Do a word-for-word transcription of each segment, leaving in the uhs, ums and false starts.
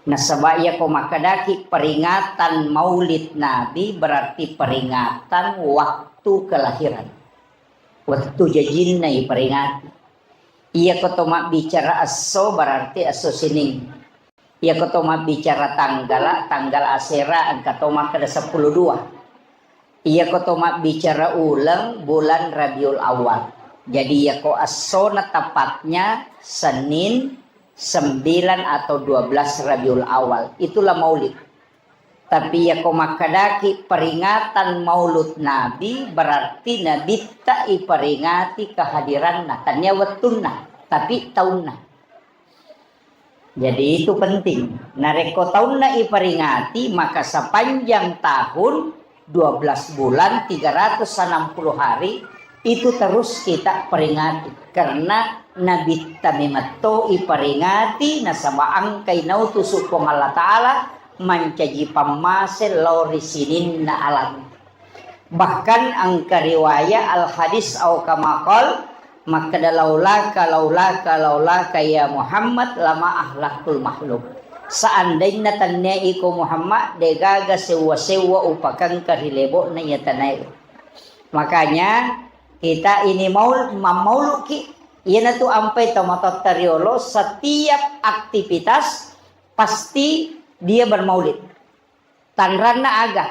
Nasaba iyako makkedaki peringatan Maulid Nabi berarti peringatan waktu kelahiran. Wettu jajinna iperingati. Iyako to mabbicara esso berarti esso Senin. Iyako to mabbicara tanggala, tanggal asera engka to makkeda seppulo dua. Iyako to mabbicara uleng, bulan Rabiul Awal. Jadi iyako essona tepatnya Senin sembilan atau dua belas Rabiul Awal. Itulah Maulid. Tapi iyako makkedaki peringatan Maulud Nabi, berarti Nabitta iperingati kehadiranna, tania wettunna, tapi taunna. Jadi itu penting. Narekko taunna iperingati, maka sepanjang tahun, dua belas bulan, tiga ratus enam puluh hari, itu terus kita peringati. Karena Nabitta memetto iperingati, nasaba engkai nautusu Puang Allah Ta'ala mancaji pammase lao ri sininna alam. Bahkan engka riwayat al-hadis au kama qal, makkeda, "Laulaka, laulaka, laulaka ya Muhammad, lama ahlaktul makhluk." Seandainna tennia iko Muhammad, degaga sewwa-sewwa upakengka ri lebo'na iya tanae. Makanya kita ini maul-, mammauluki, iyanatu ampai tomatoatta riolo, setiap aktivitas pasti dia bermaulid. Tanranna aga?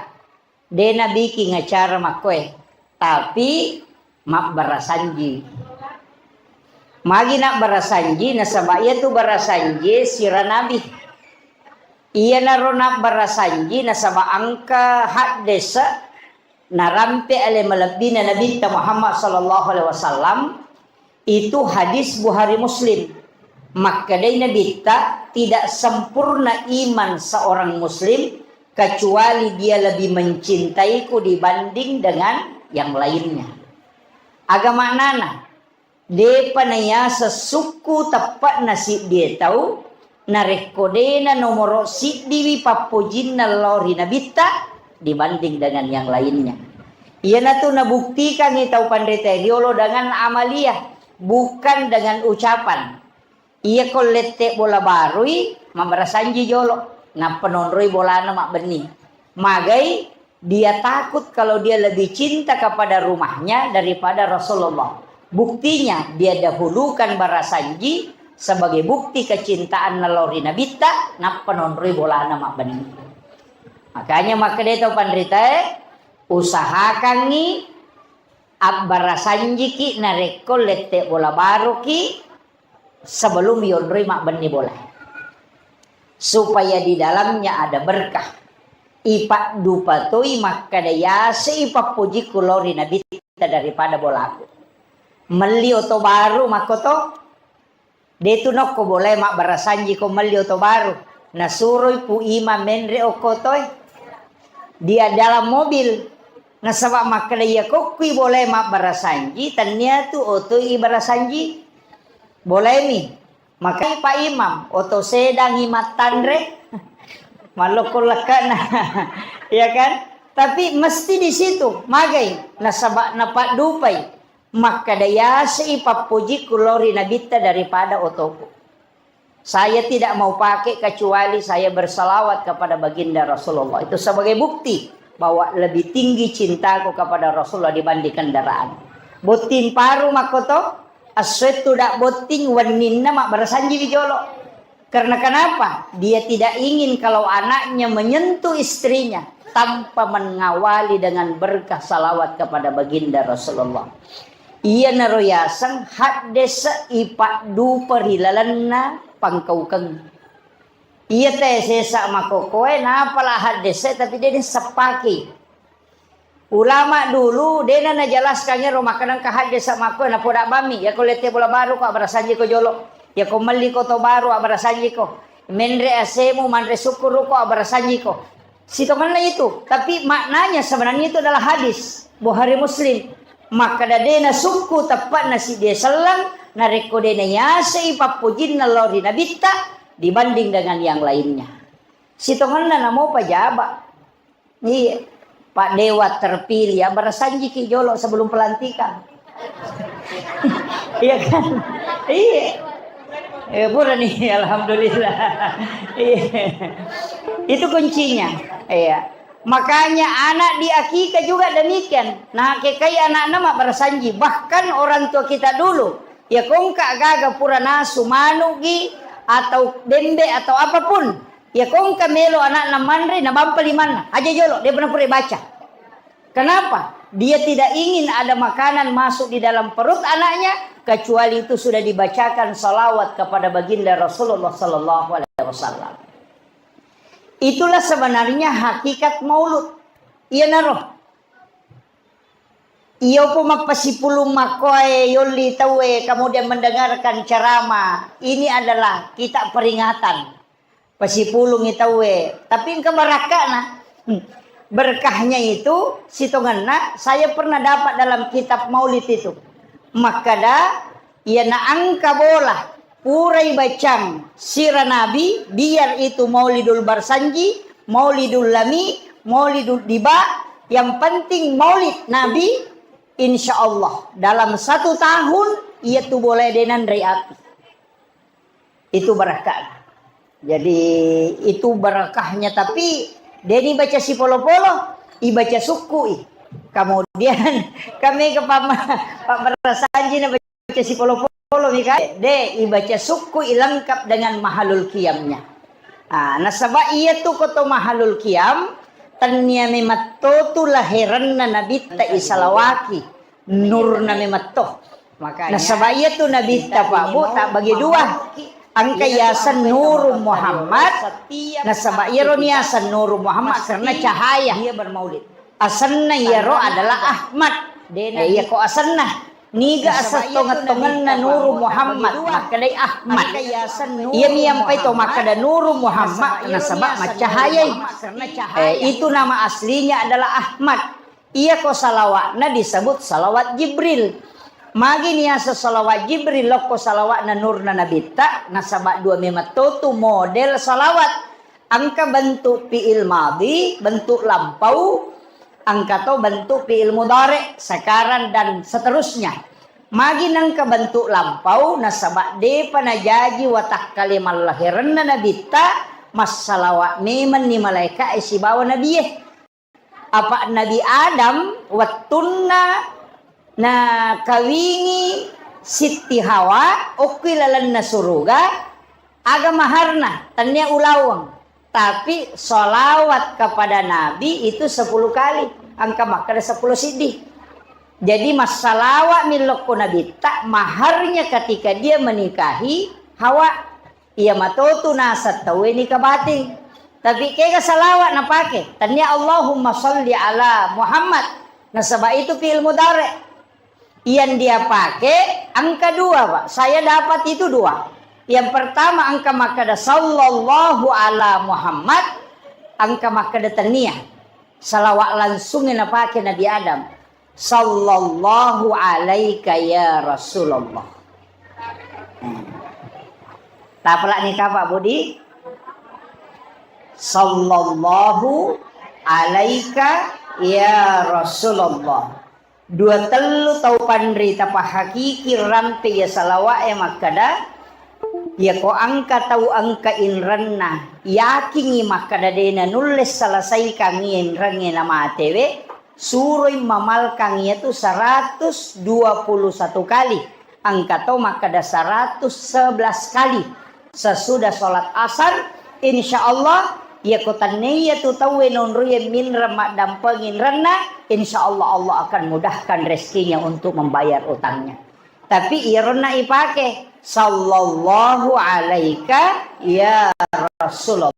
De nabiking acara makkoe, tapi mabbarasanji. Magi nabbarasanji? Nasaba iyatu barasanji sira nabi. Iyanaro nabbarasanji nasaba engka haddese narampe ale malebbina Nabitta Muhammad sallallahu alaihi wasallam. Itu hadis Bukhari Muslim. Makkedai Nabitta, "Tidak sempurna iman seorang muslim kecuali dia lebih mencintaiku dibanding dengan yang lainnya." Aga maknana? Depa nayaseng sukku teppe'na siddie tau, narekko dena nomoro siddiwi pappojinna lao ri Nabitta dibanding dengan yang lainnya. Iyanatu nabuktikangngi tau panrita riolo dengan amaliah, bukan dengan ucapan. Iyako lette bola barui, mabbarasanji jolo, nappa nonroi bolana mabbenni. Magai? Dia takut kalau dia lebih cinta kepada rumahnya daripada Rasulullah. Buktinya, dia dahulukan barasanji sebagai bukti kecintaanna lao ri Nabitta, nappa nonroi bolana mabbenni. Makanya makkedai tau panritae, usahakangngi abbarasanjiki narekko lette bola baruki sebelum yonroi mabbenni bola, supaya di dalamnya ada berkah. Ipaddupa toi makkeda, "Yase ipappojikku lao ri Nabitta daripada bolaku." Melli oto baru makkoto, detu nokko bolae mabbarasanjiko melli oto baru. Nasuroi Pu Imam menre okko toe. Dia dalam mobil. Nasaba makkeda, "Iya kokkui bolae mabbarasanji, tennia tu otoi ibarasanji." Bolaemi. Makai Pak Imam, oto sedangi mattanre, mallokko lekkana. Ya kan? Tapi mesti di situ, magai, nasaba napaddupai. Makkeda, "Yase ipappojikku lao ri Nabitta daripada otoku. Saya tidak mau pakai kecuali saya bersalawat kepada baginda Rasulullah." Itu sebagai bukti bahwa lebih tinggi cintaku kepada Rasulullah dibanding kendaraan. Botting paru makkoto, essoettu da botting, wenninna mabbarasanjiwi jolo. Karena kenapa? Dia tidak ingin kalau anaknya menyentuh istrinya tanpa mengawali dengan berkah salawat kepada baginda Rasulullah. Iyanaro yaseng haddese ipaddupa ri lalenna pangkaukeng. Iya te sesa makokoe, napala haddese tapi de seppaki. Ulama dulu dena najelaskan ero makkeda engka haddese makko napoda bammi, yako lette bola baru ko abbarasanjiko jolo, yako melli ko to baru abbarasanjiko, menre asemu manre sukkuru ko abbarasanjiko. Sitongenna itu, tapi maknanya sebenarnya itu adalah hadis Bukhari Muslim. Makkeda dena sukku teppe'na siddie selleng narekko dena yasei pappojinna lao ri Nabitta dibanding dengan yang lainnya. Sitongenna namo pajaba. Iya. Pak Dewa terpilih, ya, barasanjiki jolo sebelum pelantikan. Iya kan? Iya. Eh, pura nih, alhamdulillah. Iya. Itu kuncinya. Iya. Makanya anak diakikah juga demikian. Nah, kekai anakna mabbarasanji. Bahkan orang tua kita dulu, ya kongka gaga pura nasu manugi atau bembe atau apapun. Ya kongka melo anakna manre, nabampa limanna. Aja jolo, dia pernah pura baca. Kenapa? Dia tidak ingin ada makanan masuk di dalam perut anaknya, kecuali itu sudah dibacakan salawat kepada baginda Rasulullah sallallahu alaihi wasallam. Itulah sebenarnya hakikat maulud. Iyanaro. Iyo pun mappasipulung makkoe yolli tauwe, kemudian mendengarkan ceramah. Ini adalah kita peringatan. Pasipulungi tauwe, tapi engka barakka'na. Hmm. Berkahnya itu, sitongenna, saya pernah dapat dalam kitab maulid itu. Makkada, iyana engka bola, purai bacang sira Nabi, biar itu Maulidul Barsanji, Maulidul Lami, Maulidul Diba, yang penting maulid Nabi, insya Allah, dalam satu tahun, iya tu bola denanre api. Itu barakah. Jadi, itu barakahnya, tapi de' ni baca sipolo-polo, ibaca sukkui. Kemudian kami ke pama-, Pak Barasanji na baca sipolo-polo, mi kan? De', ibaca sukkui lengkap dengan mahalul qiyamnya. Ah, nasaba iya tu koto mahalul qiyam, tennia mematto tu laheranna Nabitta isalawaki. Nurna memetto. Makanya, nasaba iya tu Nabitta, Pak Bu, tak bagi dua. Engka yaseng Nuru Muhammad, nasaba iyaro ni yaseng Nuru Muhammad karena cahaya. Dia bermaulid. Asenna iyaro adalah Ahmad. Eh, iya ko asenna. Niga aseng tongeng-tongenna Nuru Muhammad, makkedai Ahmad. Iya mi ampai to makkeda Nuru Muhammad, nasaba maccahayai. Eh, itu nama aslinya adalah Ahmad. Iyako salawa'na disebut salawat Jibril. Magi niaseng salawat Jibril, lokko salawa'na nurna Nabitta, nasaba dua memetto tu model salawat. Engka bentuk fi'il madhi, bentuk lampau, engka to bentuk fi'il mudhari, sekarang dan seterusnya. Magi nengka bentuk lampau, nasaba depa najaji watakkale mallaherenna Nabitta, massalawa memenni malaeka'e sibawa nabie. Apa Nabi Adam wettunna nakawingi Sitti Hawa okki lalenna suruga, aga maharna? Tennia ulaweng, tapi salawat kepada Nabi itu sepuluh kali, engka makkeda sepuluh siddi. Jadi massalawa mi lokko Nabitta, maharnya ketika dia menikahi Hawa. Iya matotu naseng tauwe nika bating. Tapi kega salawat napake? Tennia Allahumma salli ala Muhammad. Nasaba itu fi'il mudhari. Yang dia pakai angka dua, Pak. Saya dapat itu dua. Yang pertama angka makkeda sallallahu ala Muhammad, angka makkeda tennia. Salawat langsung yang napake Nabi Adam. Sallallahu alaika ya Rasulullah. Hmm. Tapalak nih Pak Budi. Sallallahu alaika ya Rasulullah. Dua tellu tau panrita pahakiki rampe ya salawa'e makkeda, yako angka tau angka inrenna, yakingi makkeda de nanulle selesaikangi inrengnge namatewe, suroi mamalkang iyatu seratus dua puluh satu kali, engka to makkeda seratus sebelas kali sesudah sholat asar, insya Allah, yako tennei iyatu tauwe nonroiye minreng maddampeng inrenna, insya Allah, Allah akan mudahkan rezekinya untuk membayar utangnya. Tapi iyaronna ipake, sallallahu alaika ya Rasulullah.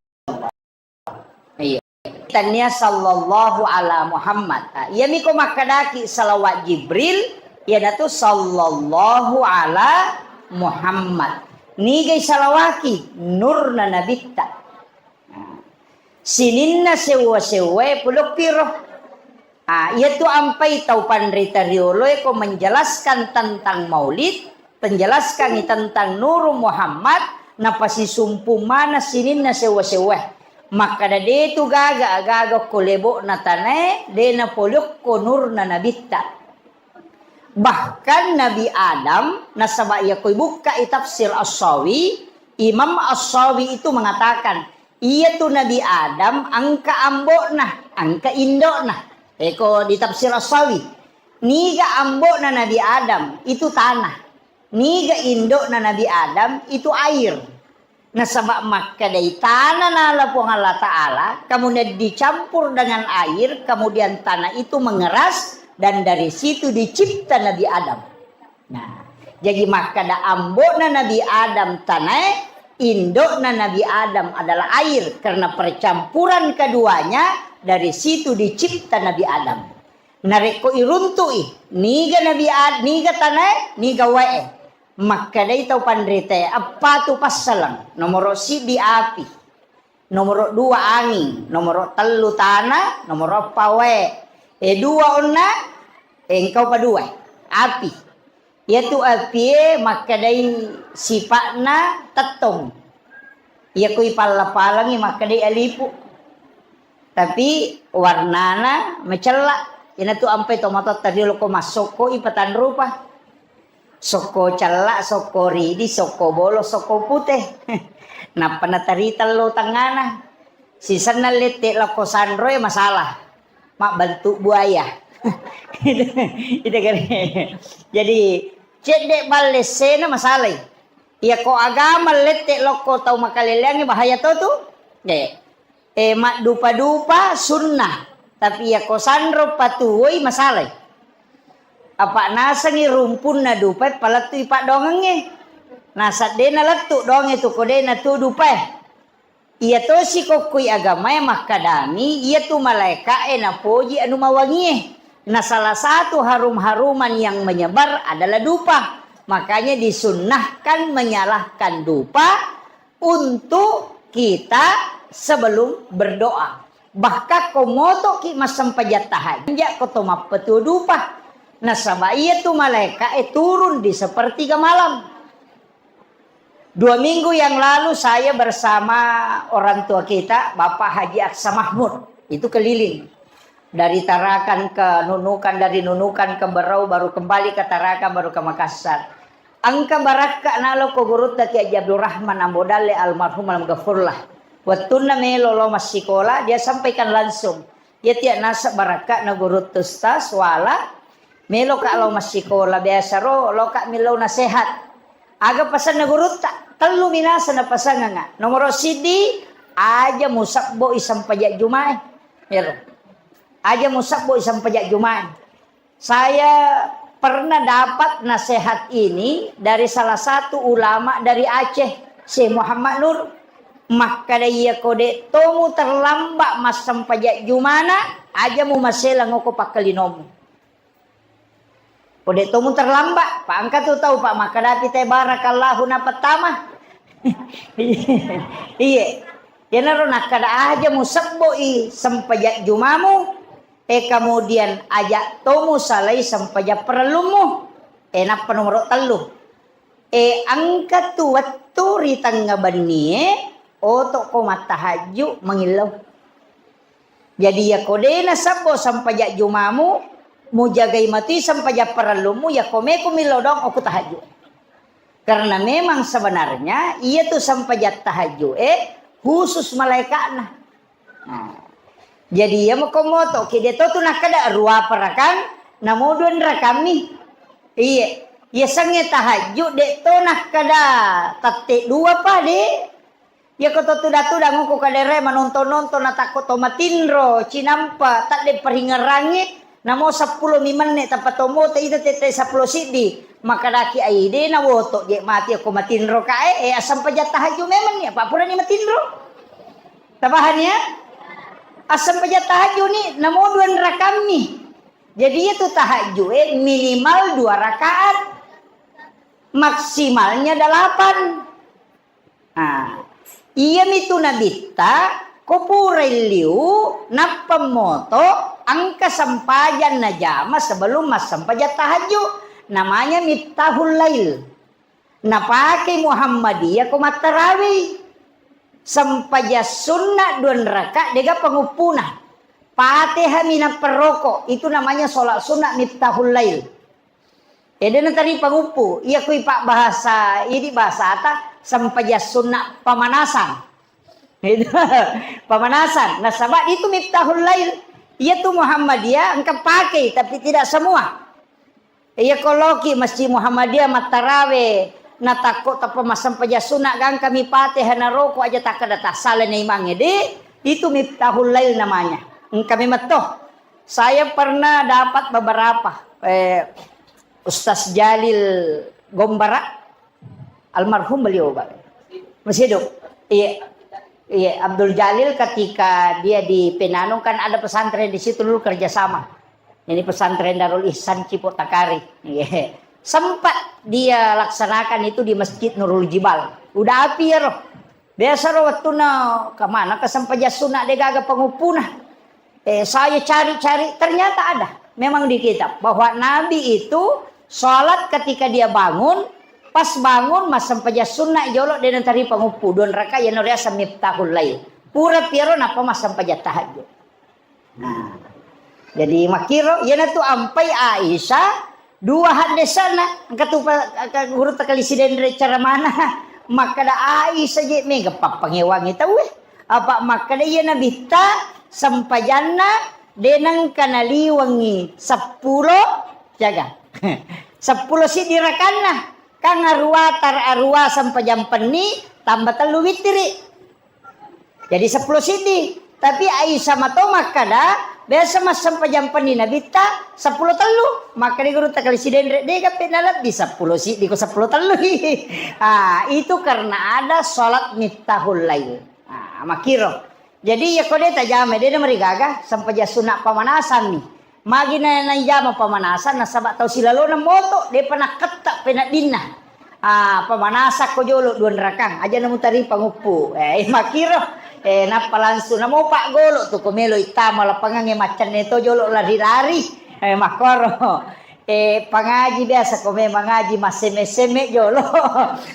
Iya. Tennia sallallahu ala Muhammad. Ah, iyami ko makkedaki salawat Jibril, iyanatu sallallahu ala Muhammad. Nigai salawaki? Nurna Nabitta. Sininna sewwa-sewwae polokkiro. Ah, iyatu ampai tau panrita rioloe ko menjelaskan tentang maulid, penjelaskangi tentang Nuru Muhammad, napasisumpu mana sininna sewwa-sewwae. Makkeda de tu gaga agaga ko lebo'na tanae, de napoliokko nurna Nabitta. Bahkan Nabi Adam, nasaba iya koi bukkai tafsir As-Sawi, Imam As-Sawi itu mengatakan, iya tu Nabi Adam engka ambokna, engka indokna. Eko di tafsir As-Sawi, niga ambokna Nabi Adam itu tanah, niga indokna Nabi Adam itu air. Nasaba makkedai tanah nala Puang Allah Ta'ala, kemudian dicampur dengan air, kemudian tanah itu mengeras, dan dari situ dicipta Nabi Adam. Nah, jadi makkeda ambokna Nabi Adam tanae, indokna Nabi Adam adalah air, karena percampuran keduanya dari situ dicipta Nabi Adam. Narekko iruntu'i, niga Nabi Ad-, niga tanae, niga wae. Makkedai tau panritae, eppa tu passaleng, nomoro siddi api, nomoro dua anging, nomoro tellu tana, nomoro eppa wae. E dua onna, e engkau pa dua, api. Iyatu apie makkedai sipa'na tettong. Iya ko ipalla-palangi makkedai alipu. Tapi warnana macella. Inatu ampai tomatoatta riolo ko massokko ipatanrupa. Sokko cella, sokko ridi, sokko bolo, sokko pute. Nappa natarita lo tangngana. Sisenna lette lokko sanroe masalah. Mabbentuk buaya. Itu kan. Jadi, cedde balle sena masalai. Iya ko agama lette lokko tau makaleleangnge bahaya to tu. De. E, maddupa-dupa sunnah, tapi iya ko sanro patuwoi masalai. Apa nasengi rumpunna dupai palettui paddoangengnge. Nasa de nalettu doangnge tu ko de natu dupai. Iya tosi kokkoi agamae makkadami, iya tu malaeka'e napoji anu mawangie. Na salah satu harum-haruman yang menyebar adalah dupa. Makanya disunnahkan menyalahkan dupa untuk kita sebelum berdoa. Bahkan ko motoki massempajang tahajud, ko to mappetu dupa. Nasaba iya tu malaeka'e turun di sepertiga malam. Dua minggu yang lalu saya bersama orang tua kita, Bapak Haji Aksa Mahmud, itu keliling. Dari Tarakan ke Nunukan, dari Nunukan ke Berau, baru kembali ke Tarakan, baru ke Makassar. Engka barakka nalo ko gurutta Kiai Haji Abdul Rahman Ambo Dalle almarhum almaghfurlah. Wettunna melo lo massikola, dia sampaikan langsung. Iya tia nasa barakka na gurutta Ustaz, wala, melo ka lo massikola, biasa ro, lo ka millau nasehat. Aga pasanna gurutta, tellu minasa na pasanganga. Nomoro siddi, aja musabbo isempajak jumae. Ero. Aja musabbo isempajak jumae. Saya pernah dapat nasihat ini dari salah satu ulama dari Aceh, Syekh Muhammad Nur. Makkada iya ko de tomu terlambat massempajak jumana, aja mu maselang oko pakkalinomu. Ko de tomu terlambat, pa engka tu tau pa makkadapi te barakallahu na pertama. Iye. Iyanaro nakkada aja mu sebboi sempajak jumamu, E, kemudian aja tomu salai sempajang parellummu. E, nappa nomoro tellu. E, engka tu wettu ri tengnga bennie, oto ko mattahajju mangillau. Jadi, iya ko de nasabbo sempajang jumamu, mujagai matui sempajang parellummu, iya ko meko millau doang okko tahajju. Karena memang sebenarnya iya tu sempajang tahajju e khusus malaikatna. Nah, jadi iya mako moto ki de to tu nakkada ruapa rakang, namo dua rakammi. Iye, iya sengnge tahajju de to nakkada tette dua pa de. Iya ko to tuda-tuda ngoko kadere manonton-nonton natakko to matinro cinampa tadde paringerangi. Namo seppulo mi menne tappa tommo te ita tette seppulo siddi. Makkadaki ai de na woto je mati ko matinro kae, e, asempajang tahajju memang ni apa purani matinro. Tapahani ya? Asempajang tahajju ni namo dua rakammi. Jadi itu tahajju e minimal dua rakaat. Maksimalnya delapan. Nah, iyami tu nabitta ko purai liu nappa moto engka sempajang najama sebelum massempajang tahajju, namanya Miftahul Lail. Napake Muhammadiyah ko mattarawi. Sempajang sunna dua raka dega panguppuna. Fatihah minappa roko, itu namanya sholat sunat Miftahul Lail. Ede natari panguppu, iya kui pak bahasa, idi bahasata sempajang sunna pemanasan. Itu pemanasan. Nasaba itu Miftahul Lail. Iya tu Muhammadiyah engka pakai, tapi tidak semua. Iya koloki Masjid Muhammadiyah mattarawe, natakko tappa massempajang sunna gangka mi Fatihah naroko aja takkeda tassala na imangnge. Di, itu Miftahul Lail namanya. Engka mi metto. Saya pernah dapat beberapa, eh, Ustaz Jalil Gombara, almarhum beliau, Pak. Masih hidup. Iya. Iya, Abdul Jalil ketika dia di Penanung kan ada pesantren di situ dulu kerjasama. Ini pesantren Darul Ihsan Cipotakari. Iya. Sempat dia laksanakan itu di Masjid Nurul Jibal. Udah api ya roh. Biasa ro wettunna kemana kesempajang sunna de gaga penguppuna. Eh, saya cari-cari, ternyata ada. Memang di kitab bahwa Nabi itu sholat ketika dia bangun, pas bangun massempajang sunna jolo de natari panguppu dua rakaat, yano riaseng Miftahul Lail. Pura piaro nappa massempajang tahajud. Nah, jadi makkiro, iyanatu ampai Aisyah dua haddesana, engka tu pa-, ka-, guru takali sidenre cara mana, makkada Aisyah je mega pappangewangi tauwe. Apa makkada iya Nabitta sempajanna de nengka naliwengi seppulo, jaga. Seppulo siddi rakanna. Kan arua tar-, arua sempajang penni tambah tellu witiri. Jadi seppulo siddi. Tapi Aisyah mato makkada, biasa massempajang penni Nabitta seppulo tellu. Makkada guru takali sidenre, de gape nalebbi seppulo siddi ko seppulo tellu. Ah, itu karena ada sholat Miftahul Lail. Ah, makkiro. Jadi, iya ko de tajama, de namarigaga, sempajang sunna pemanasan ni. Magi na, naijama pemanasan, nasaba tau silalona moto, depa nakketta peneddinna. Ah, pemanasan ko jolo dua rakang, aja namutari panguppu. Eh, makkiro, eh, nappa langsung namo paggolo tu ko melo ittama lapangangnge maccanne to jolo lari-lari. Eh, makkoro. Eh, pangaji biasa ko memang ngaji massemme-semme jolo.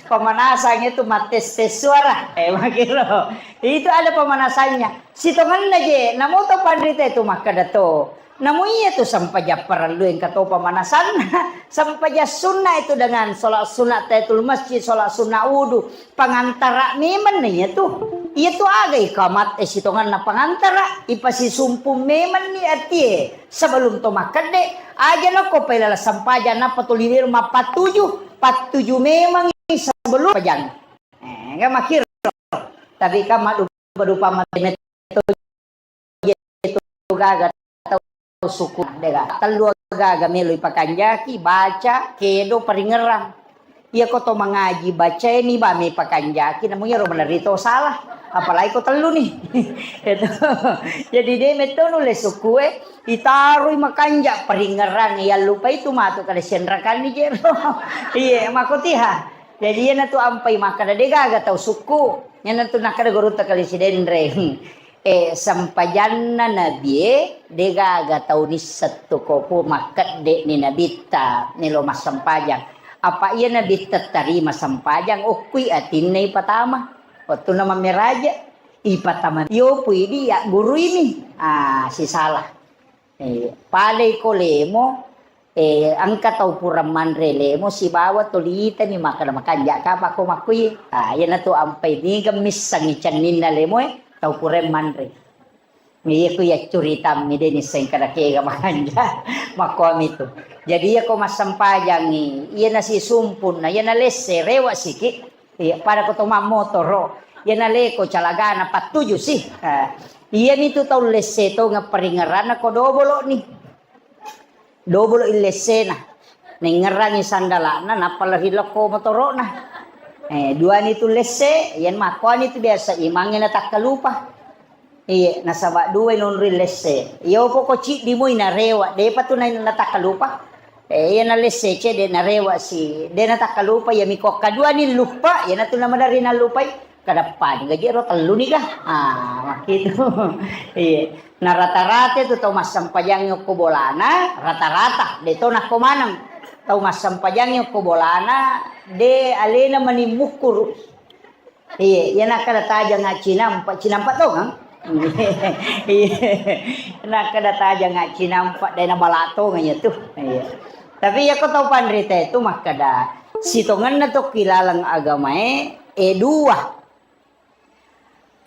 Pemanasang itu mattes-tes suara. Eh, makkiro. Itu ada pemanasannya. Sitongenna je, namo to panrita itu makkada to. Namo iya tu sempajang parellu engka to pemanasanna. Sempajang sunna itu dengan sholat sunat tahiyatul masjid, sholat sunat wudu. Pangantara memang na iya tu. Iya tu aga ikamat, eh, sitongenna pangantara, ipasisumpung memang ni atie. Sebelum to makkedde, aja nako pailala sempajang nappa to liwir mappattuju, pattuju memang sebelum pajang. Eh, enggak makkiro. Tapi kan maddupa-dupa mate metto je tu gaga tau suku dega. Tellu gaga melo ipakanjaki, baca, kedo, paringerang. Iya ko to mangaji bacae ni ba me pakanjaki, namu iyaro malerri to salah. Apalagi ko tellu ni. Itu. Jadi de metto nulle sukue, itaroi makanja paringerang, iya lupa itu matu kada sianrakan ni jero. Iye, makotiha. Jadi iyana tu ampai makkada de gaga tau sukku. Iyana tu nakkada gurutta kali sidenreng. Eh, sempajanna nabie, de gaga tau nisseng tu ko pu makkedde ni nabitta nelo massempajang. Apa iya nabitta tarima sempajang, okkui atinna ipatama. Wettunna mammeraja, ipatama. Iyo pui di ya guru ini. Ah, sisala. Eh, palei ko lemo, eh, engka tau pura manre lemo sibawa tolitani makkeda makanja kapa ko makkui. Ah, iyanatu ampai niga missengi cenninna lemoe tau pura manre. Iya ku iya curitammi de nisseng kada kega makanja. Makkuami tu. Jadi iya ko massempajangi, iya nasi sumpun, na iya nalesse rewa siki. Iya, pada ko to mammotoro. Iya naleko calagana pattuju sih. Ah, iya nitu tau lesse to ngapparingeranna ko dobolo ni. Dobolo illessena. Nengngerangi sandalana, nappa lari lokko motoro'na. Eh, duani tu lesse, yen makkuani tu biasa imangnge natakkalupa. Iye, nasaba dua nonri lesse. Iyo poko ciddi moi narewa, depa tu na-, natakkalupa. Eh, iya nalesse ce, de narewa si, de natakkalupa, iya miko kaduani luppa, iya natu namadari nalupai. Kadappa ni gaji ro tellu ni ga. Ah, makkitu. Iya. Nah, rata-rata itu tau massempajangngi okko bolana, rata-rata de to nakko maneng. Tau massempajangngi okko bolana de alena mani mukkuru. Iya, iya nakkada tajang cinampa, cinampa to kan? Iya. Nakkada tajang cinampa de nabala to kan ya tu. Iya. Tapi iyako tau panrita itu makkeda, sitongenna tokki laleng agamae, e dua.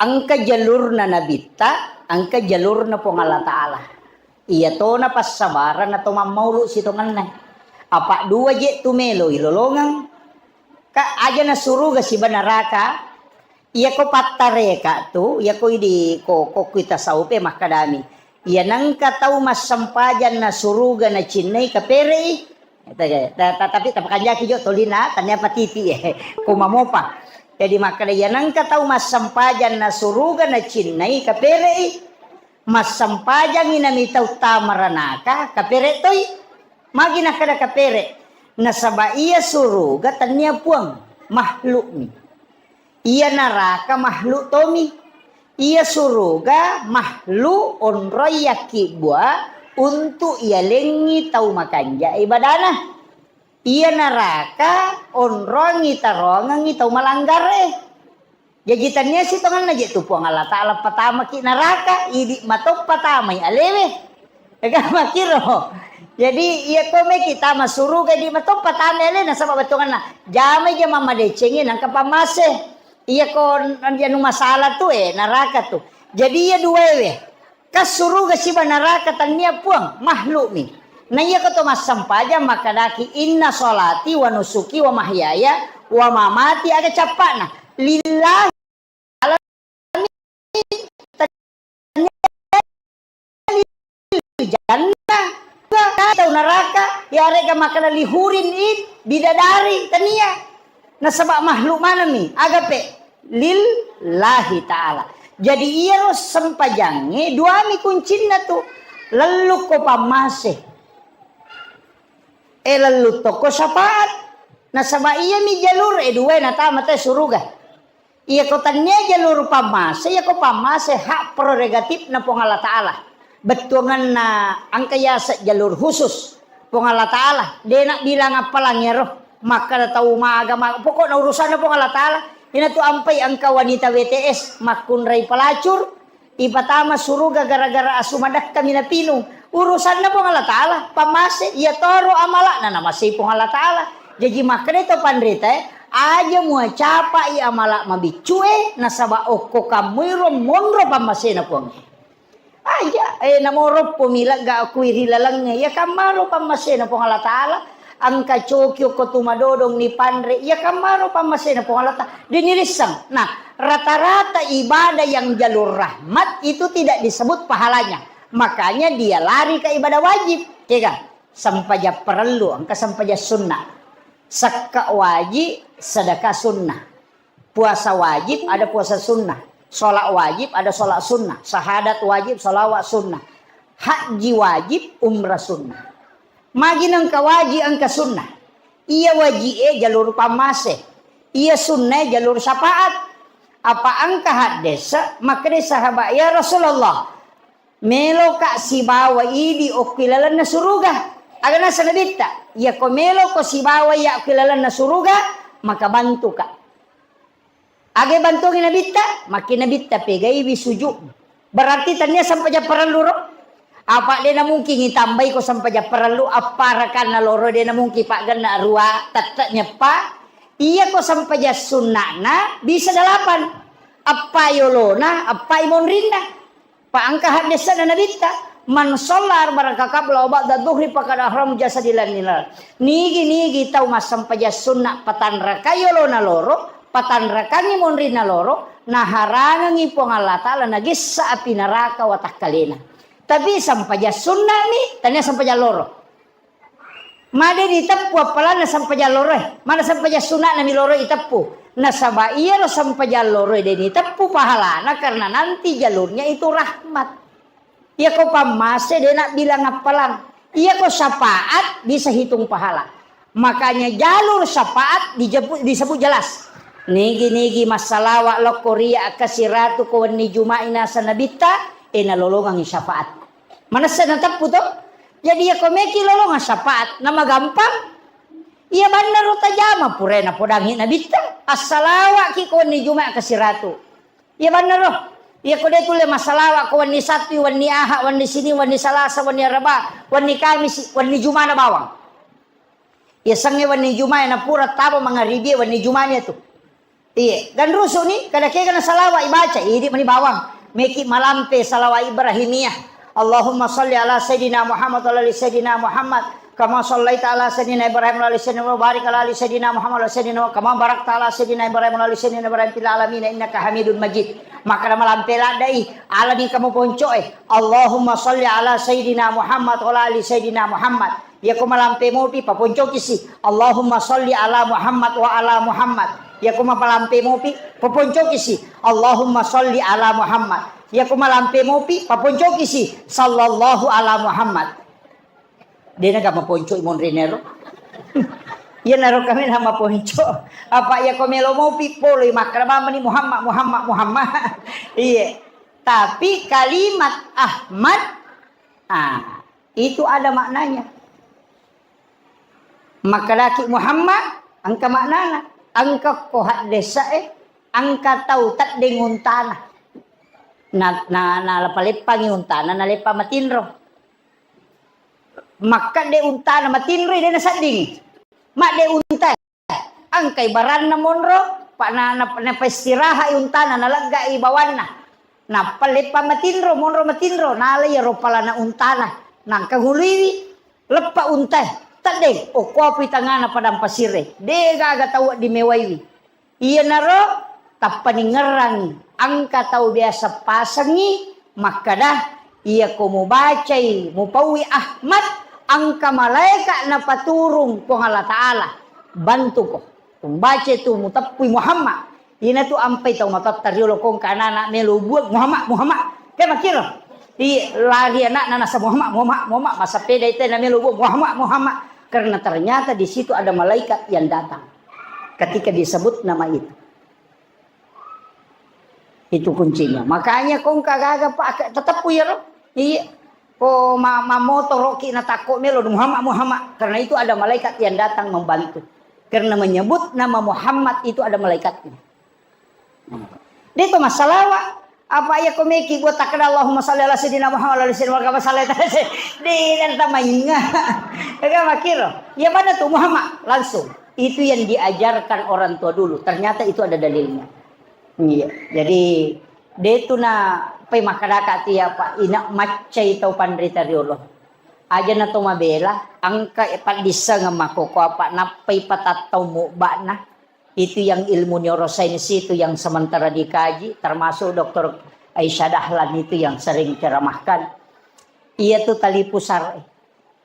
Engka jalurna nabitta, engka jalurna Puang Allah Ta'ala. Iya tona passabarang atau mammaulu sitongenna. Apa dua je tu melo ilolongeng. Ka aja na suruga siba neraka. Iyako pattareka tu, iyako idi ko, ko kui tasawufe makkedami. Iya nengka tau massempajang na suruga na cinnai kaperei. Ta-, ta-, tapi tapakanjaki jo tolina, tania patiti, eh, ko mamopa. Jadi makkeda, iya nengka tau massempajang na suruga na cinnai kaperei, massempajangi nami tau tamaranaka kapere toi. Magi nakkeda kapere? Nasaba iya suruga tania puang, makhlukmi. Iya naraka makhluk tomi. Iya suruga makhluk onroi yakkibbua untuk iyalengi tau makanja ibadana. Iya naraka onrongi tarongengi tau malanggare. Jaji tania sitongenna je tu Puang Allah Ta'ala patamaki naraka, idi matoppa tamai alewe. Ega makiro. Jadi iya to meki tama suruga di matoppa tama ale nasaba bettuanna. Jamai je mammadecengi nangka pammase. Iya ko anu masalah tu, eh, naraka tu. Jadi iya duaewe. Kas suruga siba naraka tania puang, makhlukmi. Na iya ko to massempajang makkadaki inna sholati wa nusuki wa mahyaya wa mamati aga cappana. Lillahi jannah, tau naraka, yarega makkeda lihurin in, bidadari, tania. Nasaba makhluk manami, agape lillahi ta'ala. Jadi iyaro sempajangnge duami kuncinna tu, lellukko pammase. E lellu tokko syafaat. Nasaba iyami jalur e dua natama te suruga. Iyako tania jalur pammase, iyako pammase hak prerogatifna Puang Allah Ta'ala. Bettuanganna engka yase jalur khusus Puang Allah Ta'ala. Dena bilang appalang iyaro. Makkada tau maga, ma-, pokokna urusanna Puang Allah Ta'ala. Inatu ampai engka wanita W T S makkunrai pelacur, ipatama suruga gara-gara asu madekkami napinung. Urusanna Puang Allah Ta'ala, pammase, iya toro amala'na namasei Puang Allah Ta'ala. Jaji makkeda to panrita e, aja mua capai amala mabiccue, nasaba okko kammuiro monro pammasena Puang e. Aja, e, namoroppo mi legga okui ri lalengnge, iya kammaro pammasena Puang Allah Ta'ala, engka coki okko tu madodong ni panre, iya kammaro pammasena Puang Allah Ta'ala, deni risseng. Nah, rata-rata ibadah yang jalur rahmat itu tidak disebut pahalanya. Makanya dia lari ke ibadah wajib, ya kan? Sempajang parellu, engka sempajang sunnah. Sekka wajib, sedekah sunnah. Puasa wajib, ada puasa sunnah. Sholat wajib, ada sholat sunnah. Syahadat wajib, sholawat sunnah. Haji wajib, umrah sunnah. Magi nengka wajib, engka sunnah. Iya wajib e jalur pammase. Iya sunnah e jalur syafaat. Apa engka haddesa, makkeda sahabat, "Ya Rasulullah, meloka sibawa idi okki lalenna suruga." Aga nasa nabitta, "Iyako meloko sibawa iya okki lalenna suruga, maka bantuka." Aga bantuangi nabitta, makki nabitta pegaiwi sujud. Berarti tania sempajang parellu ro? Apa de namungkin itambai ko sempajang parellu, apparakanna loro de namungkin paggenna arua tette nyeppa. Iya ko sempajang sunnana bisa delapan. Appai olona, appai monrinna. Pa engka haddesana nabitta, "Man shalla arba'a rakaat qabla wa ba'da dhuhri faqad ahram jasadi lanilar." Nigi-nigi tau massempajang sunna patanrakai olona loro, patanrakangi monrinna loro, naharangengi Puang Allah Ta'ala nagessa api neraka watakkalena. Tapi sempajang sunnami, tania sempajang loro. Made diteppu appalanna sempajang loroe. Mana sempajang suna'na mi loro iteppu. Nasaba iyaro sempajang loroe de diteppu pahalana karena nanti jalurnya itu rahmat. Iyako pammase de nabbilang appalang. Iyako syafaat bisa hitung pahala. Makanya jalur syafaat dijepu-, disebut jelas. Nigi-nigi massalawa lokko ria kasiratu ko wenni Juma'i nasa nabitta, e nalolongangi syafaat. Manessa nateppu to? Jadi iyako meki lolongang syafaat, namagampang. Iya bannaro tajama purae napodangi nabitta. Assalawaki ko wenni Juma kasiratu. Iya bannaro. Iyako de tulle massalawa ko wenni Sabtu, wenni Aha, wenni Sini, wenni Salasa, wenni Araba, wenni Kamisi, wenni Jumana bawang. Yasengnge wenni Jumae napura taba mangaribie wenni Jumani atu. Iye, ganrusu ni, kada kega na salawa ibaca, idi mani bawang. Meki malampe salawa Ibrahimiyah. Allahumma salli ala Sayyidina Muhammad wa ala ali Sayyidina Muhammad. Kama sallaita ala Sayyidina Ibrahim wa ala ali Sayyidina Muhammad, barik ala ali Sayyidina Muhammad wa ala Sayyidina Muhammad, kama barakta ala Sayyidina Ibrahim wa ala ali Sayyidina Ibrahim fil alamin innaka Hamidun Majid. Makkada malampe laddai, alani kamu poncoe. Allahumma salli ala Sayyidina Muhammad wa ala ali Sayyidina Muhammad. Iyako malampe mopi, paponcokisi, Allahumma salli ala Muhammad wa ala Muhammad. Iyako malampe mopi, paponcokisi, Allahumma salli ala Muhammad. Iyako malampe mopi, paponcokisi, sallallahu ala Muhammad. Dena ga maponco monrinero. Iyanaro kami na maponco. Apa iyako melo mopi, poloi makkada bambani Muhammad, Muhammad, Muhammad. Iya. Tapi kalimat Ahmad, ah, itu ada maknanya. Makkedaki Muhammad, engka maknana. Engka ko haddesae, engka tau teddeng untana. Na, na, naleppa-leppangi untana, naleppa matinro. Makkedde untana matinroi, de naseddingi. Madde untae. Engkai baranna monro, pa na, na, napaistirahai untana, naleggai bawanna. Nappa leppa matinro, monro matinro, nala iyaro palana untana. Nangka huluiwi, leppa untae. Teddeng, okkoapui tangana padang pasirre. De gaga tau wedding mewaiwi. Iyanaro tappaningerrangi, engka tau biasa pasengngi makkada, iyako mubacai, mupaui Ahmad, engka malaeka napaturung Puang Allah Ta'ala, bantuko. Mubaca tu muteppui Muhammad. Inatu ampai tau matotta riolo kongka anak-anak melo buang Muhammad, Muhammad. Ke makkiro? Iya, lari anakna nasa Muhammad, Muhammad, Muhammad. Masapeda itu na melo buang Muhammad, Muhammad. Karena ternyata di situ ada malaikat yang datang. Ketika disebut nama itu. Itu kuncinya. Makanya kongka gaga, Pak, tetep ku iyaro. Iya. Ko ma-, mamotoroki natakko melo Muhammad, Muhammad. Karena itu ada malaikat yang datang membantu. Karena menyebut nama Muhammad itu ada malaikatnya. De to massalawa. Apa iya ko meki buat takkeda Allahumma salli ala sayyidina Muhammad wa ala sayyidina Muhammad, kama salli ala sayyidina. De nanta mainga. Kega makkiro. Iya mana tu Muhammad langsung. Itu yang diajarkan orang tua dulu. Ternyata itu ada dalilnya. Iya. Jadi de tu na pai makkadaka tia, Pak, ina maccai tau panrita riolo. Aja na to mabela, engka paddissengeng makkoko apa nappai patattau mubba'na. Itu yang ilmu neuroscience itu yang sementara dikaji, termasuk doktor Aisyah Dahlan itu yang sering ceramahkan. Iya tu tali pusar.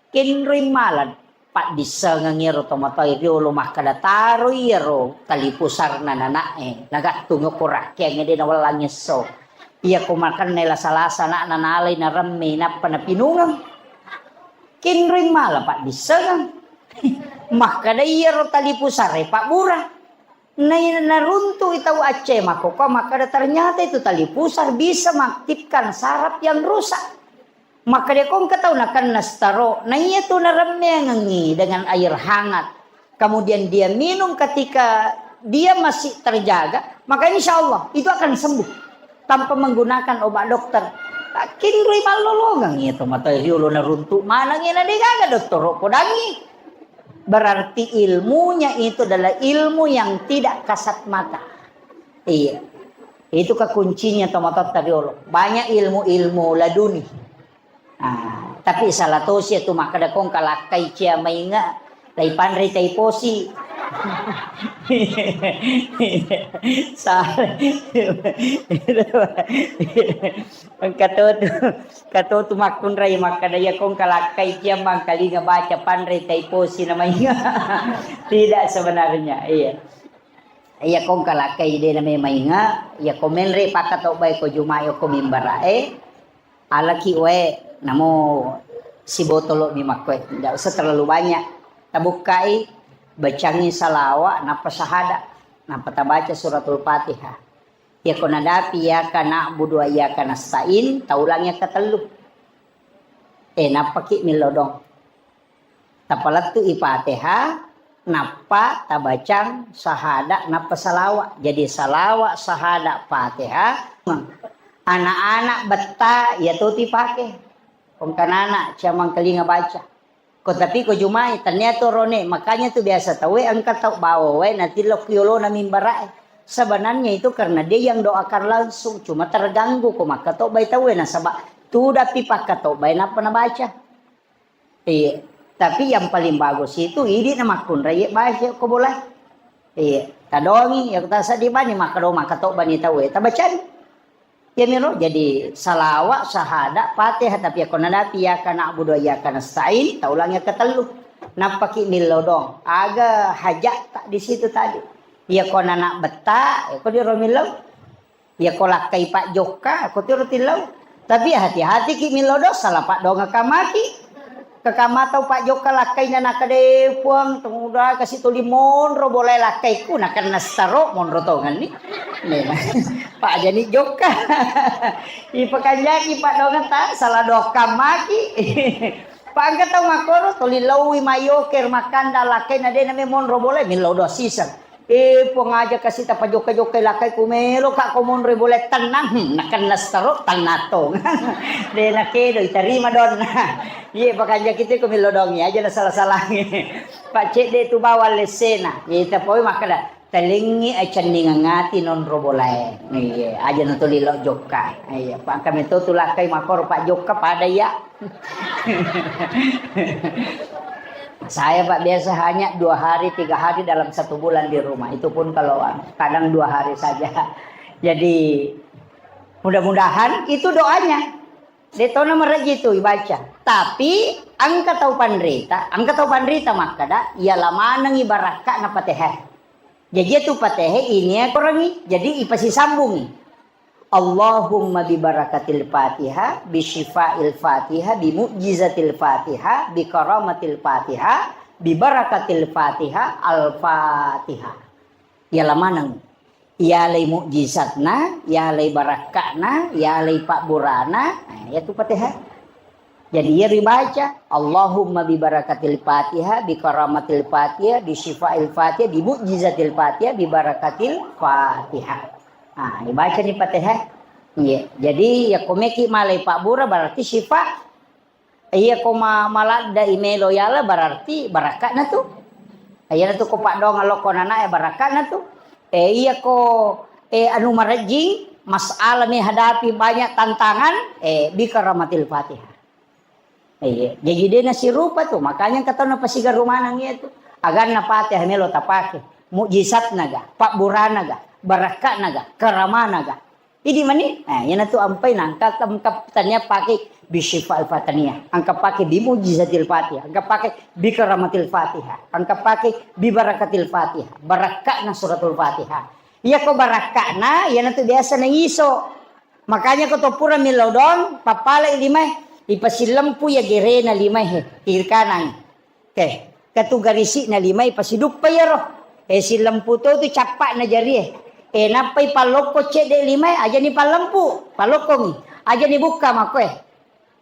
Kenroi mala paddissengeng iyaro tomatoa riolo makkada taroi iyaro tali pusarna nana'e, nagattung ko rakkeangnge de nawellang esso. Iya ko makanne lasa-lasa ana'na nalai naremme nappa napinungeng. Kenroi mala paddissengeng. Makkada iyaro tali pusare pabbura. Nai-, naruntu'i tau Aceh makkokkoe makkada ternyata itu tali pusar bisa mengaktifkan saraf yang rusak. Makkada ko engka tau nakenna stroke, na iya tu naremmeangengngi dengan air hangat. Kemudian dia minum ketika dia masih terjaga, maka insya Allah itu akan sembuh tanpa menggunakan obat dokter. Kinrui mallolongeng iya to mata riolo naruntu maneng iya na degaga dottoro podangi. Berarti ilmunya itu adalah ilmu yang tidak kasat mata. Iya. Itu kekuncinya to matotta riolo. Banyak ilmu-ilmu laduni. Ah, tapi salah tosi itu makkada kong kalakkai cia mainga, lai panrei tai posi. Salah. Engka to tu, engka to tu makkunrai makkada iya kong kalakkai cia mangkalinga baca panrei tai posi namanya. Tidak sebenarnya, iya. Iya kong kalakkai de namanya mainga, iya ko menre pakka to bae ko Jumae ko mimbara e. Alaki wae, namo sibotolo mi makkoe. Ndak usah terlalu banyak. Tabukkai, bacangi salawa, nappa sahada, nappa tabaca suratul Fatihah. Iya ko nadapi iyyaka na'budu wa iyyaka nasta'in, taulang iya katellu. Eh, nappaki millodong. Tapalettu'i Fatihah, nappa tabacang sahada, nappa salawa. Jadi salawa, sahada, Fatihah. Anak-anak betta, iya to tipake. Kongkanana, cia mangkalinga baca. Ko tapi ko jumai, tania tu rone, makanya tu biasa tawe engka tau bawa wae nanti lo ku yolona mimbara'e. Sebenarnya itu karena dia yang doakan langsung, cuma terganggu ko makkatobbai tawe nasaba tudapi pakkatobbai nappa nabaca. Iya. Tapi yang paling bagus itu idi na makkunrai baca ko bola. Iya. Tadongi ya kutasa di bani makkado makkatobbani tawe tabacani. Iyamiro jadi salawat, syahadat, Fatihah, tapi yakko nadapi iyyaka na'budu wa iyyaka nasta'in, taulang yang ketellu. Nappaki millau dong. Aga hajat tak di situ tadi. Iyako nana betta, iyako diro millau. Iyako lakkai pak jokka, ko tiro tillau. Tapi hati-hati ki millau dong, salah pak dong kamaki. Kekama tau pak jokka lakkaina nakade puang, tumuda kasi tuli monro bolai lakkaiku, nakenna staro monro tongenni. Memang. Pak jani jokka. Ipakanjaki pak dongeng ta, salah doka maki. Pak engka tau makkoro, tuli laui mayoker makkanda lakkaina de name monro bolai, millau doa siseng. Eh, puang aja kasi tapajokka-jokka lakkai ku melo ka ko monro bolai tenang, hmm, nakenna staro tenatong. De nakedo, itarima donna. Iye pakanjaki te ko millau dongi aja na salah-salangi. Pak cedde tu bawang lessena. Ita poi makkada, "Talengngi acenningeng ati nonro bolae." Iya, aja na tuli lo jokka. Iya, pangka meto tu lakkai makoro pak jokka pada iya. Saya pak biasa hanya dua hari, tiga hari dalam satu bulan di rumah. Itu pun kalau kadang dua hari saja. Jadi mudah-mudahan itu doanya. De tona mereji tu ibaca. Tapi engka tau panrita, engka tau panrita makkada, iya lamanengi barakka na patehe. Jaji itu patehe ini korangi, jadi ipasisambungi. Allahumma bi barakatil Fatihah, bi syifa'il Fatihah, bi mu'jizatil Fatihah, bi karamatil Fatihah, bi barakatil Fatihah, Al-Fatihah. Iya lamaneng. Iyalai mukjizatna, iyalai barakka'na, iyalai pabburana, nah, iyatu Fatihah. Jadi iya ribaca, Allahumma bi barakatil Fatihah, bi karamatil Fatihah, bi syifa'il Fatihah, bi mukjizatil Fatihah, bi barakatil Fatihah. Nah, ibaca ni Fatihah. Iya. Jadi ya komeki malai pabbura berarti syifa. Iya ko ma-, maladda imelo yala berarti barakka'na tu. Iyana tu ko paddongang lokko nana ya barakka'na tu. Eh, iya ko, eh, anu marejjing, masalah menghadapi banyak tantangan, eh, bi karamatil Fatihah. Iya, jadi de nasirupa tu, makanya engka tau napasigaru maneng iya tu. Aganna Fatihah melo tapake, mukjizatna ga, pabburana ga, barakka'na ga, karamana ga. Idi mani, eh, iyana tu ampai nangka engka tania pake bi syifa'il fataniyah, engka pake bi mu'jizatil Fatihah, engka pake bi karamatil Fatihah, engka pake bi barakatil Fatihah, barakka'na suratul Fatihah. Iya ko barakka'na, iyana tu biasa na iso. Makanya ko to pura millau dong, pappalai limae, ipasillempu iya gerena limae he, kiri kanan. Oke, ketu garisi'na limae pasiduppa iyaro. Eh, sillempu to tu cappa'na jarie. Eh, nappai pallokko cedde limae, ajani pallempu, pallokkongi. Ajani bukka makkoe.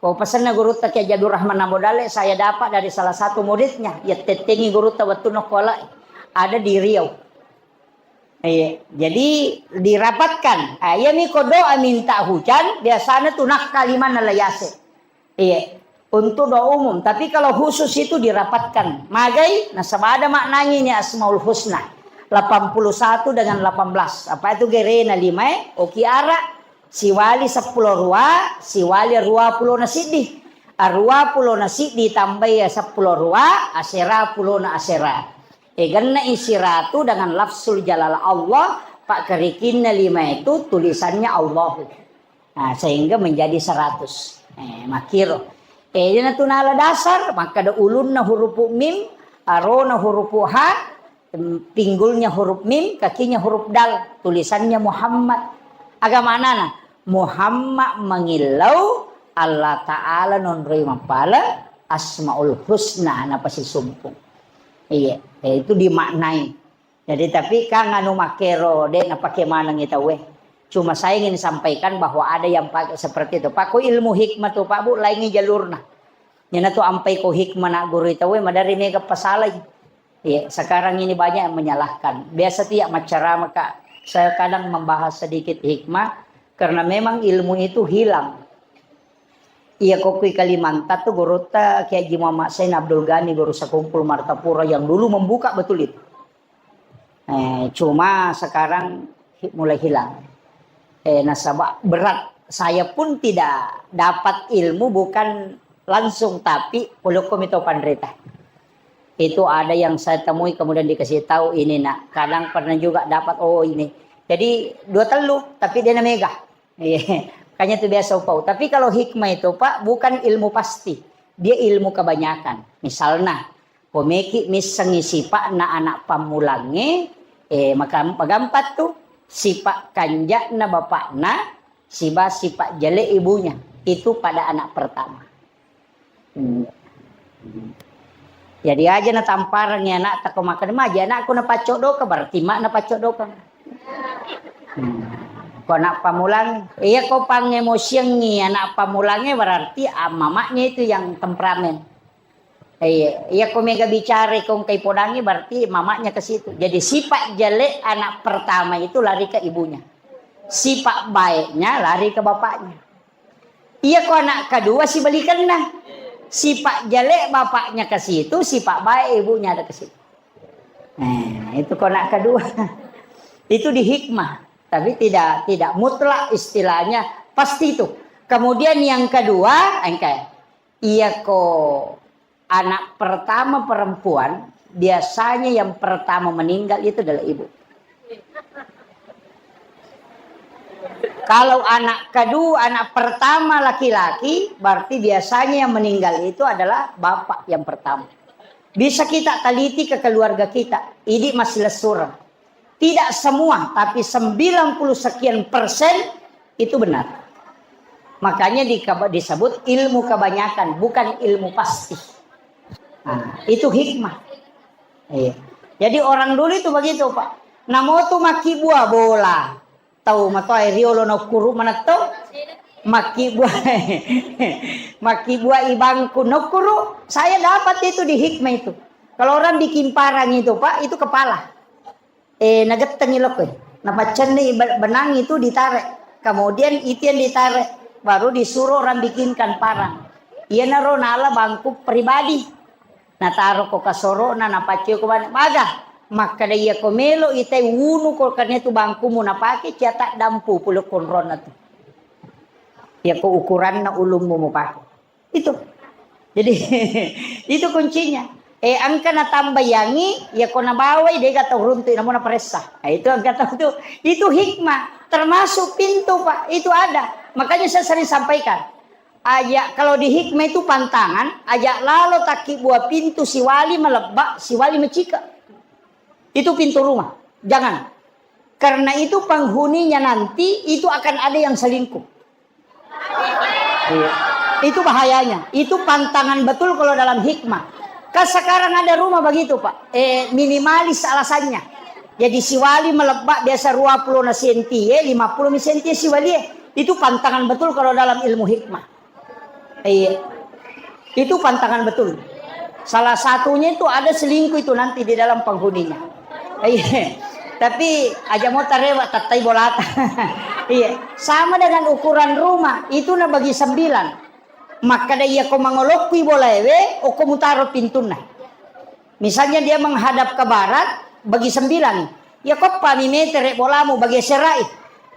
Ko pesenna gurutta Kiai Haji Abdul Rahman Nabodale, saya dapat dari salah satu muridnya, iya tettengi gurutta wettunna kola ada di Riau. Iya, jadi dirapatkan. Ah, iya mi ko doa minta hujan, biasanya tu nakka limanna layase. Iya, untuk doa umum. Tapi kalau khusus itu dirapatkan. Magai, nasaba ada maknanya ini Asmaul Husna. Delapan puluh satu dengan delapan belas. Apa itu gerena lima, eh? Oki ara, siwali seppulo rua, siwali rua pulo na siddi. Arua pulo na siddi tambai seppulo rua, asera pulo na asera. Eh, gennai siratu dengan lafzul jalalah Allah, pak kerikinna lima itu tulisannya Allahu. Nah, sehingga menjadi seratus. Eh, makkiro. Eh, iyana tu nala dasar, makkada ulunna hurupu mim, arona hurupu ha, em, pinggulnya huruf mim, kakinya huruf dal, tulisannya Muhammad. Aga manana? Muhammad mangillau Allah Ta'ala nonroi mappala Asmaul Husna napasisumpung. Iya, eh, itu dimaknai. Jadi, tapi kan anu makkero, de' napake manengngi tauwe. Cuma saya ingin sampaikan bahwa ada yang pakai seperti itu. Pak, ko ilmu hikmah tu, Pak, Bu, laingi jalurna. Iyana tu ampai ko hikmah na gurui tauwe, maderri mega pasalai. Iya, sekarang ini banyak yang menyalahkan. Biasa tu ya maccarama, Kak. Saya kadang membahas sedikit hikmah, karena memang ilmu itu hilang. Iya, ko kui Kalimantan tuh gurutta Kiai Haji Muhammad Zain Abdul Ghani, guru sekumpul Martapura yang dulu membuka betul itu. Eh, cuma sekarang hi-, mulai hilang. Eh, nasaba berat. Saya pun tidak dapat ilmu bukan langsung, tapi polokko mito panrita. Itu ada yang saya temui kemudian dikasih tahu ini, nak. Kadang pernah juga dapat, oh, ini. Jadi dua telu, tapi dia namega. Iya. Makanya itu biasa upau. Tapi kalau hikmah itu, Pak, bukan ilmu pasti. Dia ilmu kebanyakan. Misalnya, komeki missengi sipa'na anak pammulangnge, eh, maka magampat tu sipa' kanja'na bapakna, siba sipa' jale ibunya. Itu pada anak pertama. Hmm. Jadi aja natamparang ya anak tako makan maja anakku napaccoddoka, berarti mak napaccoddoka. Hmm. Ko anak pamulang, iya ko pangemosiangi anak pamulangnge berarti, ah, mamaknya itu yang temperamen. Iya, iya ko mega bicara ko engkai podangi berarti mamaknya ke situ. Jadi sifat jelek anak pertama itu lari ke ibunya. Sifat baiknya lari ke bapaknya. Iya ko anak kedua sibalikanna. Sifat jelek bapaknya ke situ, sifat baik ibunya ada ke situ. Nah, itu ko anak kedua. Itu di hikmah, tapi tidak tidak mutlak istilahnya pasti itu. Kemudian yang kedua, engkai. Iya ko anak pertama perempuan, biasanya yang pertama meninggal itu adalah ibu. Kalau anak kedua, anak pertama laki-laki, berarti biasanya yang meninggal itu adalah bapak yang pertama. Bisa kita teliti ke keluarga kita, idi masih lesur. Tidak semua, tapi sembilan puluh sekian persen itu benar. Makanya di-, disebut ilmu kebanyakan, bukan ilmu pasti. Nah, itu hikmah. Iya. Jadi orang dulu itu begitu, Pak. Namo tu makkibua bola. Tau matoa riolo nokkuru manetto. Makkibua, makkibua ibangku nokkuru. Saya dapat itu di hikmah itu. Kalau orang bikin parang itu, Pak, itu kepala. Eh, nagettengi lokko. Napaccenni be-, benang itu ditarik. Kemudian itu yang ditarik. Baru disuruh orang bikinkan parang. Iyanaro nala bangku pribadi. Nataro ko kasoro'na, napaccoi ko bane. Maga, makkeda iya ko melo itai wunu ko karena itu bangkumu napake, cia taddampu pulo konronna tu. Iya ko ukuranna ulummu mupake. Itu. Jadi, itu kuncinya. Eh, engka natambayangi, iya ko nabawai, dega tau runtu, namo naparessa. Nah, itu engka tau tu. Itu hikmah. Termasuk pintu, Pak. Itu ada. Makanya saya sering sampaikan. Aja kalau di hikmah itu pantangan, aja lalo takkibua pintu siwali malebba, siwali macika. Itu pintu rumah. Jangan. Karena itu penghuninya nanti itu akan ada yang selingkuh. Iya. Itu bahayanya. Itu pantangan betul kalau dalam hikmah. Kan sekarang ada rumah begitu, Pak. Eh, minimalis alasannya. Jadi siwali malebba biasa dua puluh na senti, eh, lima puluh mi senti siwali, eh. Itu pantangan betul kalau dalam ilmu hikmah. Iya. Itu pantangan betul. Salah satunya itu ada selingkuh itu nanti di dalam penghuninya. Iya. Tapi aja mau tarewa tattai bolata. Iya. Sama dengan ukuran rumah, itu na bagi sembilan. Makkeda iya ko mangolokkui bolaewe, oko mutaro pintunna. Misalnya dia menghadap ke barat, bagi sembilan. Ya, koppami metere bolamu bagi serai.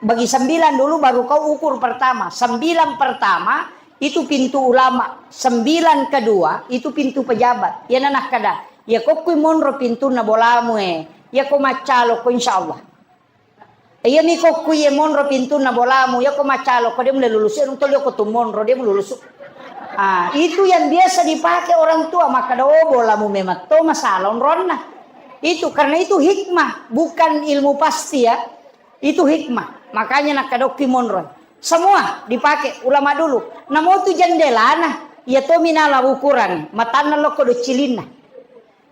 Bagi sembilan dulu baru kau ukur pertama. Sembilan pertama itu pintu ulama. Sembilan kedua itu pintu pejabat. Ya, nanakkada. Ya, kokkui monro pintunna bolamu, eh. Ya, ko maccalo ko, insya Allah. Iya mi kokku iye monro pintunna bolamu, iya ko macalo ko dia mulai lulusu, iya nutolio ko tu monro dia mululusu. Ah, itu yang biasa dipakai orang tua, makkada, "Oh, bolamu memang to masalah onronna." Itu karena itu hikmah, bukan ilmu pasti ya. Itu hikmah. Makanya nakkadokki monro. Semua dipakai ulama dulu. Namo tu jendelana, iya to minala ukuran, matanna lokko do cilinna.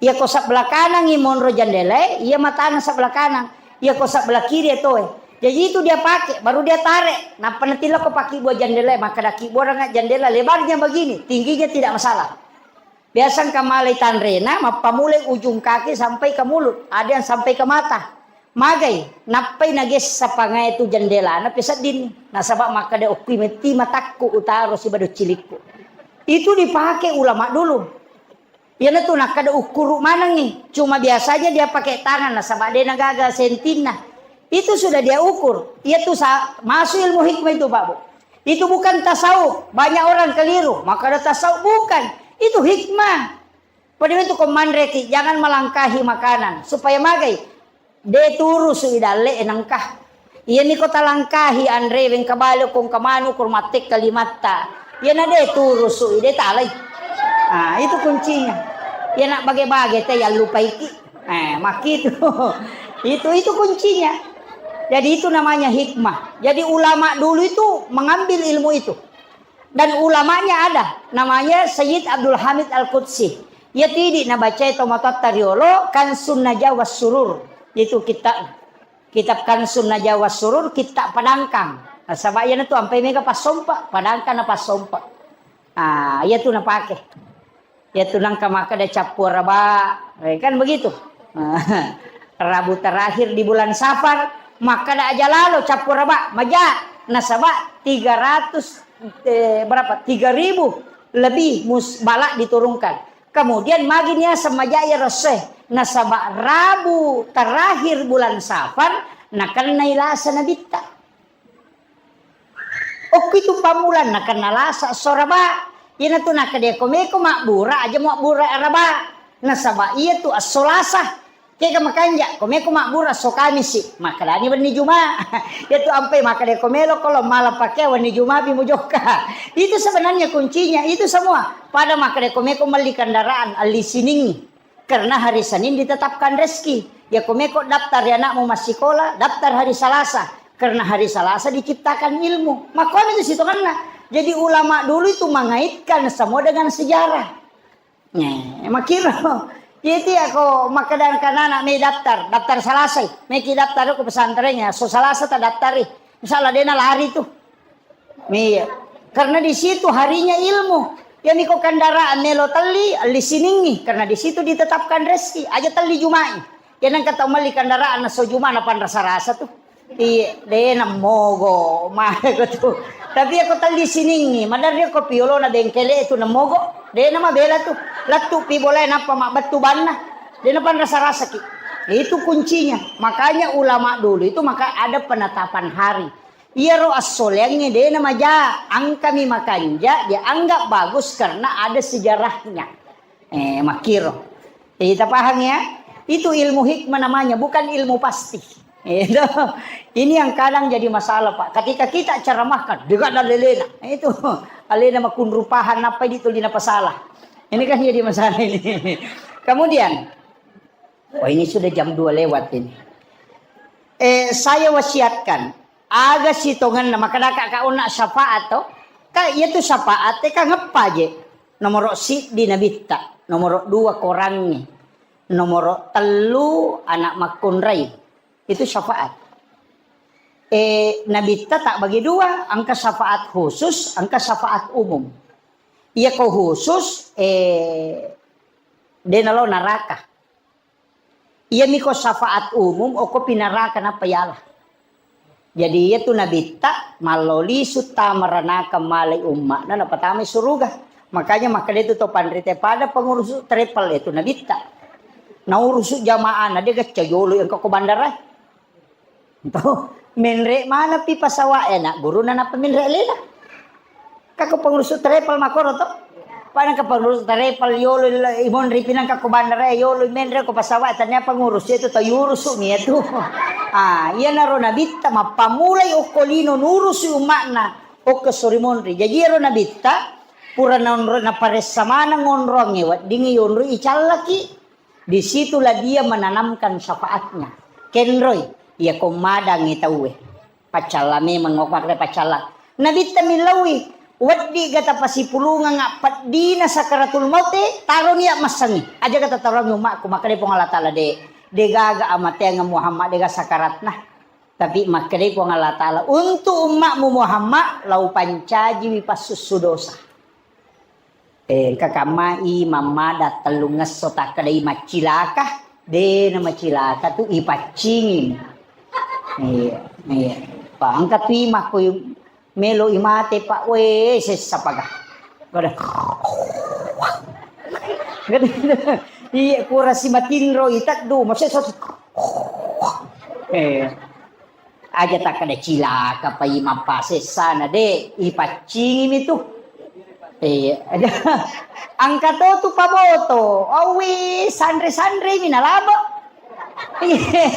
Iya ko sebelah kanangngi monro jendelae, iya matana sebelah kanang. Iya ko sebelah kiri etoe. Jadi itu dia pakai, baru dia tarik. Nappa natilokko pakkibua jendelae, makkadakki buaranga jendela lebarnya begini, tingginya tidak masalah. Biasa engka malai tanrena, mappamulai ujung kaki sampai ke mulut, ada yang sampai ke mata. Magai, nappai nagessa pangae tu jendelana peseddinni. Nasaba makkeda okkui metti matakku utaro siba doccilikku. Itu dipakai ulama dulu. Iyanatu nakkeda ukkuru manengngi. Cuma biasanya dia pakai tangan nasaba de nagaga sentinna. Itu sudah dia ukur. Iya tu sa-, masuk ilmu hikmah itu, Pak Bu. Itu bukan tasawuf. Banyak orang keliru. Makkeda tasawuf bukan. Itu hikmah. Pada itu ko manreki, jangan melangkahi makanan. Supaya magai. De turusu i dalle e nengka. Iyami ko talangkahi anre wengka bale ko engka manu ko mattekka limatta. Iyana de turusu i de talai. Ah, itu kuncinya. Iyana bage-bage te yallupaiki. Eh, makitu. Itu, itu kuncinya. Jadi itu namanya hikmah. Jadi ulama dulu itu mengambil ilmu itu. Dan ulamanya ada, namanya Sayyid Abdul Hamid Al-Qudsi. Iya tidi nabacai tomatoatta riolo, Kansun Najah was Surur. Itu kitab, kitab Kansun Najah was Surur, kitab Padangkang. Nasaba iyana tu ampai mega passompa, Padangkang na passompa. Ah, iya tu napake. Iya tu nangka makkeda cappu araba, eh, kan begitu. Rabu terakhir di bulan Safar, makkeda aja lalo cappu araba, maja, nasaba tiga ratus, eh, berapa? Tiga ribu lebih mus-, bala diturunkan. Kemudian magi niaseng maja iya rosse, nasaba Rabu terakhir bulan Safar, nakennai lasa nabitta. Okkitu pammulanna kenna lasa esso araba. Iyanatu nakkeda ko meko mabbura, aja mabbura araba. Nasaba iyatu esso lasa. Kega makanja, ko meko mabbura esso kamisi, makkedani wenni juma. Iyatu ampai makkeda ko melo ko lo mala pakkea wenni juma pi mujokka. Itu sebenarnya kuncinya, itu semua. Pada makkeda ko meko melli kendaraan, elli siningi. Karena hari Senin ditetapkan rezeki. Ya, ko meko daftar ya anakmu massikola, daftar hari Selasa. Karena hari Selasa diciptakan ilmu. Makanya itu sitonganna. Jadi ulama dulu itu mengaitkan semua dengan sejarah. Nih, makiro. Jadi aku makkeda anak-anak me daftar, daftar Selasa. Meki daftar ke pesantren ya, so Selasa tak daftar. Misalnya dia lari tuh. Iya. Karena di situ harinya ilmu. Yang niko kendaraan melo telli, elli siningi. Karena di situ ditetapkan rezeki. Aja telli Jumai. Ya nang kata melli kendaraan na so Juma na panrasa-rasa tuh. Iya, de na mogo. Mah ko tuh. Tapi aku telli siningi, madar dia ko piolo na bengkele itu na mogo. De na mabela tuh. Latu pi boleh napa mak betu banna. De na panrasa-rasa ki. Itu kuncinya. Makanya ulama dulu itu maka ada penetapan hari. Iyaro assoleangnge de namaja, angkami makanja, dianggap bagus karena ada sejarahnya. Eh, makkiro. Jadi, kita paham ya? Itu ilmu hikmah namanya, bukan ilmu pasti. Itu. Ini yang kadang jadi masalah, Pak. Ketika kita ceramahkan, dekat dan lelena. Itu. Alena makunrupahan apa itu dina pasalah. Ini kan jadi masalah ini. Kemudian, oh, ini sudah jam dua lewat ini. Eh, saya wasiatkan, aga sitongenna, makkedaka ka onna syafaat to? Ka iya tu syafaat e ka ngeppa je. Nomoro siddi nabitta, nomoro dua korangnge, nomoro tellu anak makkunrai. Itu syafaat. Eh, nabitta tak bagi dua, engka syafaat khusus, engka syafaat umum. Iya ko khusus, eh, de nalo naraka. Iyami ko syafaat umum, okko pinaraka nappa yala. Jadi, iya tu nabitta, mallo lisu tamaranaka malai umma'na, napatamai suruga. Makanya, makkeda itu to panrita pada pengurusu travel itu nabitta. Naurusu jamaah, na dia gacca yolo yang ko bandara. Tuh, menre mana pi pesawat, eh, nak guru na napa menre lena. Ka ko pengurus travel makkoro to. Pada ka pengurus travel yolo imonri pinang ka ko bandara yolo menre ko pesawat tania pengurus itu to yurusu mi itu. Ah, iya naro nabitta mappamulai okko lino nurusu umma'na okko sori monri. Jadi iyaro nabitta pura naonro naparessa maneng onroangnge weddingngi yonroi icallaki. Di situlah dia menanamkan syafaatnya. Kenroi, iya ko madangngi tauwe. Paccalla memang, makkeda paccalla. Nabitta millauwi, weddi ga tapasipulungeng appeddina sakaratul maute, taroni massengi. Aja ga tatarongi umma'ku, makkeda Puang Allah Taala, de, de gaga amateang Muhammad, de ga sakaratna. Tapi makkeda Puang Allah Taala, untuk umma'mu Muhammad, lau pancajiwi passussu dosa. Eh, engka kammai mammada tellungngesso takkedai maccilaka, De namacilaka tu ipaccingi. Iya, iya. Pa engka tu imakko melo imate, Pak, we, sessa paga. Kada. Iya, kurasi matinro iteddu, masessa. Eh. Aja takkeda cilaka pa imang pasessana, de, ipaccingimi tu. Iya. Engka to tu paboto, awi sanre-sanremi nalabo. Iya.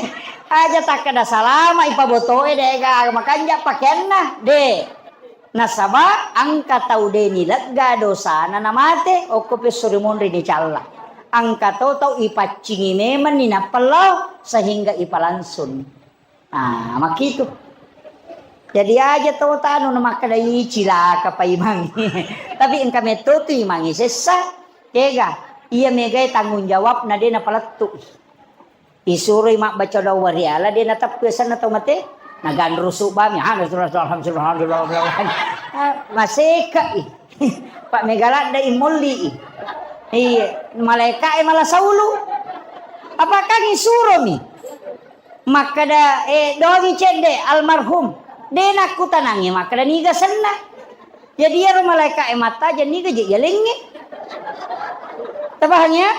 Aja takkeda salama ipabotoe, de ga makanja pakeanna, de. Nasaba engka tau de nilegga dosana namate, okko pesso ri monri nicalla. Engka to tau ipaccingi memenni nappa lao sehingga ipalangsung. Ah, makkitu. Jadi aja to tanu na makkeda, "Ih, cilaka pa imangi." Tapi engka metto tu imangi sessa, kega? Iya megae tanggung jawabna de napalettu. Isuroi mabbaca doa wariala de nateppu asenna tau mate. Naganrusu bami, alhamdulillah, alhamdulillah, alhamdulillah. Ah, maseka i. Pak mega ladde i molli i. Iya, malaika e mala saulu. Apakah isuromi? Makkeda, eh, doangi cedde almarhum. De nakkutanangi makkeda niga senna. Jadi iyaro malaika e mattaja niga je yalengnge. Tapahang ya?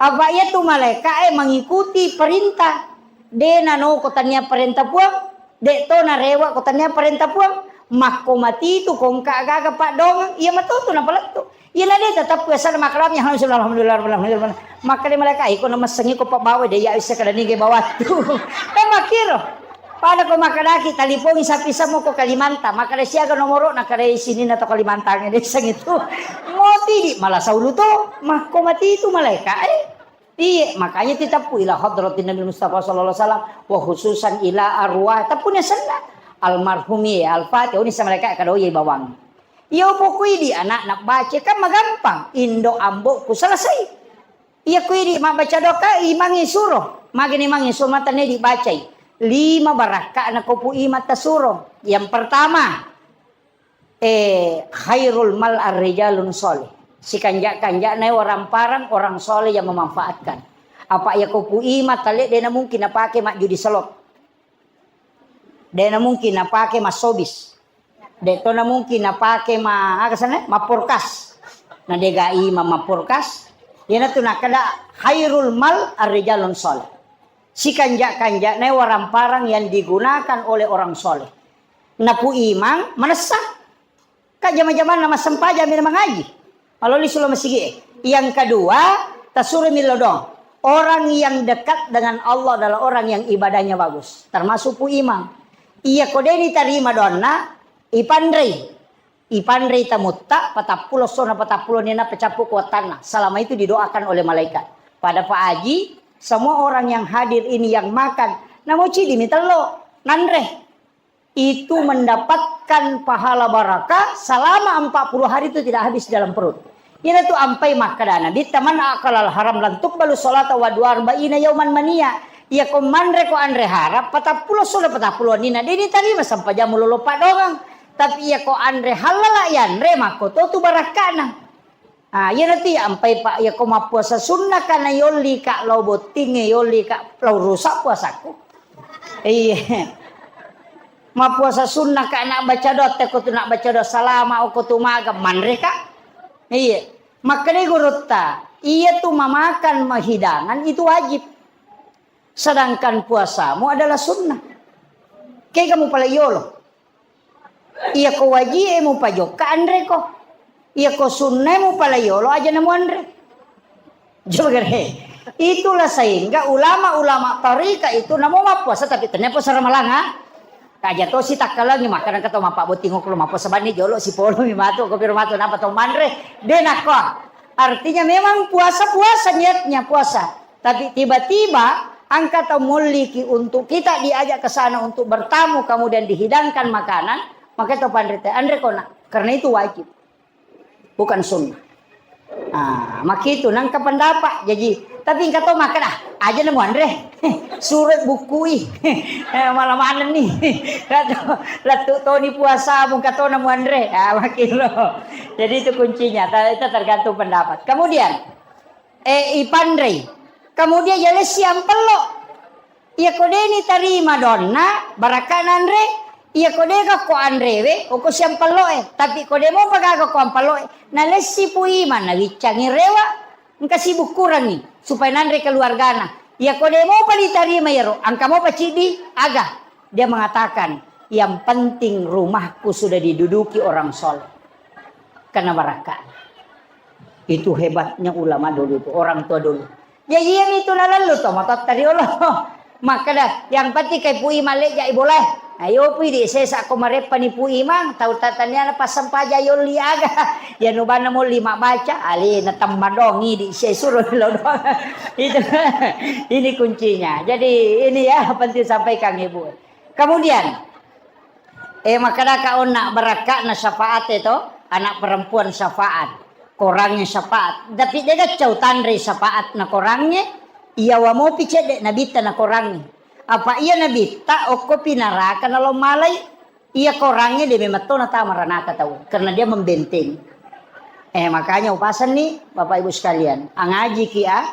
Apa iya tu malaika e mengikuti perintah. De nano ko tania perintah Puang, de to narewa ko tania perintah Puang. Makko mati tu kongka gaga paddoangeng, iya matu tu napalettu. Iyana de tetap biasa makkeda, "Alhamdulillah, alhamdulillah, alhamdulillah." Makkeda malaika, "Iko namessengi ko pabbawa de ya isse kada nige bawattu." Kan makkiro. Pada ko makkedaki talipongi sapi semua ko Kalimantan, makkeda siaga nomoro na kada sini na to Kalimantan de seng itu. Moti di malah saulu to, makko mati itu malaika, eh. Iya, makanya titeppu ila hadratin Nabi Mustafa sallallahu alaihi wasallam, wa khususan ila arwah. Teppuni senna almarhum ya, Al-Fatihah, ini sama mereka kada oye bawang. Iya, pokoknya di anak nak baca kan magampang. Indo ambokku selesai. Iya, kui di mak baca doa, imangi suro. Magini mangi suro mata ne dibacai. Lima barakka na kopu imat tasuro. Yang pertama, Eh, khairul mal ar-rijalun sholih. Sikanja-kanjana waramparang orang soleh yang memanfaatkan. Apa iya ko pu ima tale, dena mungkin napake majjudi slot. Dena mungkin napake massobis. De tona mungkin napake ma, aga sana, mapporkas. Na dega ima mapporkas. Iyana tu nakada khairul mal ar-rijalun sholih. Sikanja-kanjana waramparang yang digunakan oleh orang soleh. Napu imang manessa. Ka jama-jamanna massempajang mi na mangaji. Maloli sulo masigi e. Yang kedua, tasuro mi lodong. Orang yang dekat dengan Allah adalah orang yang ibadahnya bagus. Termasuk pu imang. Iya ko deni tarima doanna, ipanrei. Ipanrei tamutta, patappulo sona patappulo nina pecappu kuatanna. Selama itu didoakan oleh malaikat. Pada Pak Haji, semua orang yang hadir ini yang makan, namo cidi mi tello, nanre. Itu mendapatkan pahala barakah selama empat puluh hari itu tidak habis dalam perut. Iyana tu ampai makkada Nabitta, "Man akalal haram lan tuqbalu salata wa dua arba'ina yauman mania." Iya ko manre ko anre haram, patappulo solo patappulo nina, deni tarima sampajammu lolo padongang. Tapi iya ko anre halala yanre, makko to tu barakkana. Ah, iyana tu ampai, Pak, iya ko mappuasa sunnah kana yolli ka lao bottingnge, yolli ka lao rusak puasaku. Iya. Mappuasa sunnah ka nak baca doa, te ko tu nak baca doa salama, oko tu maga manre ka. Iya. Makkedai gurutta, iya tu mamakan mahidangan itu wajib. Sedangkan puasamu adalah sunnah. Kega mupalai yolo. Iya ko wajie mupajokka anreko. Iya ko sunnae mupalai yolo aja namu anre. Jogere. Itulah sehingga ulama-ulama tarika itu namo mappuasa tapi tania puasa Ramalanga. Kaja to si takkalangi makkada engka to mappabotting okko lo mappuasa banni jolo sipolo mi matu ko piro matu napa to manre. De nakko. Artinya memang puasa-puasa niatnya puasa. Tapi tiba-tiba engka tau molliki untuk kita diajak ke sana untuk bertamu, kemudian dihidangkan makanan, maka itu panrita, anre kona, karena itu wajib, bukan sunnah. Ah, makitu nangka pendapat. Jadi, tapi engka to makkada, "Ah, aja nemu anre." Surat bukui. Eh, malah mana nih? Lettu toni puasa, mungka to nemu anre. Ah, makin lo. Jadi itu kuncinya. Ta-, itu tergantung pendapat. Kemudian, Eh, ipanrei. Kemudian jalessi ampello. Iya ko deni tarima donna, barakka nanre. Iya ko dega ko anrewe, oko siampello e. Tapi ko demo pagaga ko ampello e, nalessi Pu Imang, nawiccangi rewa, engka sibukkurangi supaya nanre keluargana. Iya ko demo pali tarima yero, angka mo paciddi aga. Dia mengatakan, yang penting rumahku sudah diduduki orang soleh. Karena barakka. Itu hebatnya ulama dulu itu, orang tua dulu. Ya iya mi tu nalallu to matotta riolo. Makkeda, yang penting kai Pu Imang lejja i bolae. Ayo Pu, idi sesa ko mareppani Pu Imang, tau tataniana passampaja yolli aga. Ya nubanna molli mabbaca, ale na temmadong idi sesuro lo doang. Itu ini kuncinya. Jadi ini ya penting sampaikan Ibu. Kemudian Eh, makkedaka onna barakka'na syafaat e to, anak perempuan syafaat, korangnge syafaat. Tapi de gaccau tanre syafaat na korangnge, iya wa mopi cedde nabitta na korangnge. Apa iya nabitta okkopi naraka nalo malai, iya korangnge de memetto natama ranaka tau, karena dia membentengi. Eh, makanya upasenni Bapak Ibu sekalian, angajiki a,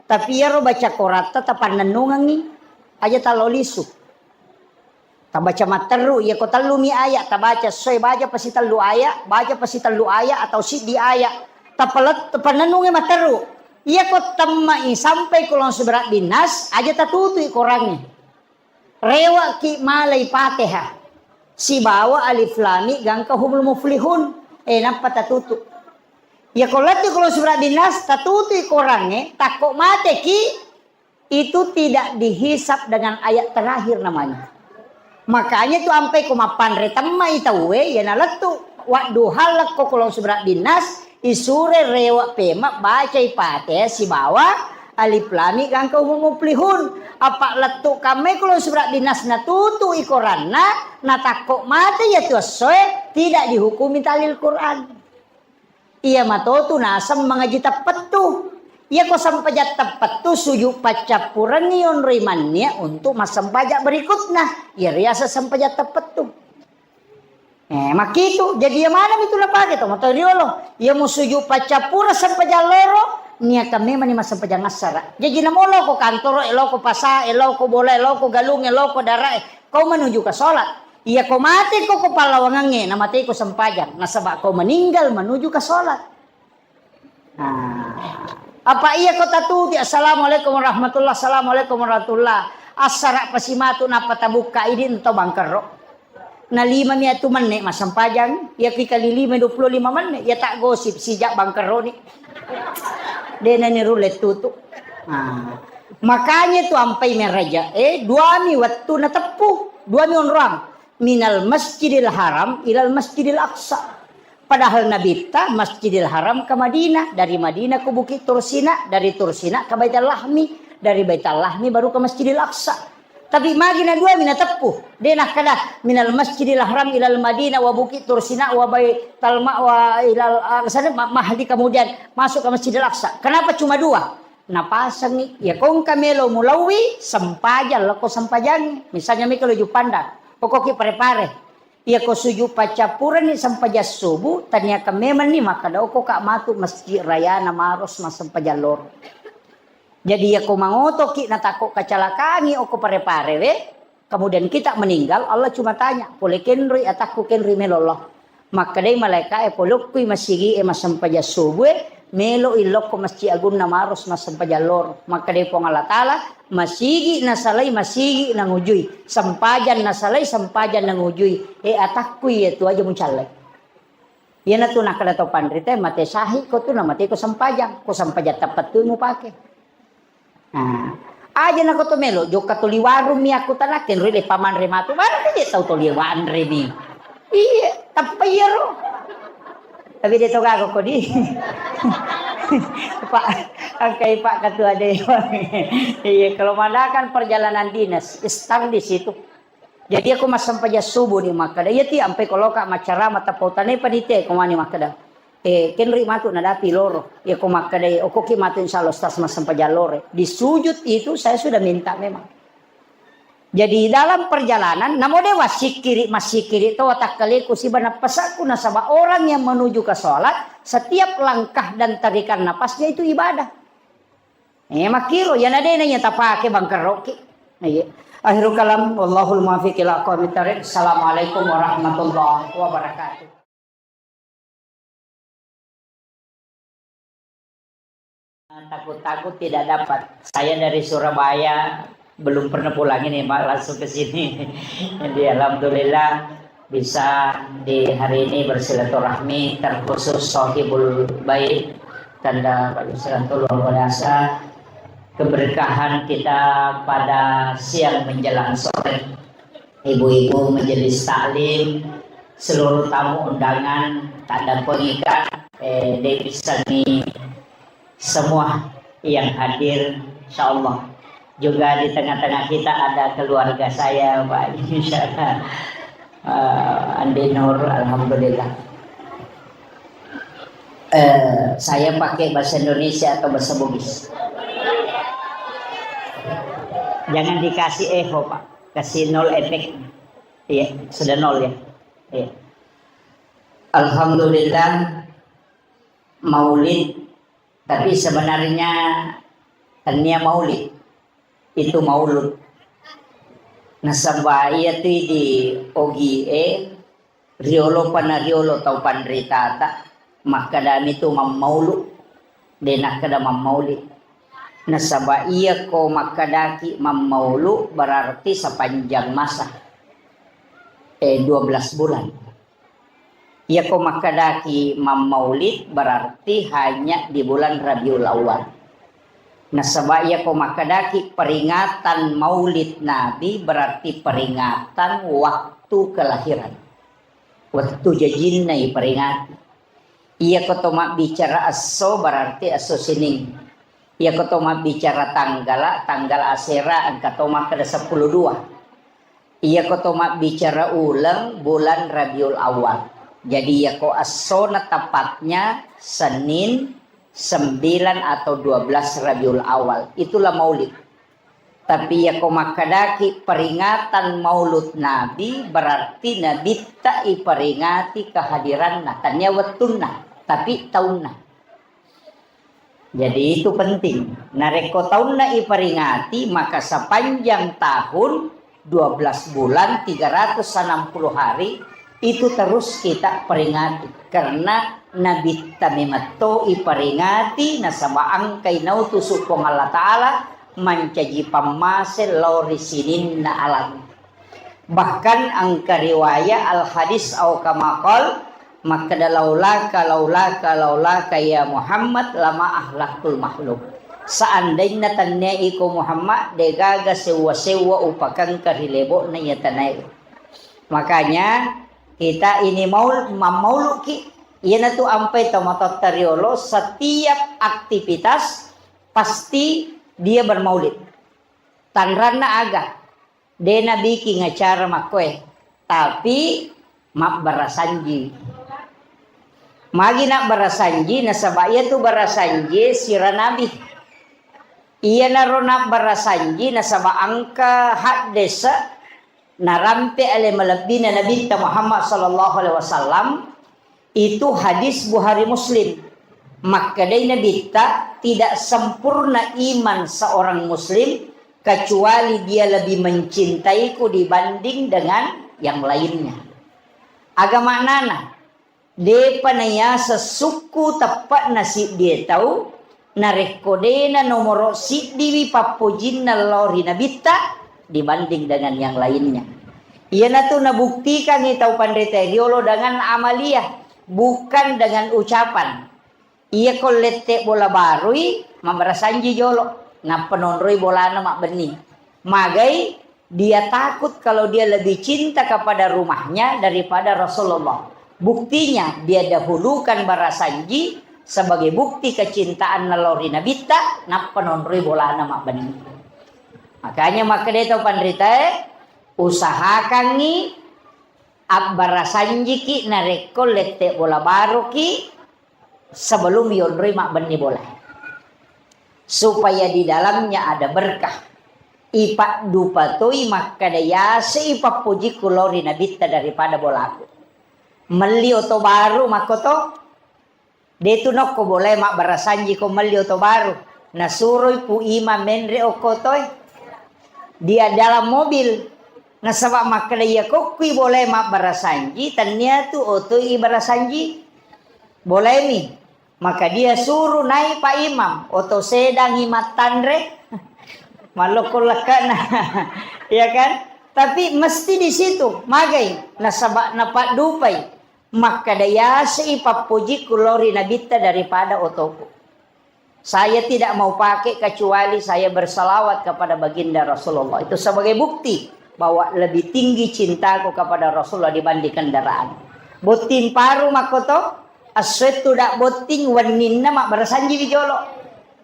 tapi iyaro baca koratta tapannennungengi, aja talo lisu. Tabaca matteru, iya ko tellumi aya, tabaca soe baca pasi tellu aya, baca pasi tellu aya atau siddi aya. Tapalet-, tapannennungi matteru. Iya ko temmai sampai kulon suberat binnas, aja tatutui korangnge. Rewaki malai Fatihah. Sibawa alif lami gangka humul muflihun. Eh, nappa tatutu. Iya ko lettu kulon suberat binnas, tatutui korangnge, takko mateki, itu tidak dihisap dengan ayat terakhir namanya. Makanya tu ampai ko mappanre temmai tauwe, ya nalettu wadduha lekko kulon suberat binnas, isure rewa pema bacai Fatihah sibawa alif lami gangka humul muflihun. Apa lettu kammai kulon suberat binnas natutu i koranna, natakko mate ya tu essoe, tidak dihukumi talil Quran. Iya matotu naseng mangaji teppettu. Iya ko sempajang teppettu, suju paccappurengngi yonroi mannia untuk massempajang berikutna. Iya riaseng sempajang teppettu. Eh, makkitu. Jadi iya maneng itu napake to matoa riolo. Iya musuju paccappureng sempajang loro, niakan memang ni massempajang assara. Jadi namo loko kantoro, eh, loko pasa, eh, loko bola, eh, loko galung, eh, loko dara, eh, kau menuju ke sholat. Iya ko mate ko, ko pallawangengnge, na mate ko sempajang. Nasaba ko meninggal menuju ke sholat. Nah, apa iya ko tatuti, "Assalamualaikum warahmatullah, assalamualaikum warahmatullah." Assara pasi matu nappa tabukka idi ento bangkerro. Na lima mi atu menne massempajang, iya ki kali lima dua puluh lima menne, iya tak gosip sijak bangkerro ni. Dena ni rulle tutu. Nah, makanya tu ampai meraja, eh, duami wettu nateppu, duami onroang. Minal Masjidil Haram ilal Masjidil Aqsa. Padahal Nabitta Masjidil Haram ke Madinah, dari Madinah ke Bukit Tursina, dari Tursina ke Baitul Lahmi, dari Baitul Lahmi baru ke Masjidil Aqsa. Tapi magi na dua mi nateppu. De nakkeda minal Masjidil Haram ilal Madinah wa Bukit Tursina wa Baitul Ma-, wa ilal Aqsa, ma-, Mahdi, kemudian masuk ke Masjidil Aqsa. Kenapa cuma dua? Napasengngi, iya ko engka melo mulauwi, sempajang lako sempajangnge. Misalnya mika lo Juppandang, pokoki pare-pare. Iya ko suju paccappureni sempajang subuh, taniakan memang ni makkeda, "Oko ka matu masjid rayana Maros massempajang loro." Jadi iya ko mangotoki natakko kacalakangi oko pare-pare we, kemudian kita meninggal, Allah cuma tanya, "Pole kenroi atakku kenroi melo Allah?" Makkedai malaeka'e, "Polokkui masigi'e massempajang subuh e, melo illokko Masjid Agunna Maros massempajang loro." Makkedai Puang Allah Taala, "Masigi nasalai, masigi nangujui. Sempajang nasalai, sempajang nangujui. E, atakkui iya tu aja mucallai." Iyanatu nakkeda to panrita, "Mate sahiko tu, namateko sempajang. Ko sempajang teppettu mupake." Nah, aja nako to melo, jokka toli warung mi aku tanakke, nroi le pamanre matu. Mana tu je tau toli wanre mi. Iya, tappa iyaro. Tapi dia to gaga kodi. Pak, angkai Pak Ketua Dewan. Iya, kalau mengadakan perjalanan dinas, start di situ. Jadi aku massempajang subuh ni makkeda, iya ti ampai koloka maccarama tapau tane panitia ko mani makkeda. Eh, kenri matu nadapi loro. Iya ko makkeda, okoki matu insya Allah Ustaz massempajang loro. Di sujud itu saya sudah minta memang. Jadi dalam perjalanan, namo dewa sikiri masikiri to watakkaleku siba nappasaku nasaba orang yang menuju ke sholat, setiap langkah dan tarikan napasnya itu ibadah. Eh, makkiro, iyana dena iya tapake bangkerroki. Iya. Akhirul kalam, wallahul muwaffiq ila aqwamit thariq. Assalamualaikum warahmatullahi wabarakatuh. Takut-takut tidak dapat. Saya dari Surabaya, belum pernah pulang ini, Pak, langsung ke sini. Jadi, alhamdulillah, bisa di hari ini bersilaturahmi, terkhusus Sohibul Bait, tanda Pak Yusranto luar biasa. Keberkahan kita pada siang menjelang sore. Ibu-ibu majelis taklim, seluruh tamu undangan, tanda pengikat, eh, Dewi Sani, semua yang hadir, insyaallah. Juga di tengah-tengah kita ada keluarga saya, Pak, insyaallah. Eh, Andi Nur, alhamdulillah. Eh, saya pakai bahasa Indonesia atau bahasa Bugis? Jangan dikasih echo, Pak. Kasih nol efek. Iya, sudah nol ya. Iya. Alhamdulillah, maulid. Tapi sebenarnya tania maulid. Itu maulud. Nasaba iya tu di ogi e, riolo pana riolo tau panritata, makkedami tu mammaulu, de nakkeda mammauli. Nasaba iya ko makkedaki mammaulu berarti sepanjang masa, eh, dua belas bulan. Iyako makkedaki mammaulid berarti hanya di bulan Rabiul Awal. Nasaba iyako makkedaki peringatan maulid Nabi berarti peringatan waktu kelahiran. Wettu jajinna iperingati. Iyako to mabbicara esso berarti esso Senin. Iyako to mabbicara tanggala, tanggal asera engka to makkeda seppulo dua. Iyako to mabbicara uleng, bulan Rabiul Awal. Jadi, iyako essona tepatnya Senin sembilan atau dua belas Rabiul Awal. Itulah maulid. Tapi, iyako makkedaki peringatan maulud Nabi, berarti Nabitta iperingati kehadiranna. Tania wettunna, tapi taunna. Jadi itu penting. Narekko taunna iperingati, maka sepanjang tahun, dua belas bulan, tiga ratus enam puluh hari, itu terus kita peringati. Karena Nabitta memetto iperingati, nasaba engkai nautusu Puang Allah Ta'ala mancaji pammase lao ri sininna alam. Bahkan engka riwayat al-hadis au kama qal, makkeda, "Laulaka, laulaka, laulaka ya Muhammad, lama ahlaktul makhluk." Seandainna tennia iko Muhammad, degaga sewwa-sewwa upakengka ri lebo'na iya tanae. Makanya kita ini maul-, mammauluki, iyanatu ampai tomatoatta riolo, setiap aktivitas pasti dia bermaulid. Tanranna aga? De nabiking acara makkoe, tapi mabbarasanji. Magi nabbarasanji, nasaba iyatu barasanji sira nabi. Iyanaro nabbarasanji nasaba engka haddese narampe ale malebbina Nabitta Muhammad sallallahu alaihi wasallam, itu hadis Bukhari Muslim. Makkedai Nabitta, "Tidak sempurna iman seorang muslim kecuali dia lebih mencintaiku dibanding dengan yang lainnya." Aga maknana? Depa nayaseng sukku teppe'na siddie tau, narekko dena nomoro siddiwi pappojinna lao ri Nabitta dibanding dengan yang lainnya. Iyanatu nabuktikangngi tau panritae riolo dengan amaliah, bukan dengan ucapan. Iyako lette bola barui, mabbarasanji jolo, nappa nonroi bolana mabbenni. Magai dia takut kalau dia lebih cinta kepada rumahnya daripada Rasulullah. Buktinya, dia dahulukan barasanji sebagai bukti kecintaanna lao ri Nabitta, nappa nonroi bolana mabbenni. Makanya makkedai tau panritae, usahakangngi abbarasanjiki narekko lette bola baruki sebelum yonroi mabbenni bola. Supaya di dalamnya ada berkah. Ipaddupatoi makkeda yase ipappojikku lao ri Nabitta daripada bolaku. Melli oto baru makkoto. Detu nokko bolae mabbarasanji ko melli oto baru. Nasuroi Pu Imam menre okko toe. Dia dalam mobil. Nasaba makkeda iya kokkui bolae mabbarasanji, tennia tu otoi ibarasanji. Bolaemi. Maka dia suruh naik Pak Imam, oto sedangi mattanre, mallokko lekkana. Ya kan? Tapi mesti di situ, magai, nasaba napaddupai. Makkeda yasei pappojikku lao ri Nabitta daripada otoku. Saya tidak mau pakai kecuali saya bersalawat kepada baginda Rasulullah. Itu sebagai bukti bahwa lebih tinggi cintaku kepada Rasulullah dibanding kendaraan. Botting paru makkoto, assuettu da botting wenninna mabbarasanjiwi jolo.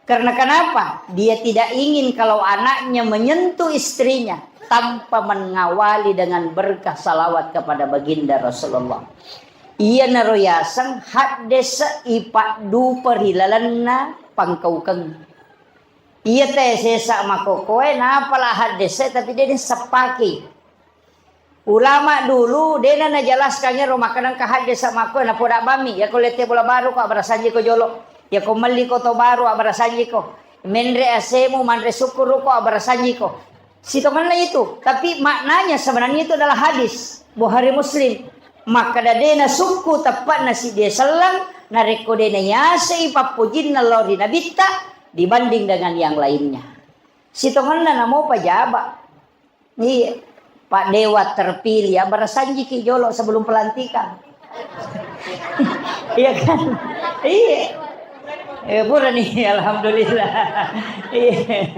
Karena kenapa? Dia tidak ingin kalau anaknya menyentuh istrinya tanpa mengawali dengan berkah salawat kepada baginda Rasulullah. Iyanaro yaseng haddese ipaddupa ri lalenna pangkaukeng. Iya te sesa makokoe, napala haddese tapi de naseppaki. Ulama dulu dena najelaskan ero makkeda engka haddese makkoe napoda bammi, yako lette bola baru ko abbarasanjiko jolo. Yako melliko to baru abbarasanjiko. Menre asemu, manre sukkuruko abbarasanjiko. Sitongenna itu, tapi maknanya sebenarnya itu adalah hadis Bukhari Muslim. Makkeda de nasukku teppa'na siddi selleng, narekko de nayasei pappojinna lao ri Nabitta dibanding dengan yang lainnya. Sitongenna namo pajaba. Iya. Pak Dewa terpilih, abbarasanjiki jolo sebelum pelantikan. Iya kan? Iya. Eh, pura nih, alhamdulillah. Iya.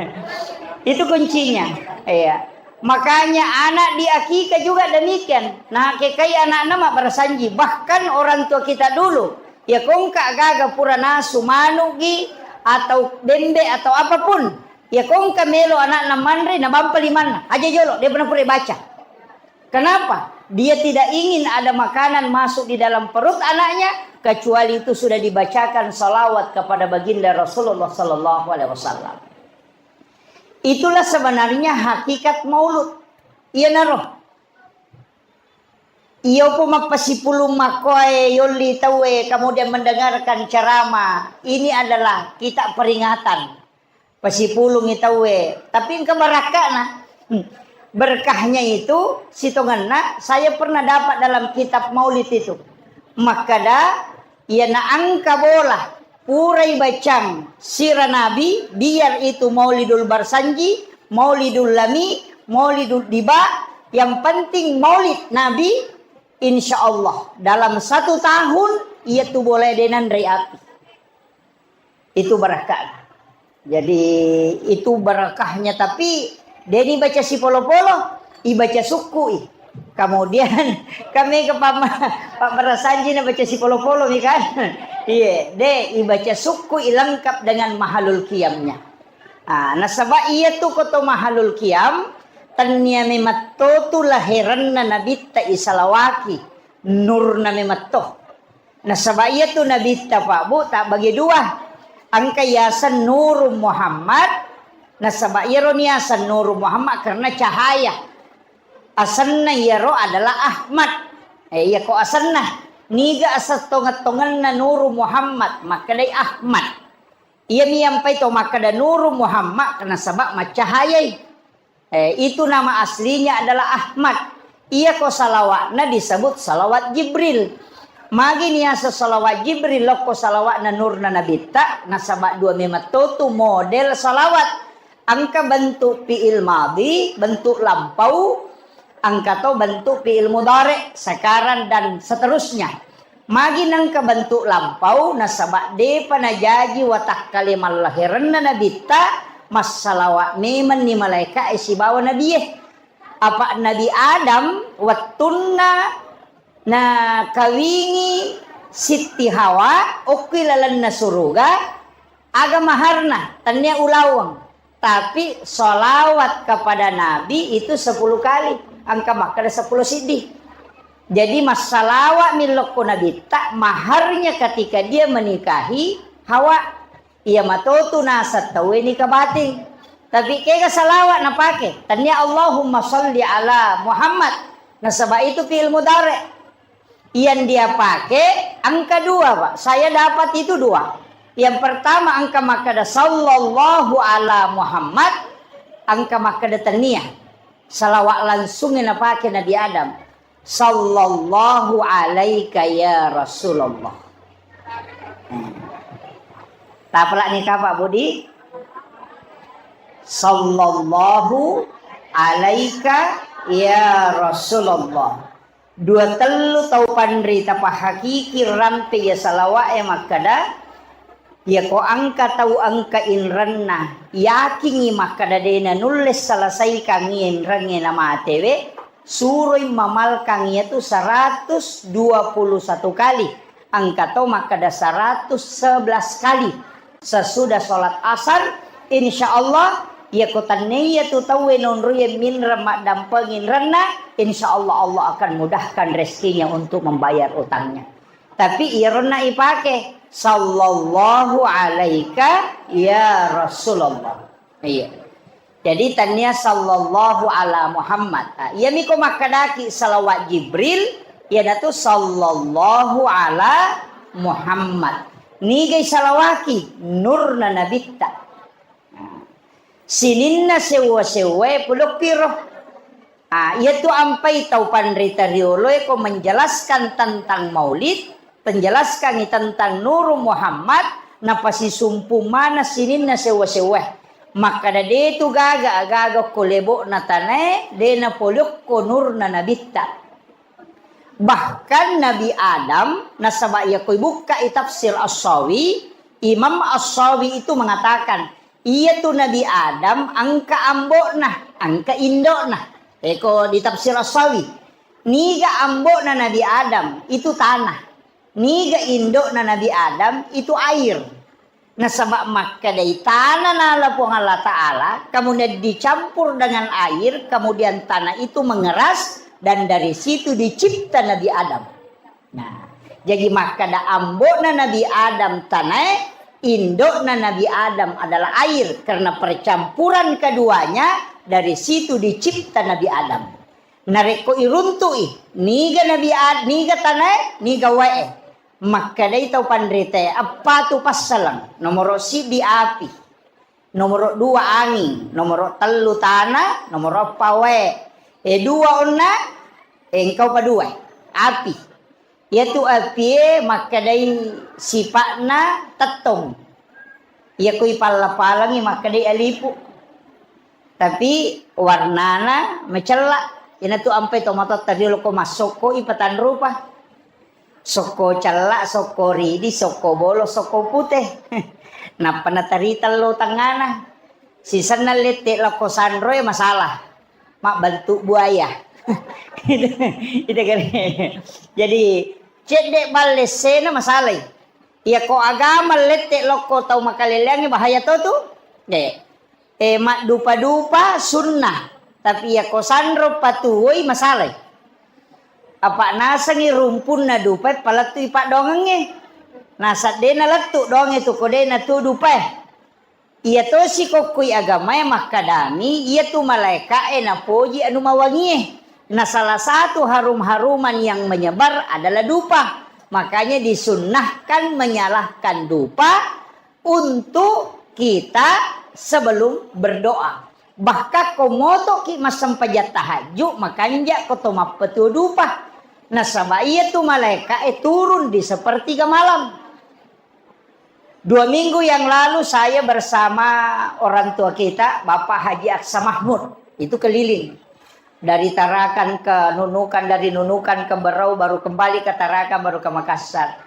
Itu kuncinya. Iya. Makanya anak di akikah juga demikian. Nah, kekai anakna mabbarasanji. Bahkan orang tua kita dulu, ya kongka gaga pura nasu manugi atau bembe atau apapun. Ya kongka melo anakna manre, nabampa limanna. Aja jolo, dia pernah pura baca. Kenapa? Dia tidak ingin ada makanan masuk di dalam perut anaknya, kecuali itu sudah dibacakan salawat kepada baginda Rasulullah sallallahu alaihi wasallam. Itulah sebenarnya hakikat maulud. Iyanaro. Iyo pu mappasipulung makkoe yolli tauwe, kemudian mendengarkan ceramah. Ini adalah kita peringatan. Pasipulungi tauwe, tapi engka barakka'na. Hmm. Berkahnya itu, sitongenna, saya pernah dapat dalam kitab maulid itu. Makkada, iyana engka bola, purai bacang sira Nabi, biar itu Maulidul Barsanji, Maulidul Lami, Maulidul Diba, yang penting maulid Nabi, insya Allah, dalam satu tahun, iya tu bola denanre api. Itu barakka'na. Jadi, itu barakahnya, tapi de ni baca sipolo-polo, ibaca sukku i. Kemudian, kami ke pama-, Pak Barasanji na baca sipolo-polo mi kan? Iya, de ibaca sukku i lengkap dengan mahalul qiyamnya. Ah, nasaba iya tu koto mahalul qiyam, tennia memetto tu laherenna nabitta isalawaki, nurna memetto. Nasaba iyatu nabitta, Pak, Bu, tabbagi dua. Engka yaseng Nurung Muhammad, nasaba iyaro niyaseng Nurung Muhammad karena cahaya. Asenna iyaro adalah Ahmad. Eh, iyako asenna. Niga aseng tongeng-tongenna Nurung Muhammad, makkedai Ahmad. Iyami yampai to makkeda Nurung Muhammad, nasaba maccahayai. Eh, itu nama aslinya adalah Ahmad. Iyako salawatna disebut salawat Jibril. Magi niaseng salawat Jibril, lokko salawatna nurna nabitta, nasaba dua memang totu model salawat. Engka bentuk fi'il madhi, bentuk lampau, engka to bentuk fi'il mudhari, sekarang dan seterusnya. Magi nengka bentuk lampau, nasaba depa najaji watakkale mallaherenna nabitta, massalawa memenni malaeka'e sibawa nabie. Apa Nabi Adam wettunna nakawingi Sitti Hawa okki lalenna suruga, aga maharna, tennia ulaweng. Tapi salawat kepada Nabi itu sepuluh kali. Engka makkeda sepuluh siddi. Jadi, massalawat mi lokko Nabitta, maharnya ketika dia menikahi Hawa. Iya matotu naseng tauwe nikah batin. Tapi kega salawat napake? Tennia Allahumma salli ala Muhammad. Nasaba itu fi'il mudhari. Yang dia pakai angka dua, Pak. Saya dapat itu dua. Yang pertama engka makkeda sallallahu ala Muhammad, engka makkeda tennia. Salawat langsung napake Nabi Adam. Sallallahu alaika ya Rasulullah. Hmm. Tapalani ka Pak Budi. Sallallahu alaika ya Rasulullah. Dua tellu tau panrita pahakiki rampe iya salawa'e makkeda, iyako engka tau engka inrenna, yakingngi makkeda de nanulle selesaikangngi inrengnge namatewe, suroi mamalkang iyatu seratus dua puluh satu kali. Engka to makkeda seratus sebelas kali sesudah sholat asar, insya Allah, iyako tennei iyatu tauwe nonroiye minreng maddampengi inrenna, insya Allah, Allah akan mudahkan rezekinya untuk membayar utangnya. Tapi iyaronna ipake, sallallahu alaika ya Rasulullah. Iya. Jadi, tania sallallahu ala Muhammad. Ah, iyami ko makkedaki salawat Jibril, iyanatu sallallahu ala Muhammad. Nigai salawaki? Nurna nabitta. Sininna sewwa-sewwae pulokki ro. Ah, iyatu ampai tau panrita rioloe ko menjelaskan tentang maulid, penjelaskangi tentang Nuru Muhammad, napasisumpu mana sininna sewwa-sewwa. Makkada, de tu gaga agaga ko lebo'na tanae, de napoliokko nurna nabitta. Bahkan Nabi Adam, nasaba iya ko ibukkai tafsir As-Sawi, Imam As-Sawi itu mengatakan, iyatu Nabi Adam engka ambo'na, engka indo'na. Eko di tafsir As-Sawi, niga ambo'na Nabi Adam itu tanah. Niga indo'na Nabi Adam itu air. Nasaba makkedai tanah nala Puang Allah Ta'ala, kemudian dicampur dengan air, kemudian tanah itu mengeras, dan dari situ dicipta Nabi Adam. Nah, jadi makkeda ambo'na Nabi Adam tanae, indo'na Nabi Adam adalah air, karena percampuran keduanya, dari situ dicipta Nabi Adam. Narekko iruntu'i, niga Nabi Ad-, niga tanae, niga wae. Makkedai tau panritae, eppa tu passaleng. Nomoro siddi api, nomoro dua anging, nomoro tellu tana, nomoro eppa wae. E, dua onna, e, engkau pa dua, api. Iyatu apie makkedai sipa'na tettong. Iya ko ipalla-pallangi makkedai alipu. Tapi warnana macella. Iyanatu ampai tomatoatta riolo ko massokko ipatanrupa. Sokko cella, sokko ridi, sokko bolo, sokko pute. Nappa natarita lo tengngana. Sisenna lette lokko sanroe masalah. Mabbentuk buaya. Itu, itu kan. Jadi, cedde balle sena masalai. Iya ko agama lette lokko tau makaleleangnge bahaya to tu. De. E, maddupa-dupa sunnah, tapi iya ko sanro patuwoi masalai. Apa nasengi rumpunna dupae palettui paddoangengnge. Nasaddena lettu doange tu ko de natu dupae. Iya tosi kokkui agamae makkadami, iyatu malaeka'e napoji anu mawangie. Na salah satu harum-haruman yang menyebar adalah dupa. Makanya disunnahkan menyalakan dupa untuk kita sebelum berdoa. Bahkan ko motoki massempajang tahajud, makanja ko to mappetu dupa. Nasaba iyatu malaeka'e turun di sepertiga malam. Dua minggu yang lalu saya bersama orang tua kita, Bapak Haji Aksa Mahmud, itu keliling. Dari Tarakan ke Nunukan, dari Nunukan ke Berau, baru kembali ke Tarakan, baru ke Makassar.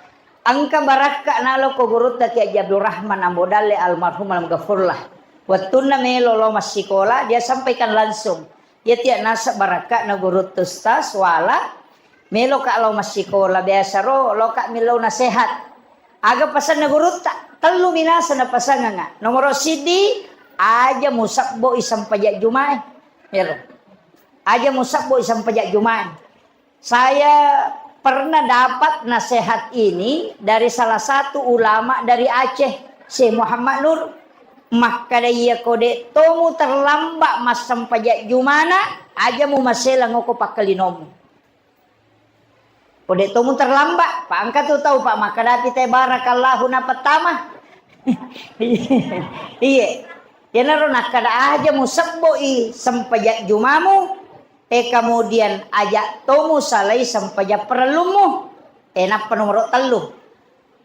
Engka barakka nalo ko gurutta Kiai Haji Abdul Rahman Ambo Dalle almarhum almaghfurlah. Wettunna melo lo massikola, dia sampaikan langsung. Iya tia nasa barakka na gurutta Ustaz, wala, melo ka lo massikola, biasa ro, lo ka millau nasehat. Aga pasanna gurutta? Tellu minasa napasanganga. Nomoro siddi, aja musabbo isempajak jumae. Ero. Aja musabbo isempajak jumae. Saya pernah dapat nasihat ini dari salah satu ulama dari Aceh, Syekh Muhammad Nur. Makkada iya ko de tomu terlambat massempajak jumana, aja mu maselang oko pakkalinomu. Ko de tomu terlambat, pa engka tu tau, pa makkadapi te barakallahu na pertama. Iye. Iye. Iyanaro nakkeda aja musebbo'i sempajang jumamu, eh, kemudian aja to musalai sempajang parellummu. Eh, nappa nomoro tellu.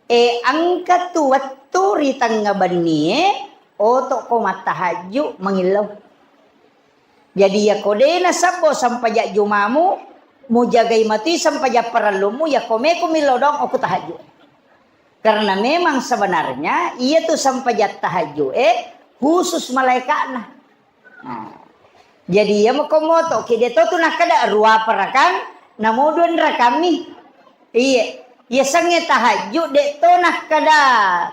Eh, engka tu wettu ri tengnga bennie, oto'ko mattahajju mangillau. Jadi, iyako de nasebbo sempajang jumamu, mujagai matui sempajang parellummu, iyako meko millau doang okko tahajju. Karena memang sebenarnya iya tu sempajang tahajju e khusus malaika'na. Nah, jadi iya mako moto ki de to tu nakkeda rua parakang, namo dua rakammi. Iye, iya sengnge tahajju de to nakkeda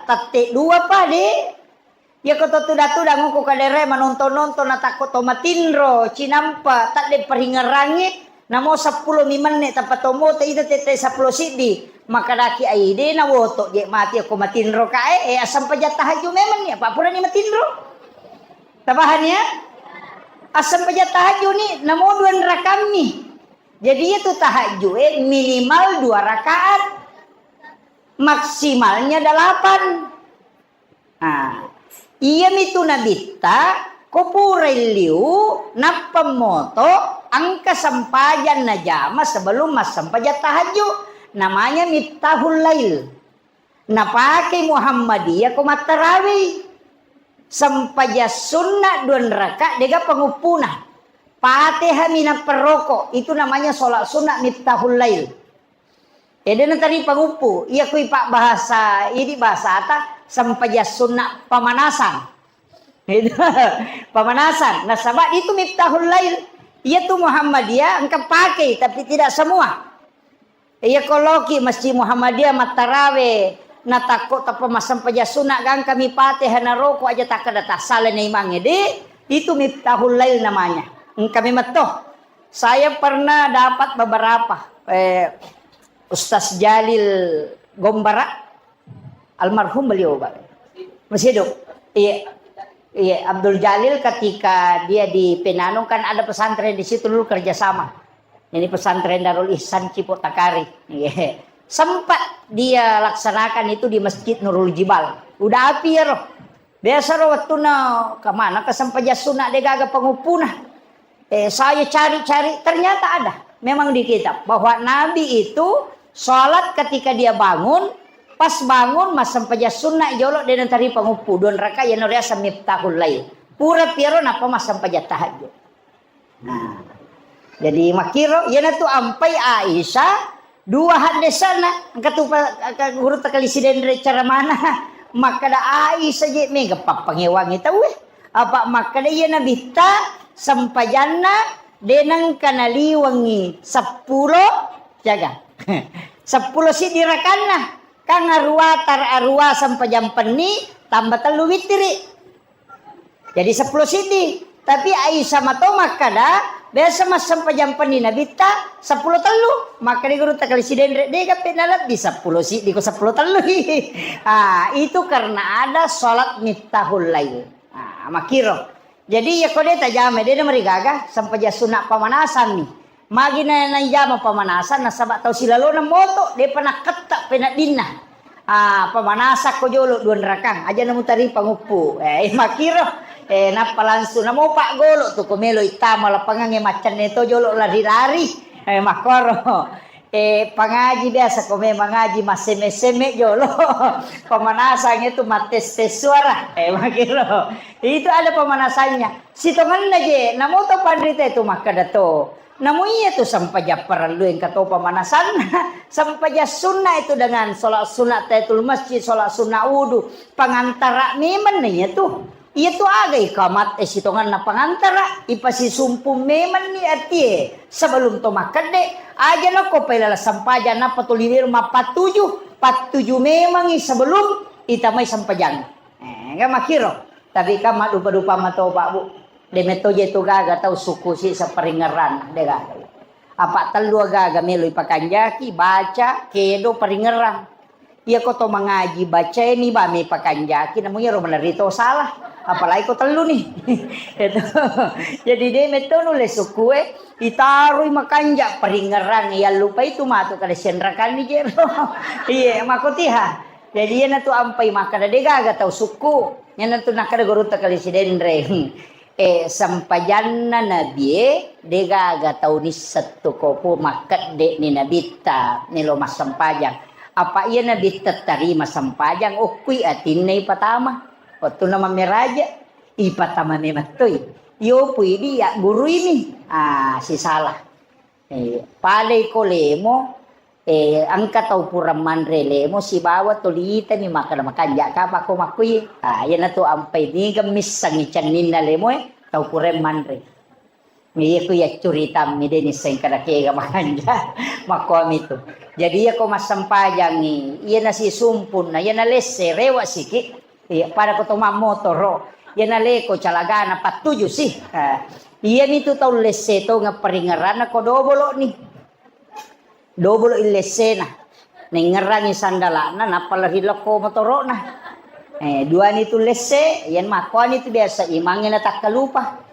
tette dua pa de. Iyako to tudang-tudang okko kadere manonton-nonton natakko to matinro, cinampa, tadde paringerangngi, namo seppulo mi menne tappa to moto ita tette seppulo siddi. Makkedaki ai de nawoto je mati okko matinro kae, eh, assempajang tahajju memang ni, apa purani matinro. Tabahan ya? Assempajang tahajju ni namo dua rakammi. Jadi itu tahajju e minimal dua rakaat. Maksimalnya delapan. Nah, iyami tu nabitta, ko purai liu, nappa moto, engka sempajang najama sebelum massempajang tahajju. Namanya Miftahul Lail. Napake Muhammadiyah ko mattarawei. Sempajang sunna dua raka, dega panguppuna. Fatihah mi nappa roko, itu namanya sholat sunat Miftahul Lail. Ede natari panguppu, iya kui pak bahasa, ini bahasata sempajang sunna pemanasan. Itu pemanasan. Nasaba itu Miftahul Lail. Iya tu Muhammadiyah engka pakai, tapi tidak semua. Iya koloki Masjid Muhammadiyah mattarawe, natakko tappa massempajang sunna gangka mi Fatihah naroko aja takkeda tassala na imangnge, de, itu Miftahul Lail namanya. Engka memang toh. Saya pernah dapat beberapa, eh, Ustaz Jalil Gombara, almarhum beliau, Pak. Masih hidup. Iya. Iya, Abdul Jalil ketika dia di Penanung kan ada pesantren di situ dulu kerjasama. Ini pesantren Darul Ihsan Cipok Takari. Iya. Sempat dia laksanakan itu di Masjid Nurul Jibal. Udah api ya roh. Biasa ro wettunna kemana kesempajang sunna de gaga penguppuna. Eh, saya cari-cari, ternyata ada. Memang di kitab bahwa Nabi itu sholat ketika dia bangun, pas bangun massempajang sunna jolo de natari panguppu, dua raka, iyana riaseng Miftahul Lail. Pura piaro nappa massempajang tahajud. Nah, jadi makkiro, iyana tu ampai Aisyah, dua haddesana, engka tu pa-, ka-, guru takali sidenre cara mana, makkeda Aisyah je mega pappangewangi tau e. Apa makkeda iya Nabitta sempajanna de nengka naliwengi seppulo, jaga. Seppulo siddi rakanna. Kan arua tar-, arua sempajang penni tambah tellu wittiri. Jadi seppulo siddi. Tapi Aisyah mato makkeda, biasa massempajang penni Nabitta seppulo tellu. Makkeda guru takali sidenre, de gape nalebbi seppulo siddi ko seppulo tellu. Ah, itu karena ada sholat miftahul lail. Ah, makkiro. Jadi, iya ko de tajama, de namarigaga, sempajang sunna pamanasan ni. Magi na, naijama pamanasan, nasaba tau silalona moto, depa nakketta peneddinna. Ah, pamanasakko jolo dua rakang, aja namutari panguppu. Eh, makkiro. Eh, nappa langsung namo paggolo tu ko melo ittama lapangangnge maccanne to jolo lari-lari. Eh, makkoro. Eh, pangaji biasa ko memang ngaji massemme-semme jolo. Pamanasang itu mattes-tes suara. Eh, makkiro. Itu ada pemanasannya. Sitongenna je, namo to panrita itu makkeda to. Namo iya tu sempajang parellu engka to pemanasanna. Sempajang sunna itu dengan sholat sunat tahiyatul masjid, sholat sunat wudu. Pengantara memang iya tu. Iya tu aga ikamat, eh, sitongenna pengantara, ipasisumpung memang ni atie. Sebelum to makkedde, aja nako pailala sempajang nappa tuli wero mappattuju, pattuju memangi sebelum itamai sempajang. Eh, ga makkiro. Tapi kan maddupa-dupa matoba, Bu. De metto je tu gaga tau suku si saparingngerang, de gaga. Apa tellu gaga melo ipakanjaki, baca, kedo, paringngerang. Iya ko to mangaji, bacaini ba me pakanjaki, namu iyaro malerri to salah. Apalagi ko tellu ni. Itu. Jadi de metto nulle suku e, itaroi makanja paringngerang, iyallupai tu matu kada senrakanni jero. Iye, makotiha. Jadi iyanatu ampai makkeda, de gaga tau sukku. Iyanatu nakkeda gurutta Kali Sidenreng. Eh, sempajanna nabie, de gaga tau nisseng tu ko pu makkedde ni nabitta melo massempajang. Apa iya nabitta tarima sempajang, okkui atinna ipatama. Wettunna mammeraja, ipatama memettoi. Yo pui di ya gurui ni. Ah, sisala. Eh, padai ko lemo, eh, engka tau pura manre lemo sibawa toli itani makkeda makanja kapa ko makkui. Ah, iyanatu ampai niga missengngi cenninna lemoe tau pura manre. Iya ku iya curitammi de nisseng kada kega makanja. Makkuami tu. Jadi iya ko massempajangi, iya nasi sumpunna, iya nalesse rewa siki. Iya, pada ko to mammotoro, iya naleko calagana pattuju sih. Ah, iya mitu tau lesse tongeng paringeranna ko dobolo ni. Dobolo illessena. Nengngerangi sandalana nappa lari lokko motorona. Eh, duani tu lesse, iyan makkuani tu biasa imangnge natakkalupa.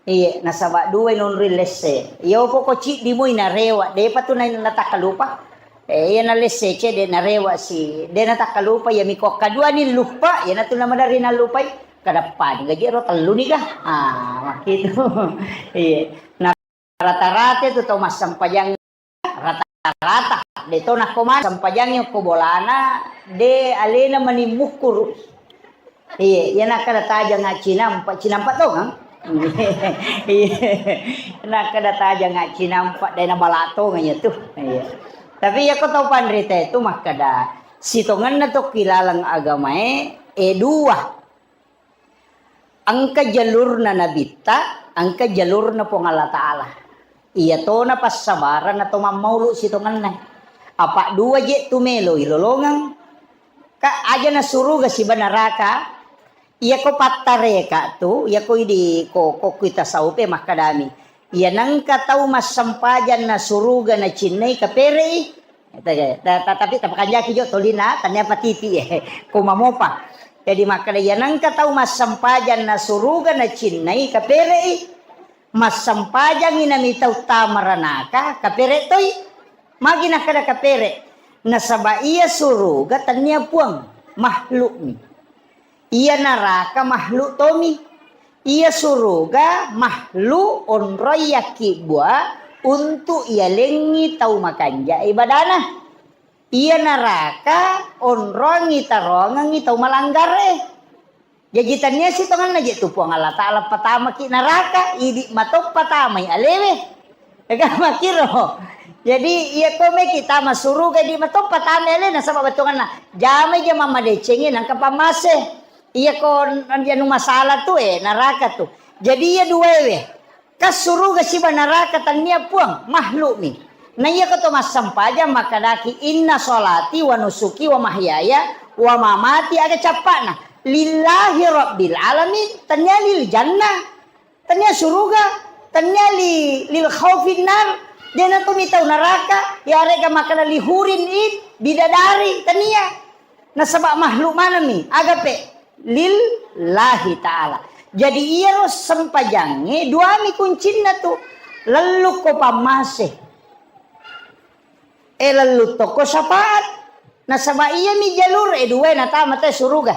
Iye, nasaba duai nonroi lesse. Iya poko ciddi moi narewa, depa tu na-, natakkalupa. Eh, iya nalesse cedde narewa si, de natakkalupa, iya miko kaduani luppa, iyanatu namadari nalupai. Kadappani gaji ro tellu ni ga. Ah, makkitu. Iya. Rata-rata tu tau massempajang rata-rata. De to nakko ma-, sempajangi ko bolana, de alena mani mukkuru. Iya, iya nakkeda tajang cinampa, cinampa tongeng. Iya. Nakkeda tajang cinampa, de nabala tongeng iya tu. Iya. Tapi iya ko tau panrita itu makkeda sitongenna tokki laleng agamae, eh, dua. Engka jalurna nabitta, engka jalurna Puang Allah Ta'ala. Iya tona passabarang atau mammaulu sitongenna. Apa dua je tu melo ilolongeng. Ka aja na suruga siba naraka. Iya ko pattareka tu, iya ko idi ko, ko kui tasawupe makkadami. Iya nengka tau massempajang na suruga na cinnai kaperei. Ta-, ta-, ta-, tapi tapakanjaki jo tolina, tania patiti, eh, ko mamopa. Jadi makkeda, iya nengka tau massempajang na suruga na cinnai kaperei, massempajangi nami tau tamaranaka kapere toi. Magi nakkeda kapere? Nasaba iya suruga tania puang, makhlukmi. Iya naraka makhluk tomi. Iya suruga makhluk onroi yakkibbua untuk iyalengi tau makanja ibadana. Iya naraka onrongi tarongengi tau malanggare. Jaji tania sitongenna je tu Puang Allah Ta'ala patamaki naraka, idi matoppa tamai alewe. Ega makkiro. Jadi iya ko meki tama suruga di matoppa tama ele nasaba bettuanna. Jamai jama madecengi nangka pamase. Iya ko anu masalah tu, eh, naraka tu. Jadi iya duwewe. Kas suruga siba naraka tania puang, makhlukmi. Na iya ko to massempajang makkadaki inna sholati wa nusuki wa mahyaya wa mamati aga cappana. Lillahi rabbil alamin, tania lil jannah. Tania suruga, tania li, lil khaufin nar, dena tu mitau naraka, yarega makkada li hurin in, bidadari, tania. Nasaba makhluk manami, agape lillahi ta'ala. Jadi iyaro sempajangnge duami kuncinna tu, lellukko pammase. E lellu tokko syafaat. Nasaba iyami jalur e dua natama te suruga.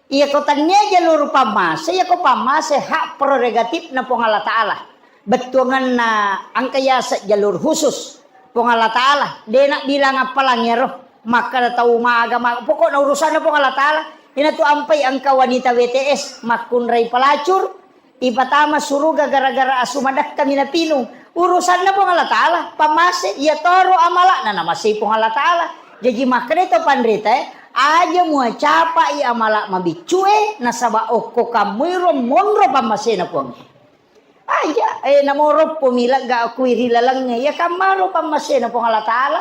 Iya ko tania jalur pammase, iya ko pammase hak prerogatif na Puang Allah Ta'ala. Bettuanganna engka yase jalur khusus Puang Allah Ta'ala. Dena bilang appalang iyaro. Makkada tau maga, maga. Pokokna urusanna Puang Allah Ta'ala. Ina tu ampai engka wanita W T S makkunrai pelacur, ipatama suruga gara-gara asu madakka minapinung. Urusanna Puang Allah Ta'ala, pammase, iya toro amala'na namasei Puang Allah Ta'ala. Jaji makkeda to panrita e, aja muacapai amala mabiccue, nasaba okko kammuiro monro pammasena Puang e. Aja, eh, namoroppo milegga akui ri lalengnge, iya kammaro pammasena Puang Allah Ta'ala,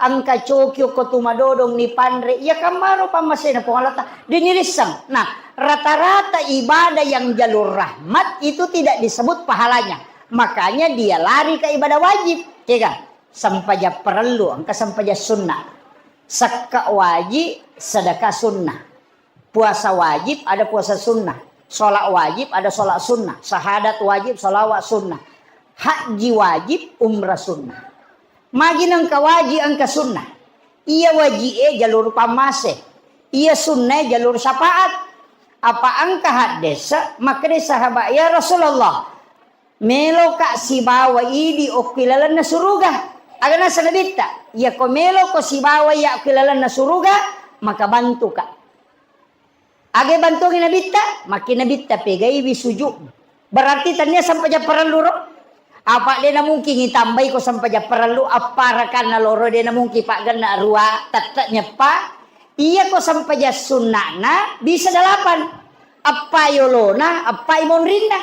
engka coki okko tu madodong ni panre, iya kammaro pammasena Puang Allah Ta'ala, dinirissang. Nah, rata-rata ibadah yang jalur rahmat itu tidak disebut pahalanya. Makanya dia lari ke ibadah wajib, ya kan? Sempajang parellu, engka sempajang sunnah. Sekka wajib, sedekah sunnah. Puasa wajib, ada puasa sunnah. Sholat wajib, ada sholat sunnah. Syahadat wajib, sholawat sunnah. Haji wajib, umrah sunnah. Magi nengka wajib, engka sunnah. Iya wajib e jalur pammase. Iya sunnae jalur syafaat. Apa engka haddese makkeda sahabat, "Ya Rasulullah, meloka sibawa idi okki lalenna suruga." Aga naseng Nabitta, "Iyako meloko sibawa iya okki lalenna suruga, maka bantuka." Aga bantuangi Nabitta? Makki Nabitta pegaiwi sujud. Berarti tania sempajang parellu ro? Apa de namungkin itambai ko sempajang parellu, apparakanna loro de namungkin paggenna arua, tette nyeppa. Iya ko sempajang sunna'na bisa delapan. Eppa yolona, eppa imonrinna.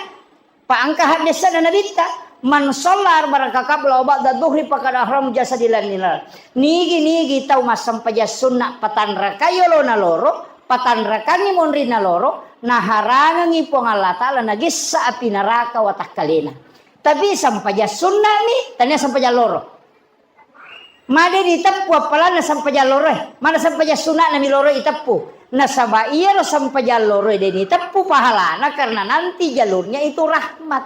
Pa engka haddesana Nabitta, "Man shalla arba'a rakaat qabla wa ba'da dhuhri faqad ahrama jasadi lil nar." Nigi-nigi tau massempajang sunna patanrakai yolona loro, patanrakangi monrinna loro, naharangengi Puang Allah Ta'ala nagessa api naraka watakkalena. Tapi sempajang sunnami, tania sempajang loro. Made diteppu appalanna sempajang loroe, mana sempajang suna'na mi loroe iteppu. Nasaba iyaro sempajang loroe de niteppu pahalana karena nanti jalurnya itu rahmat.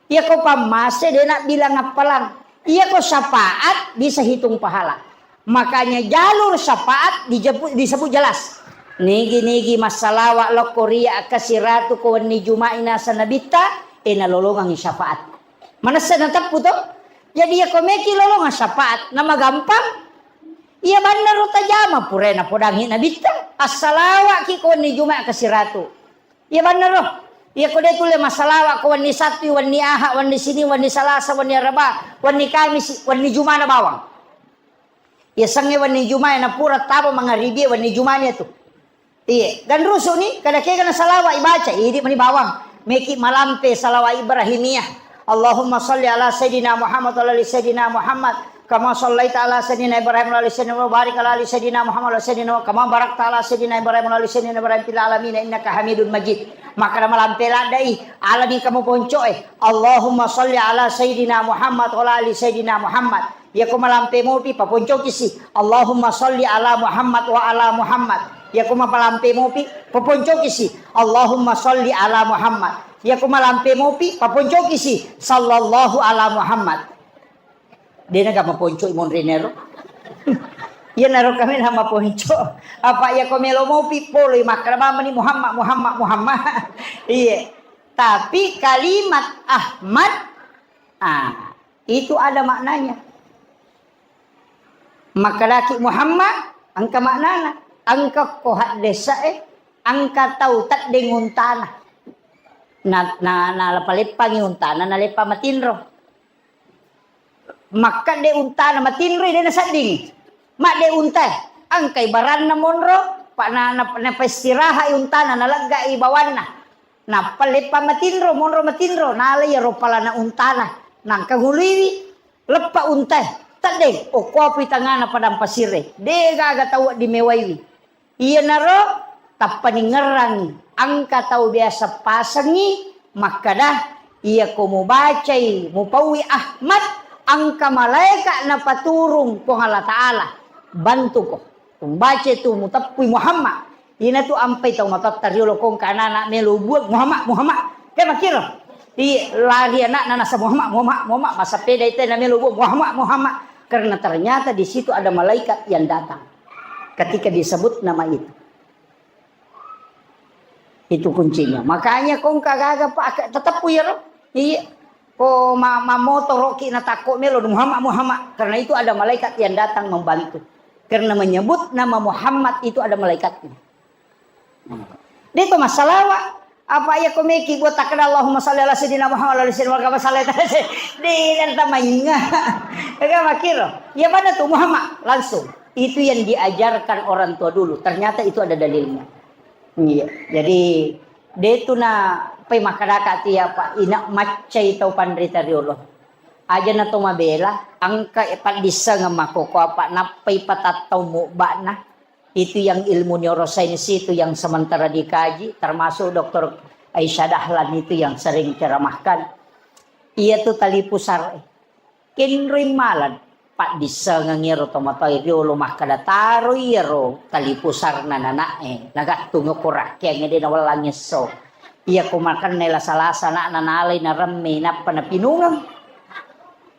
Iyako pammase de nabbilang appalang. Iyako syafaat bisa hitung pahala. Makanya jalur syafaat dijepu-, disebut jelas. Nigi-nigi massalawa lokko ria kasiratu ko wenni Juma'i nasa Nabitta, e nalolongangi syafaat. Manessa nateppu to? Jadi iyako meki lolongang syafaat, namagampang. Iya bannaro tajama purae napodangi Nabitta. Assalawaki ko wenni Juma kasiratu. Iya bannaro. Iyako de tulle massalawa ko wenni Sattu, wenni Aha, wenni Sini, wenni Salasa, wenni Araba, wenni Kamisi, wenni Jumana bawang. Yasengnge wenni Jumae napura taba mangaribie wenni Jumani atu. Iye, ganrusu ni, kada kega na salawa ibaca, idi mani bawang. Meki malampe salawa Ibrahimiyah. Allahumma salli ala Sayyidina Muhammad wa ala ali Sayyidina Muhammad. Kama sallaita ala Sayyidina Ibrahim wa ala ali Sayyidina Muhammad, barik ala ali Sayyidina Muhammad wa ala Sayyidina Muhammad, kama barakta ala Sayyidina Ibrahim wa ala ali Sayyidina Ibrahim fil alamin innaka Hamidun Majid. Maka malampe ladai, ala ni kamu poncoe. Allahumma salli ala Sayyidina Muhammad wa ala ali Sayyidina Muhammad. Iyako malampe mopi, paponcokisi, "Allahumma salli ala Muhammad wa ala Muhammad." Iyako malampe mopi, paponcokisi, "Allahumma salli ala Muhammad." Iyako malampe mopi, paponcokisi, "Sallallahu ala Muhammad." Dena ga maponco imonrinero. Iyanaro kami na maponco. Apa iyako melo mopi, poloi makkeda mamani Muhammad, Muhammad, Muhammad. Iye. Tapi kalimat Ahmad, ah, itu ada maknanya. Makkedaki Muhammad, engka maknana. Engka ko haddesa'e, engka tau teddeng untana. Na, na, naleppa-leppangi untana, naleppa matinro. Makkedde untana matinro, de nasedding. Madde untae, engkai baranna monro, pa na, na, napaistiraha'i untana, nalegga'i bawanna. Nappa leppa matinro, monro matinro, nala iyaro palana untana, nangka huluiwi, leppa untae, teddeng, okkoapui tangana padang pasirre, de gaga tau wedding mewaiwi. Iyanaro tappaningngerrangngi, engka tau biasa pasengngi makkeda, iyako mubacai, mupaui Ahmad, engka malaeka napaturung Puang Allah Ta'ala, bantuko. Mubaca tu, muteppui Muhammad. Ina tu ampai tau matotta riolo kongka anak-anak melo buang Muhammad, Muhammad. Ke makkiro. Iya, lari anakna nasa Muhammad, Muhammad, Muhammad. Masapeda itu na melo buang Muhammad, Muhammad. Karena ternyata di situ ada malaikat yang datang. Ketika disebut nama itu. Itu kuncinya. Makanya kongka gaga pa-, teteppu ya, ro? Iya. Ko ma-, mamotoroki natakko melo Muhammad, Muhammad. Karena itu ada malaikat yang datang membantu. Karena menyebut nama Muhammad itu ada malaikatnya. Dia itu masalah, Wak. Apa ya ko meki buat takkeda Allahumma salli ala sayyidina Muhammad wa ala sayyidina Muhammad, masalah itu. Dia kan tamainga. Ya kan, makiro. Ya mana tuh Muhammad? Langsung. Itu yang diajarkan orang tua dulu. Ternyata itu ada dalilnya. Iya. Jadi, de tu na pai makkedaka tia, Pak, ina maccai tau panrita riolo. Aja na to mabela, engka e paddissengeng makkoko apa nappai patattau mubba'na. Itu yang ilmu neuroscience itu yang sementara dikaji, termasuk doktor Aisyah Dahlan itu yang sering ceramahkan. Iya tu tali pusar. Kenroi mala paddissengeng iyaro tomatoa riolo makkeda, taroi iyaro tali pusarna nana'e, nagattung okko rakkeangnge de nawellang esso. Iya ko makenna lasa-lasa ana'na nalai naremme nappa napinungeng.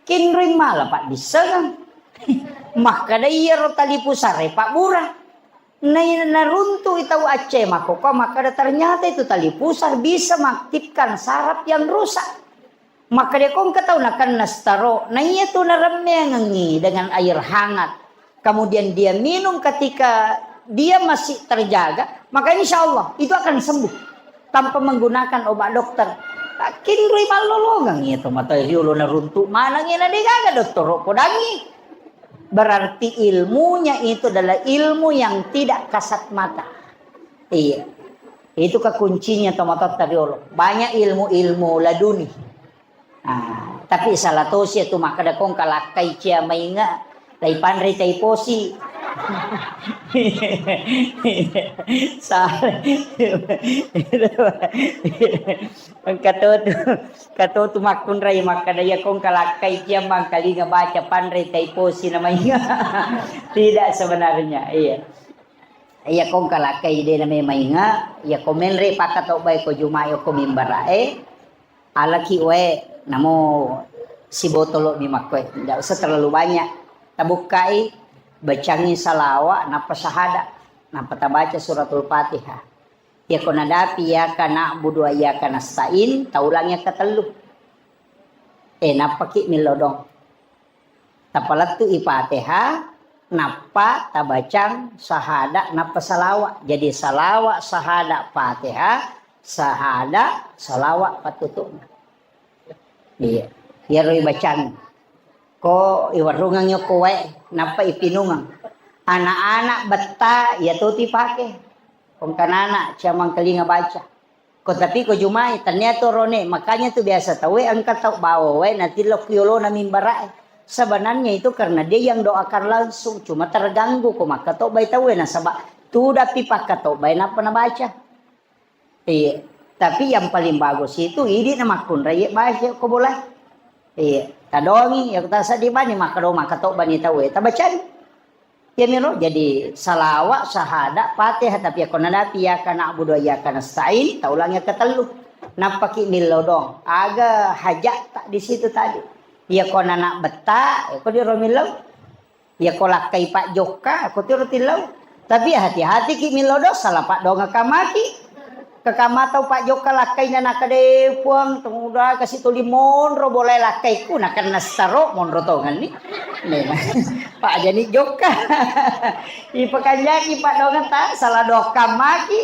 Kenroi mala paddissengeng. Makkeda iyaro tali pusare pabbura. Nai-, naruntu'i tau Aceh makkokkoe makkeda, ternyata itu tali pusar bisa mengaktifkan saraf yang rusak. Makkeda ko engka tau nakenna stroke, naiya tu naremmengengi dengan air hangat, kemudian dia minum ketika dia masih terjaga, maka insya Allah itu akan sembuh tanpa menggunakan obat dokter. Kinroi mallolongeng iya to mata riolo naruntu maneng iya na degaga dottoro podangi. Berarti ilmunya itu adalah ilmu yang tidak kasat mata. Iya. Itu kekuncinya to mata riolo. Banyak ilmu-ilmu laduni. Ah, tapi salah tosi itu makkeda ko engka lakkai cia mainga, lai panrei tai posi. Salah. Engka to tu, engka to tu makkunrai makkeda iya ko engka lakkai cia mangkalinga baca panrei tai posi na mainga. Tidak sebenarnya, iya. Iya ko engka lakkai de na mainga, iya ko menre pakkatobbai ko Juma'i ko mimbara e. Alaki wae, namo sibotolo mi makkoe. Ndak usah terlalu banyak. Tabukkai, bacangi salawa, nappa sahada, nappa tabaca suratul Fatihah. Iya ko nadapi iyyaka na'budu wa iyyaka nasta'in, taulang iya katellu. Eh, nappaki millodong. Tapalettu'i Fatihah, nappa tabacang sahada, nappa salawa. Jadi salawa, sahada, Fatihah, sahada, salawa pattutu'na. Iya, iyaro ibacang. Ko iwarrungeng yokko wae, nappa ipinungeng. Anak-anak betta, iya to tu ipake. Kongkanana, cia mangkalinga baca. Ko tapi ko Juma'i, tania to rone, makanya tu biasa tauwe engka tau bawa wae natillo ku yolona mimbara'e. Sebenarnya itu karena dia yang doakan langsung, cuma terganggu ko makkatobbai tauwe nasaba tudapi pakkatobbai nappa nabaca. Iya. Tapi yang paling bagus itu idi na makkunrai baca ko bola. Iya. Tadongi ya kutasa di bani makkado makkatobbani tauwe tabacani. Iyamiro jadi salawa, sahada, Fatihah, tapi yakko nadapi iyyaka na'budu wa iyyaka nasta'in, taulang iya katellu. Nappaki millodong. Aga haja'ta di situ tadi. Iyako nana betta, iyako diro millau. Iyako lakkai pajjokka, iyako tiro tillau. Tapi hati-hatiki millodong, sala paddongeng kamaki. Kekama tau pajjokka lakkaina nakkeda, "Eh, Puang, tumuda kasi tuli monro bolae lakkaiku, nakenna saro monro tongenni." Memang. Pajani jokka. Ipakanjaki paddongeng ta, sala doakka maki.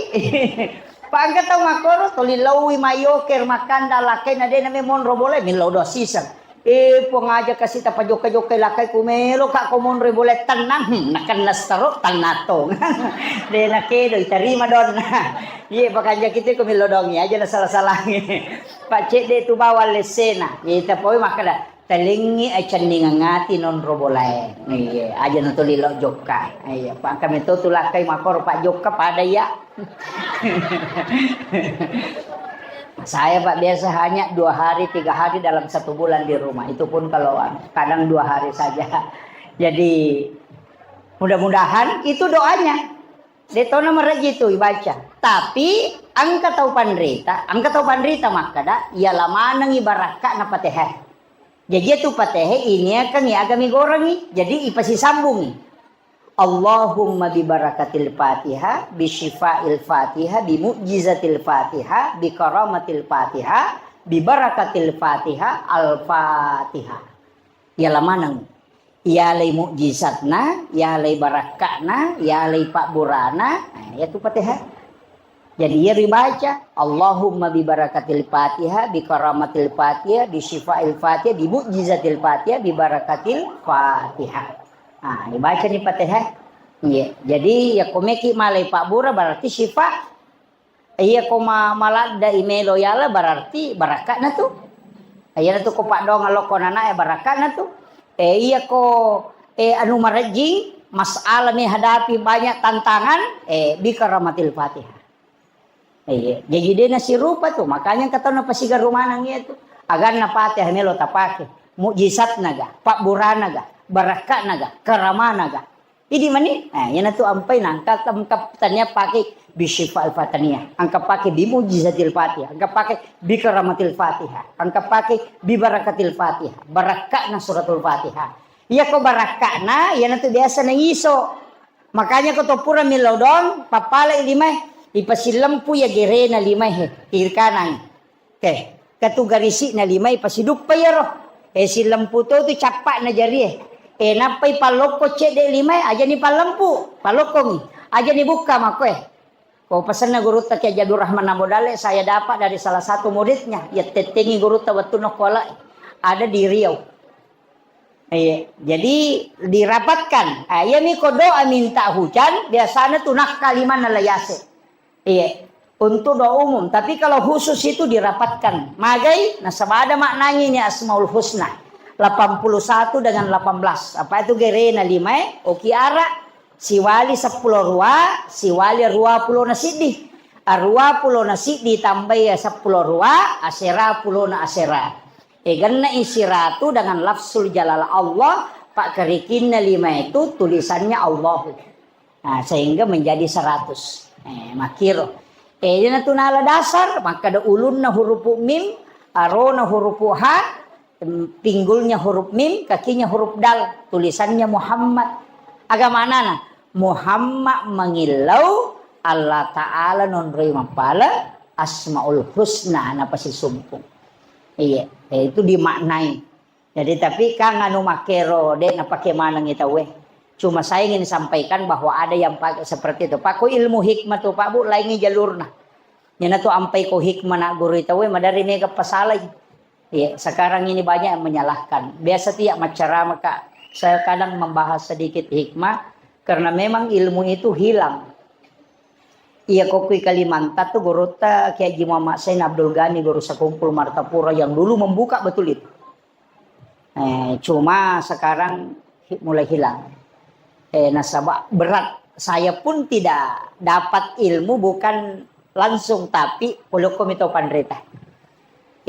Pangka tau makkoro, tuli laui mayoker makkanda lakkaina de name monro bolae, millau doa siseng. Eh, Puang aja kasi tapajokka-jokkai lakkaiku, meloka ko monroi bolae tennang, hmm, nakenna saro tennang tong. De nakedo, itarima donna. Iye, pakanjaki tu ko millau dongi aja na sala-salangi. Paccedde tu bawang lessena. Iye, tapoi makkeda, talengngi acenningeng ati nonro bolae. Iye, aja na tuli lao jokka. Iye, pangka meto tu lakkai makkoro pajokka pada iya. Saya, Pak, biasa hanya dua hari, tiga hari dalam satu bulan di rumah. Itu pun kalau, anu, kadang dua hari saja. Jadi, mudah-mudahan itu doanya. De tona maraji tu ibaca. Tapi, engka tau panrita, engka tau panrita makkeda, iya lamanengi barakka'na Fatihah. Jaji, iya tu Fatihah ini akan iya agami gorengi. Jadi, ipasisambungi. Allahumma bi barakatil Fatihah, bi syifa'il Fatihah, bi mu'jizatil Fatihah, bi karamatil Fatihah, bi barakatil Fatihah, Al-Fatihah. Iyala maneng. Iyalai mu'jizatna, iyalai barakka'na, iyalai pabburana, nah, iyatu Fatihah. Jadi, iya ribaca, Allahumma bi barakatil Fatihah, bi karamatil Fatihah, bi syifa'il Fatihah, bi mu'jizatil Fatihah, bi barakatil Fatihah. Ah, ibacani Fatihah. Iya. Jadi, iya ko meki malai pabbura berarti syifa. Iya ko ma-, maladda i melo yala berarti barakka'na tu. Iyana tu ko paddonga lokko nana e barakka'na tu. Eh, iya ko, eh, anu marejjing, masalah menghadapi banyak tantangan, eh, bi karamatil Fatihah. Iya, jadi de nasirupa tu, makanya engka tau napasigaru maneng iya tu. Aganna Fatihah melo tapake, mukjizatna ga, pabburana ga, barakka'na ga, karamana ga. Idi mani, eh, iyana tu ampai nangka engka tania pake bi syifa'il Fatihah, engka pake bi mu'jizatil Fatihah, engka pake bi karamatil Fatihah, engka pake bi barakatil Fatihah, barakka'na suratul Fatihah. Iya ko barakka'na, iyana tu biasa na iso. Makanya ko to pura millau doang, pappalai limae, ipasillempu ya gerena limae he, kiri kanan. Oke, ketu garisi'na limae pasiduppa iyaro. Eh, sillempu to tu cappa'na jarie. Eh, nappai pallokko cedde limae, ajani pallempu, pallokkongi. Ajani bukka makkoe. Ko pesenna gurutta Kiai Abdul Rahman Ambo Dalle, saya dapat dari salah satu muridnya, ya tettengi gurutta wettu nokkola ada di Riau. Iya, jadi dirapatkan. Ah, iya mi ko doa minta hujan, biasanya tu nakka limanna layase. Iya, untuk doa umum. Tapi kalau khusus itu dirapatkan. Magai, nasaba ada maknanya ini Asmaul Husna. Delapan puluh satu dengan delapan belas. Apa itu gerena limae? Oki ara, siwali seppulo rua, siwali rua pulo na siddi. Arua pulo na siddi tambai seppulo rua, asera pulo na asera. E, genna i siratu dengan lafzul jalalah Allah, pakkerikinna lima itu tulisannya Allahu. Nah, sehingga menjadi seratus. Eh, makkiro. Eh, iyana tu nala dasar, makkada ulunna hurupu mim, arona hurupu ha, em, pinggulnya huruf mim, kakinya huruf dal, tulisannya Muhammad. Aga manana? Muhammad mengillau Allah Ta'ala nonroi mappala Asmaul Husna napasisumpung. Iya, eh, itu dimaknai. Jadi, tapi kan anu makkero, de' napake manengi tauwe. Cuma saya ingin sampaikan bahwa ada yang pakai seperti itu. Pak, ko ilmu hikmah tu, Pak Bu, laingi jalurna. Nyana tu ampai ko hikmah nak guru tauwe, madari mega pasalai. Iya, sekarang ini banyak yang menyalahkan. Biasa tiap maceramah, Kak, saya kadang membahas sedikit hikmah, karena memang ilmu itu hilang. Iya, ko kui Kalimantan tu gurutta Kiai Haji Muhammad Zain Abdul Ghani, guru sekumpul Martapura yang dulu membuka betul itu. Eh, cuma sekarang hi-, mulai hilang. Eh, nasaba berat. Saya pun tidak dapat ilmu bukan langsung, tapi polokko mito panrita.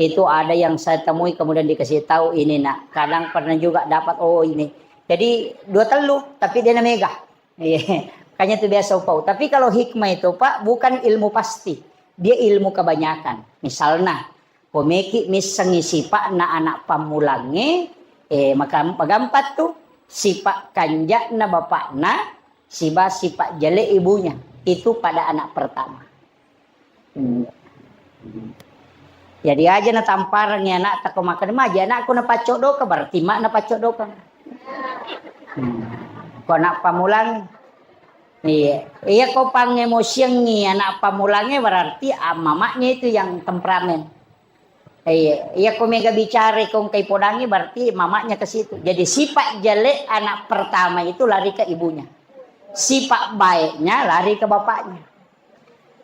Itu ada yang saya temui kemudian dikasih tahu ini nak. Kadang pernah juga dapat, oh ini. Jadi dua telu, tapi dia na mega. Iya. Makanya itu biasa upau. Tapi kalau hikmah itu, Pak, bukan ilmu pasti. Dia ilmu kebanyakan. Misalnya, Komeki missengngi sipa'na anak pammulangnge, eh, maka-, magampat tu sipa' kanja'na bapa'na siba sipa' jele ibunya. Itu pada anak pertama. Hmm. Jadi aja natamparengngi anakta ko makkeda, "Maji anakku napaccoddoka," berarti mak napaccoddoka. Hmm. Ko anak pammulangnge. Iya. Iya ko pangemosiangngi anak pammulangnge berarti, ah, mamanya itu yang temperamen. Iya, iya ko mega bicara ko engkai podangi berarti mamanya ke situ. Jadi sifat jelek anak pertama itu lari ke ibunya. Sifat baiknya lari ke bapaknya.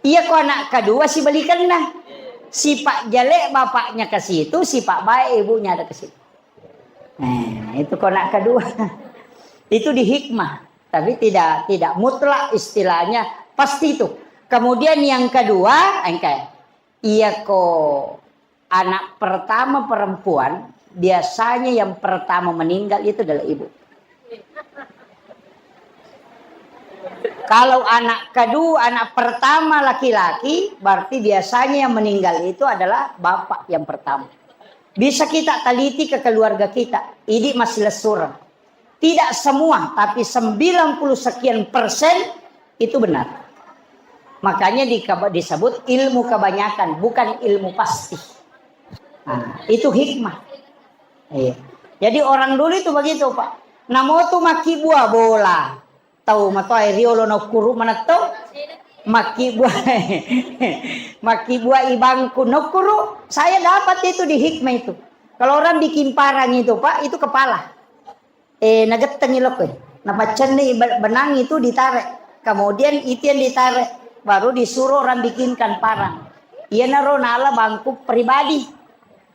Iya ko anak kedua sibalikanna. Sifat jelek bapaknya ke situ, sifat baik ibunya ada ke situ. Nah, itu ko anak kedua. Itu di hikmah, tapi tidak tidak mutlak istilahnya pasti itu. Kemudian yang kedua, engkai. Iya ko anak pertama perempuan, biasanya yang pertama meninggal itu adalah ibu. Kalau anak kedua, anak pertama laki-laki, berarti biasanya yang meninggal itu adalah bapak yang pertama. Bisa kita teliti ke keluarga kita, idi masih lesur. Tidak semua, tapi sembilan puluh sekian persen itu benar. Makanya di-, disebut ilmu kebanyakan, bukan ilmu pasti. Nah, itu hikmah. Iya. Jadi orang dulu itu begitu, Pak. Namo tu makkibua bola. Tau matoa riolo nokkuru manetto. Makkibua, makkibua ibangku nokkuru. Saya dapat itu di hikmah itu. Kalau orang bikin parang itu, Pak, itu kepala. Eh, nagettengi lokko. Napaccenni be-, benang itu ditarik. Kemudian itu yang ditarik, baru disuruh orang bikinkan parang. Iyanaro nala bangku pribadi.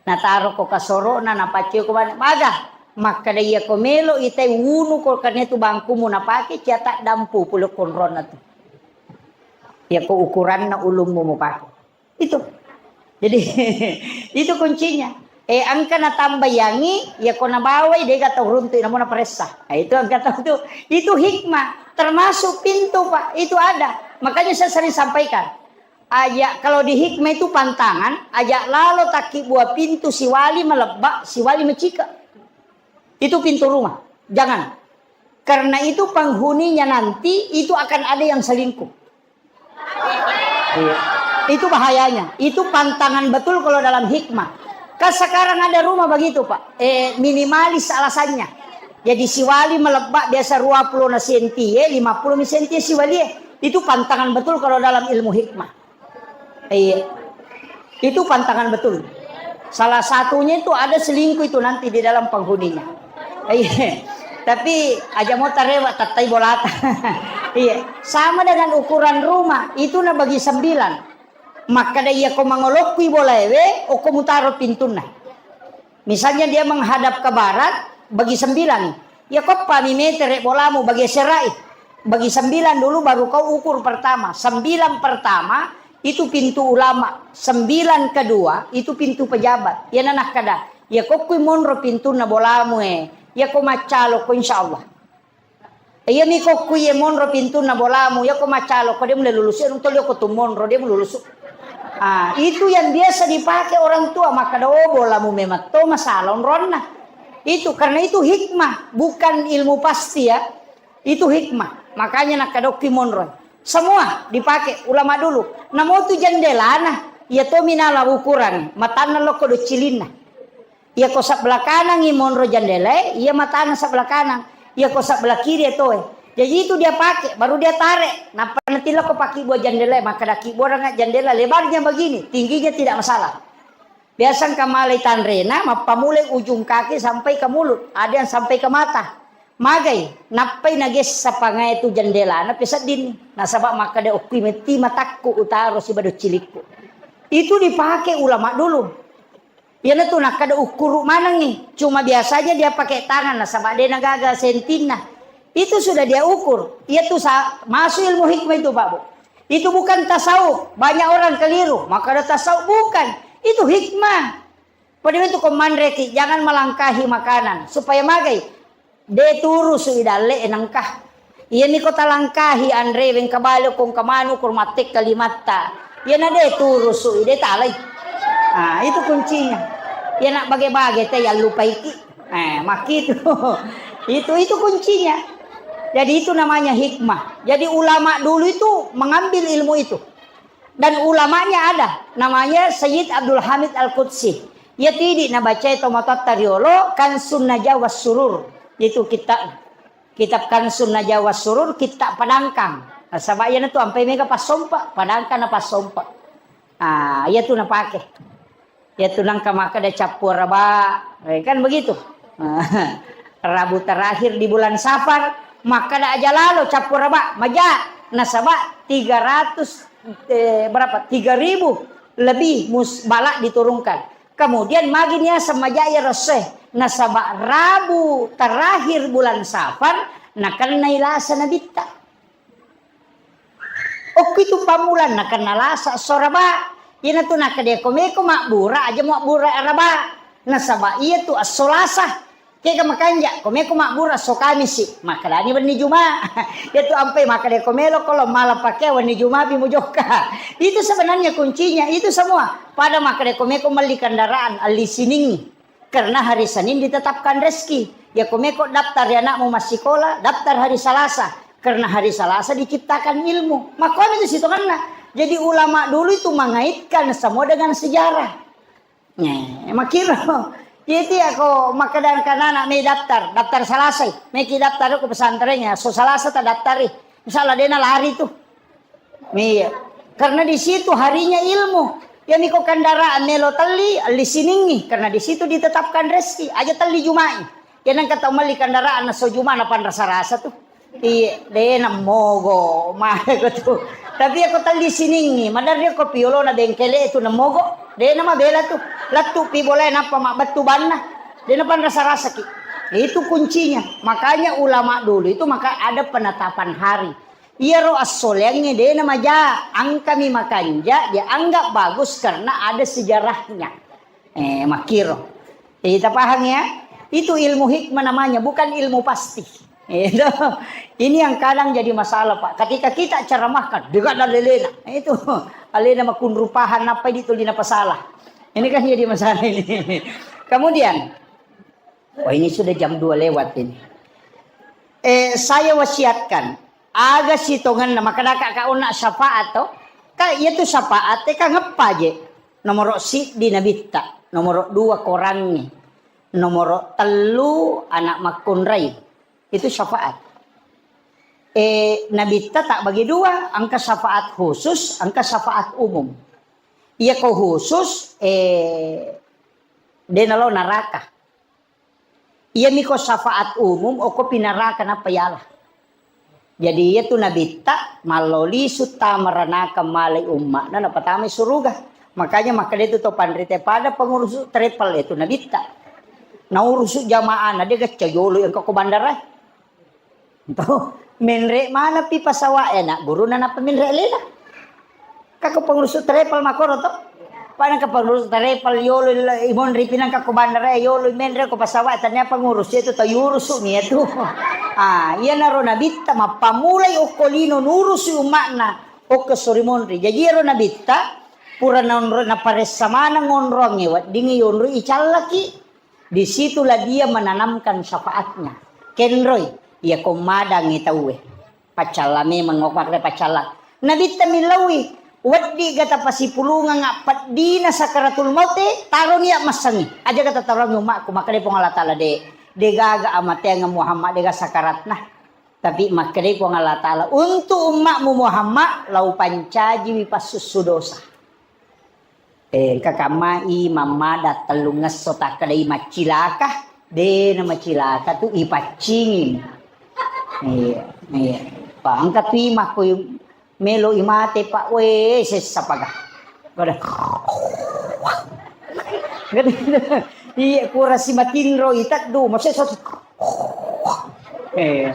Nataro ko kasoro'na, napacceko bane. Maga, makkeda iya ko melo itai wunu ko karena itu bangkumu napake, cia taddampu pulo konronna tu. Iya ko ukuranna ulummu mupake. Itu. Jadi, itu kuncinya. Eh, engka natambayangi, ya ko nabawai, dega tau runtu, namu naparessa. Nah, itu engka tau tu. Itu hikmah. Termasuk pintu, Pak. Itu ada. Makanya saya sering sampaikan. Aja, kalau di hikmah itu pantangan, aja lalo takki buah pintu siwali melebak, siwali mecika. Itu pintu rumah. Jangan. Karena itu penghuninya nanti itu akan ada yang selingkuh. Iya. Itu bahayanya. Itu pantangan betul kalau dalam hikmah. Kan sekarang ada rumah begitu, Pak. Eh, minimalis alasannya. Jadi siwali melebbak biasa dua puluh na senti, eh, lima puluh mi senti siwali, eh. Itu pantangan betul kalau dalam ilmu hikmah. Iya. Itu pantangan betul. Salah satunya itu ada selingkuh itu nanti di dalam penghuninya. Iya. Tapi aja mau tarewa tattai bolata. Iya. Sama dengan ukuran rumah, itu na bagi sembilan. Makkada iya ko mangolokkui bolaewe, oko mutaro pintunna. Misalnya dia menghadap ke barat, bagi sembilan. Ya, koppami metere bolamu bagi serai. Bagi sembilan dulu baru kau ukur pertama. Sembilan pertama itu pintu ulama. Sembilan kedua itu pintu pejabat. Ya, nanakkada. Ya, kokkui monro pintunna bolamu, eh. Ya, ko maccalo ko, insya Allah. Iyami kokku iye monro pintunna bolamu, iyako macalo ko de mulle lulusu, iyaro tolio ko tu monro de mululusu. Ah, itu yang biasa dipakai orang tua, makkada, "Oh, bolamu memang to masalah onronna." Itu karena itu hikmah, bukan ilmu pasti ya. Itu hikmah. Makanya nakkadokki monro. Semua dipakai ulama dulu. Namo tu jendelana, iya to minala ukuran, matanna lokko doccilinna. Iyako sebelah kanangngi monro jendelae, iya matana sebelah kanang. Iyako sebelah kiri etoe. Jadi itu dia pakai, baru dia tarik. Nappa natillako pakkibua jendelae, makkadaki buaranga jendela lebarnya begini, tingginya tidak masalah. Biasa engka malai tanrena, mappamulai ujung kaki sampai ke mulut, ada yang sampai ke mata. Magai, nappai nagessa pangae tu jendelana peseddinni. Nasaba makkada okkui metti matakku utaro sibawa doccilikku. Itu dipakai ulama dulu. Iyanatu nakkeda ukkuru manengngi, cuma biasanya dia pakai tangan nasaba de nagaga sentinna. Itu sudah dia ukur. Iyatu sa-, masuk ilmu hikmah itu, Pak Bu. Itu bukan tasawuf. Banyak orang keliru, makkada tasawuf, bukan. Itu hikmah. Pada itu ko manreki, jangan melangkahi makanan supaya magai. De turusu i dalle e nengka. Iyami ko talangkahi anre, wengka bale ko engka manu ko mattekka limatta. Iyana de turusu i, de talai. Ah, itu kuncinya. Iyana bage-bage te yallupaiki. Eh, makkitu. Itu, itu kuncinya. Jadi itu namanya hikmah. Jadi ulama dulu itu mengambil ilmu itu. Dan ulamanya ada, namanya Sayyid Abdul Hamid Al-Qudsi. Iya tidi nabacai tomatoatta riolo, Kansun Najah was Surur. Itu kitab, kitab Kansun Najah was Surur, kitab Padangkang. Nasaba iyanatu ampai mega passompa, Padangkang na passompa. Ah, iyatu napake. Iyatu nengka makkeda cappu araba, eh, kan begitu. Rabu terakhir di bulan Safar, makkeda aja lalo cappu araba, maja, nasaba tiga ratus, eh, berapa? Tiga ribu lebih mus-, bala diturunkan. Kemudian magi niaseng maja iya rosse, nasaba Rabu terakhir bulan Safar, nakennai lasa nabitta. Okkitu pammulang nakenna lasa esso Araba. Iyanatu nakkeda ko meko mabbura aja mabbura Araba. Nasaba iyatu esso Lasa. Kega makanja, ko meko mabbura esso Kamisi, makkedani wenni Juma. Iyatu ampai makkeda ko melo ko lo mala pakeang wenni Juma pi mujokka. Itu sebenarnya kuncinya, itu semua. Pada makkeda ko meko melli kendaraan, elli siningngi. Karena hari Senin ditetapkan rezeki. Ya, ko meko daftar ya anakmu massikola, daftar hari Selasa. Karena hari Selasa diciptakan ilmu. Makkuami tu sitongenna. Jadi ulama dulu itu mengaitkan semua dengan sejarah. Nih, makiro. Jadi aku makkeda kanana me daftar, daftar Selasa. Meki daftar ke pesantren ya, so Selasa tak daftari. Misalnya dia lari tuh. Iya. Karena di situ harinya ilmu. Iyami ko kendaraan melo telli, elli siningngi. Karena di situ ditetapkan rezeki. Aja telli Juma'i. Iya nengka tau melli kendaraan, nasso Juma napanrasa-rasa tu. Iya, de nammogo. Mare ko tu. Tapi iya ko telli siningngi, maderri ko piolona bengkele tu nammogo. De namabela tu. Lettu pi bolae nappa mabbettu banna. De napanrasa-rasaki. Itu kuncinya. Makanya ulama dulu itu maka ada penetapan hari. Iyaro assoleangnge de namaja, engkami makanja, dianggap bagus karena ada sejarahnya. Eh, makkiro. Jadi, kita paham ya? Itu ilmu hikmah namanya, bukan ilmu pasti. Itu. Ini yang kadang jadi masalah, Pak. Ketika kita ceramahkan, dekat dan lelena. Itu. Alena makunrupahan, apa itu lina pasalah. Ini kan jadi masalah ini. Kemudian, oh, ini sudah jam dua lewat ini. Eh, saya wasiatkan, aga sitongenna, makkedaka ka onna syafaat to, ka iya tu syafaat e ka ngeppa je. Nomoro siddi nabitta, nomoro dua korangnge, nomoro tellu anak makkunrai. Itu syafaat. Eh, nabitta tak bagi dua, engka syafaat khusus, engka syafaat umum. Iya ko khusus, eh, de nalo naraka. Iyami ko syafaat umum, okko pi naraka nappa yala. Jadi iya tu nabitta mallo lisu tama ranaka malai umma'na napatamai suruga. Makanya makkeda tu to panrita pada pengurusu travel itu nabitta. Naurusu jamaah na de gacca yolo engka ko bandara. To, menre mana pi pasawa e na guruna nappa menre lena. Kako pengurus travel makoro to. Pada ke pengurus travel yolo imonri pinang kako bandara yolo menre ko pasawa e tania pengurus itu to yurusu mi itu. Ah, iya naro nabitta mappamulai okko lino nurusu umma'na okko sori monri. Jadi ero nabitta pura naonro naparessa maneng onrongnge weddingngi yonro icallaki. Disitulah dia menanamkan syafaatnya. Kenroi, iya ko madangngi tauwe. Paccalla memeng, okko makkeda paccalla. Nabitta millauwi, weddi ga tapasipulungeng appeddina sakaratul maute, taroni ya massengi. Aja ga tatarongi umma'ku, makkeda Puang Allah Taala de, de gaga amateang Muhammad de ga sakaratna. Tapi makkeda Puang Allah Taala, untuk umma'mu Muhammad, lau pancajiwi passussu dosa. Eh, engka kammai mammada tellungngesso takkedai maccilaka, de na macilaka tu ipaccingi. Iya, iya. Pa engka tu imakko melo imate pak we sessa paga. Pada. Iya, kurasi matinro iteddu, masessa. Eh.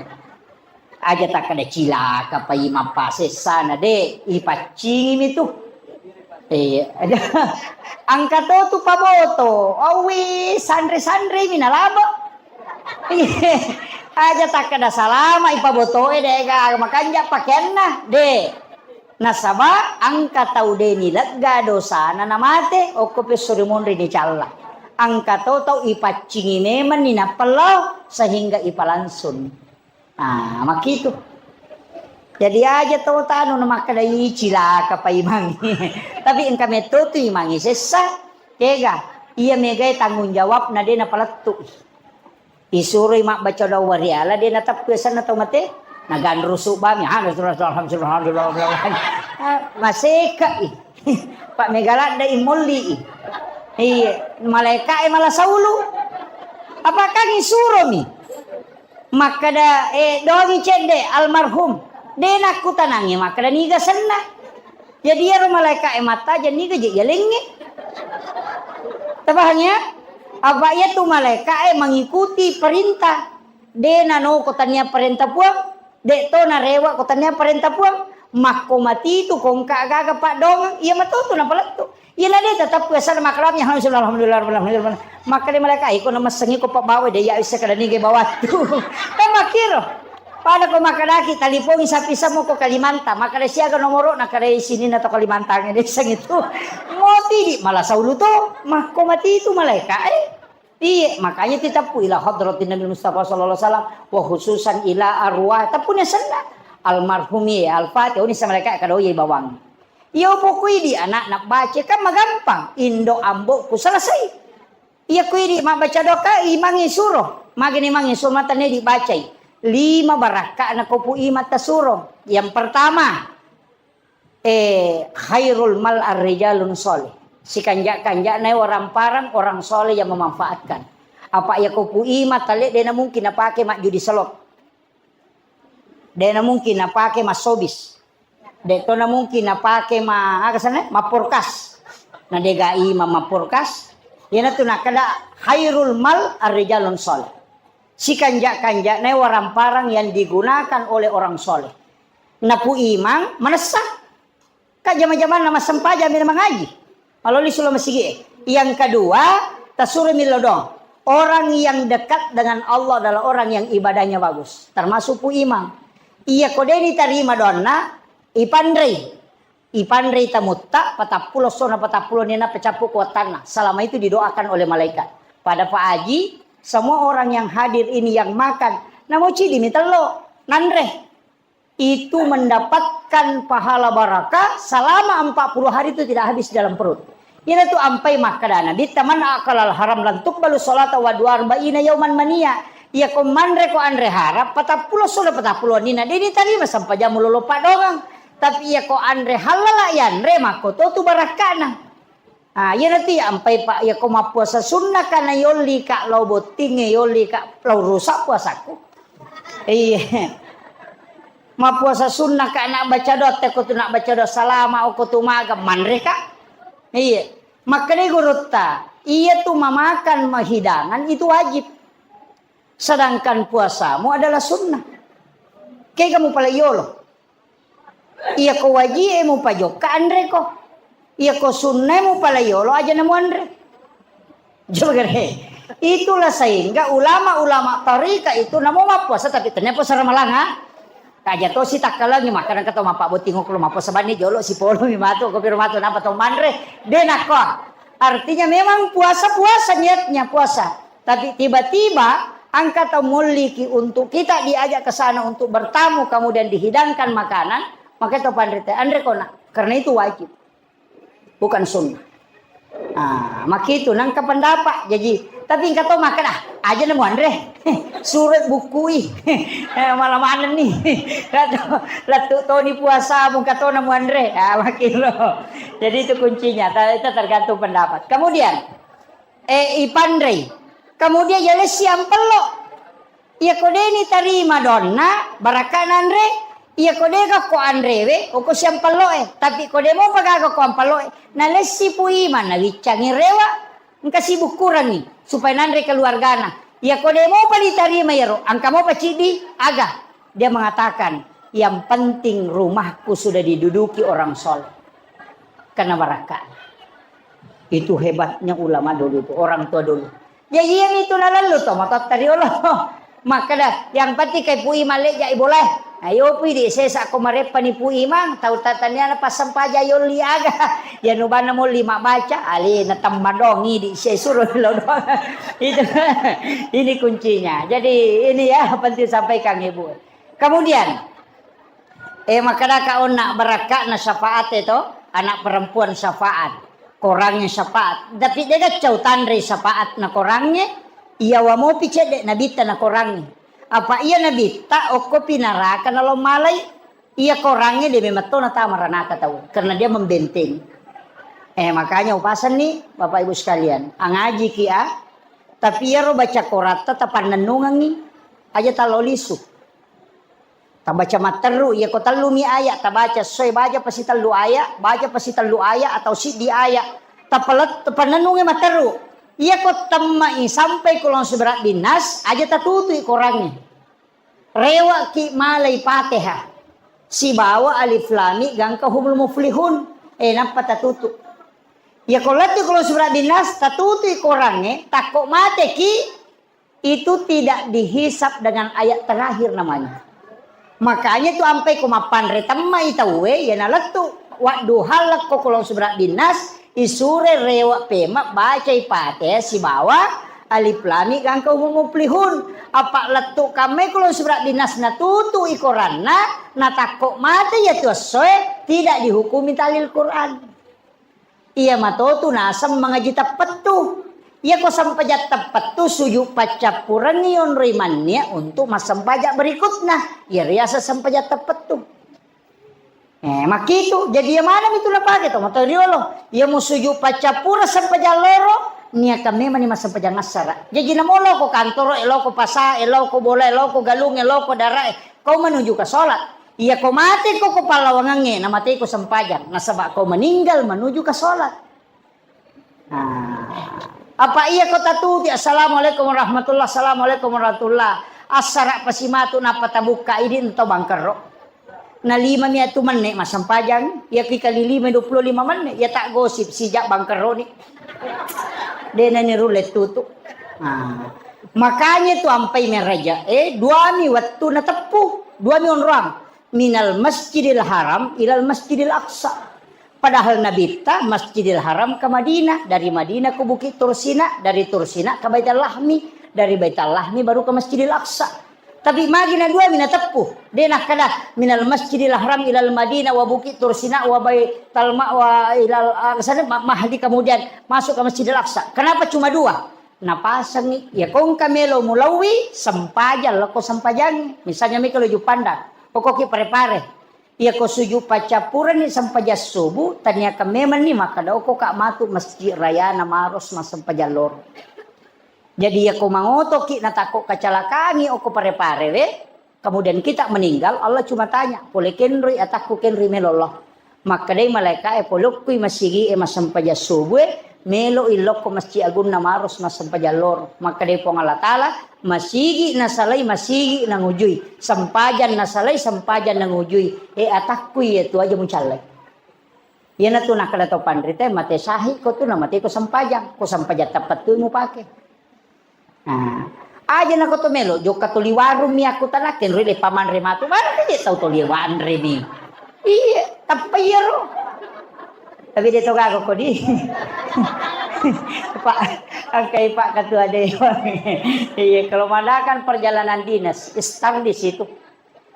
Aja takkeda cilaka pai mappasessana de, ipaccingimi tu. Eh, aja. Engka to tu paboto, awi sanre-sanremi nalabo. Aja takkeda salama ipabotoe de ga makanja pakeanna de. Nasaba engka tau de nilegga dosana namate, okko pesso rimonri nicalla. Engka to tau ipaccingi memenni nappellao sehingga ipalangsung. Ah, makkitu. Jadi aja to tanu na makkeda, "Ih, cilaka pa imangi." Tapi engka metto tu imangi sessa, kega. Iya megae tanggung jawabna de napalettu. Isuroi mabbaca doa wariala de nateppu asenna tau mate. Naganrusu bami, alhamdulillah, alhamdulillah, alhamdulillah. Ah, maseka i. Pak mega ladda i molli i. Iya, malaika e mala saulu. Apakah isuromi? Makkeda, eh, dongi cedde almarhum. De nakkutanangi makkeda niga senna. Jadi iyaro malaika e mattaja niga je yalengnge. Tapahang ya? Apa iya tu malaika e mengikuti perintah. De nanoko tania perintah Puang. De to narewa ko tania perintah Puang. Makko mati tu kongka gaga pak dongeng. Iya matu tu napalettu. Iyana de tetap biasa makalami, alhamdulillah, alhamdulillah, alhamdulillah. Makkeda malaika, "Iko namessengi ko pabbawa de ya isse kada nige bawattu." Kan makkiro. Pada ko makkedaki talipongi sapi semu ko Kalimantan, makkeda siaga nomoro na kada sini na to Kalimantan de seng itu. Moti di mala saulu to, makko mati itu malaika eh. Iya, makanya titappu ila hadratin Nabi Mustafa sallallahu alaihi wasallam wa khususan ila arwah. Tappuni senna almarhumi Al-Fatihah, oni malaika kada oye bawang. Iya, pokoi di anak nak baca kan magampang. Indo ambo ku selesai. Iya, kui di mabbaca doa, imangi suro. Magini mangi suro mata ne dibacai. Lima barakka na kopu imata suro. Yang pertama, eh, khairul mal ar-rijalun soleh. Sikanja-kanjana orang parang, orang soleh yang memanfaatkan. Apa iya kopu imata le, dena mungkin napake mak judi slot. Dena mungkin napake massobis. De to na mungkin napake ma, aga sana? Mapporkas. Na dega imang mapporkas. Iyana tu nakada khairul mal ar-rijalun soleh. Sikanja-kanjana orang-orang yang digunakan oleh orang soleh. Napu imang manessa. Ka jama-jamanna massempajang mi mangaji. Maloli sulo masigi e. Yang kedua, tasuro mi lodong. Orang yang dekat dengan Allah adalah orang yang ibadahnya bagus. Termasuk pu imang. Iya ko deni tarima doanna, ipanrei. Ipanrei tamutta, patappulo sona patappulo nina pecappu kuatanna. Selama itu didoakan oleh malaikat. Pada Pak Haji, semua orang yang hadir ini yang makan, Namo cidi mi tello nanre. Itu mendapatkan pahala barakah selama empat puluh hari itu tidak habis dalam perut. Iyana tu ampai makkeda Nabitta, "Man akalal haram lan tuqbalu salata wa dua arba'ina yauman mania." Iyako manre ko anre haram, patappulo solo patappulo nina, deni tarima sempajammu lolo padongang. Tapi iyako anre halala yanre, makko to tu barakkana. Ah, iyana tu ampai, Pak, iyako mappuasa sunnaka na yolli ka lao bottingnge, yolli ka lao rusak puasaku. Iya. Mappuasa sunnaka na baca doa, teko tu na baca doa salama, oko tu maga, manre ka. Iya. Makkedai gurutta, iya tu memakan hidangan itu wajib. Sedangkan puasamu adalah sunnah. Kega mupala yolo. Iyako wajie mupajokka anreko. Iyako sunnae mupala yolo aja namu anre. Jogere. Itulah sehingga ulama-ulama tarika itu namo mappuasa tapi tania puasa Ramalang, ha? Aja to sitakkalangi makkeda engka to mappabotting okko lo mappuasa banni jolo sipolo mi matu, kopi ro matu napa to manre. De nakko. Artinya memang puasa, puasa niatnya puasa. Tapi tiba-tiba engka tau molliki untuk kita diajak ke sana untuk bertamu, kemudian dihidangkan makanan, maka to panrita, anre kona. Karena itu wajib. Bukan sunnah. Ah, makitu nangka pendapat. Jadi, tapi engka to makkeda, "Ah, aja namu anre." Surat bukui. Eh, malah maneng nih. Lettu toni puasa, mungka to namu anre. Ah, makilo. Jadi itu kuncinya. Ta-, itu tergantung pendapat. Kemudian, eh, ipanrei. Kemudian yalessi ampello. Iyako de nitarima donna, barakka nanre. Iyako de gakko anrewe, oko siampelloe. Tapi ko de mopa gaga ko ampelloe, nalessi Pu Imang, nawiccangi rewa, engka sibukkurangi supaya nanre keluargana. Iyako de mopa nitarima iyaro, engka mopa ciddi, aga? Dia mengatakan, "Yang penting rumahku sudah diduduki orang soleh." Karena barakka. Itu hebatnya ulama dulu itu, orang tua dulu. Jaji iyami tu nalallu to matotta riolo. Makkeda, yang penting kai Pu Imang lejja i bolae. Ayo Pu, idi sesa ko mareppani Pu Imang, tau tataniana passampaja yolli aga. Ya nubanna molli mabbaca, alena temmadong idi sesuro lo doang. Itu, ini kuncinya. Jadi ini ya penting sampaikan Ibu. Kemudian, eh, makkedaka onna barakka'na syafaat e to, anak perempuan syafaat, korangnge syafaat. Tapi de gaccau tanrei syafaat na korangnge, iya wa mopi cedde nabitta na korangnge. Apa iya nabitta okkopi naraka nalo malai, iya korangnge de memetto natama ranaka tau, karena dia membentengi. Eh, makanya upasenni Bapak Ibu sekalian, angajiki a, tapi iyaro baca koratta tapannennungengi, aja talo lisu. Tabaca matteru, iya ko tellumi aya, tabaca soe baca pasi tellu aya, baca pasi tellu aya atau siddi aya. Tapalet-, tapannennungi matteru. Iya ko temmai sampai kulong seberat binas, aja tatutui korangnge. Rewaki malai Fatihah. Sibawa alif lam mim gangka humul muflihun. Eh, nappa tatutu. Iya ko lettu kulong seberat binas, tatutui korangnge, takko mateki, itu tidak dihisab dengan ayat terakhir namanya. Makanya tu ampai ko mappanre temmai tauwe, ya nalettu wadduha lekko kulong seberat binas, isure rewa pema bacai Fatihah sibawa alif lam mim gangka humul muflihun. Apa lettu kamme kulong seberat binas natutu i koranna, natakko mate ya tu essoe tidak dihukumi tahlil Quran. Iya matotu naseng mangaji teppettu. Iya ko sempajang teppettu, sujud paccappurengngi yonroi mannia untuk massempajang berikutna. Iya riaseng sempajang teppettu. Eh, makkitu. Jadi iya maneng itu napake to matoa riolo. Iya mu sujud paccappureng sempajang loro, niakan memang ni massempajang assara. Jaji namo loko kantoro, e loko pasa, e loko bola, e loko galung, e loko dara, e kau menuju ke sholat. Iya ko mate ko ko pallawangangnge, namate ko sempajang. Nasaba ko meninggal menuju ke sholat. Nah, apa iya ko tatuti, "Assalamualaikum warahmatullah, assalamualaikum warahmatullah." Assara pasimatu nappa tabukka idi ento bangkerro. Na lima mi atu menne massempajang, iya ki kali lima dua puluh lima menne, iya tak gosip sijak bangkerro ni. Dena ni rulet tutu. Nah, makanya tu ampai meraja, eh, dua mi wettu nateppu, dua mi onroang. Minal Masjidil Haram ilal Masjidil Aqsa. Padahal Nabitta Masjidil Haram ke Madinah, dari Madinah ke Bukit Tursina, dari Tursina ke Baitul Lahmi, dari Baitul Lahmi baru ke Masjidil Aqsa. Tapi magi na dua mi nateppu. De nakkeda minal Masjidil Haram ilal Madinah wa Bukit Tursina wa Baital Ma-, wa ilal, ah, sana Ma-, Mahdi, kemudian masuk ke Masjidil Aqsa. Kenapa cuma dua? Napasengi, ya kongka melo mulawi sempajang, lako sempajang. Misalnya mi kalau Jupanda, pokokki pare-pare. Iya ko suju paccappureng ni sempajang subuh, taniakan memang ni makkeda okko ka matu masjid raya na maros massempajang loro. Jadi iya ko mangotoki natakko kacalakangi okko pare-pare we, kemudian kita meninggal, Allah cuma tanya, pole kenroi atakku kenroi melo Allah. Makkedai malaika e, pole okkui masigi e massempajang subuh e, melo illokko masjid agunna maros massempajang loro. Makkedai Puang Allah Taala, masigi nasalai, masigi nangujui, sempajang nasalai, sempajang nangujui. E, atakku iya tu aja mucallai. Iyanatu nakkeda to panrita, mate sahih ko tu, namate ko sempajang, ko sempajang teppettu mupake. Nah, aja nako to melo, jokka tuli warung mi aku tanakken, rui le pamanre matu, mana je tau tuli wanre mi. Iya, tappa iyaro. Tapi dia to gaga ko di. Pak, angkai Pak Ketua Dewan. Iya, kalau mengadakan perjalanan dinas, start di situ.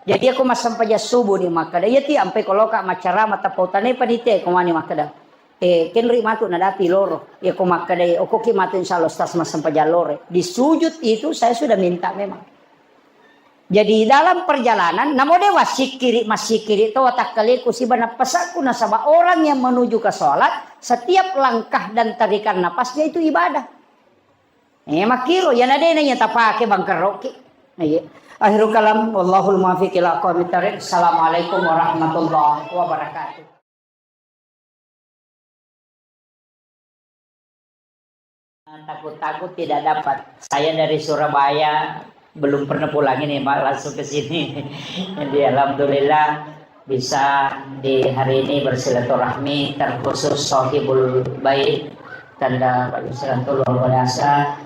Jadi aku massempajang subuh ni makkeda, iya ti ampai koloka macarama tapau tanai panitia ko mani makkeda. Eh, kenri matu nadapi loro. Iya ko makkeda, okoki matu insya Allah Ustaz massempajang loro. Di sujud itu saya sudah minta memang. Jadi dalam perjalanan, namo dewa sikiri masikiri to watakkaleku siba napasakku nasaba orang yang menuju ke sholat, setiap langkah dan tarikan napasnya itu ibadah. Eh, makkiro, yana dena iya tapake bangkerroki. Iya. Akhirul kalam, wallahul muwaffiq ila aqwamit thariq. Assalamualaikum warahmatullahi wabarakatuh. Takut-takut tidak dapat. Saya dari Surabaya, belum pernah pulang ini, Pak, langsung ke sini. Jadi, alhamdulillah, bisa di hari ini bersilaturahmi, terkhusus Sohibul Bait, tanda silaturahmi luar biasa,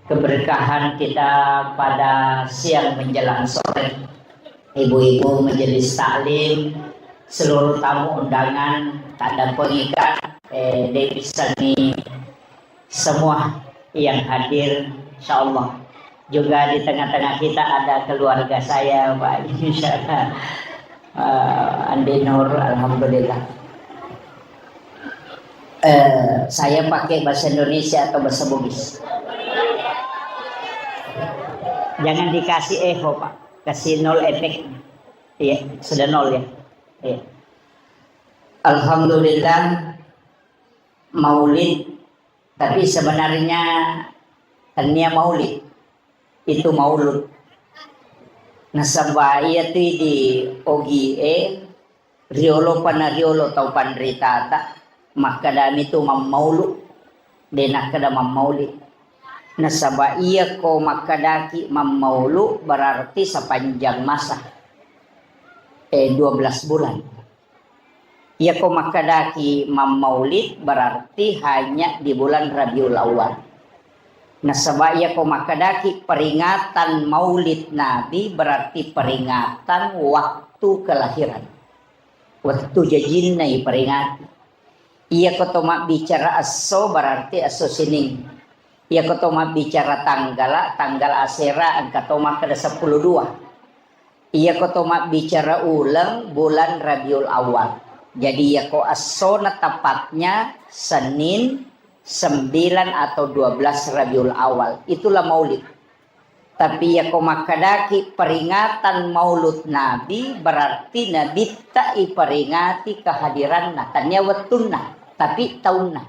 keberkahan kita pada siang menjelang sore, ibu-ibu majelis taklim, seluruh tamu undangan, tanda pengikat, eh, Dewi Sani, semua yang hadir, insya Allah. Juga di tengah-tengah kita ada keluarga saya, Pak. Insya Allah. Eh, Andi Nur, alhamdulillah. Eh, saya pakai bahasa Indonesia atau bahasa Bugis? Jangan dikasih echo, Pak. Kasih nol efek. Iya, sudah nol ya. Iya. Alhamdulillah, maulid. Tapi sebenarnya tania maulid, itu maulud. Nasaba iya tu di ogi e, riolo pana riolo tau panritata, makkedami tu mammaulu, de nakkeda mammaulid. Nasaba iya ko makkedaki mammaulu berarti sepanjang masa, eh, dua belas bulan. Iyako makkedaki mammaulid berarti hanya di bulan Rabiul Awal. Nasaba iyako makkedaki peringatan Maulid Nabi berarti peringatan waktu kelahiran. Wettu jajinna iperingati. Iyako to mabbicara esso berarti esso Sining. Iyako to mabbicara tanggala, tanggal asera engka to makkeda seppulo dua. Iyako to mabbicara uleng, bulan Rabiul Awal. Jadi, iyako essona tepatnya Senin sembilan atau dua belas Rabiul Awal. Itulah Maulid. Tapi iyako makkedaki peringatan Maulud Nabi, berarti Nabitta iperingati kehadiranna. Tania wettunna, tapi taunna.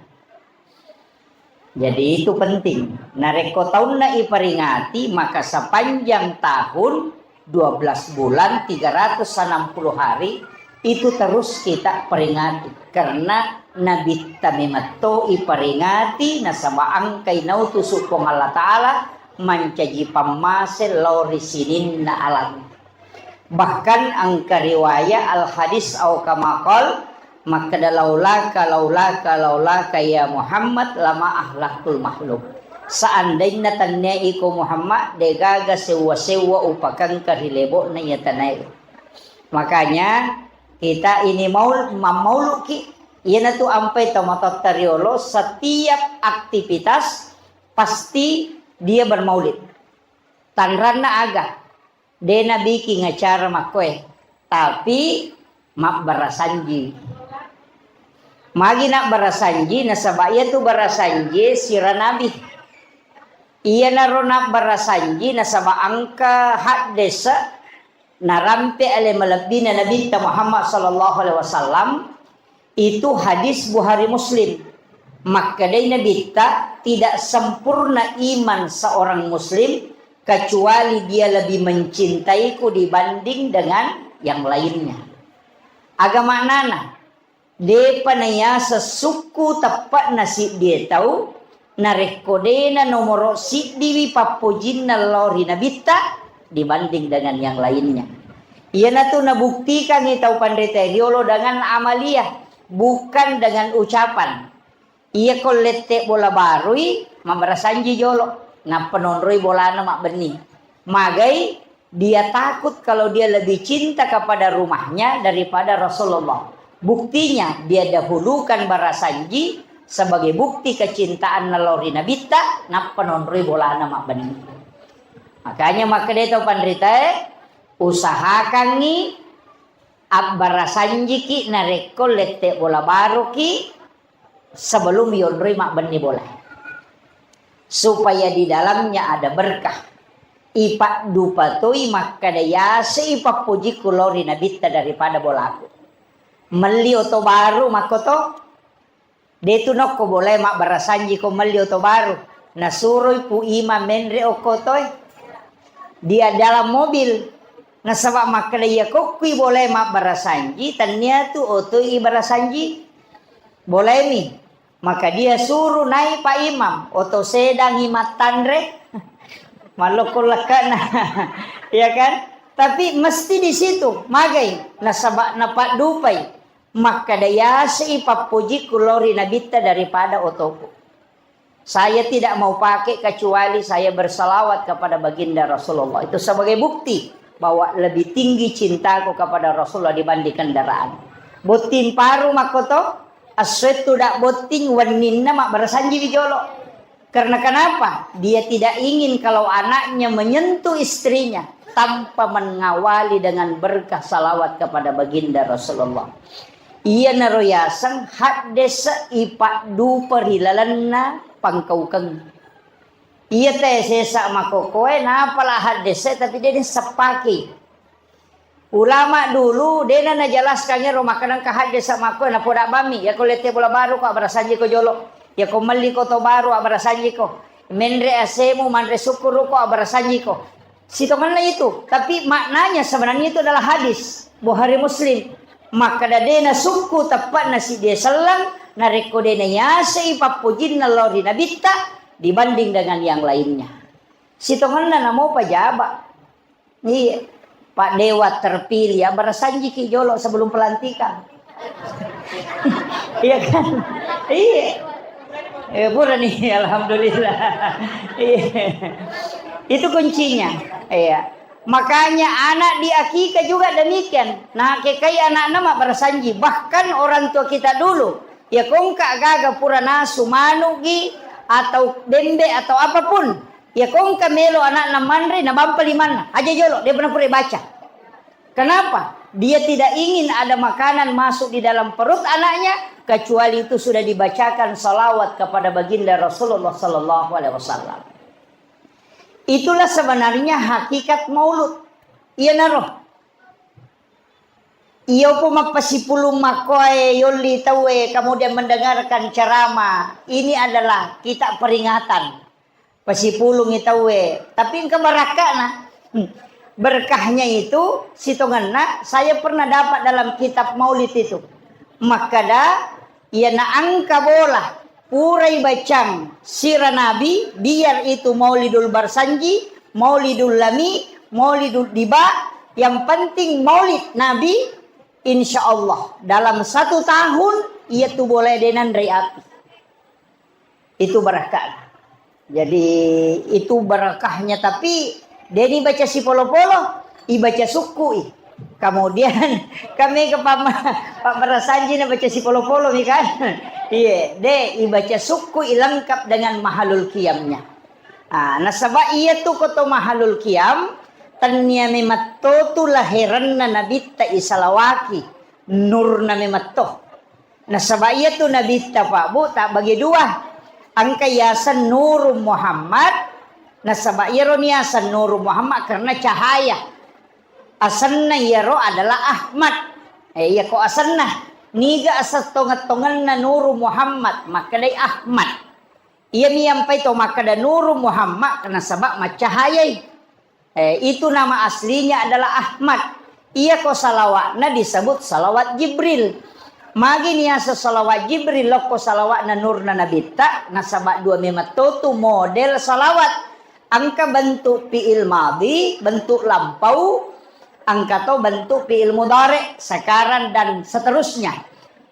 Jadi itu penting. Narekko taunna iperingati, maka sepanjang tahun, dua belas bulan, tiga ratus enam puluh hari, itu terus kita peringati. Karena Nabitta memetto iperingati, nasaba engkai nautusu Puang Allah Ta'ala mancaji pammase lao ri sininna alam. Bahkan engka riwaya al hadis au kama qal, makkeda, "Laulaka, laulaka, laulaka ya Muhammad, lama ahlaktul makhluk." Seandainya tania iko Muhammad, degaga sewwa-sewwa upakengka ri lebo'na iya tanae. Makanya kita ini maul-, mammauluki, iyanatu ampai tomatoatta riolo, setiap aktivitas pasti dia bermaulid. Tanranna aga? De' nabiking acara makkoe, tapi mabbarasanji. Magi nabbarasanji, nasaba' iyatu barasanji sira nabi. Iyanaro nabbarasanji nasaba' engka haddese' narampe ale malebbina Nabitta Muhammad sallallahu alaihi wasallam, itu hadis Bukhari Muslim. Makkedai Nabitta, tidak sempurna iman seorang muslim kecuali dia lebih mencintaiku dibanding dengan yang lainnya. Aga maknana, de'pa nayaseng sukku teppe'na siddie tau, narekko de'na nomoro siddiwi pappojinna lao ri Nabitta dibanding dengan yang lainnya. Iyanatu nabuktikangngi tau panrita riolo dengan amaliah, bukan dengan ucapan. Iyako lette bola barui, mabbarasanji jolo, nappa nonroi bolana mabbenni. Magai dia takut kalau dia lebih cinta kepada rumahnya daripada Rasulullah. Buktinya, dia dahulukan barasanji sebagai bukti kecintaanna lao ri Nabitta, nappa nonroi bolana mabbenni. Makanya makkeda tau panritae, usahakangngi abbarasanjiki narekko lette bola baruki sebelum yonroi mabbenni bola. Supaya di dalamnya ada berkah. Ipaddupatoi makkeda, yase ipappojikku lao ri Nabitta daripada bolaku. Melli oto baru makkoto. De'tu nokko bolae mabbarasanji ko melli oto baru. Nasuroi Pu Imam menre okko otoe. Dia dalam mobil. Nasaba' makkeda iya kokkui bolae mabbarasanji, tennia tu otoi ibarasanji. Bolaemi. Maka dia suruh naik Pak Imam, oto sedangi mattanre, mallokko lekkana. Ya kan? Tapi mesti di situ, magai, nasaba' napaddupai. Makkeda, yasei pappojikku lao ri Nabitta daripada otoku. Saya tidak mau pakai kecuali saya bersalawat kepada baginda Rasulullah. Itu sebagai bukti bahwa lebih tinggi cintaku kepada Rasulullah dibanding kendaraan. Botting paru makkoto, essoettu da botting wenninna mabbarasanjiwi jolo. Karena kenapa? Dia tidak ingin kalau anaknya menyentuh istrinya tanpa mengawali dengan berkah salawat kepada baginda Rasulullah. Iyanaro yaseng haddese' ipaddupa ri lalenna pangkaukeng. Iya te sesa makokoe, napala haddese' tapi de' naseppaki. Ulama dulu de'na najelaskan ero makkeda engka haddese' makkoe napoda bammi, yako lette bola baru ko abbarasanjiko jolo, yako melli ko to baru abbarasanjiko, menre asemu manre sukkuruko abbarasanjiko. Sitongenna itu, tapi maknanya sebenarnya itu adalah hadis Bukhari Muslim. Makkeda de'na sukku teppe'na siddi selleng, narekko de'na yasei pappojinna lao ri Nabitta dibanding dengan yang lainnya. Sitongenna namo pajaba. Iya. Pak Dewa terpilih, abbarasanjiki jolo sebelum pelantikan. Iya kan? Iya. Eh, pura nih, alhamdulillah. Iya. Itu kuncinya. Iya. Makanya anak di akikah juga demikian. Nah, kekai anakna mabbarasanji. Bahkan orang tua kita dulu, ya kongka gaga pura nasu manugi atau bembe atau apapun. Ya kongka melo anakna manre, nabampa limanna. Aja jolo, dia pernah pura baca. Kenapa? Dia tidak ingin ada makanan masuk di dalam perut anaknya, kecuali itu sudah dibacakan salawat kepada baginda Rasulullah sallallahu alaihi wasallam. Itulah sebenarnya hakikat maulud. Iyanaro. Iyopo mappasipulung makkoe yolli tauwe, kemudian mendengarkan ceramah. Ini adalah kita peringatan. Pasipulungi tauwe, tapi engka barakka'na. Hmm. Berkahnya itu, sitongenna, saya pernah dapat dalam kitab maulid itu. Makkada, iyana engka bola, purai bacang sira Nabi, biar itu Maulidul Barsanji, Maulidul Lami, Maulidul Diba, yang penting maulid Nabi, insya Allah, dalam satu tahun, iya tu bola denanre api. Itu barakah. Jadi, itu barakahnya, tapi de' ni baca sipolo-polo, ibaca sukku i. Kemudian, kami ke pama-, Pak Barasanji na baca sipolo-polo mi kan? Iya, de' ibaca sukku i lengkap dengan mahalul qiyamnya. Ah, nasaba iya tu koto mahalul qiyam, Tennia memetto tu laherenna nabitta isalawaki, nurna memetto. Nasaba iyatu nabitta, Pak Bu, tabbagi dua. Engka yaseng Nuru Muhammad, nasaba iyaro niaseng Nuru Muhammad karena cahaya. Asenna iyaro adalah Ahmad. Eh, iyako asenna. Niga aseng tongeng-tongenna Nuru Muhammad, makkedai Ahmad. Iyami ampai to makkeda Nuru Muhammad, nasaba maccahayai. Eh, itu nama aslinya adalah Ahmad. Iyako salawatna disebut salawat Jibril. Magi niaseng salawat Jibril lokko salawatna nurna nabitta, nasaba dua memetto tu model salawat. Engka bentuk fi'il madhi, bentuk lampau, engka to bentuk fi'il mudhari, sekarang dan seterusnya.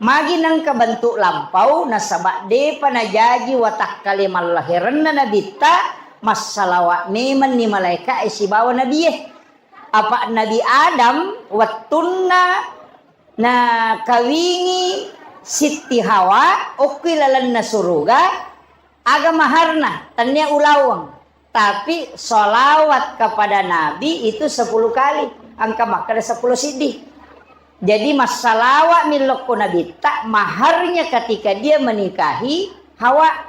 Magi nengka bentuk lampau, nasaba depa najaji watakkale mallaherenna nabitta, massalawa memenni malaeka'e sibawa nabie. Apa Nabi Adam wettunna nakawingi Sitti Hawa okki lalenna suruga, aga maharna, tennia ulaweng. Tapi sholawat kepada Nabi itu sepuluh kali. Engka makkeda sepuluh siddi. Jadi massalawat mi lokko nabitta, maharnya ketika dia menikahi Hawa.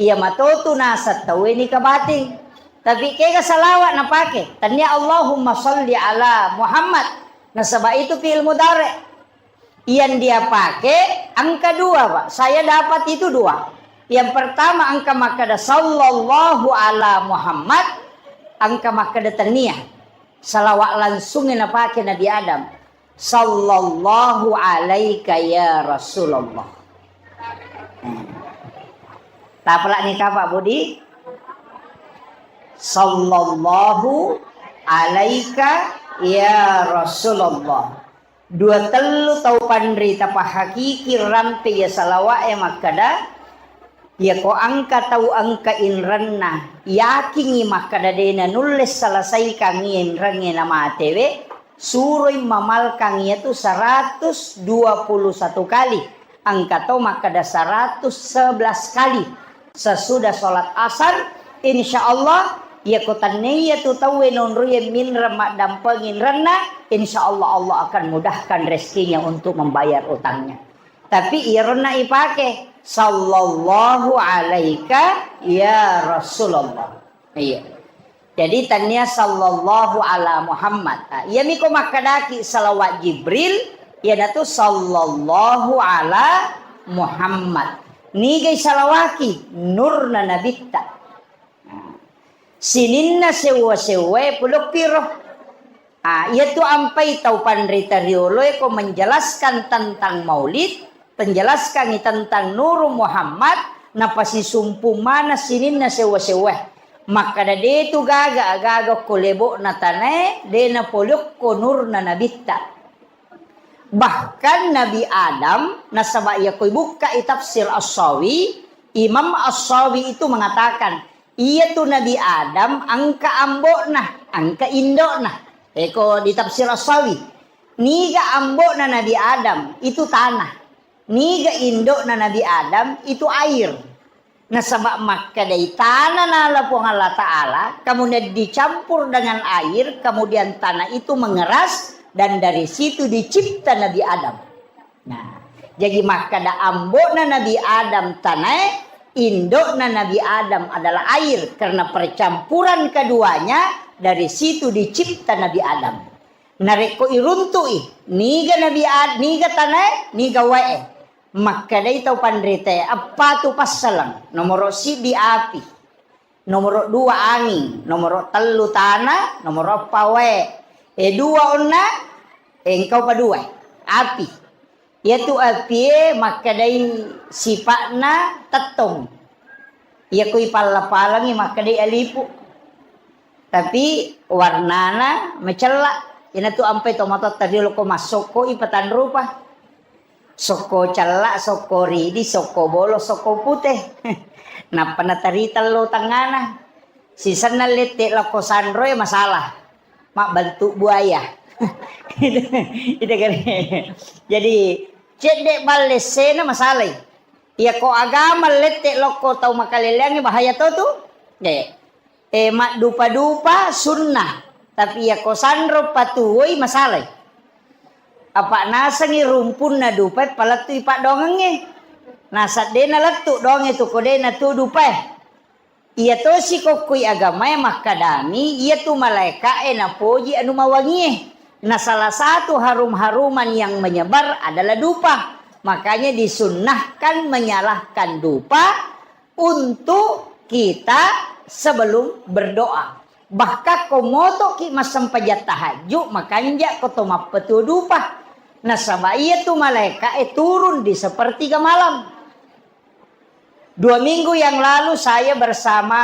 Iya matotu naseng tauwe nikah batin. Tapi kega salawat napake? Tennia Allahumma sholli ala Muhammad. Nasaba itu fi'il mudhari. Yang dia pakai angka dua, Pak. Saya dapat itu dua. Yang pertama angka makkeda sallallahu ala Muhammad, angka makkeda tennia. Salawat langsung yang napake Nabi Adam. Sallallahu alaika ya Rasulullah. Tapalak ni Pak Budi. Sallallahu alaika ya Rasulullah. Dua tellu tau panrita pahakiki rampe iya salawa'e makkeda, iyako engka tau engka inrenna, yakingngi makkeda de nanulle salasaikangngi inrengnge namatewe, suroi mamalkang iyatu seratus dua puluh satu kali. Engka to makkeda seratus sebelas kali sesudah sholat asar, insya Allah, iyako tennia tu tauwe nonroie minreng maddampengi inrenna, insya Allah, Allah akan mudahkan rezekinya untuk membayar utangnya. Tapi iyaronna ipake, sallallahu alaika ya Rasulullah. Iya. Jadi tennia sallallahu ala Muhammad. Ah, iyami ko makkedaki salawat Jibril, iyanatu sallallahu ala Muhammad. Nigai salawaki nurna nabitta. Nah, sininna sewwa-sewwae polokkiro. Ah, iyatu ampai tau panrita rioloe ko menjelaskan tentang maulid, penjelaskangi tentang Nuru Muhammad, napasisumpung maneng sininna sewwa-sewwae. Makkeda, de tu gaga aga-aga ko lebo'na tanae, de napolokko nurna nabitta. Bahkan Nabi Adam, nasaba iya ko ibukkai tafsir As-Sawi, Imam As-Sawi itu mengatakan, iyatu Nabi Adam engka ambo'na, engka indo'na. Eko di tafsir As-Sawi. Niga ambo'na Nabi Adam, itu tanah. Niga indo'na Nabi Adam, itu air. Nasaba makkedai tanah nala Puang Allah Ta'ala, kemudian dicampur dengan air, kemudian tanah itu mengeras, dan dari situ dicipta Nabi Adam. Nah, jadi makkeda ambo'na Nabi Adam tanae, indo'na Nabi Adam adalah air, karena percampuran keduanya dari situ dicipta Nabi Adam. Narekko iruntu'i, niga Nabi Ad-, niga tanae, niga wae. Makkedai tau panritae, eppa tu passaleng. Nomoro siddi api. Nomoro dua anging. Nomoro tellu tana. Nomoro eppa wae. E dua onna, e engkau pa dua. Api. Iyatu apie makkedai sipa'na tettong. Iyako ipalla-pallangi makkedai alipu. Tapi warnana macella. Iyanatu ampai tomatoatta riolo ko massokko ipatanrupa. Sokko cella, sokko ridi, sokko bolo, sokko pute. Nappa natarita lo tengngana. Sisenna lette lokko sanroe masalah. Mabbentuk buaya. Itu kan. Jadi cedde balle sena masalai. Iya ko agama lette lokko tau makaleleangnge bahaya to tu. De. Eh, maddupa-dupa sunnah. Tapi iya ko sanro patuwoi masalai. Apa nasengi rumpunna dupae palettui paddoangengnge. Naseng de nalettu doangnge tu ko de natu dupae. Iya tosi kokkoi agamae makkadami, iya tu malaeka'e napoji anu mawangie. Nah, salah satu harum-haruman yang menyebar adalah dupa. Makanya disunnahkan menyalahkan dupa untuk kita sebelum berdoa. Bahkan ko motoki massempajang tahajud, makanja ko to mappetu dupa. Nasaba iya tu malaeka'e turun di sepertiga malam. Dua minggu yang lalu saya bersama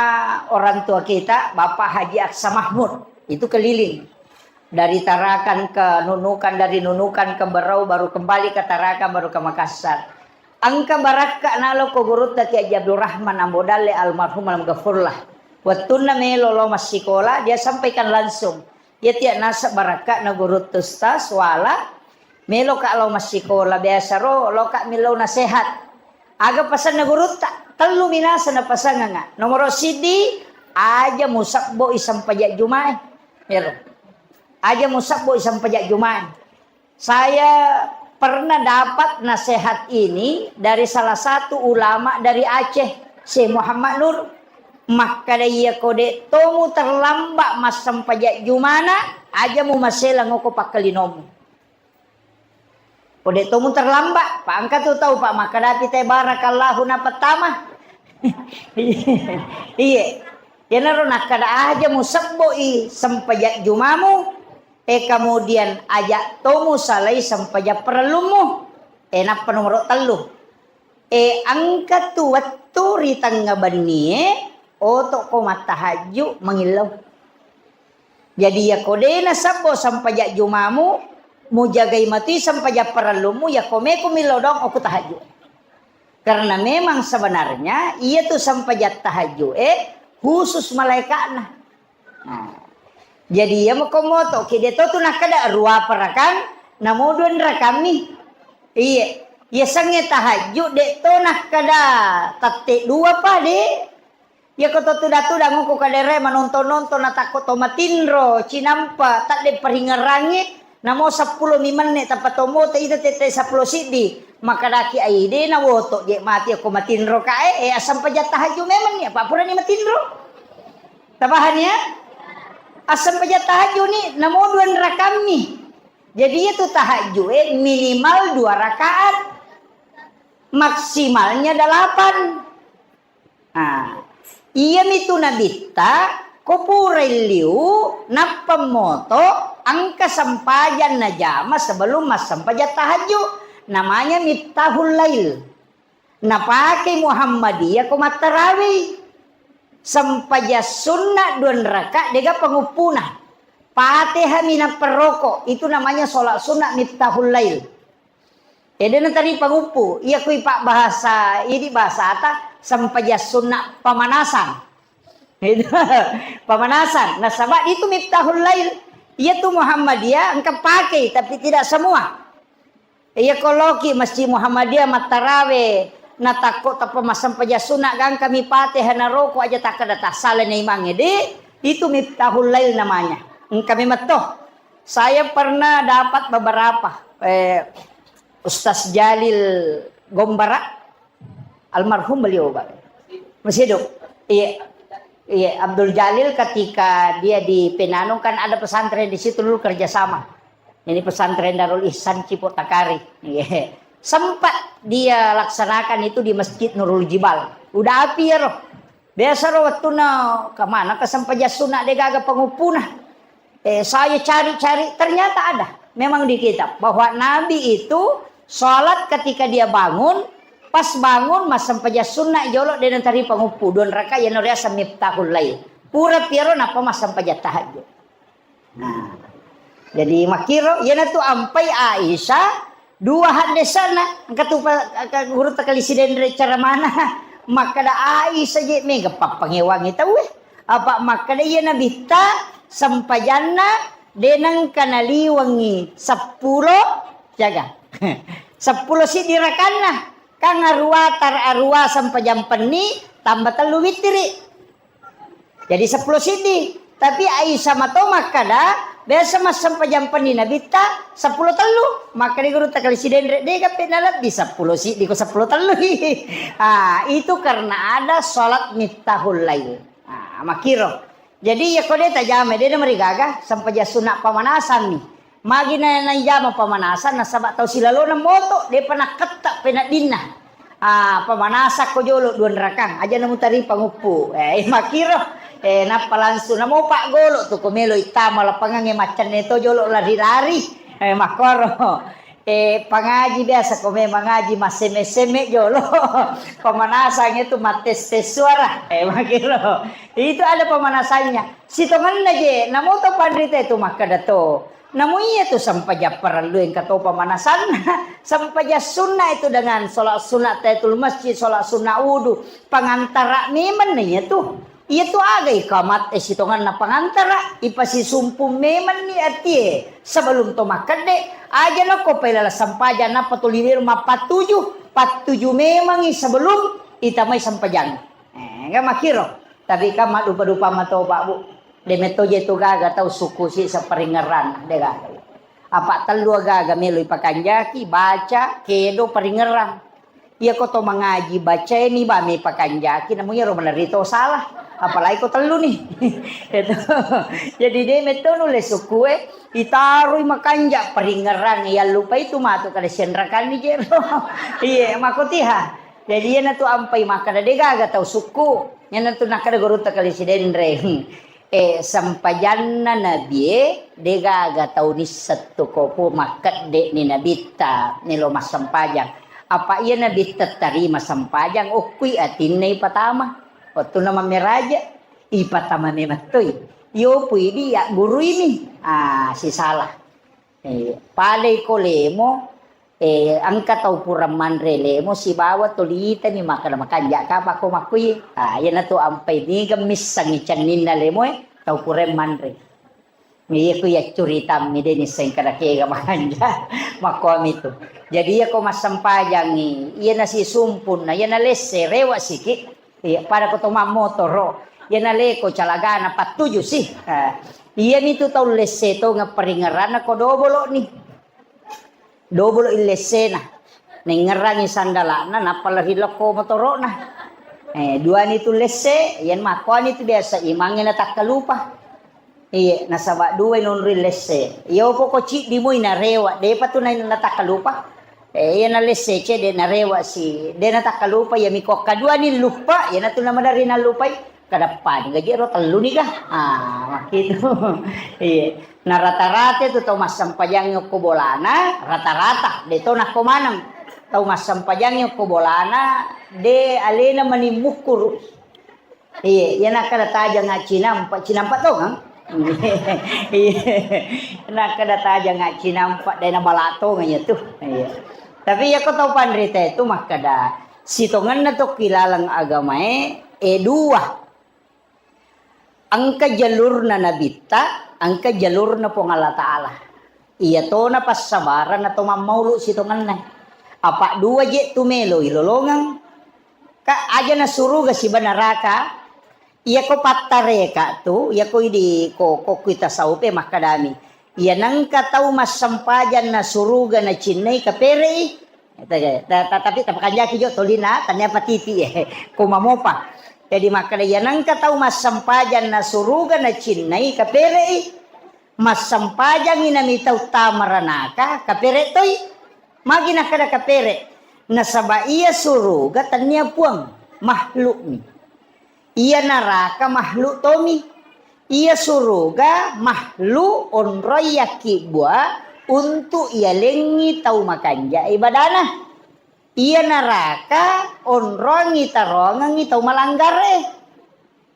orang tua kita, Bapak Haji Aksa Mahmud, itu keliling. Dari Tarakan ke Nunukan, dari Nunukan ke Berau, baru kembali ke Tarakan, baru ke Makassar. Engka barakka nalo ko gurutta Kiai Haji Abdul Rahman Ambo Dalle almarhum almarhum gafurlah. Wettunna melo lo massikola, dia sampaikan langsung. Iya tiak naseng barakka na gurutta Ustaz, wala, melo ka lo massikola, biasa ro lo ka millau nasehat. Aga pasanna gurutta? Tellu minasa na pasangenga. Nomoro siddi, aja musabbo i sempajang jumae. Ero. Aja musabbo i sempajang jumae. Saya pernah dapat nasihat ini dari salah satu ulama dari Aceh, Syekh Muhammad Nur. Makkada iya ko de tomu terlambat massempajang jumana, aja mu masela ngoko pakkalinomu. Ko de tomu terlambat, pa engka tu tau pa makkadapi te barakallahu na pertama. Iye. Iyanaro nakkada aja mu sebbo i sempajang jumamu, e kemudian aja tomu salai sempajang parellummu. E nappa nomoro tellu. E engka tu wettu ri tengnga bennie, oto ko mattahajju mangillau. Jadi, iya ko de nasabbo sempajang jumamu, mujagai matui sempajang parellummu, iya ko meko millau doang okko tahajju. Karena memang sebenarnya iya tu sempajang tahajju e khusus malaikatna. Nah, jadi iya mako moto ki de to tu nakkada rua parakang, namo dua rakammi. Iye, iya sengnge tahajju de to nakkada tette dua pa de. Iya ko to tuda-tuda ngoko kadere manonton-nonton natakko to matinro, cinampa, tadde paringerangi, namo seppulo mi menne tappa to moto ita tette seppulo siddi, makadaki ai de na woto je mati ko matinro kae, e assempajang tahajju memang ni apa purani matinro. Tabahan ya? Assempajang tahajju ni namo dua rakammi. Jadi itu tahajju e minimal dua rakaat. Maksimalnya delapan. Nah, iyami tu nabitta, ko purai liu, nappa moto, engka sempajang najama sebelum massempajang tahajju. Namanya Miftahul Lail. Napake Muhammadiyah ko mattarawei. Sempajang sunna dua raka, dega panguppuna. Fatihah mi nappa roko, itu namanya sholat sunnah Miftahul Lail. Ede natari panguppu, iya kui pabbahasa, idi bahasata sempajang sunna pemanasan. Itu pemanasan. Nasaba itu Miftahul Lail. Iya tu Muhammadiyah engka pakai, tapi tidak semua. Iya koloki Masjid Muhammadiyah mattarawe, natakko tappa massempajang sunna gangka mi Fatihah naroko aja takkada tassala na imang ede, itu Miftahul Lail namanya. Engka memang toh. Saya pernah dapat beberapa, eh, Ustaz Jalil Gombara, almarhum beliau, Pak. Masih hidup? Iya. Iya, Abdul Jalil ketika dia di Penanung kan ada pesantren di situ dulu kerja sama. Ini pesantren Darul Ihsan Cipotakari. Iya. Sempat dia laksanakan itu di Masjid Nurul Jibal. Udah api ya roh. Biasa ro wettunna kemana kesempajang sunna de gaga penguppuna. Eh, saya cari-cari, ternyata ada. Memang di kitab bahwa Nabi itu sholat ketika dia bangun, pas bangun massempajang sunna jolo de natari panguppu dua raka, yano riaseng Miftahul Lail. Pura piaro nappa massempajang tahajud. Nah, jadi makkiro, iyanatu ampai Aisyah, dua haddesana, engka tu pa-, ka-, guru takali sidenre cara mana, makkada Aisyah je mega pappangewangi tauwe. Apa makkada iya nabitta sempajanna denengka naliwengi seppulo, jaga. Seppulo siddi rakanna, kan arua tar-, arua sempajang penni tambah tellu wittiri. Jadi seppulo siddi. Tapi Aisyah mato makkada, biasa massempajang penni Nabitta seppulo tellu. Makkada gurutta kali Sidenre, dega pe nalebbi seppulo siddi ko seppulo tellu. Ah, itu karena ada sholat miftahul lail. Ah, makkiro. Jadi, iya ko de tajama, de namarigaga, sempajang sunna pamanasan ni. Magi na, naijama pamanasan, nasaba tau silalona moto, depa nakketta peneddinna. Ah, pamanasakko jolo dua rakang, aja namutari panguppu. Eh, makkiro. Eh, nappa langsung namo paggolo tu ko melo ittama lapangangnge maccenne to jolo lari-lari. Eh, makkoro. Eh, pangaji biasa ko memang ngaji massemme-semme jolo. Pamanasang itu mattes-tes suara. Eh, makkiro. Itu ada pemanasannya. Sitongenna je, namo to panrita itu makkada to. Namo iya tu sempajang parellu engka to pemanasanna. Sempajang sunna itu dengan sholat sunat tahiyatul masjid, sholat sunat wudu. Pangantara memang na iya tu. Iya tu aga ikamat, eh, sitongenna pangantara, ipasisumpung memang ni atie sebelum to makkedde. Aja nako pailala sempajang nappa tuli wero mappattuju, pattuju memangi sebelum itamai sempajang. Eh, enggak makkiro. Tapi kan maddupa-dupa matoba, Bu. De metto je tu gaga tau sukku si saparingngerang, de gaga. Apa tellu gaga melo ipakanjaki, baca, kedo, paringngerang. Iya ko to mangaji, bacaini ba me pakanjaki, namu iyaro maderri to salah. Apalagi ko tellu ni. Itu. Jadi de metto nulle sukkue, itaroi makanja paringngerang, yallupai tu matu kada sianrakanni jero. Iye, makotiha. Jadi iyanatu ampai makkada de gaga tau sukku. Iyanatu nakkada gurutta kali Sidenreng. Eh, sempajanna nabie, de gaga tau nisseng tu ko pu makkedde ni nabitta melo massempajang. Apa iya nabitta tarima sempajang, okkui atinna ipatama. Wettunna mammeraja, ipatama memettoi. Yo pui di ya guru ini. Ah, sisala. Eh, padai ko lemo, eh, engka tau pura manre lemo sibawa tolitani makkada makanja kapa ko makkui. Ah, iyanatu ampai niga missengi cenninna lemoe tau pura manre. Iya ku iya curitammi de nisseng kada kega makanja. Makkuami tu. Jadi iya ko massempajangi, iya nasisumpunna, iya nalesse, rewa siki. Iya, pada ko to mammotoro, iya naleko calagana pattuju si. Ah, iyami tu tau lesse tongeng paringngeranna ko dobolo ni. Dobolo illessena. Nengngerangi sandalana, nappa lari lokko motorona. Eh, duani tu lesse, iyan makkuani tu biasa imangnge natakkalupa. Iye, nasaba duai nonroi lesse. Iyo poko ciddi moi narewa, depa tu na-, natakkalupa. Eh, iya nalesse cedde narewa si, de natakkalupa, iya miko kaduani luppa, iyanatu namaderri nallupai. Kadappani gaji ero tellu ni ga? Ah, makkitu. Iya. Na rata-rata tu tau massempajangngi okko bolana, rata-rata, de to nakko maneng. Tau massempajangngi okko bolana, de alena mani mukkuru. Iya, iya nakkada tajang cinampa, cinampa tongeng. Iya. Nakkada tajang cinampa, de nabala tongeng iya tu. Iya. Tapi iya ko tau panrita itu makkada, sitongenna tokki laleng agamae, eh, dua. Engka jalurna nabitta, engka jalurna Puang Allah Ta'ala. Iya tona passabaranna to mammaulu sitongenna. Apa dua je tu melo ilolongeng. Ka aja na suruga siba naraka. Iya ko pattareka tu, iya ko idi ko, ko kui tasawupe makkadami. Iya nengka tau massempajang na suruga na cinnai kaperei. Ta-, ta-, tapi tapakanjaki jo tolina, tania patiti, eh, ko mamopa. Jadi makkeda, iya nengka tau massempajang na suruga na cinnai kaperei, massempajangi nami tau tamaranaka kapere toi. Magi nakkeda kapere? Nasaba iya suruga tania puang, makhlukmi. Iya naraka makhluk tomi. Iya suruga makhluk onroi yakkibbua untuk iyalengngi tau makanja ibadana. Iya naraka onrongi tarongengngi tau malanggare.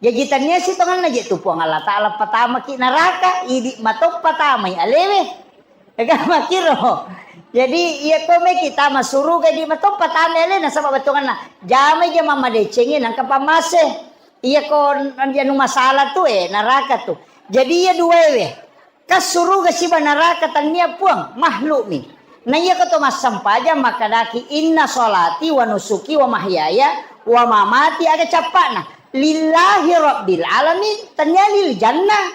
Jaji tania sitongenna je tu Puang Allah Ta'ala patamaki naraka, idi matoppa tamai alewe. Ega makkiro. Jadi, iya ko meki tama suruga di matoppa tama ele, nasaba bettuanna jamai je mammadecengi nangka pammase. Iya ko anu masalah tu, eh, naraka tu. Jadi, iya duaewe. Ka suruga siba naraka tania puang, makhlukmi. Na iya ko to massempajang makkadaki, "Inna sholati wa nusuki wa mahyaya wa mamati," aga cappa'na. Lillahi rabbil alamin, tania lil jannah,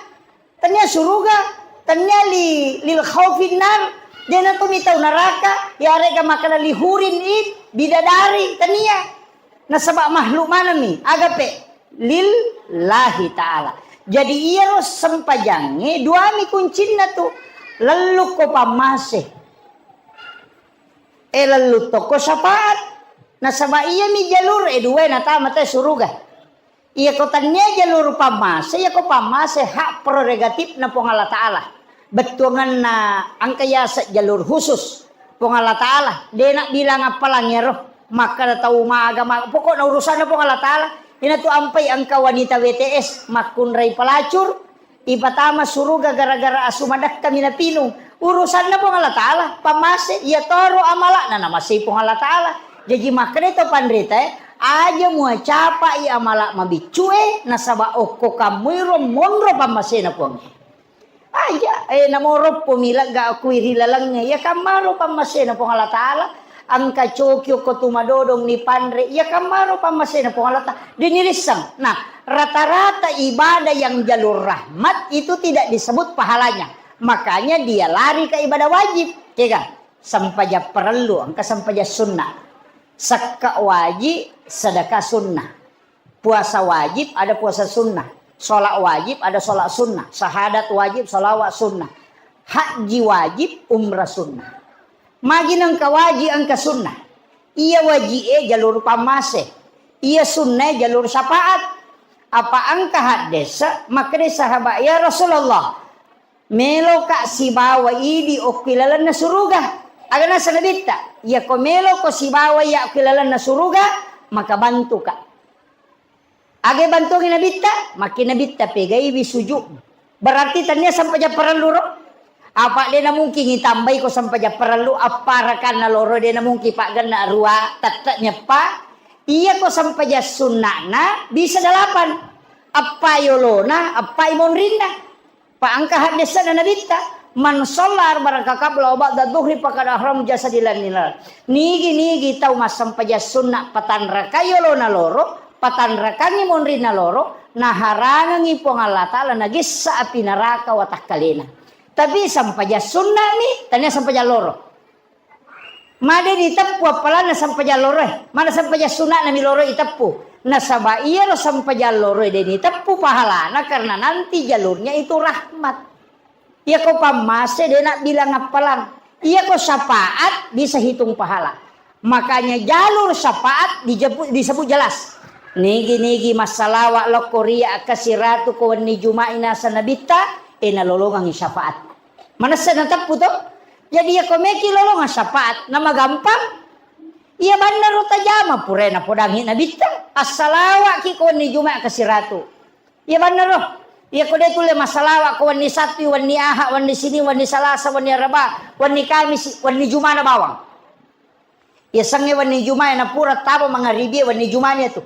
tania suruga, tania li, lil khaufin nar, dena tu mitau naraka, yarega makana lihurin in, bidadari, tania. Nasaba makhluk manami, agape lillahi ta'ala. Jadi iyaro sempajangnge duami kuncinna tu, lellukko pammase. E lellu tokko syafaat. Nasaba iyami jalur e dua natama te suruga. Iyako tania jalur pammase, iyako pammase hak prerogatifna Puang Allah Ta'ala. Bettuanganna engka yase jalur khusus Puang Allah Ta'ala. Dena bilang appalang iyaro. Makkada tau maga, maga. Pokokna urusanna Puang Allah Ta'ala. Inatu ampai engka wanita W T S makkunrai pelacur, ipatama suruga gara-gara asu madekkami napinung. Urusanna Puang Allah Ta'ala, pammase, iya toro amala'na namasei Puang Allah Ta'ala. Jaji makkeda to panrita e, aja muacapai amala mabiccu e, nasaba okko kammuiro monro pammasena Puang e. Aja, e, namoroppo milegga okui ri lalengnge, iya kammaro pammasena Puang Allah Ta'ala. Engka coki okko tu madodong ni panre, iya kammaro pammasena Puang Allah Ta'ala. Dini risseng. Nah, rata-rata ibadah yang jalur rahmat itu tidak disebut pahalanya. Makanya dia lari ke ibadah wajib. Kega? Sempajang parellu, engka sempajang sunnah. Sekka wajib, sedekah sunnah. Puasa wajib, ada puasa sunnah. Sholat wajib, ada sholat sunnah. Syahadat wajib, sholawat sunnah. Haji wajib, umrah sunnah. Magi nengka wajib, engka sunnah. Iya wajib e jalur pammase. Iya sunnah e jalur syafaat. Apa engka haddesa, makkeda sahabat, "Ya Rasulullah, meloka sibawa idi okki lalenna suruga." Aga nasa Nabitta, "Iyako meloko sibawa iya okki lalenna suruga, maka bantuka." Aga bantuangi Nabitta? Makki Nabitta pegaiwi sujud. Berarti tania sempajang parellu ro? Apa de namungkin itambai ko sempajang parellu, apparakanna loro de namungkin paggenna rua, tette nyeppa. Iya ko sempajang sunnana bisa delapan. Appai olona, appai monrinna. Pa engka haddesana Nabitta, "Man shalla arba'a raka qabla wa ba'da dhuhri faqad ahram jasadi lan nilal." Nigi-nigi tau massempajang sunna patanrakai olona loro, patanrakangi monrinna loro, naharangengi Puang Allah Ta'ala nagessa api naraka watakkalena. Tapi sempajang sunnami, tania sempajang loro. Made diteppu appalanna sempajang loroe. Mana sempajang suna'na mi loro iteppu. Nasaba iyaro sempajang loroe de diteppu pahalana karena nanti jalurnya itu rahmat. Iyako pammase de nabbilang appalang. Iyako syafaat bisa hitung pahala. Makanya jalur syafaat dijepu-, disebut jelas. Nigi-nigi massalawa lokko ria kasiratu ko wenni Juma'i nasa Nabitta, e nalolongangi syafaat. Manessa nateppu to? Jadi iyako meki lolongang syafaat, namagampang. Iya bannaro tajama purae napodangi Nabitta. Assalawaki ko wenni Juma'i kasiratu. Iya bannaro. Iyako de tulle massalawa ko wenni Sabtu, wenni Aha, wenni Sini, wenni Salasa, wenni Araba, wenni Kamisi, wenni Jumana bawang. Iya sengnge wenni Juma'i napura taba mangaribie wenni Jumani atu.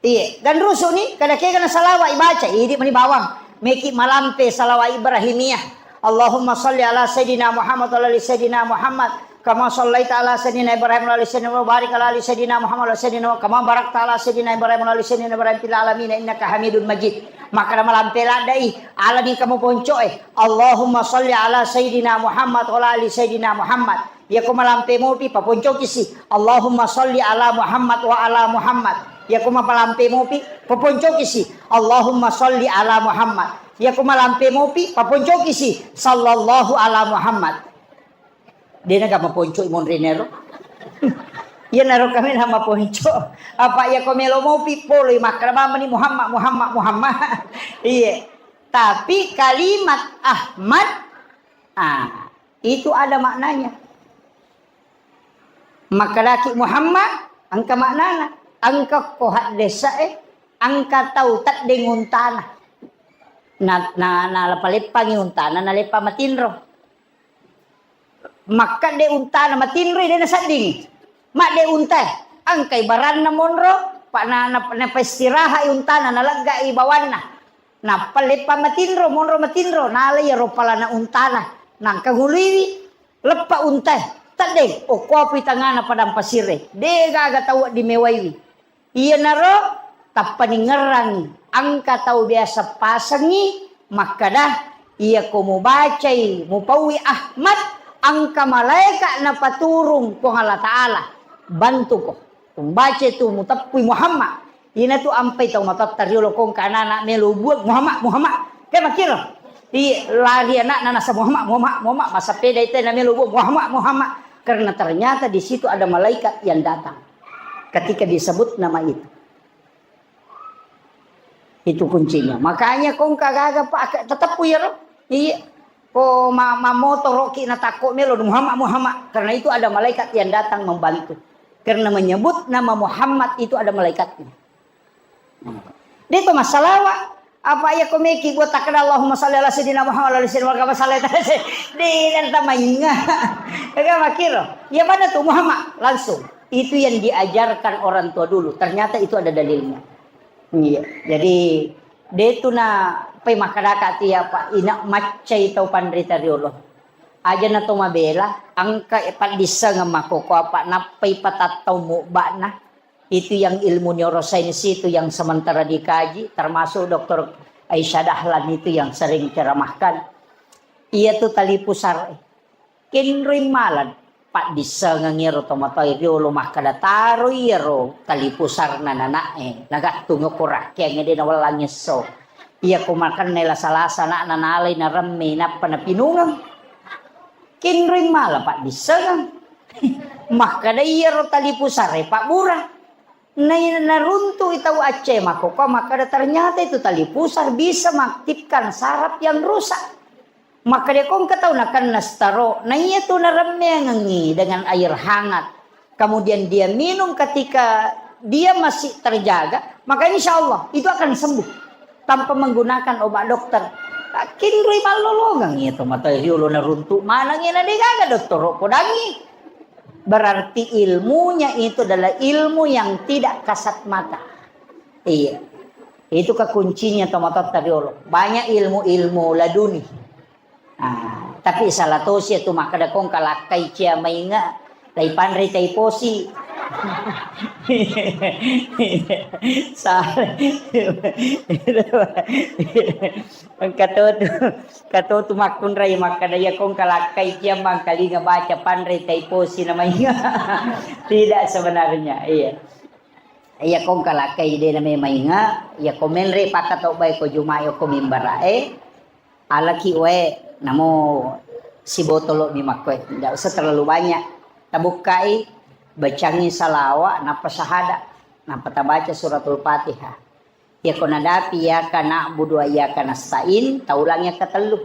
Iye, ganrusu ni, kada kega na salawa ibaca, idi mani bawang. Meki malampe salawa Ibrahimiyah. Allahumma salli ala Sayyidina Muhammad wa ala ali Sayyidina Muhammad. Kama sallaita ala Sayyidina Ibrahim wa ala ali Sayyidina Muhammad, barik ala ali Sayyidina Muhammad wa ala Sayyidina Muhammad, kama barakta ala Sayyidina Ibrahim wa ala ali Sayyidina Ibrahim fil alamin innaka Hamidun Majid. Makkada malampe ladde i, alani kamu poncoe. Allahumma salli ala Sayyidina Muhammad wa ala ali Sayyidina Muhammad. Iyako malampe mopi, paponcoki si. Allahumma salli ala Muhammad wa ala Muhammad. Iyako malampe mopi, paponcoki si. Allahumma salli ala Muhammad. Iyako malampe mopi, paponcoki si. Sallallahu ala Muhammad. Dena ga maponco i monrinero. Iyanaro kami na maponco. Apa iyako melo mopi, poloi makkada mani Muhammad, Muhammad, Muhammad. Iye. Tapi kalimat Ahmad, ah, itu ada maknanya. Makkedaki Muhammad, engka maknana. Engka ko haddesa e, engka tau teddeng untana. Na, na, naleppa-leppangi untana, naleppa matinro. Makkedde untana matinroi, de naseddingi. Madde untae, engkai baranna monro, pa na, na, napaistiraha'i untana, nalegga'i bawanna. Nappa leppa matinro, monro matinro, nala iyaro palana untana, nangka nguluiwi, leppa untae, teddeng, okkoapui tangngana padang pasirre, de gaga tau wedding mewaiwi. Iyanaro Tappaningerrangi, engka tau biasa pasengngi makkada, iyako mubacai, mupaui Ahmad, engka malaeka napaturung Puang Allah Ta'ala, bantuko. Mubaca tu muteppui Muhammad. Inatu ampai tau matotta riolo kongka anak-anak melo buang Muhammad, Muhammad. Ke makkiro. Iya, lari anakna nasa Muhammad, Muhammad, Muhammad. Massapeda itu na melo buang Muhammad, Muhammad. Karena ternyata di situ ada malaikat yang datang ketika disebut nama itu. Itu kuncinya. Makanya kongka gaga, Pak, tetep ku iyaro. Iya. Ko ma-, mamotoroki natakko melo Muhammad, Muhammad. Karena itu ada malaikat yang datang membantu. Karena menyebut nama Muhammad itu ada malaikatnya. Deto massalawa. Apa iya ko meki buat takkeda Allahumma shalli ala sayyidina Muhammad wa ala ali sayyidina Muhammad kama sallaita. Dena tamainga. Kaga makkiro. Ya mana tuh Muhammad? Langsung. Itu yang diajarkan orang tua dulu. Ternyata itu ada dalilnya. Iya. Jadi, detu na pai makkedaka tu ya, Pak, ina maccai tau panrita riolo. Aja na to mabela, engka paddissengeng makkoko apa nappai patattau mubba'na. Itu yang ilmu neurosains itu yang sementara dikaji, termasuk dokter Aisyah Dahlan itu yang sering ceramahkan. Iya tu tali pusar. Kenroi mala paddissengeng iyaro tomatoa riolo makkeda, taroi iyaro tali pusarna nana'e, nagattung ko rakkeangnge de nawellang esso. Iyako makenna lasa-lasa ana'na nalai naremme nappa napinungeng. Kenroi mala paddissengeng. Makkeda iyaro tali pusare pabbura. Nai-, naruntu'i tau acce makkokkoe makkeda, ternyata itu tali pusar bisa mengaktifkan saraf yang rusak. Makkeda ko engka tau nakenna stroke, na iya tu naremmeangengi dengan air hangat, kemudian dia minum ketika dia masih terjaga, maka insya Allah itu akan sembuh tanpa menggunakan obat dokter. Kinroi mallolongeng iya tomatoa riolo naruntu maneng iya na degaga dottoro podangi. Berarti ilmunya itu adalah ilmu yang tidak kasat mata. Iya. Itu kekuncinya tomatoatta riolo. Banyak ilmu-ilmu laduni. Ah, tapi salah tosi itu makkeda kong kalakkai cia mainga, tai panrei tai posi. Salah. Engka to tu, engka to tu makkunrai makkeda, iya kong kalakkai cia mangkalinga baca panrei tai posi na mainga. Tidak sebenarnya, iya. Iya kong kalakkai de na mainga, iya ko menre pakka to bai ko Jumae ko mimbarae, alaki wae namo sibotolo mi makkoe. Tidak usah terlalu banyak. Tabukkai, bacangi salawa, nappa sahada, nappa tabaca suratul Fatihah. Iyako nadapi iyyaka na'budu wa iyyaka nasta'in, taulang yang ketellu.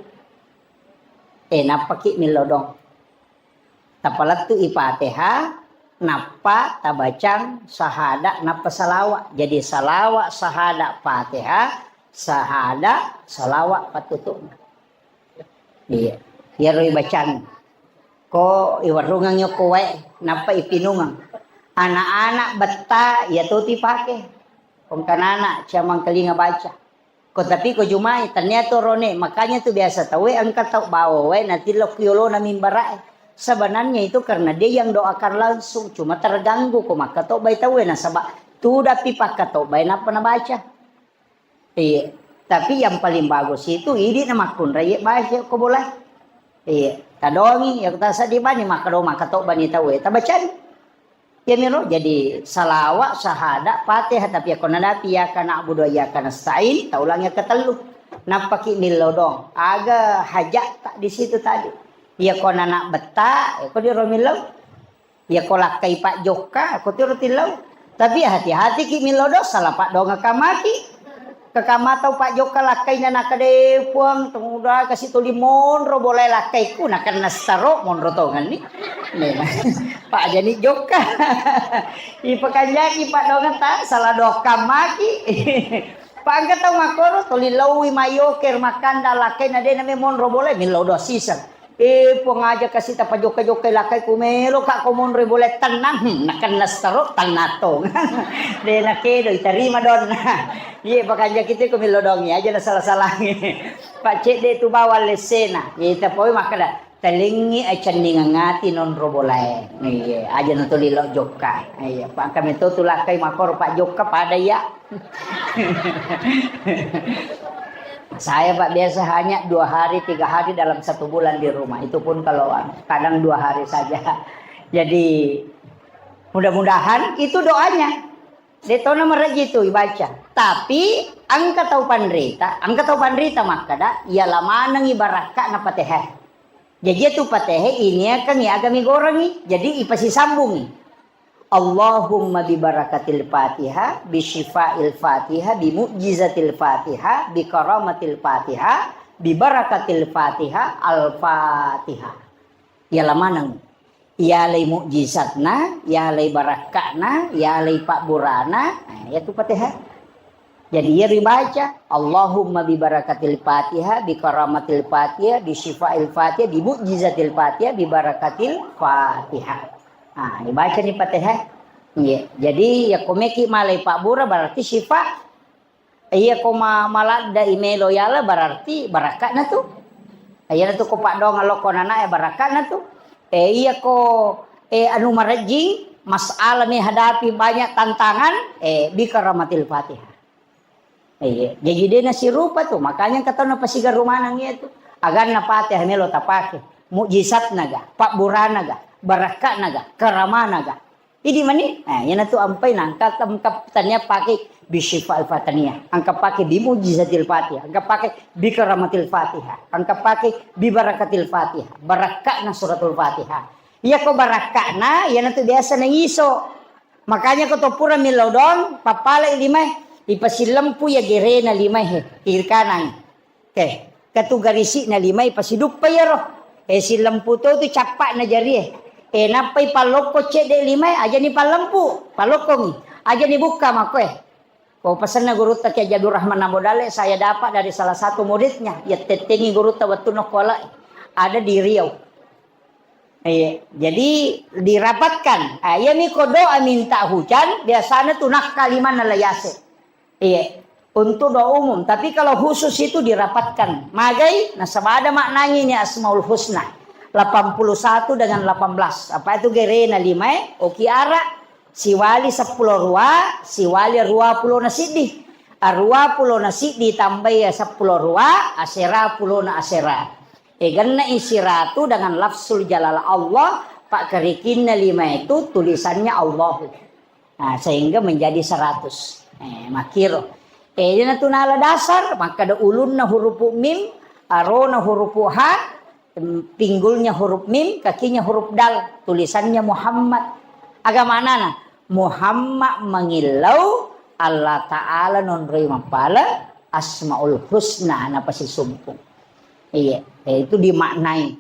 Eh, nappaki millodong. Tapalettu'i Fatihah, nappa tabacang sahada, nappa salawa. Jadi salawa, sahada, Fatihah, sahada, salawa pattutu'na. Iya. Iyaro ibacang. Ko iwarrungeng yokko wae, nappa ipinungeng. Anak-anak betta, iya to tu ipake. Kongkanana, cia mangkalinga baca. Ko tapi ko Jumai, tania to rone. Makanya tu biasa tauwe engka tau bawa wae, natillo ku yolona mimbara'e. Sebenarnya itu karena dia yang doakan langsung, cuma terganggu ko makkatobbai tauwe, nasaba tudapi pakkatobbai nappa nabaca. Iya. Tapi yang paling bagus itu idi na makkunrai baca ko bola. Iya. Tadongi, ya ta seddi bani makkado makkatobba ni tauwe, tabacani. Iyamiro jadi salawa, sahada, Fatihah, tapi yakko nadapi iyyaka na'budu wa iyyaka nasta'in, taulang yang ketellu. Nappaki millau dong. Aga hajat tak di situ tadi. Yakko nana betta, yakko di romillau. Iyako lakkai pajjokka, ko tiro tillau. Tapi hati-hati ki millau dosa, la paddongeng kamaki. Kekama tau pajjokka lakkaina nakkeda, "Eh, Puang, tumuda kasi tuli monro bolae lakkaiku, nakenna stroke monro tongenni." Memang. Pajani jokka. Ipakanjaki paddongeng ta, salah doang kamaki. Pangka tau makkoro, tuli laui mayoker makkanda lakkaina de name monro bolae, millau doang siseng. Eh, Puang, aja kasi tapajokka-jokkai lakkai ku melo ka ko monroi bolae tennang. Hmm, nakenna stroke tennang tong. De nakedo itarima donna. Iye, pakanjaki te ko millau dongi aja nasala-salangi. Pak cedde tu bawang lessena. Iye, tapoi makkeda, Telingi acenningeng ati nonro bolae. Iya, aja na tuli lo jokka. Iya, pa kami to tu lakkai makoro pa jokka pada iya. Saya, Pak, biasa hanya dua hari, tiga hari dalam satu bulan di rumah. Itu pun kalau, anu, kadang dua hari saja. Jadi, mudah-mudahan itu doanya. De tona maraji tu ibaca. Tapi, engka tau panrita, engka tau panrita makkada, iya lamanengi barakka na Fatihah. Jaji iyatu Fatihah iniakengngi aga migorengngi, jadi ipasisambungngi. Allahumma bi barakatil Fatihah, bi syifail Fatihah, bi mu'jizatil Fatihah, bi karamatil Fatihah, bi barakatil Fatihah, Al-Fatihah. Iyala maneng. Iyalai mu'jizatna, iyalai barakka'na, iyalai pabburana, nah, iyatu Fatihah. Jadi, iya ribaca, Allahumma bi barakatil Fatihah, bi karamatil Fatihah, bi syifail Fatihah, bi mu'jizatil Fatihah, bi barakatil Fatihah. Nah, ibacani Fatihah. Iya. Jadi, iya ko meki malai pabbura berarti syifa. Iya ko ma-, maladda imelo yala berarti barakka'na tu. Iyana tu ko paddoang lokko nana e barakka'na tu. Eh, iya ko, eh, anu marejjing, masalah menghadapi banyak tantangan, eh, bi karamatil Fatihah. Iya, jadi de nasirupa tu, makanya engka tau napasigaru maneng iya tu. Aganna Fatihah melo tapake, mujizatna ga, pabburana ga, barakka'na ga, karamana ga. Idi mani, eh, iyana tu ampai nangka, engka tania pake bi syifa al-fataniyah, engka pake bi mujizatil Fatihah, engka pake bi karamatil Fatihah, engka pake bi barakatil Fatihah, barakka'na suratul Fatihah. Iya ko barakka'na, iyana tu biasa nangiso. Makanya ko to pura millau doang, pappalai limae, ipasillempu iya gerena limae he, kiri kanan. Oke, ketu garisi'na limae pasiduppa iyaro. Eh, sillempu to tu cappa'na jarie. Eh, nappai pallokko cedde limae, ajani pallempu, pallokkongi. Ajani bukka makkoe. Ko pasenna gurutta Kiai Abdul Rahman Ambo Dalle, saya dapat dari salah satu muridnya, iya tettengi gurutta wettunna okko Alai. Ada di Riau. Iya, jadi dirapatkan. Ah, iyami ko doa minta hujan, biasanya tu nakka limanna layase. Iya, untuk doa umum. Tapi kalau khusus itu dirapatkan. Magai, nasaba ada maknanya ini Asmaul Husna. Delapan puluh satu dengan delapan belas. Apa itu gerena limae? Oki ara, siwali seppulo rua, siwali rua pulo na siddi. Arua pulo na siddi tambai seppulo rua, asera pulo na asera. E, genne'i siratu dengan lafzul jalalah Allah, pakkerikinna lima itu tulisannya Allahu. Nah, sehingga menjadi seratus. Eh, makkiro. Eh, iyana tu nala dasar, makkada ulunna hurupu mim, arona hurupu ha, em, pinggulnya huruf mim, kakinya huruf dal, tulisannya Muhammad. Aga manana? Muhammad mangillau Allah Ta'ala nonroi mappala Asmaul Husna napasisumpung. Iya, eh, itu dimaknai.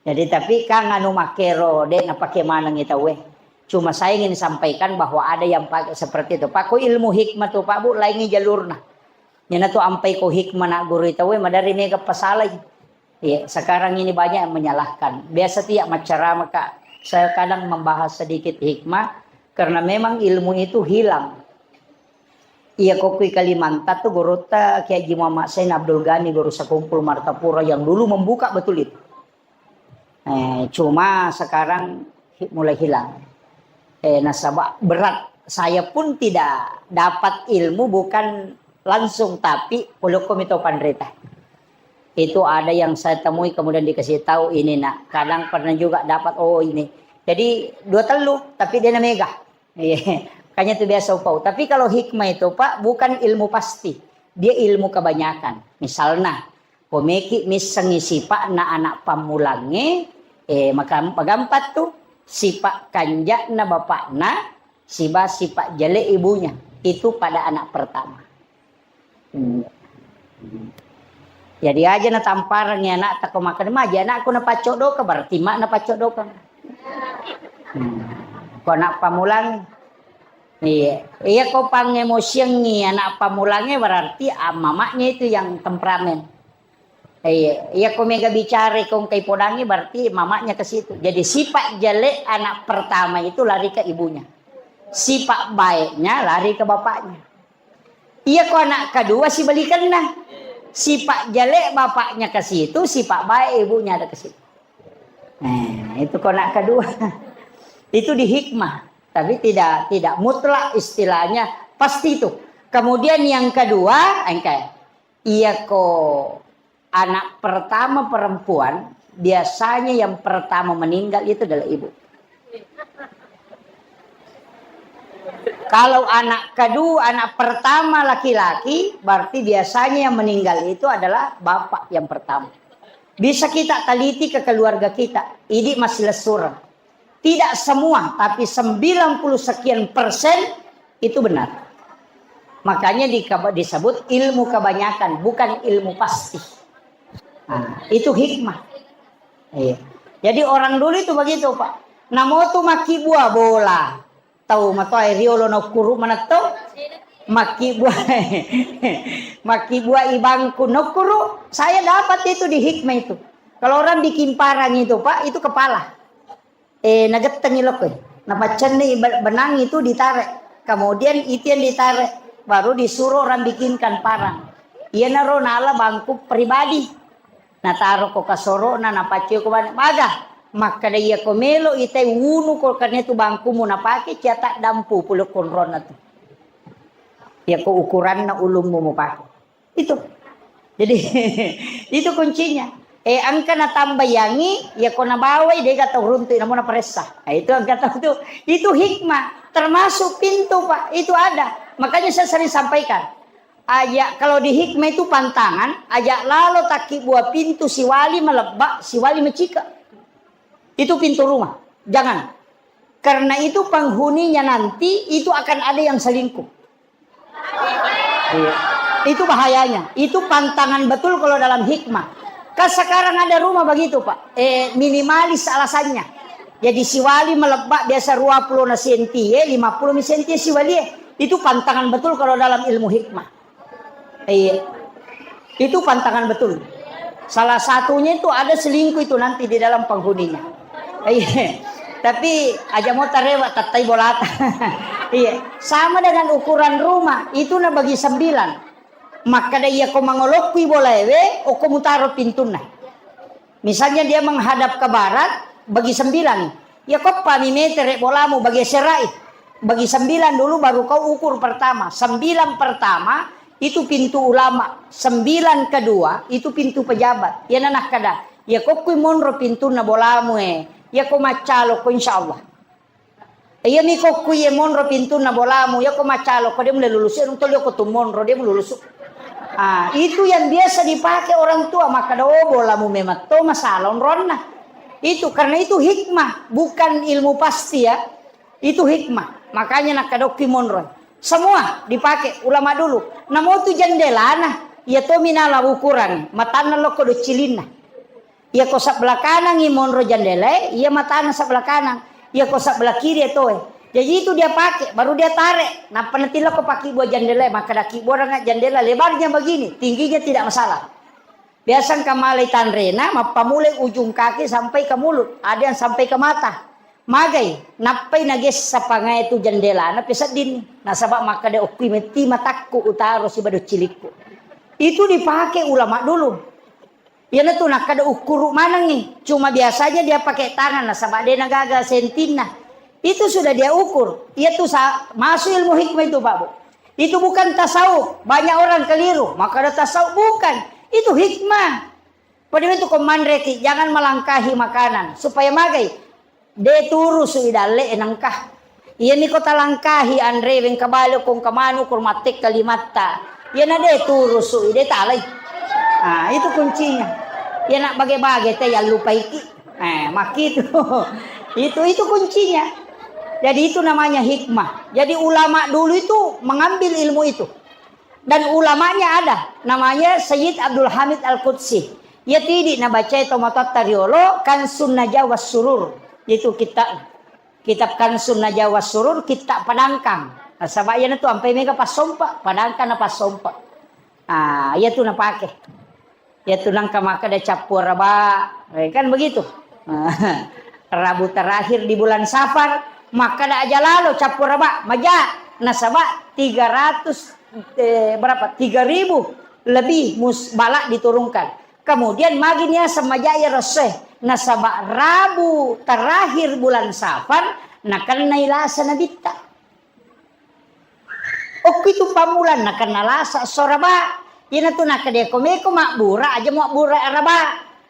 Jadi, tapi kan anu makkero, de' napake manengi tauwe. Cuma saya ingin sampaikan bahwa ada yang pakai seperti itu. Pak, ko ilmu hikmah tu, Pak Bu, laingi jalurna. Iyana tu ampai ko hikmah na guru tauwe, madari mega pasalai. Iya, sekarang ini banyak yang menyalahkan. Biasa tiap maccarama, Kak, saya kadang membahas sedikit hikmah, karena memang ilmu itu hilang. Iya, ko kui Kalimantan tu gurutta Kiai Haji Muhammad Zain Abdul Ghani, guru sekumpul Martapura yang dulu membuka betul itu. Eh, cuma sekarang hi-, mulai hilang. Eh, nasaba berat. Saya pun tidak dapat ilmu bukan langsung, tapi polokko mito panrita. Itu ada yang saya temui kemudian dikasih tahu ini, nak. Kadang pernah juga dapat, oh, ini. Jadi dua telu, tapi dia na mega. Iya, makanya itu biasa upau. Tapi kalau hikmah itu, Pak, bukan ilmu pasti. Dia ilmu kebanyakan. Misalna, ko meki missengi sipa'na anak pammulangnge, eh, maka magampat tu, sipa' kanja'na bapakna, siba sipa' jele ibunya. Itu pada anak pertama. Hmm. Jadi aja na tamparengngi anakta ko makkeda, "Ma, aja anakku na paccodoka," berarti mak na paccodoka. Hmm. Ko anak pamulang, iya. Iya, ko pangemosiangngi anak pamulangnge, berarti, ah, mamaknya itu yang temperamen. Iya, iya, ko mega bicara ko engkai podangi, berarti mamaknya ke situ. Jadi sifat jelek anak pertama itu lari ke ibunya. Sifat baiknya lari ke bapaknya. Iya, ko anak kedua sibalikanna. Sifat jelek bapaknya ke situ, sifat baik ibunya ada ke situ. Nah, itu ko anak kedua. Itu di hikmah, tapi tidak tidak mutlak istilahnya pasti itu. Kemudian yang kedua, engkai. Iya ko anak pertama perempuan, biasanya yang pertama meninggal itu adalah ibu. Kalau anak kedua, anak pertama laki-laki, berarti biasanya yang meninggal itu adalah bapak yang pertama. Bisa kita teliti ke keluarga kita, idi masih lesureng. Tidak semua, tapi sembilan puluh sekian persen itu benar. Makanya di-, disebut ilmu kebanyakan, bukan ilmu pasti. Nah, itu hikmah. Iya. Jadi orang dulu itu begitu, Pak. Namo tu makkibua bola. Tau matoa riolo nokkuru manetto. Makkibua, makkibua ibangku nokkuru. Saya dapat itu di hikmah itu. Kalau orang bikin parang itu, Pak, itu kepala. Eh, nagettengi lokko. Napaccenni be-, benang itu ditarik. Kemudian itu yang ditarik, baru disuruh orang bikinkan parang. Iyanaro nala bangku pribadi. Nataro ko kasoro'na, napaccoi ko bane. Maga, makkeda iya ko melo itai wunu ko karena itu bangkumu napake, cia taddampu pole konronna tu. Iya ko ukuranna ulummu mupake. Itu. Jadi, itu kuncinya. Eh, engka natambayangi, ya ko nabawai, dega tau runtu, namo naparessa. Nah, itu engka tau tu. Itu hikmah. Termasuk pintu, Pak. Itu ada. Makanya saya sering sampaikan. Aja, kalau di hikmah itu pantangan, aja lalo takkibua pintu siwali malebba, siwali macika. Itu pintu rumah. Jangan. Karena itu penghuninya nanti itu akan ada yang selingkuh. Iya. Itu bahayanya. Itu pantangan betul kalau dalam hikmah. Kan sekarang ada rumah begitu, Pak. Eh, minimalis alasannya. Jadi siwali malebba biasa dua puluh na senti, eh, lima puluh mi senti siwali, eh. Itu pantangan betul kalau dalam ilmu hikmah. Iya. Itu pantangan betul. Salah satunya itu ada selingkuh itu nanti di dalam penghuninya. Iya. Tapi aja mau tarewa tattai bolata. Iya. Sama dengan ukuran rumah, itu na bagi sembilan. Makkeda iya ko mangolokkui bolaewe, oko mutaro pintunna. Misalnya dia menghadap ke barat, bagi sembilan. Ya, koppami metere bolamu, bagi serai. Bagi sembilan dulu, baru kau ukur pertama. Sembilan pertama, itu pintu ulama. Sembilan kedua, itu pintu pejabat. Ya, nanakkada. Ya, kokkui monro pintunna bolamu, eh. Ya, ko maccalo ko, insya Allah. Iya mi kokku iye monro pintunna bolamu, iya ko macalo ko de mulle lulusu, iya tolio ko tu monro de mululusu. Ah, itu yang biasa dipakai orang tua, makkada, "Oh, bolamu memang to masalah onronna." Itu karena itu hikmah, bukan ilmu pasti ya. Itu hikmah. Makanya nakkadokki monro. Semua dipakai ulama dulu. Namo tu jendelana, iya to minala ukuran, matanna lokko doccilinna. Iya ko sebelah kanangngi monro jendelae, iya matana sebelah kanang. Iya ko sebelah kiri etoe. Jadi itu dia pakai, baru dia tarik. Nappa natilokko pakkibua jendelae, makkadakki buaranga jendela lebarnya begini, tingginya tidak masalah. Biasa engka malai tanrena, mappamulai ujung kaki sampai ke mulut, ada yang sampai ke mata. Magai, nappai nagessa pangae tu jendelana peseddinni. Nasaba makkada okkui metti matakku utaro siba doccilikku. Itu dipakai ulama dulu. Iyanatu nakkada ukkuru manengngi. Cuma biasanya dia pakai tangan, nasaba de nagaga sentinna. Itu sudah dia ukur. Iya tu sa-, masuk ilmu hikmah itu, Pak Bu. Itu bukan tasawuf. Banyak orang keliru. Makkada tasawuf bukan. Itu hikmah. Pada itu ko manreki, jangan melangkahi makanan. Supaya magai. De turusu i dalle e nengka. Iyami ko talangkahi anre wengka bale ko engka manu ko matte kalimatta. Iyana de turusu i de talai. Ah, itu kuncinya. Iyana bage-bage te yallupaiki. Eh, makkitu. Itu, itu kuncinya. Jadi itu namanya hikmah. Jadi ulama dulu itu mengambil ilmu itu. Dan ulamanya ada, namanya Sayyid Abdul Hamid Al-Qudsi. Iya tidi nabacai tomatoatta riolo, Kansun Najah was Surur. Itu kitab, kitab Kansun Najah was Surur, kitab Padangkang. Nasaba iyanatu ampai mega passompa, Padangkang na passompa. Ah, iya tu napake. Iya tu nangka makkada cappu araba, eh, kan begitu. Rabu terakhir di bulan Safar, makkada aja lalo cappu araba, maja, nasaba tiga ratus, eh, berapa? Tiga ribu lebih mus-, bala diturunkan. Kemudian magi niaseng maja iyaro essoe, nasaba Rabu terakhir bulan Safar nakennai lasa Nabitta. Okkitu pammulang nakenna lasa esso Raba. Iyanatu nakkeda ko meko mabbura aja mabbura Raba.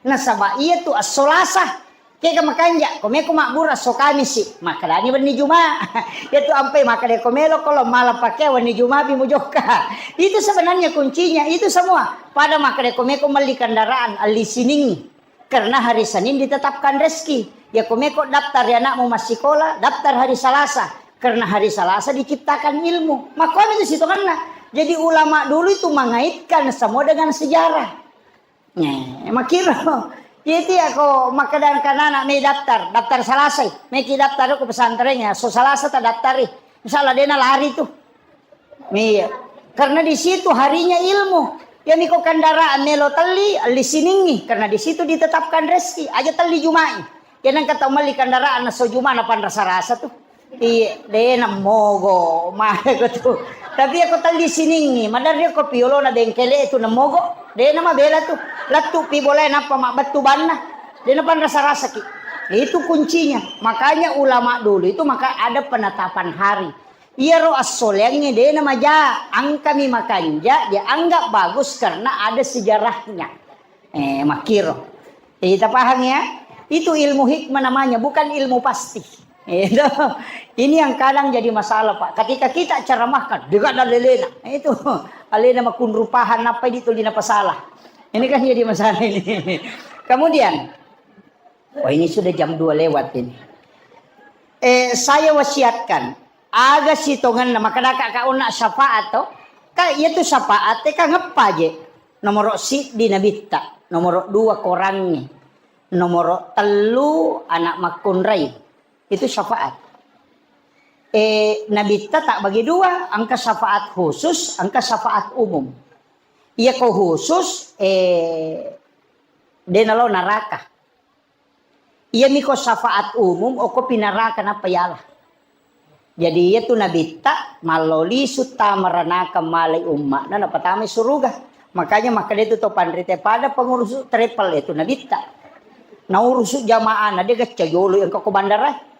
Nasaba iyatu esso lasa. Kega makanja, ko meko mabbura esso Kamisi, makkedani wenni Juma. Iyatu ampai makkeda ko melo ko lo mala pakeang wenni Juma pi mujokka. Itu sebenarnya kuncinya, itu semua. Pada makkeda ko meko melli kendaraan, elli Siningngi. Karena hari Senin ditetapkan rezeki. Ya ko meko daftar ya anakmu massikola, daftar hari Selasa. Karena hari Selasa diciptakan ilmu. Makanya itu sitonganna. Jadi ulama dulu itu mengaitkan semua dengan sejarah. Nah, makkiro. Iyati ako makkeda kanana me daftar, daftar Selasa, meki daftar ko pesantren ya, so Selasa ta daftari. Insya Allah dena lari tu. Iya. Karena di situ harinya ilmu. Yang iko kendaraan melo telli, elli Siningngi. Karena di situ ditetapkan rezeki. Aja telli Jumai. Ya nang kata melli kendaraan so Juma na panrasa-rasa tu. Iya, dena mogo, mare ko tu. Tapi ako telli Siningngi, maderri ko piolona bengkele tu na mogo, dena mabela tu. Lettu pi bolae nappa mabbettu banna. Dena panrasa-rasaki. Itu kuncinya. Makanya ulama dulu itu maka ada penetapan hari. Iyaro assoleangnge dena maja, angkami makanja, dianggap bagus karena ada sejarahnya. Eh, makkiro. Jadi, kita paham ya? Itu ilmu hikmah namanya, bukan ilmu pasti. Itu. Ini yang kadang jadi masalah, Pak. Ketika kita ceramahkan, dekat dan lelena. Itu. Alena makunrupahan apa itu dina pasalah. Ini kan jadi masalah ini. Kemudian, oh, ini sudah jam dua lewat ini. Eh, saya wasiatkan, aga sitongenna, makkedaka ka onna syafaat to? Ka iya tu syafaat e ka ngeppa je. Nomoro siddi nabitta, nomoro dua korangnge, nomoro tellu anak makkunrai. Itu syafaat. Eh, nabitta tak bagi dua, engka syafaat khusus, engka syafaat umum. Iya ko khusus, eh, de nalo naraka. Iyami ko syafaat umum, okko pinaraka nappa yala. Jadi, iyatu nabitta, mallo lisu tama ranaka malai umma'na, napatamai suruga. Makanya, makkeda itu to panrita, pada pengurus travel itu nabitta. Naurusu jamaah, na dia gacca yolo yang ko bandara.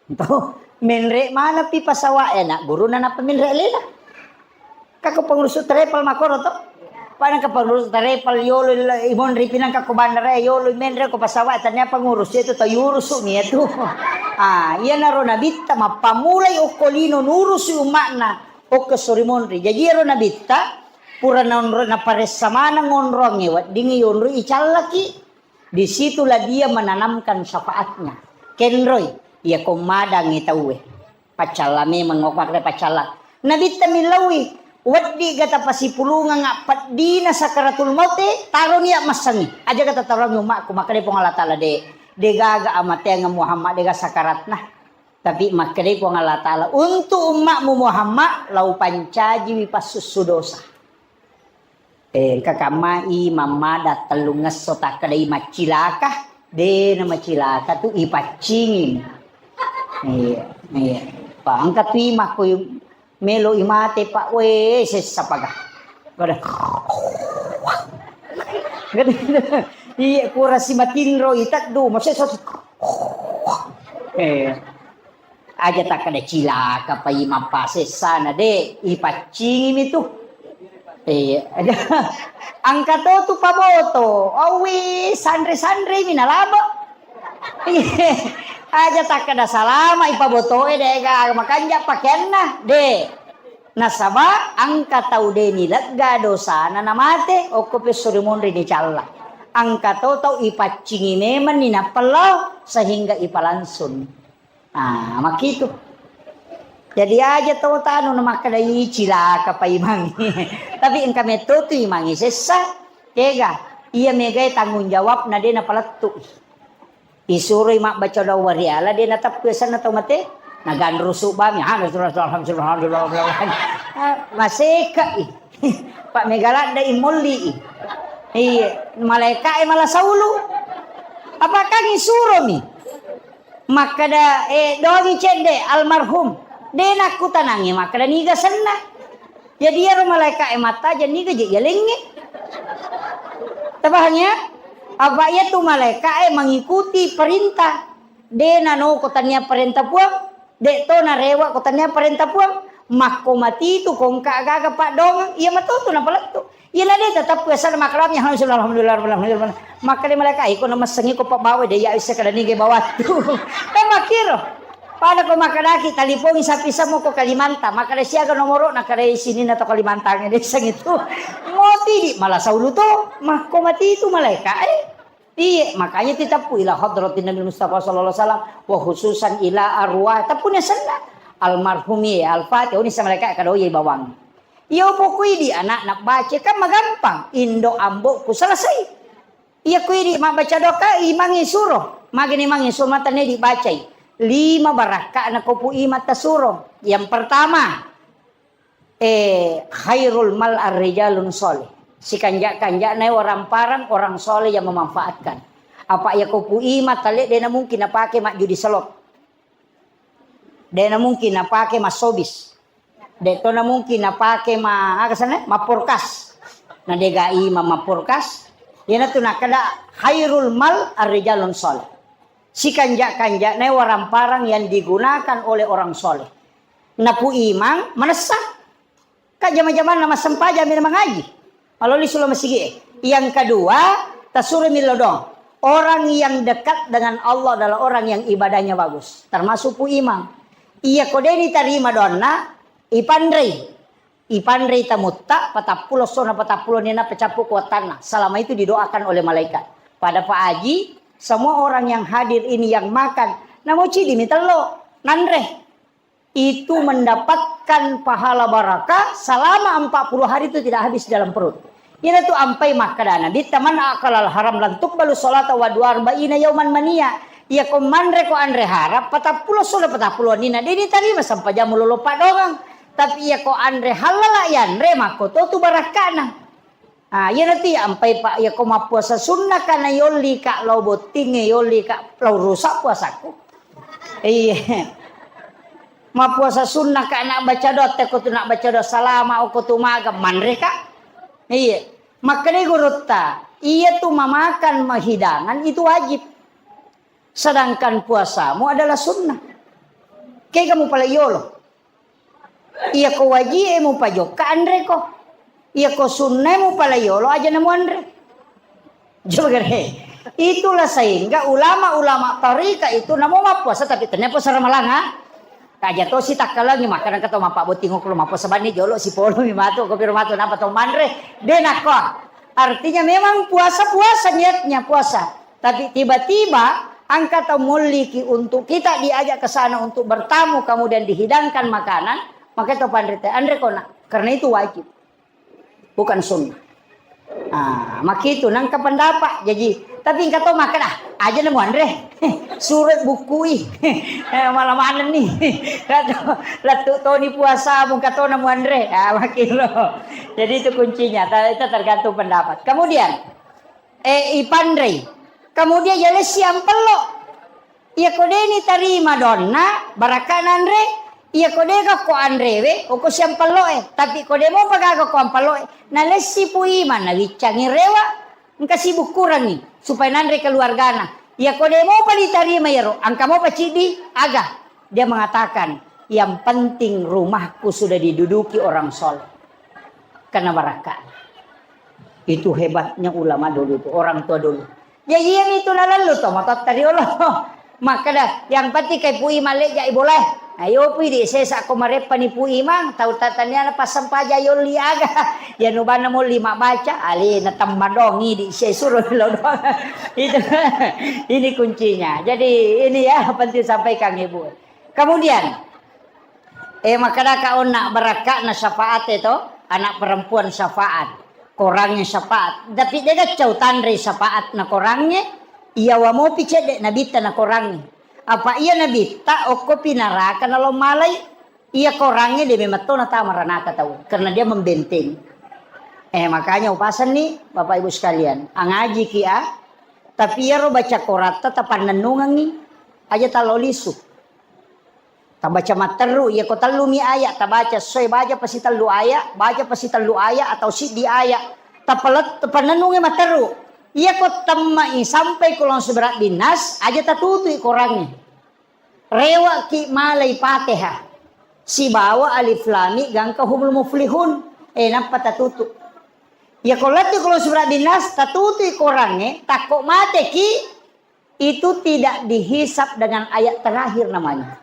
To, menre mana pi pasawa e, nak guruna nappa menre lena. Kako pengurus travel makoro to. Pada ke pengurus travel yolo imonri pinang kako bandara yolo menre ko pasawa e, tania pengurus itu to yurusu mi itu. Ah, iya naro nabitta mappamulai okko lino nurusu umma'na okko sori monri. Jadi iyaro nabitta pura naonro naparessa maneng onroangnge weddingngi yonroi icallaki. Di situlah dia menanamkan syafaatnya. Kenroi, iya ko madangngi tauwe. Paccalla memeng, okko makkeda paccalla. Nabitta millaui, weddi ga tapasipulungeng appeddina sakaratul maute, taroni ya massengi. Aja ga tataroangngi umma'ku, makkeda Puang Allah Taala de, de gaga amateangeng Muhammad, de ga sakaratna. Tapi makkeda Puang Allah Taala, untuk umma'mu Muhammad, lau pancajiwi passussu dosa. Eh, engka kammai mammada tellungesso takkedai maccilaka, de na macilaka tu ipaccingi. Iya, iya. Pa engka tu imakko melo imate, Pak, we, sessa paga. Pada. Iya, kurasi matinro iteddu, masessa. Eh. Aja takkeda cilaka pai mappasessana, de, ipaccingimi tu. Eh, aja. Engka to tu paboto, awi sanre-sanremi nalabo. Aja takkeda salama ipabotoe, de, ga makanja pakeanna, de. Nasaba engka tau de nilegga dosana namate, okko pesso rimonri nicalla. Engka to tau ipaccingi memenni nappa lao sehingga ipalangsun. Ah, makkitu. Jadi aja to tanu na makkeda, "Ih, cilaka pa imangi." Tapi engka metto tu imangi sessa, kega? Iya megae tanggung jawabna de napalettu. Isuroi mabbaca doa wariala de nateppu asenna tau mate. Naganrusu bami, alhamdulillah, alhamdulillah, alhamdulillah. Ah, maseka i. Pak mega ladde i molli i. Iya, malaika e mala saulu. Apakah isuromi? Makkeda, eh, dongi cedde almarhum. De nakkutanangi makkeda niga senna. Jadi iyaro malaika e mattaja niga je yalengnge. Tabahang ya? Apa iya tu malaika e mengikuti perintah. De nano ko tania perintah Puang, de to narewa ko tania perintah Puang. Makko mati tu kongka gaga pak dongeng, iya matu tu napalettu. Iya na de tetap biasa makalami alhamdulillah, alhamdulillah, alhamdulillah. Maka de malaika iko na messengi ko pak bawa de ya bisa kada nige bawattu. Kan makiro. Pada ko makkadaki, talipongi sapisa mo ko Kalimantan, makkada siaga nomoro, nakkada sininna to Kalimantan e, desseng itu. Moti di, malah saulu to, makko mati itu malaika e. Iye, makanya titappu ila hadratin Nabi Mustafa sallallahu alaihi wasallam, wa khususan ila arwah, tappuni senna almarhum ye, al-fatih, oni sa malaika kada oye bawang. Iyo pokoi di anak nak baca kan magampang, indo ambo ku selesai. Iya ku idi mabbaca doa ka imangnge suro. Magini imangnge suro mata ne dibacai. Lima barakka'na ko pu imang tasuro. Yang pertama, eh, khairul mal ar-rijalun sholih. Sikanja-kanja'na orang parang, orang soleh yang memanfaatkan. Apa iya ko pu imang tale de na mungkin napake majjudi selot. De na mungkin napake massobis. De to na mungkin napake ma-, aga sana? Mapporkas. Na de ga imang mapporkas. Iyanatu nakkeda khairul mal ar-rijalun sholih. Sikanja-kanja'na waramparang yang digunakan oleh orang soleh. Napu imang manessa. Ka jama-jamanna massempajang mi mangaji. Maloli sulo masigi e. Yang kedua, tasuro millo doang. Orang yang dekat dengan Allah adalah orang yang ibadahnya bagus. Termasuk pu imang. Iya ko deni tarima doanna, ipanrei. Ipanrei tamutta, patappulo sona patappulo nina pecappu kuatanna. Selama itu didoakan oleh malaikat. Pada Pak Haji, semua orang yang hadir ini yang makan, namo cidi mi tello, nanre. Itu mendapatkan pahala barakah selama empat puluh hari itu tidak habis dalam perut. Iyanatu ampai makkeda Nabitta, "Man akalal haram lan tuqbalu sholata wa dua arba'ina yauman mania." Iya ko manre ko anre harap, patappulo solo patappulo nina, deni tarima sampajang mulolo padongang. Tapi iya ko anre halala yanre, makko to tu barakkana. Ah, iyanatu iya ampai, Pak, iya ko mappuasa sunnah kana yolli ka lao bottingnge, yolli ka lao rusak puasaku. Iya. Mappuasa sunnah ka nak baca doa, teko tu nak baca doa salama, oko tu maga, manre ka. Iya. Makkedai gurutta, iya tu mamakan mahidangan itu wajib. Sedangkan puasamu adalah sunnah. Kega mupala yolo. Iya ko waji e mupajokka anre ko. Iya ko sunna e mupala yolo aja namu anre. Jogere. Itulah sehingga ulama-ulama tarika itu namo mappuasa tapi tanya puasa Ramalanga. Kaja to si takkalangi makan kata mappa botting ko mappuasa bani jolo si polo mi matu ko piro matu napa to manre. De nakko. Artinya memang puasa, puasa niatnya puasa. Tapi tiba-tiba engka tau molliki untuk kita diajak ke sana untuk bertamu, kemudian dihidangkan makanan, maka itu panre te, anre kona. Karena itu wajib. Bukan sunnah. Ah, maka itu nangka pendapat. Jadi, tapi engka tau makan, ah, aja nemu anre. Surat bukui. Eh, malah mana nih? Kata, lettu toni puasa, bukan tau nemu anre. Ah, makin lo. Jadi itu kuncinya. Ta-, itu tergantung pendapat. Kemudian, eh, ipanrei. Kemudian yalessi ampello. Iya ko deni tarima donna, barakka nanre. Iya ko dega ko anrewe, oko siampello e. Tapi ko demo pagaga ko ampello e, nalessi pu imang, nawiccangi rewa, engka sibukkurangi supaya nanre keluargana. Iya ko demo pa ditarima yero, engka mo pa ciddi, aga. Dia mengatakan, "Yang penting rumahku sudah diduduki orang soleh." Karena barakka. Itu hebatnya ulama dulu itu, orang tua dulu. Ya iya itu nalallu to, matotta riolo. Makkeda, yang penting kai pu imang leja i bolae. Ayo pu di sesa ko mareppa ni pu imang, tau tataniana passampaja yolli aga. Ya nubanna molli mabbaca, alena temmadongi di sesuro lo doang. Itu, ini kuncinya. Jadi ini ya penting sampaikan Ibu. Kemudian, eh, makkedaka onna barakka'na syafaat e to, anak perempuan syafaat, korangnge syafaat. Tapi de gaccau tanre syafaat na korangnge, iya wa mopi cedde nabitta na korangnge. Apa iya nabitta okkopi naraka nalo malai, iya korangnge de memetto natama ranaka tau, karena dia membentengi. Eh, makanya upasanni Bapak Ibu sekalian, angajiki a, tapi iyaro baca koratta tapannennungengi, aja talo lisu. Tabaca matteru, iya ko tellumi ayat, tabaca soe baca pasi tellu ayat, baca pasi tellu ayat atau siddi ayat. Tapalet-, tapannennungi matteru. Iyako temma'i sampai kulon surat binnas, aja tatutui korangnge. Rewaki malai Fatihah sibawa alif lam mim gangka humul muflihun. Eh, nappa tatutu. Iyako lettu kulon surat binnas, tatutui korangnge, takko mateki, itu tidak dihisab dengan ayat terakhir namanya.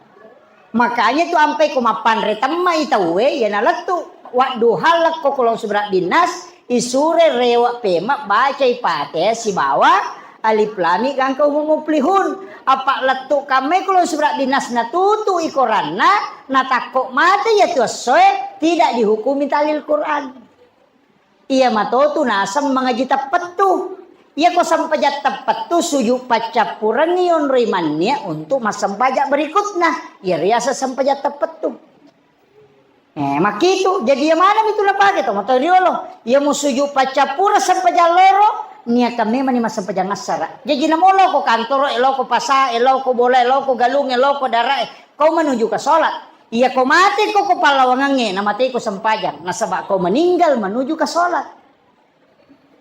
Makanya tu ampai ko mappanre temmai tauwe, ya nalettu wadduha lekko kulon surat binnas, isure rewa pema bacai Fatihah sibawa alif lam mim gangka humul muflihun. Apa lettu kammai kulon surat binnas natutu i koranna, natakko mate ya tu essoe, tidak dihukumi tahlil Quran. Iya matotu naseng mangaji teppettu. Iyako sempajang teppettu sujud paccappurengngi yonroi mannia untuk massempajang berikutna. Iya riaseng sempajang teppettu. Eh, makkitu. Jadi iya maneng itu napake to matoa riolo. Iya mu sujud paccappureng sempajang loro, niakan memang ni massempajang assara. Jaji namo loko kantoro, eloko pasa, eloko bola, eloko galung, eloko dara, eh, kau menuju ke sholat. Iya ko mate ko, ko pallawangengnge, na mate ko sempajang. Nasaba ko meninggal menuju ke sholat.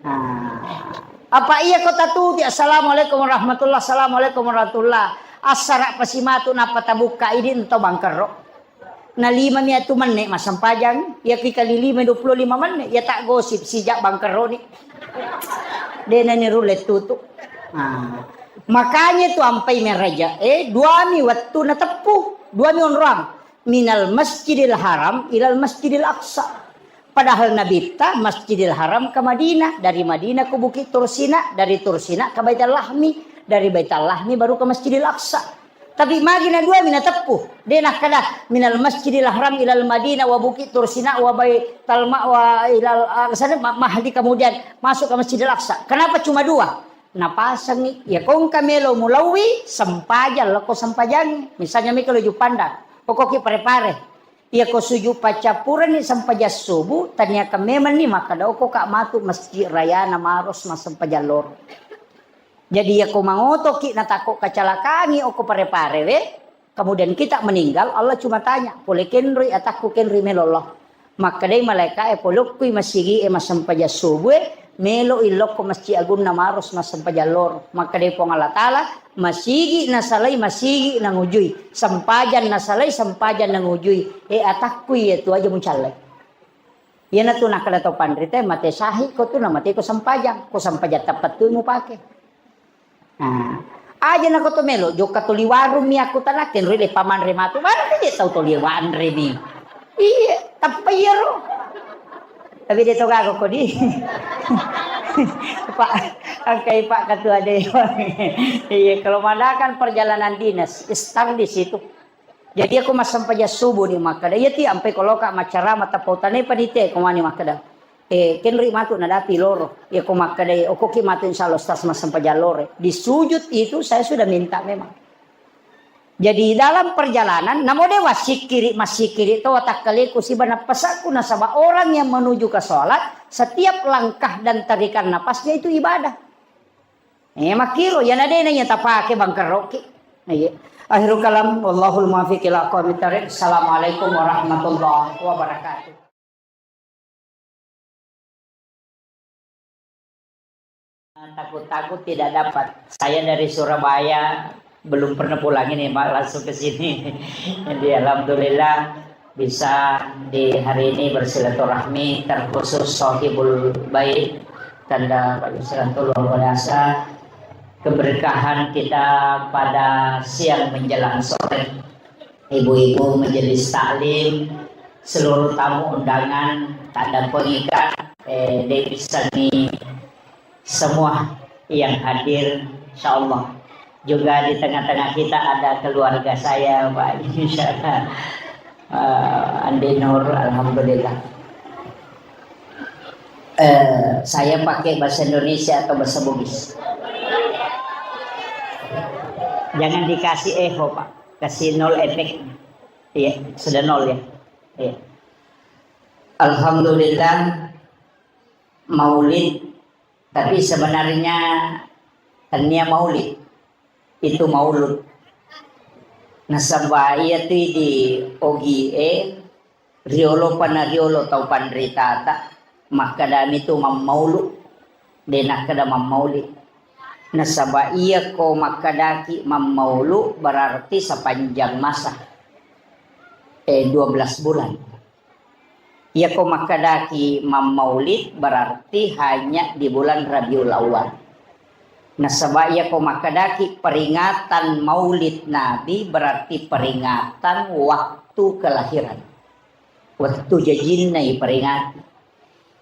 Nah, apa iya ko tatuti, "Assalamualaikum warahmatullah, assalamualaikum warahmatullah." Assara pasi matu nappa tabukka idi ento bangkerro. Na lima mi atu menne massempajang, iya ki kali lima dua puluh lima menne, iya tak gosip sijak bangkerro ni. Dena ni rulet tutu. Nah, makanya tu ampai meraja, eh, dua mi wettu nateppu, dua mi onroang. Minal Masjidil Haram ilal Masjidil Aqsa. Padahal Nabitta Masjidil Haram ke Madinah, dari Madinah ke Bukit Tursina, dari Tursina ke Baitul Lahmi, dari Baitul Lahmi baru ke Masjidil Aqsa. Tapi magi na dua mi nateppu. De nakkada minal Masjidil Haram ilal Madinah wa Bukit Tursina wa Baitul Ma-, wa ilal Aqsa, ma-, mahdi kemudian masuk ke Masjidil Aqsa. Kenapa cuma dua? Napasengngi, iya ko engka melo mulauwi, sempajang lako sempajangnge. Misalnya mika lo Juppandang, okoki pare-pare. Iya ko sujud paccappurenni sempajang subuh, taniakan memang ni makkada okoka matu masjid rayana Maros massempajang loro. Jadi iya ko mangotoki natakko kacalakangi oko pare-pare we, kemudian kita meninggal, Allah cuma tanya, "Pole kenroi atakku kenroi melo Allah?" Makkedai malaika'e, "Polokkui masigi'e massempajang subuh e, melo illokko masjid agunna Maros massempajang loro." Makkedai Puang Allah Taala, "Masigi nasalai, masigi nangujui. Sempajang nasalai, sempajang nangujui. E, atakku iya tu aja mucallai." Iyanatu nakkeda tau panrita, "Mate sahih ko tu, namate ko sempajang. Ko sempajang teppettu mupake." Nah, aja nako to melo, jokka toli warung mi aku tanakken, ri le pamanre matu, mana aja tau toli wanre mi. Iya, tappa iyaro. Tapi dia to gago kodi. Pak, angkai Pak Ketua Dewan. Iya, kalau mengadakan perjalanan dinas, start di situ. Jadi aku massempajang subuh ni makkeda, iya ti ampai koloka maccarama tappa utanai panitia ko mani makkeda. Eh, kenri matu nadapi loro. Iya ko makkeda, okoki matu insya Allah Ustaz massempajang loro. Di sujud itu saya sudah minta memang. Jadi dalam perjalanan, namo dewa sikiri masikiri to watakkaleku siba napasakku nasaba orang yang menuju ke sholat, setiap langkah dan tarikan napasnya itu ibadah. Eh, makkiro, iyana de naiya tapake bangkerroki. Nah, iya. Akhirul kalam, wallahul muwaffiq ila aqwamit thariq. Assalamualaikum warahmatullahi wabarakatuh. Takut-takut tidak dapat. Saya dari Surabaya, belum pernah pulang ini, Pak, langsung ke sini. Jadi, alhamdulillah, bisa di hari ini bersilaturahmi, terkhusus Sohibul Bait, tanda silaturahmi luar biasa, keberkahan kita pada siang menjelang sore, ibu-ibu majelis taklim, seluruh tamu undangan, tanda pengikat, eh, Dewi Sani, semua yang hadir, insya Allah. Juga di tengah-tengah kita ada keluarga saya, Pak. Insya Allah. Eh, Andi Nur, alhamdulillah. Eh, saya pakai bahasa Indonesia atau bahasa Bugis? Jangan dikasih echo, Pak. Kasih nol efek. Iya, sudah nol ya. Iya. Alhamdulillah, maulid. Tapi sebenarnya tania maulid, itu maulud. Nasaba iya tu di ogi e, riolo pana riolo tau panritata, makkedami tu mammaulu. De nakkeda mammaulid. Nasaba iyako makkedaki mammaulu berarti sepanjang masa. Eh, dua belas bulan. Iyako makkedaki mammaulid berarti hanya di bulan Rabiul Awal. Nasaba iyako makkedaki peringatan maulid Nabi berarti peringatan waktu kelahiran. Wettu jajinna iperingati.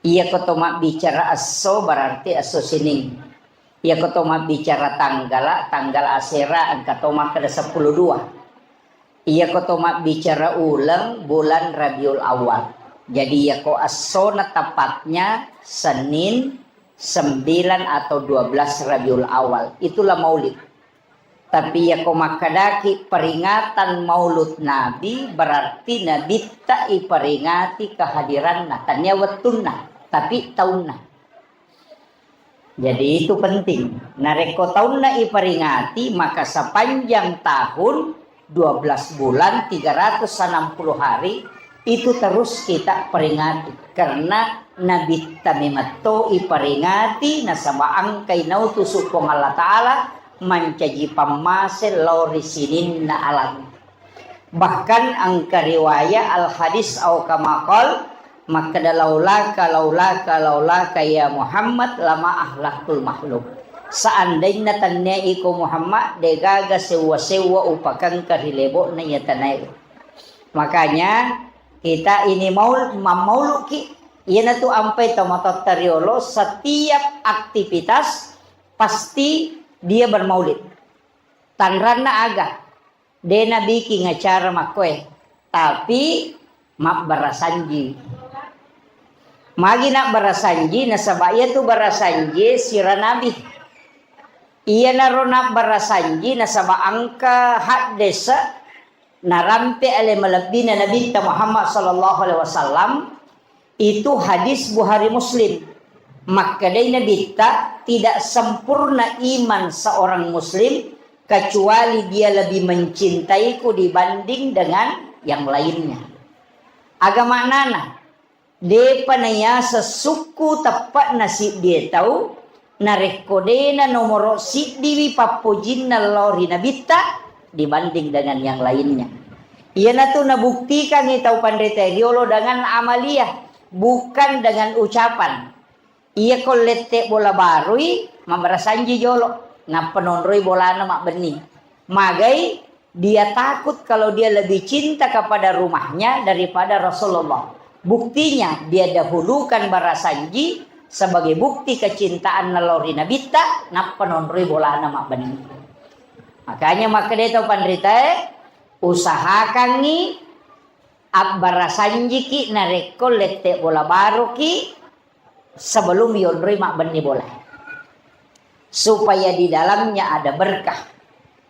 Iyako to mabbicara esso berarti esso Senin. Iyako to mabbicara tanggala, tanggal asera engka to makkeda seppulo dua. Iyako to mabbicara uleng, bulan Rabiul Awal. Jadi iyako essona tepatnya Senin sembilan atau dua belas Rabiul Awal. Itulah maulid. Tapi iyako makkedaki peringatan maulud Nabi, berarti Nabitta iperingati kehadiranna. Tania wettunna, tapi taunna. Jadi itu penting. Narekko taunna iperingati, maka sepanjang tahun, dua belas bulan, tiga ratus enam puluh hari, itu terus kita peringati. Karena Nabitta memetto iperingati, nasaba engkai nautusu Puang Allah Ta'ala mancaji pammase lao ri sininna alam. Bahkan engka riwayat al-hadis au kama qal, makkeda, "Laulaka, laulaka, laulaka ya Muhammad lama ahlaktul makhluk." Seandainya tannia iko Muhammad, degaga sewwa-sewwa upakengka ri lebo'na iya tanae. Makanya kita ini maul-, mammauluki, iyanatu ampai tomatoatta riolo, setiap aktivitas pasti dia bermaulid. Tanranna aga? De nabiking acara makkoe, tapi mabbarasanji. Magi nabbarasanji? Nasaba iyatu barasanji sira nabi. Iyanaro nabbarasanji nasaba engka haddese narampe ale malebbina Nabitta Muhammad sallallahu alaihi wasallam. Itu hadis Bukhari Muslim. Makkedai Nabitta, "Tidak sempurna iman seorang muslim kecuali dia lebih mencintaiku dibanding dengan yang lainnya." Aga maknana? Depa naya sesukku teppe'na siddie tau, narekko dena nomoro siddiwi pappojinna lao ri Nabitta dibanding dengan yang lainnya. Iyanatu nabuktikangngi tau panrita riolo dengan amaliah, bukan dengan ucapan. Iyako lette bola barui, mabbarasanji jolo, nappa nonroi bolana mabbenni. Magai dia takut kalau dia lebih cinta kepada rumahnya daripada Rasulullah. Buktinya, dia dahulukan barasanji sebagai bukti kecintaan nalori Nabitta, nappa nonroi bolana mabbenni. Makanya makkeda tau panritae, usahakangngi abbarasanjiki narekko lette bola baruki sebelum yonroi mabbenni bola. Supaya di dalamnya ada berkah.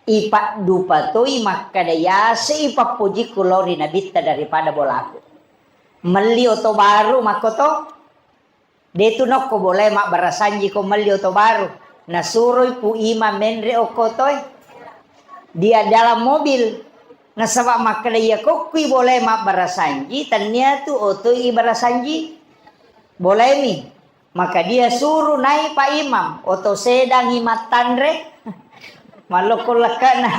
Ipaddupa toi makkeda, "Yase ipappojikku lao ri Nabitta daripada bolaku." Melli oto baru makkoto. Detu nokko bolae mabbarasanji ko melli oto baru. Nasuroi Pu Imam menre okko otoe. Dia dalam mobil. Nasaba makkeda iya kokkui bolae mabbarasanji, tannia tu otoi ibarasanji. Bolaemi. Maka dia suruh naik Pak Imam, oto sedangi mattanre, mallokko lekkana,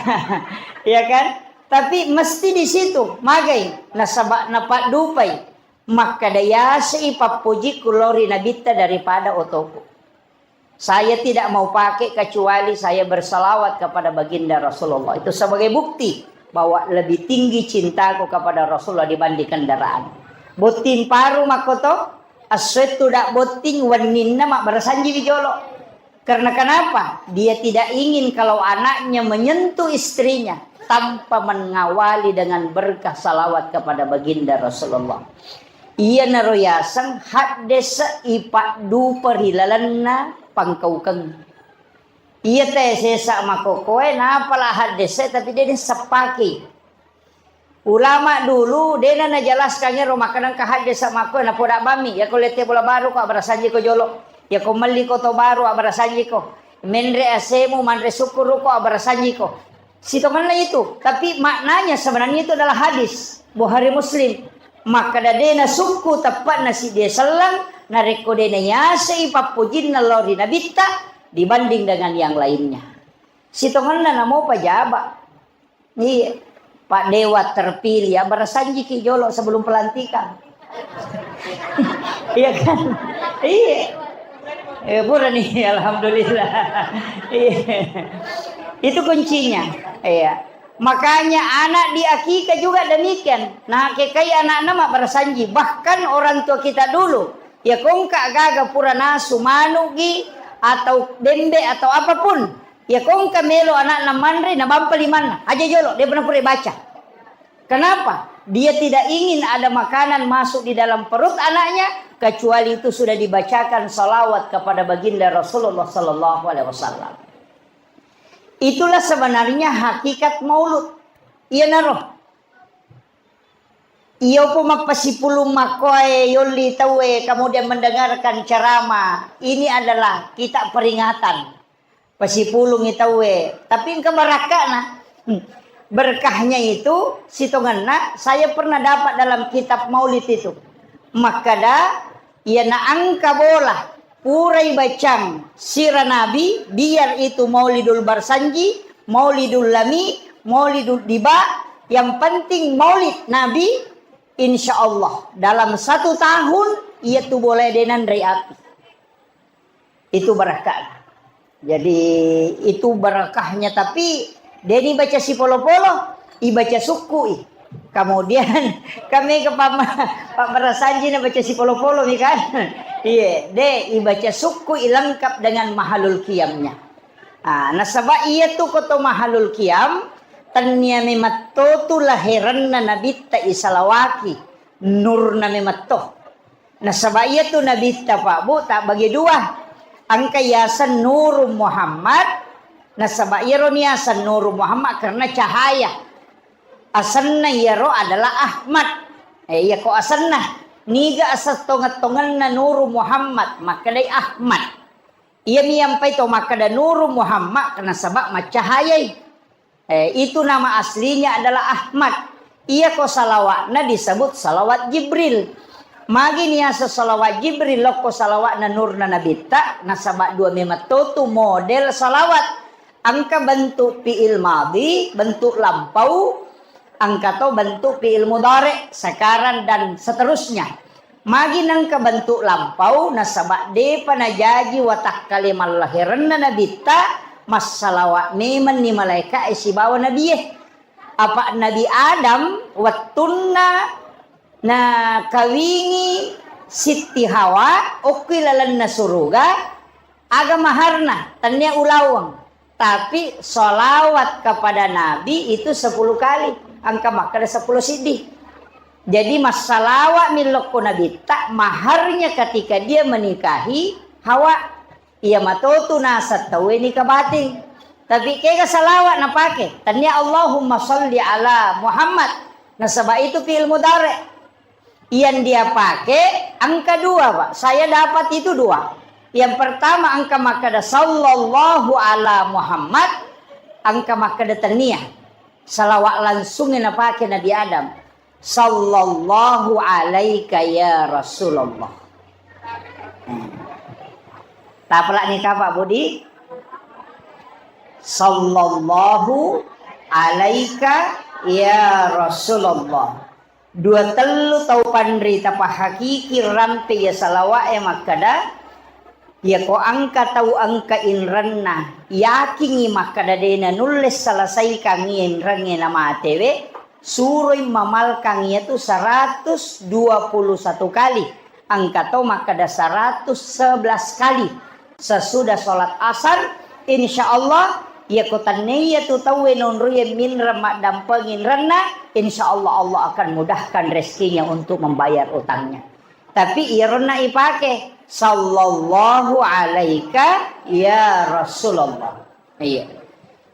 ya kan? Tapi mesti di situ, magai, nasaba napaddupai, makkeda yasei pappojikku lao ri Nabitta daripada otoku. Saya tidak mau pakai kecuali saya bersalawat kepada baginda Rasulullah. Itu sebagai bukti bahwa lebih tinggi cintaku kepada Rasulullah dibanding kendaraan. Botting paru makkoto, essoettu dak botting wenninna mabbarasanjiwi jolo. Karena kenapa? Dia tidak ingin kalau anaknya menyentuh istrinya tanpa mengawali dengan berkah salawat kepada baginda Rasulullah. Iyanaro yaseng haddese ipaddupa ri lalenna pangkaukeng. Iya te sesa makokoe, napala haddese tapi de naseppaki. Ulama dulu dena najelaskan ero makkedang ka haddese makkoe, napoda bammi, yako lette bola baru ko abbarasanjiko jolo, yako melli ko to baru abbarasanjiko, menre asemu, manre sukkuruko abbarasanjiko. Sitongenna itu, tapi maknanya sebenarnya itu adalah hadis Bukhari Muslim. Makkeda de nasukku teppe'na siddi selleng, narekko de nayasei pappojinna lao ri Nabitta dibanding dengan yang lainnya. Sitongenna namo pajaba. Iya. Pak Dewa terpilih, ya, barasanjiki jolo sebelum pelantikan. Iya kan? Iya. Eh, pura nih, alhamdulillah. Iya. Itu kuncinya. Iya. Makanya anak di akikah juga demikian. Nah, kekai anakna mak barasanji. Bahkan orang tua kita dulu, ya kongka gaga pura nasu manugi atau bembe atau apapun. Ya kongka melo anakna manre, nabampa limanna. Aja jolo, dia pernah pura baca. Kenapa? Dia tidak ingin ada makanan masuk di dalam perut anaknya, kecuali itu sudah dibacakan salawat kepada baginda Rasulullah sallallahu alaihi wasallam. Itulah sebenarnya hakikat maulud. Iyanaro. Iyo pun mappasipulung makkoe yolli tauwe, kemudian mendengarkan ceramah. Ini adalah kita peringatan. Pasipulungi tauwe, tapi engka barakka'na. Hmm. Berkahnya itu, sitongenna, saya pernah dapat dalam kitab maulid itu. Makkada, iya na engka bola, purai bacang sira Nabi, biar itu Maulidul Barsanji, Maulidul Lami, Maulidul Diba, yang penting maulid Nabi, insya Allah, dalam satu tahun, iya tu bola denanre api. Itu barakahnya. Jadi, itu barakahnya, tapi de ni baca sipolo-polo, ibaca sukku i. Kemudian, kami ke pama-, Pak Barasanji na baca sipolo-polo mi kan? Iya, de, ibaca sukku i lengkap dengan mahalul qiyamnya. Ah, nasaba iya tu koto mahalul qiyam, tennia memetto tu laherenna nabitta isalawaki, nurna memetto. Nasaba iyatu nabitta, Pak, Bu, tabbagi dua. Engka yaseng Nuru Muhammad, nasaba iyaro niyaseng Nuru Muhammad karena cahaya. Asenna iyaro adalah Ahmad. Eh, iyako asenna. Niga aseng tongeng-tongenna Nuru Muhammad, makkedai Ahmad. Iyami yampai to makkeda Nuru Muhammad, nasaba maccahayai. Eh, itu nama aslinya adalah Ahmad. Iyako salawatna disebut salawat Jibril. Magi niaseng salawat Jibril, lokko salawatna nurna nabitta, nasaba dua memetto tu model salawat. Engka bentuk fi'il madhi, bentuk lampau, engka to bentuk fi'il mudhari, sekarang dan seterusnya. Magi nengka bentuk lampau, nasaba depa najaji watakkale mallaherenna nabitta, massalawa memenni malaeka'e sibawa nabie. Apa Nabi Adam wettunna nakawingi Sitti Hawa okki lalenna suruga, aga maharna, tennia ulaweng. Tapi sholawat kepada Nabi itu sepuluh kali. Engka makkeda sepuluh siddi. Jadi, massalawat mi lokko Nabitta, maharnya ketika dia menikahi Hawa. Iya matotu naseng tauwe nikah batin. Tapi kega salawat napake? Tennia Allahumma sholli ala Muhammad. Nasaba itu fi'il mudhari. Yang dia pakai engka dua, Pak. Saya dapat itu dua. Yang pertama engka makkeda sallallahu ala Muhammad, engka makkeda tennia. Salawat langsung yang napake Nabi Adam. Sallallahu alaika ya Rasulullah. Hmm. Tapalak ni Pak Budi. Sallallahu alaika ya Rasulullah. Dua tellu tau panrita pahakiki rampe iya salawa'e makkeda, iyako engka tau engka inrenna, yakingngi makkeda de nanulle selesaikangngi inrengnge namatewe, suroi mamalkang iyatu seratus dua puluh satu kali. Engka to makkeda seratus sebelas kali sesudah sholat asar, insya Allah, iyako tennia tu tauwe nonroie minreng maddampengi inrenna, insya Allah, Allah akan mudahkan rezekinya untuk membayar utangnya. Tapi iyaronna ipake, sallallahu alaika ya Rasulullah. Iya.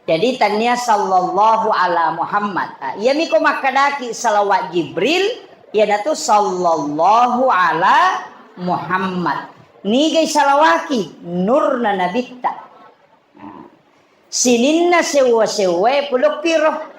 Jadi, tennia sallallahu ala Muhammad. Ah, iyami ko makkedaki salawat Jibril, iyanatu sallallahu ala Muhammad. Nigai salawaki? Nurna nabitta. Nah, sininna sewwa-sewwae pulokkiro.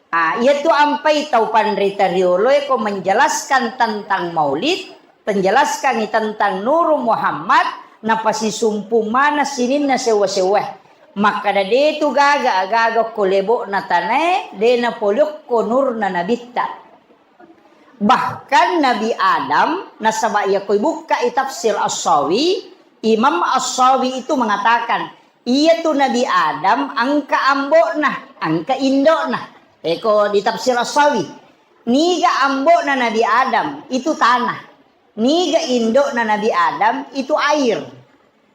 Ah, iyatu ampai tau panrita rioloe ko menjelaskan tentang maulid, menjelaskan tentang Nuru Muhammad, napasisumpu mana sininna sewa-sewa. Makkada de tu gaga, gaga ko lebo'na tanae, de napoliokko nurna nabitta. Bahkan Nabi Adam, nasaba iya ko ibukkai tafsir As-Sawi, Imam As-Sawi itu mengatakan, iyatu Nabi Adam engka ambo'na, engka indo'na. Eko di tafsir As-Sawi, niga ambo'na Nabi Adam itu tanah, niga indo'na Nabi Adam itu air.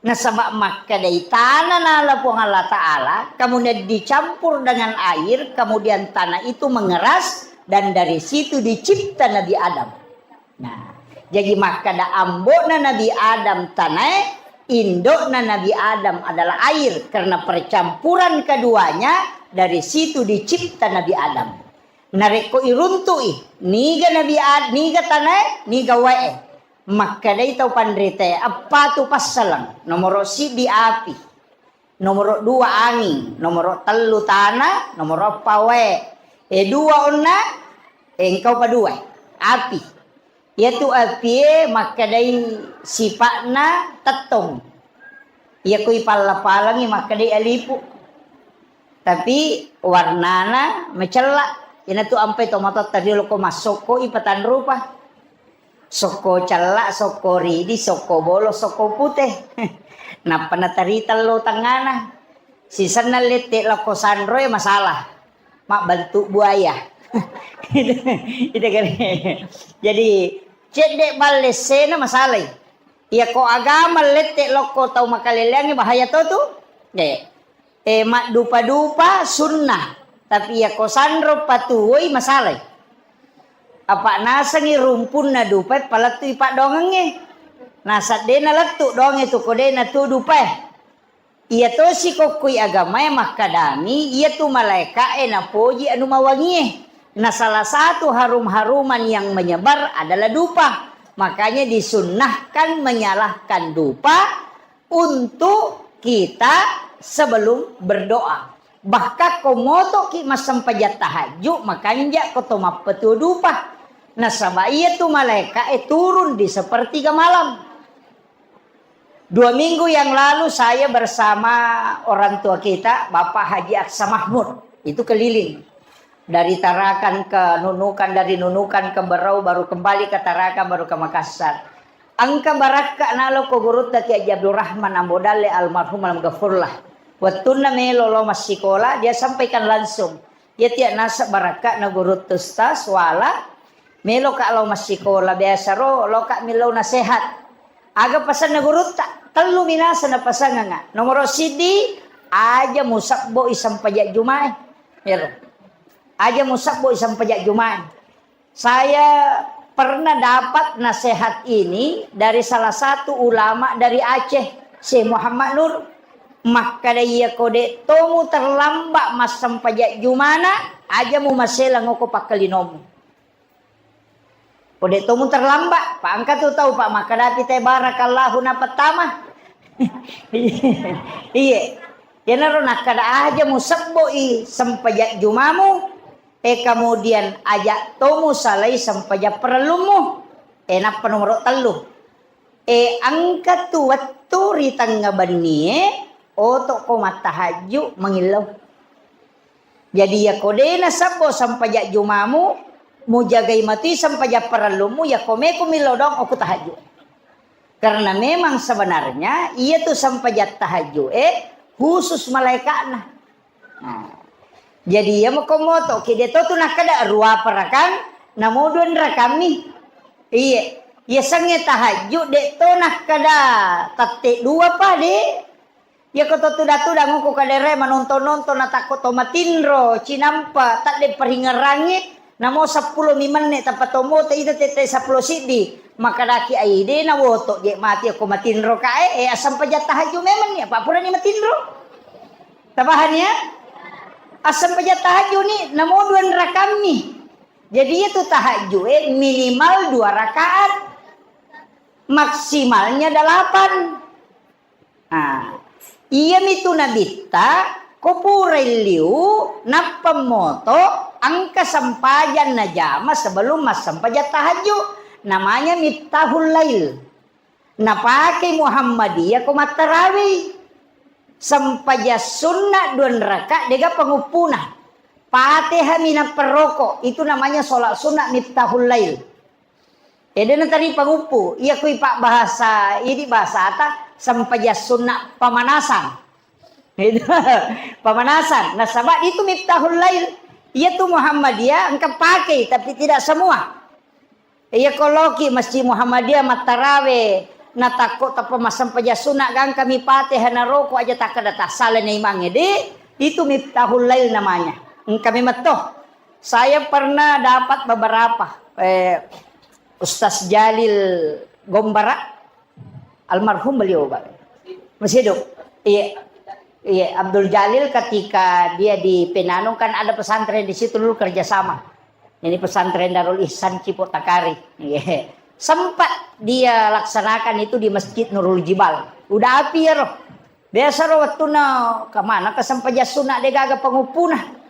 Nasaba makkedai tanah nala Puang Allah Ta'ala, kemudian dicampur dengan air, kemudian tanah itu mengeras, dan dari situ dicipta Nabi Adam. Nah, jadi makkada ambo'na Nabi Adam tanae, indo'na Nabi Adam adalah air, karena percampuran keduanya dari situ dicipta Nabi Adam. Narekko iruntu'i, niga Nabi Ad-, niga tanae, niga wae. Makkedai tau panritae, eppa tu passaleng. Nomoro siddi api, nomoro dua anging, nomoro tellu tana, nomoro eppa wae. E dua onna, e engkau pa dua, api. Iyatu apie makkedai sipa'na tettong. Iyako ipalla-pallangi makkedai alipu. Tapi warnana macella. Iyanatu ampai tomatoatta riolo ko massokko ipatanrupa. Sokko cella, sokko ridi, sokko bolo, sokko pute. Nappa natarita lo tengngana. Sisenna lette lokko sanroe masalah. Mabbentuk buaya. Itu kan. Jadi, cedde balle sena masalai. Iya ko agama lette lokko tau makaleleangngi bahaya to tu. Eh, eh, maddupa-dupa sunnah. Tapi iya ko sanro patuwoi masalai. Apa nasengi rumpunna dupai palettui paddoangengnge. Nasaddena lettu doangnge tu ko de natu dupai. Iya tosi kokkoi agamae makkadami, iyatu malaeka'e napoji anu mawangie. Nah, salah satu harum-haruman yang menyebar adalah dupa. Makanya disunnahkan menyalakan dupa untuk kita sebelum berdoa. Bahkan ko motoki massempajang tahajud, makanja ko to mappetu dupa. Nasaba iyatu malaeka'e turun di sepertiga malam. Dua minggu yang lalu saya bersama orang tua kita, Bapak Haji Aksa Mahmud, itu keliling. Dari Tarakan ke Nunukan, dari Nunukan ke Berau, baru kembali ke Tarakan, baru ke Makassar. Engka barakka nalo ko gurutta Kiai Haji Abdul Rahman Ambo Dalle almarhum almaghfurlah. Wettunna melo lo massikola, dia sampaikan langsung. Iya tiak naseng barakka na gurutta Ustaz, wala, Meloka lao massikola, biasa ro loka millau nasehat. Aga pasanna gurutta? Tellu minasa napasanganga. Nomoro siddi, aja musabbo i sempajang jumae. Ero. Aja musabbo i sempajang jumae. Saya pernah dapat nasihat ini dari salah satu ulama dari Aceh, Syekh Muhammad Nur. Makkada iya ko de tomu terlambat massempajang jumana, aja mu masela ngoko pakkalinomu. Ko de tomu terlambat, pa engka tu tau, pa makkadapi te barakallahu na pertama. Iye. Iyanaro nakkada aja mu sebbo i sempajang jumamu, e kemudian aja tomu salai sempajang parellummu. E nappa nomoro tellu. E engka tu wettu ri tengnga bennie, oto ko mattahajju mangillau. Jadi, iya ko de nasabbo sempajang jumamu, mujagai matui sempajang parellummu, iya ko meko millau doang okko tahajju. Karena memang sebenarnya iya tu sempajang tahajju e khusus malaikatna. Nah, jadi iya mako moto ki de to tu nakkada ruapa rakang, namo dua rakammi. Iye, iya sengnge tahajju de to nakkada tette dua pa de. Iyako to tuda-tuda ngoko kadere manonton-nonton natakko to matinro, cinampa, tadde paringerangi, namo seppulo mi menne tappa tombo te ita tette seppulo siddi, makadaki ai de na woto je mati ako matinro kae, e, asempajang tahajju memang ni, apa purani matinro? Tabahan ya? Asempajang tahajju ni, namo dua rakammi. Jadi itu tahajju e minimal dua rakaat, maksimalnya delapan. Ah, iyamitu nabitta, ko purai liu, nappa moto, Engka sempajang najama sebelum massempajang tahajud. Namanya Miftahul Lail. Napake Muhammadiyah ko mattarawei. Sempajang sunna dua raka, dega panguppuna. Fatihah minapperroko, itu namanya sholat sunat Miftahul Lail. Ede natari panguppu, iya kui pak bahasa, ini bahasata sempajang sunna pemanasan. Pemanasan. Nasaba itu Miftahul Lail. Iya tu Muhammadiyah engka pakai, tapi tidak semua. Iya koloki Masjid Muhammadiyah mattarawe, natakko tappa massempajang sunna gangkami Fatihah naroko aja takkeda tassala na imangnge, de, itu Miftahul Lail namanya. Engka memetto. Saya pernah dapat beberapa, eh, Ustaz Jalil Gombara, almarhum beliau, Pak. Masih hidup. Iya. Iya, Abdul Jalil ketika dia di Penanung kan ada pesantren di situ dulu kerjasama. Ini pesantren Darul Ihsan Cipok Takari. Iya. Sempat dia laksanakan itu di Masjid Nurul Jibal. Udah api ya roh. Biasa roh waktu na kemana kesempajang sunat de gaga penguppuna.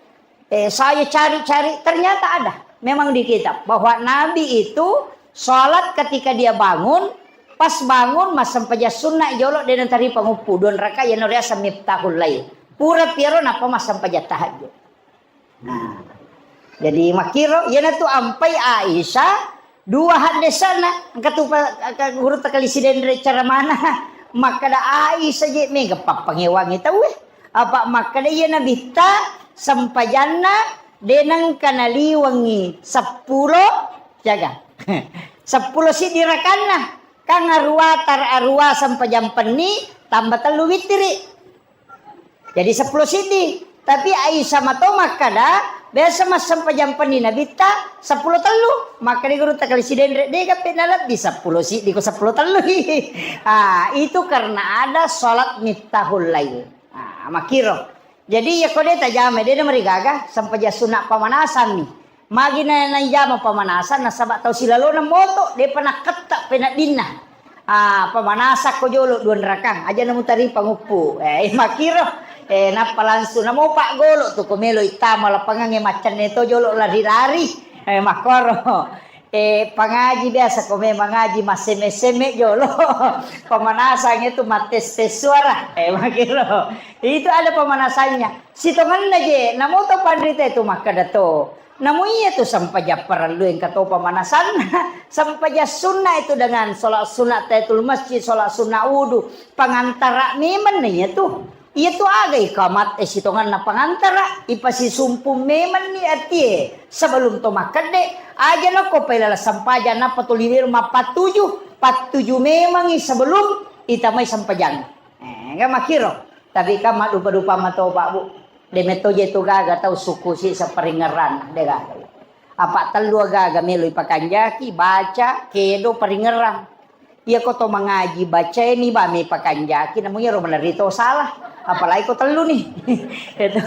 Eh, saya cari-cari, ternyata ada. Memang di kitab bahwa Nabi itu sholat ketika dia bangun, pas bangun massempajang sunna jolo de natari panguppu dua raka, yano riaseng Miftahul Lail. Pura piaro nappa massempajang tahajud. Nah, jadi makkiro, iyanatu ampai Aisyah dua haddesana, engka tu pa-, ka-, guru takali sidenre cara mana. Makkeda Aisyah je mega pappangewangi tauwe. Apa makkeda iya Nabitta sempajanna de nengka naliwengi seppulo, jaga. Seppulo siddi rakanna. Kan arua tar-, arua sempajang penni tambah tellu wittiri. Jadi seppulo siddi. Tapi Aisyah mato makkeda, biasa massempajang penni Nabitta seppulo tellu. Makkeda guru takali sidenre, de gape nalebbi seppulo siddi ko seppulo tellu. Ah, itu karena ada sholat Miftahul Lail. Ah, makkiro. Jadi, iya ko de tajama, de namarigaga, sempajang sunna pamanasan ni. Magi na, naijama pamanasan, nasaba tau silalona moto, depa nakketta peneddinna. Ah, pamanasakko jolo dua rakang, aja namutari panguppu. Eh, makkiro, eh, nappa langsung namo paggolo tu ko melo ittama lapangangnge maccenne to jolo lari-lari. Eh, makkoro. Eh, pangaji biasa ko memang ngaji massemme-semme jolo. Pamanasang itu mattes-tes suara. Eh, makkiro. Itu ada pemanasannya. Sitongenna je, namo to panrita itu makkeda to. Namo iya tu sempajang parellu engka to pemanasanna. Sempajang sunna itu dengan sholat sunat tahiyatul masjid, sholat sunat wudu. Pangantara memang iya tu. Iya tu aga ikamat e sitongenna pangantara, ipasisumpung memang ni atie. Sebelum to makkedde, aja nako pailala sempajang nappa to liwir mappattuju, pattuju memangi sebelum itamai sempajang. Eh, enggak makkiro. Tapi kan maddupa-dupa matoba, Bu. De metto je tu gaga tau suku si saparingerang, de gaga. Apa tellu gaga melo ipakanjaki, baca, kedo, paringerang. Iya ko to mangaji, bacaini ba me pakanjaki, namu iyaro malerri to salah. Apalagi ko tellu ni. Itu.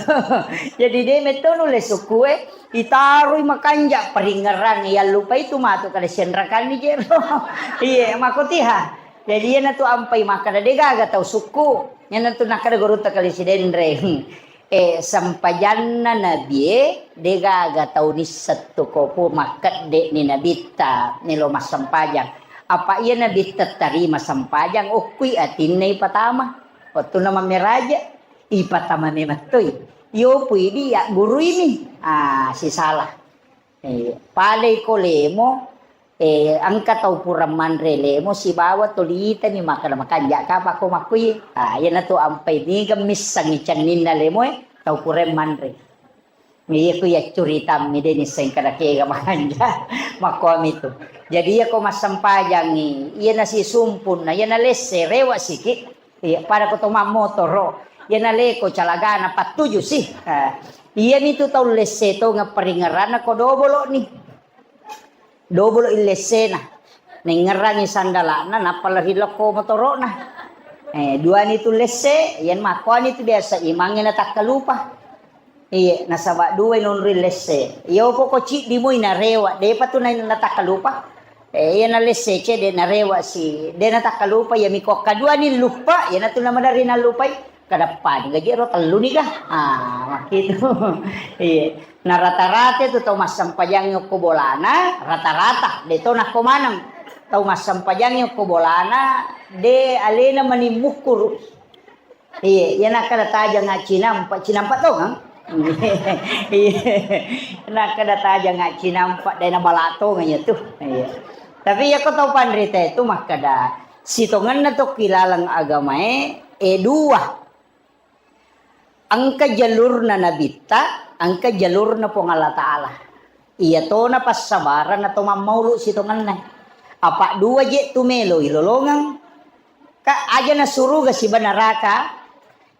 Jadi de metto nulle sukkue, itaroi makanja paringerang, yallupai tu matu kada senrakanni jero. Iye, makotiha. Jadi iyanatu ampai makkeda de gaga tau sukku. Iyanatu nakkeda gurutta kali Sidenreng. Eh, sempajanna nabie, de gaga tau nisseng tu ko pu makkedde ni nabitta melo massempajang. Apa iya nabitta tarima sempajang, okkui atinna ipatama. Wettunna mammeraja, ipatama memettoi. Iyopui di yagguruini. Ah, sisala. Eh, padai ko lemo, eh, engka tau pura manre lemo sibawa toli itani makkeda makanja kapa ko makkui. Ah, iyanatu ampai niga missengngi cenninna lemoe tau pura manre. Iya ku iya curitammi de nisseng kada kega makanja. Makkuami tu. Jadi iya ko massempajangi, iya nasisumpunna, iya nalesse, rewa siki. Iya, pada ko to mammotoro, iya naleko calagana pattuju si. Ah, iyami tu tau lesse tongeng paringeranna ko dobolo ni. Dobolo illessena. Nengngerangi sandalana, nappa lari lokko motorona. Eh, duani tu lesse, iyan makkuani tu biasa imangnge natakkalupa. Iye, nasaba duai nonroi lesse. Iyo poko ciddi moi narewa, depa tu na-, natakkalupa. Eh, iya nalesse ce, de narewa si, de natakkalupa, iya miko kaduani luppa, iyanatu namadari nallupai. Kadappa ni gaji ro tellu ni kah? Ah, makkitu. Iya. Na rata-rata itu tau massempajang okko bolana, rata-rata. De to nakko maneng. Tau massempajang okko bolana, de alena mani mukkuru. Iya, iya nakkeda tajang cinampa, cinampa tongeng. Iya. Nakkeda tajang cinampa, de nabala tongeng iya tu. Iya. Tapi iya ko tau panrita itu makkeda, sitongenna tokki laleng agamae, e dua. Engka jalurna Nabitta, engka jalurna Puang Allah Ta'ala. Iya tona passabarang atau mammaulu sitongenna. Apa dua je tu melo ilolongeng. Ka aja na suruga siba naraka.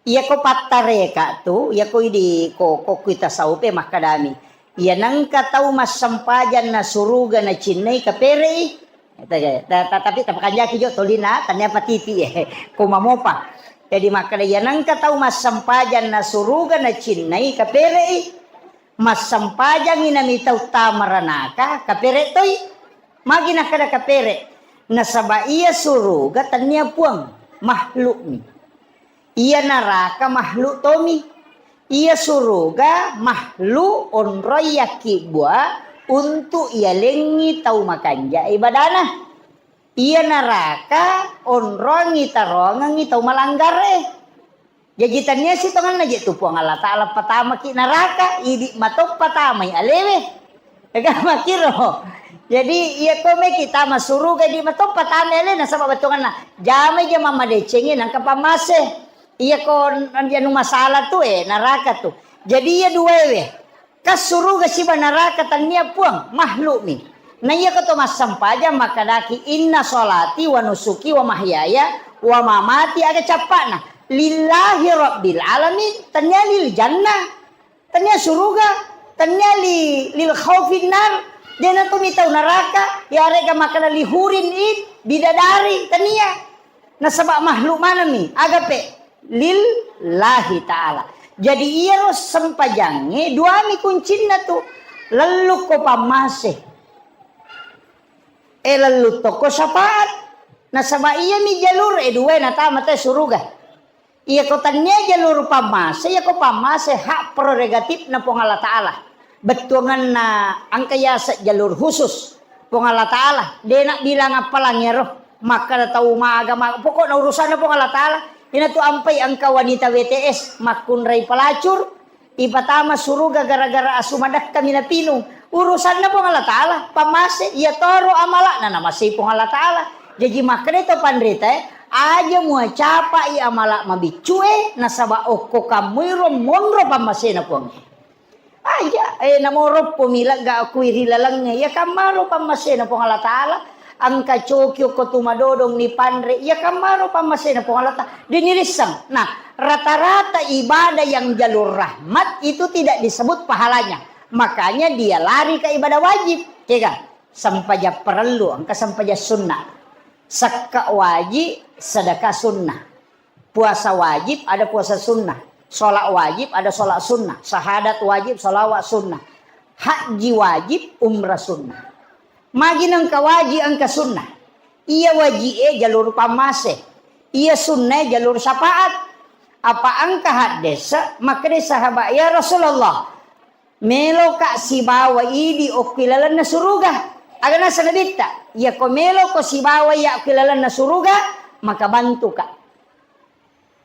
Iya ko pattareka tu, iya ko idi ko, ko kui tasawufe makkadami. Iya nengka tau massempajang na suruga na cinnai kaperei. Ta-, ta-, tapi tapakanjaki jo tolina, tania patiti, eh, ko mamopa. Jadi makkeda, iya nengka tau massempajang na suruga na cinnai kaperei, massempajangi nami tau tamaranaka kapere toi. Magi nakkeda kapere? Nasaba iya suruga tania puang, makhlukmi. Iya naraka makhluk tomi. Iya suruga makhluk onroi yakkibbua untuk iyalengi tau makanja ibadana. Iya naraka onrongi tarongengi tau malanggare. Jaji tania sitongenna je tu Puang Allah Ta'ala patamaki naraka, idi matoppa tamai alewe. Ega makkiro. Jadi iya ko meki tama suruga idi matoppa tamai ale nasaba bettuanna. Jamai je mamadecengi nangka pammase. Iya ko n-, anu masalah tu, eh, naraka tu. Jadi iya duaewe. Ka suruga siba naraka tania puang, makhlukmi. Na iya ko to massempajang makkadaki, "Inna sholati wa nusuki wa mahyaya wa mamati," aga cappa'na, "Lillahi rabbil alamin," tania lil jannah. Tania suruga, tania li-, lil khaufin nar, dena tu mitau naraka, yarega makkada li hurin in, bidadari, tania. Nasaba makhluk manami, agape lillahi ta'ala. Jadi iyaro sempajangnge duami kuncinna tu, lellukko pammase. E lellu tokko syafaat. Nasaba iyami jalur e dua natama te suruga. Iya ko tania jalur pammase, iya ko pammase hak prerogatifna Puang Allah Ta'ala. Bettuanganna engka yase jalur khusus Puang Allah Ta'ala. Dena bilang appalang ero. Makkada tau maga, maga. Pokokna urusanna Puang Allah Ta'ala. Ina tu ampai engka wanita W T S makkunrai pelacur, ipatama suruga gara-gara asu madekka mina pinung. Urusanna Puang Allah Ta'ala, pammase, iya toro amala'na namasei Puang Allah Ta'ala. Jaji makkeda to panrita, eh, aja mua capai amala mabiccue, nasaba okko kammuiro monro pammasena Puang. Aja, eh, namoro pomi lega kui ri lalengnge, iya kammaro pammasena Puang Allah Ta'ala. Engka coki okko tu madodong ni panre, iya kammaro pammasena Puang Allah Ta'ala. Dini risseng. Nah, rata-rata ibadah yang jalur rahmat itu tidak disebut pahalanya. Makanya dia lari ke ibadah wajib. Kega? Sempajang parellu, engka sempajang sunnah. Sekka wajib, sedekah sunnah. Puasa wajib, ada puasa sunnah. Sholat wajib, ada sholat sunnah. Syahadat wajib, sholawat sunnah. Haji wajib, umrah sunnah. Magi nengka wajib, engka sunnah. Iya wajib e jalur pammase. Iya sunnah e jalur syafaat. Apa engka haddesa, makkeda sahabat, "Ya Rasulullah, meloka sibawa idi okki lalenna suruga." Aga nasa Nabitta, "Iya ko meloko sibawa iya okki lalenna suruga, maka bantuka."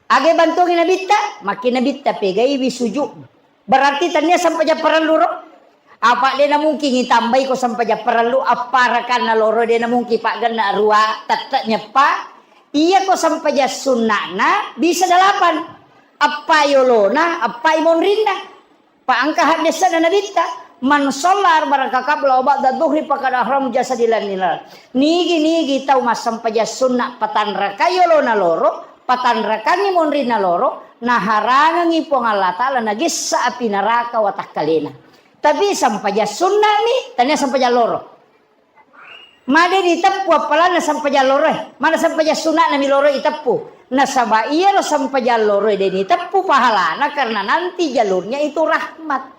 Aga bantuangi Nabitta, makki Nabitta pegaiwi sujud. Berarti tania sempajang parellu ro. Apa de namungkin itambai ko sempajang parellu, apparakanna loro de namungkin paggenna rua tette nyeppa. Iya ko sempajang sunnana bisa delapan. Appai olona, appai monrinna. Pa engka haddesana Nabitta, "Man shalla arba'a raka qabla wa ba'da dhuhri faqad ahram jasadi lan nilal." Nigi-nigi tau massempajang sunna patanrakai olona loro, patanrakangi monrinna loro, naharangengi Puang Allah Ta'ala nagessa api naraka watakkalena. Tapi sempajang sunnami, tania sempajang loro. Made diteppu appalanna sempajang loroe, mana sempajang suna'na mi loro iteppu. Nasaba iyaro sempajang loroe de niteppu pahalana karena nanti jalurnya itu rahmat.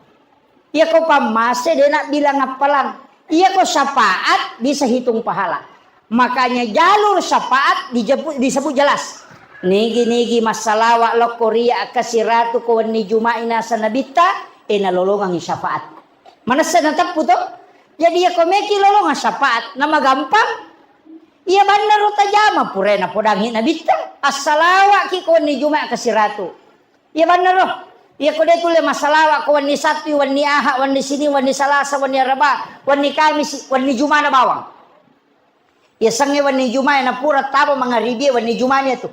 Iya ko pammase de na bilang appalang. Iya ko syafaat bisa hitung pahala. Makanya jalur syafaat dijepu-, disebut jelas. Nigi-nigi massalawa lokko ria kasiratu ko wenni Juma'i nasa nabitta, e nalolongangi syafaat. Manessa nateppu to? Jadi ya ko meki lolongang syafaat, namagampang. Iya bannaro tajama pura napodangi nabitta. Assalawa ki ko wenni Juma'i kasiratu. Iya bannaro. Iya ko de tulle massalawa ko wenni Sabtu, wenni Aha, wenni Sini, wenni Salasa, wenni Araba, wenni Kamisi, wenni Jumana bawang. Iya sengnge wenni Juma'i napura taba mangaribi wenni Jumani tu.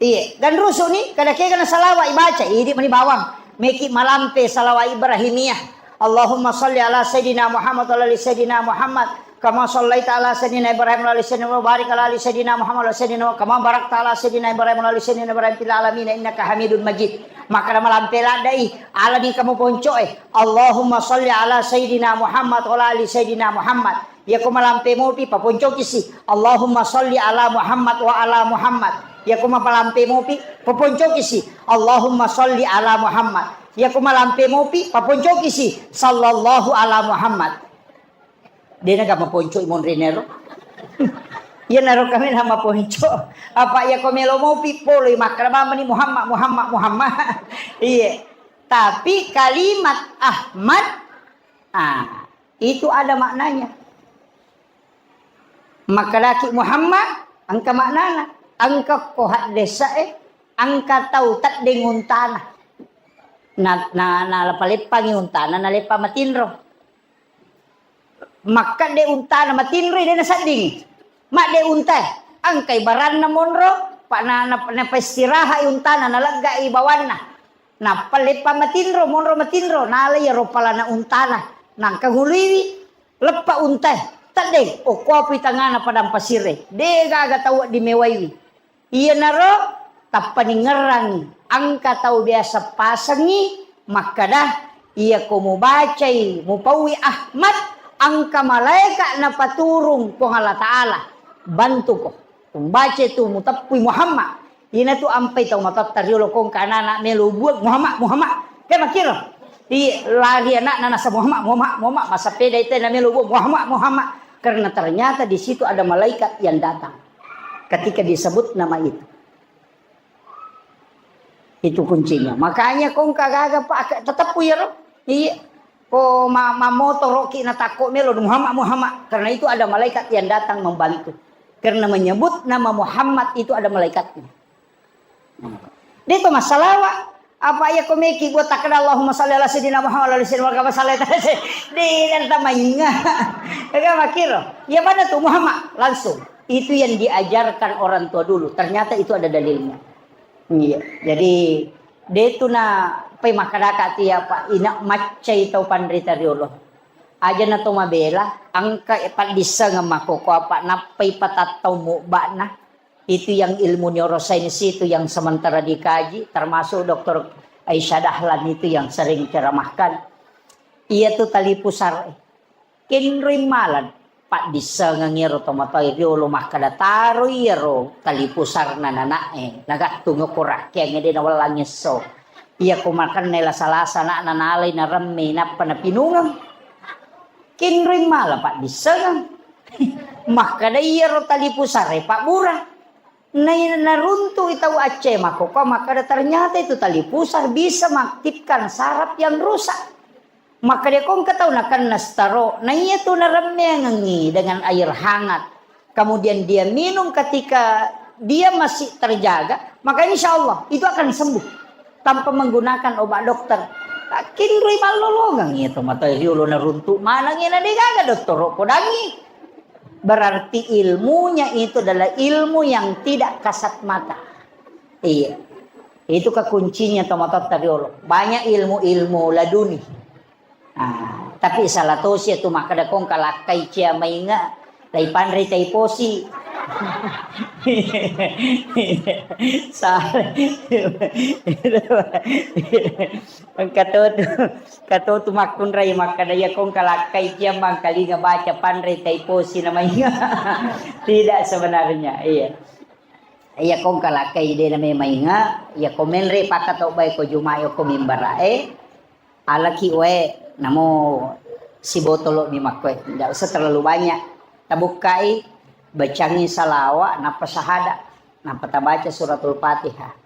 Iya, ganrusu ni, kada kega na salawa ibaca, idi mani bawang. Meki malampe salawa Ibrahimiyah. Allahumma salli ala Sayyidina Muhammad wa ala ali Sayyidina Muhammad. Kama sallaita ala Sayyidina Ibrahim wa ala ali Sayyidina Muhammad. Barik ala ali Sayyidina Muhammad wa ala Sayyidina Muhammad. Kama barakta ala Sayyidina Ibrahim wa ala ali Sayyidina Ibrahim fil alamin innaka Hamidun Majid. Maka malampe ladai, ala ni kamu poncoe. Allahumma salli ala Sayyidina Muhammad wa ala ali Sayyidina Muhammad. Iya ko malampe mopi, paponcoki si. Allahumma salli ala Muhammad wa ala Muhammad. Iya ko malampe mopi, paponcoki si. Allahumma salli ala Muhammad. Iya ko malampe mopi, paponcoki si. Sallallahu ala Muhammad. Dena ga maponco monrinero. Iya naro kami na maponco. Apa iya ko melo mopi, poloi makkada mamani Muhammad, Muhammad, Muhammad. Iya. Tapi kalimat Ahmad, ah, itu ada maknanya. Makkedaki Muhammad, engka maknana. Engka ko haddesa'e, engka tau teddeng untana. Na, na, na leppa-leppangi untana, na leppa matinro. Makkedde untana matinro, de naseddingi. Madde untae, engkai baranna monro, pa na, na, na paistirahat untana, naleggai bawanna. Nappa leppa matinro, monro matinro, nala iyaro palana untana. Nangka nguluiwi, leppa untae, teddeng, okkoapui tangana padang pasirre. De gaga tau wedding mewaiwi. Iyanaro tappaningerrangi, engka tau biasa pasengngi makkada, iya ko mubacai, mupaui Ahmad, engka malaeka napaturung Puang Allah Ta'ala, bantuko. Mubaca tu muteppui Muhammad. Inatu ampai tau matotta riolo kongka anak-anak melo buang Muhammad, Muhammad. Ke makkiro. Iya, lari anakna nasa Muhammad, Muhammad, Muhammad. Massapeda itu na melo buang Muhammad, Muhammad. Karena ternyata di situ ada malaikat yang datang. Ketika disebut nama itu. Itu kuncinya. Makanya kongka gaga, Pak, tetep ku iyaro. Iya. Ko ma-, mamotoroki natakko melo Muhammad, Muhammad. Karena itu ada malaikat yang datang membantu. Karena menyebut nama Muhammad itu ada malaikatnya. De to massalawa. Apa iya ko meki buat takkeda Allahumma salli ala sayyidina Muhammad wa ala ali sayyidina Muhammad, kama salli ala sayyidina. De nanta mainga. Kega makkiro. Iya pada tu Muhammad langsung. Itu yang diajarkan orang tua dulu. Ternyata itu ada dalilnya. Iya. Jadi de tu na pai makkedaka tu iya, Pak, ina maccai tau panrita riolo. Aja na to mabela, engka paddissengeng makkoko apa nappai patattau mubba'na. Itu yang ilmu neurosains itu yang sementara dikaji, termasuk Doktor Aisyah Dahlan itu yang sering ceramahkan. Iya tu tali pusar. Kenroi mala paddissengeng iyaro tomatoa riolo makkada taroi iyaro tali pusarna nana'e. Nagattung ko rakkeang de nawellang esso. Iya ko makanne lasa-lasa ana'na nalai naremme nappa napinungeng. Kenroi mala paddissengeng. Makkada iyaro tali pusare pabbura. Nai-, naruntu'i tau acce makkokkoe makkada, ternyata itu tali pusar bisa mengaktifkan saraf yang rusak. Makkada ko engka tau nakenna stroke, na iya tu naremmeangengi dengan air hangat. Kemudian dia minum ketika dia masih terjaga, maka insya Allah itu akan sembuh tanpa menggunakan obat dokter. Kinroi mallolongeng iya tomatoa riolo naruntu maneng iya na de gaga dottoro podangi. Berarti ilmunya itu adalah ilmu yang tidak kasat mata. Iya. Itu kekuncinya tomatoatta riolo. Banyak ilmu-ilmu laduni. Ah, tapi salah tosi itu makkada kong kalakkai cia mainga, lai panre tai posi. Salah. Engka to tu, engka to tu makkunrai makkada, iya kong kalakkai cia mangkalinga baca panre tai posi na mainga. Tidak sebenarnya, iya. Iya kong kalakkai de na memang inga, iya ko menre pakka to bae ko Juma'i ko mimbara e, alaki wae namo sibotolo mi makkoe. Tidak usah terlalu banyak. Tabukkai, bacangi salawa, nappa sahada. Nappa tabaca suratul Fatihah.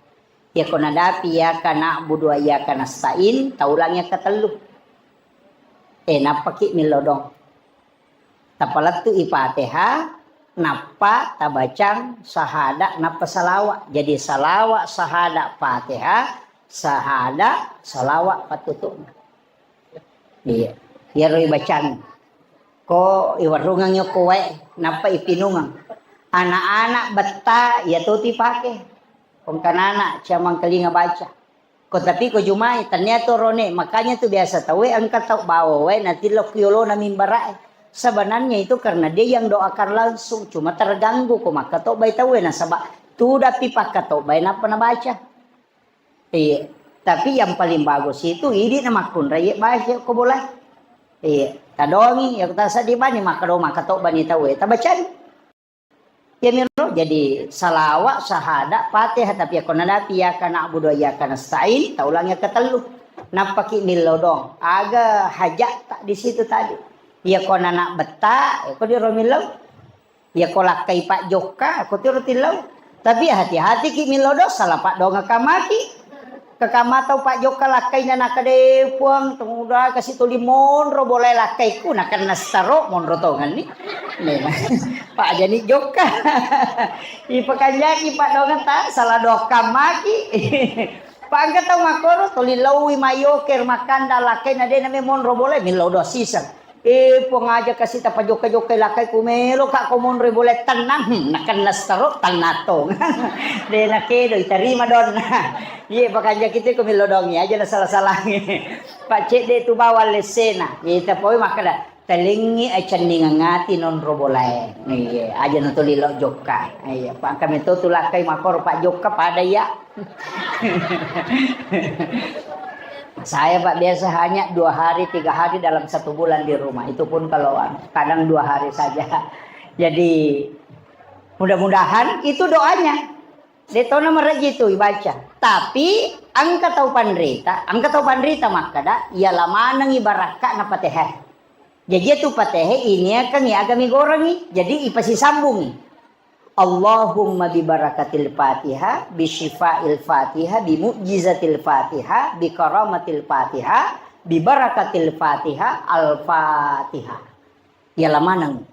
Iyako nadapi iyyaka na'budu wa iyyaka nasta'in, taulang yang ketellu. Eh, nappaki millodong. Tapalettu'i Fatihah, nappa tabacang sahada, nappa salawa. Jadi salawa, sahada, Fatihah, sahada, salawa pattutu'na. Iya. Iyaro ibacang. Ko iwarungeng yoko wae, nappa ipinungeng. Anak-anak betta, iya tu tipake. Kongkanana, ciamang kelinga baca. Ko tapi ko jumai, tania tu rone. Makanya tu biasa tau e engka tau bawa wae, natillo ku yolona mimbara'e. Sebenarnya itu karena dia yang doakan langsung, cuma terganggu ko makkatobbai tau e, nasaba tudapi pakkatobbai nappa nabaca. Iya. Tapi yang paling bagus itu idi na makkunrai baca ko bola. Iya. Tadongi, ya ta seddi bani makkado makkatobba ni tau e, tabacani. Iyamiro jadi salawa, sahada, Fatihah, tapi iyako nadapi iyyaka na'budu wa iyyaka nasta'in, taulang yang ketellu. Nappaki millodong. Aga hajat tak di situ tadi. Iyako nana betta, iyako diro millau. Iyako lakkai pajokka, iyako tiro tillau. Tapi hati-hati ki millodong, salah padonga kamaki. Kekama tau pajokka lakkaina nakade puang, tumuda kasi tuli monro bolae lakkaiku, nakenna staro monro tongenni. Memang. Pajani jokka. Ipakanjaki padonga ta, salah dokka maki. Pangka tau makkoro, tuli laui mayoker makkanda lakkaina de name monro bolae, millau doa siseng. Eh, Puang, aja kasi tapajokka-jokkai lakkai ku melo ka ko monroi bolae tennang. Hmm, nakenna staro tennang tong. De nakedo itarima donna. Iye, pakanjaki te ko milodongi aja na salah-salangi. Pak cedde tu bawang lessena. Iye, tapoi makkeda, telingi acenningeng ati nonro bolae. Iye, aja na tuli lo jokka. Iye, pangka meto tu lakkai makoro pajokka pada iya. Saya, Pak, biasa hanya dua hari, tiga hari dalam satu bulan di rumah. Itu pun kalau, anu, kadang dua hari saja. Jadi, mudah-mudahan itu doanya. Detona mereji itu ibaca. Tapi, engka tau panrita, engka tau panrita makkeda, iya lamanengi barakka na patehe. Jaji itu patehe ini akan ya agami gorengi. Jadi, ipasisambungi. Allahumma bi barakatil Fatihah, bi syifa'il Fatihah, bi mu'jizatil Fatihah, bi karamatil Fatihah, bi barakatil Fatihah, Al-Fatihah. Iya lamaneng.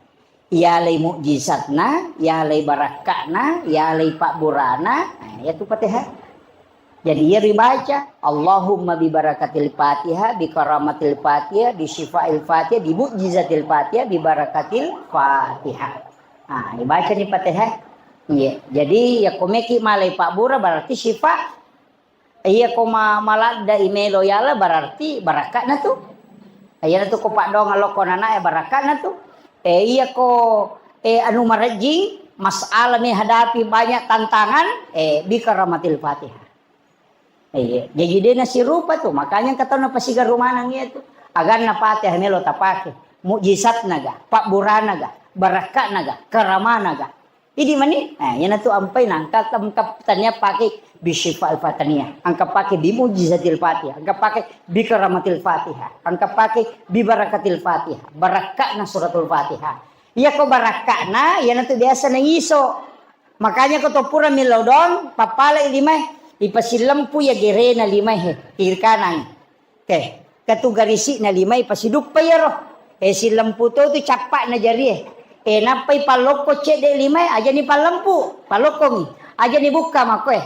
Iya lei mukjizatna, iya lei barakka'na, iya lei pabburana, nah, iya tu Fatihah. Jadi, iya ribaca, Allahumma bi barakatil Fatihah, bi karamatil Fatihah, bi syifa'il Fatihah, bi mu'jizatil Fatihah, bi barakatil Fatihah. Nah, ibaca ni Fatihah. Iya. Jadi, ya komeki malai pabbura berarti syifa. Iya ko ma-, maladda imelo yala berarti barakka'na tu. Iya tu ko paddoang lokko nana ya barakka'na tu. Eh, iya ko, eh, anu marejjing, masalah menghadapi banyak tantangan, eh, bi karamatil Fatihah. Iya, jadi de nasirupa tu, makanya engka tau napasigaru maneng iya tu. Aganna Fatihah melo tapake, mukjizatna ga, pabburana ga, barakka'na ga, karamana ga. Idi mani, eh, iyana tu ampai nangka, engka tania pake bi syifa'il Fatihah, engka pake bi mu'jizatil Fatihah, engka pake bi karamatil Fatihah, engka pake bi barakatil Fatihah, barakka'na suratul Fatihah. Iya ko barakka'na, iyana tu biasa na iso. Makanya ko to pura millau doang, pappalai limae, ipasillempu iya gerena limae he, kiri kanan. Oke, ketu garisi'na limae pasiduppa iyaro. Eh, sillempu to tu cappa'na jarie. Eh, nappai pallokko cedde limae, ajani pallempu, pallokkongi. Ajani bukka makkoe.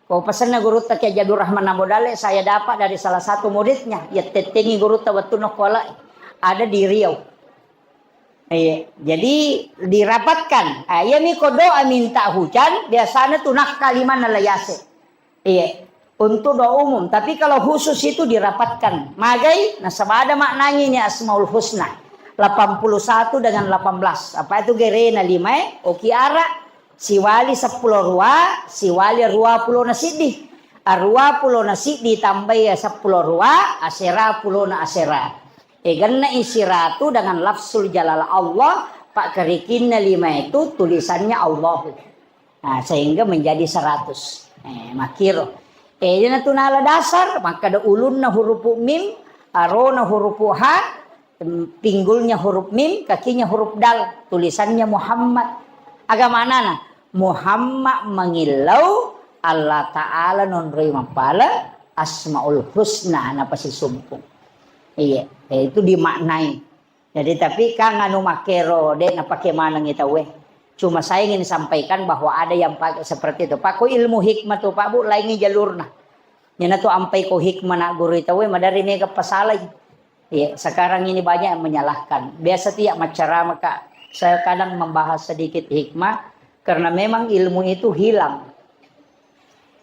Ko pesenna gurutta Kiai Haji Abdul Rahman Ambo Dalle, saya dapat dari salah satu muridnya, iya tettengi gurutta wettunna okko Alai. Ada di Riau. Iya, jadi dirapatkan. Ah, iya mi ko doa minta hujan, biasanya tu nakka limanna layase. Iya, untuk doa umum. Tapi kalau khusus itu dirapatkan. Magai, nasaba ada maknanya ini Asmaul Husna. Delapan puluh satu dengan delapan belas. Apa itu gerena limae, oki ara, siwali seppulo rua, siwali rua pulo na siddi. Arua pulo na siddi tambai seppulo rua, asera pulo na asera. E, genna i siratu dengan lafzul jalala Allah, pak kerikinna lima itu tulisannya Allahu. Nah, sehingga menjadi seratus. Eh, makkiro. Eh, iyana tu nala dasar, makkeda ulunna hurupu mim, arona hurupu ha, em, pinggulnya huruf mim, kakinya huruf dal, tulisannya Muhammad. Aga manana? Muhammad mangillau, Allah Ta'ala nonroi mappala Asmaul Husna napasisumpung. Iya, eh, itu dimaknai. Jadi, tapi kan anu makkero, de' napake manengi tauwe. Cuma saya ingin sampaikan bahwa ada yang pakai seperti itu. Pak, ko ilmu hikmah tu, Pak Bu, laingi jalurna. Nyana tu ampai ko hikmah na guru tauwe, madari mega pasalai. Iya, sekarang ini banyak yang menyalahkan. Biasa tiap maccarama, Kak, saya kadang membahas sedikit hikmah, karena memang ilmu itu hilang.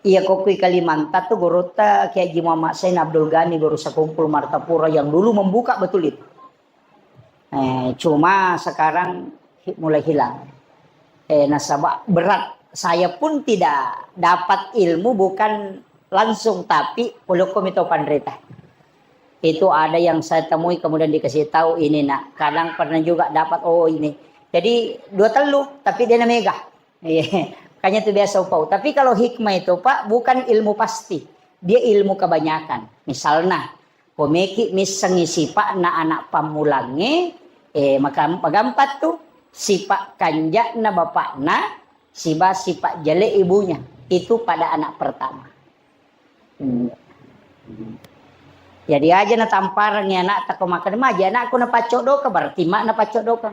Iya, ko kui Kalimantan tu gurutta Kiai Haji Muhammad Sain Abdul Ghani, guru Sakumpul Martapura yang dulu membuka betul itu. Eh, cuma sekarang hi-, mulai hilang. Eh, nasaba berat. Saya pun tidak dapat ilmu bukan langsung, tapi polokko mito panrita. Itu ada yang saya temui kemudian dikasih tahu ini, nak. Kadang pernah juga dapat, oh, ini. Jadi dua telu, tapi dia namega. Iya. Makanya itu biasa upau. Tapi kalau hikmah itu, Pak, bukan ilmu pasti. Dia ilmu kebanyakan. Misalnya, komeki missengi sipa'na anak pammulangnge, eh, maka-, magampat tu, sipa' kanja'na bapakna, siba sipa' jele' ibunya. Itu pada anak pertama. Hmm. Jadi aja natampareng ya anak tako makan maji anakku napaccoddoka, berarti mak napaccoddoka.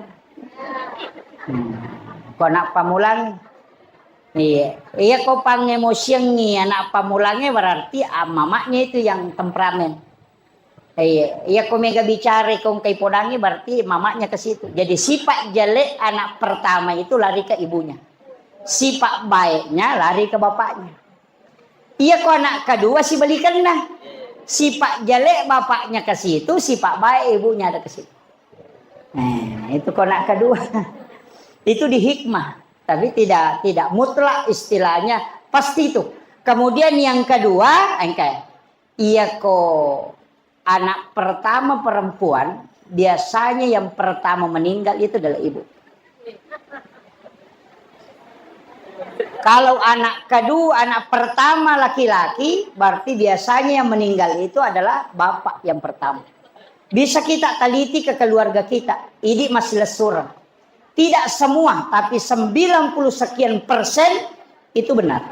Hmm. Ko anak pamulang, iya, iya ko pangemosiangi anak pamulange berarti, ah, mamaknya itu yang temperamen. Iya, iya ko mega bicara ko engkai podangi berarti mamaknya ke situ. Jadi sifat jelek anak pertama itu lari ke ibunya. Sifat baiknya lari ke bapaknya. Iya ko anak kedua sibalikanna. Sifat jelek bapaknya ke situ, sifat baik ibunya ada ke situ. Nah, itu ko anak kedua. Itu di hikmah, tapi tidak, tidak mutlak istilahnya pasti itu. Kemudian yang kedua, engkai. Iya ko anak pertama perempuan, biasanya yang pertama meninggal itu adalah ibu. Kalau anak kedua, anak pertama laki-laki, berarti biasanya yang meninggal itu adalah bapak yang pertama. Bisa kita teliti ke keluarga kita, idi masih lesureng. Tidak semua, tapi sembilan puluh sekian persen itu benar.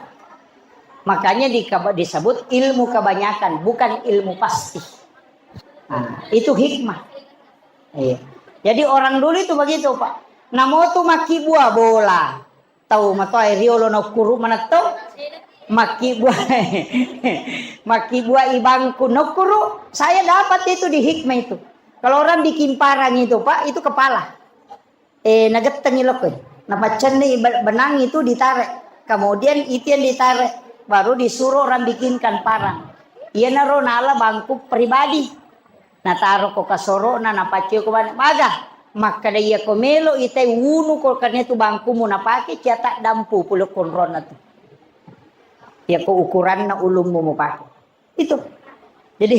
Makanya di-, disebut ilmu kebanyakan, bukan ilmu pasti. Nah, itu hikmah. Iya. Jadi orang dulu itu begitu, Pak. Namo tu makkibua bola. Tau matoa riolo nokkuru manetto. Makkibua, makkibua ibangku nokkuru. Saya dapat itu di hikmah itu. Kalau orang bikin parang itu, Pak, itu kepala. Eh, nagettengi lokko. Napaccenni be-, benang itu ditarik. Kemudian itu yang ditarik, baru disuruh orang bikinkan parang. Iyanaro nala bangku pribadi. Nataro ko kasoro'na, napaccio ko bane. Maga, makkeda iya ko melo itai wunu ko karena itu bangkumu napake, cia taddampu pulo konronna tu. Iya ko ukuranna ulummu mupake. Itu. Jadi,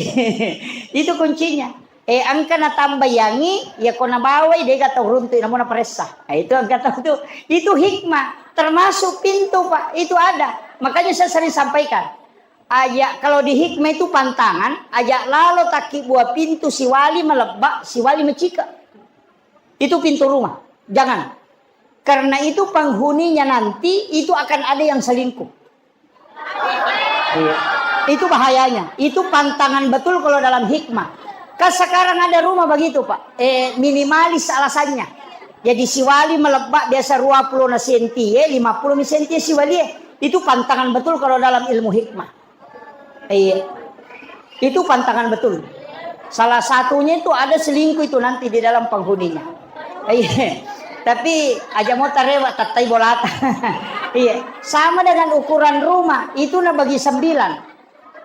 itu kuncinya. Eh, engka natambayangi, ya ko nabawai, dega tau runtu, namo naparessa. Nah, itu engka tau tu. Itu hikmah. Termasuk pintu, Pak. Itu ada. Makanya saya sering sampaikan. Aja, kalau di hikmah itu pantangan, aja lalo takkibua pintu siwali malebba, siwali macika. Itu pintu rumah. Jangan. Karena itu penghuninya nanti, itu akan ada yang selingkuh. Iya. Itu bahayanya. Itu pantangan betul kalau dalam hikmah. Kan sekarang ada rumah begitu, Pak. Eh, minimalis alasannya. Jadi siwali melebbak biasa dua puluh na senti, eh, lima puluh mi senti siwali, eh. Itu pantangan betul kalau dalam ilmu hikmah. Iya. Itu pantangan betul. Salah satunya itu ada selingkuh itu nanti di dalam penghuninya. Iya. Tapi aja mau tarewa tattai bolata. Iya. Sama dengan ukuran rumah, itu na bagi sembilan.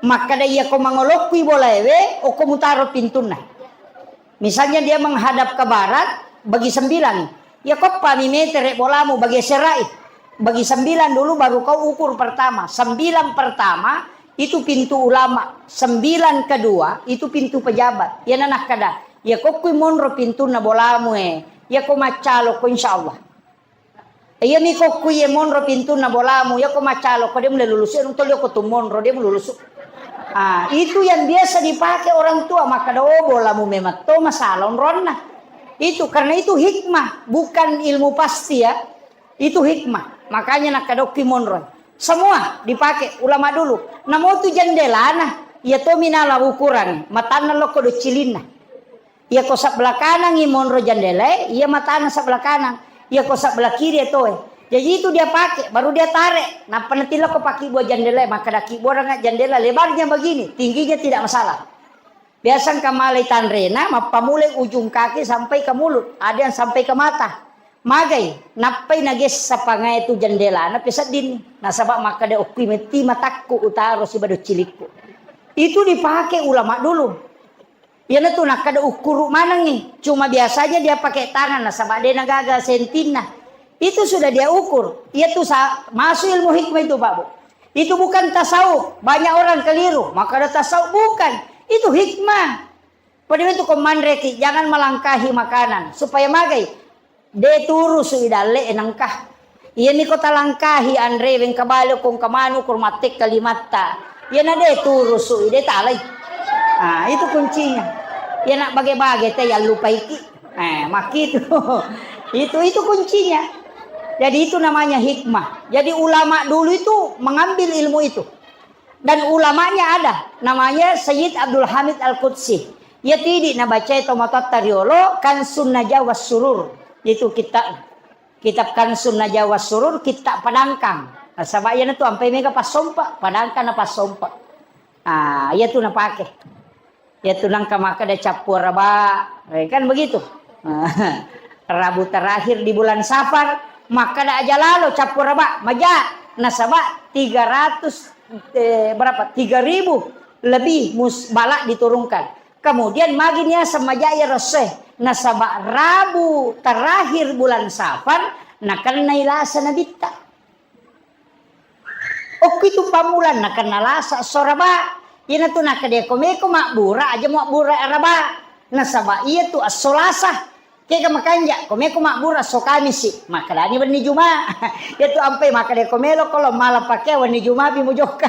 Makkeda iya ko mangolokkui bolaewe, oko mutaro pintunna. Misalnya dia menghadap ke barat, bagi sembilan. Ya koppa mi metere bolamu bagi serai. Bagi sembilan dulu baru kau ukur pertama. Sembilan pertama itu pintu ulama. Sembilan kedua itu pintu pejabat. Ya nanah kada. Ya kokkui monro pintunna bolamu eh. Ya ko maccalo ko insya Allah. Iya mi kokku iye monro pintunna bolamu, iya ko macalo ko dia mulai lulusu, iya tolio ko tu monro dia mulai lulusu. Ah, itu yang biasa dipakai orang tua, makkeda, "Oh, bolamu memang to masalah onronna." Itu karena itu hikmah, bukan ilmu pasti ya. Itu hikmah. Makanya nakkadokki monro. Semua dipakai ulama dulu. Namotu jendelana, iya tomi nala ukuran, matanna lokko do cilinna. Iya ko sebelah kanangngi monro jendelae, iya matanna sebelah kanang. Iya ko sebelah kiri etoe. Jadi itu dia pakai, baru dia tarik. Nappa natilokko pakai buah jendela, maka daki buah jendela lebarnya begini, tingginya tidak masalah. Biasa engka malai tanrena, mappamulai ujung kaki sampai ke mulut, ada yang sampai ke mata. Magai, nappai nagessa pangae tu jendelana, peseddinni. Nasaba makkada, "Okkui metti matakku utaro siba doccilikku." Itu dipakai ulama dulu. Iyanatu nakkada ukkuru manengngi. Cuma biasanya dia pakai tangan, nasaba de nagaga sentinna. Itu sudah dia ukur. Iyatu sa-, masuk ilmu hikmah itu, Pak Bu. Itu bukan tasawuf. Banyak orang keliru. Maka ada tasawuf, bukan. Itu hikmah. Pada itu ko manreki, jangan melangkahi makanan. Supaya magai. De turusu i dalle e nengka. Iyami ko talangkahi anre weng kabalo kong kamanu kur mattek kalimatta. Iyana de turusu i de talai. Ah, itu kuncinya. Iyana bage-bage te yallupaiki. Eh, makitu. Itu, itu kuncinya. Jadi itu namanya hikmah. Jadi ulama dulu itu mengambil ilmu itu. Dan ulamanya ada, namanya Sayyid Abdul Hamid Al-Qudsi. Iya tidi nabacai tomatoatta riolo, Kansun Najah was Surur. Itu kitab, kitab Kansun Najah was Surur, kitab Padangkang. Nasaba iyana tu ampai mega passompa, Padangkang na passompa. Ah, iya tu napake. Yaitu nangka makkeda cappu araba, eh, kan begitu. Rabu terakhir di bulan Safar, makkeda aja lalo cappu araba, maja, nasaba tiga ratus, eh, berapa? Tiga ribu lebih mus-, balak diturunkan. Kemudian magi niaseng maja iya rosse, nasaba Rabu terakhir bulan Safar, nakennai lasa nabitta. Okkitu pammulanna kenna lasa esso Araba. Iyanatu nakkeda ko meko mabbura, aja mabbura Araba. Nasaba iyatu esso Lasa. Kega makanja, ko meko mabbura esso Kamisi, makkedani wenni Juma. Iyatu ampai makkeda ko melo ko lo mala pakkea wenni Juma pi mujokka.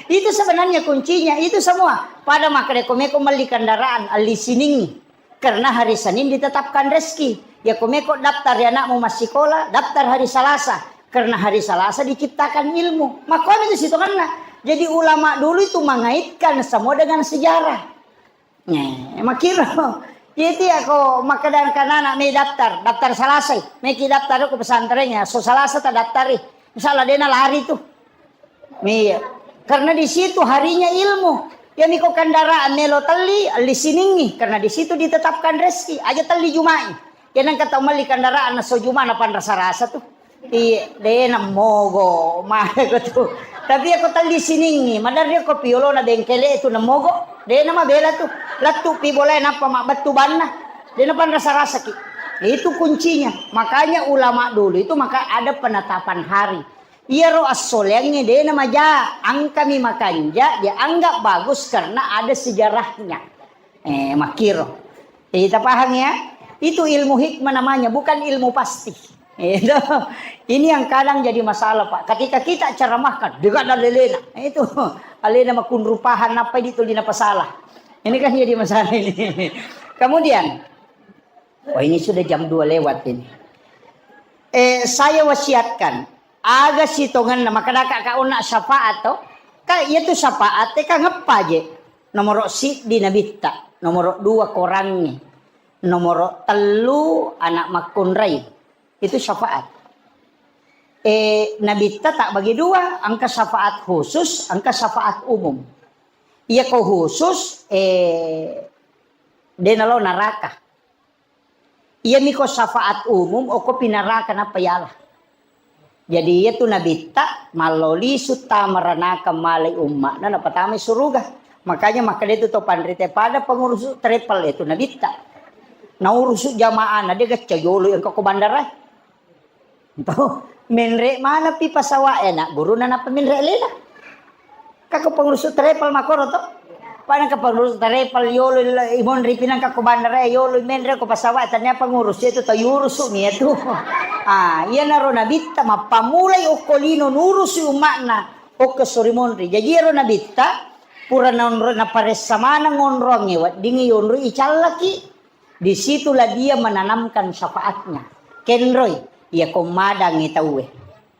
Itu sebenarnya kuncinya, itu semua. Pada makkeda ko meko melli kendaraan, elli Siningngi. Karena hari Senin ditetapkan rezeki. Ya, ko meko daftar ya anakmu massikola, daftar hari Salasa. Karena hari Salasa diciptakan ilmu. Makanya itu sitonganna. Jadi ulama dulu itu mengaitkan semua dengan sejarah. Nih, makiro. Jadi ya ko makkeda kanana me daftar, daftar Salasa. Meki daftar ke pesantren ya, so Salasa tak daftar. Misalnya dia lari tuh. Iya. Karena di situ harinya ilmu. Ya miko kendaraan melo telli, elli Siningngi. Karena di situ ditetapkan rezeki. Aja telli Juma'i. Ya nangka tau melli kendaraan naso Juma na panrasa-rasa tuh. Iya, de na mogo. Mare ko tuh. Tapi aku telli Siningngi. Madar dia ko piolo na bengkele itu na mogo. De na mabela tuh. Lettu pi bola nappa mabbettu banna. De na panrasa-rasa ki. Itu kuncinya. Makanya ulama dulu itu maka ada penetapan hari. Iyaro assoleangnge de namaja, engkami makanja, dianggap bagus karena ada sejarahnya. Eh, makkiro. Kita paham ya? Itu ilmu hikmah namanya, bukan ilmu pasti. Itu. Ini yang kadang jadi masalah, Pak. Ketika kita ceramahkan, dia ada lelena. Itu alena makunrupahan apa itu lina pasalah. Ini kan jadi masalah ini. Kemudian, wah, ini sudah jam dua lewat ini. Eh, saya wasiatkan, aga sitongenna, makkedaka ka onna syafaat to? Ka iyatu syafaat e ka ngeppa je. Nomoro siddi nabitta, nomoro dua korangnge, nomoro tellu anak makkunrai. Itu syafaat. Eh, nabitta tak bagi dua, engka syafaat khusus, engka syafaat umum. Iya ko khusus, eh, de nalo naraka. Iyami ko syafaat umum, okko pinaraka nappa yala. Jadi iyatu nabitta mallo lisu tama ranaka malai umma'na napatamai suruga. Makanya makkeda itu to panrita pada pengurus travel itu nabitta. Naurusu jamaah na de gacca yolo engka ko bandara. Toh, menre mana pi pasawa e, nak guru na napa menre lena. Kako pengurus travel makoro to. Pada ke pengurus travel yolo imonri pinang kako bandara yolo menre ko pasawa e, tanya pengurus itu to yurusu mi itu. Ah, iya naro nabitta mappamulai okko lino nurusu umma'na okko sori monri. Jadi ero nabitta pura naonro naparessa maneng onronge weddingi yonro icallaki. Di situlah dia menanamkan syafaatnya. Kenroi, iya ko madangi tauwe.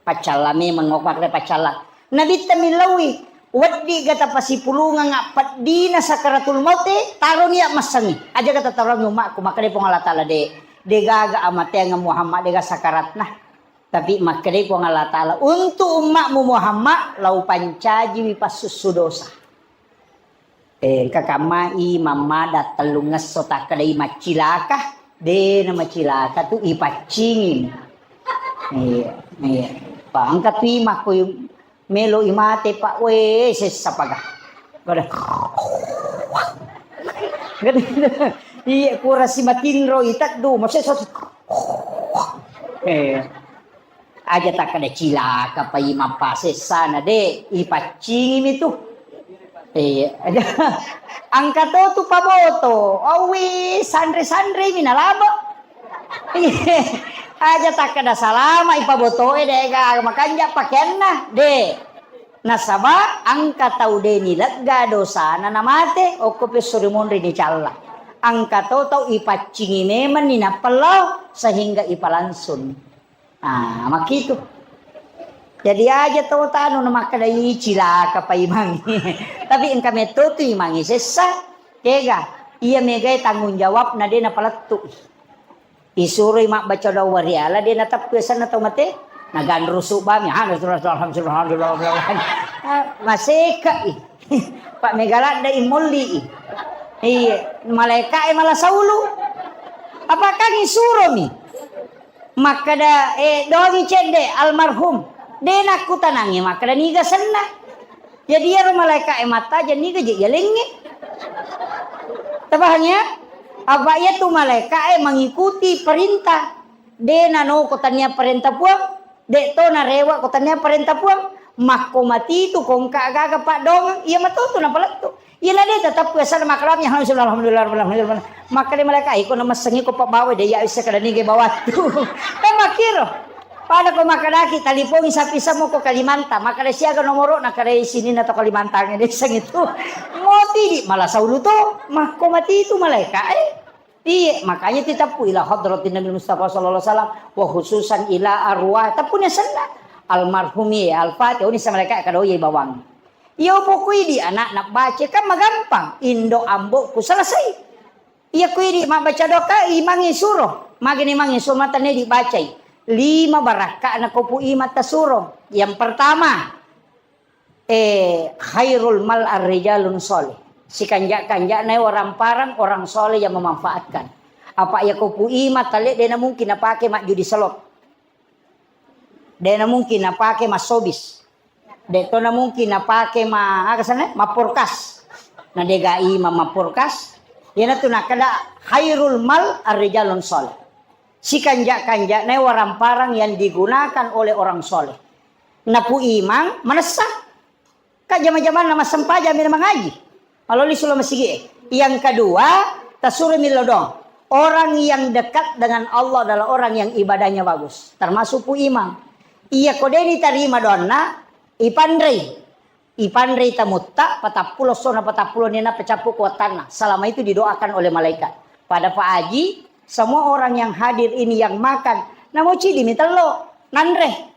Paccalla memeng, makkeda paccalla. Nabitta millaui, weddi'ga tapasipulungeng appeddina sakaratul maute, taroni ya massengngi. Ajaga tataroangngi ummakku, makkedai Puang Allah Taala, de, degaga amateangeng Muhammad, dega sakaratna. Tapi makkedai Puang Allah Taala, untuk ummakmu Muhammad, lau pancajiwi passussu dosa. Eh, engka kammai mammada tellungesso takkedai maccilaka, de na macilaka tu ipaccingi. Iya, iya. Pa engka tu imakko melo imate, Pak, we, sessa paga. Pada. Iya, kurasi matinro iteddu, masessa. Eh. Aja takkeda cilaka pa imang pasessana, de, ipaccingimi tu. Iya. Engka to tu paboto, owi sanre-sanremi nalabo. Iya. Aja takkeda salama ipabotoe, de ga makanja pakeanna, de. Nasaba engka tau de nilegga dosana namate, okko pesso rimonri nicalla. Engka to tau ipaccingi memenni nappa lao sehingga ipalangsung. Ah, makkitu. Jadi aja tau tanu na makkeda, "Ih, cilaka pa imang." Tapi engka metto tu imangnge sessa, kega? Iya megae tanggung jawabna de napalettu. Isuroi mabbaca doa wariala de nateppu asenna tau mate. Naganrusu bami, alhamdulillah, alhamdulillah, alhamdulillah. Ah, maseka i. Pak mega ladde i molli i. Iya, malaika e mala saulu. Apakah isuromi? Makkeda, eh, dongi cedde almarhum. De nakkutanangi makkeda niga senna. Jadi iyaro malaika e mattaja niga je yalengnge. Tapahang ya? Apa iya tu malaika e mengikuti perintah. De nanoko tania perintah Puang, de to narewa ko tania perintah Puang. Makko mati tu kongka gaga padongeng, iya matotu napalettu. Iyana de tateppu asenna makkalami, alhamdulillah, alhamdulillah, alhamdulillah. Makkeda malaika, "Iko namessengi ko pabbawa de ya isse kada nige bawattu." Kan makkiro. Pada ko makkedaki talipongi sapi semua ko Kalimantan, makkeda siaga nomoro, nakkeda sininna to Kalimantan de seng itu. Moti di malah saulu to, makko mati itu malaika, eh. Iya, makanya titeppu ila hadratin Nabi Mustafa sallallahu alaihi wasallam, wa khususan ila arwah. Teppuni asenna almarhum iya, Al-Fatihah, oni malaika kadoi bawang. Iya, pokoi di anak nak baca kan magampang. Indo ambokku selesai. Iya, kui di mabbaca doka, imangi suro. Magini mangi suro mata ne dibacai. Lima barakka na kopu imata suro. Yang pertama, eh, khairul mal arrijalun soleh. Sikanja-kanjana orang parang, orang soleh yang memanfaatkan. Apa iya kopu ima tale dena mungkin napake majjudi selot. Dena mungkin napake masobis. De tona mungkin napake ma, aga sana? Maporkas. Na dega ima maporkas. Yana tu nakada khairul mal arrijalun soleh. Sikanja-kanjana orang parang yang digunakan oleh orang soleh. Napu imang manessa. Ka jama-jamanna massempajang mi mangaji. Maloli sula masigi e. Yang kedua, tasuro mi lodong. Orang yang dekat dengan Allah adalah orang yang ibadahnya bagus. Termasuk pu imang. Iya ko deni tarima doanna, ipanrei. Ipanrei tamutta, patappulo sona patappulo nina pecappu kuatanna. Selama itu didoakan oleh malaikat. Pada Pak Haji, semua orang yang hadir ini yang makan, namo cidi mi tello, nanre.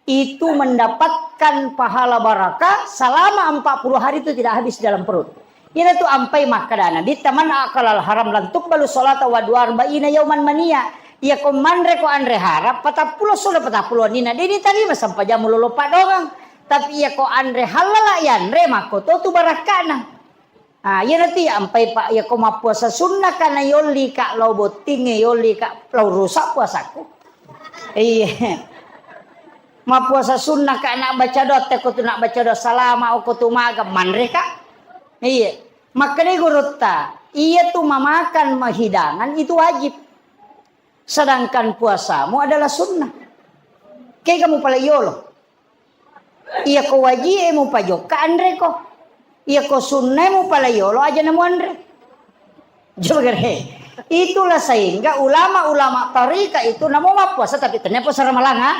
Itu mendapatkan pahala barakah selama empat puluh hari itu tidak habis dalam perut. Ina tu ampai makkada Nabi, "Man akalal haram lan tuqbalu salata wa dua arba'ina yauman mania." Iya ko manre ko anre harap, patappulo solo patappulo nina, deni tarima sampajammu lolo padongang. Tapi iya ko anre halala yanre, makko to tu barakkana. Ah, iyanatu iya ampai, Pak, iya ko mappuasa sunnaka na yolli ka lao bottingnge, yolli ka lao rusak puasaku. Iya. Mappuasa sunnaka na baca doa, te ko tu na baca doa salama, oko tu maga, manre ka. Iya. Makkedai gurutta, iya tu mamakan mahidangan itu wajib. Sedangkan puasamu adalah sunnah. Kega mupalai yolo. Iya ko wajie mupajokka anreko. Iya ko sunnae mupalai yolo aja namu anre. Jogere. Itulah sehingga ulama-ulama tarika itu namo mappuasa tapi tania puasa Ramalang, ha?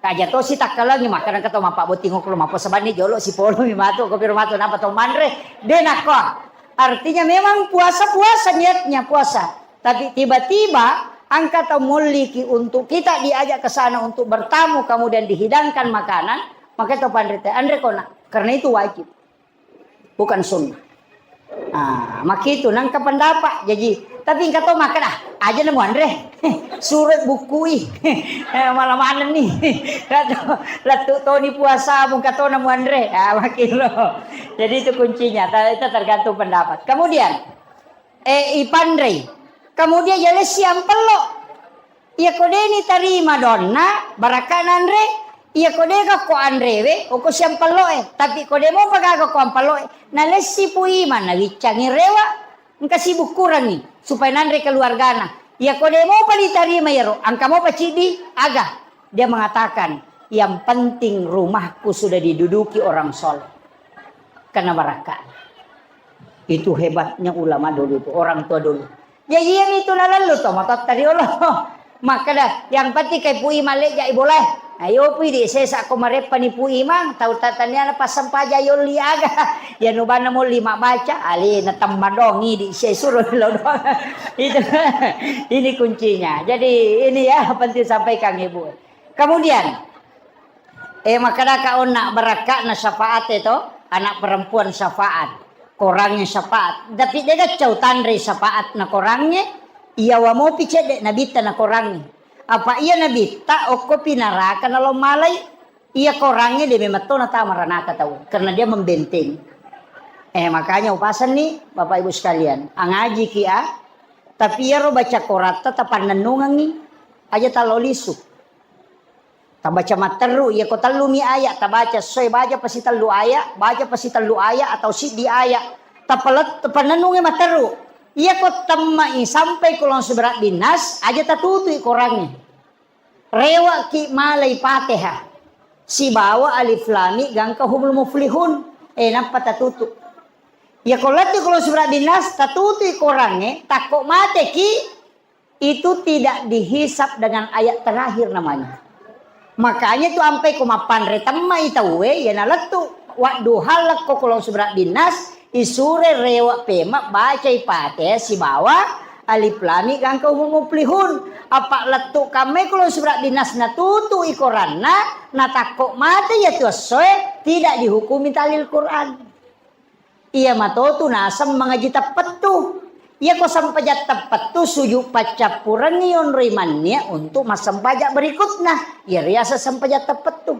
Kaja to si takkalangi makkada engka to mappabbotting okko lo mappuasa banni jolo sipolo mi matu ko piro matu napa to manre. De nakko. Artinya memang puasa-puasa niatnya puasa. Tapi tiba-tiba Engka tau molliki untuk kita diajak ke sana untuk bertamu, kemudian dihidangkan makanan, maka tau panrita, anre kona. Karena itu wajib. Bukan sunnah. Ah, makitu nangka pendapat. Jadi, tapi engka to makkeda, "Ah, aja nemu anre." Surat bukui. Eh, malah mana nih? Lettu, lettu toni puasa, mungka to nemu anre. Ah, makin lo. Jadi itu kuncinya. Ta-, itu tergantung pendapat. Kemudian, eh, ipanrei. Kemudian ya lesi ampello. Iya ko de' ni tarima donna, barakka nanre. Iya ko de' ga ko anrewe, oko siampello e. Tapi ko de' mopa gaga ko ampello e, nalessi Pu Imang, nawiccangi rewa, engka sibukkurangi supaya nanre keluargana. Iya ko de' mopa ditarima iyaro, engka mopa ciddi, aga? Dia mengatakan, yang penting rumahku sudah diduduki orang soleh. Karena barakka. Itu hebatnya ulama dulu itu, orang tua dulu. Ya, iya itu nalallu to, matotta riolo. Makkeda, yang penting kai Pu Imang lejja i bolae. Ayo Pu, di sesa ko mareppa ni Pu Imang, tau tataniana passampaja yolli aga. Ya nubanna molli mabbaca, alena temmadongi di sesuro lo doang. Itu, ini kuncinya. Jadi ini ya penting sampaikan Ibu. Kemudian, eh, makkedaka onna barakka'na syafaat e to, anak perempuan syafaat, korangnge syafaat. Tapi de' gaccau tanre syafaat na korangnge, iyawa mopi cedde' nabitta na korangnge. Apa iya nabitta okkopi naraka nalo malai, iya korangnge de' memang to natama ranaka tau, karena dia membentengi. Eh, makanya upasenni Bapak Ibu sekalian, angajiki a, tapi iyaro baca koratta tapannennungengi, aja tallo lisu. Tabaca matteru, iya ko tellumi ayat, tabaca soe, baca pasi tellu ayat, baca pasi tellu ayat atau siddi ayat. Tapalet-, tapannennungi matteru. Iya ko temmai sampai ko langsung berat binas, aja tatutui korangnge. Rewaki malai Fatihah. Sibawa alif lam mim gangka humul muflihun. Eh, nappa tatutu. Iya ko lettu ko langsung berat binas, tatutui korangnge, takko mateki, itu tidak dihisap dengan ayat terakhir namanya. Makanya tu ampai ko mappanre temmai tauwe, iya nalettu. Wadduha lekko ko langsung berat binas, isure rewa pema bacai Fatihah sibawa alif lam mim gangka humul muflihun. Apa lettu kammai ko langsung berat binas natutu i koranna, natakko mate iya tu essoe, tidak dihukumi tahlil Quran. Iya matotu naseng mangaji teppettu. Iya ko sempajang teppettu, sujud paccappurengngi yonroi mannia untuk massempajang berikutna. Iya riaseng sempajang teppettu.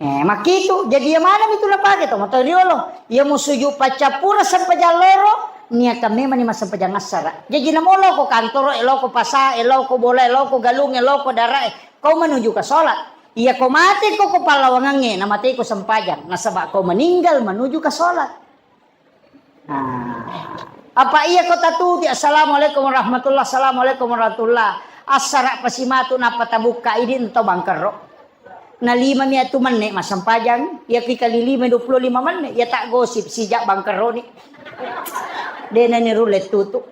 Eh, makkitu. Jadi iya maneng itu napake to, mato riolo. Iya mu sujud paccappureng sempajang loro, niakan memang ni massempajang assara. Jaji namo loko kantoro, eloko pasa, eloko bola, eloko galung, eloko dara, kau menuju ke sholat. Iya ko mate ko, ko pallawangangnge, na mate ko sempajang. Nasaba ko meninggal menuju ke sholat. Nah, apa iya ko tatuti, "Assalamualaikum warahmatullah, assalamualaikum warahmatullah." Assara pasimatu nappa tabukka idi ento bangkerro. Na lima mi atu menne massempajang, iya ki kali lima dua puluh lima menne, iya tak gosip sijak bangkerro ni. Dena ni rulle tutu.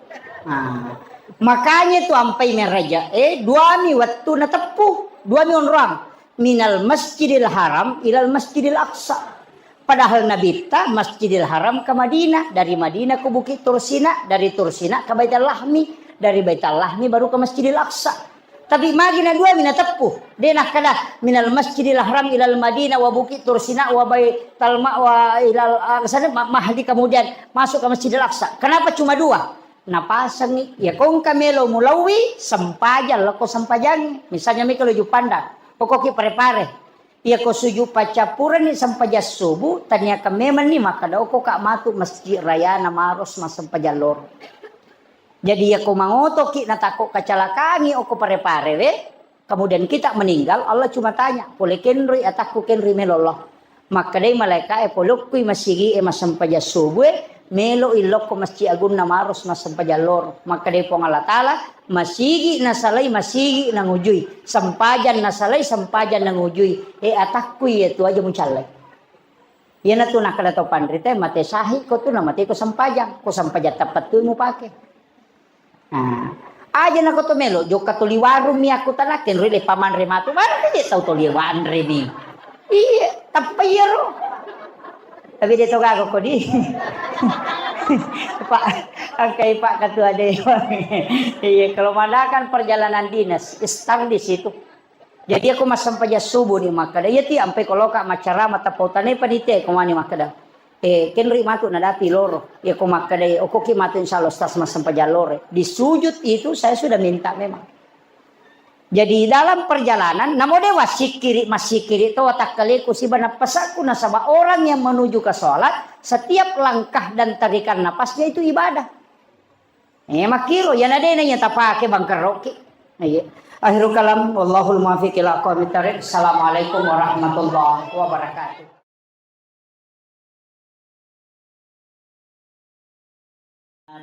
Nah, makanya tu ampai meraja, eh, dua mi wettu nateppu, dua mi onroang. Minal Masjidil Haram ilal Masjidil Aqsa. Padahal Nabitta Masjidil Haram ke Madinah, dari Madinah ke Bukit Tursina, dari Tursina ke Baitul Lahmi, dari Baitul Lahmi baru ke Masjidil Aqsa. Tapi magi na dua mi nateppu, de nakkeda minal Masjidil Haram ilal Madinah wa Bukit Tursina wa Baitul Ma-, wa ilal Aqsa, ma-, mahdi kemudian masuk ke Masjidil Aqsa. Kenapa cuma dua? Napasengngi, iya ko engka melo mulauwi, sempajang, lako sempajangngi. Misalnya mika lo Jupandang, okoki pare-pare. Iya ko sujud paccappurenni sempajang subuh, taniakan memang ni makkeda okoka matu masjid rayana Maros massempajang loro. Jadi iya ko mangotoki natakko kacalakangi oko pare-pare we, kemudian kita meninggal, Allah cuma tanya, pole kenroi atakku, kenroi melo Allah. Makkedai malaika'e, polokkui masigi'e massempajang subuh e, melo illokko Masjid Agunna Maros massempajang loro. Makkedai Puang Allah Ta'ala, masigi nasalai, masigi nangujui. Sempajang nasalai, sempajang nangujui. E, atakku iya tu aja mucallai. Iyanatu nakkeda to panrita, mate sahiko tu, namate ko sempajang. Ko sempajang teppettu mupake. Nah, aja nako to melo, jokka toli warung mi aku tanakke, nroi le pamanre matu, mana ke je tau toli wanre ni. Iya, tappa iyaro. Tapi de to gaga kodi. Pak, angkai Pak Ketua Dewan. Iya, kalau mengadakan perjalanan dinas, start di situ. Jadi aku massempajang subuh ni makkeda, iya ti ampai koloka maccarama tapau tanai panitia ko mani makkeda. Eh, kenri matu nadapi loro. Iya ko makkeda, okoki matu insya Allah Ustaz massempajang loro. Di sujud itu saya sudah minta memang. Jadi dalam perjalanan, namo de wassikkiri, massikkiri to watakkaleku siba nappasakku nasaba orang yang menuju ke sholat, setiap langkah dan tarikan napasnya itu ibadah. Eh, makkiro, yana de nanya tapake bangkerroki. Iya. Akhirul kalam, wallahul muwaffiq ila aqwamit thariq. Assalamualaikum warahmatullahi wabarakatuh.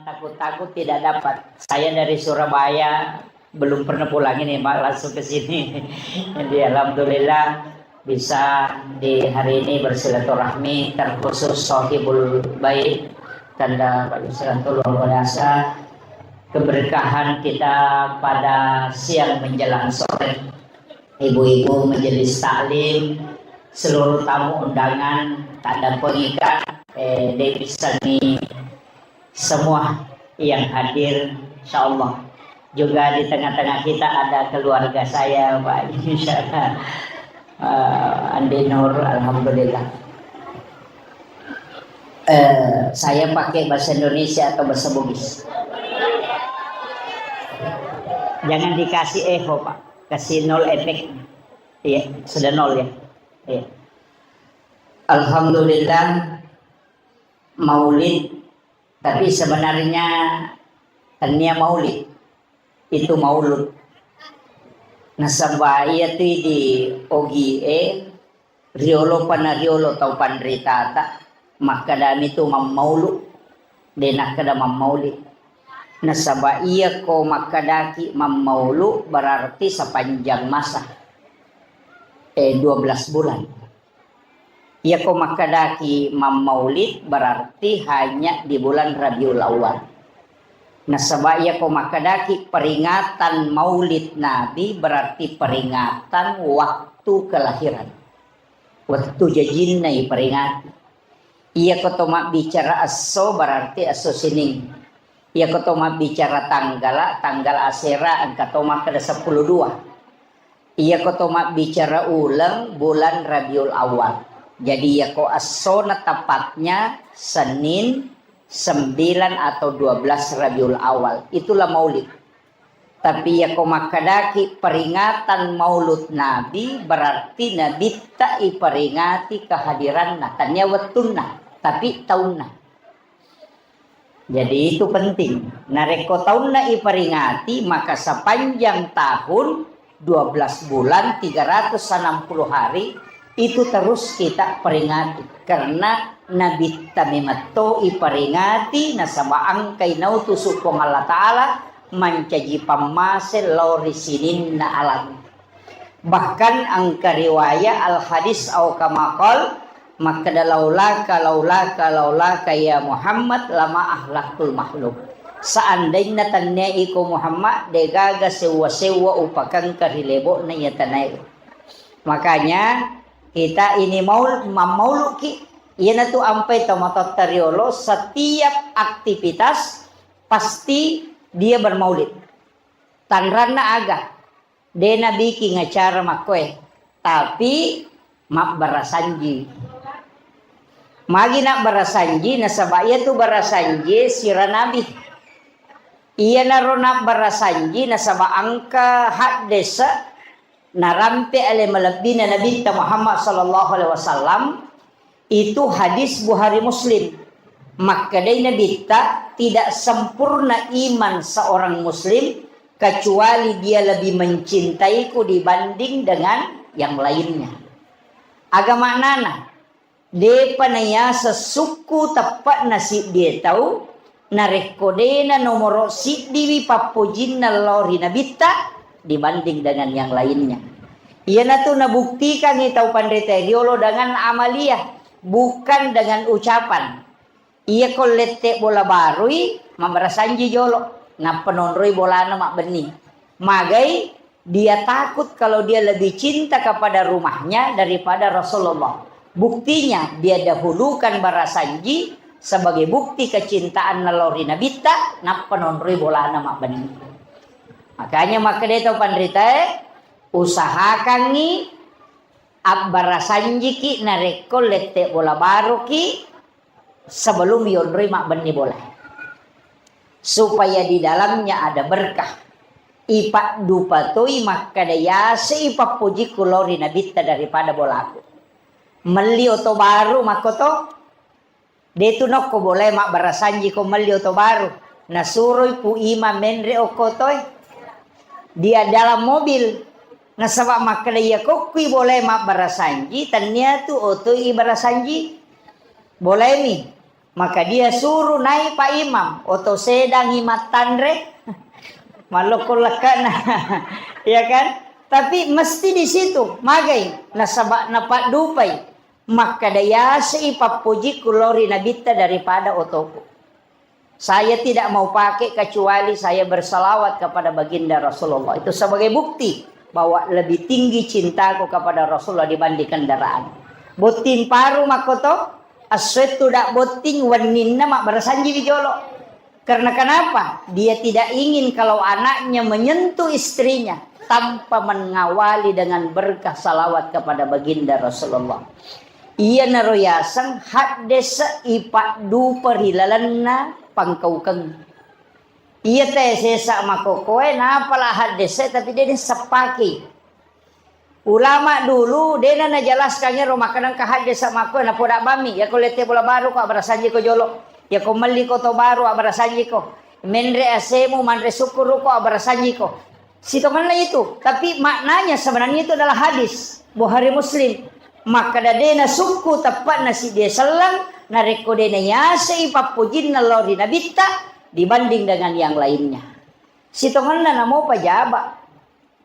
Takut-takut tidak dapat. Saya dari Surabaya, belum pernah pulang ini, Pak, langsung ke sini. Jadi alhamdulillah bisa di hari ini bersilaturahmi, terkhusus Sohibul Bait, tanda Pak Yusranto luar biasa. Keberkahan kita pada siang menjelang sore. Ibu-ibu majelis taklim, seluruh tamu undangan, tanda pengikat, eh, Dewi Sani, semua yang hadir, insya Allah. Juga di tengah-tengah kita ada keluarga saya, Pak, insya Allah. Eh, Andi Nur, alhamdulillah. Eh, saya pakai bahasa Indonesia atau bahasa Bugis? Jangan dikasih echo, Pak. Kasih nol efek. Iya, sudah nol ya. Iya. Alhamdulillah, maulid. Tapi sebenarnya tania maulid. Itu maulud. Nasaba iya tu di ogi e, riolo pana riolo tau panritata, makkedami tu mammaulu, de nakkeda mammauli. Nasaba iya ko makkedaki mammaulu berarti sepanjang masa, eh, dua belas bulan. Iya ko makkedaki mammaulid berarti hanya di bulan Rabiul Awal. Nasaba iya ko makkedaki peringatan maulid Nabi berarti peringatan waktu kelahiran. Wettu jajinna iperingati. Iyako to mabbicara esso berarti esso sining. Iyako to mabbicara tanggala, tanggal asera engka to makkeda seppulo dua. Iyako to mabbicara uleng, bulan Rabiul Awal. Jadi iyako essona tepatnya Senin sembilan atau dua belas Rabiul Awal. Itulah maulid. Tapi iyako makkedaki peringatan Maulud Nabi, berarti Nabitta iperingati kehadiranna, tania wettunna, tapi taunna. Jadi itu penting. Narekko taunna iperingati, maka sepanjang tahun, dua belas bulan, tiga ratus enam puluh hari, itu terus kita peringati. Karena Nabitta memetto iperingati, nasaba engkai nautusu Puang Allah Ta'ala mancaji pammase lao ri sininna alang. Bahkan engka riwaya al hadis au kama qal, makkeda, "Laulaka, laulaka, laulaka ya Muhammad lama ahlaktul makhluk." Seandainya tania iko Muhammad, degaga sewwa-sewwa upakengka ri lebo'na iya tanae. Makanya kita ini maul-, mammauluki, iyanatu ampai tomatoatta riolo, setiap aktivitas pasti dia bermaulid. Tanranna aga? De nabiking acara makkoe, tapi mabbarasanji. Magi nabbarasanji? Nasaba iyatu barasanji sira nabi. Iyanaro nabbarasanji nasaba engka haddese narampe ale malebbina Nabitta Muhammad sallallahu alaihi wasallam. Itu hadis Bukhari Muslim. Makkedai Nabitta, "Tidak sempurna iman seorang muslim kecuali dia lebih mencintaiku dibanding dengan yang lainnya." Aga maknana? Depa naiaseng sukku teppe'na siddie tau, narekko dena nomoro siddiwi pappojinna lao ri Nabitta dibanding dengan yang lainnya. Iyanatu nabuktikangngi tau panrita riolo dengan amaliah, bukan dengan ucapan. Iyako lette bola barui, mabbarasanji jolo, nappa nonroi bolana mabbenni. Magai dia takut kalau dia lebih cinta kepada rumahnya daripada Rasulullah. Buktinya, dia dahulukan barasanji sebagai bukti kecintaanna lao ri Nabitta, nappa nonroi bolana mabbenni. Makanya makkeda tau panritae, usahakangngi abbarasanjiki narekko lette bola baroki sebelum yonroi mabbenni bola. Supaya di dalamnya ada berkah. Ipaddupa toi makkeda, yase ipappojikku lao ri Nabitta daripada bolaku. Melli oto baru makkoto, de tu nokko bolae mabbarasanji ko melli oto baru. Nasuroi Pu Imam menre okko otoe. Dia dalam mobil. Nasaba makkeda iya kokkui bolae mabbarasanji, tennia tu otoi ibarasanji. Bolaemi. Maka dia suruh naik Pak Imam, oto sedangi mattanre, mallokko lekkana, ya kan? Tapi mesti di situ, magai, nasaba napaddupai, makkeda yase ipappojikku lao ri Nabitta daripada otoku. Saya tidak mau pakai kecuali saya bersalawat kepada baginda Rasulullah. Itu sebagai bukti bahwa lebih tinggi cintaku kepada Rasulullah dibanding kendaraan. Botting paru makkoto, Assuettu da botting wenninna mabbarasanjiwi jolo. Karena kenapa? Dia tidak ingin kalau anaknya menyentuh istrinya tanpa mengawali dengan berkah salawat kepada baginda Rasulullah. Iyanaro yaseng haddese ipaddupa ri lalenna pangkaukeng. Iya te sesa makokoe, napala haddese tapi de naseppaki. Ulama dulu, dena najelaskan ero makkeda engka haddese makko, napoda bammi, yako lette bola baru ko abbarasanjiko jolo. Yako melli ko to baru abbarasanjiko. Menre asemu, manre sukkuruko abbarasanjiko. Sitongenna itu, tapi maknanya sebenarnya itu adalah hadis Bukhari Muslim. Makkeda dena sukku teppa'na siddi selleng, narekko dena yasei pappojinna lao ri Nabitta dibanding dengan yang lainnya. Sitongenna namo pajaba.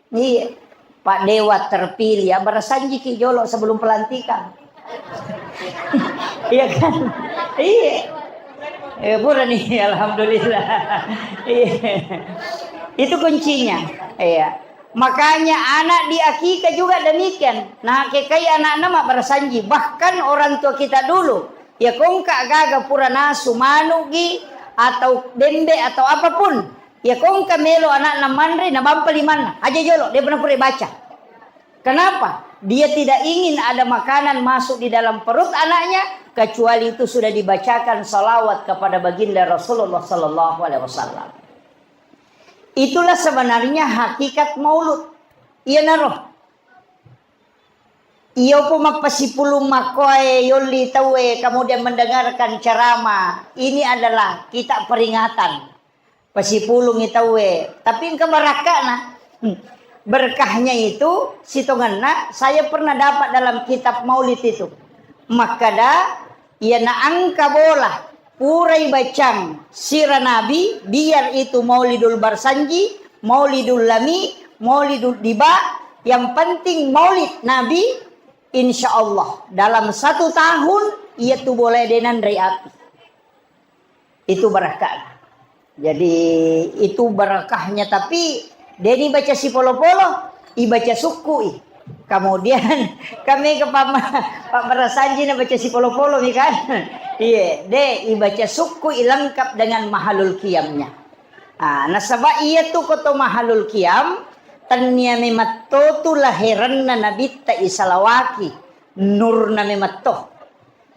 Iya. Pak Dewa terpilih, abbarasanjiki jolo sebelum pelantikan. Iya kan? Iya. Eh, pura nih, alhamdulillah. Iya. Itu kuncinya. Iya. Makanya anak di akika juga demikian. Nah, kekai anakna mabbarasanji. Bahkan orang tua kita dulu, ya kongka gaga pura nasu manugi atau bembe atau apapun. Iya kongka melo anakna manre, nabampa limanna. Aja jolo, de pernah pura baca. Kenapa? Dia tidak ingin ada makanan masuk di dalam perut anaknya, kecuali itu sudah dibacakan salawat kepada baginda Rasulullah sallallahu alaihi wasallam. Itulah sebenarnya hakikat maulud. Iya naro. Iyo pu mappasipulung makkoe yolli tauwe, kemudian mendengarkan ceramah. Ini adalah kita peringatan. Pasipulungi tauwe, tapi engka barakka'na. Hmm. Berkahnya itu, sitongenna, saya pernah dapat dalam kitab maulid itu. Makkada, iyana engka bola, purai bacang sira Nabi, biar itu Maulidul Barsanji, Maulidul Lami, Maulidul Diba, yang penting maulid Nabi, insya Allah, dalam satu tahun, iya tu bola denanre api. Itu barakahnya. Jadi, itu barakahnya, tapi deni baca sipolo-polo, ibaca sukkui. Kemudian kami ke pama, Pak Barasanji na baca sipolo-polo mi kan. Iya, de ibaca sukkui lengkap dengan mahalul qiyamnya. Ah, nasaba iya tu koto mahalul qiyam, tennia memetto tu laherenna nabitta isalawaki, nurna memetto.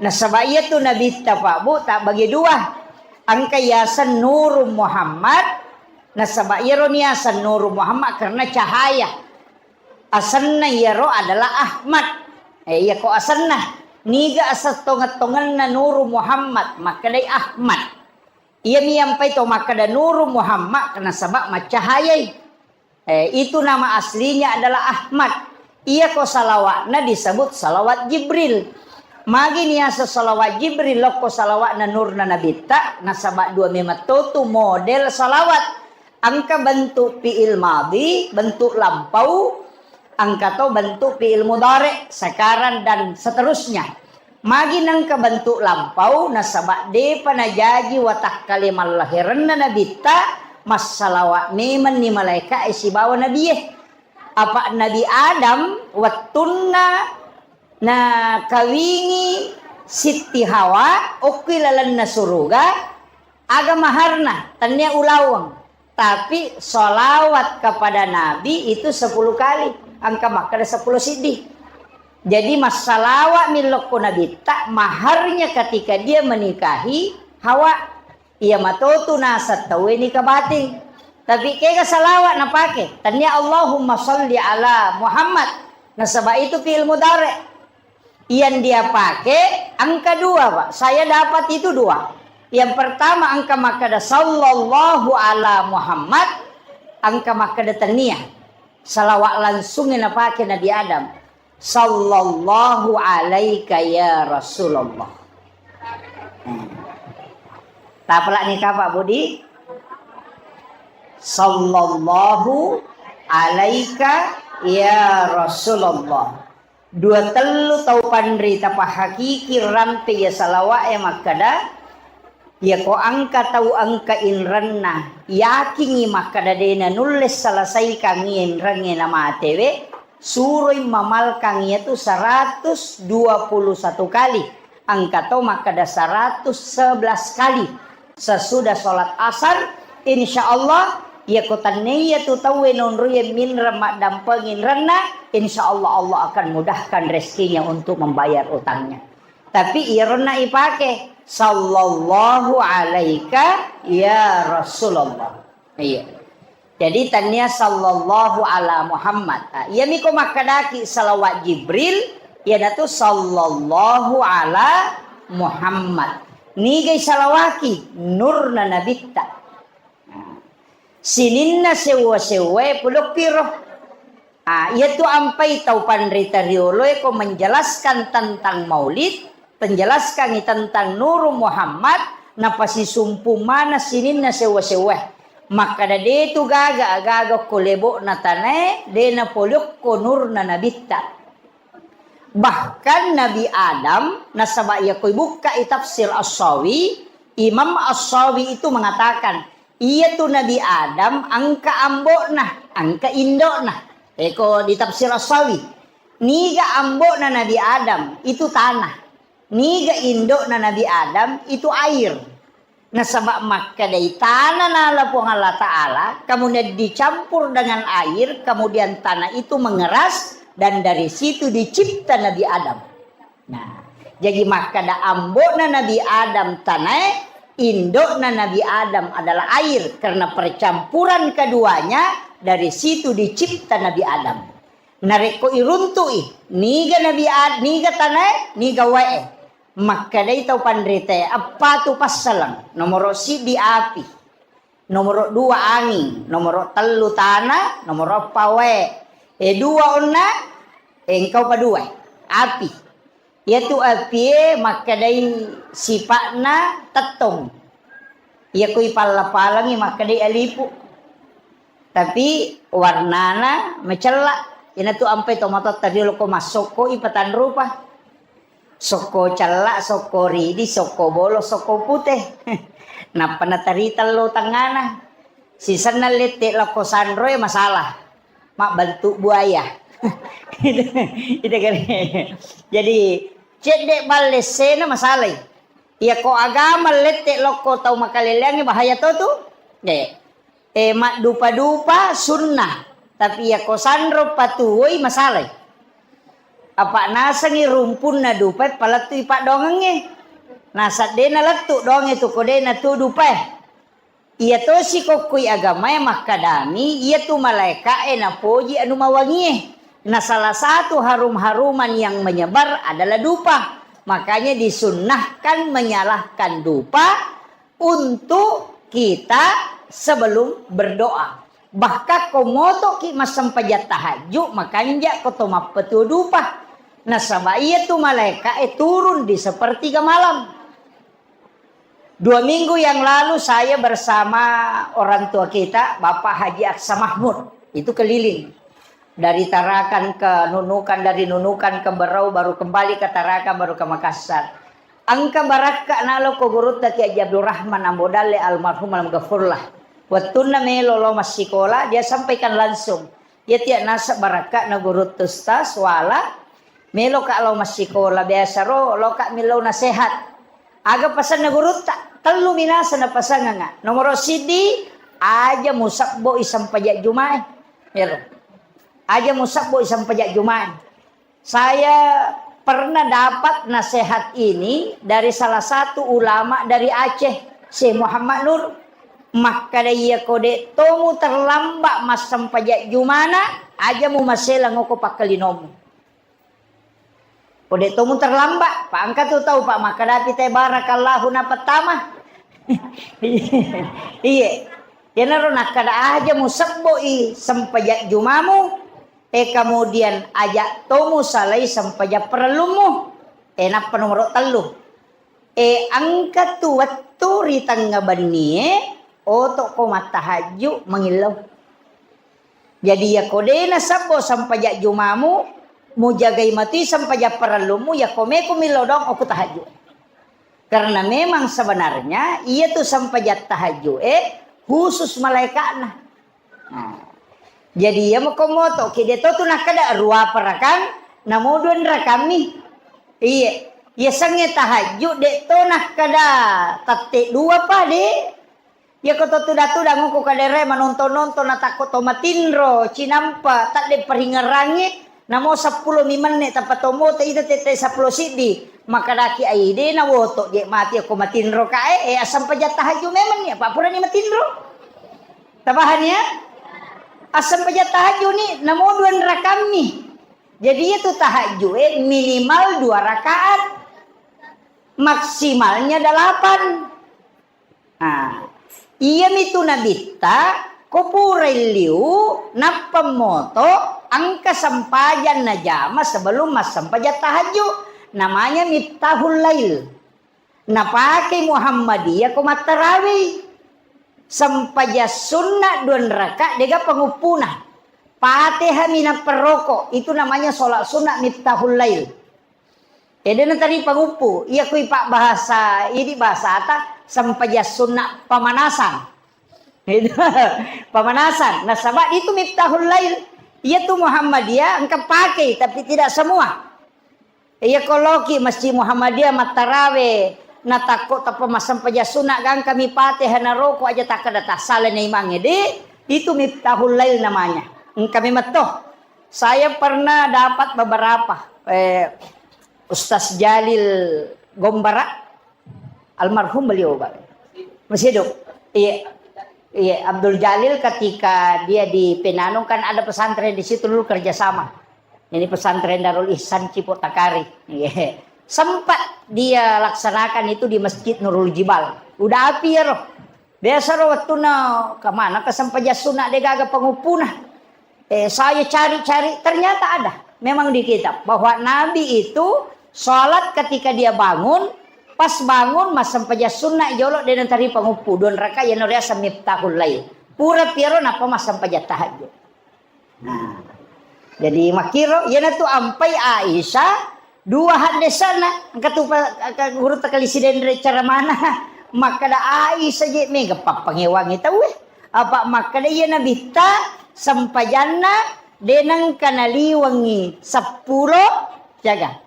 Nasaba iyatu nabitta, Pak, Bu, tabbagi dua. Engka yaseng Nuru Muhammad, nasaba iyaro niaseng Nuru Muhammad karena cahaya. Asenna iyaro adalah Ahmad. Eh, iyako asenna. Niga aseng tongeng-tongenna Nuru Muhammad, makkedai Ahmad. Iyami yampai to makkeda Nuru Muhammad, nasaba maccahayai. Eh, itu nama aslinya adalah Ahmad. Iyako salawatna disebut salawat Jibril. Magi niaseng salawat Jibril, lokko salawatna nurna nabitta, nasaba dua memetto tu model salawat. Engka bentuk fi'il madhi, bentuk lampau, engka to bentuk fi'il mudhari, sekarang dan seterusnya. Magi nengka bentuk lampau, nasaba depa najaji watakkale mallaherenna nabitta, massalawa memenni malaeka'e sibawa nabie. Apa Nabi Adam wettunna nakawingi Sitti Hawa, okkui lalenna suruga, aga maharna, tennia ulaweng. Tapi sholawat kepada Nabi itu sepuluh kali, engka makkeda sepuluh siddi. Jadi massalawat mi lokko Nabitta, maharnya ketika dia menikahi Hawa. Iya matotu naseng tauwe nikah batin. Tapi kega salawat napake? Tennia Allahumma sholli ala Muhammad. Nasaba itu fi'il mudhari. Yang dia pakai angka dua, Pak. Saya dapat itu dua. Yang pertama angka makkeda sallallahu ala Muhammad, angka makkeda tennia. Salawat langsung yang napake Nabi Adam. Sallallahu alaika ya Rasulullah. Hmm. Tapalak ni Pak Budi. Sallallahu alaika ya Rasulullah. Dua tellu tau panrita pahakiki rampe iya salawa'e makkeda, iyako engka tau engka inrenna, yakingngi makkeda de nanulle selesaikangngi inrengnge namatewe, suroi mamalkang iyatu seratus dua puluh satu kali. Engka to makkeda seratus sebelas kali sesudah sholat asar, insya Allah, iyako tennaiya tu tauwe nonroiye minreng maddampeng inrenna, insya Allah, Allah akan mudahkan rezekinya untuk membayar utangnya. Tapi iyaronna ipake, sallallahu alaika ya Rasulullah. Iya. Jadi, tania sallallahu ala Muhammad. Ah, iyami ko makkedaki salawat Jibril, iyanatu sallallahu ala Muhammad. Nigai salawaki? Nurna Nabitta. Nah, sininna sewwa-sewwae polokkiro. Ah, iyatu ampai tau panrita rioloe ko menjelaskan tentang maulid, penjelaskangi tentang Nuru Muhammad, napasisumpu mana sininna sewwa-sewwa. Makkada detu gaga, gaga ko lebo'na tanae, de napoliokko nurna nabitta. Bahkan Nabi Adam, nasaba iya koi bukkai tafsir As-Sawi, Imam As-Sawi itu mengatakan, iyatu Nabi Adam engka ambo'na, engka indo'na. Eko di tafsir As-Sawi, niga ambo'na Nabi Adam? Itu tanah. Niga indo'na Nabi Adam? Itu air. Nasaba makkedai tanah nala Puang Allah Ta'ala, kemudian dicampur dengan air, kemudian tanah itu mengeras, dan dari situ dicipta Nabi Adam. Nah, jadi makkada ambo'na Nabi Adam tanae, indo'na Nabi Adam adalah air, karena percampuran keduanya dari situ dicipta Nabi Adam. Narekko iruntu'i, niga Nabi Ad-, niga tanae, niga wae. Makkedai tau panritae, eppa tu passaleng, nomoro siddi api. Nomoro dua anging, nomoro tellu tana, nomoro eppa wae. E dua onna, e engkau pa dua, api. Iyatu apie makkedai sipa'na tettong. Iya kui palla-palangi makkedai alipu. Tapi warnana macella. Inatu ampai tomatotta riolo ko massokko i patanrupa. Sokko cella, sokko ridi, sokko bolo, sokko pute. Nappa natarita lo tengngana. Sisenna lette lokko sanroe masalah. Mabbentuk buaya. Itu kan. Jadi, cedde balle sena masalai. Iya ko agama lette lokko tau makaleleangi bahaya to tu. De. E, maddupa-dupa sunnah, tapi iyako sanro patuwoi masalai. Apa nasengi rumpunna dupae palettui paddoangengnge. Naseng de nalettu doangnge tu ko de natu dupae. Iya tosi kokkoi agamae makkadami, iyatu malaeka'e napoji anu mawangie. Nah, salah satu harum-haruman yang menyebar adalah dupa. Makanya disunnahkan menyalakan dupa untuk kita sebelum berdoa. Bahkan ko motoki massempajang tahajud, makanja ko to mappetu dupa. Nasaba iyatu malaeka'e turun di sepertiga malam. Dua minggu yang lalu saya bersama orang tua kita, Bapak Haji Aksa Mahmud, itu keliling. Dari Tarakan ke Nunukan, dari Nunukan ke Berau, baru kembali ke Tarakan, baru ke Makassar. Engka barakka nalo ko gurutta Kiai Haji Abdul Rahman Ambo Dalle almarhum almaghfurlah. Wettunna melo lo massikola, dia sampaikan langsung. Dia tiap nasa barakka na gurutta Ustaz wala, Meloka lao massikola, biasa ro, loka millau nasehat. Aga pasanna gurutta? Tellu minasa napasangenga. Nomoro siddi, aja musebboi sempajang Jumae. Ero. Aja musebboi sempajang Jumae. Saya pernah dapat nasihat ini dari salah satu ulama dari Aceh, Syekh Muhammad Nur. Makkada, iya ko de' tomu terlambat massempajang Jumana, aja mumaselang oko pakkalinomu. Ko de' tomu terlambat, pa engka tu tau, Pak, makkadapi te barakallahu napattama. Iye. Iyanaro nakkada, aja musebboi sempajang Jumamu, e, kemudian aja tomu salai sempajang parellummu. E, nappa nomoro tellu. E, engka tu wettu ri tengnga bennie, oto ko mattahajju mangillau. Jadi, iya ko de' nasebbo sempajang Jumamu, mujagai matui sempajang parellummu, iya ko meko millau doang okko tahajju. Karena memang sebenarnya iya tu sempajang tahajju e khusus malaika'na. Nah, jadi iya mako moto ki, de' to tu nakkada ruapa rakang, namo dua rakammi. Iya, iya sengnge tahajju, de' to nakkada tette dua pa, de'. Iya ko to tuda-tuda ngoko kadere manonton-nonton, natakko to matinro, cinampa, tadde paringerangi, namo seppulo mi menne tappa to moto ita tette seppulo siddi. Makkadaki, ai de' nawoto je mati ko matinro kae, e, assempajang tahajju memang ni, apa purani matinro. Tapahani ya? Assempajang tahajju ni, namo dua rakammi. Jadi itu tahajju e minimal dua rakaat. Maksimalnya delapan. Nah, iyami tu nabitta, ko purai liu, nappa moto, engka sempajang najama sebelum massempajang tahajju, namanya Miftahul Lail. Napake Muhammadiyah ko mattarawih. Sempajang sunna dua raka, dega panguppuna. Fatihah minappa roko, itu namanya sholat sunat Miftahul Lail. Ede natari panguppu, iya kui pak bahasa, idi bahasata sempajang sunna pamanasan. Itu pamanasan. Nasaba itu Miftahul Lail. Iya tu Muhammadiyah engka pakai, tapi tidak semua. Iya ko loki Masjid Muhammadiyah mattarawe, natakko tappa massempajang sunna gangka mi Fatihah naroko aja takkada tassala na imangnge, de, itu Miftahul Lail namanya. Engka mi metto. Saya pernah dapat beberapa, eh, Ustaz Jalil Gombara, almarhum beliau, Pak. Masih hidup. Iya. Iya, Abdul Jalil ketika dia di Penanung kan ada pesantren di situ dulu kerjasama. Ini pesantren Darul Ihsan Cipotakari. Iya. Sempat dia laksanakan itu di Masjid Nurul Jibal. Udah api ya roh. Biasa roh waktu na kemana ke sempajang sunat de gaga pengupuna. Eh, saya cari-cari, ternyata ada memang di kitab bahwa Nabi itu sholat ketika dia bangun, pas bangun massempajang sunna jolo de natari panguppu dua raka, iya noriasa Miftahul Lail. Pura piaro nappa massempajang tahajud. Nah, jadi makkiro, iyanatu ampai Aisyah dua haddesana, engka tu pa-, ka-, guru takali sidenre cara mana, makkada Aisyah je mega pappangewangi tauwe. Apa makkada iya nabitta sempajanna de nengka naliwengi seppulo, jaga.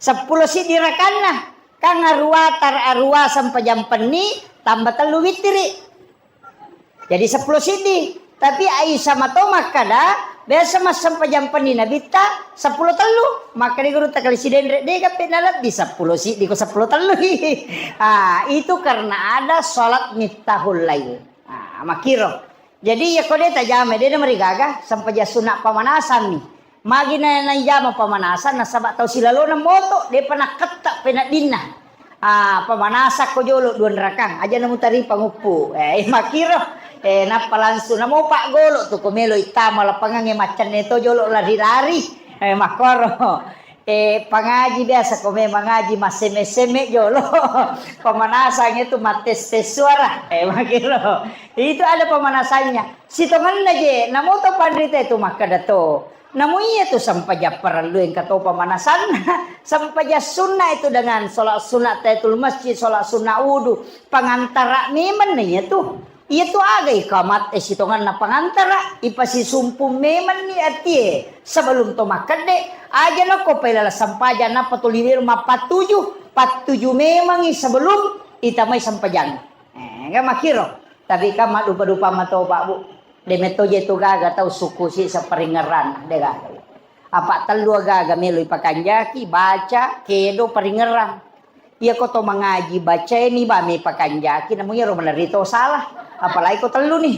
Seppulo siddi rakanna, kan arua tar-, arua sempajang penni tambah tellu wittiri. Jadi seppulo siddi. Tapi Aisyah mato makkada, biasa massempajang penni nabitta seppulo tellu. Makkada guru takali sidenre, de gape nalebbi seppulo siddi ko seppulo tellu. Ah, itu karena ada sholat Miftahul Lail. Ah, makkiro. Jadi, iya ko de tajama, de namarigaga, sempajang sunna pamanasan mi. Magi na, naijama pamanasan, nasaba tau silalona moto, depa nakketta peneddinna. Ah, pamanasang ko jolo dua rakang, aja namutari panguppu. Eh, makkiro, eh, nappa langsung namo paggolo tu ko melo ittama lapangangnge maccenne to jolo lari-lari. Eh, makkoro. Eh, pangaji biasa ko memang ngaji massemme-semme jolo. Pamanasang itu mattes-tes suara. Eh, makkiro. Itu ada pemanasannya. Sitongenna je, namo to panrita itu makkada to. Namo iya tu sempajang parellu engka to pemanasanna. Sempajang sunna itu dengan sholat sunat tahiyatul masjid, sholat sunat wudu, pengantara memang iya tu. Iyatu aga ikamat e sitonganna pangantara, ipasisumpung memanni atie sebelum to makkedde, aja nako pailala sempajang nappa to liwir mappattuju, pattuju memangi sebelum itamai sempajang. Eh, ga makkiro. Tapi kan maddupa-dupa mato, Pak, Bu. De metto je tu gaga tau sukku si separingerang, de gaga. Apa tellu gaga melo ipakanjaki, baca, kedo, paringerang. Iyako to mangaji bacaini ba me pakanjaki, namu iyaro maderri to salah. Apalagi ko tellu ni.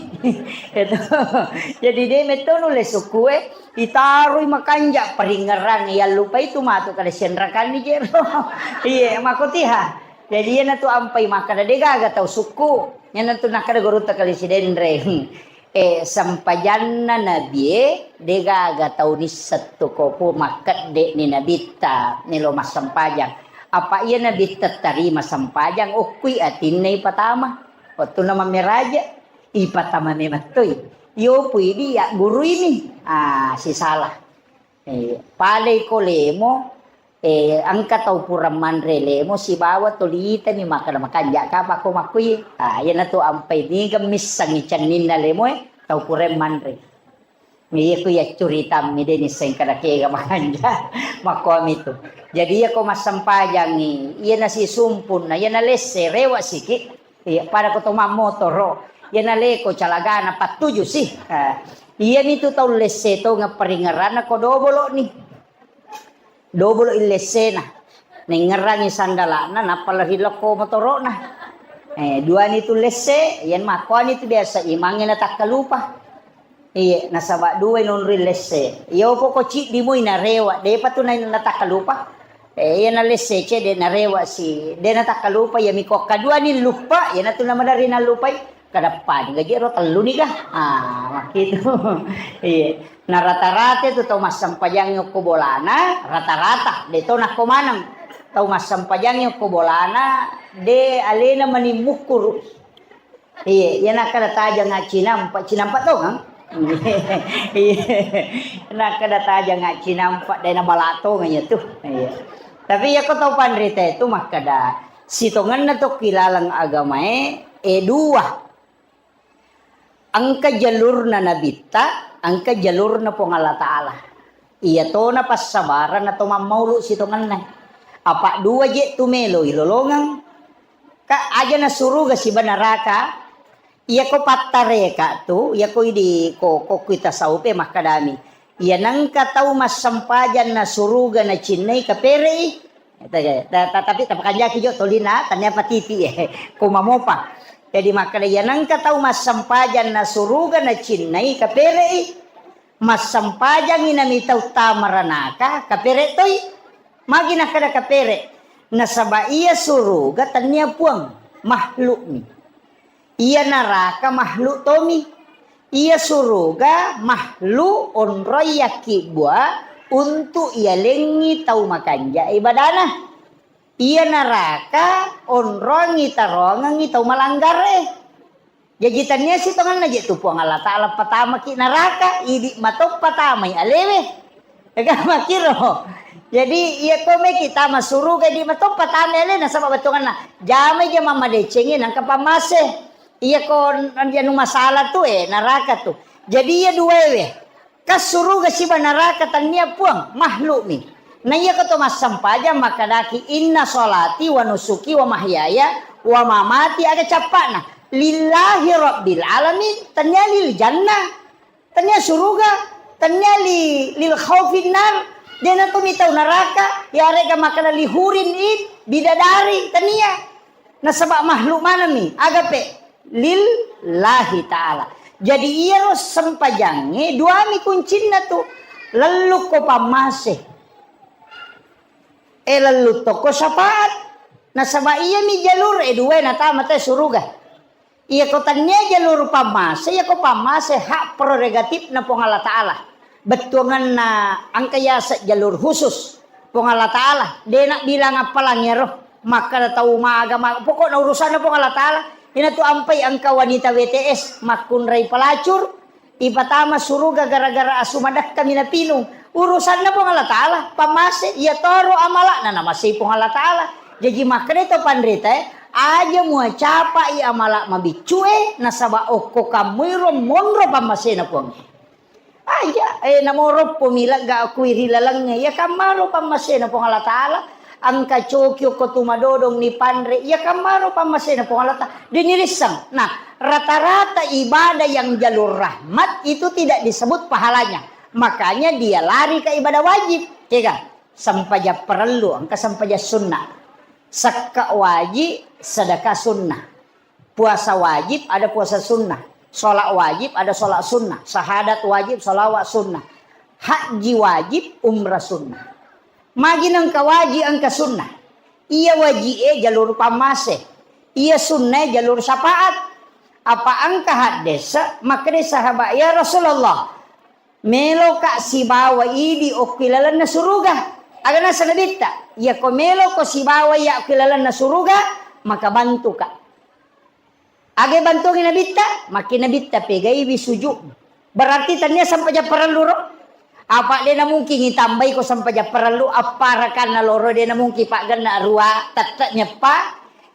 Itu. Jadi de metto nulle sukkue, itaroi makanja paringerang, yallupai tu matu kada sianrakanni jero. Iye, makotiha. Jadi iyanatu ampai makkada de gaga tau sukku. Iyanatu nakkada gurutta kali Sidenreng. Eh, sempajanna nabie, de gaga tau nisseng tu ko pu makkedde ni nabitta melo massempajang. Apa iya nabitta tarima sempajang, okkui atinna ipatama. Wettunna mammeraja, ipatama memettoi. Iyopui di yagguruini. Ah, sisala. Eh, padai ko lemo, eh, engka tau pura manre lemo sibawa tolitani makkeda makanja kapa ko makkui. Ah, iyanatu ampai niga missengngi cenninna lemoe, tau pura manre. Iya ku yaccuritammi de nisseng kada kega makanja. Makkuami tu. Jadi iya ko massempajangi, iya nasisumpun, na iya nalesse, rewa siki. Iya, pada ko to mammotoro, iya naleko calagana pattuju sih. Ah, iyami tu tau lesse tongeng paringeranna ko dobolo ni. Dobolo illessena. Nengngerangi sandalana, nappa lari lokko motorona. Eh, duani tu lesse, iyan makkuani tu biasa imangnge natakkalupa. Iye, nasaba duai nonroi lesse. Iyo poko ciddi moi narewa, depa tu na-, natakkalupa. Eh, iya nalesse cedde narewa si, de natakkalupa, iya miko kaduani luppa, iyanatu namaderri nallupai. Kada pani gaji ero tellu ni ga. Ah, makkitu. Iya. Na rata-rata itu tau massempajangi okko bolana, rata-rata. De to nakko maneng. Tau massempajangi okko bolana, de alena mani mukkuru. Iya, iya nakkada tajang cinampa, cinampa to kan? Iya. Nakkada tajang cinampa, de nabala tongeng iya tu. Iya. Tapi iya ko tau panrita itu makkada, sitongenna tokki laleng agamae, eh, dua. Engka jalurna nabitta, engka jalurna Puang Allah Ta'ala. Iya tona passabarang atau mammaulu sitongenna. Apa dua je tu melo ilolongeng. Ka aja na suruga siba neraka. Iya ko pattareka tu, iya ko idi ko, ko kui tasawupe makkadami. Iya nengka tau massempajang na suruga na cinnai kaperei. Ta-, ta-, tapi tapakanjaki jo tolina, tania patiti, eh, ko mamopa. Jadi makkeda, iya nengka tau massempajang na suruga na cinnai kaperei, massempajangi nami tau tamaranaka kapere toi. Magi nakkeda kapere? Nasaba iya suruga tania puang, makhlukmi. Iya naraka makhluk tomi. Iya suruga makhluk onroi yakkibbua untuk iyalengngi tau makanja ibadana. Iya naraka onrongi tarongengngi tau malanggare. Jaji tania sitongenna je tu Puang Allah Ta'ala patamaki naraka, idi matoppa tamai alewe. Ega makkiro. Jadi, iya ko meki tama suruga di matoppa tama ale nasaba bettuanna. Jamai je mammadecengi nangka pammase. Iya ko n-, anu masalah tu, eh, neraka tu. Jadi, iya duaewe. Ka suruga siba neraka tania puang, makhlukmi. Na iya ko to massempajang makkadaki, "Inna sholati wa nusuki wa mahyaya wa mamati," aga cappana. "Lillahi rabbil alamin," tania lil jannah. Tania suruga, tania li, lil khaufin nar, dena to mitau neraka, yarega makkada li hurin in, bidadari, tania. Nasaba makhluk manami, agape lillahi ta'ala. Jadi iyaro sempajangnge duami kuncinna tu, lellukko pammase. E lellutto ko syafaat. Nasaba iyami jalur e dua natama te suruga. Iya ko tania jalur pammase, iya ko pammase hak prerogatifna Puang Allah Ta'ala. Bettuanganna engka yase jalur khusus Puang Allah Ta'ala. Dena bilang appalang ero. Makkada tau maga, maga. Pokokna urusanna Puang Allah Ta'ala. Ina tu ampai engka wanita W T S makkunrai pelacur. Ipatama suruga gara-gara asu madekkami napinung. Urusanna Puang Allah Ta'ala, pammase, iya toro amala'na namasei Puang Allah Ta'ala. Jaji makkeda to panrita, eh, Aja muacapai amala mabiccue, nasaba okko kammuiro monro pammasena Puangnge. Aja, eh, namoroppo mi legga kui ri lalengnge, iya kammaro pammasena Puang Allah Ta'ala, engka coki okko tu madodong ni panre, iya kammaro pammasena Puang Allah Ta'ala, de nirisseng. Nah, rata-rata ibadah yang jalur rahmat itu tidak disebut pahalanya. Makanya dia lari ke ibadah wajib, ya kan? Sempajang parellu, engka sempajang sunna. Sekka wajib, sedekah sunnah. Puasa wajib, ada puasa sunnah. Sholat wajib, ada sholat sunnah. Syahadat wajib, sholawat sunnah. Haji wajib, umrah sunnah. Magi nengka wajib, engka sunnah. Iya wajib e jalur pammase. Iya sunnah e jalur syafaat. Apa engka haddesa, makkeda sahabat, "Ya Rasulullah, meloka sibawa idi okki lalenna suruga." Aga nasa Nabitta, "Iyako meloko sibawa iya okki lalenna suruga, maka bantuka." Aga bantuangi Nabitta, maki Nabitta pegaiwi sujud. Berarti tania sempajang parellu ro. Apa de namungkin itambai ko sempajang parellu, appa rakanna loro de namungkin paggenna rua, tette nyeppa.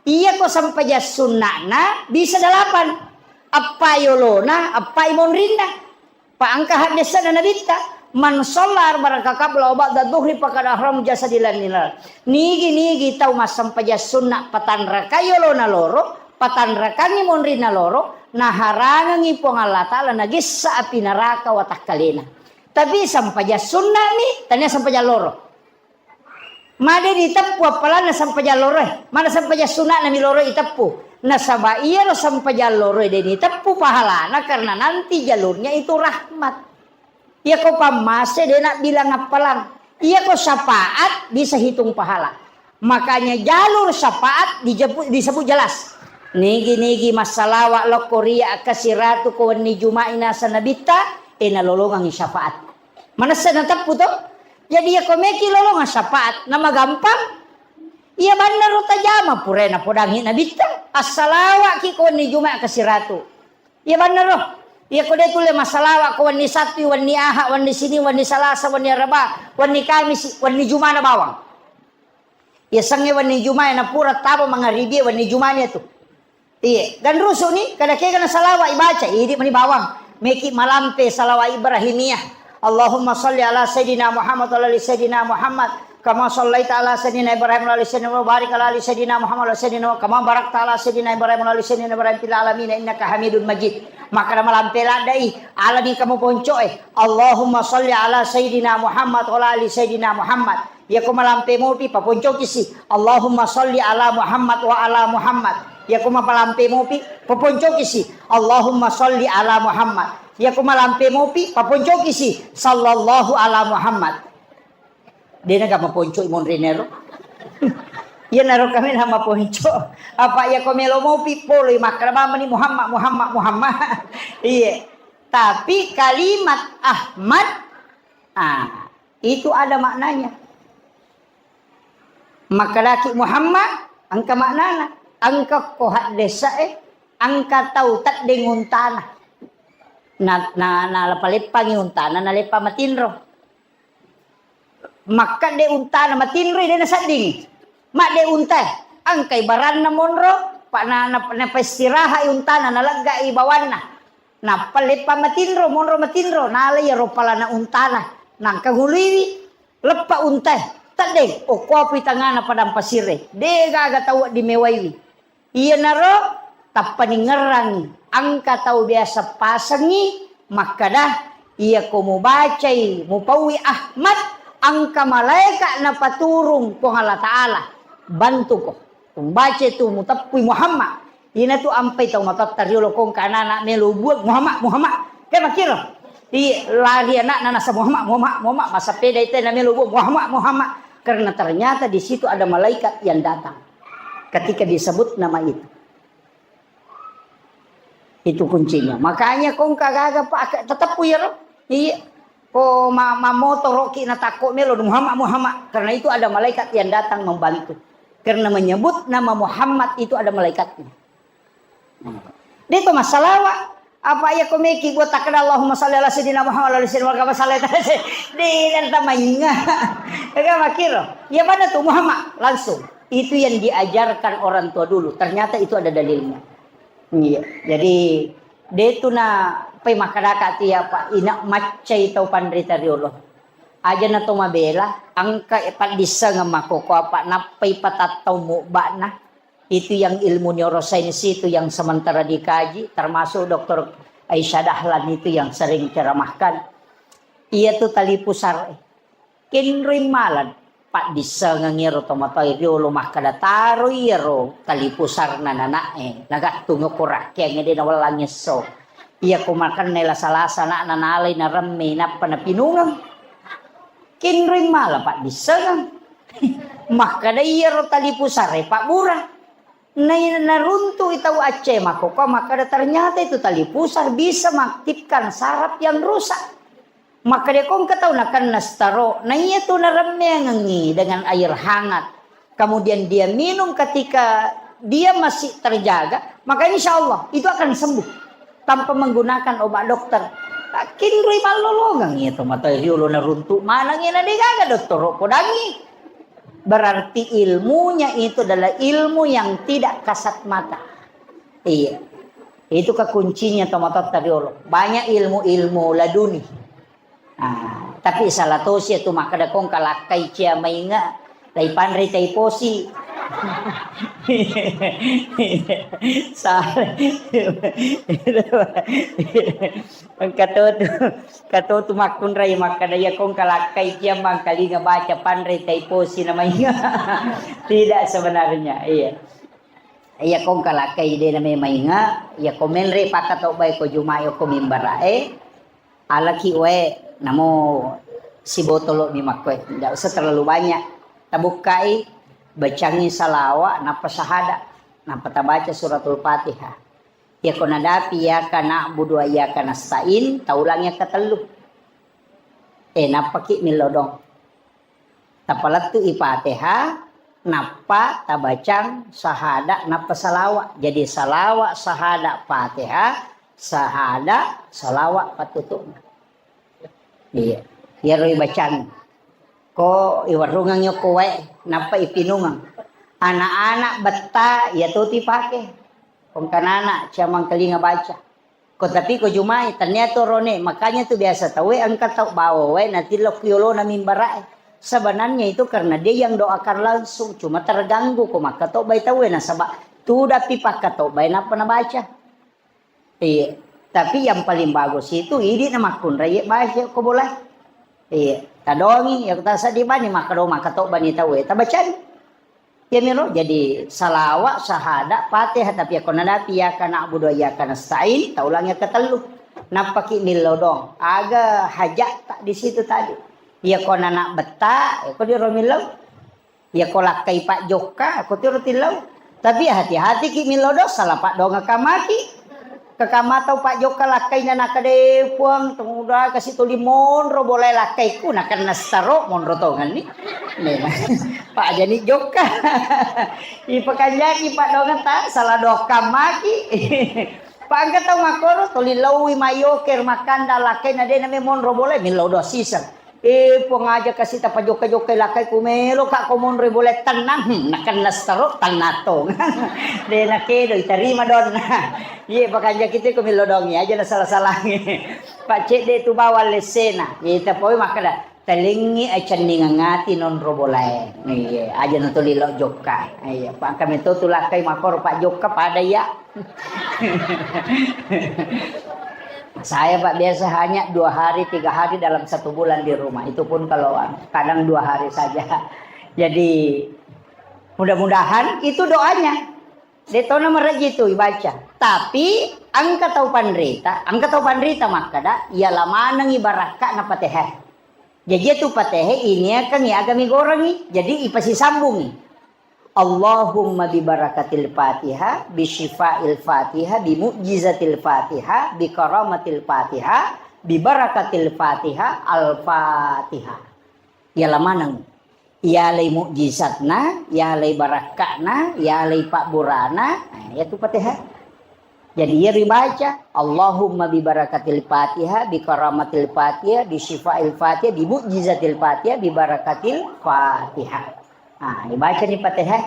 Iyako sempajang sunnana bisa delapan. Appa yolona, appa imonrinna. Pa engka haddesana Nabitta, "Man shalla arba'a raka qabla wa ba'da dhuhri faqad ahram jasadi lan nilal." Nigi-nigi tau massempajang sunna patanrakai yolona loro, patanrakangi monrinna loro, naharangengi Puang Allah Ta'ala nagessa api naraka watakkalena. Tapi sempajang sunna mi, tania sempajang loro. Made diteppu appalanna sempajang loroe. Mana sempajang suna'na mi loro iteppu. Nasaba iyaro sempajang loroe de diteppu pahalana karena nanti jalurnya itu rahmat. Iyako pammase de nabbilang appalang. Iyako syafaat bisa hitung pahala. Makanya jalur syafaat dijepu-, disebut jelas. Nigi-nigi massalawa lokko ria kasiratu ko wenni Juma'i nasa Nabitta, e nalolongangi syafaat. Manessa nateppu to? Jadi, iyako meki lolongang syafaat, namagampang. Iya bannaro tajama, pura napodangi Nabitta. Assalawaki ko wenni Juma'i kasiratu. Iya bannaro. Iyako de tulle massalawa ko wenni Sabtu, wenni Aha, wenni Sini, wenni Salasa, wenni Araba, wenni Kamisi, wenni Jumana bawang. Iya sengnge wenni Juma'i napura taba mangaribie wenni Jumani tu. Iye, ganrusu ni, kada kega na salawa ibaca, idi mani bawang. Meki malampe salawa Ibrahimiyah. Allahumma salli ala Sayyidina Muhammad wa ala ali Sayyidina Muhammad. Kama sallaita ala Sayyidina Ibrahim wa ala ali Sayyidina Muhammad, barik ala ali Sayyidina Muhammad wa ala Sayyidina Muhammad, kama barakta ala Sayyidina Ibrahim wa ala ali Sayyidina Ibrahim fil alamin innaka Hamidun Majid. Maka malampe ladai, alani kamu poncoe. Allahumma salli ala Sayyidina Muhammad wa ala ali Sayyidina Muhammad. Iyako malampe mopi, paponcoki si, "Allahumma salli ala Muhammad wa ala Muhammad." Iyako mapalampe mopi, paponcoki si, "Allahumma salli ala Muhammad." Iyako malampe mopi, paponcoki si, "Sallallahu ala Muhammad." Dena ga maponco i monrenero. Iyanaro kami na maponco. Apa iyako melo mopi, poloi makkeda bambani, "Muhammad, Muhammad, Muhammad." Iye. Tapi kalimat Ahmad, ah, itu ada maknanya. Makkedaki Muhammad, engka maknana, engka ko haddesa'e, engka tau teddeng untana. Na, na, naleppa-leppangi untana, naleppa matinro. Makkedde untana matinro, de naseddingi. Madde untae, engkai baranna monro, pa na, na, napastiraha'i untana, nalegga'i bawanna. Nappa leppa matinro, monro matinro, nala iyaro palana untana, nangka nguluiwi, leppa untae, teddeng, okkoapui tangngana padang pasirre, de gaga tau wedding mewaiwi. Iyanaro tappaningngerrangngi, engka tau biasa pasengngi makkeda, iyako mubacai, mupaui Ahmad, engka malaeka napaturung Puang Allah Ta'ala, bantuko. Umbaca tu muteppui Muhammad. Inatu ampai tau matotta riolo ko engka anana melo buang Muhammad, Muhammad. Ke makkiro. Iya, lari anakna nasa Muhammad, Muhammad, Muhammad. Masapeda itu na melo buang Muhammad, Muhammad. Karena ternyata di situ ada malaikat yang datang. Ketika disebut nama itu. Itu kuncinya. Makanya ko engka gaga, Pak, teteppu ya, ro? Iya. Ko ma-, mamotoroki natakko melo Muhammad, Muhammad. Karena itu ada malaikat yang datang membantu. Karena menyebut nama Muhammad itu ada malaikatnya. Nah. Dia itu masalah, Wak. Apa iya ko meki buat takkeda Allahumma shalli ala sayyidina Muhammad wa ala sayyidina Muhammad sallallahu alaihi wasallam. Di nanta mainga. Ega makiro. Iya pada tu Muhammad langsung. Itu yang diajarkan orang tua dulu. Ternyata itu ada dalilnya. Iya. Jadi de tu na pai makadaka tu ya Pak, ina maccai tau panrita riolo. Aja na to mabela, engka paddissengeng makkoko apa nappai patattau mubba'na. Itu yang ilmu neuroscience itu yang sementara dikaji, termasuk Doktor Aisyah Dahlan itu yang sering ceramahkan. Iya tu tali pusar. Kenroi mala paddissengeng ero tomatoa riolo makkeda taroi ero tali pusarna nana'e, nagattung ko rakkeang de nawellang esso. Iya ko makanne lasa-lasa ana'na nalai naremme nappa napinungeng. Kenroi mala paddissengeng. Makkeda iyaro tali pusare pabbura. Nai-, naruntu'i tau Aceh makkokkoe makkeda, "Ternyata itu tali pusar bisa mengaktifkan saraf yang rusak." Makkeda ko engka tau nakenna stroke, na iya tu naremmeangengi dengan air hangat, kemudian dia minum ketika dia masih terjaga, maka insya Allah itu akan sembuh tanpa menggunakan obat dokter. Kinroi mallolongeng iya to matoa riolo naruntu maneng iya na degaga dottoro podangi. Berarti ilmunya itu adalah ilmu yang tidak kasat mata. Iya. Itu kekuncinya tomatoatta riolo. Banyak ilmu-ilmu laduni. Ah, tapi salah tosi itu makkeda kong kalakkai cia mainga, tai panrei tai posi. Salah. Engka to tu, engka to tu makkunrai makkeda iya kong kalakkai cia mangkalinga baca panrei tai posi na mainga. Tidak sebenarnya, iya. Iya kong kalakkai de na mainga, iya ko menre pakkatobbai ko Jumae ko mimbarae, alaki wae namo sibotolo mi makkoe. Ndak usah terlalu banyak. Tabukkai, bacangi salawa, nappa sahada, nappa tabaca suratul Fatihah. Iya ko nadapi iyyaka na'budu wa iyyaka nasta'in, taulang iya katellu. Eh, nappaki millo dong. Tapalettu'i Fatihah, nappa tabacang sahada, nappa salawa. Jadi salawa, sahada, Fatihah, sahada, salawa pattutu'na. Iya. Iyaro ibacang. Ko iwarrungeng yokko wae, nappa ipinungeng. Anak-anak betta, iya to tu ipake. Pengkanana, cia mangkalinga baca. Ko tapi ko Jumae, tennia tu rone. Makanya tu biasa tauwe engka tau bawa wae natillo ku yolona mimbara'e. Sebenarnya itu karena dia yang doakan langsung, cuma terganggu ko makkatobbai tauwe nasaba tudappi pakkatobbai nappa nabaca. Iya, tapi yang paling bagus itu idi na makkunrai baca ko bola. Iya, tadongi ya ta seddi bani makkado makkatobbani tauwe tabacani. Iyamiro, jadi salawa, sahada, Fatihah, tapi yakko nadapi iyyaka na'budu wa iyyaka nasta'in, taulang yang ketellu. Nappaki millau dong. Aga hajatta di situ tadi. Iya ko nana betta, ya ko diro millau. Iya ko lakkai pak jokka, ko tiro tillau. Tapi hati-hati ki millau dong, salah pak dong kamaki. Kekama tau pak jokka lakkaina nakkeda, "Eh, Puang, tumuda kasi tuli monro bolae lakkaiku," nakenna saro monro tongenni. Nena. Pak jani jokka. Ipakanjaki pak dongeng ta, salah dokka maki. Pak engka tau makkoro, tuli laui mayoker makkanda lakkaina de name monro bolae, millau doang siseng. Eh, Puang aja kasi tapajokka-jokkai lakkai ku melo ka ko monroi bola tennang. Hmm, nakenna sero tennang tong. De nakedo itarima donna. Iye pakanjaki tu ko millau dongi aja na salah-salangi. Pak cedde tu bawang lessena. Iye tapoi makkeda, "Telengi acenningang ati nonro bolae." Iye, aja na tuli lo jokka. Iye, pak kami to tu lakkai makoro pak jokka pada iya. Saya, Pak, biasa hanya dua hari, tiga hari dalam satu bulan di rumah. Itu pun kalau, anu, kadang dua hari saja. Jadi, mudah-mudahan itu doanya. Detona mereji itu ibaca. Tapi, engka tau panrita, engka tau panrita makkeda, iya lamanengi barakka na patehe. Jaji itu patehe ini akan agami gorengi. Jadi, ipasisambungi. Allahumma bi barakatil Fatihah, bi syifa'il Fatihah, bi mu'jizatil Fatihah, bi karamatil Fatihah, bi barakatil Fatihah, Al-Fatihah. Yala maneng. Yalai mukjizatna, yalai barakka'na, yalai pabburana, nah, yatu Fatihah. Jadi, iya ribaca, "Allahumma bi barakatil Fatihah, bi karamatil Fatihah, bi syifail Fatihah, bi mu'jizatil Fatihah, bi barakatil Fatihah." Nah, dibaca ni Fatihah.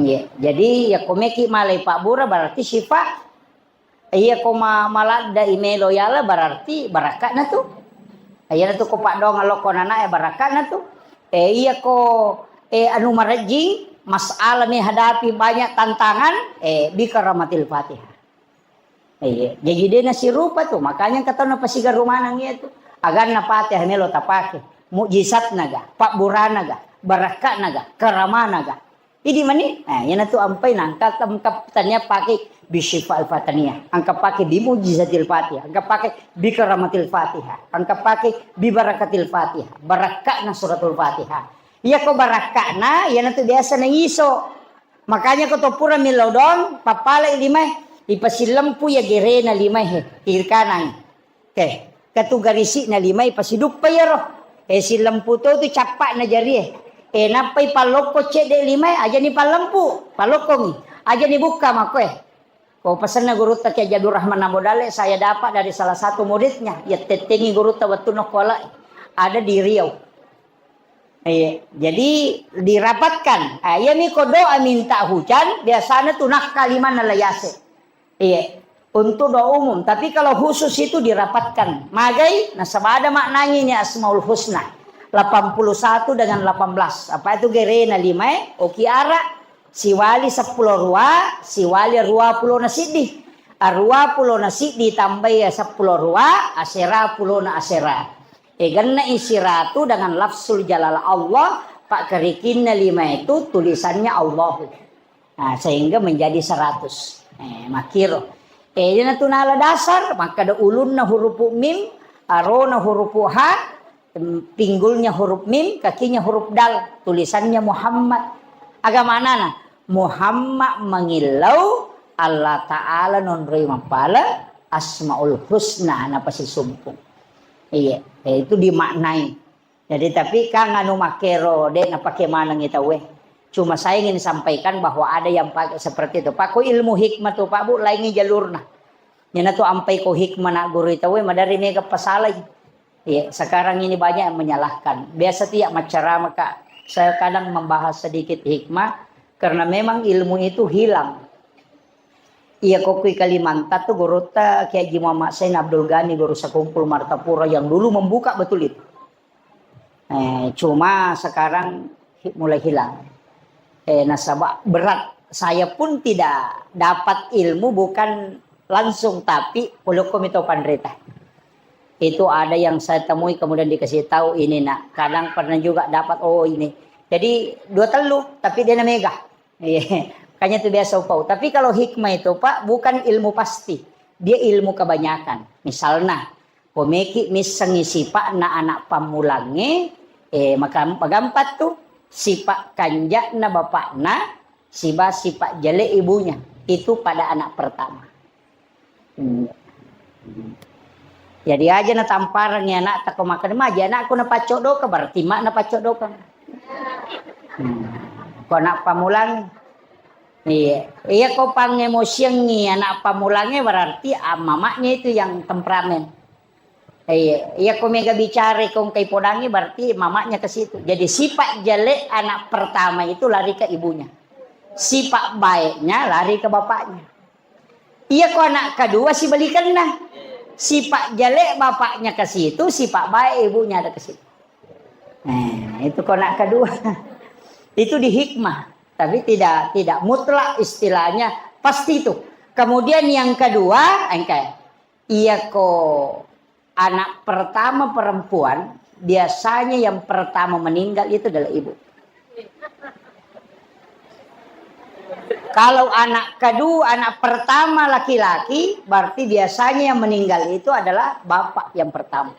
Iya. Jadi, iya ko meki malai pabbura berarti syifa. Iya ko ma-, maladda i melo yala berarti barakka'na tu. Iya tu ko paddoang lokko nana e barakka'na tu. Eh, iya ko, eh, anu marejjing, masalah menghadapi banyak tantangan, eh, bi karamatil Fatihah. Iya, jadi de' nasirupa tu, makanya engka tau napasigaru maneng iya tu. Aganna Fatihah melo tapake, mujizatna ga, pabburana ga, barakka'na ga, karamana ga. Idi mani, nah, iyana tu ampai nangka, engka tania pake bi syifa'il Fatihah, engka pake bi mujizatil Fatihah, engka pake bi karamatil Fatihah, engka pake bi barakatil Fatihah, barakka'na suratul Fatihah. Iya ko barakka'na, iyana tu biasa na iso. Makanya ko to pura millau doang, pappalai limae, ipasillempu iya gerena limae he, kiri kanan. Oke, ketu garisi'na limae ipasiduppa iyaro. Eh, sillempu to tu cappa'na jarie. Eh, nappai pallokko cedde limae, ajani pallempu, pallokkongi. Ajani bukka makkoe. Ko pesenna gurutta Kiai Haji Abdul Rahman Ambo Dalle, saya dapat dari salah satu muridnya. Iya tettengi gurutta wettunna kualai. Ada di Riau. Iya, jadi dirapatkan. Ah, iya mi ko doa minta hujan, biasanya tu nakka limanna layase. Iya, untuk doa umum. Tapi kalau khusus itu dirapatkan. Magai, nasaba ada maknanya ini Asmaul Husna. Delapan puluh satu dengan delapan belas. Apa itu gerena limae? Oki ara, siwali seppulo rua, siwali rua pulo na siddi. Arua pulo na siddi tambai seppulo rua, asera pulo na asera. Eh, genna isiratu dengan lafzul jalalah Allah, pak kerikinna lima itu tulisannya Allahu. Nah, sehingga menjadi seratus. Eh, makiro. Eh, iyana tu nala dasar, makkada ulunna hurupu mim, arona hurupu ha, em, pinggulnya huruf mim, kakinya huruf dal, tulisannya Muhammad. Aga manana? Muhammad mangillau Allah Ta'ala nonroi mappala Asmaul Husna napasisumpung. Iya, eh, itu dimaknai. Jadi, tapi kan anu makkero, de' napake manengi tauwe. Cuma saya ingin sampaikan bahwa ada yang pakai seperti itu. Pak, ko ilmu hikmah tu, Pak, Bu, laingi jalurna. Iyana tu ampai ko hikmah na guru tauwe, madari mega pasalai. Iya, sekarang ini banyak yang menyalahkan. Biasa tu ya maccarama, Kak. Saya kadang membahas sedikit hikmah, karena memang ilmu itu hilang. Iya, ko kui Kalimantan tu gurutta Kiai Haji Muhammad Zain Abdul Ghani, guru sekumpul Martapura yang dulu membuka betul itu. Eh, cuma sekarang hi-, mulai hilang. Eh, nasaba berat. Saya pun tidak dapat ilmu bukan langsung, tapi polokko mito panrita. Itu ada yang saya temui kemudian dikasih tahu ini, nak. Kadang pernah juga dapat, oh, ini. Jadi dua tellu, tapi dia na mega. Iya. Makanya itu biasa upau. Tapi kalau hikmah itu, Pak, bukan ilmu pasti. Dia ilmu kebanyakan. Misalnya, ko meki missengi sipa'na anak pammulangnge, eh, maka-, magampat tu, sipa' kanja'na bapakna, siba sipa' jele' ibunya. Itu pada anak pertama. Hmm. Jadi aja natampareng ya anak tako makan maja anakku napaccodokeng, berarti mak napaccodokeng. Hmm. Ko anak pammulang, iya, iya ko pangemosiangi anak pammulangnge berarti, ah, mamaknya itu yang temperamen. Iya, iya ko mega bicara ko engkai podangi berarti mamaknya ke situ. Jadi sifat jelek anak pertama itu lari ke ibunya. Sifat baiknya lari ke bapaknya. Iya ko anak kedua sibalikanna. Sifat jelek bapaknya ke situ, sifat baik ibunya ada ke situ. Nah, itu ko anak kedua. Itu di hikmah, tapi tidak, tidak mutlak istilahnya pasti itu. Kemudian yang kedua, engkai. Iya ko anak pertama perempuan, biasanya yang pertama meninggal itu adalah ibu. Kalau anak kedua, anak pertama laki-laki, berarti biasanya yang meninggal itu adalah bapak yang pertama.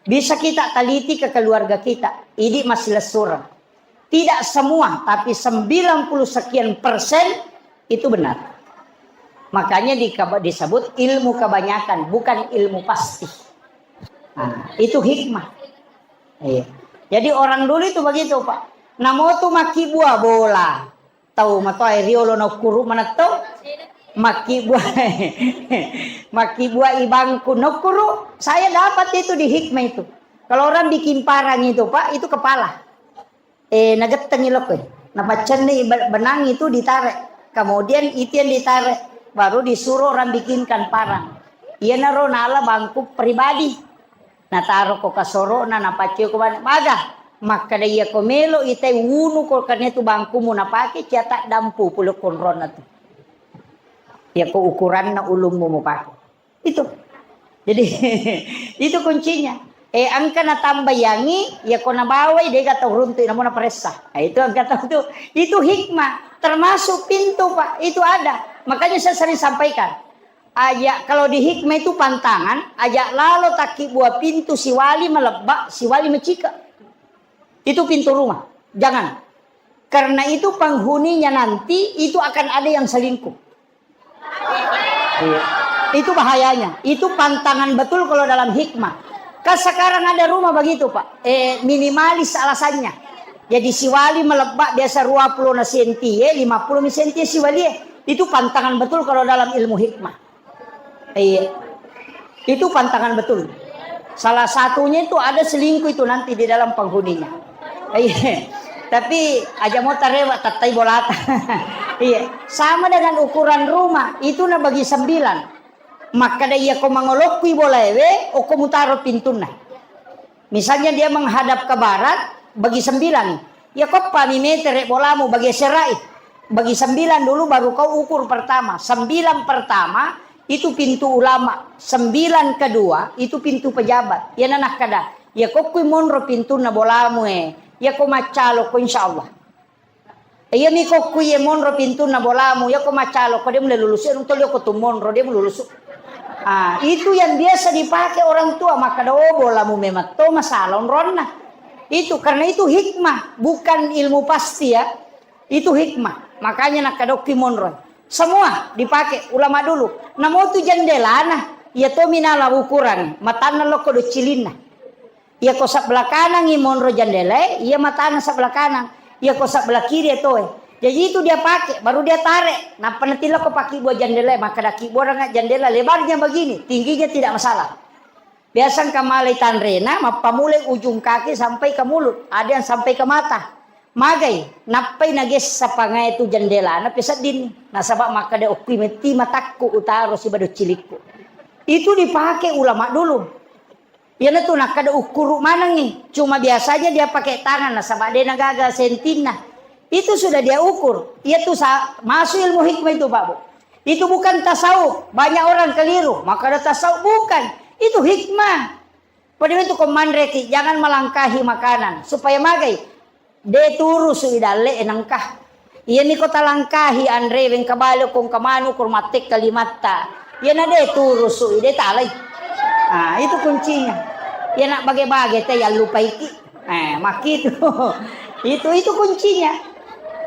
Bisa kita teliti ke keluarga kita, idi masih lesureng. Tidak semua, tapi sembilan puluh sekian persen itu benar. Makanya di-, disebut ilmu kebanyakan, bukan ilmu pasti. Nah, itu hikmah. Iya. Jadi orang dulu itu begitu, Pak. Namo tu maki buah bola. Tau matoa riolo na ukkuru manetto. Makkibua, makkibua ibangku. Nokkuru, saya dapat itu di hikmah itu. Kalau orang bikin parang itu, Pak, itu kepala. Eh, nagettengi lokko. Napaccenni be-, benang itu ditarik. Kemudian itu yang ditarik, baru disuruh orang bikinkan parang. Iyanaro nala bangku pribadi. Nataroko kasoro'na, napacceko bane. Maga, makkeda iyako melo itai wunu ko kane tu bangkumu napake, cia taddampu pole konronna tu. Iyako ukuranna ulummu mupake. Itu. Jadi, itu kuncinya. Eh, engka natambayangi, iyako nabawai, dega tau runtu, namo naparessa. Nah, itu engka tau tu. Itu hikmah. Termasuk pintu, Pak. Itu ada. Makanya saya sering sampaikan. Aja, kalau di hikmah itu pantangan, aja lalo takkibua pintu siwali malebba, siwali macika. Itu pintu rumah. Jangan. Karena itu penghuninya nanti itu akan ada yang selingkuh. Iya. Itu bahayanya. Itu pantangan betul kalau dalam hikmah. Kan sekarang ada rumah begitu, Pak. Eh, minimalis alasannya. Jadi siwali malebba biasa dua puluh na senti, eh, lima puluh mi senti siwali, eh. Itu pantangan betul kalau dalam ilmu hikmah. Iya. Itu pantangan betul. Salah satunya itu ada selingkuh itu nanti di dalam penghuninya. Iya. Tapi aja mau tarewa tattai bolata. Iya. Sama dengan ukuran rumah, itu na bagi sembilan. Makkeda iya ko mangolokkui bolaewe, oko mutaro pintunna. Misalnya dia menghadap ke barat, bagi sembilan. Ya, koppami metere bolamu, bagi serai. Bagi sembilan dulu, baru kau ukur pertama. Sembilan pertama itu pintu ulama. Sembilan kedua itu pintu pejabat. Ya, nanakkeda. Ya, kokkui monro pintunna bolamu, eh. Ya, ko maccalo ko, insya Allah. Iya mi kokku iye monro pintunna bolamu, iya ko macalo ko de mulai lulusu, iya tolio ko tu monro de mululusu. Ah, itu yang biasa dipakai orang tua, makkeda, "Oh, bolamu memang to masalah onronna." Itu karena itu hikmah, bukan ilmu pasti ya. Itu hikmah. Makanya nakkeda okki monro. Semua dipakai ulama dulu. Namo tu jendelana, iya to minala ukuran, matanna lokko do cilinna. Iya ko sebelah kanangi monro jendelae, iya matana sebelah kanang. Iya ko sebelah kiri etoe. Jadi itu dia pakai, baru dia tarik. Nappa natilla ko pakkibua jendelae, makkeda kibua ranga jendela lebarnya begini, tingginya tidak masalah. Biasa engka malai tanrena, mappamulai ujung kaki sampai ke mulut, ada yang sampai ke mata. Magai, nappai nagessa pangae tu jendelana peseddinni. Nasaba makkeda okkui metti matakku utaro sibado cilikku. Itu dipakai ulama dulu. Iyanatu nakkeda ukkuru manengngi. Cuma biasanya dia pakai tangan nasaba de nagaga sentinna. Itu sudah dia ukur. Iyatu sa-, masuk ilmu hikmah itu, Pak Bu. Itu bukan tasawuf. Banyak orang keliru. Makkeda tasawuf bukan. Itu hikmah. Pada itu ko manreki, jangan melangkahi makanan. Supaya magai. De turusu i dalle e nengka. Iyami ko talangkahi anre wengka bale ko engka manu ko mattek kalimatta. Iyana de turusu i de talai. Ah, itu kuncinya. Iyana bage-bage te yallupaiki. Eh, makkitu. Itu, itu kuncinya.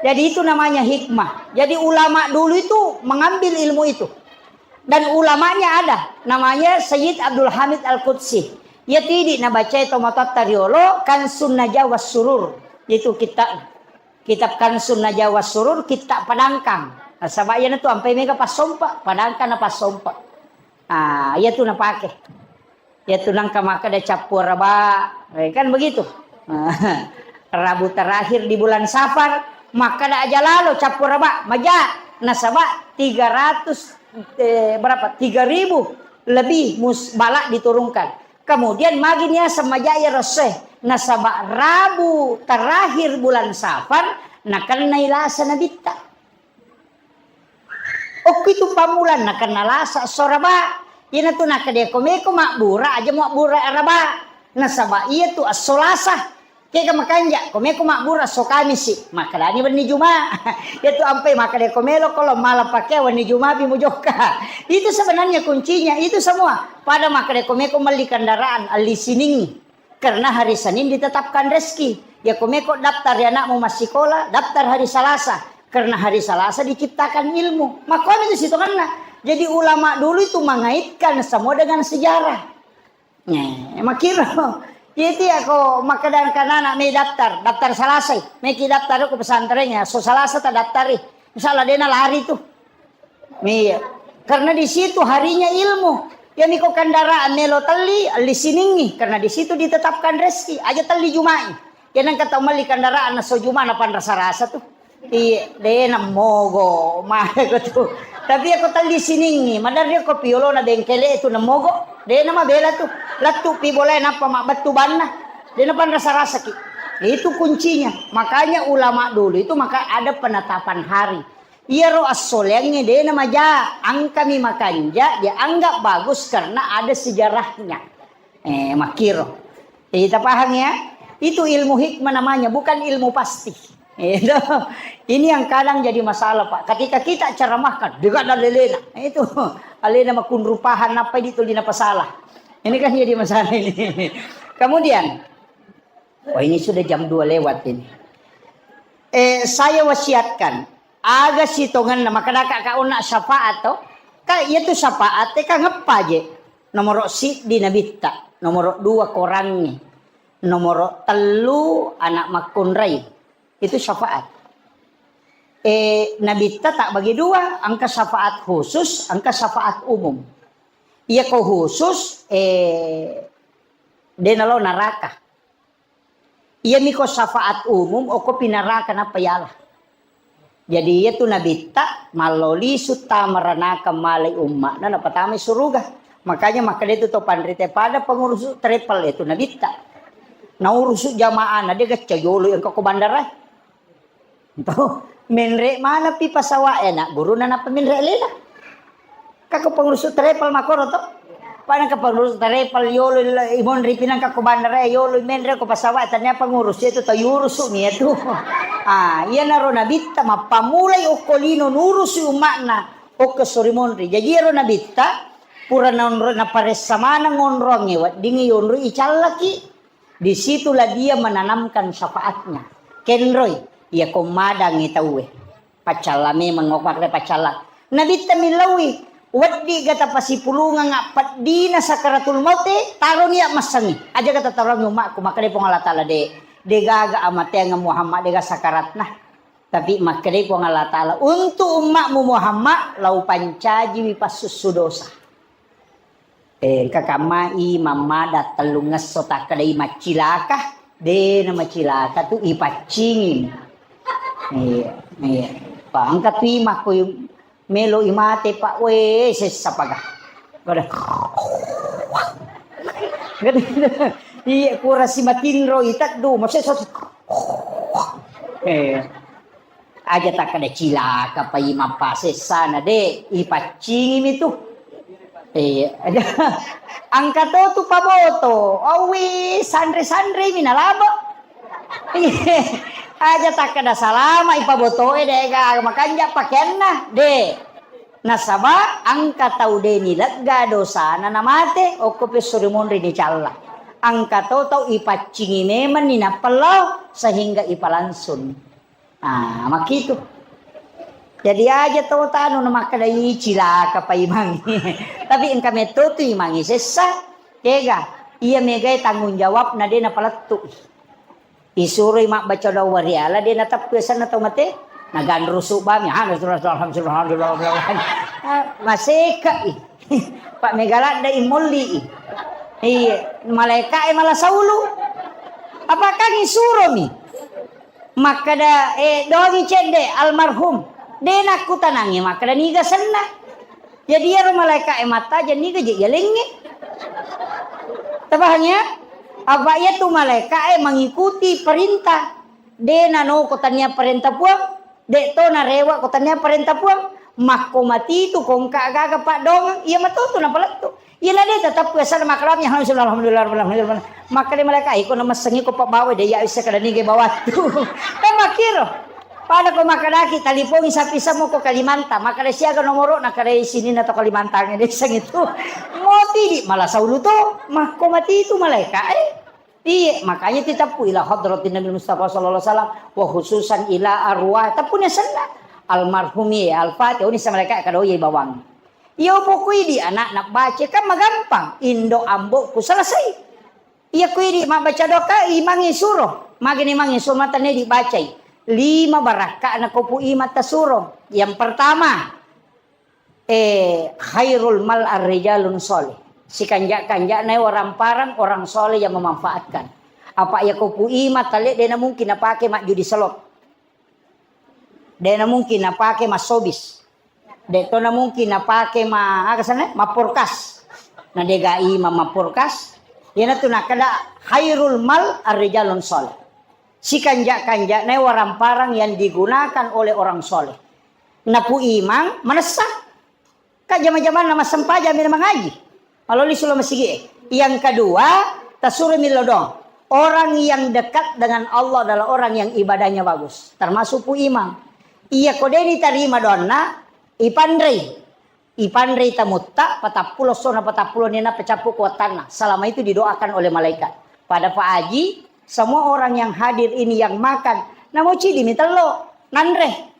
Jadi itu namanya hikmah. Jadi ulama dulu itu mengambil ilmu itu. Dan ulamanya ada, namanya Sayyid Abdul Hamid Al-Qudsi. Iya tidi nabacai tomatoatta riolo, Kansun Najah was Surur. Itu kitab, kitab Kansun Najah was Surur, kitab Padangkang. Nasaba iyanatu ampai mega passompa, Padangkang na passompa. Ah, iyatu napake. Iyatu nangka makkeda cappu raba, eh, kan begitu. Rabu terakhir di bulan Safar, makkeda aja lalo cappu raba, maja, nasaba tiga ratus, eh, berapa? Tiga ribu lebih mus-, balak diturunkan. Kemudian magi niaseng maja iya ressoe, nasaba Rabu terakhir bulan Safar, nakennai lasa nabitta. Okkitu pammulang nakenna lasa esso raba. Iyanatu nakkeda ko meko mabbura, aja mabbura raba. Nasaba iyatu esso lasa. Kega makanja, ko meko mabbura esso kamisi, makkedani wenni juma. Iyatu ampai makkeda ko melo ko lo mala pakkea wenni juma pi mujokka. Itu sebenarnya kuncinya, itu semua. Pada makkeda ko meko melli kendaraan, elli siningi. Karena hari Senin ditetapkan rezeki. Ya, ko meko daftar ya anakmu massikola, daftar hari Salasa. Karena hari Salasa diciptakan ilmu. Makanya itu sitonganna. Jadi ulama dulu itu mengaitkan semua dengan sejarah. Nih, makiro. Itu ya ko makkeda kanana me daftar, daftar Salasa. Meki daftar ke pesantren ya, so Salasa tak daftar. Misalnya dia lari tuh. Iya. Karena di situ harinya ilmu. Ya miko kendaraan melo telli, elli siningi. Karena di situ ditetapkan rezeki. Aja telli Jumai. Ya nang kata melli kendaraan naso Juma na panrasa-rasa tuh. Iya, de nammogo. Mare ko tu. Tapi aku telli siningi. Madar dia ko piolo na bengkele itu nammogo. De nama bela tuh. Lettu pi boleh napa mak betu banna. De na panrasa-rasa ki. Itu kuncinya. Makanya ulama dulu itu maka ada penetapan hari. Iyaro assoleangnge de namaja, angkami makanja, dianggap bagus karena ada sejarahnya. Eh, makkiro. Kita paham ya? Itu ilmu hikmah namanya, bukan ilmu pasti. Itu. Ini yang kadang jadi masalah, Pak. Ketika kita ceramahkan, dekat dan lelena. Itu alena makunrupahan apa itu lina pasalah. Ini kan jadi masalah ini. Kemudian, oh, ini sudah jam dua lewat ini. Eh, saya wasiatkan, aga sitongenna, makkedaka ka onna syafaat to? Ka iya tu syafaat e ka ngeppa je. Nomoro siddi nabitta, nomoro dua korangnge, nomoro tellu anak makkunrai. Itu syafaat. Eh, nabitta tak bagi dua, engka syafaat khusus, engka syafaat umum. Iya ko khusus, eh, de nalo naraka. Iyami ko syafaat umum, okko pinaraka nappa yala. Jadi iya tu nabitta mallo lisu tamaranaka malai umma'na napatamai suruga. Makanya makkeda itu to panrita pada pengurusu travel itu nabitta. Naurusu jamaah na de gacca yolo yang ko bandara. Tuh, menre mana pi pasawa e, nak guruna napa menre lena. Ka ko pengurusu travel makoro to. Pada ka pengurusu travel yolo imonri pinang ka ko bandara yolo menre ko pasawa e, tania pengurus itu to yurusu mi itu. Ah, iya naro nabitta mappamulai okko lino nurusu umma'na okko sori monri. Jadi iyaro nabitta pura naonro naparessa maneng onrongnge weddingngi yonro icallaki. Di situlah dia menanamkan syafaatnya. Kenroi, iya ko madangngi tauwe. Paccalla memeng, makkeda paccalla. Nabitta millaui, weddi ga tapasipulungeng appeddina sakaratul maute, taroni massengi. Aja ga tatarongi ummakku, makkeda Puang Allah Taala de, de gaga amateang Muhammad de ga sakaratna. Tapi makkedai Puang Allah Taala, untuk ummakmu Muhammad, lau pancajiwi passussu dosa. Eh, engka kammai mammada tellungngesso takkedai maccilaka, de na macilaka tu ipaccingi. Iya, iya. Pa engka tu imakko melo imate pa we sessa paga. Pada. Iya, kurasi matinro iteddu, masessa. Eh. Aja takkeda cilaka pai mappasessana, de, ipaccingimi tu. Eh, aja. Engka to tu paboto, owi sanre-sanremi nalabo. Aja takkeda salama ipabotoe, de ga makanja pakeanna, de. Nasaba engka tau de nilegga dosana namate, okko pesso rimonri nicalla. Engka to tau ipaccingi memenni nappa lao sehingga ipalangsung. Ah, makkitu. Jadi aja to tanu na makkeda, "Ih, cilaka pa imangnge." Tapi engka metto tu imangnge sessa, kega? Iya megae tanggung jawabna de napalettu. Isuroi mabbaca doa wariala de nateppu asenna tau mate. Naganrusu bami, alhamdulillah, alhamdulillah, alhamdulillah. Ah, maseka i. Pak mega ladde i molli i. Iya, malaika e mala saulu. Apakah isuromi? Makkeda, eh, dongi cedde almarhum. De nakkutanangi makkeda niga senna. Jadi iyaro malaika e mattaja niga je yalengnge. Tabahang ya? Apa iya tu malaika e mengikuti perintah. De nano ko tania perintah Puang, de to narewa ko tania perintah Puang. Makko mati tu kongka gaga paddongeng, iya matu tu napalettu. Iyana de tetap biasa makalami, alhamdulillah, alhamdulillah, alhamdulillah. Makkeda malaika, "Iko namassengi ko pabbawa de ya bisa kada nige bawattu." Kan makkiro. Pada ko makkedaki talipongi sapi semua ko Kalimantan, makkeda siaga nomoro na kada sini na to Kalimantan de sang itu. Moti di malah saulu to, makko mati itu malaika eh. Iya, makanya titappu ila hadratin Nabi Mustafa sallallahu alaihi wasallam wa khususan ila arwah tapune senna almarhumi Al-Fatihah ini sama mereka kada oye bawang. Iya pokoi di anak nak baca kan magampang indo ambo ku selesai. Iya kui di mabbaca doka imangi suro, magini mangi suro matane dibacai lima barakka na kopu imata suro. Yang pertama, Eh, khairul mal ar-rijalun sholih. Sikanja-kanjana waramparang orang soleh yang memanfaatkan. Apa iya ko Pu Imang tale, de na mungkin napake majjudi slot. De na mungkin napake massobis. De to na mungkin napake ma-, aga sana? Mapporkas. Na de ga Imang mapporkas. Iyanatu nakkeda khairul mal ar-rijalun sholih. Sikanja-kanjana waramparang yang digunakan oleh orang soleh. Na Pu Imang manessa. Ka jama-jamanna massempajang mi mangaji. Maloli sulo masigi e. Yang kedua, tasuro millau doang. Orang yang dekat dengan Allah adalah orang yang ibadahnya bagus. Termasuk Pu Imang. Iya ko de nitarima doanna, ipanrei. Ipanrei tamutta, patappulo sona patappulo nina pecappu kuatanna. Selama itu didoakan oleh malaikat. Pada Pak Haji, semua orang yang hadir ini yang makan, namo cidi mi tello, nanre.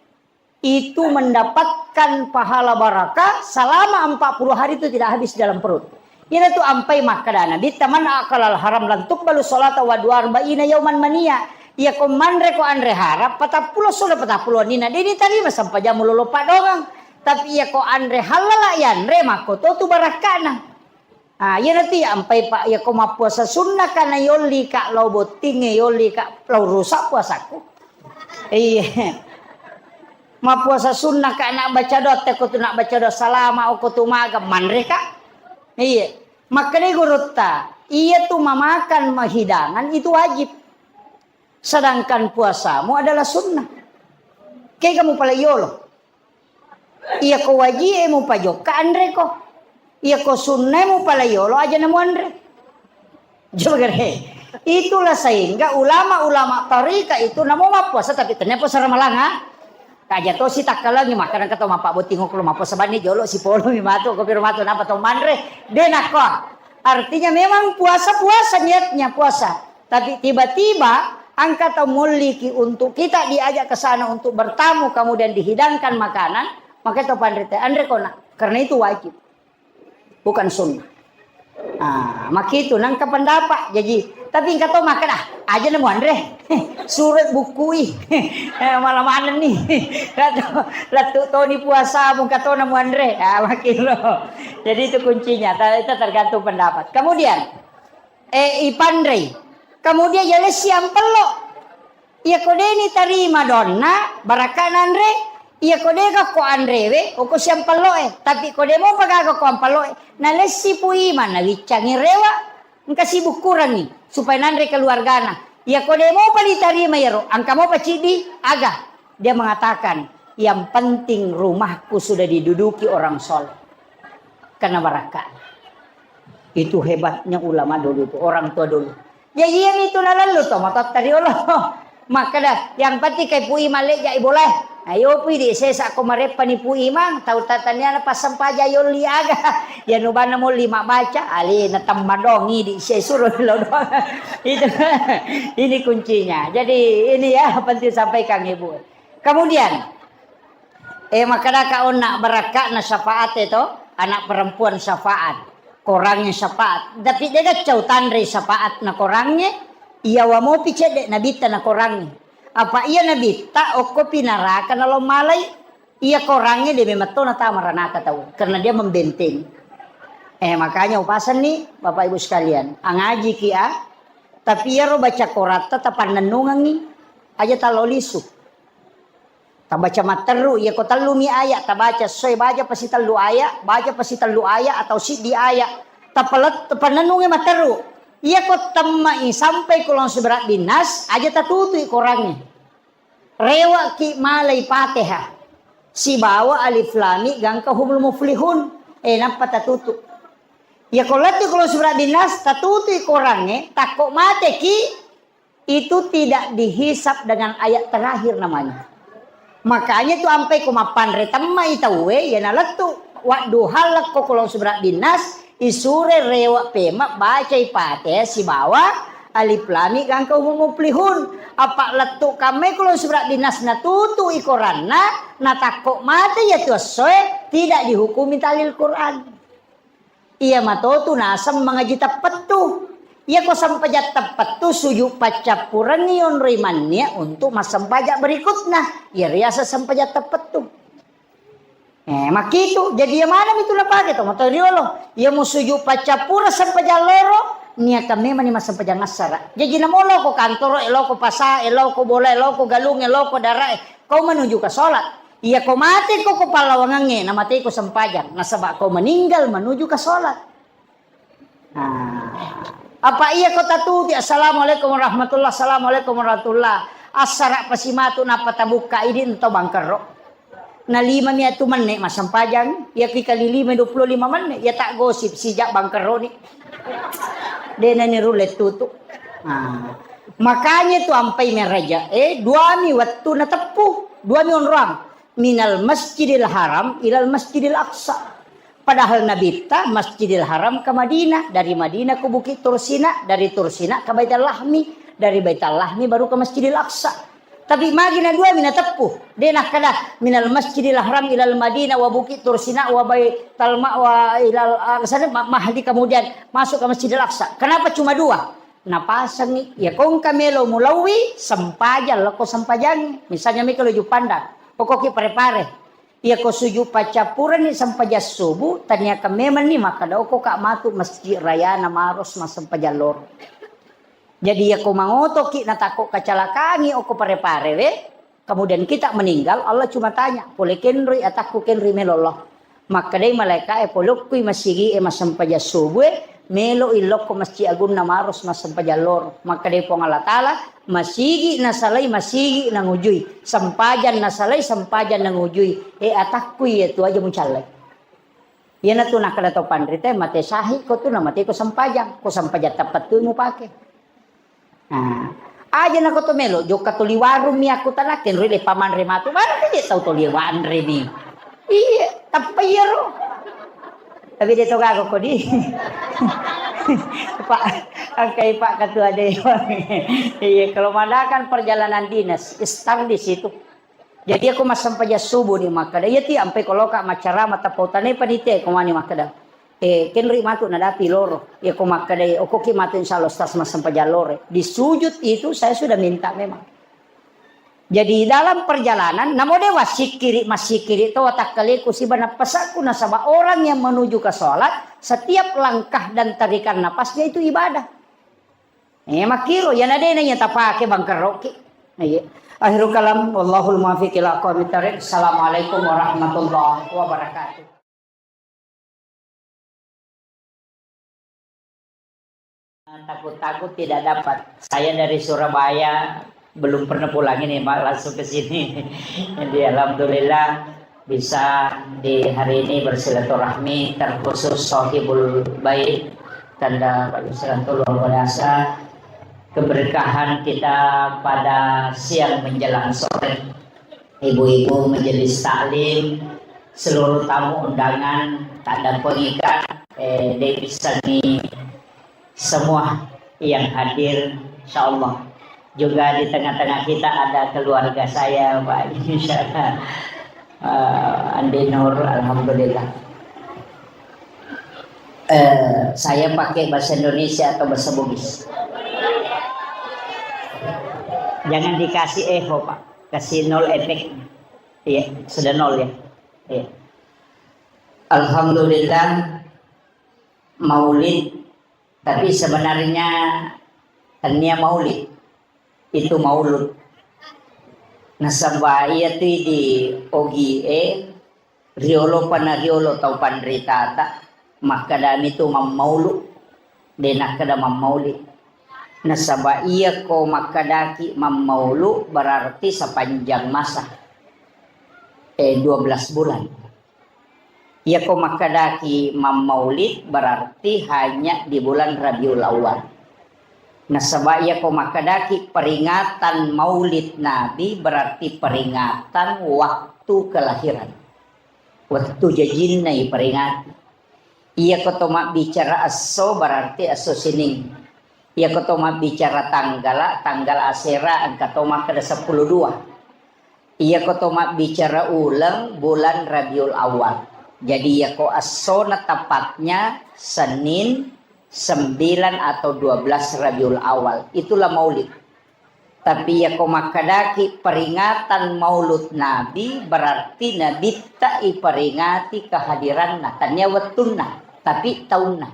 Itu mendapatkan pahala barakah selama empat puluh hari itu tidak habis dalam perut. Ina tu ampai makkada Nabi, "Man akalal haram lan tuqbalu salata wa dua arba'ina yauman mania." Iya ko manre ko anre haram, patappulo solo patappulo nina, de nitarima sempajammu lolo padongang. Tapi iya ko anre halala yanre, makko to tu barakkana. Ah, iyanatu iya ampai, Pak, iya ko mappuasa sunnaka na yolli ka lao bottingnge, yolli ka lao rusak puasaku. Iya. Mappuasa sunnaka na baca doa, te ko tu na baca doa salama, o ko tu maga, manre ka. Iya. Makkedai gurutta, iya tu mamakan mahidangan itu wajib. Sedangkan puasamu adalah sunnah. Kega mupalai yolo. Iya ko wajie mupajokka anreko. Iya ko sunnae mupalai yolo aja namuanre. Jogere. Itulah sehingga ulama-ulama tarika itu namo mappuasa tapi tennia puasa Ramalanga. Kaja tosi takkalangi makkada engka to mappabbotting okko lo mappuasa banni jolo sipolo mi matu, ko piro matu napa to manre. De nakko. Artinya memang puasa-puasa niatnya puasa. Tapi tiba-tiba engka tau molliki untuk kita diajak ke sana untuk bertamu, kemudian dihidangkan makanan, maka itu panrita, anre kona, karena itu wajib, bukan sunnah. Ah, makitu nangka pendapat. Jadi, tapi engka to makan, ah, aja nemu anre. Surat bukui. Eh, malah mana nih? Latu, latu toni puasa, buka to nemu anre. Ah, makin lo. Jadi itu kuncinya. Ta-, itu tergantung pendapat. Kemudian, eh, ipanrei. Kemudian yalessi ampello. Iya ko de nitarima donna, barakka nanre. Iya ko de ga ko anrewe, oko siampello e. Tapi ko de mopa gaga ko ampello e, nalessi Pu Imang, nawiccangi rewa. Engka sibukkurangi supaya nanre keluargana. Iya ko de mopa ditarima iyaro, engka mopa ciddi, aga? Dia mengatakan, "Yang penting rumahku sudah diduduki orang soleh." Karena barakka. Itu hebatnya ulama dulu itu, orang tua dulu. Ya, iya itu nalallu to, matotta riolo. Makkeda, yang penting kai Pu Imang lejja i bolae. Ayo Pu, idi sesa ko mareppani Pu Imang, tau tataniana passampaja yolli aga. Ya nubanna molli mabbaca, alena temmadong idi sesuro lo doang. Itu, ini kuncinya. Jadi ini ya penting sampaikan Ibu. Kemudian, eh, makkedaka onna barakka'na syafaat e to, anak perempuan syafaat, korangnge syafaat. Tapi de gaccau tanre syafaat na korangnge, iyawa mopi cedde nabitta na korangnge. Apa iya nabitta okkopi naraka nalo malai, iya korangnge de memang to natama ranaka tau, karena dia membentengi. Eh, makanya upasenni Bapak Ibu sekalian, angajiki a, tapi iyaro baca koratta tapannennungengi, aja talo lisu. Tabaca matteru, iya ko tellumi ayat tabaca, soe baca pasi tellu ayat, baca pasi tellu ayat atau siddi ayat. Tapalet-, tapannennungi matteru. Iya ko temmai sampai kulon suberat binnas, aja tatutui korangnge. Rewaki malai Fatihah. Sibawa alif lam mim gangka humul muflihun. Eh, nappa tatutu. Iya ko lettu kulon suberat binnas, tatutui korangnge, takko mateki, itu tidak dihisap dengan ayat terakhir namanya. Makanya tu ampai ko mappanre temmai tauwe, ya nalettu. Wadduha lekko kulon suberat binnas, isure rewa pema bacai Fatihah sibawa alif lam mim gangka humul muflihun. Apa lettu kamme kulon suberat binnas natutu i koranna, natakko mate ya tu essoe, tidak dihukumi tahlil Quran. Iya matotu naseng mangaji teppettu. Iya ko sempajang teppettu, suju paccappurengngi yonroi mannia untuk massempajang berikutna. Iya riaseng sempajang teppettu. Eh, makkitu, jadi iya maneng itu napake to, motoi riolo. Iya musuju paccappureng sempajang loro, niaka memang ni massempajang assara. Jadi namo loko kantoro, eloko pasa, eloko bola, eloko galung, eloko dara, eh, kau menuju ke sholat. Iya ko mate ko, ko pallawangangnge, na mate ko sempajang. Nasaba kau meninggal menuju ke sholat. Nah, apa iya ko tatuti, "Assalamualaikum warahmatullah, assalamualaikum warahmatullah." Assara pasimatu nappa tabukka idi ento bangkerro. Na lima mi atu menne massempajang, iya ki kali lima dua puluh lima menne, iya tak gosip sijak bangkerro ni. Dena ni rulle tutu. Nah, makanya tu ampai meraja, eh, dua mi wettu nateppu, dua mi onroang. Minal Masjidil Haram ilal Masjidil Aqsa. Padahal Nabitta Masjidil Haram ke Madinah, dari Madinah ke Bukit Tursina, dari Tursina ke Baitul Lahmi, dari Baitul Lahmi baru ke Masjidil Aqsa. Tapi magi na dua mi nateppu, de nakkeda minal Masjidil Haram ilal Madinah wa Bukit Tursina wa Baitul Ma-, wa ilal Aqsa, ma-, Mahdi, kemudian masuk ke Masjidil Aqsa. Kenapa cuma dua? Napasengi, ya kongka melo mulauwi, sempajang, lako sempajangi. Misalnya mika lo Jupanda, okoki pare-pare. Iya ko suju paccappureni sempajang subuh, taniakan memang ni makkeda, "Oko ka matu Masjid Raya na Maros massempajang loro." Jadi iya ko mangotoki natakko kacalakangi oko pare-pare we, kemudian kita meninggal, Allah cuma tanya, "Pole kenroi atakku kenroi melo Allah?" Makkedai malaika e, "Polokkui masigi e massempajang subuh e, melo illokko Masjid Agunna Maros massempajang loro." Makkedai Puang Allah Taala, "Masigi nasalai, masigi nangujui. Sempajang nasalai, sempajang nangujui. E, atakku iya tu aja mucallai." Iyanatu nakkeda to panrita, "Mate sahiko tu, namateko sempajang. Ko sempajang tappattu mupake." Nah, aja nako to melo, jokka to li warung mi aku tanakke, nroi le pamanre matu. Mana de tau to li wanre mi. Iya, tappa iyaro. Tapi de to gaga kodi. Pak, angkai Pak Ketua Dewan. Iya, kalau mengadakan perjalanan dinas, start di situ. Jadi aku massempajang subuh ni makkeda, iya ti ampai koloka maccarama tappa utanai panitia, ko mani makkeda, "Eh, kenri matu nadapi loro." Iya ko makkeda, "Okoki matu insya Allah Ustaz massempajang loro." Di sujud itu saya sudah minta memang. Jadi dalam perjalanan, namo de wassikkiri, massikkiri to watakkaleku siba nappasakku, nasaba orang yang menuju ke sholat, setiap langkah dan tarikan napasnya itu ibadah. Eh, makkiro, iyana de naiya tapake bangkerroki. Iya. Akhirul kalam, wallahul muwaffiq ila aqwamit thariq. Assalamualaikum warahmatullahi wabarakatuh. Takut-takut tidak dapat. Saya dari Surabaya, belum pernah pulang ini, Pak, langsung ke sini. Jadi, alhamdulillah, bisa di hari ini bersilaturahmi, terkhusus Sohibul Bait, tanda Pak Yusran itu luar biasa. Keberkahan kita pada siang menjelang sore, ibu-ibu majelis taklim, seluruh tamu undangan, tak ada pengikat, eh, Dewi Sani, semua yang hadir, insya Allah. Juga di tengah-tengah kita ada keluarga saya, Pak, insya Allah. Eh, Andi Nur, alhamdulillah. Eh, saya pakai bahasa Indonesia atau bahasa Bugis? Jangan dikasih echo, Pak. Kasih nol efek. Iya, sudah nol ya. Iya. Alhamdulillah, maulid. Tapi sebenarnya tania maulid. Itu maulud. Nasaba iya tu di ogi e, riolo pana riolo tau panritata, makkedami tu mammaulu, de nakkeda mammauli. Nasaba iya ko makkedaki mammaulu, berarti sepanjang masa, eh, dua belas bulan. Iya ko makkedaki mammaulid, berarti hanya di bulan Rabiul Awal. Nasaba iya ko makkedaki peringatan maulid Nabi, berarti peringatan waktu kelahiran. Wettu jajinna iperingati. Iya ko to mabbicara esso, berarti esso sining. Iya ko to mabbicara tanggala, tanggal asera, engka to makkeda seppulo dua. Iya ko to mabbicara uleng, bulan Rabiul Awal. Jadi iya ko essona tepatnya Senin sembilan atau dua belas Rabiul Awal. Itulah maulid. Tapi iyako makkedaki peringatan Maulud Nabi, berarti Nabitta iperingati kehadiranna, tania wettunna, tapi taunna.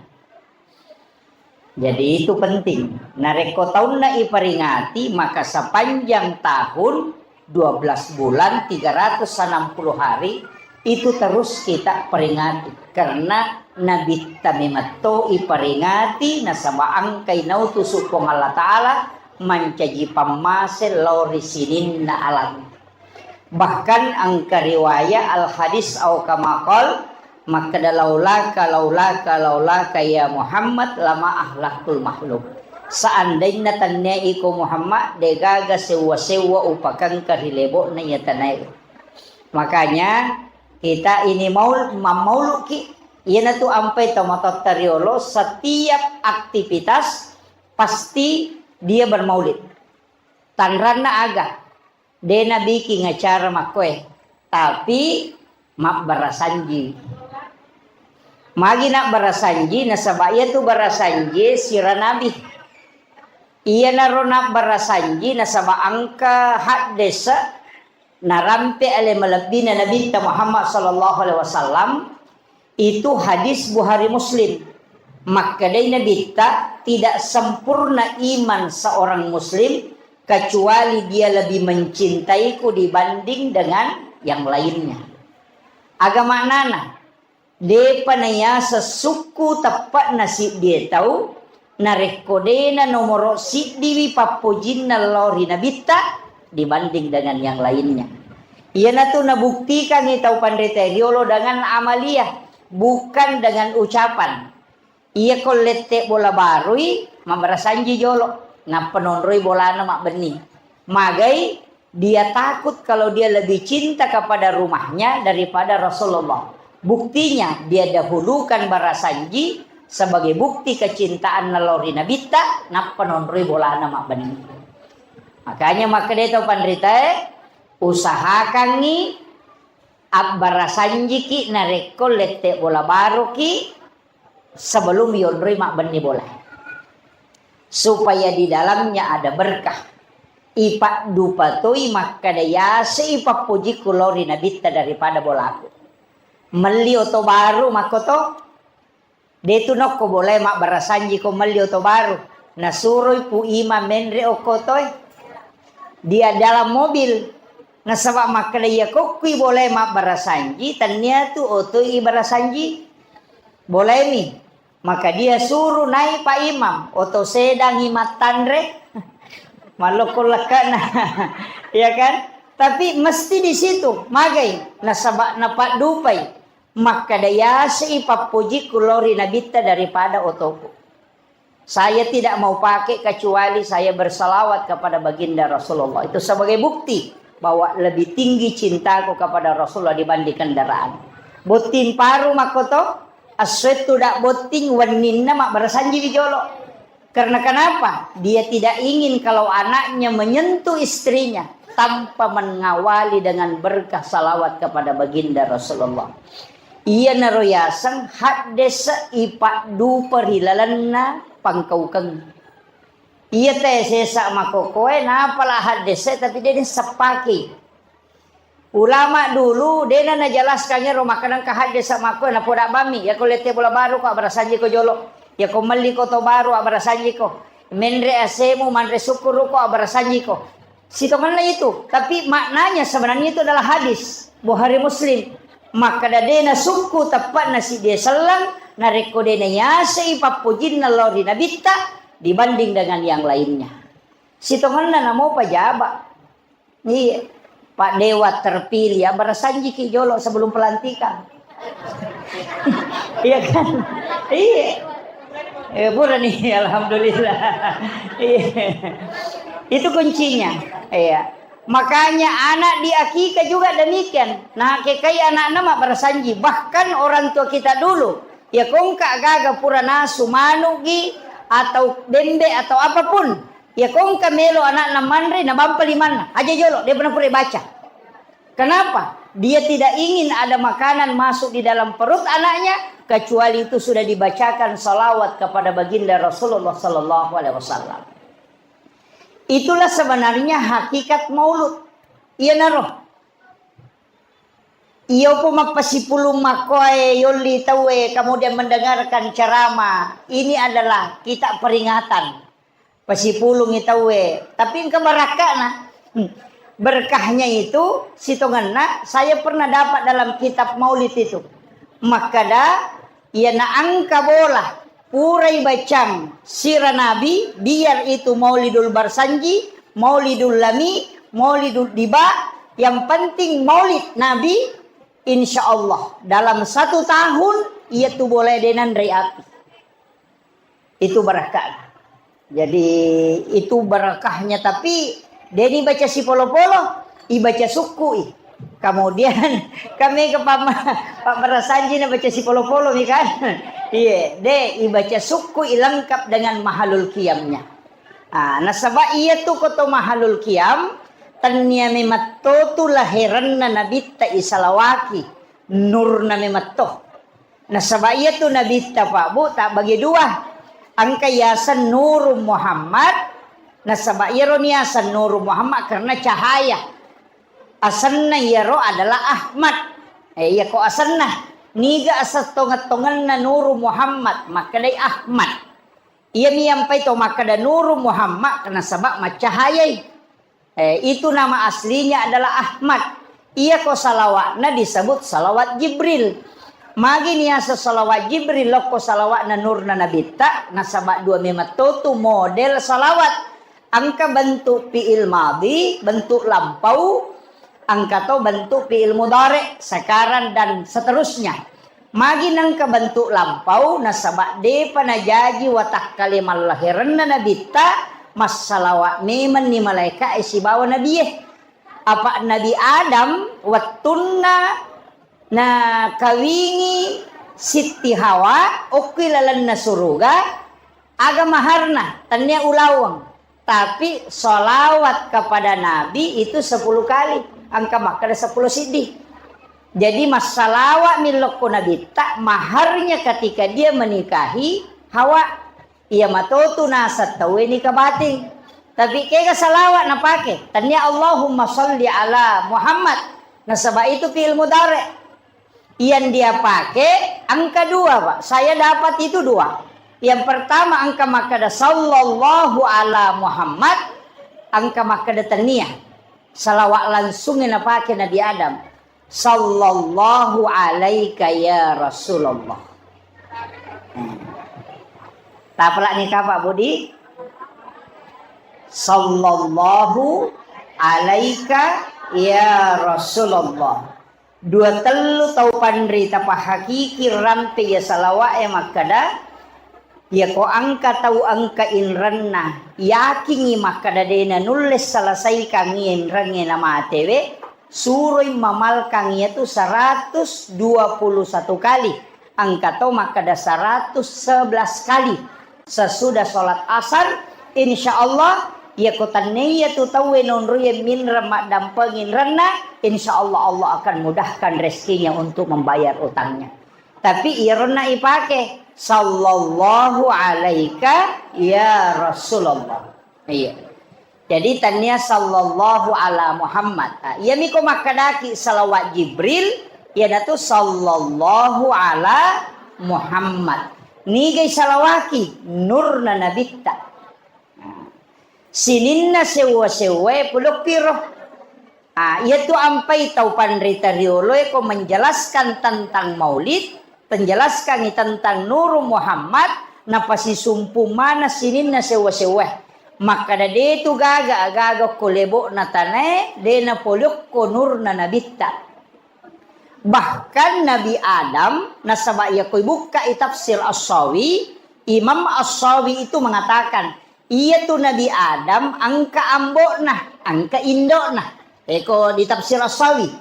Jadi itu penting. Narekko taunna iperingati, maka sepanjang tahun, dua belas bulan, tiga ratus enam puluh hari, itu terus kita peringati. Karena Nabitta memetto iperingati, nasaba engkai nautusu Puang Allah Ta'ala mancaji pammase lao ri sininna alam. Bahkan engka riwaya al hadis au kama qal, makkeda, "Laulaka, laulaka, laulaka ya Muhammad lama ahlaktul makhluk." Seandainya tannia iko Muhammad, degaga sewwa-sewwa upakengka ri lebo'na iya tanae. Makanya kita ini maul-, mammauluki, iyanatu ampai tomatoatta riolo, setiap aktivitas pasti dia bermaulid. Tanranna aga? De nabiking acara makkoe, tapi mabbarasanji. Magi nabbarasanji? Nasaba iyatu barasanji sira nabi. Iyanaro nabbarasanji nasaba engka haddese narampe ale malebbina Nabitta Muhammad sallallahu alaihi wasallam. Itu hadis Bukhari Muslim. Makkedai Nabitta, tidak sempurna iman seorang muslim kecuali dia lebih mencintaiku dibanding dengan yang lainnya. Aga maknana? Depa nayaseng sukku teppe'na siddie tau, narekko dena nomoro siddiwi pappojinna lao ri Nabitta dibanding dengan yang lainnya. Iyanatu nabuktikangngi tau panrita riolo dengan amaliah, bukan dengan ucapan. Iyako lette bola barui, mabbarasanji jolo, nappa nonroi bolana mabbenni. Magai? Dia takut kalau dia lebih cinta kepada rumahnya daripada Rasulullah. Buktinya, dia dahulukan barasanji sebagai bukti kecintaanna lao ri Nabitta, nappa nonroi bolana mabbenni. Makanya makkeda tau panritae, usahakangngi abbarasanjiki narekko lette bola baruki sebelum yonroi mabbenni bola. Supaya di dalamnya ada berkah. Ipaddupa toi makkeda, yase ipappojikku lao ri Nabitta daripada bolaku. Melli oto baru makkoto, detu nokko bolae mabbarasanji ko melli oto baru. Nasuroi Pu Imam menre okko otoe. Dia dalam mobil. Nasaba makkeda, iya kokkui bolae mabbarasanji, tannia tu otoi ibarasanji. Bolaemi. Maka dia suruh naik Pak Imam, oto sedangi mattanre, mallokko lekkana, ya kan? Tapi mesti di situ, magai, nasaba napaddupai, makkeda, yase ipappojikku lao ri Nabitta daripada otoku. Saya tidak mau pakai kecuali saya bersalawat kepada baginda Rasulullah. Itu sebagai bukti bahwa lebih tinggi cintaku kepada Rasulullah dibanding kendaraan. Botting paru makkoto, Assoettu da botting wenninna mabbarasanjiwi jolo. Karena kenapa? Dia tidak ingin kalau anaknya menyentuh istrinya tanpa mengawali dengan berkah salawat kepada baginda Rasulullah. Iyanaro yaseng haddese ipaddupa ri lalenna pangkaukeng. Iya te sesa makokoe, napala haddese tapi de naseppaki. Ulama dulu dena najelaskan ero makkeda engka haddese makko napoda bammi, yako lette bola baru ko abbarasanjiko jolo, yako melli ko to baru abbarasanjiko, menre asemu manre sukkuruko abbarasanjiko. Sitongenna itu, tapi maknanya sebenarnya itu adalah hadis Bukhari Muslim. Makkeda de nasukku teppe'na siddie selleng narekko de nayasei pappojinna lao ri Nabitta dibanding dengan yang lainnya. Sitongenna namo pajaba. Iya. Pak Dewan terpilih, abbarasanjiki jolo sebelum pelantikan. Iya kan? Iya. Eh, pura nih, alhamdulillah. Iya. Itu kuncinya. Iya. Makanya anak diakika juga demikian. Nah, kekai anakna mabbarasanji. Bahkan orang tua kita dulu, ya kongka gaga pura nasu manugi atau bembe atau apapun. Iya kongka melo anakna manre, nabampa limanna. Aja jolo, de pernah pura baca. Kenapa? Dia tidak ingin ada makanan masuk di dalam perut anaknya, kecuali itu sudah dibacakan salawat kepada baginda Rasulullah sallallahu alaihi wasallam. Itulah sebenarnya hakikat maulud. Iyanaro. Iyopo mappasipulung makkoae yolli tauwe, kemudian mendengarkan ceramah. Ini adalah kita peringatan. Pasipulungi tauwe. Tapi engka barakka'na. Hmm. Berkahnya itu, sitongenna, saya pernah dapat dalam kitab maulid itu. Makkada, iyana engka bola, purai bacang sira Nabi, biar itu Maulidul Barsanji, Maulidul Lami, Maulidul Diba, yang penting maulid Nabi, insya Allah, dalam satu tahun, iya tu bola de nanre api. Itu barakah. Jadi, itu barakahnya, tapi deni baca sipolo-polo, ibaca sukkui. Kemudian, kami ke pama-, Pak Barasanji na baca sipolo-polo mi kan. Iya, de ibaca sukkui lengkap dengan mahalul qiyamnya. Ah, nasaba iya tu koto mahalul qiyam, tennia memetto tu laheranna nabitta isalawaki, nurna memetto. Nasaba iyatu nabitta, Pak Bu, tabbagi dua. Engka yaseng Nuru Muhammad, nasaba iyaro niyaseng Nuru Muhammad karena cahaya. Asenna iyaro adalah Ahmad. Eh, iya ko asenna. Niga aseng tongeng-tongenna Nuru Muhammad, makkedai Ahmad. Iyami yampai to makkeda Nuru Muhammad, nasaba maccahayai. Eh, itu nama aslinya adalah Ahmad. Iya ko salawatna disebut salawat Jibril. Magi niaseng salawat Jibril, lokko salawatna nurna nabitta, nasaba dua memetto tu model salawat. Engka bentuk fi'il madhi, bentuk lampau, engka to bentuk fi'il mudhari, sekarang dan seterusnya. Magi nengka bentuk lampau, nasaba depa najaji watakkale mallaherenna nabitta, massalawa memenni malaeka'e sibawa nabie. Apa Nabi Adam wettunna nakawingi Sitti Hawa okki lalenna suruga, aga maharna, tennia ulaweng. Tapi sholawat kepada Nabi itu sepuluh kali. Engka makkeda sepuluh siddi. Jadi, massalawat mi lokko Nabitta, maharnya ketika dia menikahi Hawa. Iya matotu naseng tauwe nikah batin. Tapi kega salawat napake? Tennia Allahumma sholli ala Muhammad. Nasaba itu fi'il mudhari. Yang dia pakai angka dua, Pak. Saya dapat itu dua. Yang pertama angka makkeda sallallahu ala Muhammad, angka makkeda tennia. Salawat langsung yang napake Nabi Adam. Sallallahu alaika ya Rasulullah. Hmm. Tapalak ni Pak Budi. Sallallahu alaika ya Rasulullah. Dua tellu tau panrita pahakiki rampe iya salawa'e makkeda, iyako engka tau engka inrenna, yakingngi makkeda de nanulle salasaikangngi inrengnge namatewe, suroi mamalkang iyatu seratus dua puluh satu kali. Engka to makkeda seratus sebelas kali sesudah sholat asar, insya Allah, iya ko tennei iyatu tauwe nonroiye minreng maddampeng inrenna, insya Allah, Allah akan mudahkan rezekinya untuk membayar utangnya. Tapi iyaronna ipake, sallallahu alaika ya Rasulullah. Iya. Jadi, tennia sallallahu ala Muhammad. Ah, iyami ko makkedaki salawat Jibril, iyanatu sallallahu ala Muhammad. Nigai salawaki? Nurna nabitta. Nah, sininna sewwa-sewwae polokkiro. Ah, iyatu ampai tau panrita rioloe ko menjelaskan tentang maulid, penjelaskangngi tentang Nuru Muhammad, napasisumpu maneng sininna sewwa-sewwae. Makkeda, detu gaga, agaga ko lebo'na tanae, de napoliokko nurna nabitta. Bahkan Nabi Adam, nasaba iya ko ibukkai tafsir As-Sawi, Imam As-Sawi itu mengatakan, iyatu Nabi Adam engka ambo'na, engka indo'na. Eko di tafsir As-Sawi.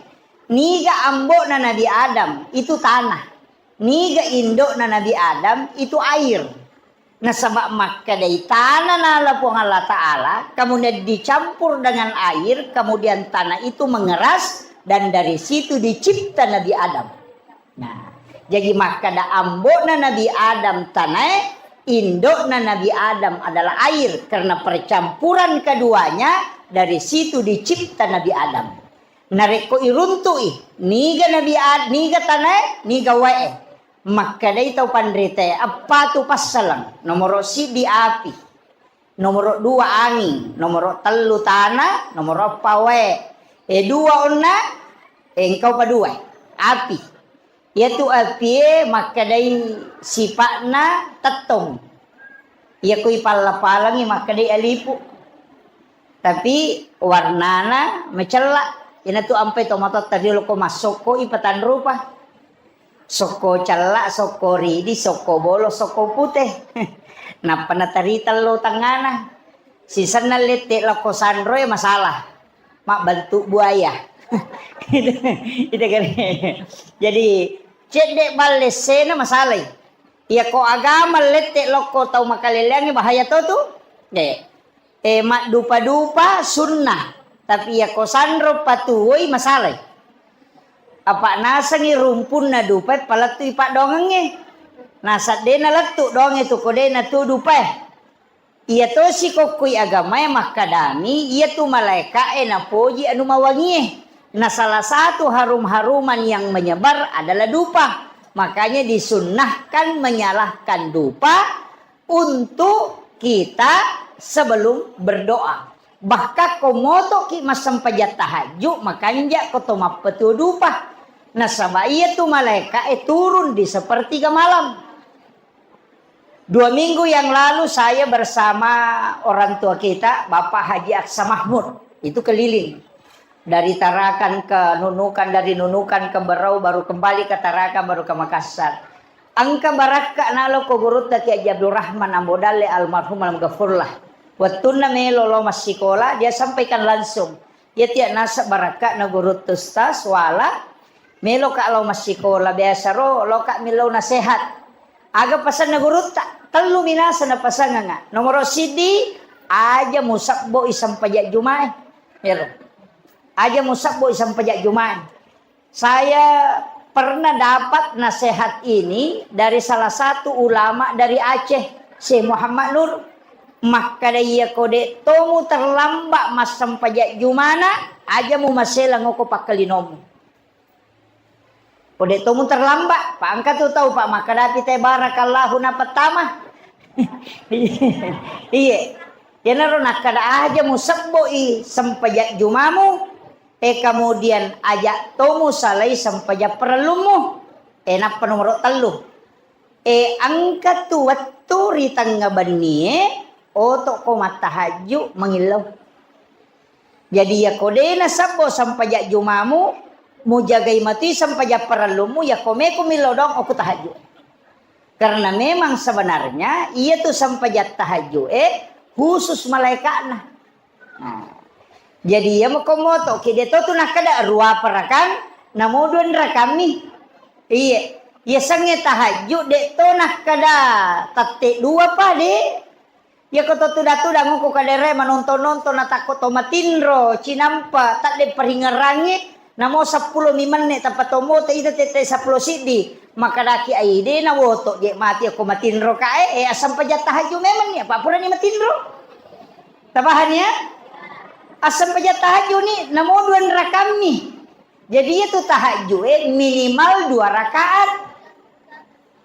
Niga ambo'na Nabi Adam? Itu tanah. Niga indo'na Nabi Adam? Itu air. Nasaba makkedai tanah nala Puang Allah Ta'ala, kemudian dicampur dengan air, kemudian tanah itu mengeras, dan dari situ dicipta Nabi Adam. Nah, jaji makkeda ambo'na Nabi Adam tanae, Indokna Nabi Adam adalah air, karena percampuran keduanya dari situ dicipta Nabi Adam. Narekko iruntu'i, niga Nabi Ad-, niga tanae, niga wae. Makkedai tau panritae, eppa tu passaleng. Nomoro siddi api, nomoro dua anging, nomoro tellu tana, nomoro eppa wae. E dua onna, e engkau pa dua. Api. Iyatu apie makkedai sipa'na tettong. Iya kui palla-palangi makkedai alipu. Tapi warnana macella. Inatu ampai tomatoatta riolo ko massokko i patanrupa. Sokko cella, sokko ridi, sokko bolo, sokko pute. Nappa natarita lo tangngana. Sisenna lette lokko sanroe masalah. Mabbentuk buaya. Itu kan. Jadi, cedde balle sena masalai. Iya ko agama lette lokko tau makaleleangi bahaya to tu. De. E, maddupa-dupa sunnah. Tapi iya ko sanro patuwoi masalai. Apa nasengi rumpunna dupai palettui paddoangengnge. Nasaddena lettu doangnge tu ko de natu dupai. Iya tosi kokkoi agamae makkadami, iyatu malaeka'e napoji anu mawangie. Nah, salah satu harum-haruman yang menyebar adalah dupa. Makanya disunnahkan menyalakan dupa untuk kita sebelum berdoa. Bahkan ko motoki massempajang tahajud, makanja ko to mappetu dupa. Nasaba iyatu malaeka'e turun di sepertiga malam. Dua minggu yang lalu saya bersama orang tua kita, Bapak Haji Aksa Mahmud, itu keliling. Dari Tarakan ke Nunukan, dari Nunukan ke Berau, baru kembali ke Tarakan, baru ke Makassar. Engka barakka nalo ko gurutta Ki Haji Abdurrahman Ambo Dalle almarhum almaghfurlah. Wettunna melo lo massikola, dia sampaikan langsung. Iya tia nasa barakka na gurutta Ustaz, wala, Meloka lao massikola, biasa ro loka millau nasehat. Aga pasanna gurutta? Tellu minasa napasanganga. Nomoro siddi, aja musabbo i sempajang Jumae. Ero. Aja musabbo i sempajang Jumae. Saya pernah dapat nasihat ini dari salah satu ulama dari Aceh, Syekh Muhammad Nur. Makkada iya ko de tomu terlambat massempajang Jumana, aja mu maselang oko pakkalinomu. Ko de tomu terlambat, pa engka tu tau pa makkadapi te barakallahu na pertama. Iye. Iyanaro nakkada aja mu sebboi sempajang Jumamu, e kemudian aja tomu salai sempajang parellummu. E nappa nomoro tellu. E engka tu wettu ri tengnga bennie, oto ko mattahajju mangillau. Jadi, iya ko de nasabbo sempajang Jumamu, mujagai matui sempajang parellummu, iya ko meko millau doang okko tahajju. Karena memang sebenarnya iya tu sempajang tahajju e khusus malaikatna. Nah, jadi iya mako moto ki de to tu nakkada rua parakang, namo dua rakammi. Iya, iya sengnge tahajju de to nakkada tette dua pa de. Iyako to tuda-tudang ko kadere manonton-nonton natakko to matinro, cinampa, tadde paringerangngi, namo seppulo mi menne tappa tommo te ida tette seppulo siddi. Makadaki ai de na woto je mati ko matinro kae, e asempajang tahajju memang ni apa purani matinro. Tapahani ya? Asempajang tahajju ni namo dua rakammi. Jadi itu tahajju e minimal dua rakaat.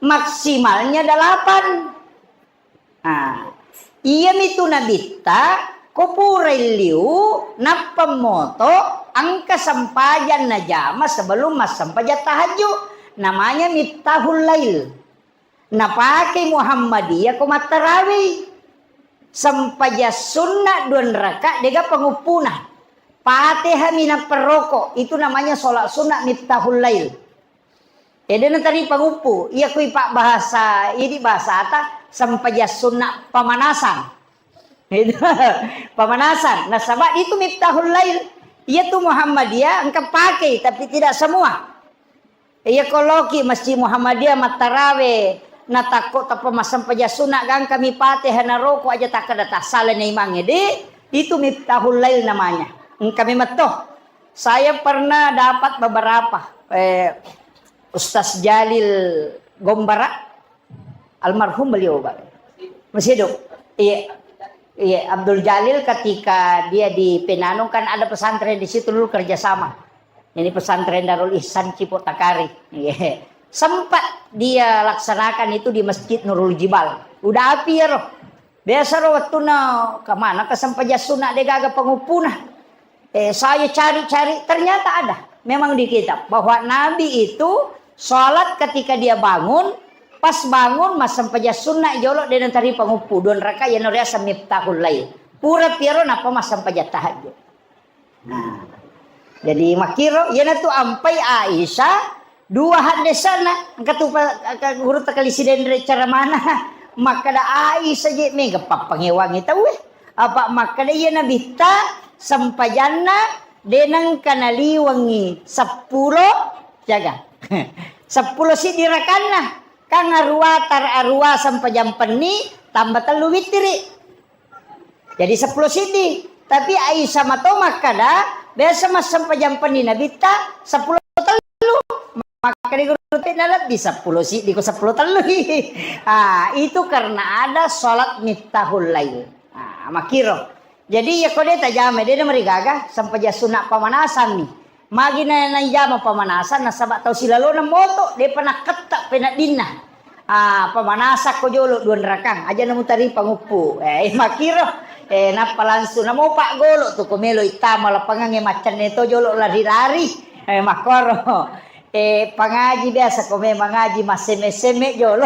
Maksimalnya delapan. Ah, iyamitu nabitta, ko purai liu, nappa moto, engka sempajang najama sebelum massempajang tahajju, namanya Miftahul Lail. Napake Muhammadiyah ko mattarawei. Sempajang sunna dua raka, dega panguppuna. Fatihah minappa roko, itu namanya sholat sunat Miftahul Lail. Ede natari panguppu, iya kui pak bahasa, idi bahasata, sempajang sunna pemanasan. Itu, pemanasan. Nasaba itu Miftahul Lail. Iya tu Muhammadiyah engka pakai, tapi tidak semua. Iya ko loki Masjid Muhammadiyah mattarawe, natakko tappa massempajang sunna gangka mi Fatihah naroko aja takkada tassala na imangnge, de, itu Miftahul Lail namanya. Engka mi metto. Saya pernah dapat beberapa, eh, Ustaz Jalil Gombara, almarhum beliau, Pak. Masih hidup. Iya. Iya, Abdul Jalil ketika dia di Penanung kan ada pesantren di situ dulu kerjasama. Ini pesantren Darul Ihsan Cipo Takari. Iya. Sempat dia laksanakan itu di Masjid Nurul Jibal. Udah api ya roh. Biasa roh waktu na kemana ke sempajang sunat de gaga penguppuna. Eh, saya cari-cari, ternyata ada. Memang di kitab bahwa Nabi itu sholat ketika dia bangun, pas bangun massempajang sunna jolo de natari panguppu dua rakaat, yano riaseng miftahul lail. Pura piaro nappa massempajang tahajud. Nah, jadi makkiro, iyanatu ampai Aisyah dua haddesana, engka tu pa-, ka-, guru takali sidenre cara mana. Makkada Aisyah je mega pappangewangi tauwe. Apa makkada iya nabitta sempajanna de nengka naliwengi seppulo, jaga. Seppulo siddi rakanna. Kan arua tar-, arua sempajang penni tambah tellu wittiri. Jadi seppulo siddi. Tapi Aisyah mato makkada, biasa massempajang penni nabitta seppulo tellu. Makkada guru te nalebbi seppulo siddi ko seppulo tellu. Ah, itu karena ada sholat miftahul lail. Ah, makkiro. Jadi iya ko de tajama, de namarigaga, sempajang sunna pamanasan mi. Magi na, naijama pemanasan nasaba tau silalona moto, depa nakketta peneddinna. Ah, pemanasakko jolo dua rakang, aja namutari panguppu. Eh, makkiro. Eh, nappa langsung namo paggolo tu ko melo ittama lapangangnge maccanne to jolo lari-lari. Eh, makkoro. Eh, pangaji biasa ko memang ngaji masseme-seme jolo.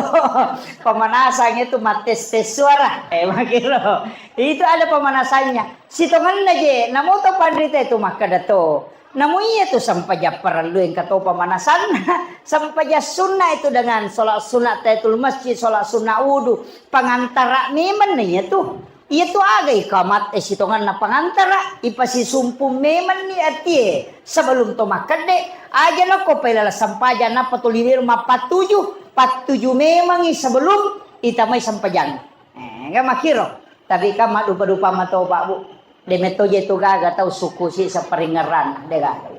Pemanasang itu mattes-tes suara. Eh, makkiro. Itu ada pemanasannya. Sitongenna je, namo to panrita itu makkeda to. Namo iya tu sempajang parellu engka to pemanasanna. Sempajang sunna itu dengan sholat sunat tahiyatul masjid, sholat sunat wudu, pangantara memang iya tu. Iya tu aga ikamat e sitongenna pangantara, ipasisumpung memang ni atie sebelum to makkedde. Aja nako pailala sempajang nappa tuli welo mappattuju, pattuju memangi sebelum itamai sempajang. Eh, enggak makkiro. Tapi kan maddupa-dupa matoba, Bu. De metto je tu gaga tau sukku si saparingngerang, de gaga.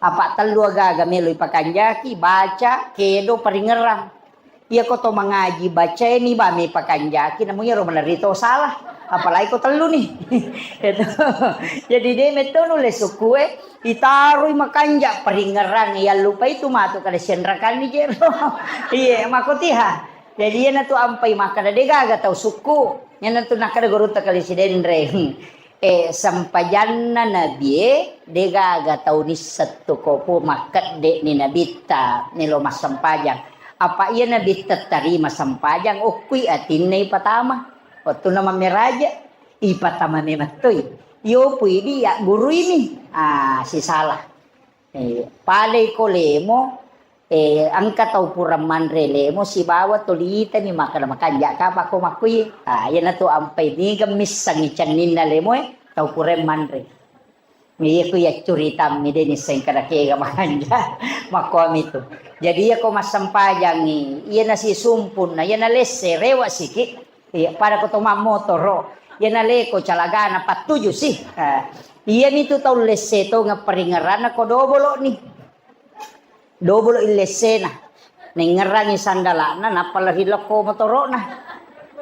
Apa tellu gaga melo ipakanjaki, baca, kedo, paringngerang. Iya ko to mangaji baca ini ba me pakanjaki, namu iyaro malerri to salah. Apalagi ko tellu nih. Itu. Jadi de metto nulle sukku e, itaroi makanja paringngerang, iya lupa itu matu kada sianrakanni jero. Iya, makotiha. Jadi iyanatu ampai makkeda de gaga tau sukku. Iyanatu nakkeda gurutta kali sidenreng. Eh, sempajanna nabie de gaga tau nisseng tu ko pu makkedde ni nabitta nelo massempajang. Apa iya nabitta tarima sempajang okkui atinna ipatama. Wettunna mammeraja ipatama memettoi. Iyopui di ya gurui mi. Ah, sisala. Eh, padai ko lemo, eh, engka tau pureng manre lemo sibawa toli itani makkeda makanja kapa ko makkui. Ah, iyanatu ampai niga missengngi cenninna lemoe tau pureng manre. Iya ku iya curitammi de nisseng kada kega makanja. Makkuami tu. Jadi iya ko massempajangi, iya nasisumpun na, iya nalesse rewa siki. Iya, pada ko to mammotoro. Iya naleko calagana pattuju sih. Ah, iyami tu tau lesse tongeng paringngeranna ko dobolo ni. Dobolo illessena. Nengngerangi sandalana, nappa lari lokko motoro'na.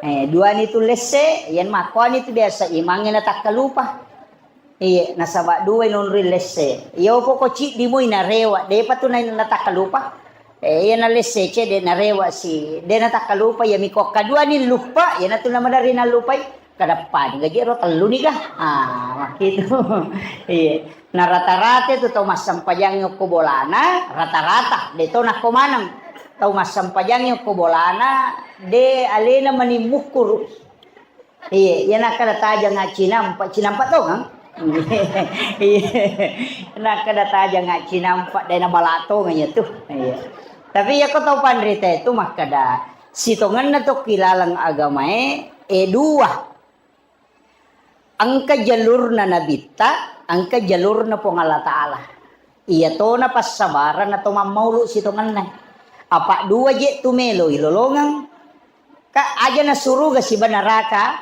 Eh, duani tu lesse, yen makkuani tu biasa imangnge natakkalupa. Iye, nasaba duai nonroi lesse. Iya opo ko ciddi moi narewa, depa tu na-, natakkalupa. Eh, iya nalesse cedde narewa si, de natakkalupa, iya miko kaduani luppa, iyanatu namadari nallupai. Kadeppani gaji ero tellu ni ga. Ah, makkitu. Iya. Na rata-rata itu tau massempajangnge okko bolana, rata-rata. De to nakko maneng. Tau massempajangnge okko bolana, de alena mani mukkuru. Iya, iya nakkeda tajang cinampa, cinampa tongeng. Iya. Nakkeda tajang cinampa, de nabala tongeng iya tu. Iya. Tapi iya ko tau panrita itu makkeda, sitongenna tokki laleng agamae, eh, dua. Engka jalurna nabitta, engka jalurna Puang Allah Ta'ala. Iya tona passabarang atau mammaulu sitongenna. Apa dua je tu melo ilolongeng. Ka aja na suruga siba neraka.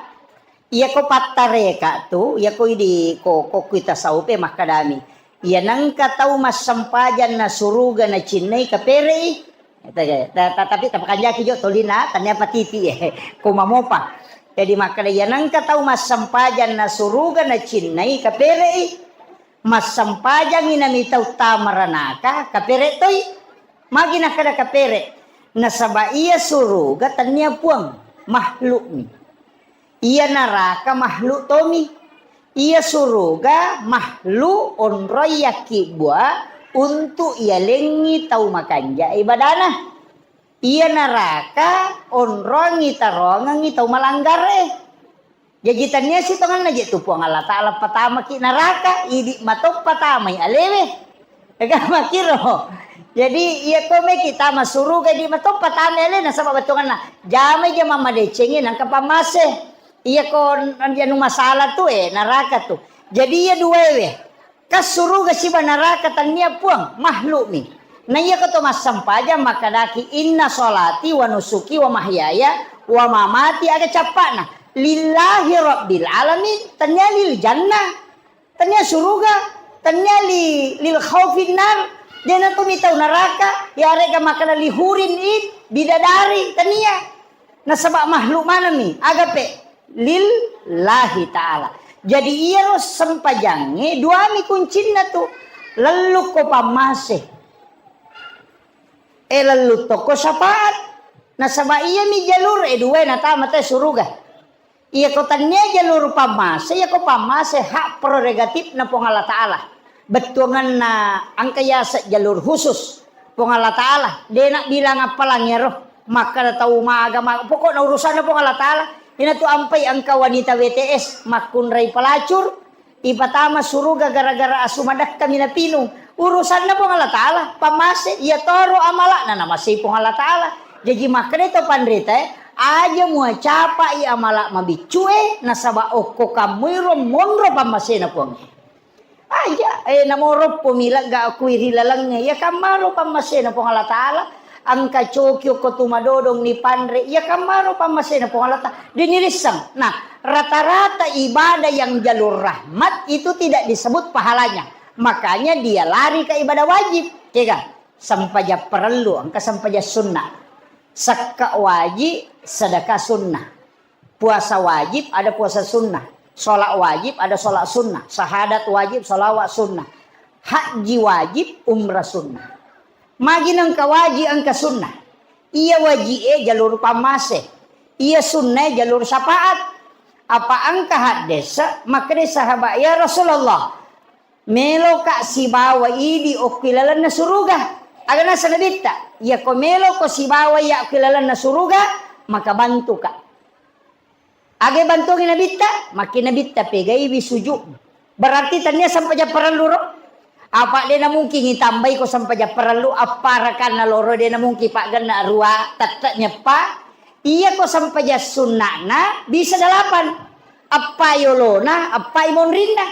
Iya ko pattareka tu, iya ko idi ko, ko kui tasawuf e makkadami. Iya nengka tau massempajang na suruga na cinnai kaperei. Ta-, ta-, tapi tapakanjaki jo tolina, tania patiti e. Ko mamopa. Jadi makkeda, iya nengka tau massempajang na suruga nacinnai, kapere'i. Massempajangngi nami tau tama ranaka, kapere toi. Magi nakkeda kapere? Nasaba iya suruga tennia puang, makhlukmi. Iya naraka makhluk tomi. Iya suruga makhluk onroi yakkibbua untuk iyalengngi tau makanja ibadana. Iya naraka onrongi tarongengngi tau malanggare. Jaji tania sitongenna je tu Puang Allah Ta'ala patamaki naraka, idi matoppa tamai alewe. Ega makiro. Jadi iya ko meki tama suruga, idi matoppa tamai ale, nasaba bettuanna jamai je mamadecengi nangka pammase. Iya ko anu masalah tu, eh, naraka tu. Jadi iya duaewe. Kas suruga siba naraka tennia puang, makhlukmi. Na iya ko to massempajang makkadaki, "Inna sholati wa nusuki wa mahyaya wa mamati," aga cappa'na, "Lillahi rabbil alamin," tennia lil jannah, tennia suruga, tennia li, lil khaufin nar, dena to mitau naraka, yarega makkada lihurin in, bidadari, tennia. Nasaba makhluk manami, agape lillahi ta'ala. Jadi iyaro sempajangnge duami kuncinna tu, lellukko pammase, e lellutto ko syafaat. Nasaba iyami jalur e dua natama te suruga. Iya ko tania jalur pammase, iya ko pammase hak prerogatifna Puang Allah Ta'ala. Bettuanganna engka yaseng jalur khusus Puang Allah Ta'ala. De na bilang appalang ero. Makkada tau maga, maga. Pokokna urusanna Puang Allah Ta'ala. Ina tu ampai engka wanita W T S makkunrai pelacur, ipatama suruga gara-gara asu madakka minapinung. Urusanna Puang Allah Ta'ala, pammase, iya toro amala'na namasei Puang Allah Ta'ala. Jaji makkada to panrita, eh, aja muacapai amala mabiccue, nasaba okko kammuiro monro pammasena Puang. Aja, eh, namoroppo milegga kui ri lalengnge, iya kammaro pammasena Puang Allah Ta'ala. Engka coki okko tu madodong ni panre, iya kammaro pammasena Puang Allah Ta'ala. Dini risseng. Nah, rata-rata ibadah yang jalur rahmat itu tidak disebut pahalanya. Makanya dia lari ke ibadah wajib. Kega? Sempajang parellu, engka sempajang sunnah. Sekka wajib, sedekah sunnah. Puasa wajib, ada puasa sunnah. Sholat wajib, ada sholat sunnah. Syahadat wajib, sholawat sunnah. Haji wajib, umrah sunnah. Magi nengka wajib, engka sunnah. Iya wajib e jalur pammase. Iya sunnah e jalur syafaat. Apa engka haddesa, makkeda sahabat, "Ya Rasulullah, meloka sibawa idi okki lalenna suruga." Aga nasa Nabitta, "Iya ko meloko sibawa iya okki lalenna suruga, maka bantuka." Aga bantuangi Nabitta? Makki Nabitta pegaiwi sujud. Berarti tania sempajang parellu ro? Apa de na mungkin itambai ko sempajang parellu, apparakanna loro de na mungkin paggenna rua, tette nyeppa. Iya ko sempajang sunnana bisa delapan. Appa yolona, appa imonrinna.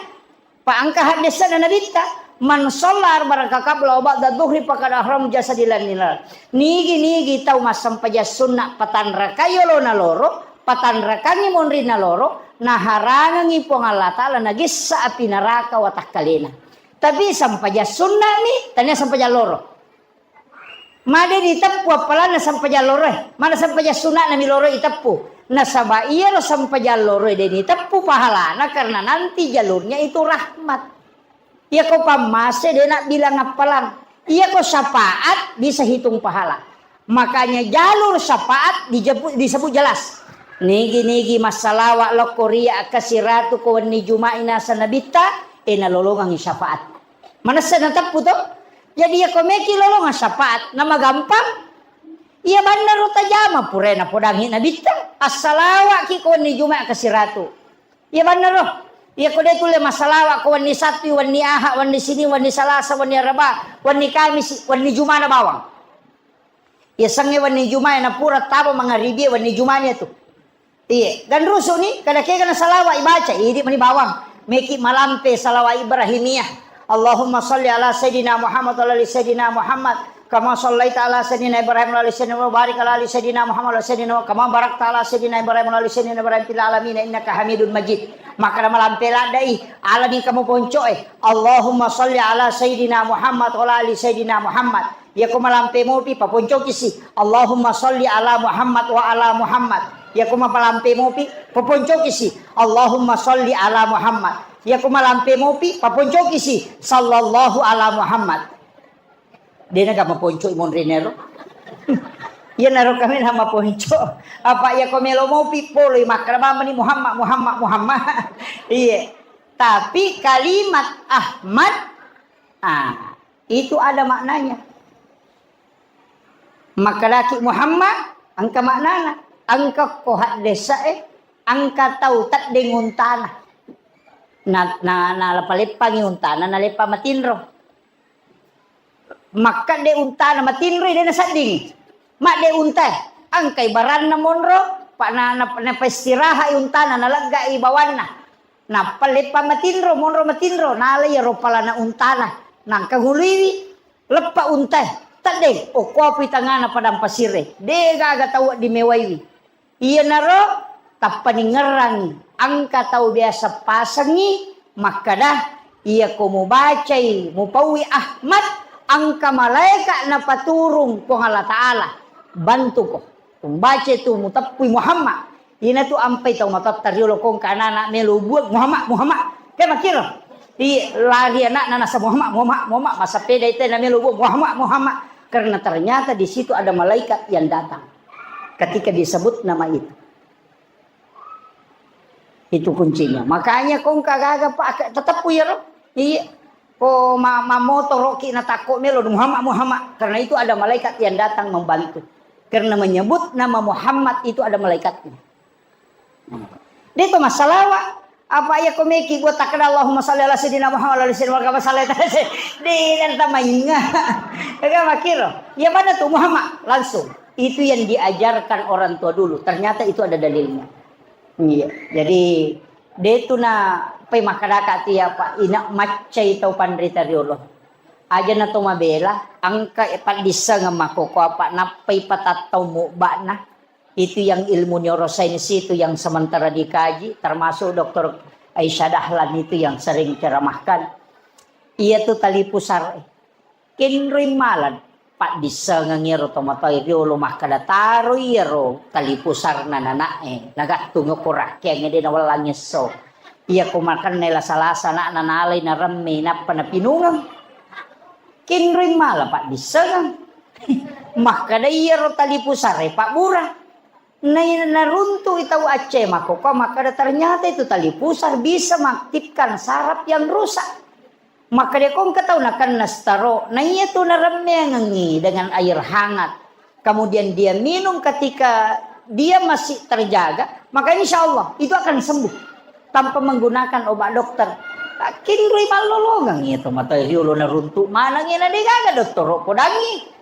Pa engka haddesana Nabitta, "Man shalla arba'a raka qabla wa ba'da dhuhri faqad ahram jasadi lanilar." Nigi-nigi tau massempajang sunna patanrakai yolona loro, patanrakangi monrinna loro, naharangengi Puang Allah Ta'ala nagessa api naraka watakkalena. Tapi sempajang sunnami, tania sempajang loro. Made diteppu appalanna sempajang loroe. Mana sempajang suna'na mi loroe iteppu. Nasaba iyaro sempajang loroe de niteppu pahalana karena nanti jalurnya itu rahmat. Iyako pammase de na bilang appalang. Iyako syafaat bisa hitung pahala. Makanya jalur syafaat dijepu-, disebut jelas. Nigi-nigi massalawa lokko ria kasiratu ko wenni Juma'i nasa Nabitta, e nalolongangi syafaat. Manessa nateppu to? Jadi iyako meki lolongang syafaat, namagampang. Iya bannaro tajama purae napodangi Nabitta. Assalawaki ko wenni Juma kasiratu. Iya bannaro. Iyako de tulle massalawa ko wenni Sabtu, wenni Aha, wenni Sini, wenni Salasa, wenni Araba, wenni Kamisi, wenni Jumana bawang. Iya sengnge wenni Juma na pura tabo mangaribie wenni Jumania tu. Iye, ganrusu ni, kada kega na salawa ibaca, idi mani bawang. Meki malampe salawa Ibrahimiyah. Allahumma salli ala Sayyidina Muhammad wa ala ali Sayyidina Muhammad. Kama sallaita ala Sayyidina Ibrahim wa ala ali Sayyidina Muhammad, barik ala ali Sayyidina Muhammad wa ala Sayyidina, kama barakta ala Sayyidina Ibrahim wa ala ali Sayyidina Ibrahim fil alamin innaka Hamidun Majid. Maka malampe ladai, ala ni kamu poncoe. Allahumma salli ala Sayyidina Muhammad wa ala ali Sayyidina Muhammad. Iyako malampe mopi, paponcokisi. Allahumma salli ala Muhammad wa ala Muhammad. Iyako mapalampe mopi, paponcoki si, "Allahumma sholli ala Muhammad." Iyako malampe mopi, paponcoki si, "Sallallahu ala Muhammad." Dena ga maponco monrinero. Iyanaro kami na maponco. Apa iyako melo mopi, poloi makkeda mamani, "Muhammad, Muhammad, Muhammad." Iye. Tapi kalimat Ahmad, ah, itu ada maknanya. Makkedaki Muhammad, engka maknana. Engka ko haddesa e, engka tau teddeng untana. Na, na, naleppa-leppangi untana, naleppa matinro. Makkedde untana matinroi, de naseddingi. Madde untae, engkai baranna monro, pa na, na, napaistirahat untana, naleggai bawanna. Nappa leppa matinro, monro matinro, nala iyaro palana untana, nangka nguluiwi, leppa untae, teddeng, okkoapui tangana padang pasirre, de gaga tau wedding mewaiwi. Iyanaro tappaningngerangngi, engka tau biasa pasengngi makkeda, iyako mubacai, mupaui Ahmad, engka malaeka napaturung Puang Allah Ta'ala, bantuko. Umbaca tu muteppui Muhammad. Inatu ampai tau matotta riolo kongka anana melo buang Muhammad, Muhammad. Ke makiro. Iya, lari anakna nasa Muhammad, Muhammad, Muhammad. Masapeda itu na melo buang Muhammad, Muhammad. Karena ternyata di situ ada malaikat yang datang. Ketika disebut nama itu. Itu kuncinya. Makanya kongka gaga, Pak, tetap iyaro. Iya. Ko ma-, mamotoroki natakko melo Muhammad, Muhammad. Karena itu ada malaikat yang datang membantu. Karena menyebut nama Muhammad itu ada malaikatnya. Deto massalawa. Apa iya ko meki buat takkeda Allahumma shalli ala sayyidina Muhammad wa ala sayyidina Muhammad, sallallahu alaihi wasallam. De, dan tamainga. Ega makiro. Ya mana tuh Muhammad? Langsung. Itu yang diajarkan orang tua dulu. Ternyata itu ada dalilnya. Iya. Jadi, de tu na pai makkadaka tu ya, Pak, ina maccai tau panrita riolo. Aja na to mabela, engka paddissengeng makkoko apa nappai patattau mubba'na. Itu yang ilmu neuroscience itu yang sementara dikaji, termasuk dokter Aisyah Dahlan itu yang sering ceramahkan. Iya tu tali pusar. Kenroi mala paddissengeng iyaro tomatoa riolo makkeda, "Taroi iyaro tali pusarna nana'e, nagattung ko rakkeangnge de nawellang esso." Iyako makenna lasa-lasa ana'na nalai naremme nappa napinungeng. Kenroi mala paddissengeng. Makkeda iyaro tali pusare pabbura. Nai-, naruntu'i tau Aceh makkokkoe makkeda, "Ternyata itu tali pusar bisa mengaktifkan saraf yang rusak." Makkeda ko engka tau nakenna stroke, na iya tu naremmeangengi dengan air hangat, kemudian dia minum ketika dia masih terjaga, maka insya Allah itu akan sembuh tanpa menggunakan obat dokter. Kinroi mallolongeng iya tomatoa riolo naruntu maneng iya na degaga dottoro podangi.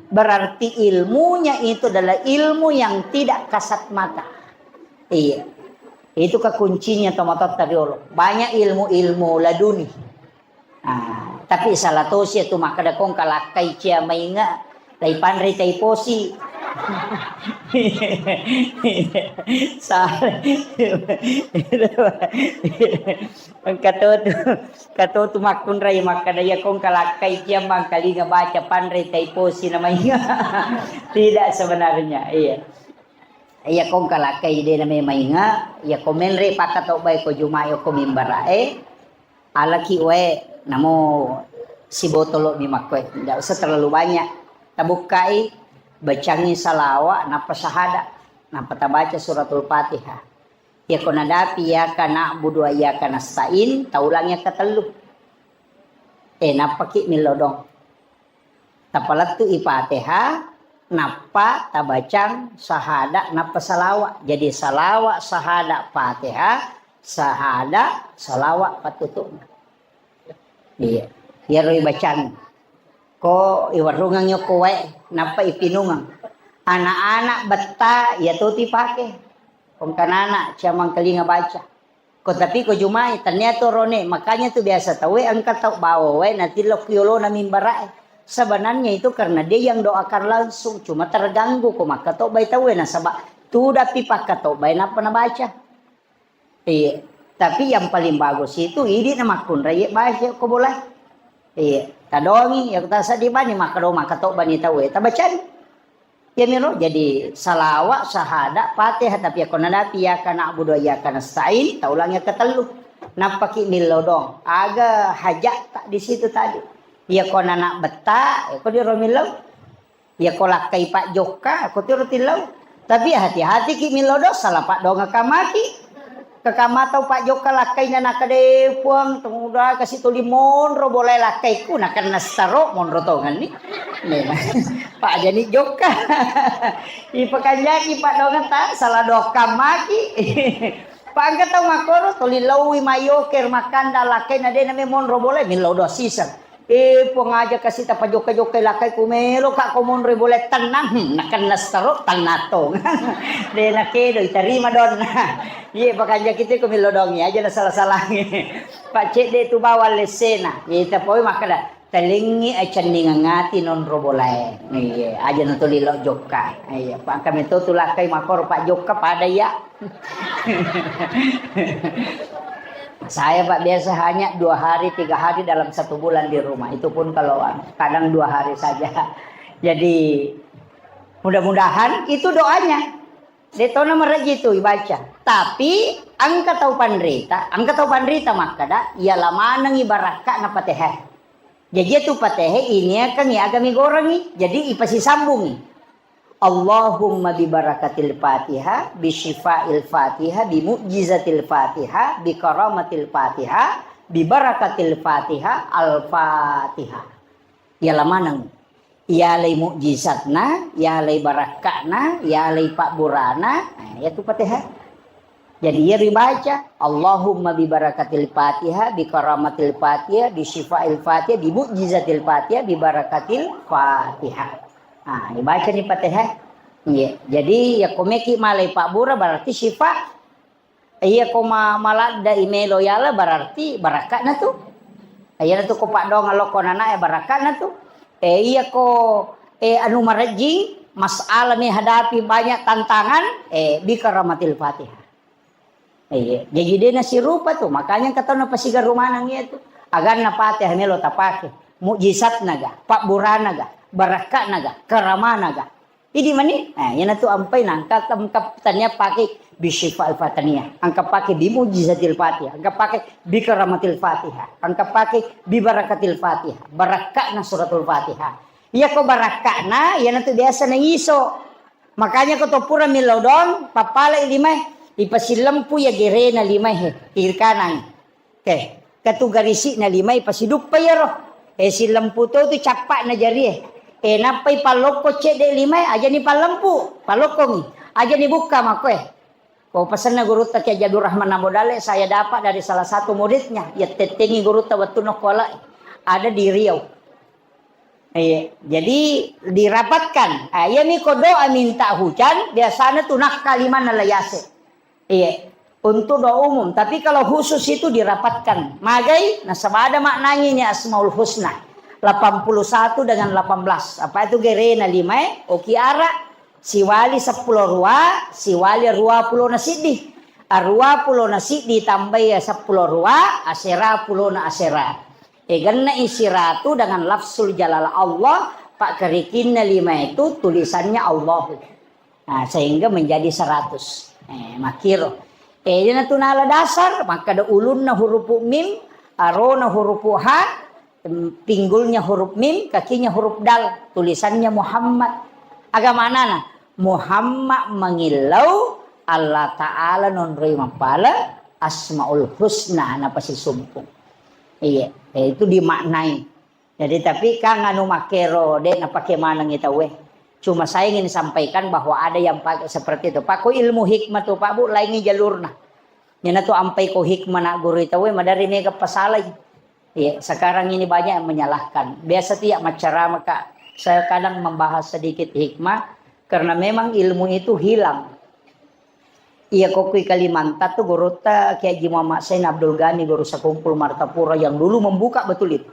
Berarti ilmunya itu adalah ilmu yang tidak kasat mata. Iya. Itu kekuncinya tomatoatta riolo. Banyak ilmu-ilmu laduni. Ah, tapi salah tosi itu makkeda kong kalakkai cia mainga, tai panrei tai posi. Salah. Engka to tu, engka to tu makkunrai makkeda, "Iya kong kalakkai cia mangkalinga baca panrei tai posi na mainga." Tidak sebenarnya, iya. Iya kong kalakkai de na mainga, iya ko menre pakkatobbai ko Jumae ko mimbarae, alaki wae namo sibotolo mi makkoe. Tidak usah terlalu banyak. Tabukkai, bacangi salawa, nappa sahada, nappa tabaca suratul Fatihah. Iyako nadapi iyyaka na'budu wa iyyaka nasta'in, taulang yang ketellu. Eh, nappaki milodong. Tapalettu'i Fatihah, nappa tabacang sahada, nappa salawa. Jadi salawa, sahada, Fatihah, sahada, salawa pattutu'na. Iya. Iyaro ibacang. Ko iwarrungeng yokko wae, nappa ipinungeng. Anak-anak betta, iya to tipake. Kongkanana, cia mangkalinga baca. Ko tapi ko Jumae, tania to rone. Makanya tu biasa tauwe engka tau bawa wae, natillo ku yolona mimbara'e. Sebenarnya itu karena dia yang doakan langsung, cuma terganggu ko makkatobbai tauwe, nasaba tudapi pakkatobbai nappa nabaca. Iya. Tapi yang paling bagus itu idi na makkunrai baca ko bola. Iya. Tadongi, ya ta seddi bani makkado makkatobba ni tauwe, tabacani. Iyamiro jadi salawat, syahadat, Fatihah, tapi yakko nadapi iyyaka na'budu wa iyyaka nasta'in, taulang yang ketellu. Nappaki millau doang. Aga haja'ta di situ tadi. Iyako nana betta, iyako diro millau. Iyako lakkai pajokka, ko tiro tillau. Tapi hati-hati ki millau doang, salah paddoangeng kamaki. Kekama tau pajokka lakkaina nakkeda, "Eh, Puang, tumuda kasi tuli monro bolae lakkaiku, nakenna saro monro tongenni." Nena. Pajani jokka. Ipakanjaki paddoangetta, salah doang kamaki. Pa engka tau makkoro, tuli laui mayoker makkanda lakkaina de name monro bolae, millau doang siseng. Eh, Puang, aja kasi tapajokka-jokkai lakkai, ku melo ka ko monroi bolae tennang. Hmm, nakenna saro tennang tong. De nakedo itarima donna. Iye, pakanjaki tu ko millau doangi, aja na salah-salangi. Pa cedde tu bawang lessena. Iye, tapoi makkeda, "Talengngi acenningeng ati nonro bolae." Iye, aja na tuli lao jokka. Iye, pa engka meto tu lakkai makkoro pajokka pada iya. Saya, Pak, biasa hanya dua hari, tiga hari dalam satu bulan di rumah. Itu pun kalau, anu, kadang dua hari saja. Jadi, mudah-mudahan itu doanya. De tona mereji tu ibaca. Tapi, engka tau panrita, engka tau panrita makkeda, iya lamanengi barakka'na Fatihah. Jaji itu Fatihah ini akan iya agami gorengi. Jadi, ipasisambungi. Allahumma bi barakatil Fatihah, bi syifa'il Fatihah, bi mu'jizatil Fatihah, bi karamatil Fatihah, bi barakatil Fatihah, Al-Fatihah. Iya lamaneng. Iyalai mukjizatna, iyalai barakka'na, iyalai pabburana, nah, iyatu Fatihah. Jadi, iya ribaca, "Allahumma bi barakatil Fatihah, bi karamatil Fatihah, bi syifa'il Fatihah, bi mu'jizatil Fatihah, bi barakatil Fatihah." Ah, ibacani Fatihah. Iya. Jadi, iya ko meki malai pabbura berarti syifa. Iya ko ma-, maladda imelo yala berarti barakka'na tu. Iyana tu ko paddoang lokko nana e barakka'na tu. Eh, iya ko, eh, anu marejjing, masalah menghadapi banyak tantangan, eh, bi karamatil Fatihah. Iya, jadi de nasirupa tu, makanya engka tau napasigaru maneng iya tu. Aganna Fatihah melo tapake, mukjizatna ga, pabburana ga, barakka'na ga, karamana ga. Idi mani, nah, iyana tu ampai nangka, engka tania pake bi syifa'il Fatihah, engka pake bi mu'jizatil Fatihah, engka pake bi karamatil Fatihah, engka pake bi barakatil Fatihah, barakka'na suratul Fatihah. Iya ko barakka'na, iyana tu biasa na iso. Makanya ko to pura millau doang, pappalai limae, ipasillempu ya gerena limae he, kiri kanan. Oke, ketu garisi'na limae, pasiduppa iyaro. Eh, sillempu to tu cappa'na jarie. Eh, nappai pallokko cedde limae, ajani pallempu, pallokkongi. Ajani bukka makkoe. Ko pesenna gurutta Kiai Haji Abdul Rahman Ambo Dalle, saya dapat dari salah satu muridnya, ya tettengi gurutta wettunna kola ada di Riau. Iya, jadi dirapatkan. Ah, iya mi ko doa minta hujan, biasanya tu nakka limanna layase. Iya, untuk doa umum. Tapi kalau khusus itu dirapatkan. Magai, nasaba ada maknanya ini Asmaul Husna. Delapan puluh satu dengan delapan belas. Apa itu gerena lima, eh? Oki ara, siwali seppulo rua, siwali rua pulo na siddi. Arua pulo na siddi tambai seppulo rua, asera pulo na asera. Eganna isiratu dengan lafzul jalalah Allah, pak kerikinna lima itu tulisannya Allahu. Nah, sehingga menjadi seratus. Eh, makiro. Eh, dia natu nala dasar, maka ada ulunna huruf mim, arona huruf ha, em, pinggulnya huruf mim, kakinya huruf dal, tulisannya Muhammad. Aga manana? Muhammad mangillau Allah Ta'ala nonroi mappala Asmaul Husna napasisumpung. Iya, eh, itu dimaknai. Jadi, tapi kan anu makkero, de napake manengi tauwe. Cuma saya ingin sampaikan bahwa ada yang pakai seperti itu. Pak, ko ilmu hikmah tu, Pak Bu, laingi jalurna. Nyana tu ampai ko hikmah nak guru tauwe, madari mega pasalai. Iya, sekarang ini banyak yang menyalahkan. Biasa tiap maceramah, Kak, saya kadang membahas sedikit hikmah, karena memang ilmu itu hilang. Iya, ko kui Kalimantan tu gurutta Kiai Haji Muhammad Zain Abdul Ghani, guru sekumpul Martapura yang dulu membuka betul itu.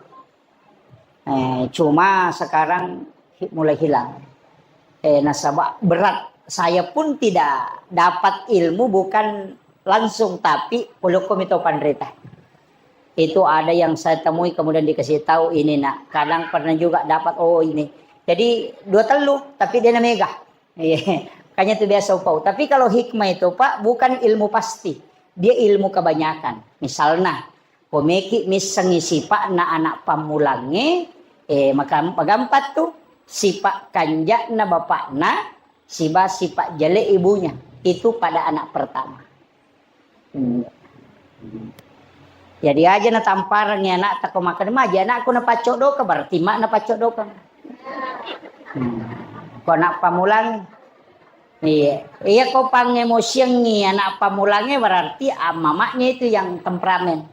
Eh, cuma sekarang hi-, mulai hilang. Eh, nasaba berat. Saya pun tidak dapat ilmu bukan langsung, tapi polokko mito panrita. Itu ada yang saya temui kemudian dikasih tahu ini nak. Kadang pernah juga dapat, oh ini. Jadi dua telu, tapi dia na mega. Iya, makanya itu biasa upau. Tapi kalau hikmah itu, Pak, bukan ilmu pasti. Dia ilmu kebanyakan. Misalnya, komeki missengi sipa'na anak pammulangnge, eh, maka magampat tu, sipa' kanja'na bapakna, siba sipa' jale' ibunya. Itu pada anak pertama. Hmm. Jadi aja natampareng ya anak tako makan maji anakku napaccoddoka berarti mak napaccoddoka. Hmm. Ko anak pamulang, iya, iya ko pangemosiangi anak pamulange berarti ah, mamaknya itu yang temperamen.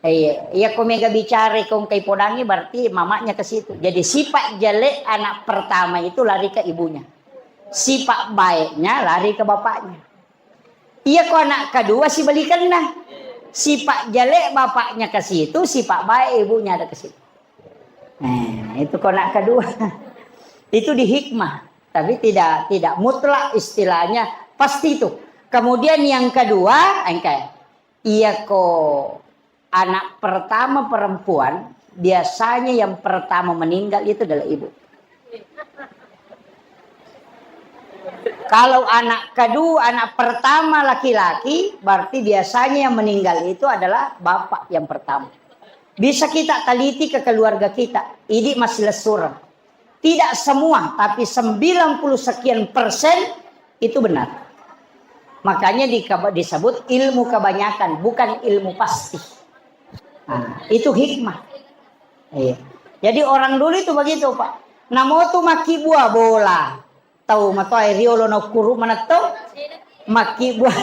Iya, iya ko mega bicara ko engkai podangi berarti mamaknya ke situ. Jadi sifat jelek anak pertama itu lari ke ibunya. Sifat baiknya lari ke bapaknya. Iya ko anak kedua sibalikanna. Sifat jelek bapaknya ke situ, sifat baik ibunya ada ke situ. Nah, itu ko anak kedua. Itu di hikmah, tapi tidak tidak mutlak istilahnya pasti itu. Kemudian yang kedua, engkai. Iya ko anak pertama perempuan, biasanya yang pertama meninggal itu adalah ibu. Kalau anak kedua, anak pertama laki-laki, berarti biasanya yang meninggal itu adalah bapak yang pertama. Bisa kita teliti ke keluarga kita, idi masih lesureng. Tidak semua, tapi sembilan puluh sekian persen itu benar. Makanya di-, disebut ilmu kebanyakan, bukan ilmu pasti. Nah, itu hikmah. Iya. Jadi orang dulu itu begitu, Pak. Namo tu makkibua bola. Tau matoa riolo na ukkuru manetto. Makkibua,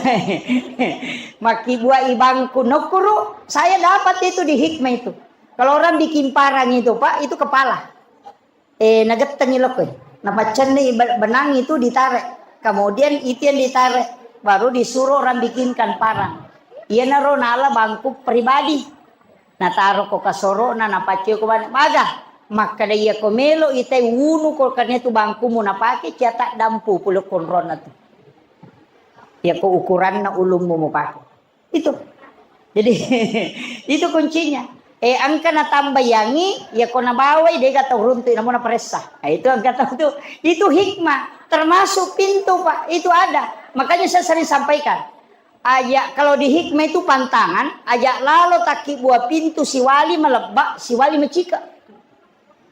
makkibua ibangku na ukkuru. Saya dapat itu di hikmah itu. Kalau orang bikin parang itu, Pak, itu kepala. Eh, nagettengi lokko. Napaccenni be-, benang itu ditarik. Kemudian itu yang ditarik, baru disuruh orang bikinkan parang. Iyanaro nala bangku pribadi. Nataro ko kasoro'na, napaccui ko bane. Maga, makkeda iya ko melo itai wunu ko karena itu bangkumu napake, cia taddampu pole konronna tu. Iya ko ukuranna ulummu mupake. Itu. Jadi, itu kuncinya. Eh, engka natambayangi, ya ko nabawai, dega tau runtu, namu naparessa. Nah, itu engka tau tu. Itu hikmah. Termasuk pintu, Pak. Itu ada. Makanya saya sering sampaikan. Aja, kalau di hikmah itu pantangan, aja lalo takki buah pintu siwali melebak, siwali mecika.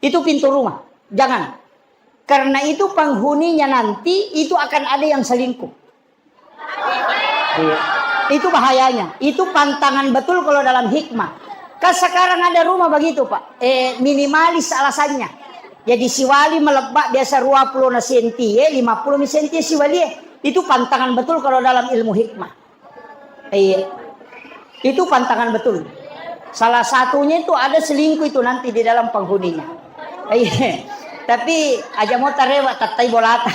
Itu pintu rumah. Jangan. Karena itu penghuninya nanti, itu akan ada yang selingkuh. Iya. Itu bahayanya. Itu pantangan betul kalau dalam hikmah. Kan sekarang ada rumah begitu, Pak. Eh, minimalis alasannya. Jadi siwali melebbak biasa dua puluh na senti, eh, lima puluh mi senti siwali, eh. Itu pantangan betul kalau dalam ilmu hikmah. Iya. Itu pantangan betul. Salah satunya itu ada selingkuh itu nanti di dalam penghuninya. Iya. Tapi aja mau tarewa tattai bolata.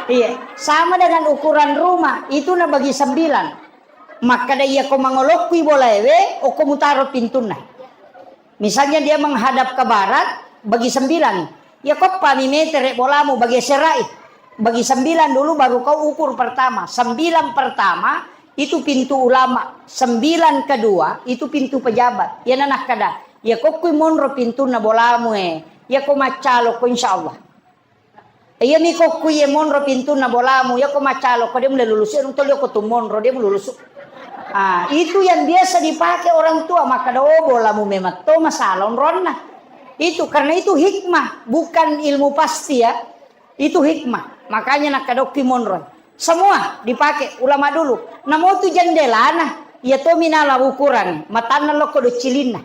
Iya. Sama dengan ukuran rumah, itu na bagi sembilan. Makkeda iya ko mangolokkui bola ewe, oko mutaro pintunna. Misalnya dia menghadap ke barat, bagi sembilan. Ya koppa mi metere bolamu bagi serai. Bagi sembilan dulu baru kau ukur pertama. Sembilan pertama itu pintu ulama. Sembilan kedua itu pintu pejabat. Ya nanak kada. Ya kokkui monro pintunna bolamu eh. Ya ko maccalo ko insya Allah. Iya mi kokku iye monro pintunna bolamu, iya ko macalo ko dia mulai lulusu, iya nung tolio ko tu monro dia mululusu. Ah, itu yang biasa dipakai orang tua, maka do bolamu memang to masalah onronna. Itu karena itu hikmah, bukan ilmu pasti ya. Itu hikmah. Makanya nakadokki monro. Semua dipakai ulama dulu. Namo tu jendelana, iya to minala ukuran, matanna lokko do cilinna.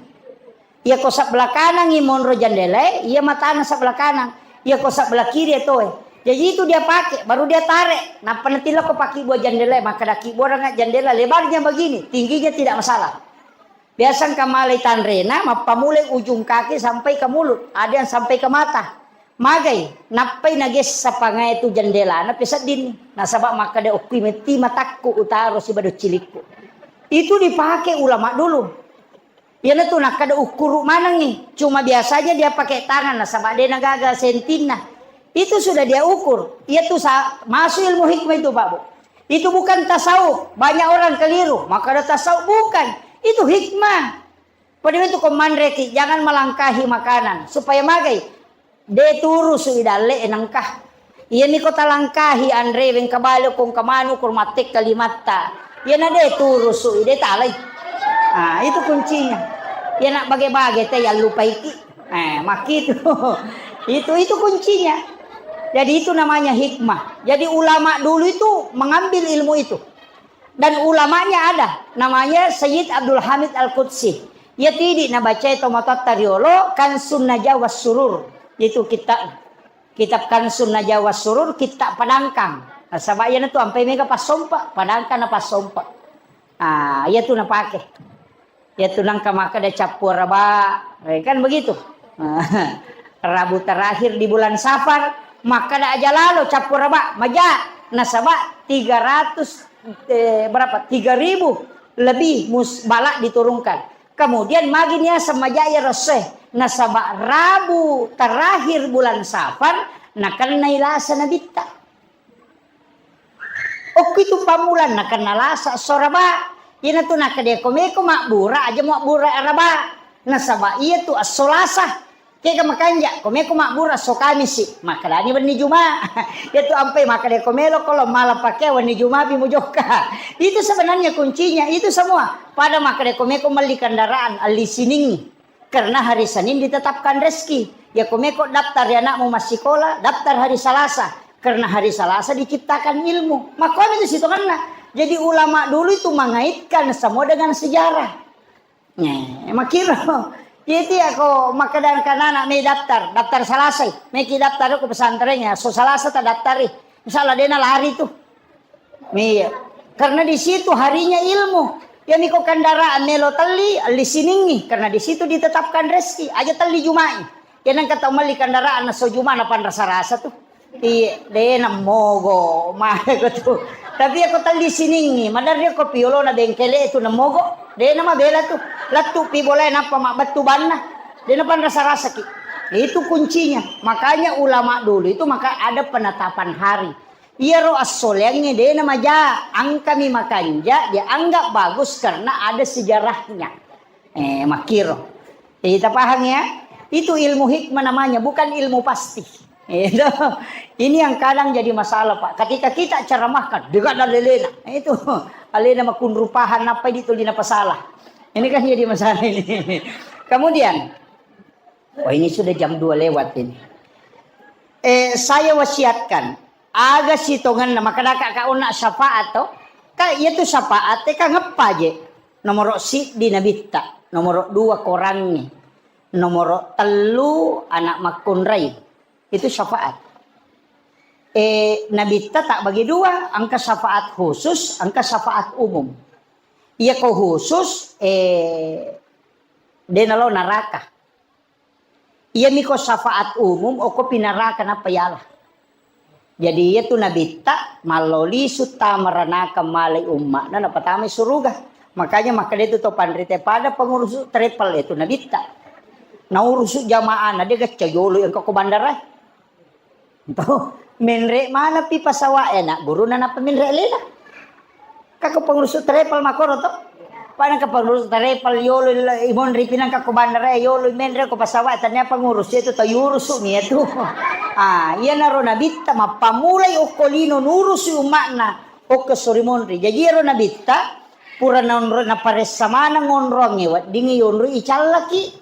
Iya ko sebelah kanan i monro jendela, iya matana sebelah kanan. Iya ko sebelah kiri etoe. Jadi itu dia pakai, baru dia tarik. Nappa natillo ko pakai buah jendela, maka daki buah dengan jendela lebarnya begini, tingginya tidak masalah. Biasa engka malai tanrena, mappamulai ujung kaki sampai ke mulut, ada yang sampai ke mata. Magai, nappai nagessa pangae tu jendela, na peseddinni. Nasaba makkada okkui metti matakku utaro sibado cilikku. Itu dipakai ulama dulu. Iyanatu nakkeda ukkuru manengngi, cuma biasanya dia pakai tangan nasaba de nagaga sentinna. Itu sudah dia ukur. Iyatu sa-, masuk ilmu hikmah itu, Pak Bu. Itu bukan tasawuf. Banyak orang keliru. Makkeda tasawuf bukan. Itu hikmah. Pada itu ko manreki, jangan melangkahi makanan supaya magai. De turusu i dalle e nengka. Iyami ko talangkahi anrewe, engka bale ko engka manu ko mattekka limatta. Iyana de turusu, de talai. Ah, itu kuncinya. Iyana bage-bage te yallupaiki. Eh, makkitu. Itu, itu kuncinya. Jadi itu namanya hikmah. Jadi ulama dulu itu mengambil ilmu itu. Dan ulamanya ada, namanya Sayyid Abdul Hamid Al-Qudsi. Iya tidi nabacai tomatoatta riolo, Kansun Najah was Surur. Itu kitab, kitab Kansun Najah was Surur, kitab Padangkang. Nasaba iyana tu ampai mega passompa, Padangkang na passompa. Ah, iya tu napake. Iya tu nangka makkeda cappu araba, eh, kan begitu. Rabu terakhir di bulan Safar, makkeda aja lalo cappu araba, maja, nasaba tiga ratus, eh, berapa? Tiga ribu lebih mus-, bala diturunkan. Kemudian magi niaseng maja iya rosse, nasaba Rabu terakhir bulan Safar, nakennai lasa nabitta. Okki tu pammulanna kenna lasa esso araba. Iyanatu nakkeda ko meko mabbura, aja mabbura araba. Nasaba iyatu esso lasa. Kega makanja, ko meko mabbura esso kamisi, makkedani wenni juma. Iyatu ampai makkeda ko melo ko lo mala pakeang wenni juma pi mujokka. Itu sebenarnya kuncinya, itu semua. Pada makkeda ko meko melli kendaraan, elli siningi. Karena hari Senin ditetapkan rezeki. Ya, ko meko daftar ya anakmu massikola, daftar hari Salasa. Karena hari Salasa diciptakan ilmu. Makanya itu sitonganna. Jadi ulama dulu itu mengaitkan semua dengan sejarah. Nih, makiro. Jadi aku makkeda anak me daftar, daftar Salasa. Meki daftar aku pesantren ya, so Salasa tak daftari. Misalnya dia lari tuh. Iya. Karena di situ harinya ilmu. Ya miko kendaraan melo telli, elli siningi. Karena di situ ditetapkan rezeki. Aja telli Jumai. Ya nang kata melli kendaraan naso Juma na panrasa-rasa tuh. Iya, de na mogo. Mah ko tuh. Tapi aku telli siningi, madar dia ko piolo na bengkele itu na mogo. De na mabela tuh. Lettu pi boleh napa mak betu banna. De na panrasa-rasa ki. Itu kuncinya. Makanya ulama dulu itu maka ada penetapan hari. Iyaro assoleangnge de namaja, engkami makanja, dianggap bagus karena ada sejarahnya. Eh, makkiro. Jadi, kita paham ya? Itu ilmu hikmah namanya, bukan ilmu pasti. Itu. Ini yang kadang jadi masalah, Pak. Ketika kita ceramahkan, dekat dan lelena. Itu. Alena makunrupahan apa itu lina pasalah. Ini kan jadi masalah ini. Kemudian, wah, ini sudah jam dua lewat ini. Eh, saya wasiatkan, aga sitongenna, makkedaka ka onna syafaat to? Ka iyatu syafaat e ka ngeppa je. Nomoro siddi nabitta, nomoro dua korangnge, nomoro tellu anak makkunrai. Itu syafaat. Eh, nabitta tak bagi dua, engka syafaat khusus, engka syafaat umum. Iya ko khusus, eh, de nalo naraka. Iyami ko syafaat umum, okko pinaraka nappa yala. Jadi, iyatu nabitta, mallo lisu tamaranaka malai umma'na, napatamai suruga. Makanya, makkeda itu to panrita, pada pengurusu travel itu nabitta. Naurusu jamaah, na de gacca jolo engka ko bandara. Toh, menre mana pi pesawat e, nak guru na nappa menre lela. Ka ko pengurus travel makoro to. Pada ka pengurus travel yolo i monri pinang ka ko bandara e yolo i menre ko pesawat tania pengurus itu to yurusu mi itu. Ah, iya naro nabitta mappamulai okko lino nurusu umma'na okko sori monri. Jadi ero nabitta pura naonro naparessa maneng onroangnge weddingngi yonro icallaki.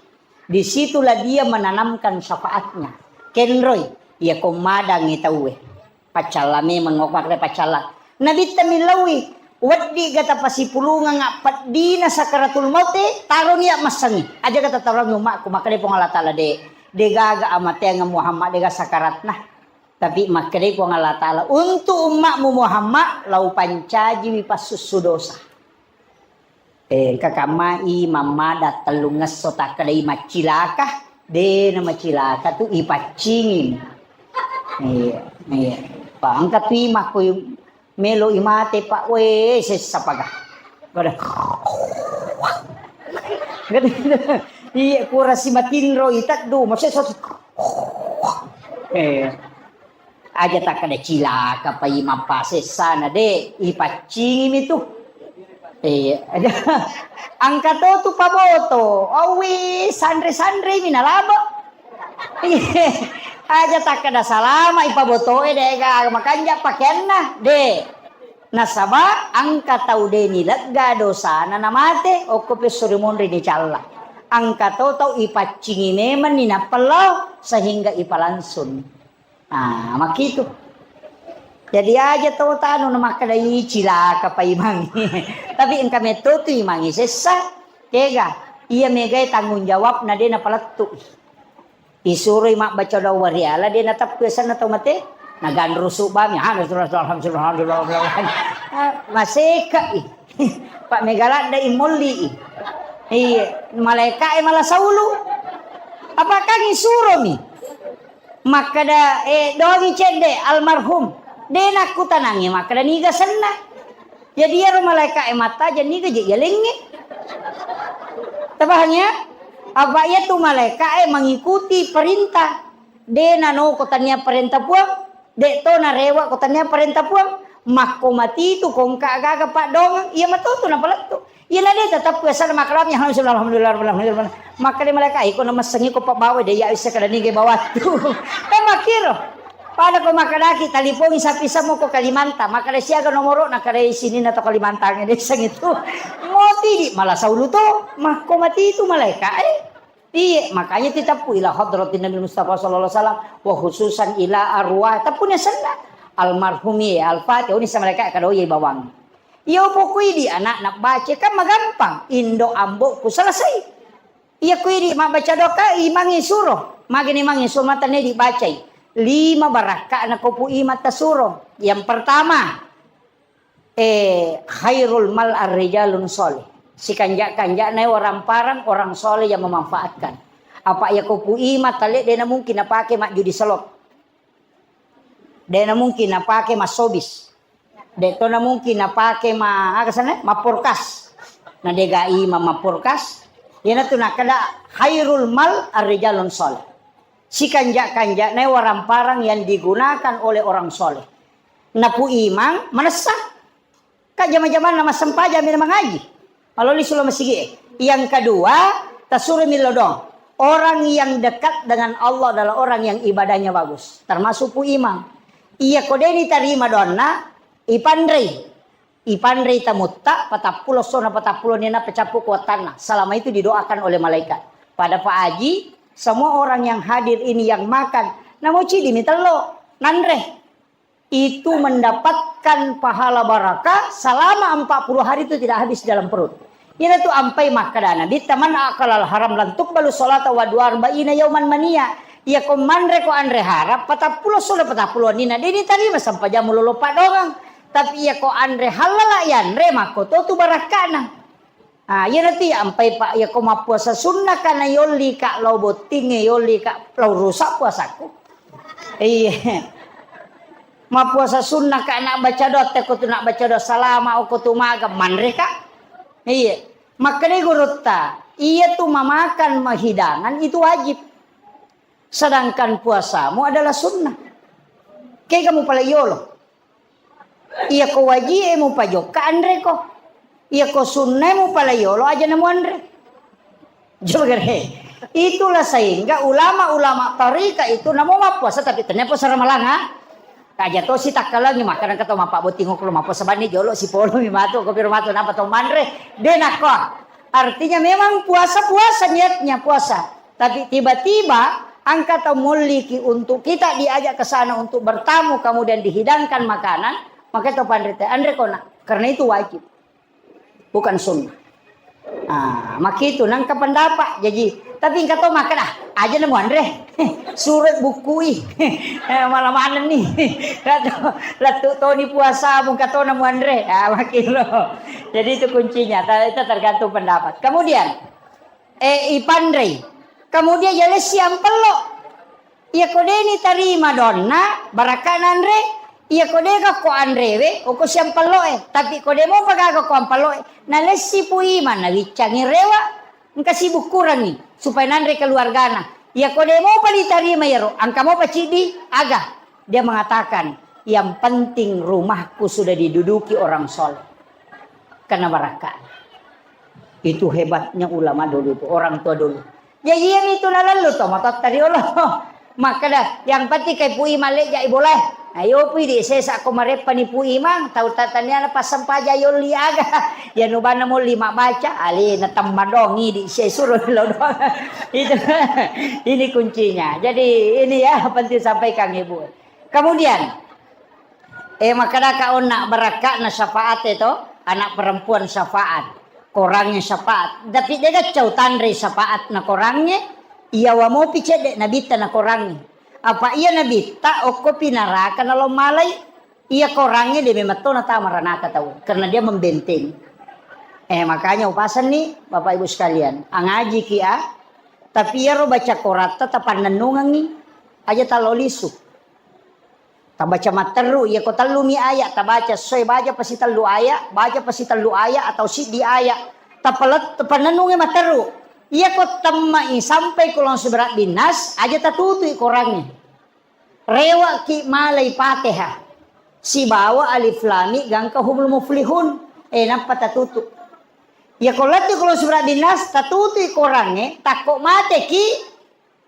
Di situlah dia menanamkan syafaatnya. Kenroi, iya ko madangngi tauwe. Paccalla memeng, makkeda paccalla. Nabitta millauwi, weddi gata pasipulungang appeddina sakaratul maute, taroni ya massangi. Aja gata tarongi umma'ku, makkeda Puang Allah Taala de, de gaga amateang Muhammad de ga sakaratna. Tapi makkedai Puang Allah Taala, untuk umma'mu Muhammad, lau pancajiwi passussu dosa. Eh, engka kammai mammada tellungesso takkedai maccilaka, de na macilaka tu ipaccingi. Iya, iya. Pa engka tu imakko melo imate, Pak, we, sessa paga. Pada. Iya, kurasi matinro iteddu, masessa. Eh. Aja takkeda cilaka pai mappasessana, de, ipaccingimi tu. Eh, aja. Engka to tu paboto, awi sanre-sanremi nalabo. Iya. Aja takkeda salama ipabotoe, de' gaga makanja pakeanna, de'. Nasaba engka tau de' nilegga dosana namate, okko pesso rimonri nicalla. Engka to tau ipaccingi memang ni nappa lao sehingga ipalangsung. Ah, makkitu. Jadi aja to tanu namakkeda, "Ih, cilaka pa imangi." Tapi engka metto tu imangi sessa, kega? Iya megae tanggung jawab na de' napalettu. Isuroi mabbaca doa wariala, de' nateppu asenna tau mate. Naganrusu bami, alhamdulillah, alhamdulillah, alhamdulillah, alhamdulillah. Ah, maseka i. Pak mega ladde i molli i. Iya, malaika e mala saulu. Apakah isuromi? Makkeda, eh, dongi cedde almarhum. De' nakkutanangi makkeda niga senna. Jadi iyaro malaika e mattaja niga je yalengnge. Tabahang ya? Apa iya tu malaika e mengikuti perintah. De' nanoko tania perintah Puang, de' to narewa ko tania perintah Puang. Makko mati tu kongka gaga paddongeng, iya matotu napalettu. Iya na de' tetap biasa makalami, alhamdulillah, alhamdulillah, alhamdulillah. Makkeda malaika, "Iko namassengi ko pabbawa de' ya isse kada nige bawattu." Kan makkiro. Pada ko makkedaki talipongi sapi semua ko Kalimantan, makkeda siaga nomoro na kada sini na to Kalimantan de' sengi tu. Moti di mala saulu to, makko mati tu malaika e. Iya, makanya titappu ila hadratin Nabi Mustafa sallallahu alaihi wasallam, wa khususan ila arwah, tappuni senna almarhum ya Al-Fatihah, ini sama mereka kada iya bawang. Iya pokoi di anak nak baca kan magampang, indo ambokku selesai. Iya kui di mabbaca doa imangi suro, magini mangi suro mata ne dibacai. Lima barakka na kopu imata suro. Yang pertama, Eh, khairul mal ar-rijalun sholih. Sikanja-kanjana waramparang orang soleh yang memanfaatkan. Apa iya ko pu ima tale de' na mungkin napake majjudi slot. De' na mungkin napake massobis. De' to na mungkin napake ma-, aga sana? Mapporkas. Na de' ga ima mapporkas. Iyanatu nakkeda khairul mal ar-rijalun sholih. Sikanja-kanjana waramparang yang digunakan oleh orang soleh. Napu imang manessa. Ka jama-jamanna massempajang mi mangaji. Maloli sulo masigi e. Yang kedua, tasuro millo dong. Orang yang dekat dengan Allah adalah orang yang ibadahnya bagus. Termasuk pu imang. Iya ko de' ni tarima doanna, ipanrei. Ipanrei tamutta, patappulo sona patappulo nina pecappu kuatanna. Selama itu didoakan oleh malaikat. Pada Pak Haji, semua orang yang hadir ini yang makan, namo cidi mi tello, nanre. Itu mendapatkan pahala barakah selama empat puluh hari itu tidak habis dalam perut. Ina tu ampai makkada Nabi, "Man akalal haram lan tuqbalu salata wa dua arba'ina yauman mania." Iya ko manre ko anre harap, patappulo sona patappulo nina, de' ni tarima sampajammu lolo padongang. Tapi iya ko anre halala yanre, makko to tu barakkana. Ah, iyanatu iya ampai, Pak, iya ko mappuasa sunnah ka na yolli ka lao bottingnge, yolli ka lao rusak puasaku. Iya. Mappuasa sunnah ka na baca doa, teko tu na baca doa salama, oko tu maga, manre ka. Iya. Makkeda gurutta, iya tu mamakan mahidangan itu wajib. Sedangkan puasamu adalah sunnah. Kega mupala yolo. Iya ko waji'e mupajokka anreko. Iya ko sunnae mupala yolo aja namuanre. Coba gare. Itulah sehingga ulama-ulama tarika itu namo mappuasa tapi ternyata puasa Ramalanga. Aja to si takkalangi makkada engka to mappabotting okko mappuasa banni jolo sipolo mi matu ko piro matu napa to manre. De' nakko. Artinya memang puasa, puasa niatnya puasa. Tapi tiba-tiba engka tau molliki untuk kita diajak ke sana untuk bertamu, kemudian dihidangkan makanan, maka itu panrita, anre kona, karena itu wajib, bukan sunnah. Ah, makitu nangka pendapat. Jadi, tapi engka to makkada, aja namu anre. Surat bukui. Eh, malah mana nih? Lettu, lettu toni puasa, mungka to namu anre. Ah, makilo. Jadi itu kuncinya. Ta-, itu tergantung pendapat. Kemudian, eh, ipanrei. Kemudian yalessi ampello. Iya ko de' ni tarima donna, barakka nanre. Iya ko de' ga ko anrewe, oko si ampello e. Tapi ko de' mopa gaga ko ampello e, nalessi pu imang, nawiccangi rewa. Engka sibukkurangi supaya nanre keluargana. Iya ko de' mopa ditarima iyaro, engka mopa ciddi, aga? Dia mengatakan, "Yang penting rumahku sudah diduduki orang soleh." Karena barakka. Itu hebatnya ulama dulu itu, orang tua dulu. Ya iya itu nalallu to matotta riolo. Makkeda, yang penting kai Pu Imang lejja i bolae. Ayo Pu, idi sesa ko mareppa ni Pu Imang, tau tataniana passampaja yolli aga. Ya nubanna molli mabbaca, ale na temma dong idi, saya suruh lo doang. Itu, ini kuncinya. Jadi ini ya penting sampaikan Ibu. Kemudian, Eh, makkedaka onna barakka'na syafaat e to, anak perempuan syafaat, korangnge syafaat. Tapi de gaccau tanre syafaat na korangnge, iya wa mopi cedde nabitta na korangnge. Apa iya nabitta okko pinaraka nalo malai, iya korangnge de memang to natama ranaka tau, karena dia membentengi. Eh, makanya upasenni Bapak Ibu sekalian, angaji ki a, tapi iyaro baca koratta tapannennungengi, aja talo lisu. Tabaca matteru, iya ko tellumi aya, tabaca soe baca pasi tellu aya, baca pasi tellu aya atau siddi aya. Tapalet-, tapannennungi matteru. Iya ko temmai sampai kulon suberat binnas, aja tatutui korangnge. Rewaki malai Fatihah. Sibawa alif lami gangka humul muflihun. Eh, nappa tatutu. Iya ko lettu kulon suberat binnas, tatutui korangnge, takko mateki,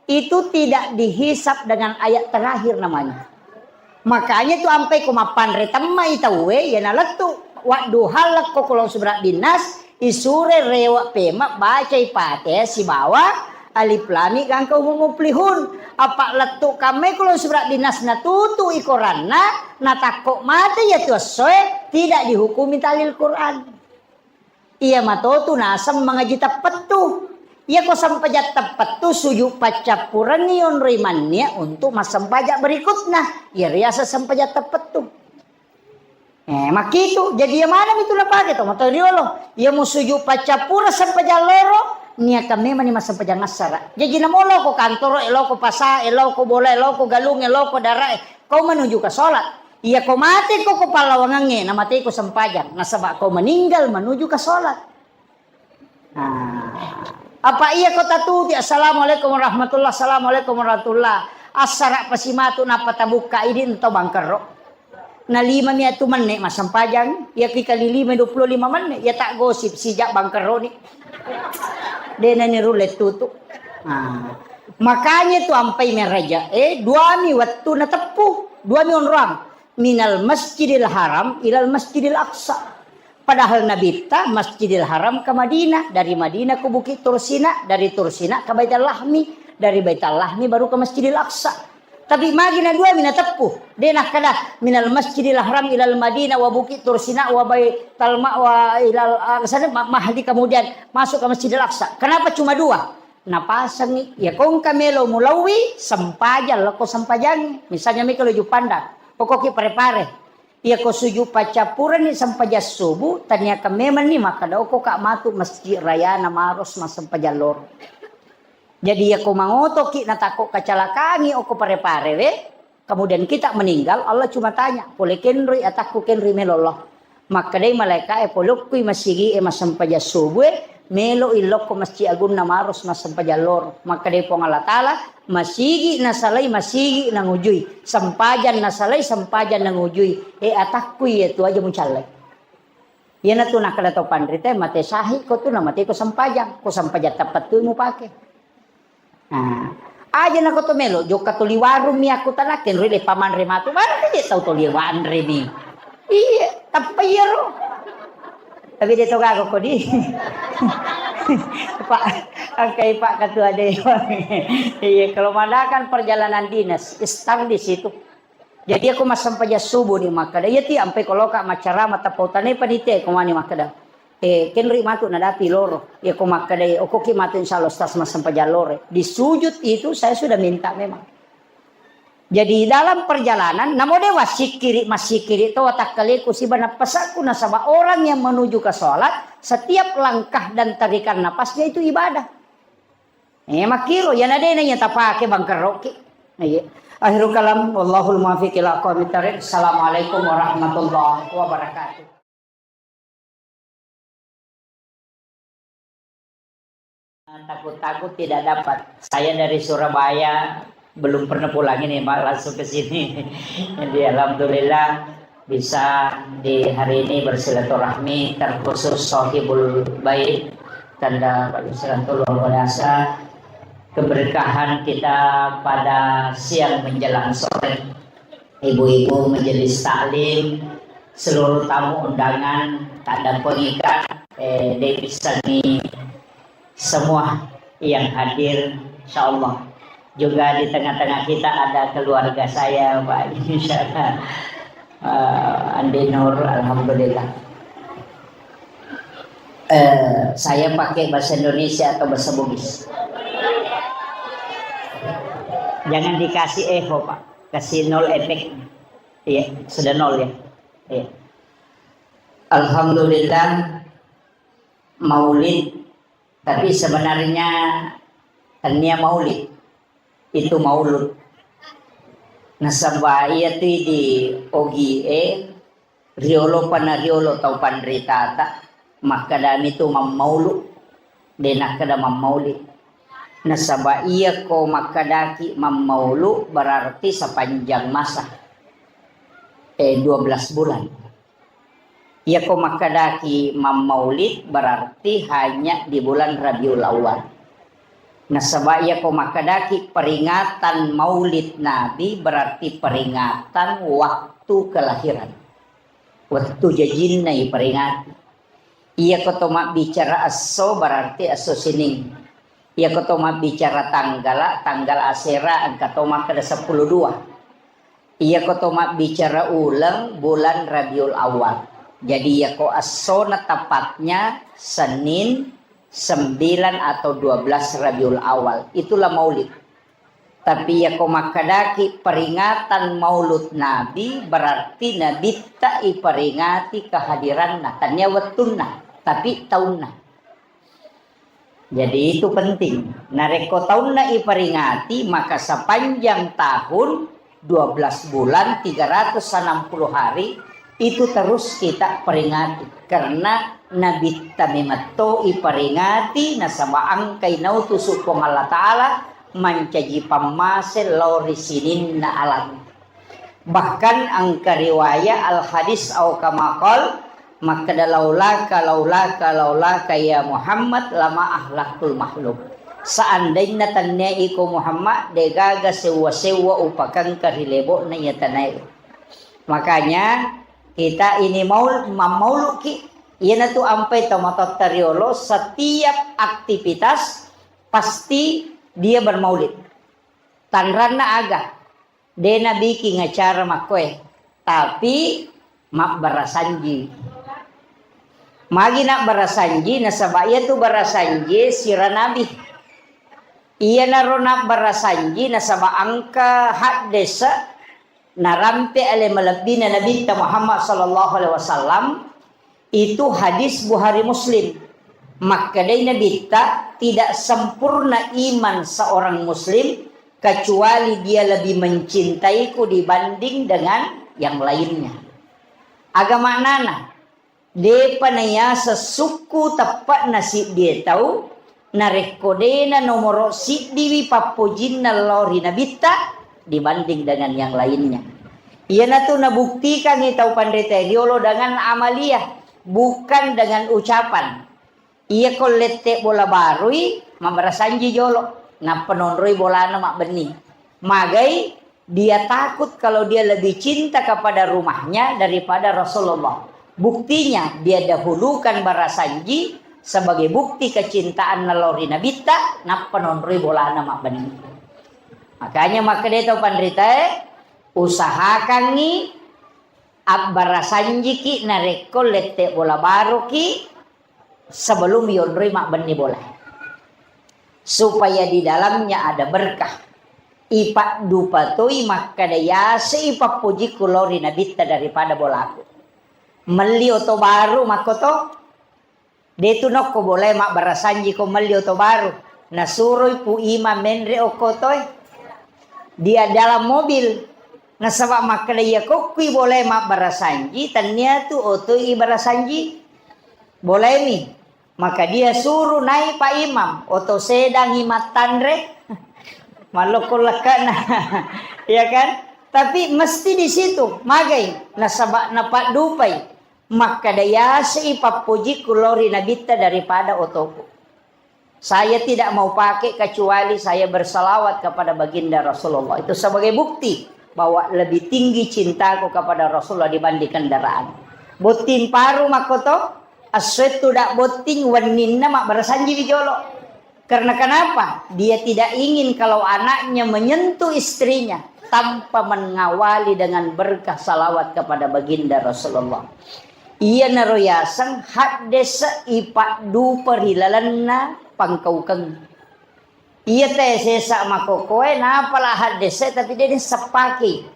itu tidak dihisap dengan ayat terakhir namanya. Makanya tu ampai ko mappanre temmai tauwe, ya nalettu wadduha lekko kulon suberat binnas, isure rewe pema bacai Fatihah sibawa alif lami gangka humul muflihun. Apa lettu kammai kulon suberat binnas natutu i koranna, natakko mate ya tu essoe tidak dihukumi talil Quran. Iya matotu naseng mangaji teppettu. Iya ko sempajang teppettu, sujud paccappurengngi yonroi mannia untuk massempajang berikutna. Iya riaseng sempajang teppettu. Eh, makkitu. Jadi iya maneng itu napake to, matau riolo. Iya mu sujud paccappureng sempajang loro, niakan memang ni massempajang assara. Jadi namolo ko kantoro, eloko pasa, eloko bola, eloko galung, eloko darae. Kau menuju ke sholat. Iya ko mate ko ko pallawangengnge, na mate ko sempajang. Nasaba ko meninggal menuju ke sholat. Nah, apa iya ko tatuti, "Assalamualaikum warahmatullah, assalamualaikum warahmatullah." Assara pasi matu nappa tabukka idi ento bangkerro. Na lima mi atu menne massempajang, iya ki kali lima dua puluh lima menne, iya tak gosip sijak bangkerro ni. Dena ni rulle tutu. Nah, makanya tu ampai meraja, eh, dua mi wettu na teppu, dua mi onroang. Minal Masjidil Haram ilal Masjidil Aqsa. Padahal Nabitta Masjidil Haram ke Madinah, dari Madinah ke Bukit Tursina, dari Tursina ke Baitul Lahmi, dari Baitul Lahmi baru ke Masjidil Aqsa. Tapi magi na dua mi nateppu, de nakkeda minal Masjidil Haram ilal Madinah wa Bukit Tursina wa Baitul Ma-, wa ilal, ah, sana, Ma-, Mahdi, kemudian masuk ke Masjidil Aqsa. Kenapa cuma dua? Napasengi, iya ko engka melo mulauwi, sempajang lako sempajangnge. Misalnya mika lo Juppandang, okoki pare-pare. Iya ko sujud paccappurenni sempajang subuh, taniakan memang ni makkeda okoka matu masjid rayana Maros massempajang loro. Jadi iya ko mangotoki natakko kacalakangi oko pare-pare we, kemudian kita meninggal, Allah cuma tanya, "Pole kenroi atakku kenroi melo Allah?" Makkedai malaika'e, "Polokkui masigi'e massempajang subuhe, melo illokko Masjid Agunna Maros massempajang loro." Makkedai Puang Allah Taala, "Masigi nasalai, masigi nangujui. Sempajang nasalai, sempajang nangujui. E, atakku iya tu aja mucallai." Iyanatu nakkeda to panrita, "Mate sahiko tu, namate ko sempajang, ko sempajang teppettu mupake." Nah, aja nako to melo, jokka toli warung mi aku tanakke, nroi le pamanre matu, mana ko je tau toli wanre mi. Iya, tappa iyaro. Tapi de to gaga kodi. Pak, angkai Pak Ketua Dewan. Iya, kalau mengadakan perjalanan dinas, start di situ. Jadi aku massempajang subuh ni makkeda, iya ti ampai koloka maccarama tappa utane panitia ko mani makkeda. Eh, kenri matu nadapi loro. Iya ko makkeda, okoki matu insya Allah ustaz massempajang loro. Di sujud itu saya sudah minta memang. Jadi dalam perjalanan, namo de wassikkiri, massikkiri to watakkaleku siba nappasakku nasaba orang yang menuju ke sholat, setiap langkah dan tarikan napasnya itu ibadah. Eh, makkiro, iyana de naiya tapake bangkerroki. Iya. Akhirul kalam, wallahul muwaffiq ila aqwamit thariq. Assalamualaikum warahmatullahi wabarakatuh. Takut-takut tidak dapat. Saya dari Surabaya, belum pernah pulang ini, Pak, langsung ke sini. Jadi, alhamdulillah, bisa di hari ini bersilaturahmi, terkhusus Sohibul Bait, tanda Pak Yusranto luar biasa. keberkahan kita pada siang menjelang sore. Ibu-ibu majelis taklim, seluruh tamu undangan, tak dampengika, eh, Dewi Sani, semua yang hadir, insyaallah. Juga di tengah-tengah kita ada keluarga saya, Pak, insyaallah. Eh, Andi Nur, alhamdulillah. Eh, saya pakai bahasa Indonesia atau bahasa Bugis? Jangan dikasih echo, Pak. Kasih nol efek. Iya, sudah nol ya. Iya. Alhamdulillah, maulid. Tapi sebenarnya tennia maulid. Itu maulud. Nasaba iyatu di Ogie, riolo pana riolo tau panritata, makkedami tu mammaulu, de nakkeda mammaulid. Nasaba iyako makkedaki mammaulu berarti sepanjang masa, eh, dua belas bulan. Iyako makkedaki mammaulid berarti hanya di bulan Rabiul Awal. Nasaba iyako makkedaki peringatan maulid Nabi berarti peringatan waktu kelahiran. Wettu jajinna iperingati. Iyako to mabbicara esso berarti esso Senin. Iyako to mabbicara tanggala, tanggal asera engka to makkeda seppulo dua. Iyako to mabbicara uleng, bulan Rabiul Awal. Jadi iyako essona tepatnya Senin sembilan atau dua belas Rabiul Awal. Itulah maulid. Tapi iyako makkedaki peringatan maulud Nabi, berarti Nabitta iperingati kehadiranna. Tania wettunna, tapi taunna. Jadi itu penting. Narekko taunna iperingati, maka sepanjang tahun, dua belas bulan, tiga ratus enam puluh hari, itu terus kita peringati. Karena Nabitta memetto iperingati, nasaba engkai nautusu Puang Allah Ta'ala mancaji pammase lao ri sininna alam. Bahkan engka riwayat al-hadis au kama qal, makkeda, "Laulaka, laulaka, laulaka ya Muhammad, lama ahlakul makhluk." Seandainya tennia iko Muhammad, degaga sewwa-sewwa upakengka ri lebo'na iya tanae. Makanya kita ini maul-, mammauluki, iyanatu ampai tomatoatta riolo, setiap aktivitas pasti dia bermaulid. Tanranna aga? De nabiking acara makkoe, tapi mabbarasanji. Magi nabbarasanji? Nasaba iyatu barasanji sira nabi. Iyanaro nabbarasanji nasaba engka haddese narampe ale malebbina Nabitta Muhammad sallallahu alaihi wasallam, itu hadis Bukhari Muslim. Makkedai Nabitta, "Tidak sempurna iman seorang muslim kecuali dia lebih mencintaiku dibanding dengan yang lainnya." Aga maknana? Depa nayaseng sukku teppe'na siddie tau, narekko dena nomoro siddiwi pappojinna lao ri Nabitta dibanding dengan yang lainnya. Iyanatu nabuktikangngi tau panrita riolo dengan amalia, bukan dengan ucapan. Iyako lette bola barui, mabbarasanji jolo, nappa nonroi bolana mabbenni. Magai? Dia takut kalau dia lebih cinta kepada rumahnya daripada Rasulullah. Buktinya, dia dahulukan barasanji sebagai bukti kecintaanna lao ri Nabitta, nappa nonroi bolana mabbenni. Makanya makkeda tau panritae, usahakangngi abbarasanjiki narekko lette bola baroki sebelum yonroi mabbenni bola, supaya di dalamnya ada berkah. Ipaddupa toi makkeda, "Yase i pappojikku lao ri Nabitta daripada bolaku." Melli oto baru makkoto, detu nokko bolae mabbarasanji ko melli oto baru. Nasuroi Pu Imam menre okko otoe di dalam mobil. Nasaba makkeda, iya kokkui bolae mabbarasanji, tennia tu otoi ibarasanji. Bolaemi. Maka dia suruh naik Pak Imam, oto sedangi mattanre, mallokko lekkana. Ya kan? Tapi mesti di situ, magai, nasaba napaddupai, makkeda, "Yase i pappojikku lao ri Nabitta daripada otoku." Saya tidak mau pakai kecuali saya bersalawat kepada baginda Rasulullah. Itu sebagai bukti bahwa lebih tinggi cintaku kepada Rasulullah dibanding kendaraan. Botting paru makkoto, assuettu dak botting wenninna mabbarasanji jolo. Karena kenapa? Dia tidak ingin kalau anaknya menyentuh istrinya tanpa mengawali dengan berkah salawat kepada baginda Rasulullah. Iyanaro yaseng haddese ipaddupa ri lalenna pangkaukeng. Iya te sesa makokoe, napala haddese tapi de' seppaki.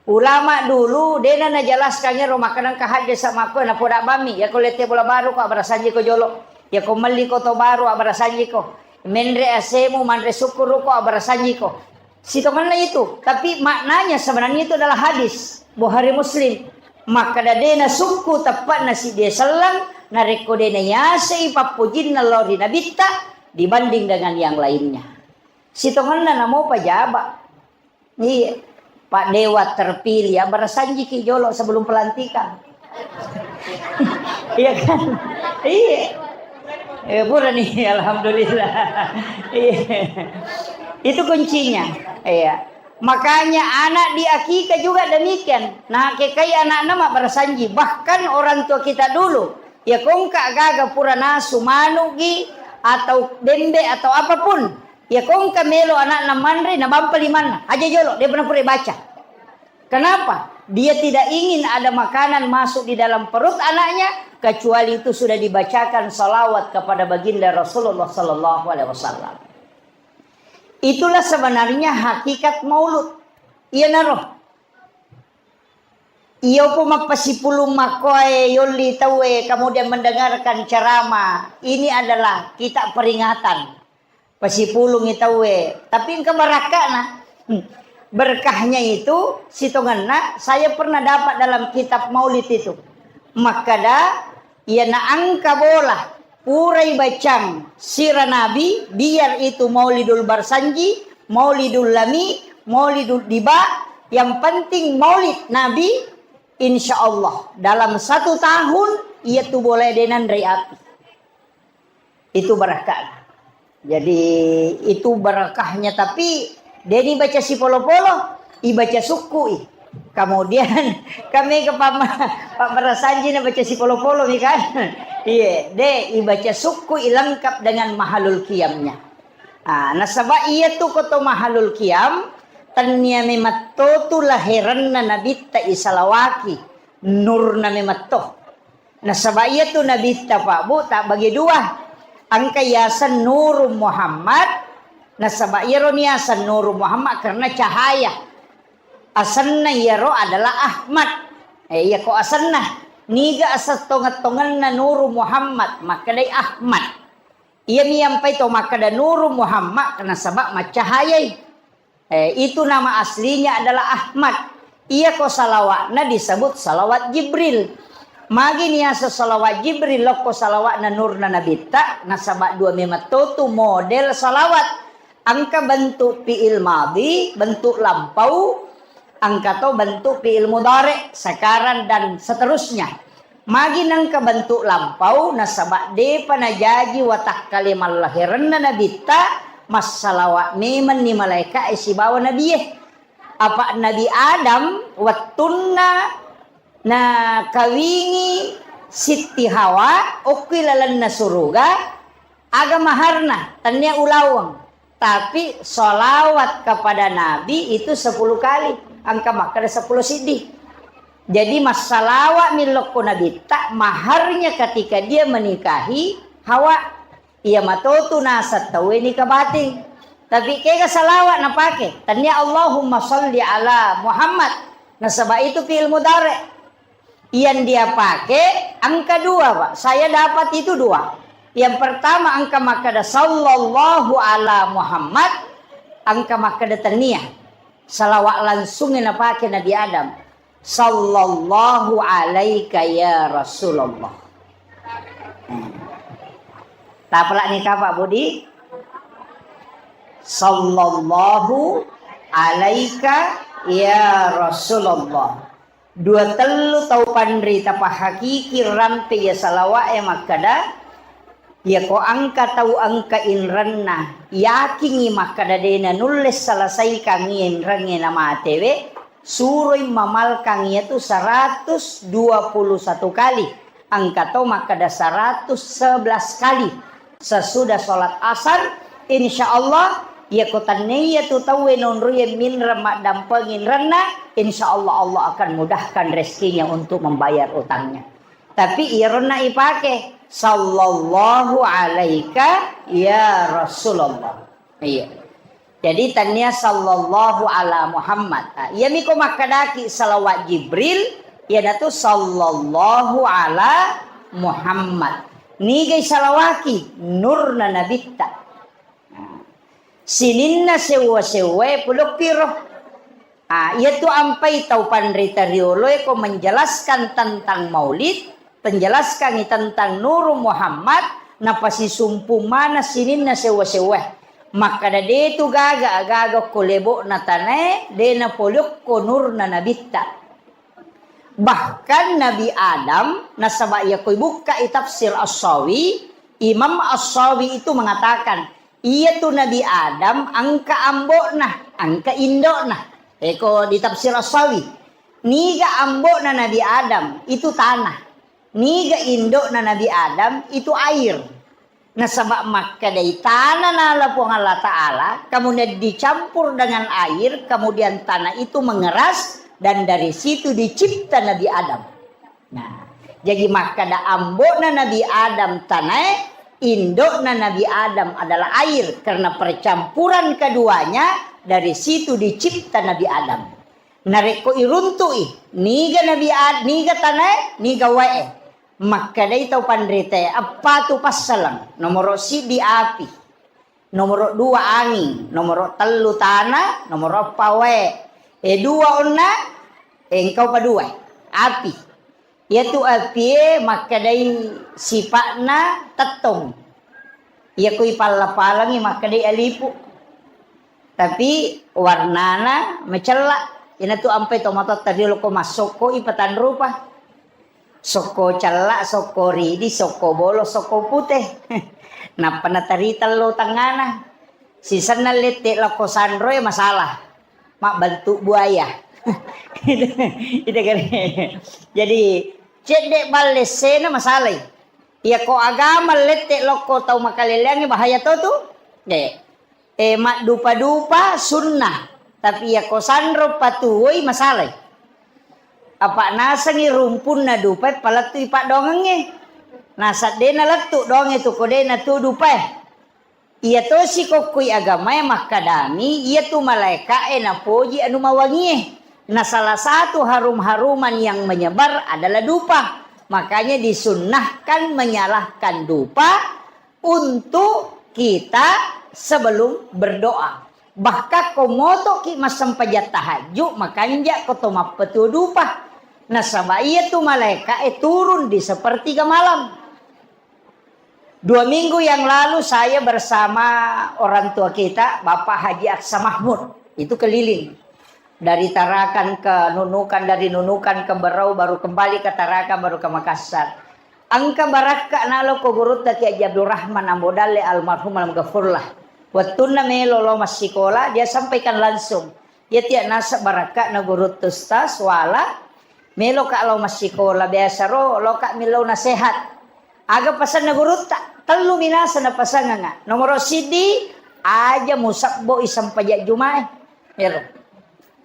Ulama dulu dena najelaskan ero makkeda engka haddese makkoe napoda bammi, yako lette bola baru ko abbarasanjiko jolo. Yako melli ko to baru abbarasanjiko. Menre asemu, manre sukkuru ko abbarasanjiko. Sitongenna itu, tapi maknanya sebenarnya itu adalah hadis Bukhari Muslim. Makkeda de' nasukku teppa'na siddi selleng narekko de' nayasei pappojinna lao ri nabitta dibanding dengan yang lainnya. Sitongenna namo pajaba. Iya. Pak Dewa terpilih, abbarasanjiki jolo sebelum pelantikan. Iya kan? Iya. Eh, pura nih, alhamdulillah. Iya. Itu kuncinya. Iya. Makanya anak di akikah juga demikian. Nah, kekai anakna mabbarasanji. Bahkan orang tua kita dulu, ya kongka gaga pura nasu manugi atau bembe atau apapun. Ya kongka melo anakna manre, nabampa limanna. Aja jolo, de' pernah pura baca. Kenapa? Dia tidak ingin ada makanan masuk di dalam perut anaknya, kecuali itu sudah dibacakan salawat kepada baginda Rasulullah sallallahu alaihi wasallam. Itulah sebenarnya hakikat maulud. Iyanaro. Iyopo mappasipulung makkoe yolli tauwe, kemudian mendengarkan ceramah. Ini adalah kita peringatan. Pasipulungi tauwe, tapi engka barakka'na. Hmm. Berkahnya itu, sitongenna, saya pernah dapat dalam kitab maulid itu. Makkeda, iyana engka bola, purai bacang sira Nabi, biar itu Maulidul Barsanji, Maulidul Lami, Maulidul Diba, yang penting maulid Nabi, insya Allah dalam satu tahun, iya tu bola de' nanrei api. Itu barakka'na. Jadi, itu barakahnya, tapi de' ni baca sipolo-polo, ibaca sukku'i. Kemudian, kami ke pama-, pabbarasanji na baca sipolo-polo mi kan? Iya, de', ibaca sukku'i lengkap dengan mahalul qiyamnya. Ah, nasaba iya tu koto mahalul qiyam, tennia memetto tu laherenna nabitta isalawaki, nurna memetto. Nasaba iya tu nabitta, Pak, Bu, tabbagi dua. Engka yaseng Nurun Muhammad, nasaba iyaro niaseng Nurun Muhammad karena cahaya. Asenna iyaro adalah Ahmad. Eh, iya ko asenna. Niga aseng tongeng-tongenna Nurun Muhammad, makkedai Ahmad. Iyami yampai to makkeda Nurun Muhammad, nasaba maccahayai. Eh, itu nama aslinya adalah Ahmad. Iyako salawatna disebut salawat Jibril. Magi niaseng salawat Jibril, lokko salawatna nurna nabitta, nasaba dua memetto tu model salawat. Engka bentuk fi'il madhi, bentuk lampau, engka to bentuk fi'il mudhari, sekarang dan seterusnya. Magi nengka bentuk lampau, nasaba de'pa najaji watakkale mallaherenna nabitta, massalawa memenni malaeka'e sibawa nabie. Apa Nabi Adam wettunna nakawingi Sitti Hawa, okkui lalenna suruga, aga maharna, tennia ulaweng. Tapi sholawat kepada Nabi itu sepuluh kali. Engka makkeda sepuluh siddi. Jadi massalawat mi lokko Nabitta, maharnya ketika dia menikahi Hawa. Iya matotu naseng tauwe nikah batin. Tapi kega salawat napake? Tennia Allahumma sholli ala Muhammad. Nasaba itu fi'il mudhari. Yang dia pakai angka dua, Pak. Saya dapat itu dua. Yang pertama angka makkeda sallallahu ala Muhammad, angka makkeda tennia. Salawat langsung yang napake Nabi Adam. Sallallahu alaika ya Rasulullah. Hmm. Tapalak nih Pak Budi. Sallallahu alaika ya Rasulullah. Dua tellu tau panrita pahakiki rampe iya salawa'e makkeda, Iyako engka tau engka inrenna, yakingngi makkeda de' nanulle selesaikangngi inrengnge namatewe, suroi mamalkang iyatu seratus dua puluh satu kali. Engka to makkeda seratus sebelas kali. Sesudah sholat asar, insya Allah, iyako tennei iyatu tauwe nonroiye minreng maddampengi inrenna, insya Allah, Allah akan mudahkan rezekinya untuk membayar utangnya. Tapi iyaronna ipake, "Sallallahu alaika ya Rasulullah." Iya. Jadi tania "Sallallahu ala Muhammad". Ah, iyami ko makkedaki salawat Jibril, iyanatu "Sallallahu ala Muhammad". Nigai salawaki? Nurna nabitta. Sininna sewwa-sewwae polokkiro. Ah, iyatu ampai tau panrita rioloe ko menjelaskan tentang maulid, menjelaskangi tentang Nuru Muhammad, napasisumpu mana sininna sewwa-sewwae. Makkeda de' tu gaga, gaga ko lebo'na tanae, de' napolokko nurna nabitta. Bahkan Nabi Adam, nasaba iyako ibukkai tafsir As-Sawi, Imam As-Sawi itu mengatakan, iyatu Nabi Adam engka ambo'na, engka indo'na. Eko di tafsir As-Sawi, niga ambo'na Nabi Adam itu tanah, niga indo'na Nabi Adam itu air. Nasaba makkedai tanah nala Puang Allah Ta'ala, kemudian dicampur dengan air, kemudian tanah itu mengeras, dan dari situ dicipta Nabi Adam. Nah, jadi makkeda ambo'na Nabi Adam tanae, indo'na Nabi Adam adalah air, karena percampuran keduanya, dari situ dicipta Nabi Adam. Narekko iruntu'i, niga Nabi Ad-, niga tanae, niga wae. Makkedai tau panritae, eppa tu passaleng, nomoro siddi api, nomoro dua anging, nomoro tellu tana, nomoro eppa wae. E dua onna, e engkau pa dua, api. Iyatu apie makkedai sipa'na tettong. Iyako ipalla-palangi makkedai alipu. Tapi warnana macella. Inatu ampai tomatoatta riolo ko massokko ipatanrupa. Sokko cella, sokko ridi, sokko bolo, sokko pute. Nappa natarita lo tengngana. Sisenna lette lokko sanroe masalah. Mabbentuk buaya. Itu, itu kan. Jadi, cedde balle sena masalai. Iya ko agama lette lokko tau makaleleangnge bahaya to tu. De. E, maddupa-dupa sunnah. Tapi iya ko sanro patuwoi masalai. Apa nasengi rumpunna dupa palettui paddoangengnge. Nasadde nalettu doangnge tu ko de natu dupae. Iya tosi kokkoi agamae makkadami, iyatu malaeka'e napoji anu mawangie. Na salah satu harum-haruman yang menyebar adalah dupa. Makanya disunnahkan menyalahkan dupa untuk kita sebelum berdoa. Bahkan ko motoki massempajang tahajud, makanja ko to mappetu dupa. Nasaba iyatu malaeka'e turun di sepertiga malam. Dua minggu yang lalu saya bersama orang tua kita, Bapak Haji Aksa Mahmud, itu keliling. Dari Tarakan ke Nunukan, dari Nunukan ke Berau, baru kembali ke Tarakan, baru ke Makassar. Engka barakka nalo ko gurutta Kiai Haji Abdul Rahman Ambo Dalle almarhum almaghfurlah. Wettunna melo lo massikola, dia sampaikan langsung. Iya tia nasa barakka na gurutta Ustaz, wala, Meloka lao massikola, biasa ro loka millau nasehat. Aga pasanna gurutta? Tellu minasa napasanganga. Nomoro siddi, aja musebboi sempajang Jumae. Ero.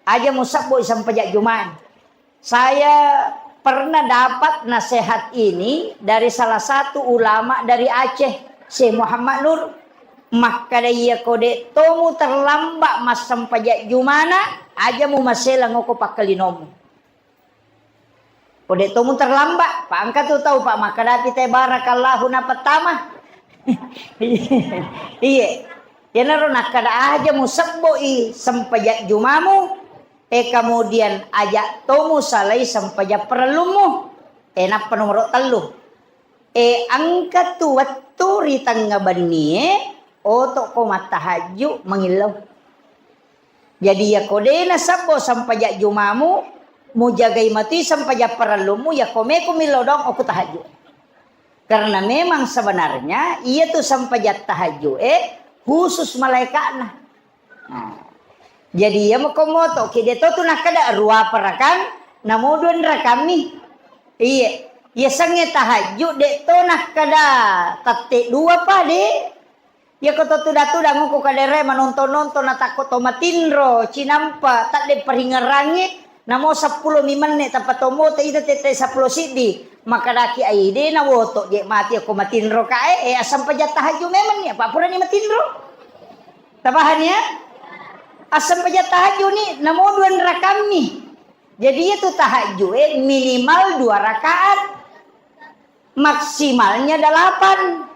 Aja musebboi sempajang Jumae. Saya pernah dapat nasihat ini dari salah satu ulama dari Aceh, Syekh Muhammad Nur. Makkada iya ko de' tomu terlambat massempajang Jumana, aja mu maselang oko pakkalinomu. Ko de' tomu terlambat, pa engka tu tau, Pak, makkadapi te barakallahu na pertama. Iye. Iyanaro nakkada aja musebboi sempajang Jumamu, e, kemudian aja tomu salai sempajang parellummu. E, nappa nomoro tellu. E, engka tu wettu ri tengnga bennie, oto ko mattahajju mangillau. Jadi, iya ko de' nasebbo sempajang Jumamu, mujagai matui sempajang parellummu, iya ko meko millau doang okko tahajju. Karena memang sebenarnya iya tu sempajang tahajud e khusus malaikatna. Nah, jadi iya mako moto ki de to tu nakkeda rua perakang namo dua rakammi. Iya, iya sengnge tahajud de to nakkeda tette dua pa de. Iyako to tudang-tudang ko kadere manonton-nonton natakko to matinro, cinampa, tadde paringerangngi, namo seppulo mi menne tappa to moto ita tette seppulo siddi, makadaki ai de nawoto je mati ko matinro kae, eh, assempajang tahajud memang ni, apa purani matinro? Tabahan ya? Assempajang tahajud ni, namo dua rakammi. Jadi itu tahajud, eh, minimal dua rakaat, maksimalnya delapan.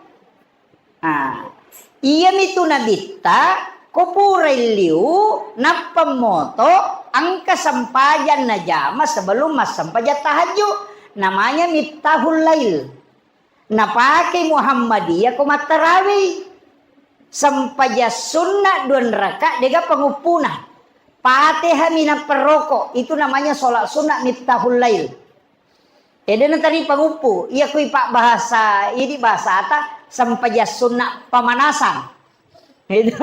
Nah, iyami tu nabitta, ko purai liu, nappa moto, engka sempajang najama sebelum massempajang tahajud. Namanya Miftahul Lail. Napake Muhammadiyah ko mattarawei. Sempajang sunna dua raka, dega panguppuna. Fatihah minappa roko, itu namanya sholat sunat Miftahul Lail. Ede natari panguppu, iya kui pak bahasa, idi bahasata sempajang sunna pemanasan. Itu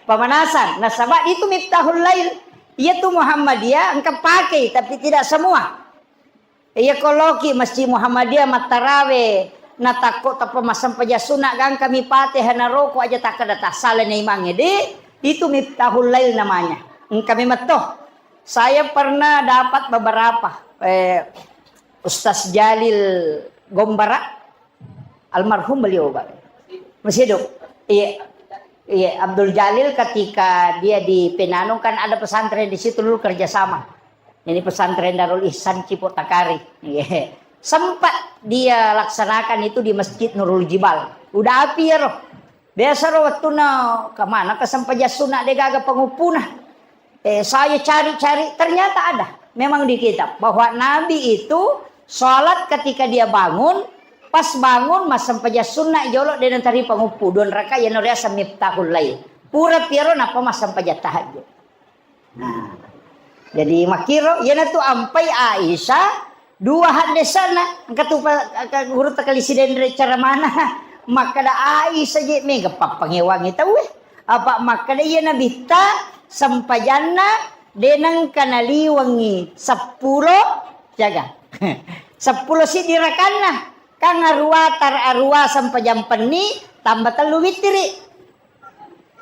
pemanasan. Nasaba itu Miftahul Lail. Iya tu Muhammadiyah engka pakai, tapi tidak semua. Iya koloki Masjid Muhammadiyah mattarawe, natakko tappa massempajang sunna gangka mi Fatihah naroko aja takkada tassala na imangnge de, itu Miftahul Lail namanya. Engka memang toh. Saya pernah dapat beberapa, eh, Ustaz Jalil Gombara, almarhum beliau, Pak. Masih hidup. Iya. Iya, Abdul Jalil ketika dia di Penanung kan ada pesantren di situ dulu kerjasama. Ini pesantren Darul Ihsan Cipok Takari. Iya. Sempat dia laksanakan itu di Masjid Nurul Jibal. Udah api ya roh. Biasa ro wettunna kemana ke sempajang sunna de gaga panguppuna. Eh, saya cari-cari, ternyata ada. Memang di kitab bahwa Nabi itu sholat ketika dia bangun, pas bangun massempajang sunna jolo de natari panguppu dua raka, yang riaseng Miftahul Lail. Pura piaro nappa massempajang tahajud. Nah, jadi makkiro, iyanatu ampai Aisyah, dua haddesana, engka tu pa-, ka-, guru takali sidenre cara mana, makkada Aisyah je mega pappangewangi tauwe. Apa makkada iya nabitta sempajanna deneng kanaliwengi seppulo, jaga. Seppulo siddi rakanna, kan arua tar-, arua sempajang penni tambah tellu witiri.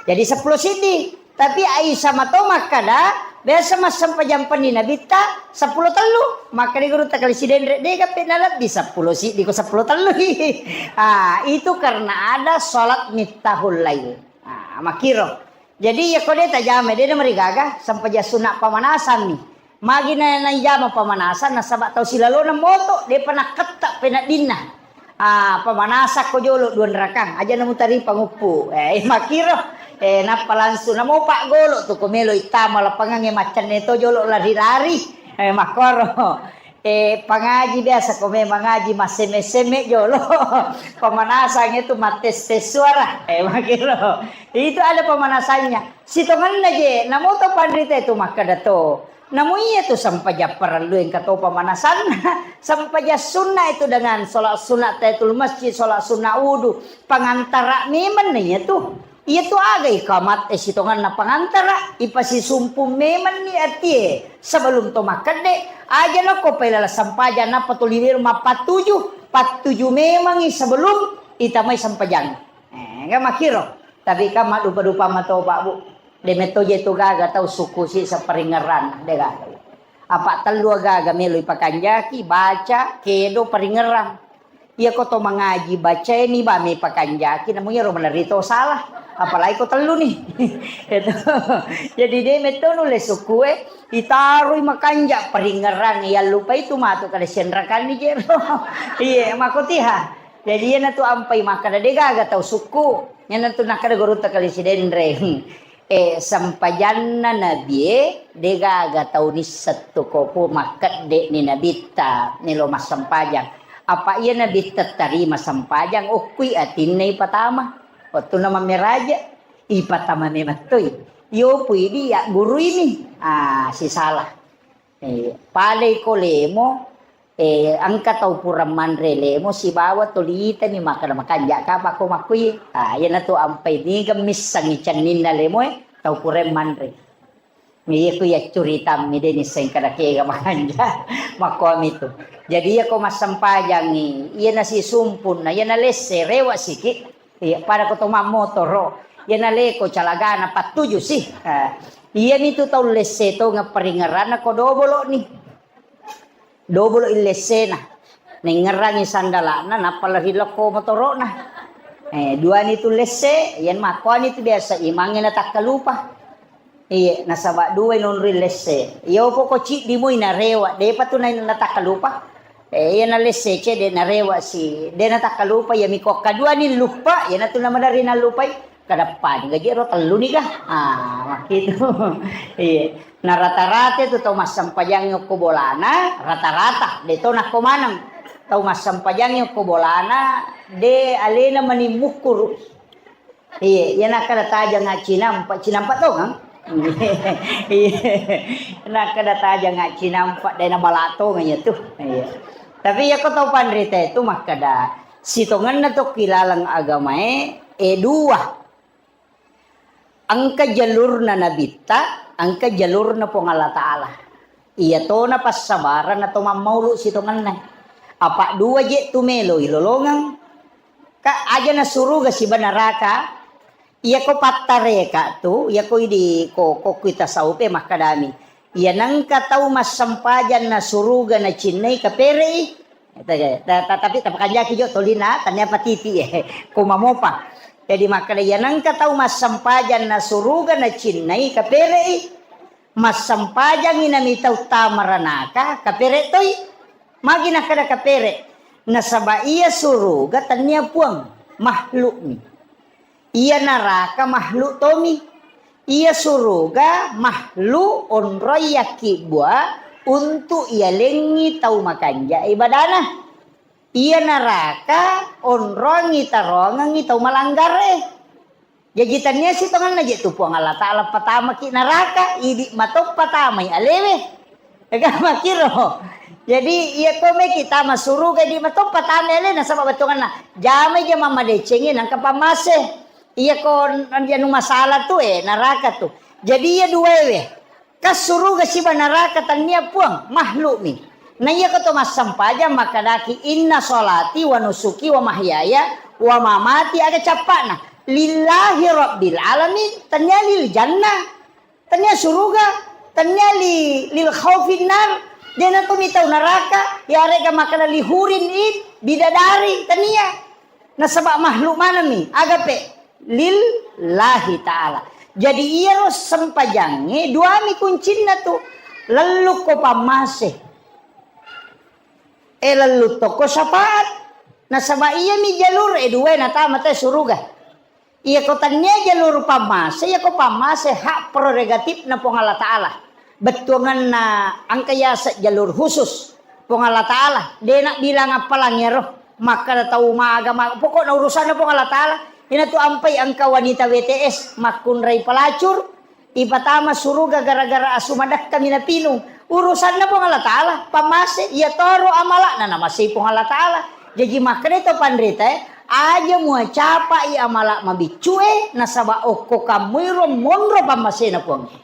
Jadi seppulo siddi. Tapi Aisyah mato makkada, biasa massempajang penni nabitta seppulo tellu. Makkada guru takali sidenre, dega pe nalebbi seppulo siddi ko seppulo tellu. Ah, itu karena ada sholat Miftahul Lail. Ah, makkiro. Jadi ya kode tajama, de namarigaga, sempajang sunna pamanasan mi. Magi na, naijama pemanasan, nasaba tau silalona moto, depa nakketta peneddinna. Ah, pemanasakko jolo dua rakang, aja namutari panguppu. Eh, makkiro. Eh, nappa langsung namo paggolo tu ko melo ittama lapangangnge maccanne to jolo lari-lari. Eh, makkoro. Eh, pangaji biasa ko memang ngaji massemme-semme jolo. Pemanasang itu mattes-tes suara. Eh, makkiro. Itu ada pemanasannya. Sitongenna je, namo to panrita itu makkada to. Namo iya tu sempajang parellu engka to pemanasanna. Sempajang sunna itu dengan sholat sunat tahiyatul masjid, sholat sunat wudu. Pengantara memang na iya tu. Iya tu aga ikamat, eh, sitongenna pengantara, ipasisumpu memang ni atie. Sebelum to makkedde, aja nako pailala sempajang napa to liwir mappatuju. Patuju memangi sebelum itamai sempajang. Eh, enggak makkiro. Tapi kan maddupa-dupa matopa, Bu. De metto je tu gaga tau sukku si saparingerang, de gaga. Apa tellu gaga melo ipakanjaki, baca, kedo, paringerang. Iya ko to mangaji, baca ini ba me pakanjaki, namu iyaro malerri to salah. Apalagi ko tellu nih. Itu. Jadi de metto nulle sukku e, itarui makanja paringerang, iya lupa itu matu kada sianrakan ni jero. Iya, makotiha. Jadi iyanatu ampai makkada de gaga tau sukku. Iyanatu nakkada gurutta kali sidenreng. Eh, sempajanna nabie de gaga tau nisseng tu ko pu makkedde ni nabitta melo massempajang. Apa iya nabitta tarima sempajang okkui atinna ipatama. Wettunna mammeraja ipatama memettoi. Iyo pui di ya gurui mi. Ah, sisala. Eh, padai ko lemo, Eh, engka tau pura manre lemo sibawa tolitani makkeda, "Makanja' kapako makkui?" Ah, iyanatu ampai niga missengngi cenninna lemoe tau pura manre. Iya ku iya curitammi de' nisseng kada kega makanja'. Makkuami tu. Jadi iya ko massempajangngi, iya nasisumpunna, iya nalesse, rewa' siki. Iya, pada ko to mammotoro, iya naleko calagana pattuju si. Ah, iyami tu tau lesse tongeng paringeranna ko dobolo'ni. Dobolo illessena. Nengngerangi sandala'na, nappa lari lokko motoro'na. Eh, duani tu lesse, iyan makkuani tu biasa imangnge natakkalupa. Iye, nasaba' duai nonroi lesse. Iya opo ko ciddi moi narewa', de'pa tu na-, natakkalupa. Eh, iya nalesse cedde' narewa' si, de' natakkalupa, iya miko kaduani luppa, iyanatu namadari nallupai. Kadeppani gaji ero tellu ni ga. Ah, makkitu. Iya. Na rata-rata itu tau massempajangnge okko bolana, rata-rata, de' to nakko maneng. Tau massempajangnge okko bolana, de' alena mani mukkuru. Iya, iya nakkeda tajang cinampa, cinampa tongeng. Iya. Nakkeda tajang cinampa, de' nabala tongeng iya tu. Iya. Tapi iya ko tau panrita itu makkeda, sitongenna tokki laleng agamae, eh, dua. Engka jalurna Nabitta, engka jalurna Puang Allah Ta'ala. Iya tona passabarang atau mammaulu sitongenna. Apa' dua je' tu melo ilolongeng. Ka aja na suruga siba naraka. Iya ko pattareka tu, iya ko idi ko, ko kui tasawuf e makkedami. Iya nengka tau massempajang na suruga nacinnai kapere'i. Ta-, ta-, ta-, tapi tapakanjaki jo tolina, tania patiti e. Ko mamopa. Jadi makkeda, iya nengka tau massempajang na suruga nacinnai kapere'i. Massempajangi nami tau tamaranaka, kapere toi. Magi nakkeda kapere? Nasaba iya suruga tania puang, makhlukmi. Iya naraka makhluk tomi. Iya suruga makhluk onroi yakkibbua untuk iyalengngi tau makanja ibadana. Iya naraka onrongi tarongengngi tau malanggare. Jaji tania sitongenna je tu Puang Allah Ta'ala patamaki naraka, idi matoppa tamai alewe. Ega makkiro. Jadi, iya ko meki tama suruga, di matoppa tama ele, nasaba bettuanna jamai jama madecengi nangka pammase. Iya ko n-, anu masalah tu, eh, naraka tu. Jadi, iya duaewe. Kas suruga siba naraka tania puang, makhlukmi. Na iya ko to massempajang makkadaki, "Inna sholati wa nusuki wa mahyaya wa mamati," aga cappana. "Lillahi rabbil alamin," tania lil jannah. Tania suruga, tania li-, lil khaufin nar, dena tu mitau naraka, yarega makkada li hurin in, bidadari, tania. Nasaba makhluk manami, agape lillahi ta'ala. Jadi iyaro sempajangnge duami kuncinna tu, lellukko pammase. E lellutto ko syafaat. Nasaba iyami jalur e dua natama te suruga. Iya ko tania jalur pammase, iya ko pammase hak prerogatifna Puang Allah Ta'ala. Bettuanganna engka yase jalur khusus Puang Allah Ta'ala. Dena bilang appalang iyaro. Makkada tau maga, ma-, pokokna urusanna Puang Allah Ta'ala. Ina tu ampai engka wanita W T S makkunrai pelacur, ipatama suruga gara-gara asu madakka mina pinung. Urusanna Puang Allah Ta'ala, pammase, iya toro amala'na namasei Puang Allah Ta'ala. Jaji makkada to panrita e, aja mua capai amala mabiccu e, nasaba okko kammuiro monro pammasena Puang e.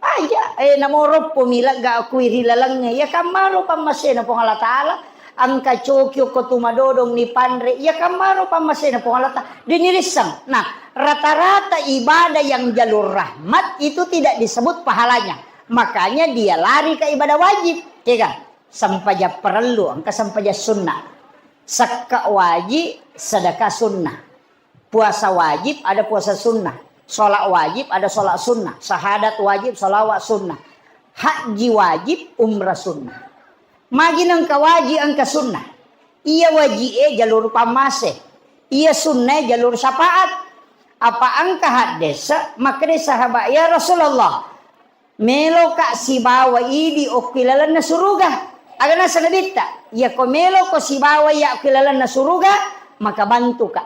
Aja, eh, namoroppo mi legga kui ri lalengnge, iya kammaro pammasena Puang Allah Ta'ala, engka coki okko tu madodong ni panre, iya kammaro pammasena Puang Allah Ta'ala, dini risseng. Nah, rata-rata ibadah yang jalur rahmat itu tidak disebut pahalanya. Makanya dia lari ke ibadah wajib, ya kan? Sempajang parellu, engka sempajang sunnah. Sekka wajib, sedekah sunnah. Puasa wajib, ada puasa sunnah. Sholat wajib, ada sholat sunnah. Syahadat wajib, sholawat sunnah. Haji wajib, umrah sunnah. Magi nengka wajib, engka sunnah. Iya wajib e jalur pammase. Iya sunnah e jalur syafaat. Apa engka haddesa, makkeda sahabat, "Ya Rasulullah, meloka sibawa idi okki lalenna suruga." Aga nasa Nabitta, "Iya ko meloko sibawa iya okki lalenna suruga, maka bantuka."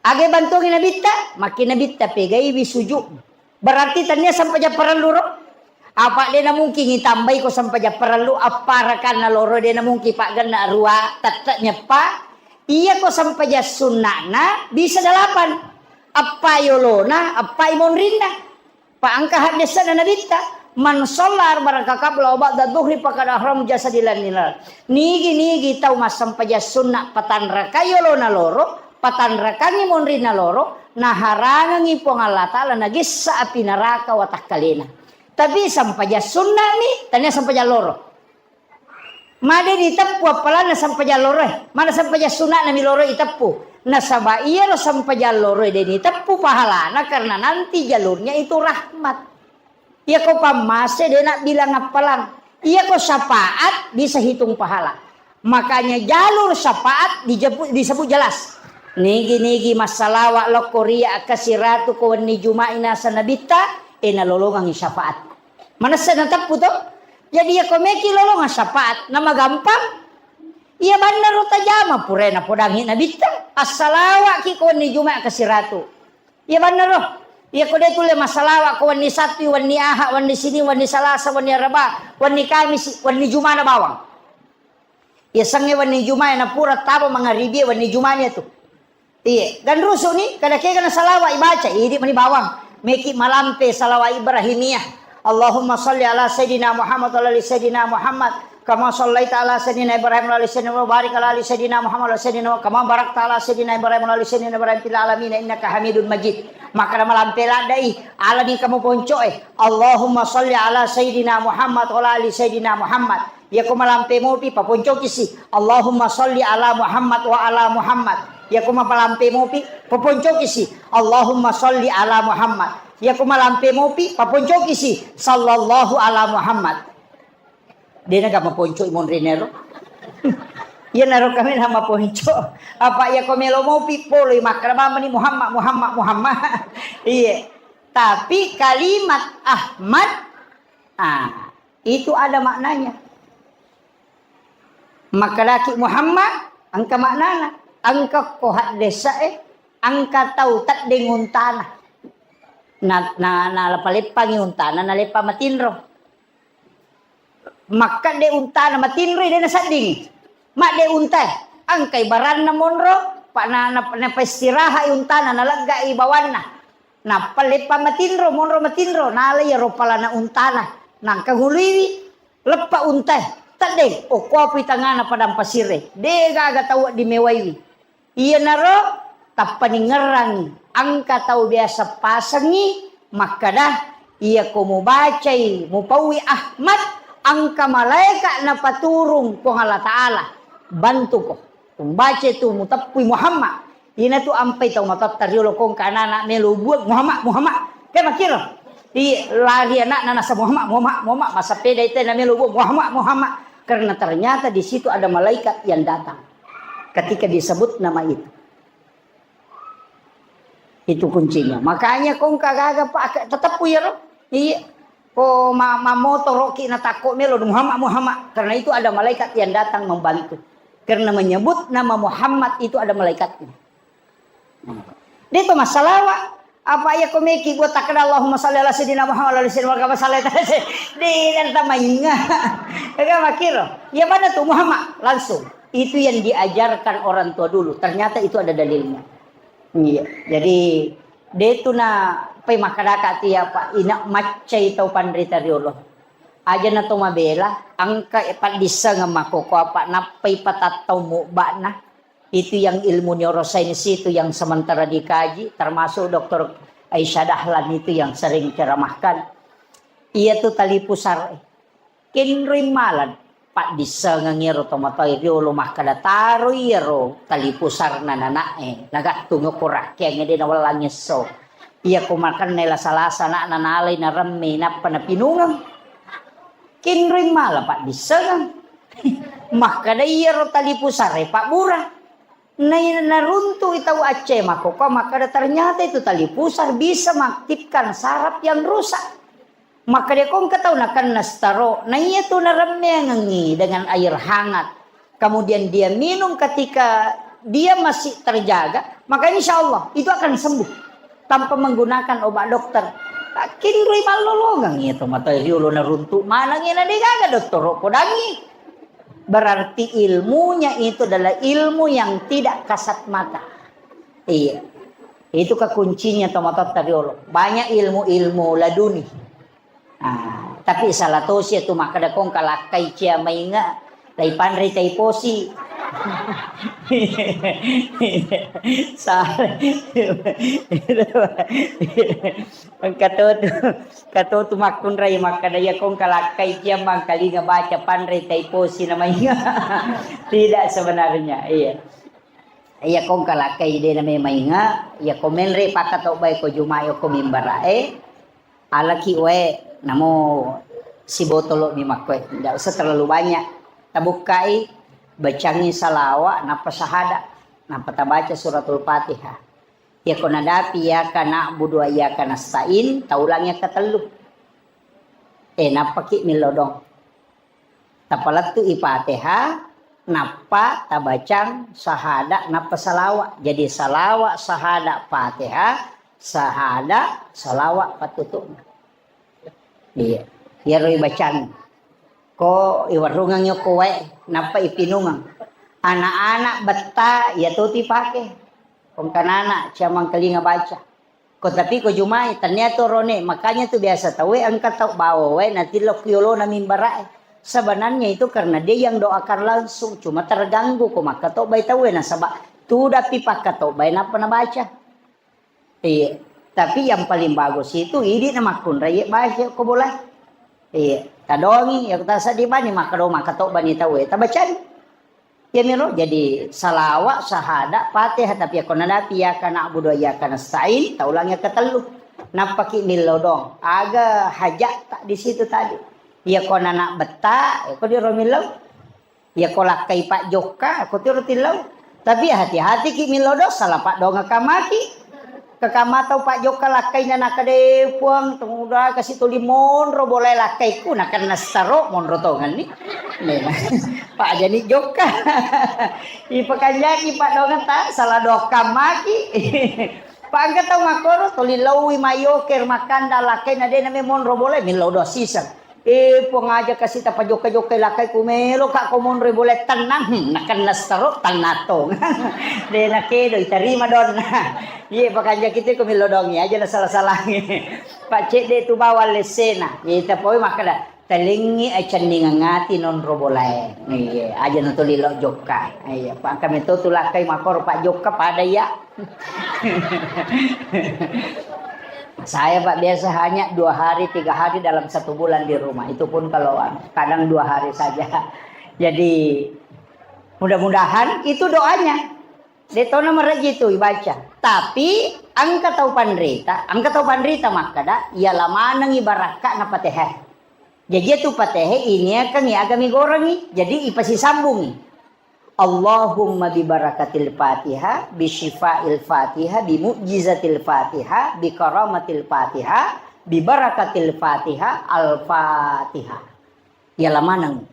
Aga bantuangi Nabitta, makki Nabitta pegaiwi sujud. Berarti tania sempajang parellu ro. Apa de' namungkin itambai ko sempajang parellu, eppa rakanna loro de' namungkin paggenna rua, tette' nyeppa. Iya ko sempajang sunna'na bisa delapan. Eppa yolona, eppa imonrinna. Pa engka haddesana Nabitta, "Man shalla arba'a rakaat qabla wa ba'da dhuhri faqad ahram jasadi lan nilal." Nigi-nigi tau massempajang sunna patanrakai yolona loro, patanrakangi monrinna loro, naharangengi Puang Allah Ta'ala nagessa api neraka watakkalena. Tapi sempajang sunnami, tania sempajang loro. Made diteppu appalanna sempajang loroe. Mana sempajang suna'na mi loroe iteppu. Nasaba iyaro sempajang loroe de' niteppu pahalana karena nanti jalurnya itu rahmat. Iya ko pammase de' nabbilang appalang. Iya ko syafaat bisa hitung pahala. Makanya jalur syafaat dijepu-, disebut jelas. Nigi-nigi massalawa lokko ria kasiratu ko wenni Juma'i nasa Nabitta, e nalolongangi syafaat. Manessa nateppu to. Jadi iya ko meki lolongang syafaat, namagampang. Iya bannaro tajama purae napodangi Nabitta. Assalawaki ko wenni Juma'i kasiratu. Iya bannaro. Iya ko de' tulle massalawa ko wenni Sabtu, wenni Aha, wenni Sini, wenni Salasa, wenni Araba, wenni Kamisi, wenni Jumana bawang. Iya sengnge wenni Jumae napura taba mangaribi wenni Jumani tu. Iye, ganrusu ni, kada kega na salawa ibaca, idi mani bawang. Meki malampe salawa Ibrahimiyah. Allahumma salli ala Sayyidina Muhammad wa ala ali Sayyidina Muhammad. Kama sallaita ala Sayyidina Ibrahim wa ala ali Sayyidina Muhammad, barik ala ali Sayyidina Muhammad wa ala Sayyidina Muhammad, kama barakta ala Sayyidina Ibrahim wa ala ali Sayyidina Ibrahim fil alamin innaka Hamidun Majid. Makkada malampe laddai, alani kamu poncoe. Allahumma salli ala Sayyidina Muhammad wa ala ali Sayyidina Muhammad. Iya ko malampe mopi, paponcoki si. Allahumma salli ala Muhammad wa ala Muhammad. Iya ko malampe mopi, paponcoki si. Allahumma salli ala Muhammad. Iya ko malampe mopi, paponcoki si. Sallallahu ala Muhammad. Dena ga maponco i monrinero. Iya naro kami na maponco. Apa iya ko melo mopi, poloi makkada mamani Muhammad, Muhammad, Muhammad. Iya. Tapi kalimat Ahmad, ah, itu ada maknanya. Makkedaki Muhammad, engka maknana. Engka ko haddesa e, engka tau teddeng untana. Na, na, na paleppangi untana, naleppa matinro. Makkedde untana matinroi, de naseddingi. Madde untae, engkai baranna monro, pa na, na, napaistirahat untana, naleggai bawanna. Nappa leppa matinro, monro matinro, nala iyaro palana untana, nangka huluiwi, leppa untae, teddeng, okkoapui tangana padang pasirre, de gaga tau wedding mewaiwi. Iyanaro tappaningngerangngi, engka tau biasa pasengngi makkada, iyako mubacai, mupaui Ahmad, engka malaeka napaturung Puang Allah Ta'ala, bantuko. Umbaca tu muteppui Muhammad. Inatu ampai tau matotta riolo kongka anak-anak melo buang Muhammad, Muhammad. Ke makkiro? Iya, lari anakna nasa Muhammad, Muhammad, Muhammad. Massapeda itu na melo buang Muhammad, Muhammad. Karena ternyata di situ ada malaikat yang datang. Ketika disebut nama itu. Itu kuncinya. Makanya kongka gaga, Pak, tetap iyaro. Iya. Ko ma-, mamotoroki natakko melo Muhammad, Muhammad. Karena itu ada malaikat yang datang membantu. Karena menyebut nama Muhammad itu ada malaikatnya. Itu masalah, Pak. Apa iya ko meki buat takkeda Allahumma salli ala sayyidina Muhammad wa ala sayyidina Muhammad, salli ala sayyidina. Dé' nanta mainga. Ega makkiro. Iya mana tu Muhammad langsung. Itu yang diajarkan orang tua dulu. Ternyata itu ada dalilnya. Iya. Jadi dé' tu na pai makkadaka tiya, Pak, ina maccai tau panrita riolo. Aja na to mabela, engka paddissengeng makkoko apa nappai patattau mubba'na. Itu yang ilmu neurosains itu yang sementara dikaji, termasuk Doktor Aisyah Dahlan itu yang sering ceramahkan. Iya tu tali pusar. Kenroi mala paddissengeng iyaro tomatoa riolo makkada taroi iyaro tali pusarna nana'e, nagattung ko rakkeangnge dé' nawellang esso. Iya ko makenna lasa-lasa ana'na nalai naremme nappa napinungeng. Kenroi mala paddissengeng. Makkada iyaro tali pusare pabbura. Na, naruntu'i tau accé makkoko, makkada ternyata itu tali pusar bisa mengaktifkan saraf yang rusak. Makkada ko engka tau nakenna stroke, na iya tu naremmeangengngi dengan air hangat, kemudian dia minum ketika dia masih terjaga, maka insya Allah itu akan sembuh tanpa menggunakan obat dokter. Pakkinroi mallolongeng iya tomatoa riolo naruntu maneng iya na degaga dottoro podangngi. Berarti ilmunya itu adalah ilmu yang tidak kasat mata. Iya. Itu kekuncinya tomatoatta riolo. Banyak ilmu-ilmu laduni. Ah, tapi salah tosi itu makkeda kong kalakkai cia mainga, lai panrei tai posi. Salah. Engka to tu, engka to tu makkunrai makkeda iya kong kalakkai cia mangkalinga baca panrei tai posi namanya. Tidak sebenarnya, iya. Iya kong kalakkai de namanya mainga, iya ko menre pakkatobbai ko Juma'i ko mimbarae, alaki wae namo sibotolo mi makkoe, tidak usah terlalu banyak. Tabukkai, bacangi salawa, nappa sahada, nappa tabaca suratul Fatihah. Iya ko nadapi iyyaka na'budu wa iyyaka nasta'in, taulang iya katellu. Eh, nappaki millau dong. Tapalettu'i Fatihah, nappa tabacang sahada, nappa salawa. Jadi salawa, sahada, Fatihah, sahada, salawa pattutu'na. Iya. Iyaro ibacang. Ko iwarrungeng yokko wae, nappa ipinungeng. Anak-anak betta, iya to tu ipake. Kongkanana, cia mangkalinga baca. Ko tapi ko Juma'i, tania to rone, makanya tu biasa tauwe engka tau bawa wae natillo ku yolona mimbara'e. Sebenarnya itu karena dia yang doakan langsung, cuma terganggu ko makkatobbai tauwe nasaba tudapi pakkatobbai nappa nabaca. Iya. Tapi yang paling bagus itu idi na makkunrai baca ko bola. Iya. Tadongi ya ta seddi bani makkado makkatobbani tauwe tabacani. Iyamiro jadi salawa, sahada, Fatihah, tapi yakko nadapi iyyaka na'budu wa iyyaka nasta'in, taulang iya katellu. Nappaki millau dong. Aga haja'ta di situ tadi. Iyako nana betta, iyako diro millau. Iyako lakkai pajjokka, ko tiro tillau. Tapi hati-hatiki millau dong, sala paddongeng kammaki. Kakamma tau pajjokka lakkaina nakkeda, "Eh, Puang, tumuda kasi tuli monro bolae lakkaiku," nakenna saro monro tongenni. Nena. Pajani jokka. Ipakanjaki paddongeng ta, sala doakkammaki. Pa engka tau makkoro, tuli laui mayoker makkanda lakkaina de name monro bolae, millau doang siseng. Eh, Puang, aja kasi tapajokka-jokkai lakkai ku melo ka ko monroi bolae tennang. Hmm, nakenna saro tennang tong. De nakedo itarima donna. Iye pakanjaki te ko milodongi aja na salah-salangi. Pak cedde tu bawang lessena. Iye tapoi makkeda, "Talengngi acenningeng ati nonro bolae." Iye, aja na tuli lo jokka. Iye, pa engka meto tu lakkai makkoro pajokka pada iya. Saya, Pak, biasa hanya dua hari, tiga hari dalam satu bulan di rumah. Itu pun kalau, anu, kadang dua hari saja. Jadi, mudah-mudahan itu doanya. De tona mereji tu ibaca. Tapi, engka tau panrita, engka tau panrita makkeda, iya lamanengi barakka'na Fatihah. Jaji iyatu Fatihah iniakeng agami gorengngi, jadi ipasisambungngi. Allahumma bi barakatil Fatihah, bi syifa'il Fatihah, bi mu'jizatil Fatihah, bi karamatil Fatihah, bi barakatil Fatihah, Al-Fatihah. Iyala maneng.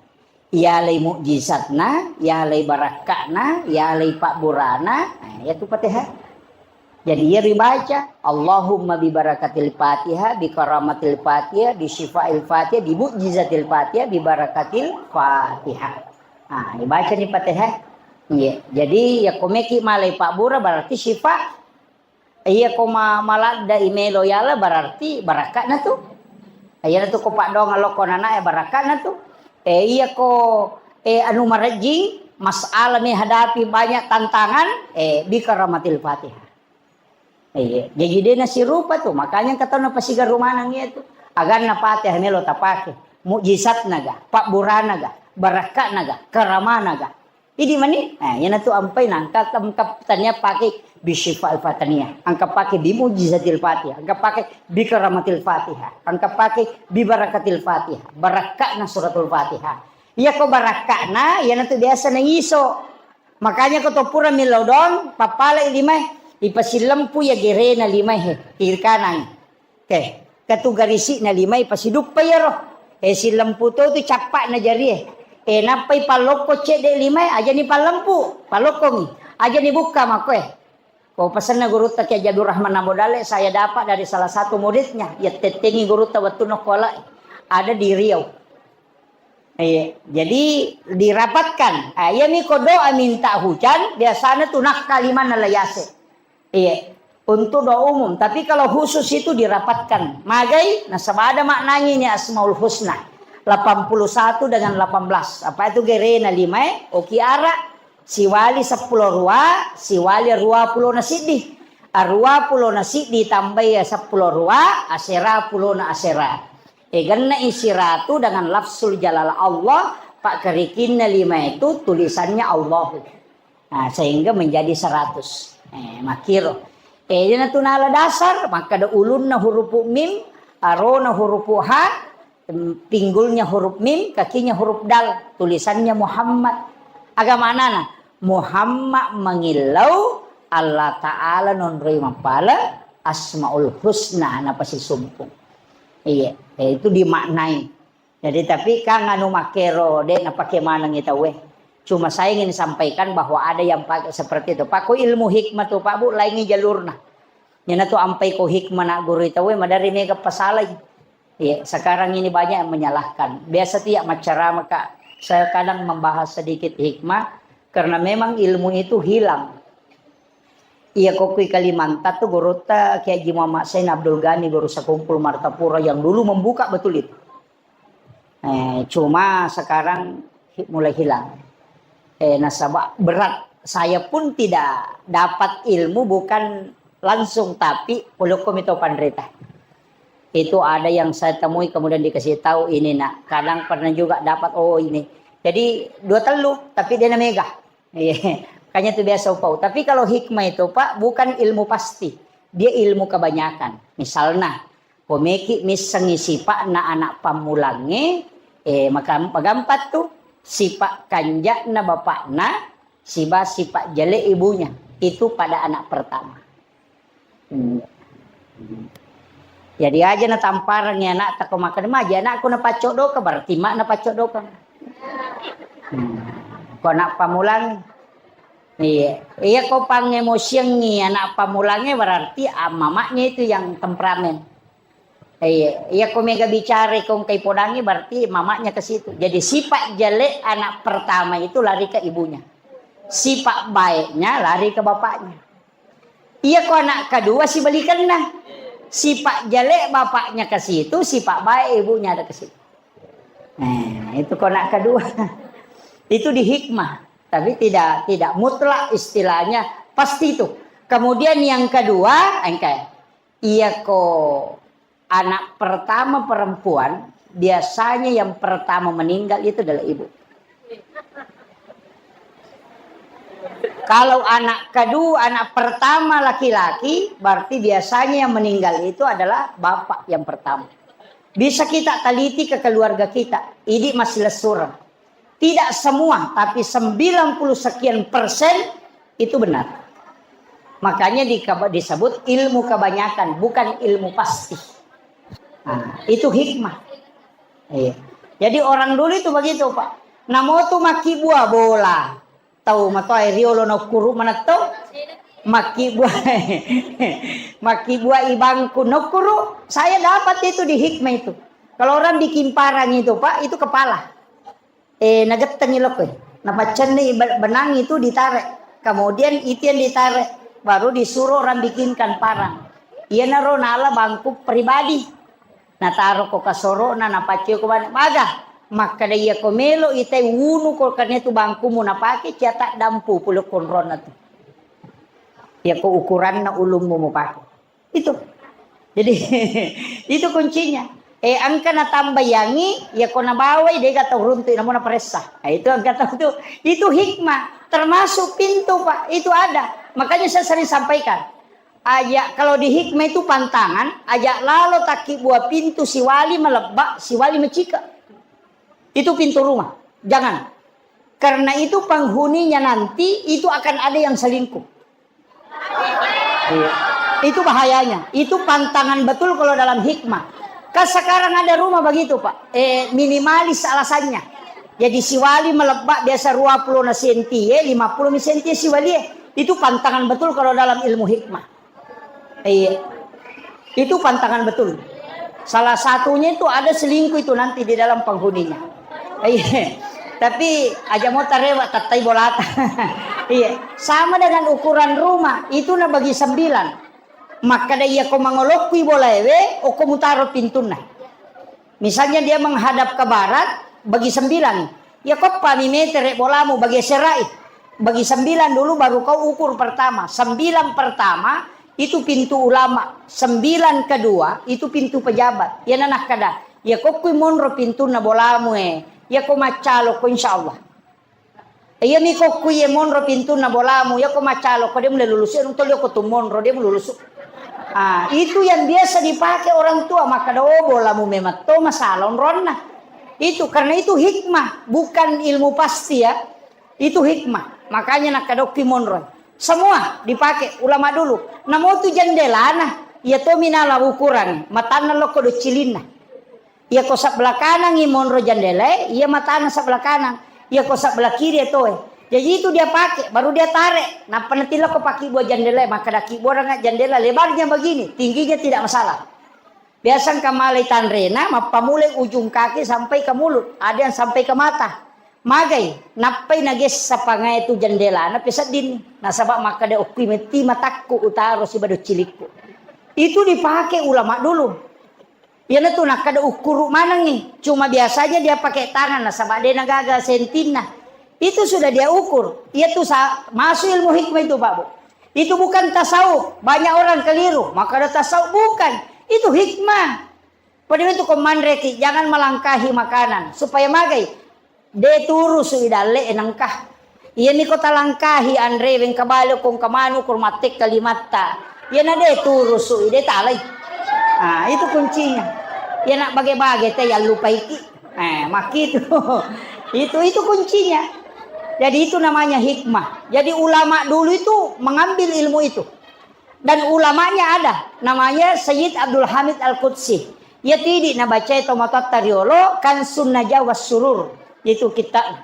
Iyalai mu'jizatna, iyalai barakka'na, iyalai pabburana, nah, iyatu Fatihah. Jadi, iya ribaca, "Allahumma bi barakatil Fatihah, bi karamatil Fatihah, bi syifa'il Fatihah, bi mu'jizatil Fatihah, bi barakatil Fatihah." Nah, ibacani Fatihah. Iya. Jadi, iya ko meki malai pabbura berarti syifa. Iya ko ma-, maladda imelo yala berarti barakka'na tu. Iyana tu ko paddoang lokko nana e barakka'na tu. Eh, iya ko, eh, anu marejjing, masalah menghadapi banyak tantangan, eh, bi karamatil Fatihah. Iya, jaji de nasirupa tu, makanya engka tau napasigaru maneng iya tu. Aganna Fatihah melo tapake, mukjizatna ga, pabburana ga, barakka'na ga, karamana ga. Idi mani, nah, iyana tu ampai nangka, engka tania pake bi syifa'il Fatihah, engka pake bi mu'jizatil Fatihah, engka pake bi karamatil Fatihah, engka pake bi barakatil Fatihah, barakka'na suratul Fatihah. Iya ko barakka'na, iyana tu biasa na iso. Makanya ko to pura millau doang, pappalai limae, ipasillempu iya gerena limae he, kiri kanan. Oke, katu garisi'na limae ipasiduppa iyaro. Eh, sillempu to tu cappa'na jarie. Eh, nappai pallokko cedde limae, ajani pallempu, pallokkongi. Ajani bukka makkoe. Ko pesenna gurutta Kiai Abdul Rahman Abu Dale, saya dapat dari salah satu muridnya, ya tettengi gurutta wettunna kola ada di Riau. Iya, jadi dirapatkan. Ah, iya mi ko doa minta hujan, biasanya tu nakka limanna layase. Iya, untuk doa umum. Tapi kalau khusus itu dirapatkan. Magai, nasaba ada maknanya ini Asmaul Husna. Delapan puluh satu dengan delapan belas. Apa itu gerena lima, eh? Oki ara, siwali seppulo rua, siwali rua pulo na siddi. Arua pulo na siddi tambai seppulo rua, asera pulo na asera. Eganna isi ratu dengan lafzul jalalah Allah, pakkerikinna lima itu tulisannya Allahu. Nah, sehingga menjadi seratus. Eh, makkiro. Eh, iyana tu nala dasar, makkada ulunna hurupu mim, arona hurupu ha, em, pinggulnya huruf mim, kakinya huruf dal, tulisannya Muhammad. Aga manana? Muhammad mengillau Allah Ta'ala nonroi mappala Asmaul Husna napasisumpung. Iya, eh, itu dimaknai. Jadi, tapi kan anu makkero, de' napake manengi tauwe. Cuma saya ingin sampaikan bahwa ada yang pakai seperti itu. Pakko ilmu hikmah tu, Pak Bu, laingi jalurna. Iyana tu ampai ko hikmah na guru tauwe, madari mega pasalai. Iya, sekarang ini banyak yang menyalahkan. Biasa tiap maceramah, Kak, saya kadang membahas sedikit hikmah, karena memang ilmu itu hilang. Iya, ko kui Kalimantan tu gurutta Kiai Haji Muhammad Zain Abdul Ghani, guru sekumpul Martapura yang dulu membuka betul itu. Eh, cuma sekarang hi-, mulai hilang. Eh, nasaba berat. Saya pun tidak dapat ilmu bukan langsung, tapi polokko mito panrita. Itu ada yang saya temui kemudian dikasih tahu ini, nak. Kadang pernah juga dapat, oh, ini. Jadi dua telu, tapi dia na mega. Iya, makanya tu biasa upau. Tapi kalau hikmah itu, Pak, bukan ilmu pasti. Dia ilmu kebanyakan. Misalna, ko meki missengi sipa'na anak pammulangnge, eh, maka magampat tu, sipa' kanja'na bapakna, siba sipa' jale ibunya. Itu pada anak pertama. Hmm. Jadi aja natampareng anak tako makan maja anakku napaccodokang, berarti mak napaccodokang. Hmm. Ko anak pamulang, iya, iya, ko pangemosiangi anak pamulangnge berarti, ah, mamaknya itu yang temperamen. Iya, iya, ko mega bicara ko engkai podangi berarti mamaknya ke situ. Jadi sifat jelek anak pertama itu lari ke ibunya. Sifat baiknya lari ke bapaknya. Iya, ko anak kedua sibalikanna. Sifat jelek bapaknya ke situ, sifat baik ibunya ada ke situ. Nah, itu ko anak kedua. Itu di hikmah, tapi tidak, tidak mutlak istilahnya pasti itu. Kemudian yang kedua, engkai. Iya, ko anak pertama perempuan, biasanya yang pertama meninggal itu adalah ibu. Kalau anak kedua, anak pertama laki-laki, berarti biasanya yang meninggal itu adalah bapak yang pertama. Bisa kita teliti ke keluarga kita, idi masih lesur. Tidak semua, tapi sembilan puluh sekian persen itu benar. Makanya di-, disebut ilmu kebanyakan, bukan ilmu pasti. Nah, itu hikmah. Iya. Jadi orang dulu itu begitu, Pak. Namo tu makkibua bola. Tau matoa riolo nokkuru manetto. Makkibua, makkibua ibangku nokkuru. Saya dapat itu di hikmah itu. Kalau orang bikin parang itu, Pak, itu kepala. Eh, nagettengi lokko. Napaccenni be-, benang itu ditarik. Kemudian itu yang ditarik. Baru disuruh orang bikinkan parang. Iyanaro nala bangku pribadi. Nataro ko kasoro'na, napacceo ko bane. Maga, makkeda iya ko melo itai wunu ko karena itu bangkumu napake, cia taddampu pole konronna tu. Iya ko ukuranna ulummu mupake. Itu. Jadi, itu kuncinya. Eh, engka natambayangi, iya ko nabawai, dega tau runtu, namo naparessa. Nah, itu engka tau tu. Itu hikmah. Termasuk pintu, Pak. Itu ada. Makanya saya sering sampaikan. Aja, kalau di hikmah itu pantangan, aja lalo takkibua pintu siwali malebba, siwali macika. Itu pintu rumah. Jangan. Karena itu penghuninya nanti itu akan ada yang selingkuh. Iya. Itu bahayanya. Itu pantangan betul kalau dalam hikmah. Kan sekarang ada rumah begitu, Pak. Eh, minimalis alasannya. Jadi siwali malebba biasa dua puluh na senti, eh, lima puluh mi senti siwali, eh. Itu pantangan betul kalau dalam ilmu hikmah. Iya. Itu pantangan betul. Salah satunya itu ada selingkuh itu nanti di dalam penghuninya. Iya. Tapi aja mau tarewa tattai bolata. Iya. Sama dengan ukuran rumah, itu na bagi sembilan. Makkada iya ko mangolokkui bolaewe, oko mutaro pintunna. Misalnya dia menghadap ke barat, bagi sembilan. Ya, koppami metere bolamu, bagi serai. Bagi sembilan dulu, baru kau ukur pertama. Sembilan pertama, itu pintu ulama. Sembilan kedua, itu pintu pejabat. Ya, nanakkada. Ya, kokkui monro pintunna bolamu, eh. Ya, ko maccalo ko, insya Allah. Iya mi kokku iye monro pintunna bolamu, iya ko macalo ko dia mulai lulusu, iya tolio ko tu monro dia mulai lulusu. Ah, itu yang biasa dipakai orang tua, makkada, "Oh, bolamu memang to masalah onronna." Itu karena itu hikmah, bukan ilmu pasti ya. Itu hikmah. Makanya nakkadokki monro. Semua dipakai ulama dulu. Namo tu jendelana, iya to minala ukuran, matanna lokko docilinna. Iya ko sebelah kanangngi monro jendela, iya matana sebelah kanan. Iya ko sebelah kiri ya toe. Jadi itu dia pakai, baru dia tarik. Nappa natillo ko pakai buah jendela, maka daki buah dengan jendela lebarnya begini, tingginya tidak masalah. Biasa engka malai tanrena, mappamulai ujung kaki sampai ke mulut, ada yang sampai ke mata. Magai, nappai nagessa pangai tu jendela, na peseddinni. Nasaba makkada okkui metti matakku utaro sibado cilikku. Itu dipakai ulama dulu. Iyanatu nakkeda ukkuru manengngi. Cuma biasanya dia pakai tangan, nasaba de nagaga sentinna. Itu sudah dia ukur. Iyatu sa-, masuk ilmu hikmah itu, Pak Bu. Itu bukan tasawuf. Banyak orang keliru. Makkeda tasawuf, bukan. Itu hikmah. Pada itu ko manreki, jangan melangkahi makanan. Supaya magai. De turusu i dalle e nengka. Iyami ko talangkahi anre wengka bale ko engka manu ko mattekka limatta. Iyana de turusu i de talai. Ah, itu kuncinya. Iyana bage-bage te yallupaiki. Eh, makkitu. Itu itu kuncinya. Jadi itu namanya hikmah. Jadi ulama dulu itu mengambil ilmu itu. Dan ulamanya ada, namanya Sayyid Abdul Hamid Al-Qudsi. Iyatu idi nabacai tomatoatta riolo, Kansun Najah was Surur. Itu kitab,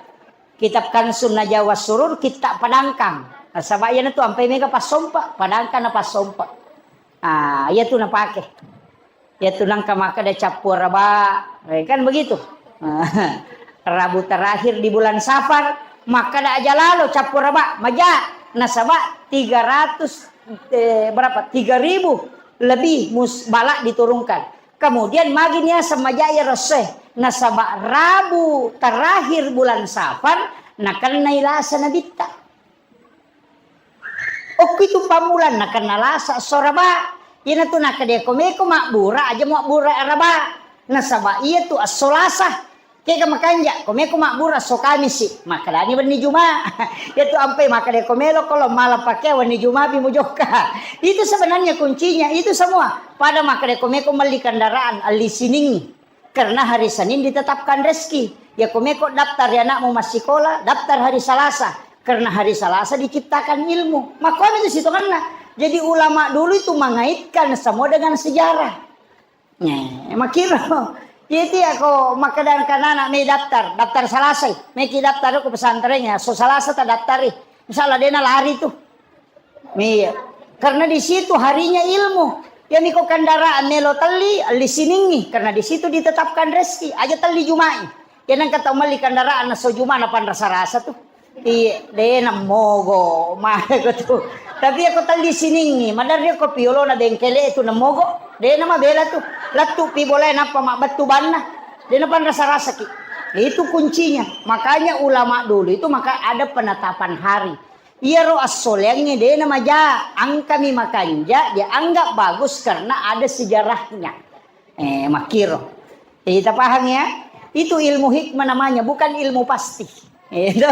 kitab Kansun Najah was Surur, kitab padangkang. Nasaba iyanatu ampai mega passompa, padangkang na passompa. Ah, iyatu napake. Iyatu nangka makkeda cappu araba, eh, kan begitu. Rabu terakhir di bulan Safar, makkeda aja lalo cappu araba, maja, nasaba tiga ratus, eh, berapa? Tiga ribu lebih mus-, bala diturunkan. Kemudian magi niaseng maja iya rosse, nasaba Rabu terakhir bulan Safar, nakennai lasa nabitta. Okko itu pammulang nakenna lasa esso araba. Iyanatu nakkeda ko meko mabbura, aja mabbura araba. Nasaba iyatu esso lasa. Kega makanja, ko meko mabbura esso kamisi, makkedani wenni juma. Iyatu ampai makkeda ko melo ko lo mala pakai wenni juma pi mujokka. Itu sebenarnya kuncinya, itu semua. Pada makkeda ko meko melli kendaraan, alli siningi. Karena hari Senin ditetapkan rezeki. Ya, ko meko daftar ya anakmu massikola, daftar hari Salasa. Karena hari Salasa diciptakan ilmu. Makanya itu sitonganna. Jadi ulama dulu itu mengaitkan semua dengan sejarah. Nih, makiro. Jadi ya ko makkeda anak me daftar, daftar Salasa, meki daftar ko pesantren ya, so Salasa ta daftari. Misalnya dena lari tuh. Iya. Karena di situ harinya ilmu. Iyami ko kendaraan melo telli, alli siningi. Karena di situ ditetapkan rezeki. Aja telli Jumai. Ya nang kata melli kendaraan naso Juma na panrasa-rasa tuh. Iya, dena mogo. Mah ko tuh. Tapi ya ko telli siningi, madarri ko piolo na bengkele itu na mogo. Dena mabela tuh. Lettu pi boleh napa mak betu banna. Dena panrasa-rasa ki. Itu kuncinya. Makanya ulama dulu itu maka ada penetapan hari. Iyaro assoleangnge de namaja, engkami makanja, dianggap bagus karena ada sejarahnya. Eh, makkiro. Jadi, kita paham ya? Itu ilmu hikmah namanya, bukan ilmu pasti. Itu.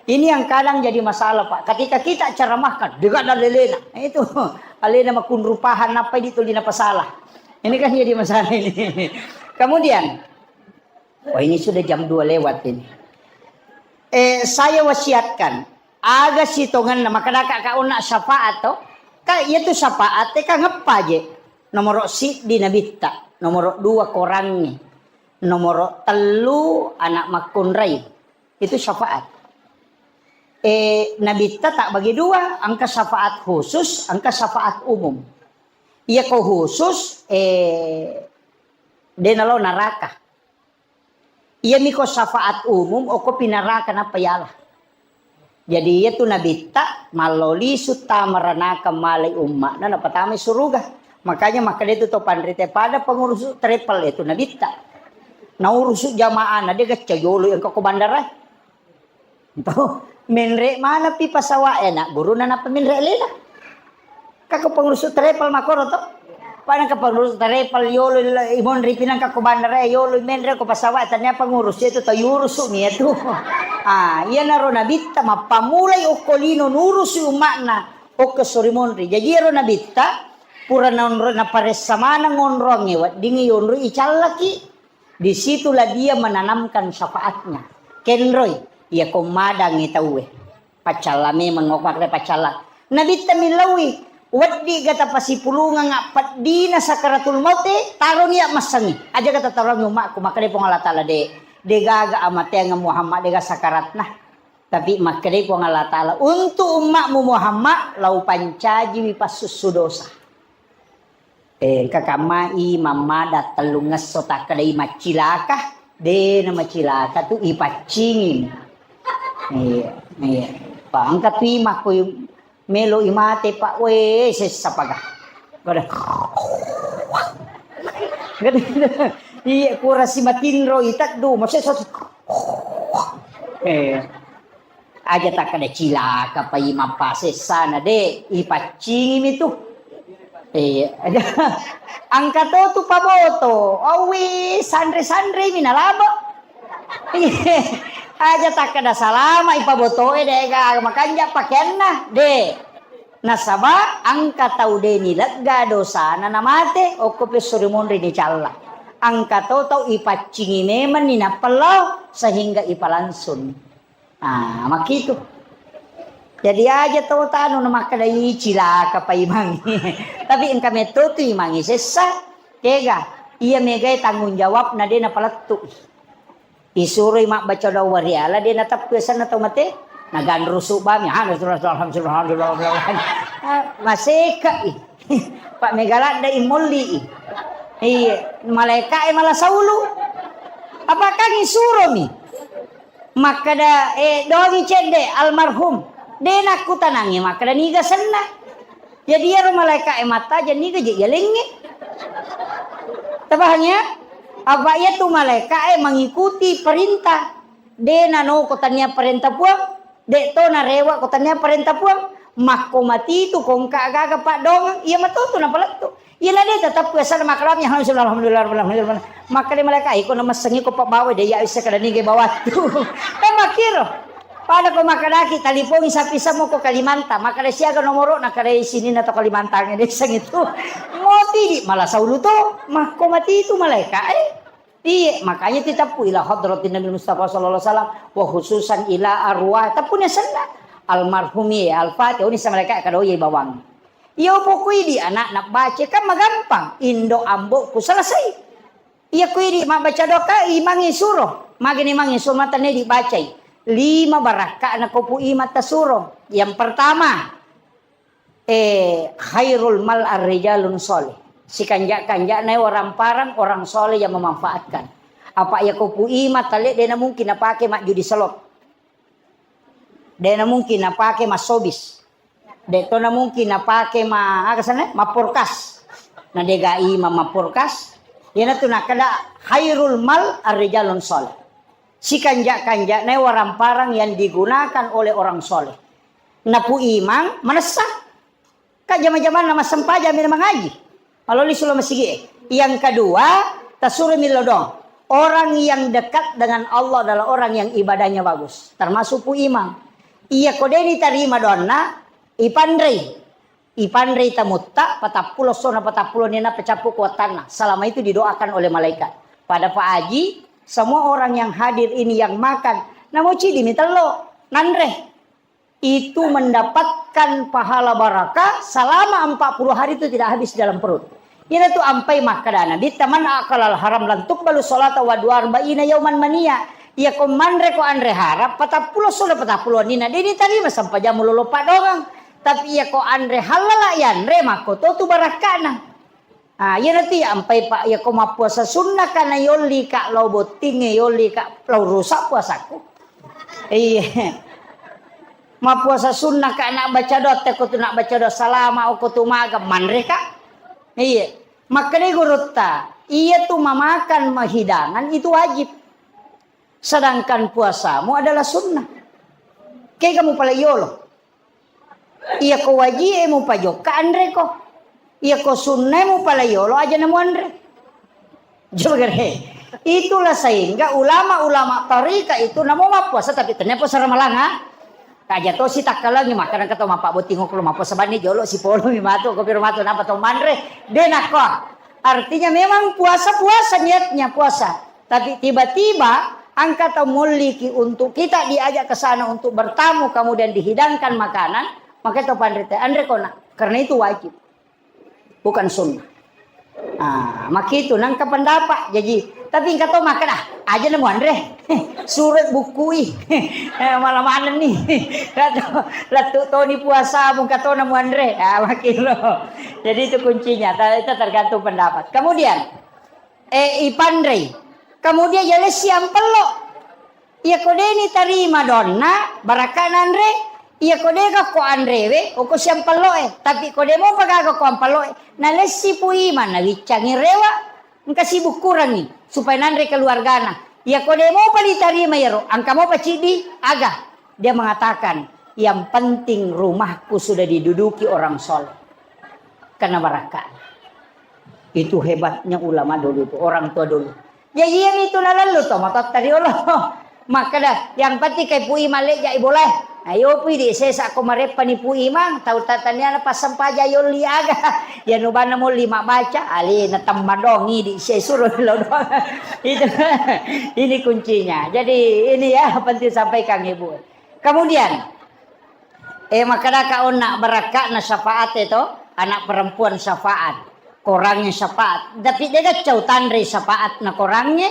Ini yang kadang jadi masalah, Pak. Ketika kita ceramahkan, dekat dan lelena. Itu. Alena makunrupahan apa itu lina pasalah. Ini kan jadi masalah ini. Kemudian, wah, ini sudah jam dua lewat ini. Eh, saya wasiatkan, aga sitongenna, makkedaka ka onna syafaat to? Ka iyatu syafaat e ka ngeppa je. Nomoro siddi nabitta, nomoro dua korangnge, nomoro tellu anak makkunrai. Itu syafaat. Eh, nabitta tak bagi dua, engka syafaat khusus, engka syafaat umum. Iya ko khusus, eh, de nalo neraka. Iya miko syafaat umum, oko pinaraka nappa yala. Jadi iya tu nabitta mallo lisu tamaranaka malai umma'na napatamai suruga. Makanya makkeda tu to panrita pada pengurusu travel itu nabitta. Naurusu jamaah na de gacca jolo yang ko bandara. Toh, menre mana pi pesawat enak guru na napa menre lela. Kako pengurus travel makoro to. Pada ke pengurus travel yolo imonri pinang kako bandara yolo menre ko pesawat tanya pengurus itu to yurusu ni itu. Ah, iya naro nabitta mappamulai okko lino nurusu umakna okko sori monri. Jadi ero nabitta pura naonro naparessa maneng onronge weddingi yonro icallaki. Disitulah dia menanamkan syafaatnya. Kenroi, iya ko madangi tauwe. Paccalla memang, makkeda paccalla. Nabitta millaui, weddi gata pasipulungang appeddina sakaratul maute, taroni ya massangi. Aja gata taroni umakku, makkeda Puang Allah Taala de, de gaga amateang Muhammad de ga sakaratna. Tapi makkeda Puang Allah Taala, untuk umakmu Muhammad, lau pancajiwi passussu dosa. Eh, engka kammai mammada tellungesso takkedai maccilaka, de na macilaka tu ipaccingi. Iya, iya. Pa engka tu imakko melo imate pak we sessa paga. Kada. Iya, kurang si matinro itaddu, masessa. Eh. Aja takkeda cilaka pai mappasessana de, ipaccingimi tu. Eh, aja. Angka to tu paboto, awi sanre-sanremi nalabo. Aja takkeda salama ipabotoe de ga makanja pakeanna de. Nasaba angka tau de nilegga dosana namate, okko pesso rimonri nicalla. Angka to tau ipaccingi memang ni nappellao sehingga ipalangsung. Ah, makkitu. Jadi aja tau tanu na makkeda, "Ih, cilaka paimangi." Tapi engka metto tu imangi sessa, kega? Iya megai tanggung jawab na de napalettu. Isuroi mabbaca doa wariala de nateppu esanna tau mate. Naganrusu bami, alhamdulillah, alhamdulillah, alhamdulillah. Ah, maseka i. Pak mega ladda i molli i. Iya, malaika e mala saulu. Apakah isuromi? Makkeda, eh, dongi cedde almarhum. De nakkutanangi makkeda niga senna. Jadi iyaro malaika e mattaja niga je yalengnge. Tabahang ya? Apa iya tu malaika e mengikuti perintah. De nano ko tania perintah Puang, de to narewa ko tania perintah Puang. Makko mati tu kongka gaga pak dongeng, iya matotu napalettu. Iyana de tetap biasa makalami, alhamdulillah, alhamdulillah, alhamdulillah. Makkeda malaika, "Iko namassengi ko pabbawa de ya bisa kada nige bawattu." Kan makkiro. Pada ko makkedaki talipongi sapi semua ko Kalimantan, makkeda siaga nomoro na kada sini na to Kalimantan de sang itu. Moti di malah saulu to, makko mati itu malaika eh. Iya, makanya titappu ila hadratin Nabi Mustafa sallallahu alaihi wasallam wa khususan ila arwah. Tappuni senna almarhum ya Al-Fatihah, ini sama malaika kada oye bawang. Iya, pokok idi anak nak baca kan magampang. Indo amboku selesai. Iya, ku idi mabbaca doa imangi suro. Magini mangi suro mata ne dibacai. Lima barakka na kopu imata suro. Yang pertama, eh, khairul mal arrijalun soleh. Sikanja-kanjana orang parang, orang soleh yang memanfaatkan. Apa ya kopu imata le dena mungkin napake majudi selot. Dena mungkin napake masobis. De to na mungkin napake ma aga sana mapporkas. Na dega imam mapporkas. Yana tu nakada khairul mal arrijalun soleh. Sikanja-kanjana orang parang yang digunakan oleh orang soleh. Napu imang manessa. Kan jama-jamanna massempajang mi mangaji. Maloli sulo masigi. Yang kedua, tasuro millo dong. Orang yang dekat dengan Allah adalah orang yang ibadahnya bagus. Termasuk pu imang. Iya ko deni tarima doanna, ipanrei. Ipanrei tamutta patappulo sona patappulo nena pecappu kuatanna. Selama itu didoakan oleh malaikat. Pada Pak Haji, semua orang yang hadir ini yang makan, namo cidi mi tello, nanre. Itu mendapatkan pahala barakah selama empat puluh hari itu tidak habis dalam perut. Ina tu ampai makkada Nabi, "Man akalal haram lan tuqbalu salata wa dua arba'ina yauman mania." Iyako manre ko anre haram, patappulo solo patappulo nina, de' ditarima sempajammu lolo padongeng. Tapi iyako anre halala yanre, makko to tu barakkana. Ah, iya nanti ampai, Pak, iyako mappuasa sunnah kana yolli ka lao bottinge, yolli ka lao rusak puasaku. Iya. Mappuasa sunnah ka nak baca doa, teko tu nak baca doa salama, oko tu maga, manre ka. Iya. Makkeda gurutta, iya tu memakan hidangan itu wajib. Sedangkan puasamu adalah sunnah. Kega mupalai yolo. Iyako waji'e mupajokka anreko. Iyako sunnae mupalai yolo aja namuanre. Jogere. Itulah sehingga ulama-ulama tarika itu namo mappuasa tapi tennia puasa Ramalanga. Kaja tosi takkalangi makkeda engka to mappabbotting okko lo mappuasa banni jolo sipolomi matu ko piro matu napa to manre. De' nakko. Artinya memang puasa-puasa niatnya puasa. Tapi tiba-tiba engka tau molliki untuk kita diajak ke sana untuk bertamu, kemudian dihidangkan makanan, maka itu panrita, anre kona, karena itu wajib, bukan sunnah. Ah, makitu nangka pendapat. Jadi, tapi engka to makkeda, aja namu anre. Surat bukui. Eh, malah mana nih? Lettu, lettu toni puasa, mungka to namu anre. Ah, makilo. Jadi itu kuncinya. Ta-, itu tergantung pendapat. Kemudian, eh, ipanrei. Kemudian ya lessi ampello. Iya ko de' ni tarima donna, barakka nanre. Iya ko de' ga ko anrewe, oko siampello e. Tapi ko de' mopa gaga ko ampello e, na lessi Pu Imang, na wiccangi rewa, engka sibukkurangi supaya nanre keluargana. Iya ko de' mopa ditarima iyaro, engka mopa ciddi, aga. Dia mengatakan, yang penting rumahku sudah diduduki orang soleh. Karena barakka. Itu hebatnya ulama dulu itu, orang tua dulu. Ya, iya itu nalallu to, matotta riolo. Makkeda, yang penting kai Pu Imang lejja i bolae. Ayo Pu, di sesa ko mareppa ni Pu Imang, tau tatania na passampaja yolli aga. Ya nubanna molli mabbaca, alena temmadongi di sesuro lo doang. Itu, ini kuncinya. Jadi ini ya penting sampaikan Ibu. Kemudian, eh, makkedaka onna barakka'na syafaat e to, anak perempuan syafaat, korangnge syafaat. Tapi de' gaccau tanre syafaat na korangnge,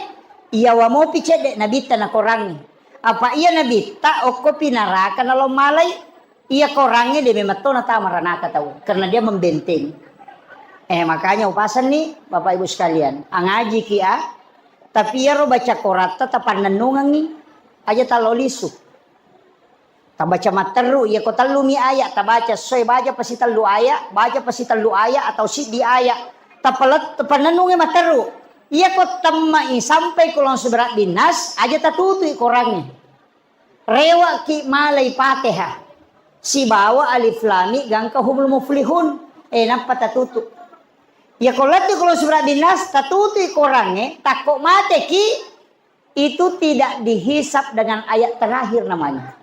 iyawa mopi cedde nabitta na korangnge. Apa iya nabitta okkopi naraka nalo malai, iya korangnge de' memang to natama ranaka tau, karena dia membentengi. Eh, makanya upasenni Bapak Ibu sekalian, angajiki a, tapi iyaro baca koratta tapannennungengi, aja talo lisu. Tabaca matteru, iya ko tellumi aya, tabaca soe baca pasi tellu aya, baca pasi tellu aya atau siddi aya. Tapalet-, tapannennungi matteru. Iya ko temmai sampai kulon suberat binnas, aja tatutui korangnge. Rewaki malai Fatihah. Sibawa alif lam mim gangka humul muflihun. Eh, nappa tatutu. Iya ko lettu kulon suberat binnas, tatutui korangnge, takko mateki, itu tidak dihisap dengan ayat terakhir namanya.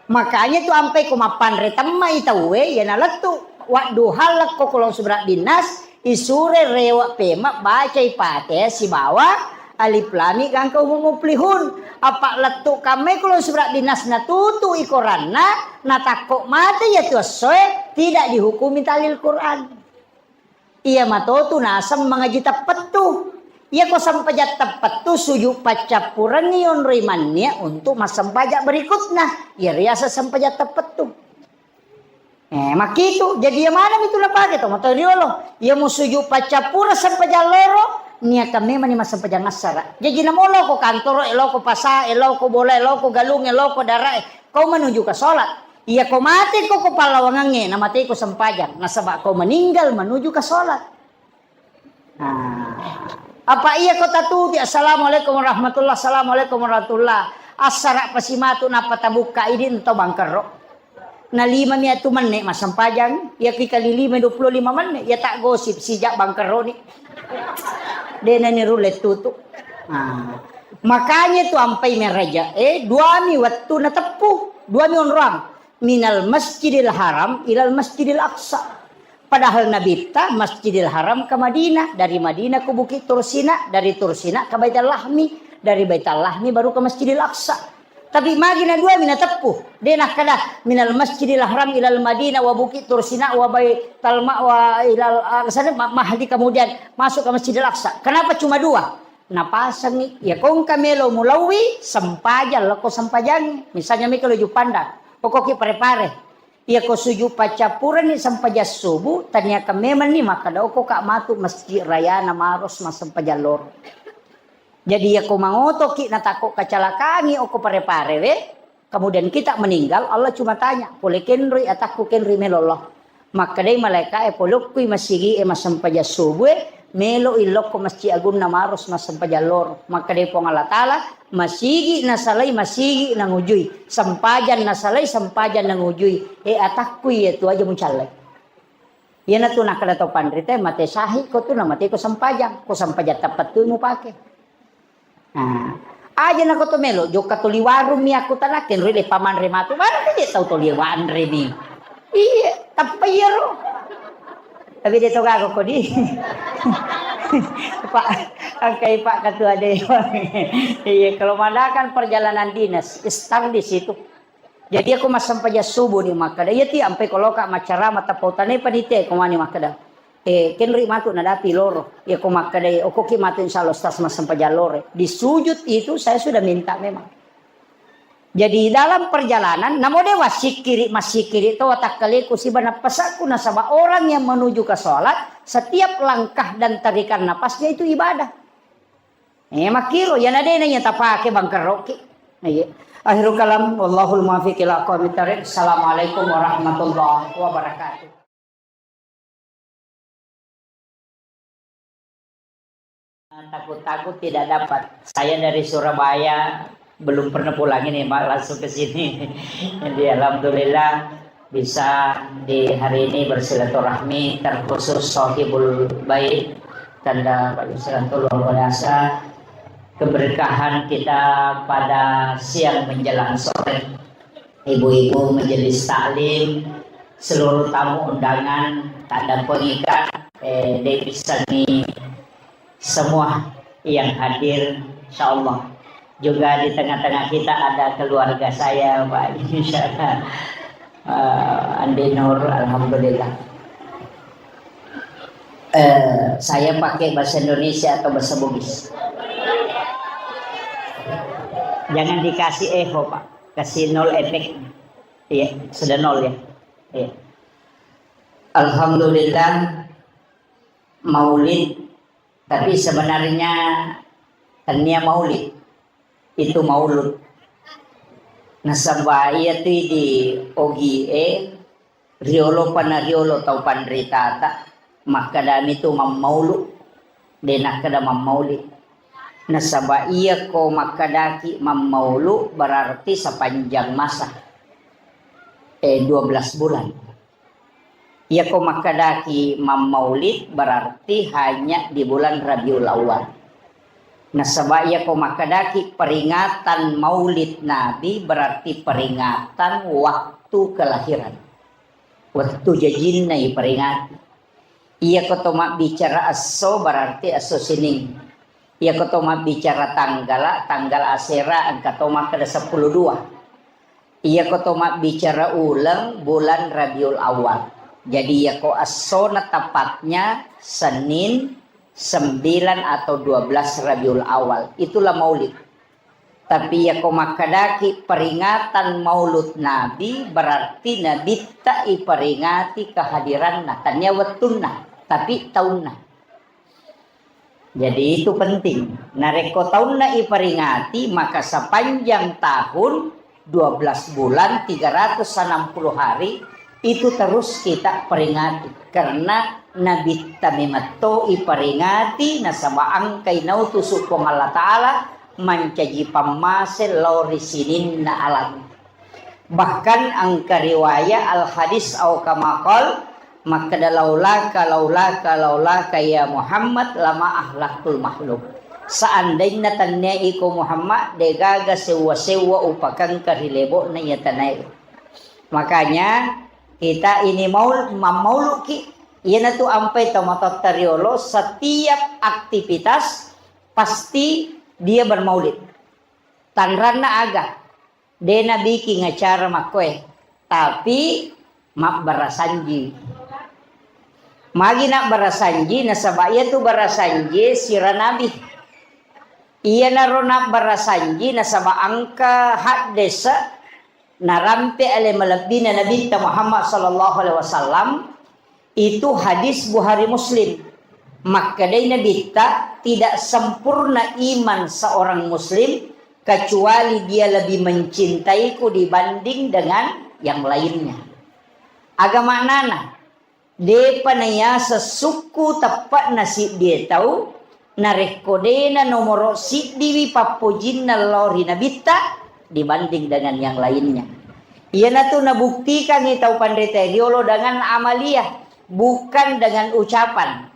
Makanya tu ampai ko mappanre temmai tauwe, ya nalettu wadduha lekko kulon suberat binnas, isure rewa pema bacai Fatihah sibawa alif lam mim gangka humul muflihun. Apa lettu kammai kulon suberat binnas natutu i koranna, natakko mate ya tu essoe, tidak dihukumi tahlil Quran. Iya matotu naseng mangaji teppettu. Iya ko sempajang teppettu, sujud paccappurengngi yonroi mannia untuk massempajang berikutna. Iya riaseng sempajang teppettu. Eh, makkitu. Jadi iya maneng itu napake to, mato riolo. Iya mu sujud paccappureng sempajang loro, niakan memang ni massempajang assara. Jadi namo loko kantoro, eh, loko pasa, eh, loko bola, eh, loko galung, eh, loko dara, eh, kau menuju ke sholat. Iya ko mate ko ko pallawangengnge, na mate ko sempajang. Nasaba ko meninggal menuju ke sholat. Nah, apa iya ko tatuti, "Assalamualaikum warahmatullah, assalamualaikum warahmatullah." Assara pasimatu nappa tabukka idi ento bangkerro. Na lima mi atu menne massempajang, iya ki kali lima dua puluh lima menne, iya tak gosip sijak bangkerro ni. Dena ni rulle tutu. Nah, makanya tu ampai meraja, eh, dua mi wettu na teppu, dua mi onroang. Minal Masjidil Haram ilal Masjidil Aqsa. Padahal Nabitta Masjidil Haram ke Madinah, dari Madinah ke Bukit Tursina, dari Tursina ke Baitul Lahmi, dari Baitul Lahmi baru ke Masjidil Aqsa. Tapi magi na dua mi na teppu, de nakkeda minal Masjidil Haram ilal Madinah wa Bukit Tursina wa Baitul Ma-, wa ilal Aqsa, ma-, Mahdi kemudian masuk ke Masjidil Aqsa. Kenapa cuma dua? Napasengngi, iya ko engka melo mulauwi, sempajang, loko sempajangngi. Misalnya mika lo Juppandang, pokokki pare-pare. Iya ko suju paccappurenni sempajang subuh, taniakan memenni makkeda, "Oko ka matu masjid rayana Maros massempajang loro." Jadi iya ko mangotoki natakko kacalakangi oko pare-pare we, kemudian kita meninggal, Allah cuma tanya, "Pole kenroi atakku kenroi melo Allah?" Makkedai malaika'e, "Pole okkui masigi'e massempajang subuh e, melo illokko Masjid Agunna Maros massempajang loro." Makkedai Puang Allah Ta'ala, "Masigi nasalai, masigi nangujui. Sempajang nasalai, sempajang nangujui. E, atakku iya tu aja mucallai." Iyanatu nakkeda to panrita, "Mate sahiko tu, namateko sempajang. Ko sempajang teppettu mupake." Nah, aja nako to melo, jokka to li warung mi aku tanakken ri le pamanre matu. Mana tu dia tahu to li wanre mi. Iya, tapi iya ro. Tapi dia to gago kodi. Pak, angkai Pak Ketua Dewan. Iya, kalau mengadakan perjalanan dinas, start di situ. Jadi aku massempajang subuh ni makkeda, "Iya ti, ampai koloka maccarama tapautane panitia," ko mani makkeda. Eh, kenri matu nadapi loro. Iya ko makkeda, "Okoki matu insya Allah Ustaz massempajang loro." Di sujud itu saya sudah minta memang. Jadi dalam perjalanan, namo dewa sikiri masikiri to watakkaleku siba nappasaku nasaba orang yang menuju ke sholat, setiap langkah dan tarikan napasnya itu ibadah. Eh, makkiro, iyana dena iya tapake bangkerroki. Iya. Akhirul kalam, wallahul muwaffiq ila aqwamit thariq. Assalamualaikum warahmatullahi wabarakatuh. Takut-takut tidak dapat. Saya dari Surabaya, belum pernah pulang ini, Pak, langsung ke sini. Jadi, alhamdulillah, bisa di hari ini bersilaturahmi, terkhusus Sohibul Bait, tanda Pak Yusran itu luar biasa. Keberkahan kita pada siang menjelang sore. Ibu-ibu majelis taklim, seluruh tamu undangan, tanda pengikat, eh, Dewi Sani, semua yang hadir, insya Allah. Juga di tengah-tengah kita ada keluarga saya, Pak. Insya Allah. Eh, Andi Nur, alhamdulillah. Eh, saya pakai bahasa Indonesia atau bahasa Bugis? Jangan dikasih echo, Pak. Kasih nol efek. Iya, sudah nol ya. Iya. Alhamdulillah, maulid. Tapi sebenarnya tania maulid, itu maulud. Nasaba iya tu di ogi e, riolo pana riolo tau panritata, makkedami tu mammaulu, de nakkeda mammaulid. Nasaba iya ko makkedaki mammaulu berarti sepanjang masa, eh, dua belas bulan. Iyako makkedaki mammaulid berarti hanya di bulan Rabiul Awal. Nasaba iyako makkedaki peringatan maulid Nabi berarti peringatan waktu kelahiran. Wettu jajinna iperingati. Iyako to mabbicara esso berarti esso Senin. Iyako to mabbicara tanggala, tanggal asera engka to makkeda seppulo dua. Iyako to mabbicara uleng, bulan Rabiul Awal. Jadi iyako essona tepatnya Senin sembilan atau dua belas Rabiul Awal. Itulah maulid. Tapi iyako makkedaki peringatan maulud Nabi, berarti Nabitta iperingati kehadiranna, tania wettunna, tapi taunna. Jadi itu penting. Narekko taunna iperingati, maka sepanjang tahun, dua belas bulan, tiga ratus enam puluh hari, itu terus kita peringati. Karena Nabitta memetto iperingati, nasaba engkai nautusu Puang Allah Ta'ala mancaji pammase lao ri sininna alam. Bahkan engka riwayat al-hadis au kama qal, makkeda, "Laulaka, laulaka, laulaka ya Muhammad, lama ahlakul makhluk." Seandainna tennia iko Muhammad, degaga sewwa-sewwa upakengka ri lebo'na iya tanae. Makanya kita ini maul-, mammauluki, iyanatu ampai tomatoatta riolo, setiap aktivitas pasti dia bermaulid. Tanranna aga? De nabiking acara makkoe, tapi mabbarasanji. Magi nabbarasanji, nasaba iyatu barasanji sira nabi. Iyanaro nabbarasanji nasaba engka haddese narampe ale malebbina Nabitta Muhammad sallallahu alaihi wasallam, itu hadis Bukhari Muslim. Makkedai Nabitta, "Tidak sempurna iman seorang muslim kecuali dia lebih mencintaiku dibanding dengan yang lainnya." Aga maknana? Depa nayaseng sukku teppe'na siddie tau, narekko dena nomoro siddiwi pappojinna lao ri Nabitta dibanding dengan yang lainnya. Iyanatu nabuktikangngi tau panrita riolo dengan amaliah, bukan dengan ucapan.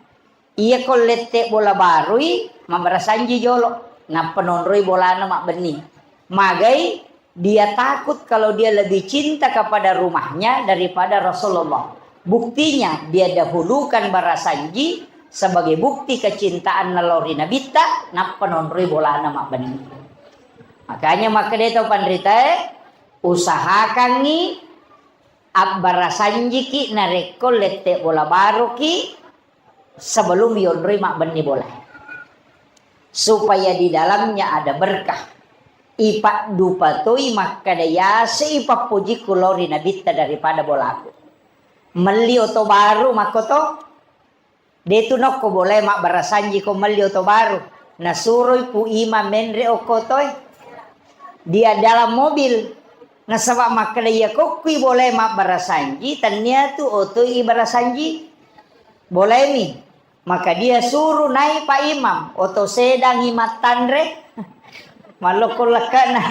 Iyako lette bola barui, mabbarasanji jolo, nappa nonroi bolana mabbenni. Magai, dia takut kalau dia lebih cinta kepada rumahnya daripada Rasulullah. Buktinya, dia dahulukan barasanji sebagai bukti kecintaan lao ri Nabitta, nappa nonroi bolana mabbenni. Makanya makkeda tau panritae, usahakangngi abbarasanjiki narekko lette bola baruki sebelum yonroi mabbenni bola. Supaya di dalamnya ada berkah. Ipaddupa toi makkeda yasei pappojikku lao ri Nabitta daripada bolaku. Melli oto baru makkoto, detu nokko bolae mabbarasanjiko melli oto baru. Nasuroi Pu Imam menre okko otoe. Dia dalam mobil. Nasaba makkeda iya kokkui bolae mabbarasanji, tennia tu otoi ibarasanji. Bolaemi. Maka dia suruh naik Pak Imam, oto sedangi mattanre, mallokko lekkana,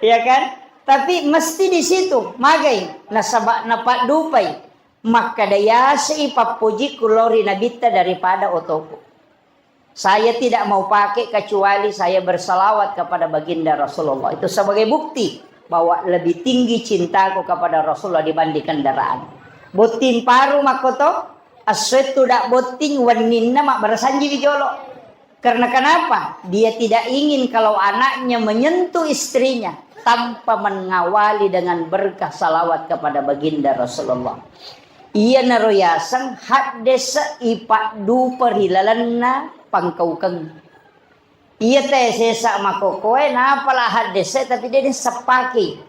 ya kan? Tapi mesti di situ, magai, nasaba napaddupai, makkeda yasei pappojikku lao ri Nabitta daripada otoku. Saya tidak mau pakai kecuali saya bersalawat kepada baginda Rasulullah. Itu sebagai bukti bahwa lebih tinggi cintaku kepada Rasulullah dibanding kendaraan. Botting paru makkoto, Essoe tudang botting wenninna mabbarasanjiwi jolo. Karena kenapa? Dia tidak ingin kalau anaknya menyentuh istrinya tanpa mengawali dengan berkah salawat kepada baginda Rasulullah. Iyanaro yaseng haddese ipaddupa ri lalenna pangkaukeng. Iya te sesa makokoe, napala haddese tapi de' naseppaki.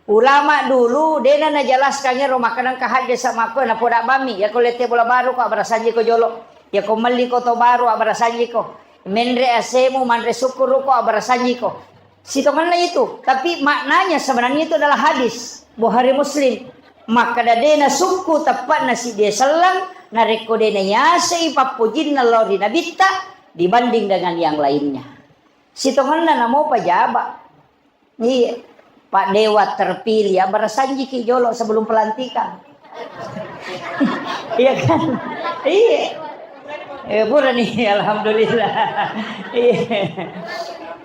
Ulama dulu, de'na najelaskan ero makkeda engka haddese makko, napoda bammi, yako lette bola baru ko, abbarasanjiko jolo. Yako melli ko to baru, abbarasanjiko. Menre asemu, manre sukkuruko, abbarasanjiko. Sitongenna itu, tapi maknanya sebenarnya itu adalah hadis Bukhari Muslim. Makkeda de'na sukku teppe'na siddi selleng, narekko de'na yasei pappojinna lao ri Nabitta dibanding dengan yang lainnya. Sitongenna namo pajaba. Iya. Pak Dewa terpilih, ya, barasanjiki jolo sebelum pelantikan. Iya kan? Iya. Eh, pura nih, alhamdulillah. Iya.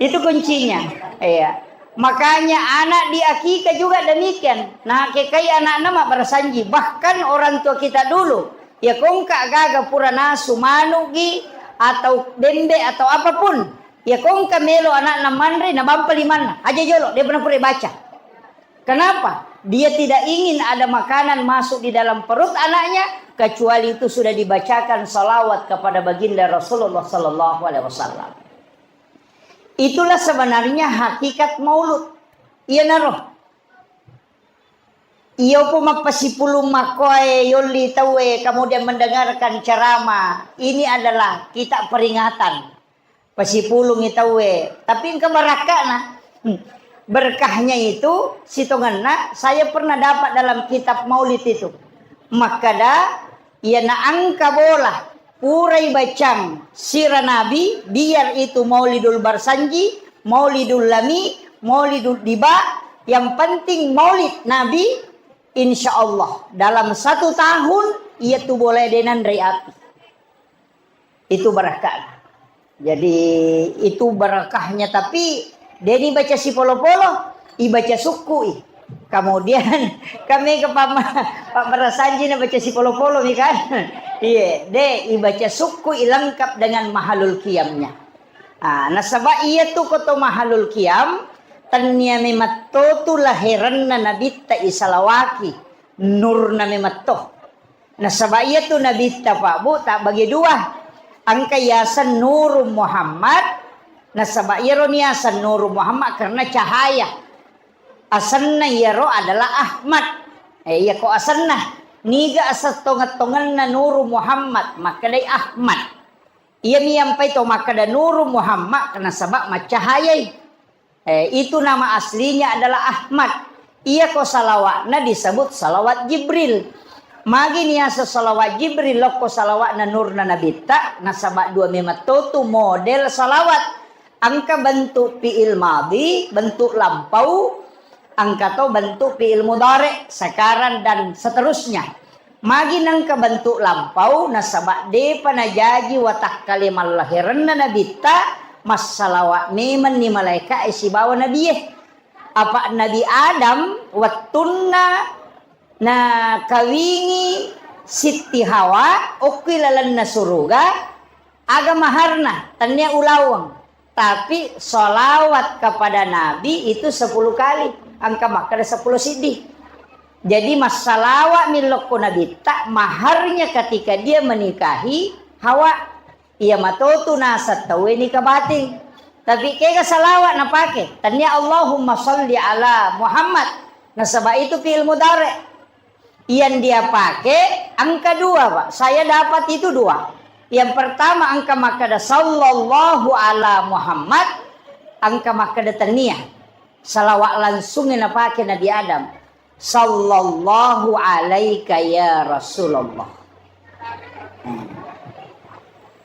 Itu kuncinya. Iya. Makanya anak diakikah juga demikian. Nah, kekai anakna mabbarasanji. Bahkan orang tua kita dulu, ya kongka gaga pura nasu manugi atau bembe atau apapun. Iya kongka melo anakna manre, nabampa limanna. Aja jolo, de' pernah pura baca. Kenapa? Dia tidak ingin ada makanan masuk di dalam perut anaknya, kecuali itu sudah dibacakan salawat kepada baginda Rasulullah sallallahu alaihi wasallam. Itulah sebenarnya hakikat maulud. Iya naro. Iyo po mappasipulung makkoe yolli tauwe, kemudian mendengarkan ceramah. Ini adalah kita peringatan. Pasipulungi tauwe, tapi engka barakka'na. Hmm. Berkahnya itu, sitongenna, saya pernah dapat dalam kitab maulid itu. Makkada, iyana engka bola, purai bacang sira Nabi, biar itu Maulidul Barsanji, Maulidul Lami, Maulidul Diba, yang penting maulid Nabi, insya Allah, dalam satu tahun, iya tu bola denanre api. Itu barakka'na. Jadi, itu barakahnya, tapi de' ni baca sipolo-polo, ibaca sukku'i. Kemudian, kami ke pama-, pabbarasanji na baca sipolo-polo mi kan? Iya, de', ibaca sukku'i lengkap dengan mahalul qiyamnya. Ah, nasaba iya tu koto mahalul qiyam, tennia memetto tu laheranna Nabitta isalawaki, nurna memetto. Nasaba iya tu Nabitta, Pak, Bu, tabbagi dua. Engka yaseng Nurun Muhammad, Nasaba iyaro niaseng Nuru Muhammad karena cahaya. Asenna iyaro adalah Ahmad. Eh, iyako asenna. Niga aseng tongeng-tongenna Nuru Muhammad, makkedai Ahmad. Iyami ampai to makkeda Nuru Muhammad, nasaba maccahayai. Eh, itu nama aslinya adalah Ahmad. Iyako salawatna disebut salawat Jibril. Magi niaseng salawat Jibril, lokko salawatna nurna Nabitta, nasaba dua memang totu model salawat. Engka bentuk fi'il madhi, bentuk lampau, engka to bentuk fi'il mudhari, sekarang dan seterusnya. Magi nengka bentuk lampau, nasaba depa najaji watakkale mallahirenna Nabitta, massalawa memenni malaeka'e sibawa nabie. Apa Nabi Adam wettunna nakawingi Sitti Hawa okki lalenna suruga, aga maharna, tennia ulaweng. Tapi sholawat kepada Nabi itu sepuluh kali. Engka makkeda sepuluh siddi. Jadi, massalawat mi lokko Nabitta, maharnya ketika dia menikahi Hawa. Iya matotu naseng tauwe nikah batin. Tapi kega salawat napake? Tennia Allahumma sholli ala Muhammad. Nasaba itu fi'il mudhari. Yang dia pakai angka dua, Pak. Saya dapat itu dua. Yang pertama angka makkeda sallallahu ala Muhammad, angka makkeda tennia. Salawat langsung yang napake Nabi Adam. Sallallahu alaika ya Rasulullah. Hmm.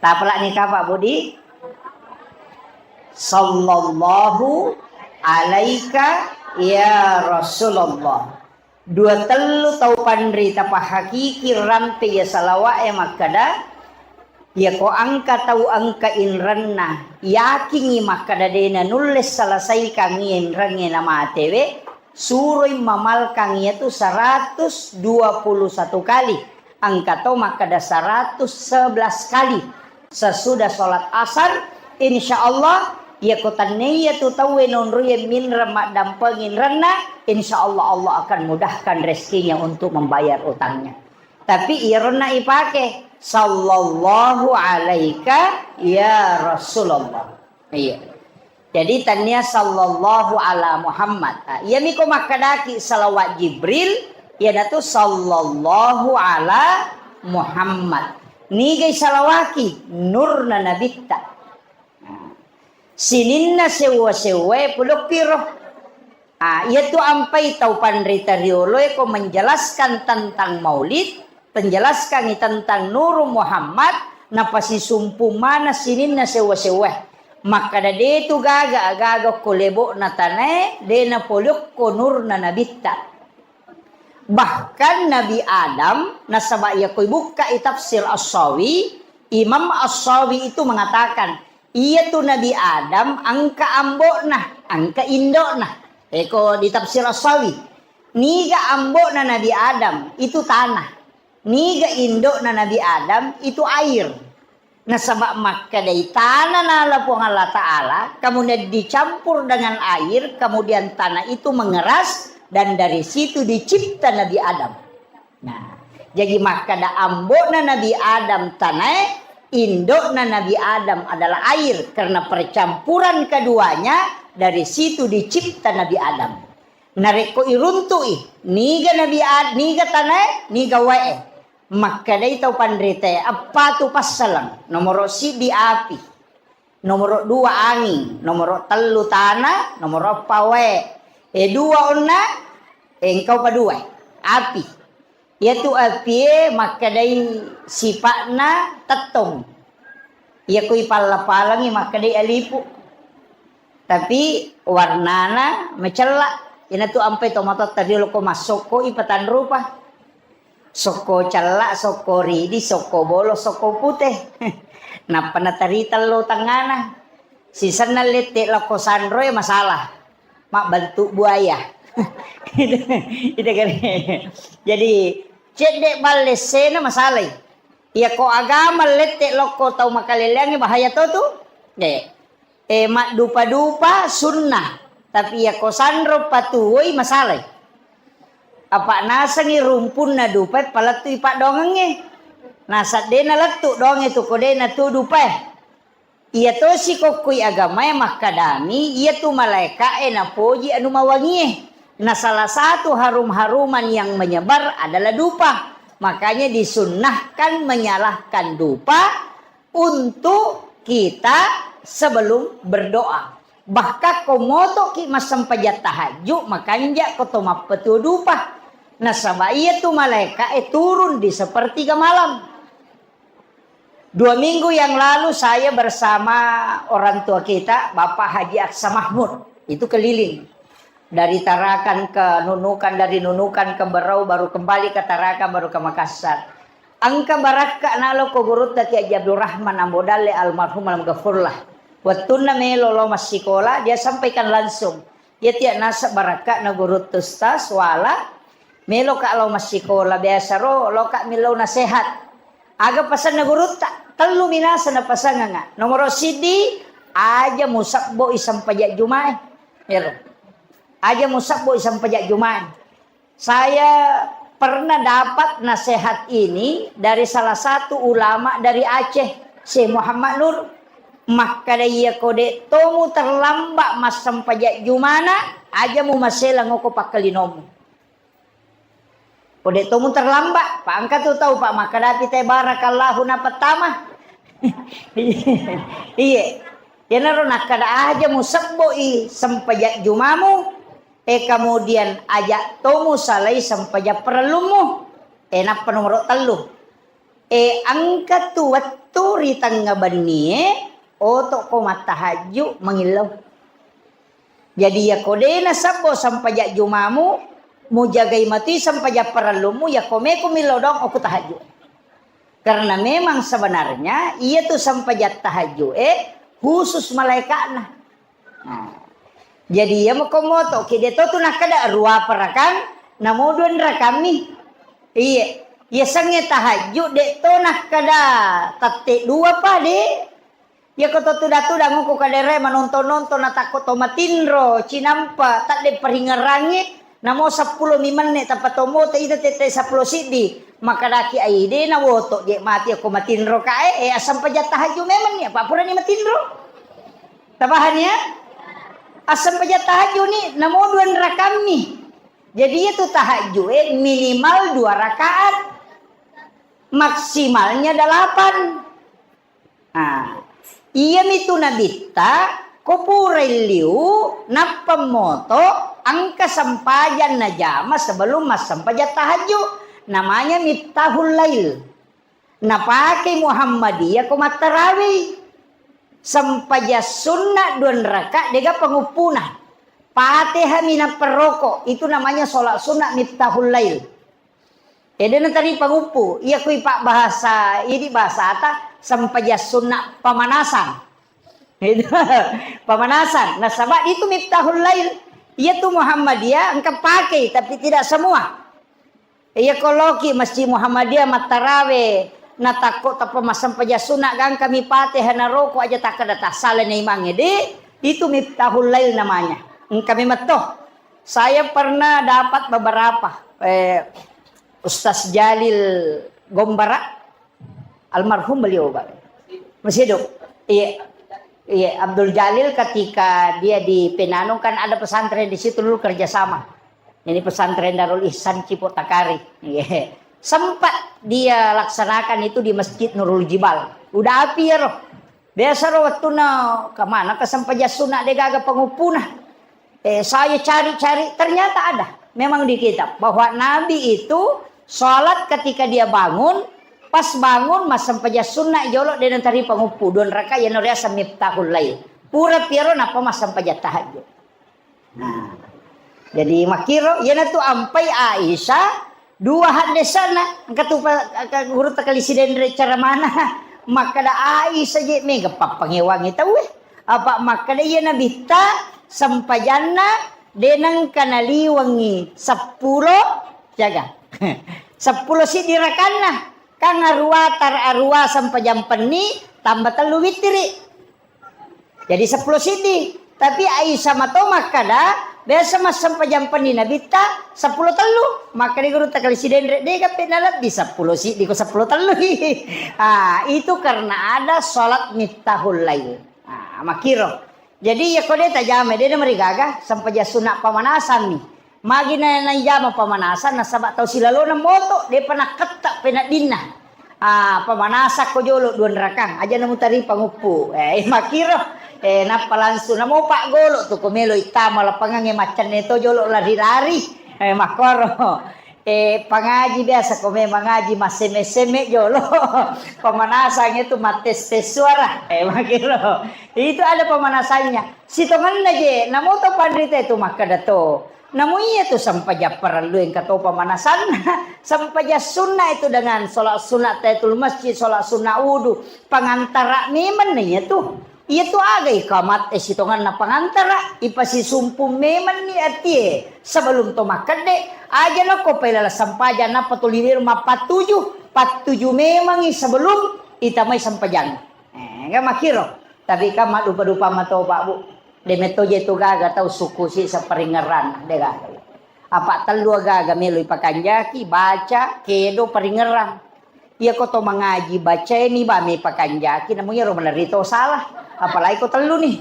Tapalak nih Pak Budi. Sallallahu alaika ya Rasulullah. Dua tellu tau panrita pahakiki rampe iya salawa'e makkeda, iyako engka tau engka inrenna, yakingngi makkeda de nanulle salasaikangngi inrengnge namatewe, suroi mamalkang iyatu seratus dua puluh satu kali. Engka to makkeda seratus sebelas kali. Sesudah sholat asar, insya Allah, iyako tennaiya tu tauwe nonroiye minreng maddampeng inrenna, insya Allah, Allah akan mudahkan rezekinya untuk membayar utangnya. Tapi iyaronna ipake, sallallahu alaika ya Rasulullah. Iya. Jadi, tennia sallallahu ala Muhammad. Ah, iyami ko makkedaki salawat Jibril, iyanatu sallallahu ala Muhammad. Nigai salawaki? Nurna Nabitta. Sininna sewwa-sewwae polokkiro. Ah, iyatu ampai tau panrita rioloe ko menjelaskan tentang maulid, penjelaskangngi tentang Nuru Muhammad, napasisumpung maneng sininna sewwa-sewwae. Makkeda, de tu gaga agaga okko lebo'na tanae, de napoliokko nurna Nabitta. Bahkan Nabi Adam, nasaba iyako ibukkai tafsir As-Sawi, Imam As-Sawi itu mengatakan, iyatu Nabi Adam engka ambo'na, engka indo'na. Eko di tafsir As-Sawi, niga ambo'na Nabi Adam itu tanah. Niga indo'na Nabi Adam itu air. Nasaba makkedai tana nala Puang Allah Ta'ala, kemudian dicampur dengan air, kemudian tanah itu mengeras, dan dari situ dicipta Nabi Adam. Nah, jadi makkeda ambo'na Nabi Adam tanae, indo'na Nabi Adam adalah air, karena percampuran keduanya dari situ dicipta Nabi Adam. Narekko iruntu'i, niga Nabi Ad-, niga tanae, niga wae. Makkedai tau panritae, eppa tu passaleng. Nomoro siddi api, nomoro dua anging, nomoro tellu tana, nomoro eppa wae. E dua onna, e engkau pa dua, api. Iyatu apie makkedai sipa'na tettong. Iyako ipalla-pallangngi makkedai alipu. Tapi warnana macella. Inatu ampai tomatoatta riolo ko massokko ipatanrupa. Sokko cella, sokko ridi, sokko bolo, sokko pute. Nappa natarita lo tengngana. Sisenna lette lokko sanroe masalah. Mabbentuk buaya. Ita kare. Jadi, cedde ballessena masalai. Iyako agama lette lokko tau makaleleangnge bahaya to tu. Eh, eh, maddupa-dupa sunnah. Tapi iyako sanro patuwoi masalai. Apa nasengi rumpunna dupae palettui paddoangengnge. Nasaddena lettu doangnge tu ko de natu dupae. Iya tosi kokkoi agamae makkadami, iyatu malaeka'e napoji anu mawangie. Na salah satu harum-haruman yang menyebar adalah dupa. Makanya disunnahkan menyalakan dupa untuk kita sebelum berdoa. Bahkan ko motoki massempajang tahajud, makanja ko to mappetuo dupa. Nasaba iyatu malaeka'e turun di sepertiga malam. Dua minggu yang lalu saya bersama orang tua kita, Bapak Haji Aksa Mahmud, itu keliling. Dari Tarakan ke Nunukan, dari Nunukan ke Berau, baru kembali ke Tarakan, baru ke Makassar. Engka barakka nalo ko gurutta Kiai Haji Abdul Rahman Ambo Dalle almarhum almaghfurlah. Wettunna melo lao massikola, dia sampaikan langsung. Iya tiya naseng barakka na gurutta Ustaz, wala, melo ka lao massikola, biasa ro, lo ka millau nasehat. Aga pasanna gurutta? Tellu minasa napasangenga. Nomoro siddi, aja musebbo i sempajang Jumae. Ero. Aja musebbo i sempajang Jumae. Saya pernah dapat nasihat ini dari salah satu ulama dari Aceh, Syekh Muhammad Nur. Makkada, iya ko de' tomu terlambat massempajang Jumana, aja mu maselang oko pakkalinomu. Ko de' tomu terlambat, pa engka tu tau, Pak, makkadapi te barakallahu na pertama. Iye. Iyanaro nakkada aja mu sebbo i sempajang Jumamu, e, kemudian aja tomu salai sempajang parellummu. E, nappa nomoro tellu. E, engka tu wettu ri tengnga bennie, oto ko mattahajju mangillau. Jadi, iya ko de' nasebbo sempajang Jumamu, mujagai matui sempajang parellummu, iya ko meko millau doang okko tahajju. Karena memang sebenarnya iya tu sempajang tahajju e khusus malaeka'na. Nah, jadi iya mako moto ki de' to tu nakkada rua parakang, namo dua rakammi. Iya, iya sengnge tahajju de' to nakkada tette dua pa de'. Iya ko to tuda-tuda ngoko kadere manonton-nonton natakko to matinro, cinampa, tadde paringerangi, namo seppulo mi menne tappa to moto ita tette seppulo siddi. Makkadaki ai de' nawoto je' mati ko matinro kae, e, assempajang tahajju memang ni, apa purani matinro? Tabahan ya? Assempajang tahajju ni namo dua rakammi. Jadi itu tahajju e minimal dua rakaat. Maksimalnya delapan. Nah, iyamitu nabitta ko purai liu nappa moto engka sempajang najama sebelum massempajang tahajju. Namanya Miftahul Lail. Napake Muhammadiyah ko mattarawei. Sempajang sunna dua raka dega panguppuna. Fatihah minappa roko, itu namanya sholat sunat Miftahul Lail. Ede natari panguppu, iya kui pak bahasa, idi bahasata sempajang sunna pemanasan. Pemanasan. Nasaba itu Miftahul Lail. Iya tu Muhammadiyah engka pakai, tapi tidak semua. Iya koloki Masjid Muhammadiyah mattarawe, natakko tappa massempajang sunna gangkami Fatihah naroko aja takkada tassala na imangnge. Di, itu Miftahul Lail namanya. Engka memang toh. Saya pernah dapat beberapa, eh, Ustaz Jalil Gombara, almarhum beliau, Pak. Masih hidup. Iya. Iya, Abdul Jalil ketika dia di Penanung kan ada pesantren di situ dulu kerjasama. Ini pesantren Darul Ihsan Cipok Takari. Iya. Sempat dia laksanakan itu di Masjid Nurul Jibal. Udah api ya roh. Biasa ro wettunna kemana ke sempajang sunna de gaga panguppuna. Eh, saya cari-cari, ternyata ada. Memang di kitab bahwa Nabi itu sholat ketika dia bangun, pas bangun massempajang sunna jolo de natari panguppu dua raka, yano riaseng Miftahul Lail. Pura piaro nappa massempajang tahajud. Nah, jadi makkiro, iyanatu ampai Aisyah dua haddesana, engka tu pa-, ka-, guru takali sidenre cara mana. Makkada Aisyah je mega pappangewangi tauwe. Apa makkada iya nabitta sempajanna denengka naliwengi seppulo, jaga. Seppulo siddi rakanna. Kan arua tar-, arua sempajang penni tambah tellu witiri. Jadi seppulo siddi. Tapi Aisyah mato makkada, Biasa massempajang penni Nabitta seppulo tellu, makkeda gurutta kali Sidenre, dega pe nalebbi seppulo siddi ko seppulo tellu. Ah, itu karena ada sholat miftahul lail. Ah, makkiro. Jadi, iya ko de tajama, de namarigaga, sempajang sunna pamanasan ni. Magi na, naijama pamanasan, nasaba tau silalona moto, depa nakketta peneddinna. Ah, pamanasakko jolo dua rakang, aja namutari panguppu. Eh, makkiro. Eh, nappa langsung namo paggolo tu ko melo ittama lapangangnge, maccanne to jolo lari-lari. Eh, makkoro. Eh, pangaji biasa ko memang ngaji massemme-semme jolo. Pamanasang itu mattes-tes suara. Eh, makkiro. Itu ada pemanasannya. Sitongenna je, namo to panrita itu makkeda to. Namo iya tu sempajang parellu engka to pemanasanna. Sempajang sunna itu dengan sholat sunat tahiyatul masjid, sholat sunat wudu. Pengantara memang iya tu. Iya tu aga ikamat e sitongenna pengantara, ipasisumpung memang ni atie. Sebelum to makkedde, aja nako pailala sempajang napa tuli wero mappattuju, pattuju memangi sebelum itamai sempajang. Eh, enggak makkiro. Tapi kan maddupa-dupa matoba, Bu. De metto je tu gaga tau sukku si separingerang, de gaga. Apa tellu gaga melo ipakanjaki, baca, kedo, paringerang. Iya ko to mangaji, baca ini ba me pakanjaki, namu iyaro malerri to salah. Apalagi ko tellu ni.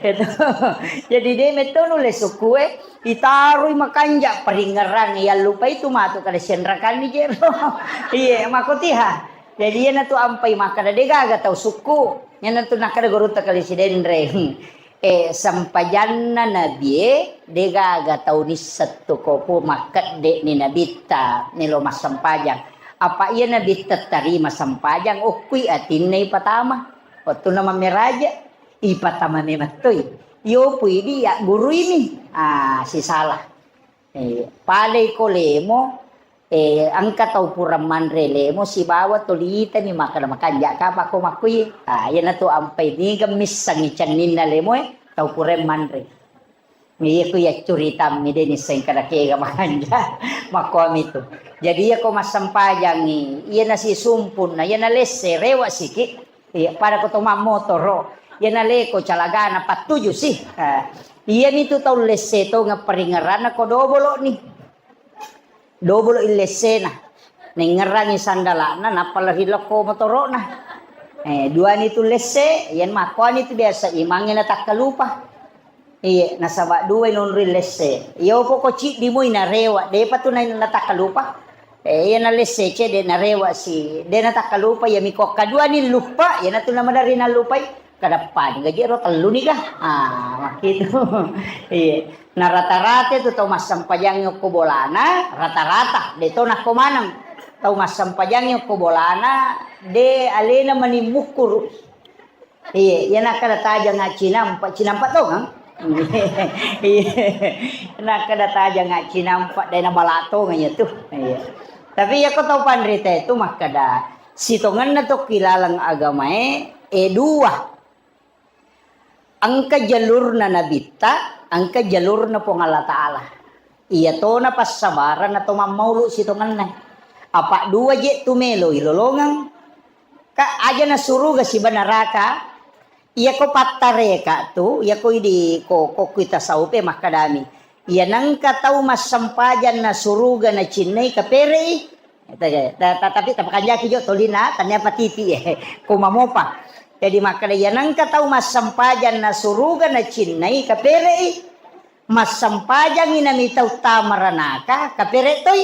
Itu. Jadi de metto nulle sukku e, itarui makanja paringerang, iya lupa itu matu kada senrakan ni jero. Iya, makotiha. Jadi, iyanatu ampai makkeda, de gaga tau sukku. Iyanatu nakkeda gurutta kali Sidenreng. Eh, sempajanna nabie, de gaga tau nisseng tu ko pu makkedde ni nabitta melo massempajang. Apa iya nabitta tarima sempajang, okkui atinna ipatama. Wettunna mammeraja, ipatama memettoi. Iyo pui di ya gurui ni. Ah, sisala. Eh, padai ko lemo, eh, engka tau pura manre lemo sibawa tolitani makkeda makanja kapang ko makkui. Ah, iyanatu ampai niga missengngi cenninna lemoe tau pura manre. Iya ku iya curitammi de nisseng kada kega makanja. Makkuami tu. Jadi iya ko massempajangi, iya nasisumpunna, iya nalesse, rewa siki. Iya, pada ko to mammotoro, iya naleko calagana pattuju si. Ah, iyami tu tau lesse tongeng paringeranna ko dobolo ni. Dobolo illessena. Nengngerangi sandalana, nappa lari lokko motoro'na. Eh, duani tu lesse, iyan makkuani tu biasa imangnge natakkalupa. Iye, nasaba duai nonroi lesse. Iyo poko ciddi moi narewa, depa tu na-, natakkalupa. Eh, iya nalesse cedde narewa si, de natakkalupa, iya miko kaduani luppa, iyanatu namadari nallupai. Kadappa ni gaji ro tellu ni ga. Ah, makkitu. Iya. Na rata-rata tu tau massempajangnge okko bolana, rata-rata, de to nakko maneng. Tau massempajangnge okko bolana, de alena mani mukkuru. Iya, iya nakkeda tajang cinampa, cinampa tongeng. Iya. Nakkeda tajang cinampa, de nabala tongeng iya tu. Iya. Tapi iya ko tau panrita itu makkeda, sitongenna tokki laleng agamae, eh, dua. Engka jalurna nabitta, engka jalurna Puang Allah Ta'ala. Iya tona passabarang atau mammaulu sitongenna. Apa dua je tu melo ilolongeng. Ka aja na suruga siba naraka. Iya ko pattareka tu, iya ko idi ko, ko kui tasawufe makkadami. Iya nengka tau massempajang na suruga nacinnai kapere'i. Ta-, ta-, tapi tapakanjaki jo tolina, tania patiti, eh, ko mamopa. Jadi makkeda, iya nengka tau massempajang na suruga nacinnai kapere'i, massempajangi nami tau tamaranaka, kapere toi.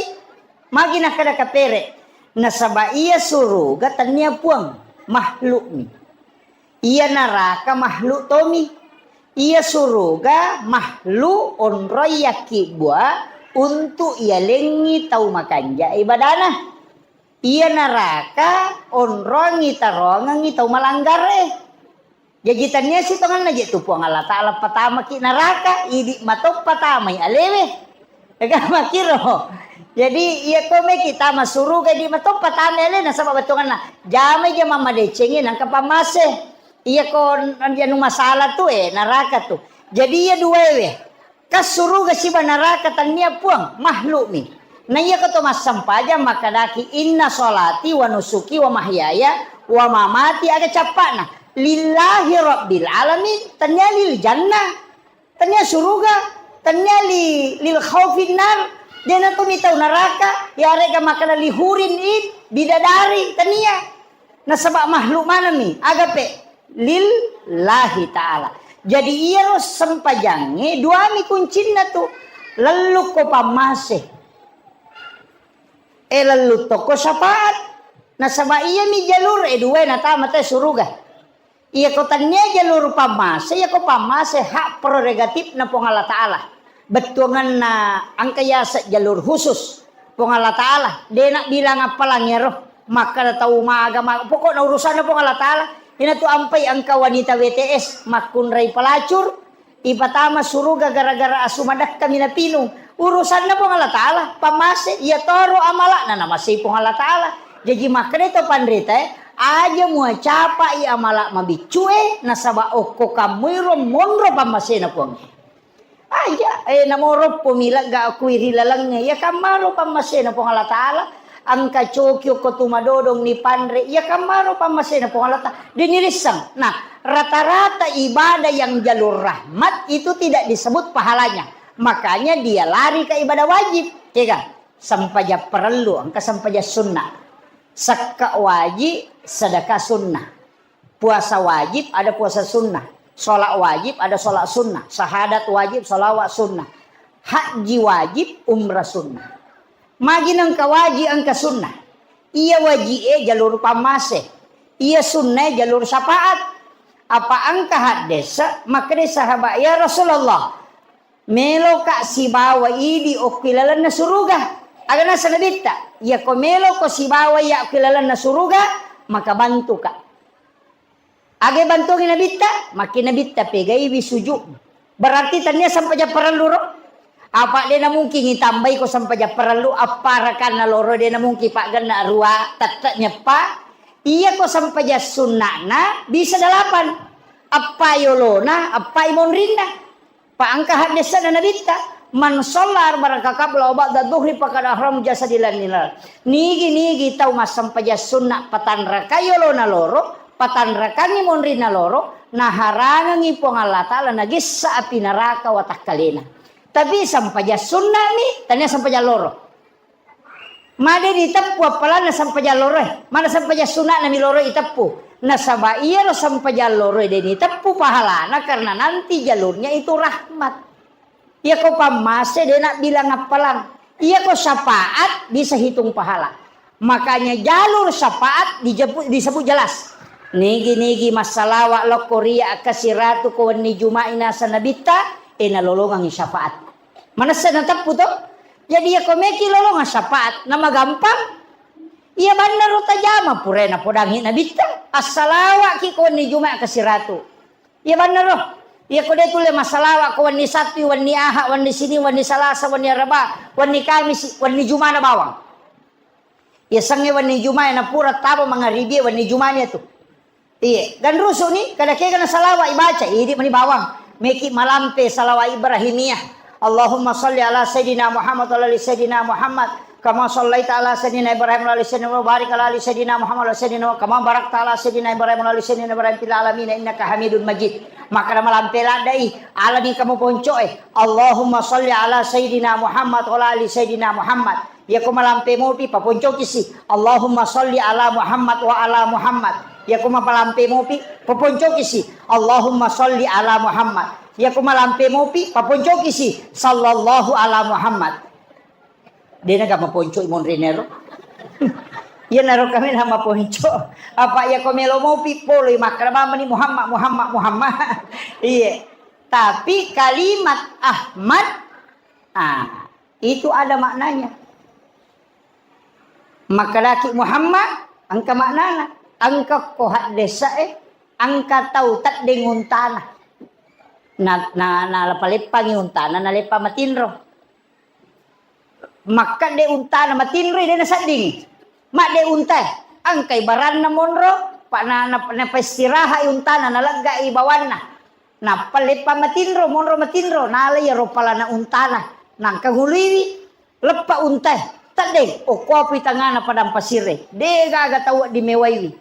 Magi nakkeda kapere? Nasaba iya suruga tania puang, makhlukmi. Iya naraka makhluk tomi. Iya suruga makhluk onroi yakkibbua untuk iyalengngi tau makanja ibadana. Iya naraka onrongi tarongengi tau malanggare. Jaji tania sitongenna je tu Puang Allah Ta'ala patamaki naraka, idi matoppa tamai alewe. Ega makkiro. Jadi, iya ko meki tama suruga, idi matoppa tama ale, nasaba bettuanna jamai ja mammadecengi nangka pammase. Iya ko anu masalah tu, eh, naraka tu. Jadi, iya duaewe. Ka suruga siba naraka tania puang, makhlukmi. Na iya ko to massempajang makkadaki, "Inna sholati wa nusuki wa mahyaya wa mamati," aga cappa'na, "Lillahi rabbil alamin," tania lil jannah. Tania suruga. Tania li, lil khaufin nar, dena tu mitau neraka, yarega makkeda li hurin in, bidadari, tania. Nasaba makhluk manami, agape, lillahi ta'ala. Jadi iyaro sempajangnge duami kuncinna tu, lellukko pammase. E lellu tokko syafaat. Nasaba iyami jalur e dua natama te suruga. Iyako tania jalur pammase, iyako pammase hak prerogatifna Puang Allah Ta'ala. Bettuanganna engka yaseng jalur khusus Puang Allah Ta'ala. Dena bilang appalang iyaro. Makkada tau maga, maga. Pokokna urusanna Puang Allah Ta'ala. Inatu ampai engka wanita W T S makkunrai pelacur, ipatama suruga gara-gara asu madekkami napinung. Urusanna Puang Allah Ta'ala, pammase, iya toro amala'na namasei Puang Allah Ta'ala. Jaji makkeda to panrita e, aja muacapai amala mabiccue, nasaba okko kammuiro monro pammasena Puang e. Aja, e, namoroppo milegga akui ri lalengnge, iya kammaro pammasena Puang Allah Ta'ala. Engka coki okko tu madodong ni panre, iya kammaro pammasena Puang Allah Ta'ala. Deni risseng. Nah, rata-rata ibadah yang jalur rahmat itu tidak disebut pahalanya. Makanya dia lari ke ibadah wajib. Kega? Sempajang parellu, engka sempajang sunnah. Sekka wajib, sedekah sunnah. Puasa wajib, ada puasa sunnah. Sholat wajib, ada sholat sunnah. Syahadat wajib, sholawat sunnah. Haji wajib, umrah sunnah. Magi nengka waji engka sunnah. Iya waji e jalur pammase. Iya sunnah e jalur syafaat. Apa engka haddesa, makkeda sahabat, "Ya Rasulullah, meloka sibawa idi okki lalenna suruga." Aga nasa nabitta, "Iyako meloko sibawa iya okki lalenna suruga, maka bantuka." Aga bantuangi nabitta? Makki nabitta pegaiwi sujud. Berarti tania sempajang parellu ro? Apa de namungkin itambai ko sempajang parellu, apparakanna loro de namungkin paggenna arua, tette nyeppa. Iya ko sempajang sunnana bisa delapan. Appa yolona, appa imonrinna. Pa engka haddesana nabitta, "Man shalla arba'a rakaat qabla wa ba'da dhuhri faqad ahram jasadi lil nar." Nigi-nigi tau massempajang sunna patanrakai yolona loro, patanrakangi monrinna loro, naharangengi Puang Allah Ta'ala nagessa api neraka watakkalena. Tapi sempajang sunnami, tania sempajang loro. Made diteppu appalanna sempajang loroe. Mana sempajang suna'na mi loro iteppu. Nasaba iyaro sempajang loroe de niteppu pahalana karena nanti jalurnya itu rahmat. Iyako pammase de nabbilang appalang. Iyako syafaat bisa hitung pahala. Makanya jalur syafaat dijepu-, disebut jelas. Nigi-nigi massalawa lokko ria kasiratu ko wenni Juma'i nasa nabitta, e nalolongangi syafaat. Manessa nateppu to? Jadi iyako meki lolongang syafaat, namagampang. Iya bannaro tajama purae napodangi nabitta. Assalawaki ko wenni Juma' kasiratu. Iya bannaro. Iyako de tulle massalawa ko wenni Sattu, wenni Aha, wenni Sini, wenni Salasa, wenni Araba, wenni Kamisi, wenni Jumana bawang. Yasengnge wenni Jumae napura taba mangaribie wenni Jumani atu. Iye, ganrusu ni, kada kega na salawa ibaca, idi mani bawang. Meki malampe salawa Ibrahimiyah. Allahumma salli ala Sayyidina Muhammad wa ala ali Sayyidina Muhammad. Kama sallaita ala Sayyidina Ibrahim wa ala ali Sayyidina Muhammad, barik ala ali Sayyidina Muhammad wa ala Sayyidina Muhammad, kama barakta ala Sayyidina Ibrahim wa ala ali Sayyidina Ibrahim fil alamin innaka Hamidun Majid. Makkada malampe laddai, alani kamu poncoe. Allahumma salli ala Sayyidina Muhammad wa ala ali Sayyidina Muhammad. Iyako malampe mopi, paponcokisi, "Allahumma salli ala Muhammad wa ala Muhammad." Iyako malampe mopi, paponcokisi, "Allahumma salli ala Muhammad." Iyako malampe mopi, paponcokisi, "Sallallahu ala Muhammad." Dena ga maponco i monrinero. Iyanaro kami na maponco. Apa iyako melo mopi, poloi makkada mamani Muhammad, Muhammad, Muhammad. Iye. Tapi kalimat Ahmad, ah, itu ada maknanya. Makkedaki Muhammad, engka maknana. Engka ko haddesa e, engka tau teddeng untana. Na, na, na paleppangi untana, naleppa matinro. Makkedde untana matinro, de nasedding. Madde untae, engkai baranna monro, pa na, na, napaistirahai untana, naleggai bawanna. Nappa leppa matinro, monro matinro, nala iyaro palana untana, nangka huluiwi, leppa untae, teddeng, okkoapui tangana padang pasirre, degaga tau wedding mewaiwi.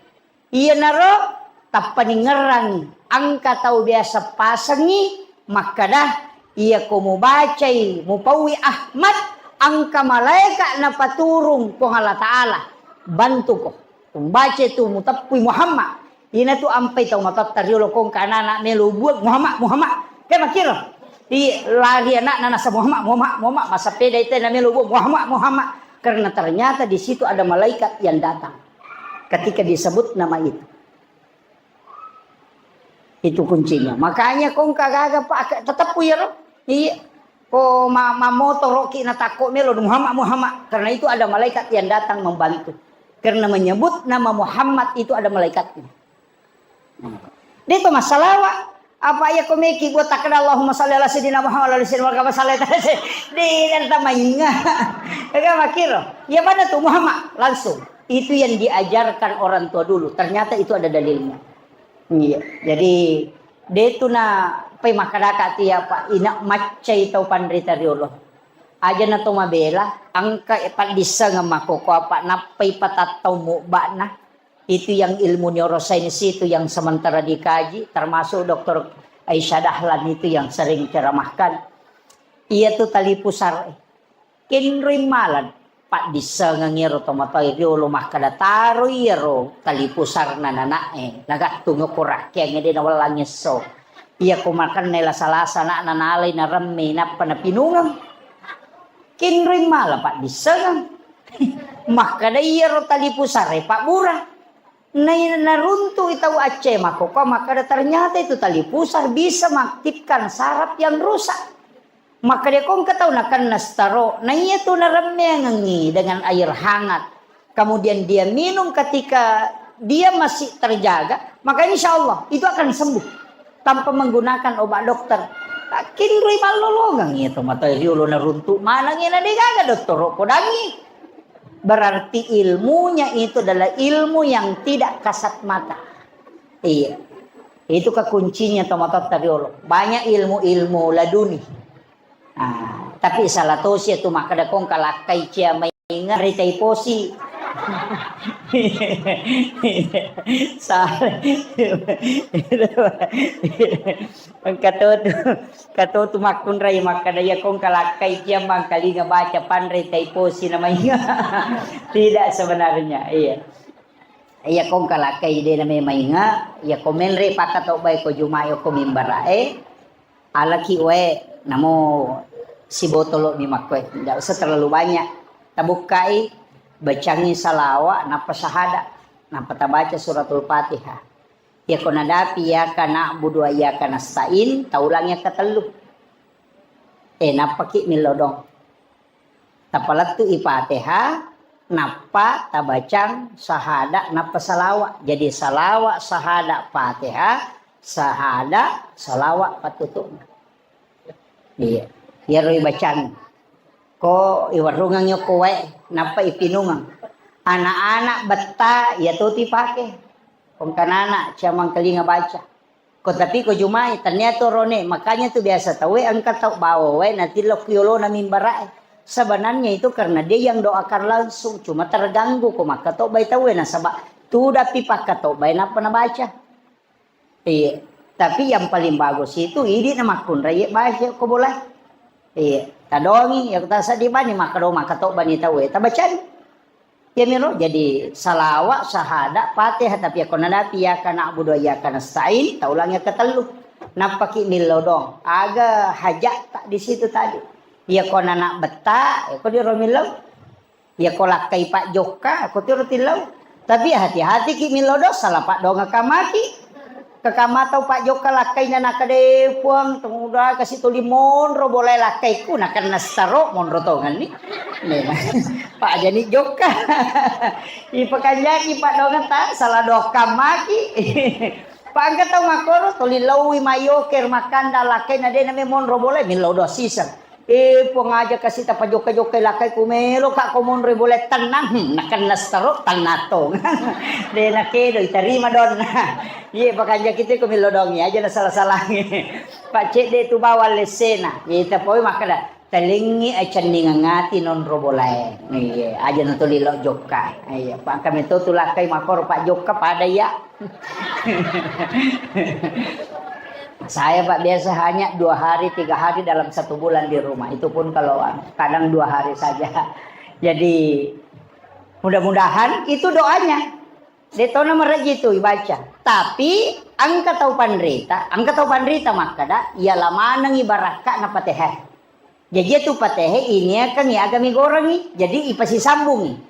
Iyanaro tappaningngerrangngi, engka tau biasa pasengngi makkada, Iya ko mubacai, mupaui Ahmad, engka malaika napaturung Puang Allah Ta'ala, bantuko. Mubacai tu muteppui Muhammad. Ina tu ampai tau matotta riolo kongka anak-anak melo buang Muhammad, Muhammad. Ke makkiro. Iya, lari anakna nasa Muhammad, Muhammad, Muhammad. Masapeda itu na melo buang Muhammad, Muhammad. Karena ternyata di situ ada malaikat yang datang ketika disebut nama itu. Itu kuncinya. Makanya kongka gaga, Pak, tetep ku iyaro. Iya. Ko ma-, mamotoroki natakko melo Muhammad, Muhammad. Karena itu ada malaikat yang datang membantu. Karena menyebut nama Muhammad itu ada malaikatnya. Dia itu masalah, Pak. Apa ya ko meki buat takkeda Allahumma shalli ala sayyidina Muhammad wa ala sayyidina Muhammad, masalah itu. Di dan tamainga. Ya kan makkiro. Ya mana tuh Muhammad langsung. Itu yang diajarkan orang tua dulu. Ternyata itu ada dalilnya. Iya. Jadi, de tu na pai makkadaka tia, Pak, ina maccai tau panrita riolo. Aja na to mabela, engka paddissengeng makkoko apa nappai patattau mubba'na. Itu yang ilmu neuroscience itu yang sementara dikaji, termasuk dokter Aisyah Dahlan itu yang sering ceramahkan. Iya tu tali pusar. Kenroi mala paddissengeng iyaro tomatoa riolo makkeda, taroi iyaro tali pusarna nana'e, nagattung ko rakkeangnge de nawellang esso. Iya ko makenna lasa-lasa ana'na nalai naremme nappa napinungeng. Kenroi mala paddissengeng. Makkeda iyaro tali pusare pabbura. Na, naruntu'i tau Aceh makkokko makkeda, ternyata itu tali pusar bisa mengaktifkan saraf yang rusak. Makkeda ko engka tau nakenna stroke, na iya tu naremmeangengngi dengan air hangat. Kemudian dia minum ketika dia masih terjaga, maka insya Allah itu akan sembuh tanpa menggunakan obat dokter. Kinroi mallolongeng iya tomatoa riolo naruntu maneng iya na degaga dottoro podangngi. Berarti ilmunya itu adalah ilmu yang tidak kasat mata. Iya. Itu kekuncinya tomatoa riolo. Banyak ilmu-ilmu laduni. Ah, tapi salah tosi itu makkeda kongka lakkai cia mainga ritai posi. Salah. Engka to tu, engka to tu makkunrai makkeda, iya kongka lakkai cia mangkalinga baca panre tai posi na mainga. Tidak sebenarnya, iya. Iya kongka lakkai de na mainga, iya ko menre pakka to bae ko Jumae ko mimbara e, alaki wae namo sibotolo mi makkoe. Ndak usah terlalu banyak. Tabukkai, bacangi salawa, nappa sahada, nappa tabaca suratul Fatihah. Iyako nadapi iyyaka na'budu wa iyyaka nasta'in, taulang yang ketellu. Eh, nappaki millau dong. Tapalettu'i Fatihah, nappa tabacang sahada, nappa salawa. Jadi salawa, sahada, Fatihah, sahada, salawa pattutu'na. Iya. Iyaro ibacang. Ko iwarrungang yokko wae, nappa ipinungeng. Anak-anak betta, iya to tu ipake. Pengkanana, cia mangkalinga baca. Ko tapi ko Jumai, tania to rone. Makanya tu biasa tauwe engka tau bawa wae, natillo ku yolona mimbarae. Sebenarnya itu karena dia yang doakan langsung, cuma terganggu ko makkatobbai tauwe, nasaba tudapi pakkatobbai nappa nabaca. Iya. Tapi yang paling bagus itu idi na makkunrai baca ko bola. Iya. Tadongi, ya ta seddi bani makkado makkatobba ni tauwe, tabacani. Iyamiro jadi salawa, sahada, Fatihah, tapi yakko nadapi iyyaka na'budu wa iyyaka nasta'in, taulang yang ketellu. Nappaki millau dong. Aga hajat tak di situ tadi. Iya ko nana betta, ya ko diro millau. Iya ko lakkai pajokka, ko tiro tillau. Tapi hati-hati ki millau dong, salah padonga kamaki. Kekama tau pajokka lakkaina nakkeda, "Eh, Puang, tumuda kasi tuli monro bolae lakkaiku, nakenna saro monro tongenni." Memang. Pajani jokka. Ipakanjaki padonga ta, salah dokka maki. Pangka tau makkoro, tuli laui mayoker makkanda lakkaina de name monro bolae, millau do siseng. Eh, Puang aja kasi tapajokka-jokkai lakkai ku melo ka ko monroi bolae tennang. Hmm, nakenna saro tennang tong. De nakedo itarima donna. Iye, pakanjaki tu ko millau dongi aja na salah-salangi. Pak cedde tu bawang lessena. Iye, tapoi makkeda, "Talengngi acenningeng ati nonro bolae." Iye, aja na tuli lo jokka. Iye, pangka meto tu lakkai makkoro pajokka pada iya. Saya, Pak, biasa hanya dua hari, tiga hari dalam satu bulan di rumah. Itu pun kalau, anu, kadang dua hari saja. Jadi, mudah-mudahan itu doanya. De' tona marejji tu ibaca. Tapi, engka tau panrita, engka tau panrita makkeda, iya lamanengngi barakka'na Fatihah. Jaji, itu Fatihah ini akan iya agami gorengi. Jadi, ipasisambungi.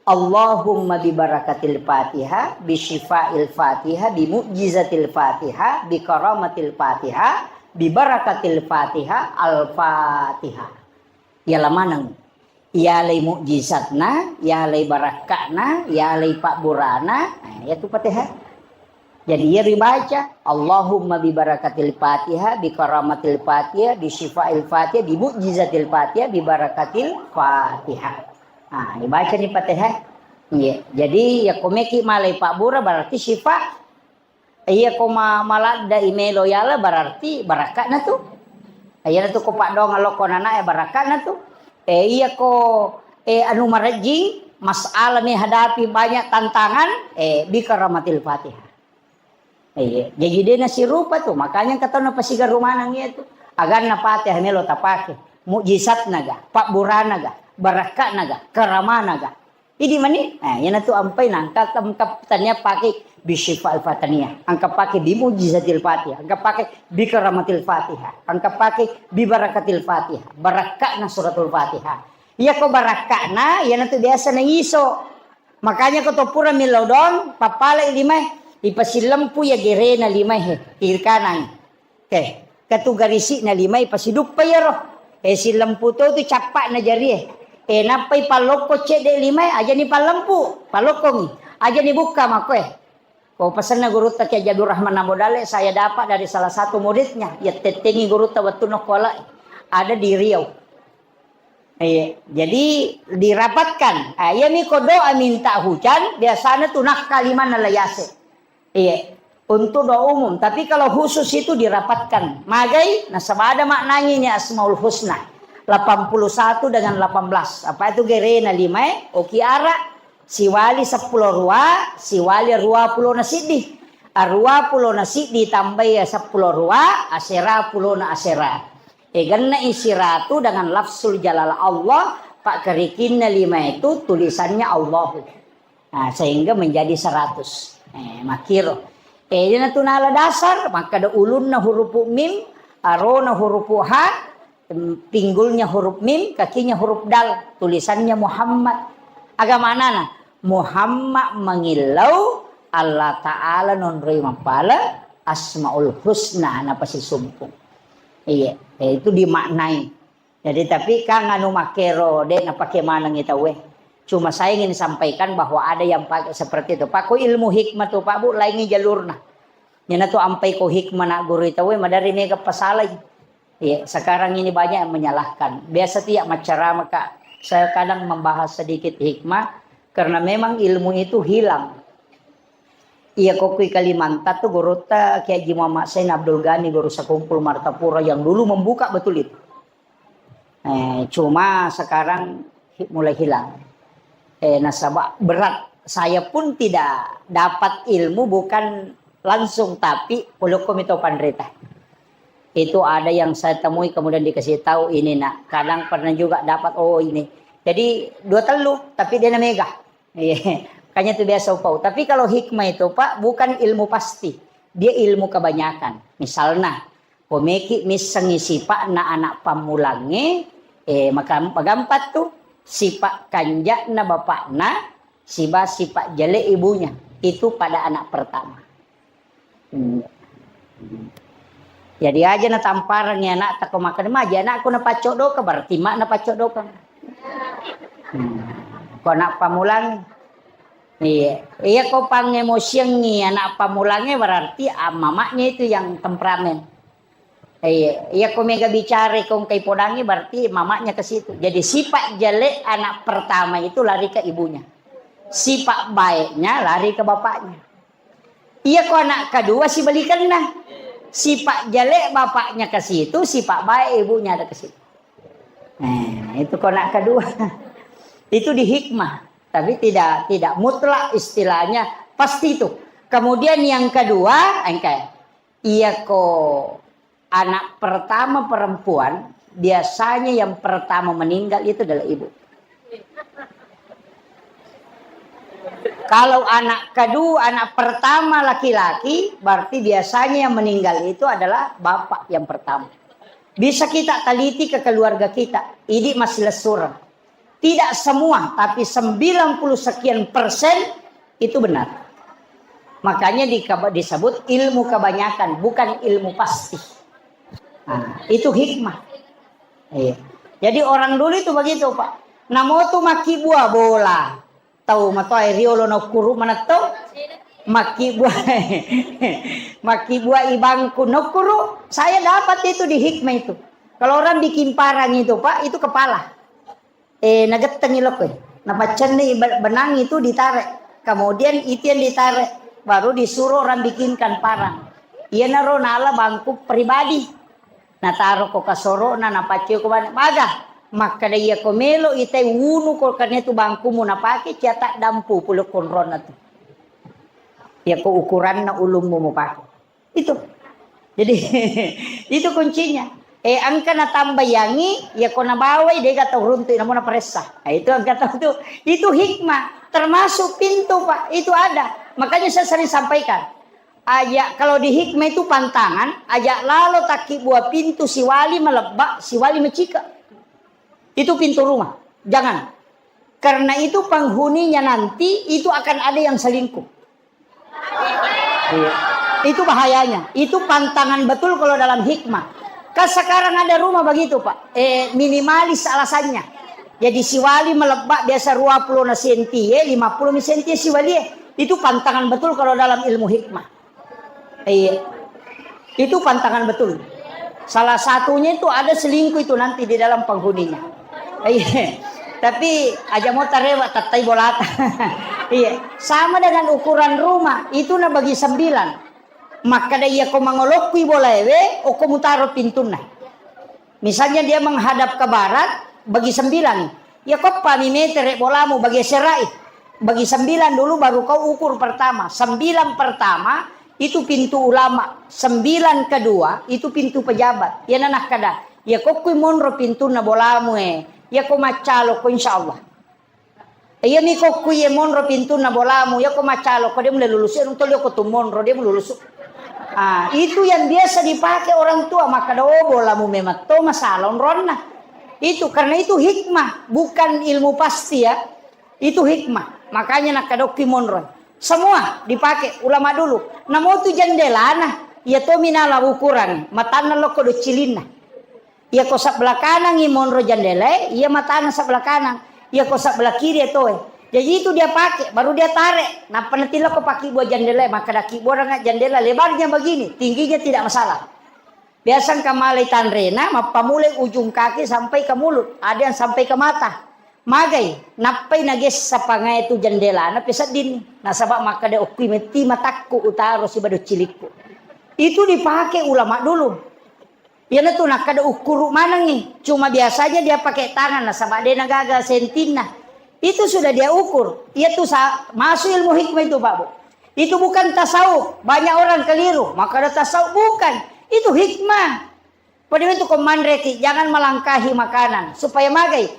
Allahumma bi barakatil Fatihah, bi syifa'il Fatihah, bi mu'jizatil Fatihah, bi karamatil Fatihah, bi barakatil Fatihah, Al-Fatihah. Iya lamaneng. Iyalai mu'jizatna, iyalai barakka'na, iyalai pabburana, nah, iyatu Fatihah. Jadi, iya ribaca, Allahumma bi barakatil Fatihah, bi karamatil Fatihah, bi syifa'il Fatihah, bi mu'jizatil Fatihah, bi barakatil Fatihah. Nah, ibaca ni Fatihah. Iya. Jadi, iya ko meki malai pabbura berarti syifa. Iya ko ma-, maladda i melo yala berarti barakka'na tu. Iya tu ko paddoang lokko nana e barakka'na tu. Eh, iya ko, eh, anu marejjing, masalah menghadapi banyak tantangan, eh, bi karamatil Fatihah. Iya, jadi de' nasirupa tu, makanya engka tau napasigaru maneng iya tu. Aganna Fatihah melo tapake, mujizatna ga, pabburana ga, barakka'na ga, karamana ga. Idi mani, eh, iyana tu ampai nangka kam-, kam-, tania pake bi syifa'il Fatihah, engka pake bi mujizatil Fatihah, engka pake bi karamatil Fatihah, engka pake bi barakatil Fatihah, barakka'na suratul Fatihah. Iya ko barakka'na, iyana tu biasa na iso. Makanya ko to pura millau doang, pappalai limae, ipasillempu iya gerena limae he, kiri kanan. Oke, ketu garisi'na limae ipasiduppa iyaro. Eh, sillempu to tu cappa'na jarie. Eh, nappai pallokko cedde limae, ajani pallempu, pallokkongi. Ajani bukka makkoe. Ko pesenna gurutta Kiai Abdul Rahman Nambodale, saya dapat dari salah satu muridnya, iya tettengi gurutta wettunna kolai. Ada di Riau. Iya, jadi dirapatkan. Ah, iyami ko doa minta hujan, biasanya tu nakka limanna layase. Iya, untuk doa umum. Tapi kalau khusus itu dirapatkan. Magai, nasaba ada maknanya ini Asmaul Husna. Delapan puluh satu dengan delapan belas. Apa itu gerena lima, eh? Oki ara, siwali seppulo rua, siwali rua pulo na siddi. Arua pulo na siddi tambai seppulo rua, asera pulo na asera. Eganna isiratu dengan lafzul jalala Allah, pak kerikinna lima itu tulisannya Allahu. Nah, sehingga menjadi seratus. Eh, makkiro. Eh, iyana tu nala dasar, makkada ulunna hurupu mim, arona hurupu ha, em, pinggulnya huruf mim, kakinya huruf dal, tulisannya Muhammad. Aga manana? Muhammad mangillau Allah Ta'ala nonroi mappala Asmaul Husna napasisumpung. Iya, eh, itu dimaknai. Jadi, tapi kan anu makkero, de' napake manengi tauwe. Cuma saya ingin sampaikan bahwa ada yang pakai seperti itu. Pak, ko ilmu hikmah tu, Pak Bu, laingi jalurna. Iyana tu ampai ko hikmah na guru tauwe, madari mega pasalai. Iya, sekarang ini banyak yang menyalahkan. Biasa tu ya maccarama, Kak. Saya kadang membahas sedikit hikmah, karena memang ilmu itu hilang. Iya, ko kui Kalimantan tu gurutta Kiai Haji Muhammad Zain Abdul Ghani, guru Sekumpul Martapura yang dulu membuka betul itu. Eh, cuma sekarang hi-, mulai hilang. Eh, nasaba berat. Saya pun tidak dapat ilmu bukan langsung, tapi polokko mito panrita. Itu ada yang saya temui kemudian dikasih tahu ini, nak. Kadang pernah juga dapat, oh, ini. Jadi dua telu, tapi dia namega. Iya. Makanya itu biasa upau. Tapi kalau hikmah itu, Pak, bukan ilmu pasti. Dia ilmu kebanyakan. Misalna, Ko meki missengngi sipa'na anak pammulangnge, eh, maka-, magampat tu sipa' kanja'na bapa'na, siba sipa' jele' ibunya. Itu pada anak pertama. Hmm. Jadi aja natamparengngi anakta ko makkeda, "Maji anakku napaccoddoka," berarti mak napaccoddoka. Hmm. Ko anak pammulangnge. Iya. Iya ko pangemosiangngi anak pammulangnge berarti, ah, mamanya itu yang temperamen. Iya, iya ko mega bicara ko engkai podangi berarti mamanya ke situ. Jadi sifat jelek anak pertama itu lari ke ibunya. Sifat baiknya lari ke bapaknya. Iya ko anak kedua sibalikanna. Sifat jelek bapaknya ke situ, sifat baik ibunya ada ke situ. Nah, itu ko anak kedua. Itu di hikmah, tapi tidak, tidak mutlak istilahnya pasti itu. Kemudian yang kedua, engkai. Iyako anak pertama perempuan, biasanya yang pertama meninggal itu adalah ibu. Kalau anak kedua, anak pertama laki-laki, berarti biasanya yang meninggal itu adalah bapak yang pertama. Bisa kita teliti ke keluarga kita, idi masih lesureng. Tidak semua, tapi sembilan puluh sekian persen itu benar. Makanya di-, disebut ilmu kebanyakan, bukan ilmu pasti. Nah, itu hikmah. Iya. Jadi orang dulu itu begitu, Pak. Namo tu makkibua bola. Tau matoa riolo nokkuru manetto. Makkibua, makkibua ibangku nokkuru. Saya dapat itu di hikmah itu. Kalau orang bikin parang itu, Pak, itu kepala. Eh, nagettengi lokko. Napaccenni be-, benang itu ditarik. Kemudian itu yang ditarik. Baru disuruh orang bikinkan parang. Iyanaro nala bangku pribadi. Nataro ko kasoro'na, napaccoi ko bane. Maga, makkeda iya ko melo itai wunu ko karena itu bangkumu napake, cia taddampu pole konronna tu. Iya ko ukuranna ulummu mupake. Itu. Jadi, itu kuncinya. Eh, engka natambayangi, iya ko nabawai, dega tau runtu, namo naparessa. Nah, itu engka tau tu. Itu hikmah. Termasuk pintu, Pak. Itu ada. Makanya saya sering sampaikan. Aja, kalau di hikmah itu pantangan, aja lalo takkibua pintu siwali malebba, siwali macika. Itu pintu rumah. Jangan. Karena itu penghuninya nanti itu akan ada yang selingkuh. Iya. Itu bahayanya. Itu pantangan betul kalau dalam hikmah. Kan sekarang ada rumah begitu, Pak. Eh, minimalis alasannya. Jadi siwali malebba biasa dua puluh na senti, eh, lima puluh mi senti siwali, eh. Itu pantangan betul kalau dalam ilmu hikmah. Iya. Itu pantangan betul. Salah satunya itu ada selingkuh itu nanti di dalam penghuninya. Iya. Tapi aja mau tarewa tattai bolata. Iya. Sama dengan ukuran rumah, itu na bagi sembilan. Makkeda iya ko mangolokkui bolaewe, okko mutaro pintunna. Misalnya dia menghadap ke barat, bagi sembilan. Ya, koppami metere bolamu, bagi serai. Bagi sembilan dulu, baru kau ukur pertama. Sembilan pertama, itu pintu ulama. Sembilan kedua, itu pintu pejabat. Ya, nanakkada. Ya, kokkui monro pintunna bolamu, eh. Ya, ko maccalo ko, insya Allah. Iya mi kokku iye monro pintunna bolamu, iya ko macalo ko de mulle lulusu, iya nutolio ko tu monro de mululusu. Ah, itu yang biasa dipakai orang tua, makkada, "Oh, bolamu memang to masalah onronna." Itu karena itu hikmah, bukan ilmu pasti ya. Itu hikmah. Makanya nakkadokki monro. Semua dipakai ulama dulu. Namo tu jendelana, iya to minala ukuran, matanna lokko do cilinna. Iya ko sebelah kanangngi monro jendelae, iya matana sebelah kanang. Iya ko sebelah kiri etoe. Jadi itu dia pakai, baru dia tarik. Nappa natilla ko pakkibua jendelae, makkada kibua ranga jendela lebarnya begini, tingginya tidak masalah. Biasa engka malai tanrena, mappamulai ujung kaki sampai ke mulut, ada yang sampai ke mata. Magai, nappai nagessa pangae tu jendelana peseddinni. Nasaba makkada okkui metti matakku utaro sibado cilikku. Itu dipakai ulama dulu. Iyanatu nakkeda ukkuru manengngi, cuma biasanya dia pakai tangan nasaba de nagaga sentinna. Itu sudah dia ukur. Iyatu sa-, masuk ilmu hikmah itu, Pak Bu. Itu bukan tasawuf. Banyak orang keliru, makkada tasawuf bukan. Itu hikmah. Pada itu ko manreki, jangan melangkahi makanan. Supaya magai.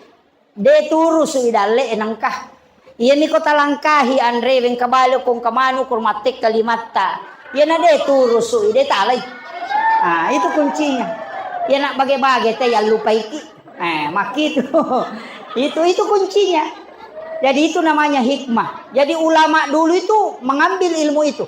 De turusu i dalle e nengka. Iyami ko talangkahi anre wengka bale ko engka manu ko mattekka limatta. Iyana de turusu i de talai. Ah, itu kuncinya. Iyana bage-bage te yallupaiki. Eh, makkitu. Itu, itu kuncinya. Jadi itu namanya hikmah. Jadi ulama dulu itu mengambil ilmu itu.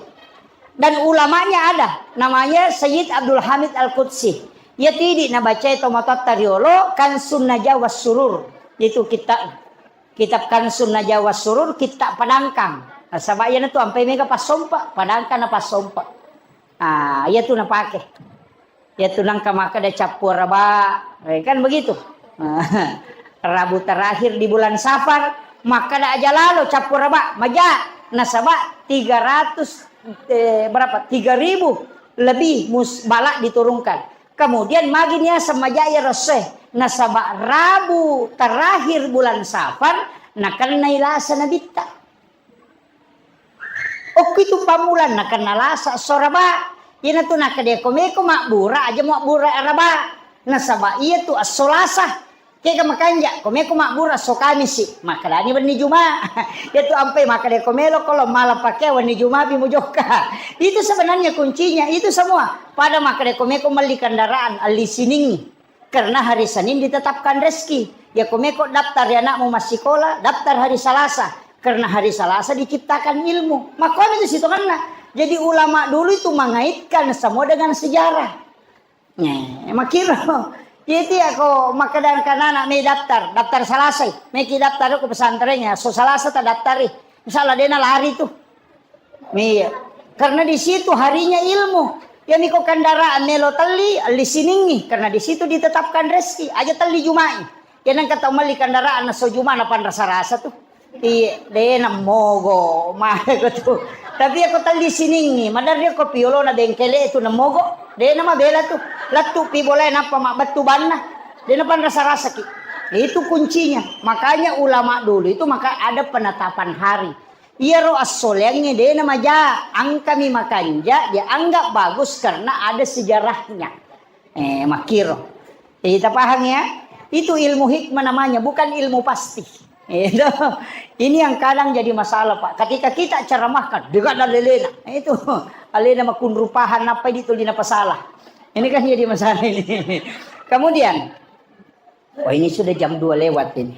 Dan ulamanya ada, namanya Sayyid Abdul Hamid Al-Qudsi. Iya tidi nabacai tomatoatta riolo, Kansun Najah was Surur. Itu kitab, kitab Kansun Najah was Surur, kitab Padangkang. Nasaba iyanatu ampai mega passompa, Padangkang na passompa. Ah, iyatu napake. Iyatu nangka makkada cappu araba, eh, kan begitu. Rabu terakhir di bulan Safar, makkada aja lalo cappu araba, maja, nasaba tiga ratus, eh, berapa? Tiga ribu lebih mus-, balak diturunkan. Kemudian magi niaseng maja iya ressoe, nasaba Rabu terakhir bulan Safar, nakennai lasa nabitta. Okkitu pammulang nakenna lasa soraba. Iyanatu nakkeda ko meko mabbura aja mabbura araba. Nasaba iyatu esso Salasa. Kega makanja, ko meko mabbura esso Kamisi, makkedani wenni Juma. Iyatu ampai makkeda ko melo ko lo mala pakeang wenni Juma pi mujokka. Itu sebenarnya kuncinya, itu semua. Pada makkeda ko meko melli kendaraan, elli Siningngi. Karena hari Senin ditetapkan rezeki. Ya, ko meko daftar ya anakmu massikola, daftar hari Salasa. Karena hari Salasa diciptakan ilmu. Makkuami itu sitongenna. Jadi ulama dulu itu mengaitkan semua dengan sejarah. Nah, makkiro. Jadi aku makkeda kanana me daftar, daftar Salasai. Meki daftar ke pesantren ya, so Salasa tak daftari. Misalnya dia lari tuh. Iya. Karena di situ harinya ilmu. Ya miko kendaraan melo telli, elli Siningngi. Karena di situ ditetapkan rezeki. Aja telli Jumai. Ya nang kata melli kendaraan naso Juma na panrasa-rasa tuh. Iya, de nammogo. Mare ko tuh. Tapi aku telli Siningngi. Madar dia ko piolona bengkele itu nammogo. De nama bela tuh. Lettu pi bola nappa mabbettu banna. De na panrasa-rasa ki. Itu kuncinya. Makanya ulama dulu itu maka ada penetapan hari. Iyaro assoleangnge de namaja, engkami makanja, dianggap bagus karena ada sejarahnya. Eh, makkiro. Jadi, kita paham ya? Itu ilmu hikmah namanya, bukan ilmu pasti. Itu. Ini yang kadang jadi masalah, Pak. Ketika kita ceramahkan, dekat dan lelena. Itu alena makunrupahan apa itu lina pasalah. Ini kan jadi masalah ini. Kemudian, oh, ini sudah jam dua lewat ini.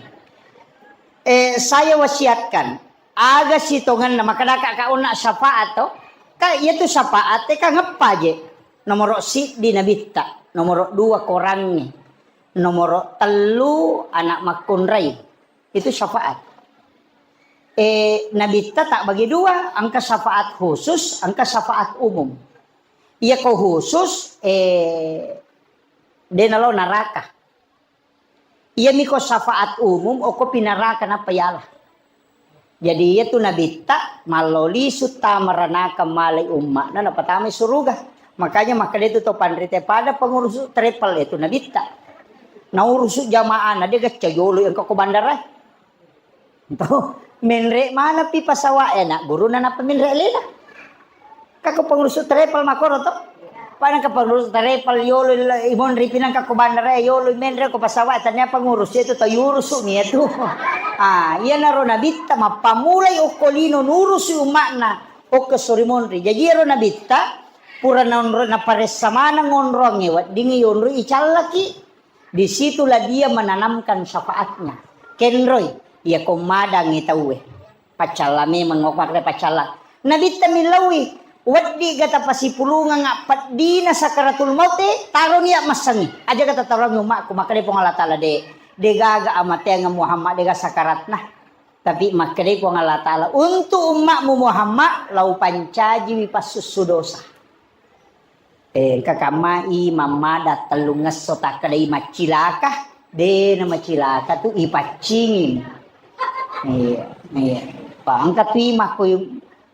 Eh, saya wasiatkan, aga sitongenna, makkedaka ka onna syafaat to? Ka iyatu syafaat e ka ngeppa je. Nomoro siddi nabitta, nomoro dua korangnge, nomoro tellu anak makkunrai. Itu syafaat. Eh, nabitta tak bagi dua, engka syafaat khusus, engka syafaat umum. Iya ko khusus, eh, de nalo naraka. Iyami ko syafaat umum, okko pinaraka nappa yala. Jadi iyatu nabitta mallo lisu tama ranaka malai umma'na napatamai suruga. Makanya makkeda itu to panrita pada pengurusu travel itu nabitta. Naurusu jamaah na de gacca yolo engka ko bandara. Tuh, menre mana pi pasawa e, nak guruna nappa menre lena. Kako pengurusu travel makoro to. Pada ke pengurusu travel yolo imonri pinang kako bandara yolo menre ko pasawa e, tania pengurus itu to yurusu mi itu. Ah, iya naro nabitta mappamulai okko lino nurusu umma'na okko sori monri. Jadi iyaro nabitta pura naonro naparessa maneng onrongnge weddingngi yonro icallaki. Di situlah dia menanamkan syafaatnya. Kenroi, iya ko madangngi tauwe. Paccalla memang, makkeda paccalla. Nabitta millauwi, weddi ga tapasipulungeng appeddina sakaratul maute, taroni ya massengi. Aja ga tatarongi umma'ku, makkeda Puang Allah Taala de, de gaga amateang Muhammad de ga sakaratna. Tapi makkeda Puang Allah Taala, untuk umma'mu Muhammad, lau pancajiwi passussu dosa. Eh, engka kammai mammada tellungesso takkedai maccilaka, de na macilaka tu ipaccingi. Iya, iya. Pa engka tu imakko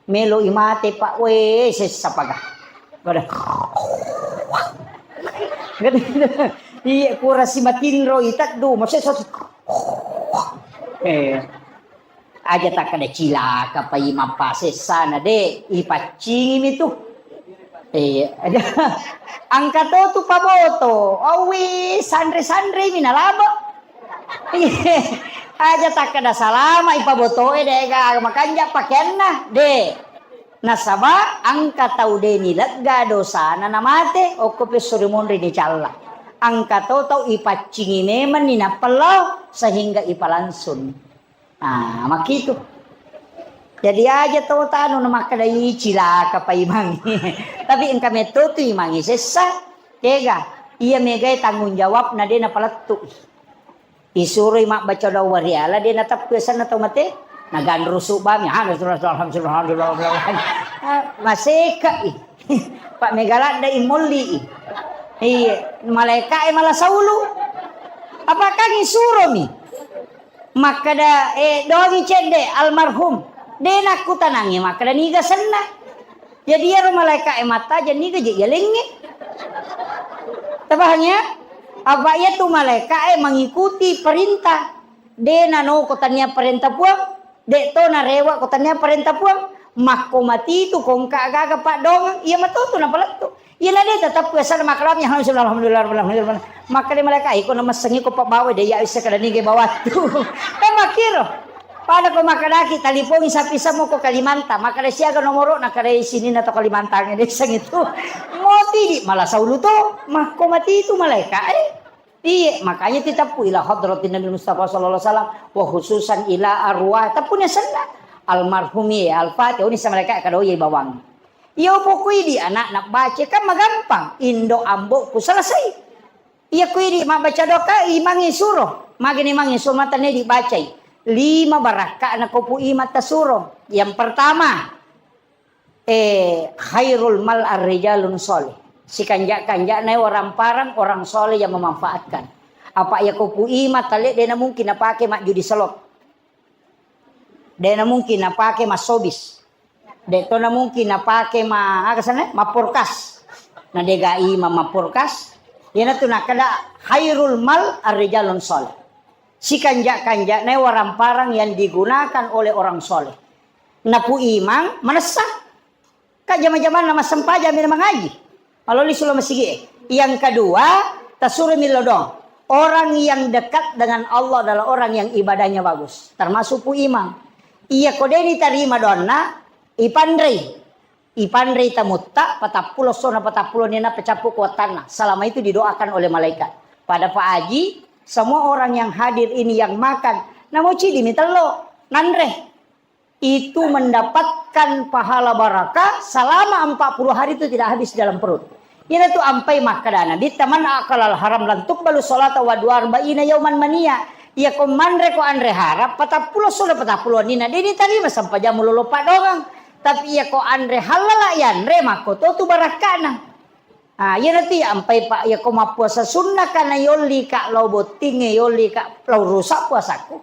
melo imate pa we sessa paga. Pada. Iya, kurasi matinro itaddu masessa. Eh. Aja takkeda cilaka pa i mappasessana, de, ipaccingimi tu. Eh, aja. Engka to tu paboto, awi sanre-sanre mi nalabo. Aja takkeda salama i paboto e, de, ga makanja pakeanna, de. Nasaba engka tau de nilegga dosana namate, okko pesso rimonri nicalla. Engka to tau ipaccingi memang ni nappellao sehingga ipalangsung. Ah, makkitu. Jadi aja to tanu na makkeda, "Ih, cilaka pa imangnge." Tapi engka metto tu imangnge sessa, kega? Iya megae tanggung jawabna de napalettu. Isuroi mabbaca doa wariala de nateppu asenna to mate. Naganrusu bami, alhamdulillah, alhamdulillah, alhamdulillah. Ah, maseka i. Pak mega ladda i molli i. Iya, malaika e mala saulu. Apakah isuromi? Makkeda, eh, doangi cedde almarhum. De nakkutanangi makkeda niga senna. Jadi iyaro malaika e mattaja niga je yalengnge. Tabahang ya? Apa iya tu malaika e mengikuti perintah. De nano ko tania perintah Puang, de to narewa ko tania perintah Puang. Makko mati tu kongka gaga paddoangeng, iya matu tu napalettu. Iyana de' tateppu asana makkalami, alhamdulillah, alhamdulillah, alhamdulillah. Makkeda malaika, "Iko namessengi ko pabbawa de' iya isse kada nige bawattu." Kan makkiro. Pada ko makkedaki talipongi sapi semua ko Kalimantan, makkeda siaga nomoro, nakkeda sininna to Kalimantan de' seng itu. Moti di malah saulu to, makko mati itu malaika, eh. Iye, makanya titeppu ila hadratin Nabi Mustafa sallallahu alaihi wasallam, wa khususan ila arwah, teppuni senna almarhum ye, Al-Fatihah, oni malaika kada oye bawang. Iya pokoi di anak nak baca kan magampang, indo ambo ku selesai. Iya kui di mabaca doka, imangi suro, magini mangi suro mata ne dibacai. Lima barakka na kopu ima tasuro. Yang pertama, eh, khairul mal ar-rijalun soleh. Sikanja-kanjana waramparang orang soleh yang memanfaatkan. Apa iya kopu ima tale dena mungkin napake majjudi selot. Dena mungkin napake masobis. De to na mungkin napake ma-, aga sana? Maporkas. Na dega ima maporkas. Yana tu nakada khairul mal ar-rijalun soleh. Sikanja-kanjana waramparang yang digunakan oleh orang soleh. Napu imang manessa. Ka jama-jamanna massempajang mi mangaji. Maloli sulo masigi. Yang kedua, tasuro millo dong. Orang yang dekat dengan Allah adalah orang yang ibadahnya bagus. Termasuk pu imang. Iya ko deni tarima donna, ipanrei. Ipanrei tamutta, patappulo sona patappulo nina pecappu kuatanna. Selama itu didoakan oleh malaikat. Pada Pak Haji, semua orang yang hadir ini yang makan, namo cidi mi tello, nanre. Itu mendapatkan pahala barakah selama empat puluh hari itu tidak habis dalam perut. Ina tu ampai makkada Nabi, "Man akalal haram lan tuqbalu salata wa dua arba'ina yauman mania." Iya ko manre ko anre haram, patappulo solo patappulo nina deni tarima sampajang mulolo padongang. Tapi iya ko anre halala yanre makko to tu barakkana. Ah, iya nanti ampai, Pak, iya ko mappuasa sunnah kana yolli ka lao botting, yolli ka lao rusak puasaku.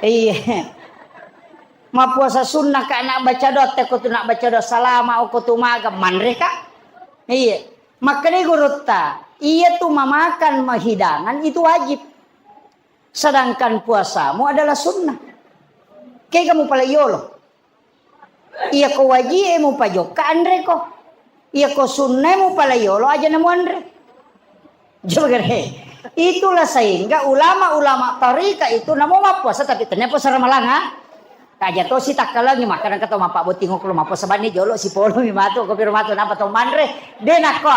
Iya. Mappuasa sunnah ka nak baca doa, te ko tu nak baca doa salama, o ko tu maga, manre ka. Iya. Makkani gurutta, iya tu memakan hidangan itu wajib. Sedangkan puasamu adalah sunnah. Kega mupala yolo. Iya ko wajie mupajokka anreko. Iya ko sunnae mupala yolo aja namu anre. Jogere. Itulah sehingga ulama-ulama tarika itu namo mappuasa tapi tanya puasa Ramalang, ha? Aja to si takkalangi makan kata mappa botting oklo mappuasa bani jolo si polo mi matu ko piro matu napa to manre. De nakko.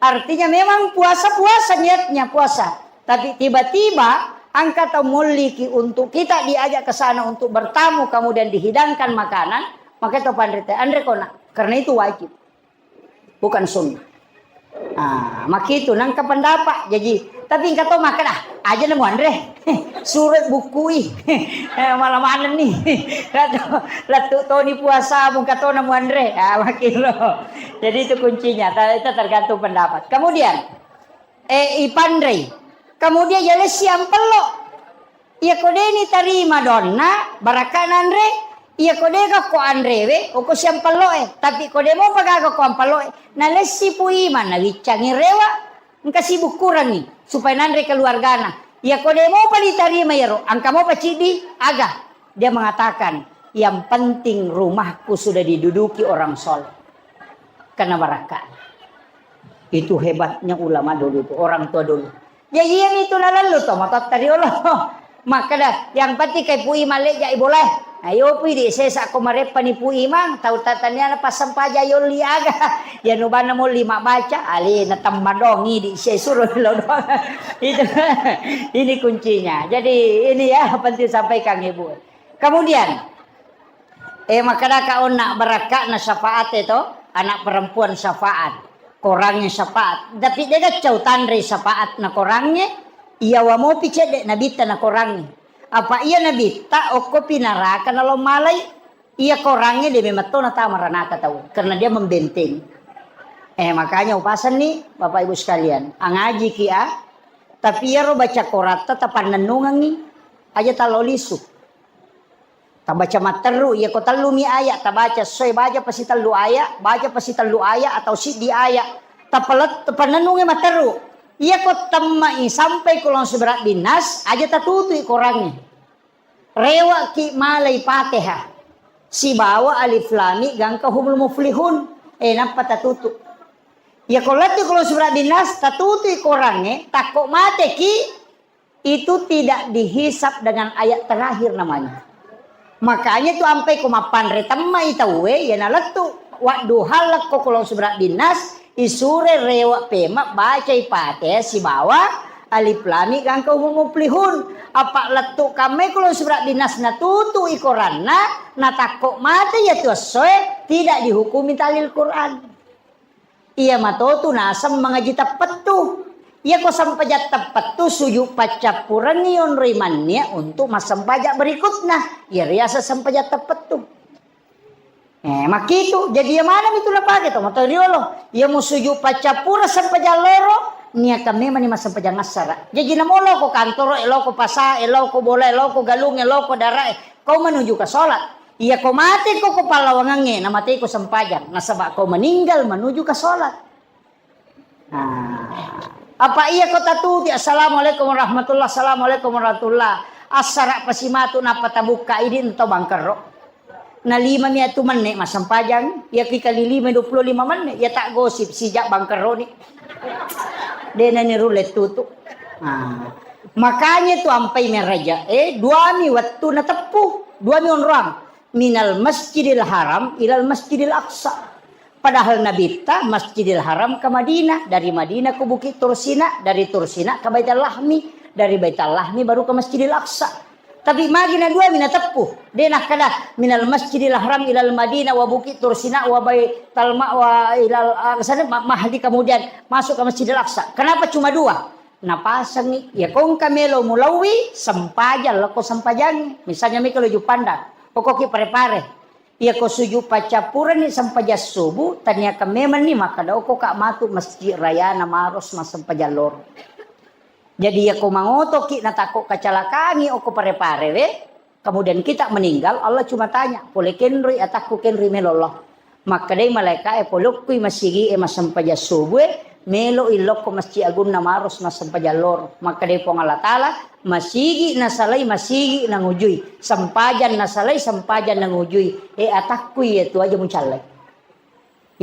Artinya memang puasa-puasa niatnya puasa. Tapi tiba-tiba engka tau molliki untuk kita diajak ke sana untuk bertamu, kemudian dihidangkan makanan, maka tau panrita, "Anre ko nak," karena itu wajib, bukan sunnah. Ah, makitu nangka pendapat. Jadi, tapi engka tau makan, "Ah, aja nemu anre." Surat bukui. Eh, malah mana nih? Latuk toni puasa, buka to nemu anre. Ah, makin lo. Jadi itu kuncinya. Ta-, itu tergantung pendapat. Kemudian, eh, ipanrei. Kemudian yalessi ampello. Iya ko deni tarima donna, barakka nanre. Iya ko dega ko anrewe, oko si ampello e. Tapi ko demo pagaga ko ampello e, nalessi pu imang, nawiccangi rewa, engka sibukkurangi supaya nanre keluargana. Iya ko demo pa ditarima yero, engka mo pa ciddi, aga. Dia mengatakan, yang penting rumahku sudah diduduki orang soleh. Karena barakka. Itu hebatnya ulama dulu itu, orang tua dulu. Ya, iya itu nalallu to, matotta riolo. Makkeda, yang penting kai pui malleja i bolae. Ayo pui di sesa ko mareppani pui mang, tau tataniana passempaja yolli aga. Ya nubanna molli mabbaca, alena temmadongi di sesuro lo doang. Itu, ini kuncinya. Jadi ini ya penting sampaikan Ibu. Kemudian, eh, makkedaka onna barakka'na syafaat e to, anak perempuan syafaat, korangnge syafaat. Tapi dega cau tanre syafaat na korangnge, iyawa mopi cedde nabitta na korangnge. Apa iya nabitta okkopi naraka nalo malai, iya korangnge de memang to natama ranaka tau, karena dia membentengi. Eh, makanya upasanni Bapak Ibu sekalian, angajiki a, tapi iyaro baca koratta tapannennungengi, aja talo lisu. Tabaca matteru, iya ko tellumi aya, tabaca soe baca pasi tellu aya, baca pasi tellu aya atau siddi aya. Tapalet-, tapannennungi matteru. Iya ko temmai sampai ko langsung berat binas, aja tatutui korangnge. Rewaki malai Fatihah. Sibawa alif lam mim gangka humul muflihun. Eh, nappa tatutu. Iya ko lettu ko lao surat binnas, tatutui korangnge, takko mateki, itu tidak dihisab dengan ayat terakhir namanya. Makanya tu ampai ko mappanre temmai tauwe, iya nalettu. Wadduha lekko ko lao surat binnas, isure rewe pema bacai Fatihah sibawa alif lam mim gangka humul muflihun. Apa lettu kammai ko lao surat binnas natutui koranna, natakko mate iya tu essoe, tidak dihukumi tahlil Quran. Iya matotu naseng mangaji teppettu. Iya ko sempajang teppettu, sujud paccappurengngi yonroi mannia untuk massempajang berikutna. Iya riaseng sempajang teppettu. Eh, makkitu. Jadi iya maneng itu napake to, matoa riolo. Iya mu sujud paccappureng sempajang loro, niakan memang ni massempajang assara. Jadi namo lao ko kantoro, lao ko pasa, lao ko bola, lao ko galung, lao ko dara, kau menuju ke sholat. Iya ko mate ko, ko pallawangangnge, na mate ko sempajang. Nasaba ko meninggal menuju ke sholat. Nah, apa iya ko tatuti, "Assalamualaikum warahmatullah, assalamualaikum warahmatullah." Assara pasimatu nappa tabukka idi ento bangkerro. Na lima mi atu menne massempajang, iya ki kali lima dua puluh lima menne, iya tak gosip sijak bangkerro ni. Dena ni rulle tutu. Nah, makanya tu ampai meraja, eh, dua mi wettu nateppu, dua mi onroang. Minal Masjidil Haram ilal Masjidil Aqsa. Padahal Nabitta Masjidil Haram ke Madinah, dari Madinah ke Bukit Tursina, dari Tursina ke Baitul Lahmi, dari Baitul Lahmi baru ke Masjidil Aqsa. Tapi magi na dua mi nateppu, de nakkeda minal Masjidil Haram ilal Madinah wa Bukit Tursina wa Baitul Ma-, wa ilal Aqsa, ma-, mahdi kemudian masuk ke Masjidil Aqsa. Kenapa cuma dua? Napasengi, ya kongka melo mulaui sempajang, lako sempajangi. Misalnya mika lo Jupandang, okoki pare-pare. Iya ko sujud paccappurenni sempajang subuh, taniakan memang ni makkeda oko ka matu masjid rayana Maros massempajang loro. Jadi iya ko mangotoki natakko kacalakangi oko pare-pare we, kemudian kita meninggal, Allah cuma tanya, pole kenroi atakku kenroi melo Allah. Makkedai malaika'e, polokkui masigi e massempajang subuh e, melo illokko masjid agunna Maros massempajang loro. Makkedai Puang Allah Ta'ala, masigi nasalai, masigi nangujui. Sempajang nasalai, sempajang nangujui. E, atakku iya tu aja mucallai.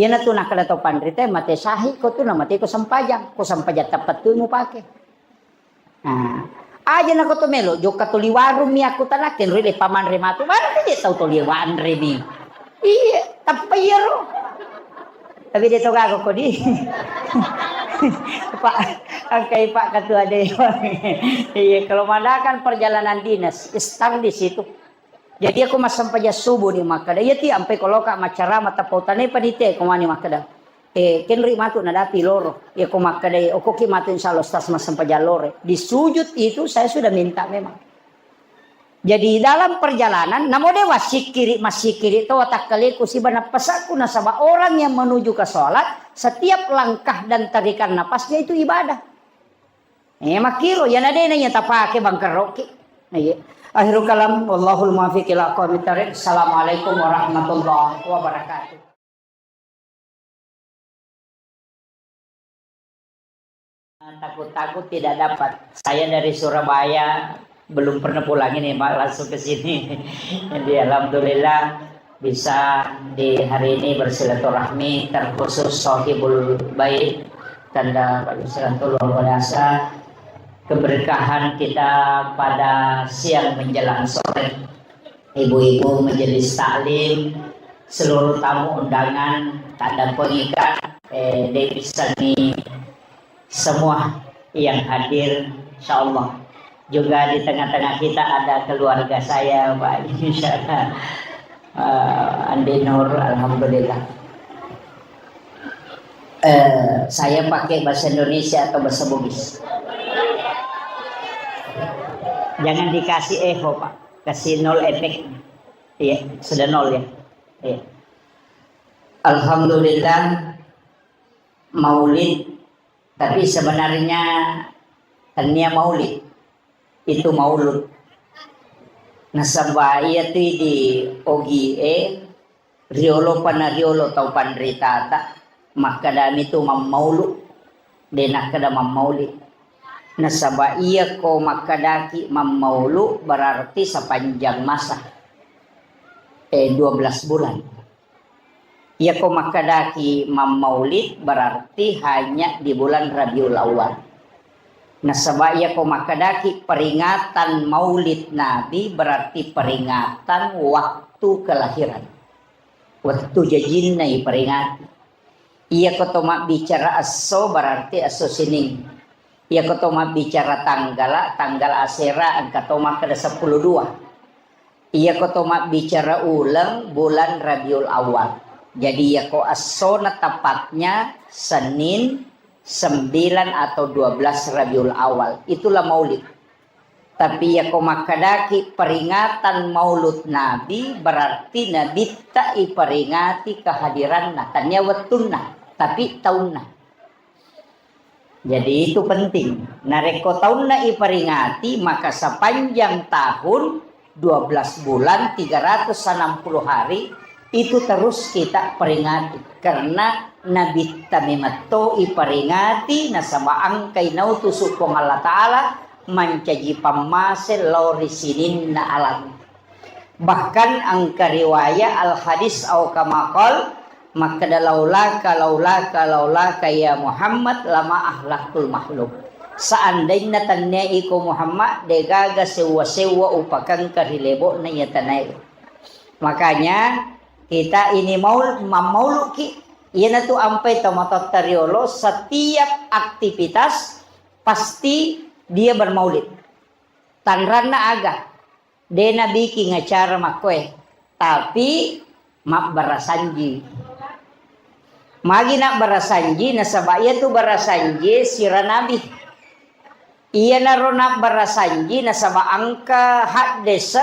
Iyanatu nakkeda to panrita, mate sahih ko tu, namate ko sempajang. Ko sempajang teppettu mupake. Nah, aja nako to melo, jokka to li warung mi aku tanakke, nrui le pamanre matu, mana je tau to li wanre mi. Iya, tappa iyaro. Tapi dia to gago kodi. Pak, angkai Pak Ketua Dewan. Iya, kalau mengadakan perjalanan dinas, start di situ. Jadi aku massempajang subuh ni makkeda, iya ti ampai koloka maccarama tappau tanai panitia ko mani makkeda. Eh, kenri matu nadapi loro. Iya ko makkeda, okoki matu insya Allah Ustaz massempajang loro. Di sujud itu saya sudah minta memang. Jadi dalam perjalanan, namo de wasikiri, masikiri to watakkaleku siba nappasaku nasaba orang yang menuju ke sholat, setiap langkah dan tarikan napasnya itu ibadah. Eh, makkiro, yana dena iya tapake bangkerroki. Iya. Akhirul kalam, wallahul muwaffiq ila aqwamit thariq. Assalamualaikum warahmatullahi wabarakatuh. Takut-takut tidak dapat. Saya dari Surabaya, belum pernah pulang ini, Pak, langsung ke sini. Jadi, alhamdulillah, bisa di hari ini bersilaturahmi, terkhusus Sohibul Bait, tanda Pak Yusranto luar biasa. Keberkahan kita pada siang menjelang sore. Ibu-ibu majelis taklim, seluruh tamu undangan, tak ada pengikat, eh, Dewi Sani, semua yang hadir, insya Allah. Juga di tengah-tengah kita ada keluarga saya, Pak, insya Allah. Eh, Andi Nur, alhamdulillah. Eh, saya pakai bahasa Indonesia atau bahasa Bugis? Jangan dikasih echo, Pak. Kasih nol efek. Iya, sudah nol ya. Iya. Alhamdulillah, maulid, tapi sebenarnya tania maulid, itu maulud. Nasaba iya tu di ogi e, riolo pana riolo tau panritata, makkedami tu mammaulu, de nakkeda mammauli. Nasaba iya ko makkedaki mammaulu berarti sepanjang masa, eh, dua belas bulan. Iyako makkedaki mammaulid berarti hanya di bulan Rabiul Awal. Nasaba iyako makkedaki peringatan maulid Nabi berarti peringatan waktu kelahiran. Wettu jajinna iperingati. Iyako to mabbicara esso berarti esso Senin. Iyako to mabbicara tanggala, tanggal asera engka to makkeda seppulo dua. Iyako to mabbicara uleng, bulan Rabiul Awal. Jadi iyako essona tepatnya Senin sembilan atau dua belas Rabiul Awal. Itulah maulid. Tapi iyako makkedaki peringatan maulud Nabi, berarti Nabitta iperingati kehadiranna. Tania wettunna, tapi taunna. Jadi itu penting. Narekko taunna iperingati, maka sepanjang tahun, dua belas bulan, tiga ratus enam puluh hari, itu terus kita peringati. Karena Nabitta memetto iperingati, nasaba engkai nautusu Puang Allah Ta'ala mancaji pammase lao ri sininna alang. Bahkan engka riwayat al hadis au kama qal, makkeda, "Laulaka, laulaka, laulaka ya Muhammad, lama ahlaktul makhluk." Seandainya tania iko Muhammad, degaga sewwa-sewwa upakengka ri lebo'na iya tanae. Makanya kita ini maul-, mammauluki, iyanatu ampai tomatoatta riolo, setiap aktivitas pasti dia bermaulid. Tanranna aga? De nabiking acara makkoe, tapi mabbarasanji. Magi nabbarasanji? Nasaba iyatu barasanji sira nabi. Iyanaro nabbarasanji nasaba engka haddese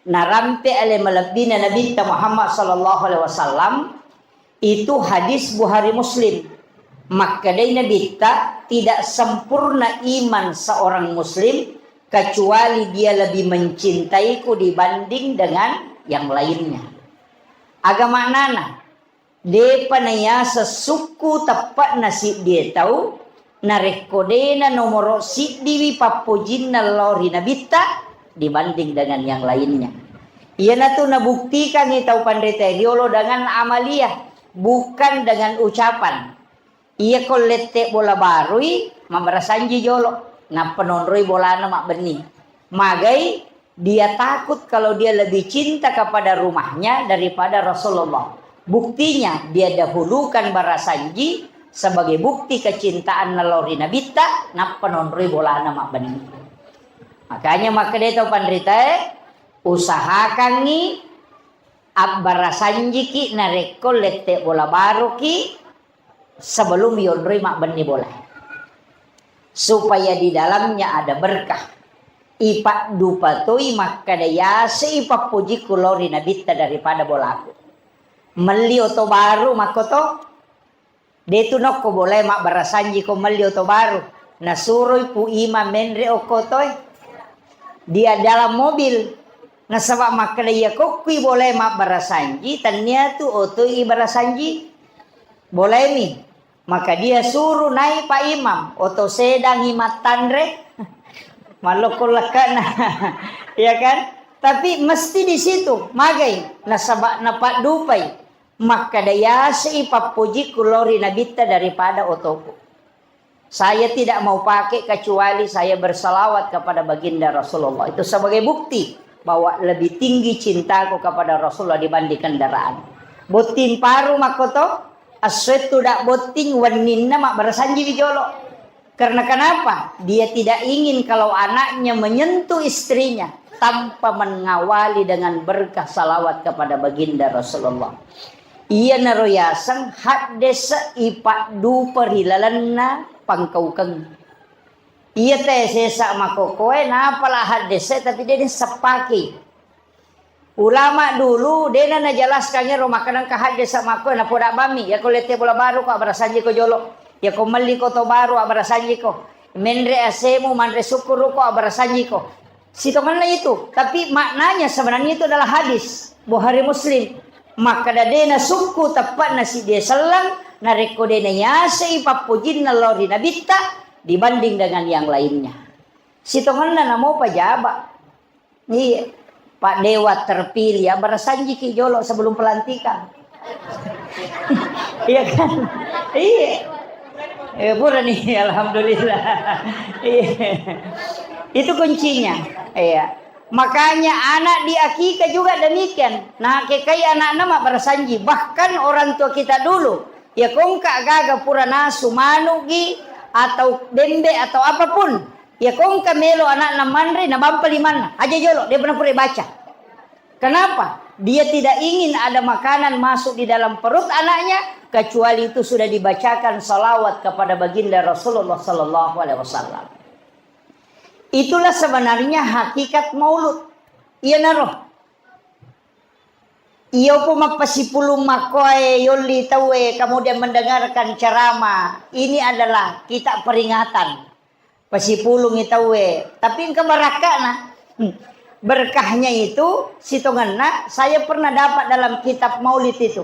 narampe ale malebbina Nabitta Muhammad sallallahu alaihi wasallam. Itu hadis Bukhari Muslim. Makkedai Nabitta, "Tidak sempurna iman seorang muslim kecuali dia lebih mencintaiku dibanding dengan yang lainnya." Aga maknana, depa nayaseng sukku teppe'na siddie tau, narekko dena nomoro siddiwi pappojinna lao ri Nabitta dibanding dengan yang lainnya. Iyanatu nabuktikangngi tau panrita riolo dengan amalia, bukan dengan ucapan. Iyako lette bola barui, mabbarasanji jolo, nappa nonroi bolana mabbenni. Magai dia takut kalau dia lebih cinta kepada rumahnya daripada Rasulullah. Buktinya, dia dahulukan barasanji sebagai bukti kecintaanna lao ri Nabitta, nappa nonroi bolana mabbenni. Makanya makkeda tau panritae, usahakangngi abbarasanjiki narekko lette bola baruki sebelum yonroi mabbenni bola. Supaya di dalamnya ada berkah. Ipaddupa toi makkeda, "Yase ipappojikku lao ri Nabitta daripada bolaku." Melli oto baru makkoto. Detu nokko bolae mabbarasanjiko melli oto baru. Nasuroi Pu Imam menre okko otoe. Dia dalam mobil. Nasaba makkeda, iya kokkui bolae mabbarasanji, tannia tu otoi ibarasanji. Bolaemi. Maka dia suruh naik Pak Imam, oto sedangi mattanre, mallokko lekkana. Ya kan? Tapi mesti di situ, magai, nasaba napaddupai, makkeda, "Yase ipappojikku lao ri Nabitta daripada otoku." Saya tidak mau pakai kecuali saya bersalawat kepada baginda Rasulullah. Itu sebagai bukti bahwa lebih tinggi cintaku kepada Rasulullah dibanding kendaraan. Botting paru makkoto, essoe tudang botting wenninna mabbarasanjiwi jolo. Karena kenapa? Dia tidak ingin kalau anaknya menyentuh istrinya tanpa mengawali dengan berkah salawat kepada baginda Rasulullah. Iyanaro yaseng haddese ipaddupa ri lalenna pangkaukeng. Iya te sesa makokoe, napala haddese tapi de naseppaki. Ulama dulu dena najelaskan ero makkeda engka haddese makkoe napoda bammi, yako lette bola baru ko abbarasanjiko jolo. Yako melli ko to baru abbarasanjiko. Menre asemu, manre sukkuruko abbarasanjiko. Sitongenna itu, tapi maknanya sebenarnya itu adalah hadis Bukhari Muslim. Makkeda de nasukku teppe'na siddie selleng, narekko de nayasei pappojinna lao ri Nabitta dibanding dengan yang lainnya. Sitongenna namo pajaba. Iya, Pak Dewan terpilih, abbarasanjiki jolo sebelum pelantikan. Iya kan? Iya. Eh, pura nih, alhamdulillah. Iya. Itu kuncinya. Iya. Makanya anak di akikah juga demikian. Nah, kekai anakna mabbarasanji. Bahkan orang tua kita dulu, ya kongka gaga pura nasu manugi atau bembe atau apapun. Ya kongka melo anakna manre, nabampa limanna. Aja jolo, dia pernah pura baca. Kenapa? Dia tidak ingin ada makanan masuk di dalam perut anaknya, kecuali itu sudah dibacakan salawat kepada baginda Rasulullah sallallahu alaihi wasallam. Itulah sebenarnya hakikat maulud. Iya naro. Iyo po mappasipulung makkoe yolli tauwe, kemudian mendengarkan ceramah. Ini adalah kita peringatan. Pasipulungi tauwe, tapi engka barakka'na. Hmm. Berkahnya itu, sitongenna, saya pernah dapat dalam kitab maulid itu.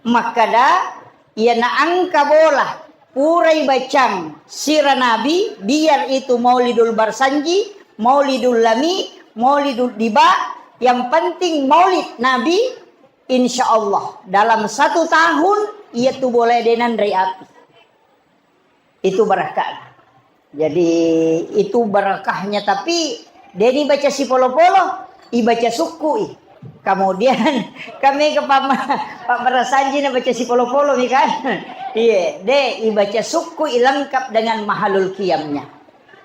Makkada, iyana engka bola, purai bacang sira Nabi, biar itu Maulidul Barsanji, Maulidul Lami, Maulidul Diba, yang penting maulid Nabi, insya Allah, dalam satu tahun, iya tu bola denanre api. Itu barakahna. Jadi, itu barakahnya, tapi deni baca sipolo-polo, ibaca sukkui. Kemudian, kami ke pama-, Pak Barasanji na baca sipolo-polo mi kan? Iya, de ibaca sukkui lengkap dengan mahalul qiyamnya.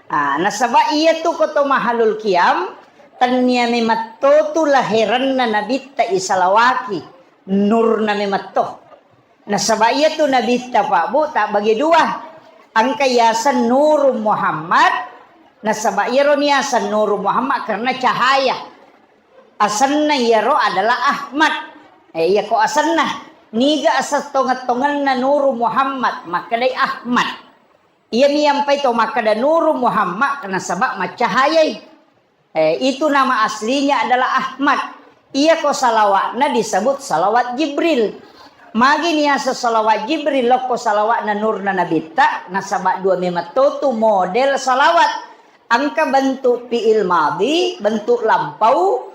Ah, nasaba iya tu koto mahalul qiyam, tennia memetto tu laherenna nabitta isalawaki, nurna memetto. Nasaba iyatu nabitta, Pak, Bu, tabbagi dua. Engka yaseng Nuru Muhammad, nasaba iyaro niyaseng Nuru Muhammad karena cahaya. Asenna iyaro adalah Ahmad. Eh, iyako asenna. Niga aseng tongeng-tongenna Nuru Muhammad, makkedai Ahmad. Iyami yampai to makkeda Nuru Muhammad, nasaba maccahayai. Eh, itu nama aslinya adalah Ahmad. Iyako salawatna disebut salawat Jibril. Magi niaseng salawat Jibril, lokko salawatna nurna nabitta, nasaba dua memang totu model salawat. Engka bentuk fi'il madhi, bentuk lampau,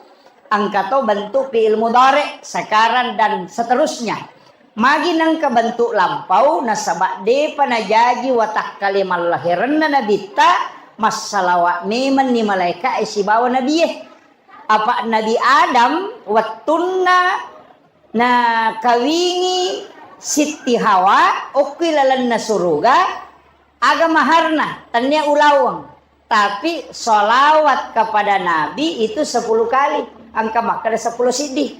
engka to bentuk fi'il mudhari, sekarang dan seterusnya. Magi nengka bentuk lampau, nasaba depa najaji watakkale mallaherenna nabitta, massalawa memenni malaeka'e sibawa nabie. Apa Nabi Adam wettunna nakawingi Sitti Hawa okki lalenna suruga, aga maharna, tennia ulaweng. Tapi sholawat kepada Nabi itu sepuluh kali. Engka makkeda sepuluh siddi.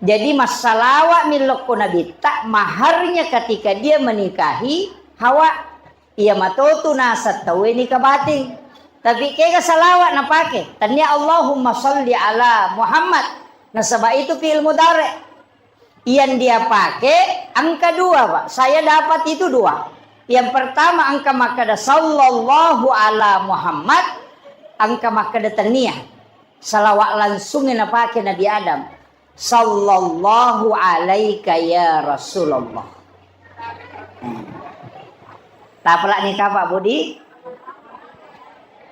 Jadi, massalawat mi lokko Nabitta, maharnya ketika dia menikahi Hawa. Iya matotu naseng tauwe nikah batin. Tapi kega salawat napake? Tennia Allahumma sholli ala Muhammad. Nasaba itu fi'il mudhari. Yang dia pakai engka dua, Pak. Saya dapat itu dua. Yang pertama engka makkeda sallallahu ala Muhammad, engka makkeda tennia. Salawat langsung yang napake Nabi Adam. Sallallahu alaika ya Rasulullah. Tapalak ni Pak Budi.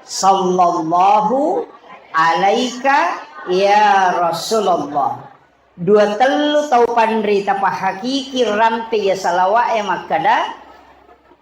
Sallallahu alaika ya Rasulullah. Dua tellu tau panrita pahakiki rampe iya salawa'e makkeda,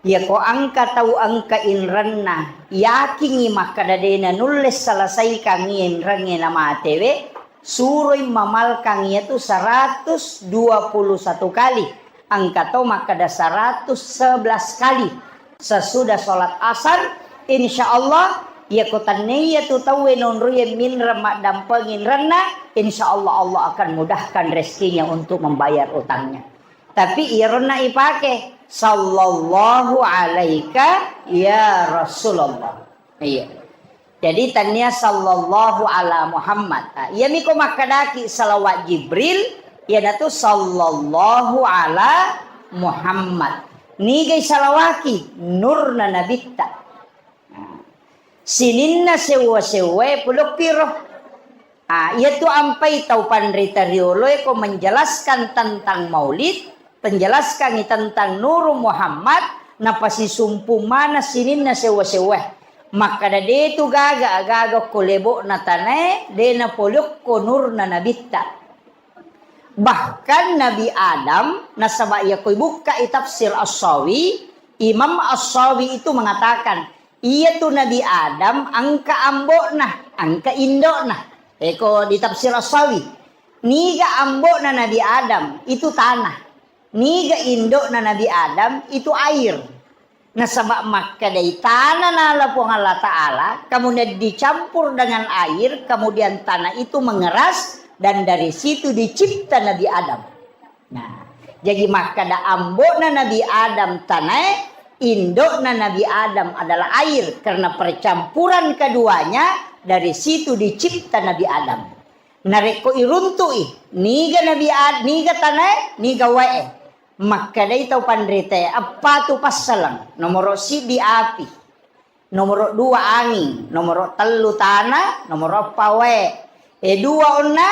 iyako engka tau engka inrenna, yakingngi makkeda de nanulle salasaikangngi inrengnge namatewe, suroi mamalkang iyatu seratus dua puluh satu kali. Engka to makkeda seratus sebelas kali sesudah sholat asar, insya Allah, iyako tennaiya tu tauwe nonroiye minreng maddampeng inrenna, insya Allah, Allah akan mudahkan rezekinya untuk membayar utangnya. Tapi iyaronna ipake, sallallahu alaika ya Rasulullah. Iya. Jadi, tania sallallahu ala Muhammad. Ah, iyami ko makkedaki salawat Jibril, iyanatu sallallahu ala Muhammad. Nigai salawaki? Nurna nabitta. Nah, sininna sewwa-sewwae pulokki ro. Ah, iyatu ampai tau panrita rioloe ko menjelaskan tentang maulid, penjelaskangi tentang Nuru Muhammad, napasisumpung maneng sininna sewwa-sewwae. Makkeda, de tu gaga, gaga okko lebo'na tanae, de napoliokko nurna nabitta. Bahkan Nabi Adam, nasaba iya koi bukkai tafsir As-Sawi, Imam As-Sawi itu mengatakan, iya tu Nabi Adam engka ambokna, engka indokna. Eko di tafsir As-Sawi, niga ambokna Nabi Adam itu tanah, niga indokna Nabi Adam itu air. Nasaba makkedai tanah nala Puang Allah Ta'ala, kemudian dicampur dengan air, kemudian tanah itu mengeras, dan dari situ dicipta Nabi Adam. Nah, jadi makkeda ambokna Nabi Adam tanah, indokna Nabi Adam adalah air, karena percampuran keduanya, dari situ dicipta Nabi Adam. Narekko iruntu'i, niga Nabi Ad-, niga tanah, niga wae. Makkedai tau panrita, eppa tu passaleng, nomoro siddi api, nomoro dua anging, nomoro tellu tanah, nomoro eppa wae. E dua onna,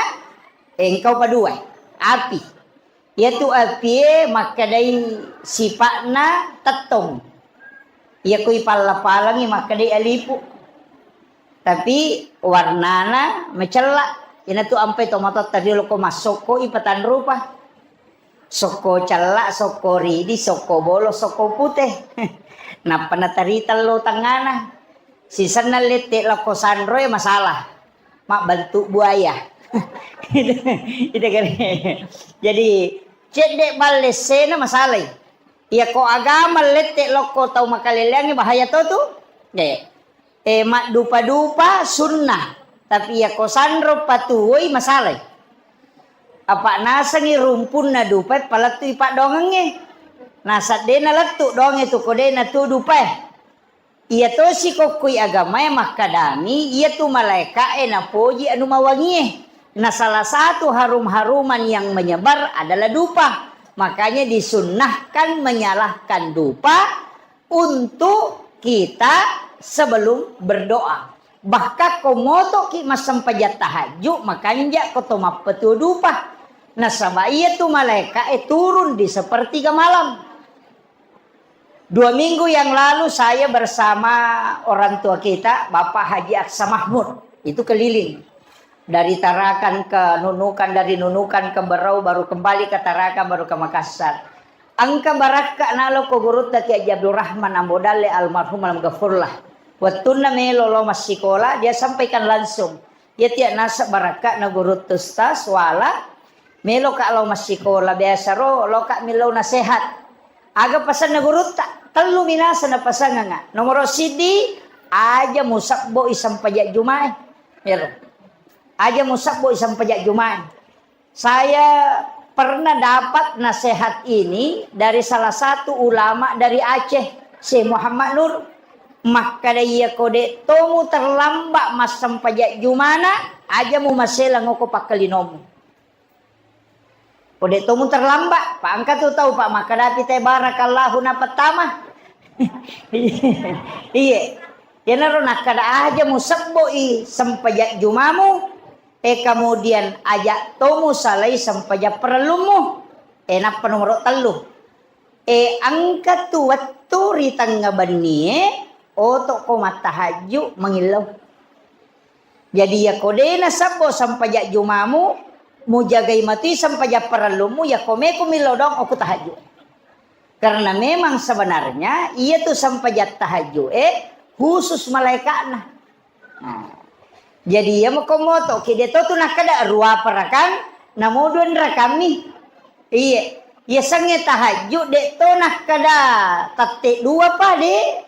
engkau pa dua, api. Iyatu apie makkedai sipa'na tettong. Iya kui palla-palangi makkedai alipu. Tapi warnana macella. Inatu ampai tomatoatta riolo ko massokko i patanrupa. Sokko cella, sokko ridi, sokko bolo, sokko pute. Nappa natarita lo tengngana. Sisenna lette lokko sanroe masalah. Mabbentuk buaya. Itu kan. Jadi, cedde balle sena masalai. Iya ko agama lette lokko tau makaleleangi bahaya to tu. De. E, maddupa-dupa sunnah. Tapi iya ko sanro patuwoi masalai. Apa nasengi rumpunna dupa palettui paddoangengnge. Nasaddena lettu doangnge tu ko de natu dupae. Iya tosi kokkoi agamae makkadami, iya tu malaeka'e napoji anu mawangie. Nah, salah satu harum-haruman yang menyebar adalah dupa. Makanya disunnahkan menyalahkan dupa untuk kita sebelum berdoa. Bahkan ko motoki massempajang tahajud, makanja ko to mappetu dupa. Nasaba iya tu malaeka'e turun di sepertiga malam. Dua minggu yang lalu saya bersama orang tua kita, Bapak Haji Aksa Mahmud, itu keliling. Dari Tarakan ke Nunukan, dari Nunukan ke Berau, baru kembali ke Tarakan, baru ke Makassar. Engka barakka nalo ko gurutta Kiai Haji Abdul Rahman Ambo Dalle almarhum almaghfurlah. Wettunna melo lo massikola, dia sampaikan langsung. Iya tia naseng barakka'na gurutta Ustaz, wala, meloka lao massikola, biasa ro loka millau nasehat. Aga pasanna gurutta? Tellu minasa napasanganga. Nomoro siddi, aja musabbo i sempajang jumae. Ero. Aja musabbo i sempajang jumae. Saya pernah dapat nasihat ini dari salah satu ulama dari Aceh, Syekh Muhammad Nur. Makkada iya ko de' tomu terlambat massempajang jumana, aja mu maselang oko pakkalinomu. Ko de' tomu terlambat, pa engka tu tau, Pak, makkadapi te barakallahu napattama. Iye. Iyanaro nakkada aja mu sebbo i sempajang jumamu, e, kemudian aja tomu salai sempajang parellummu. E, nappa nomoro tellu. E, engka tu wettu ri tengnga bennie, oto ko mattahajju mangillau. Jadi, yako de' nasebbo sempajang jumamu, mujagai matui sempajang parellummu, yako meko millau doang okko tahajju. Karena memang sebenarnya iya tu sempajang tahajju e khusus malaikatna. Nah, jadi iya mako moto, kede to tu nakkada rua parakang, namo dua rakammi. Iye, iya sengnge tahajju de' to nakkada tette dua pa de'.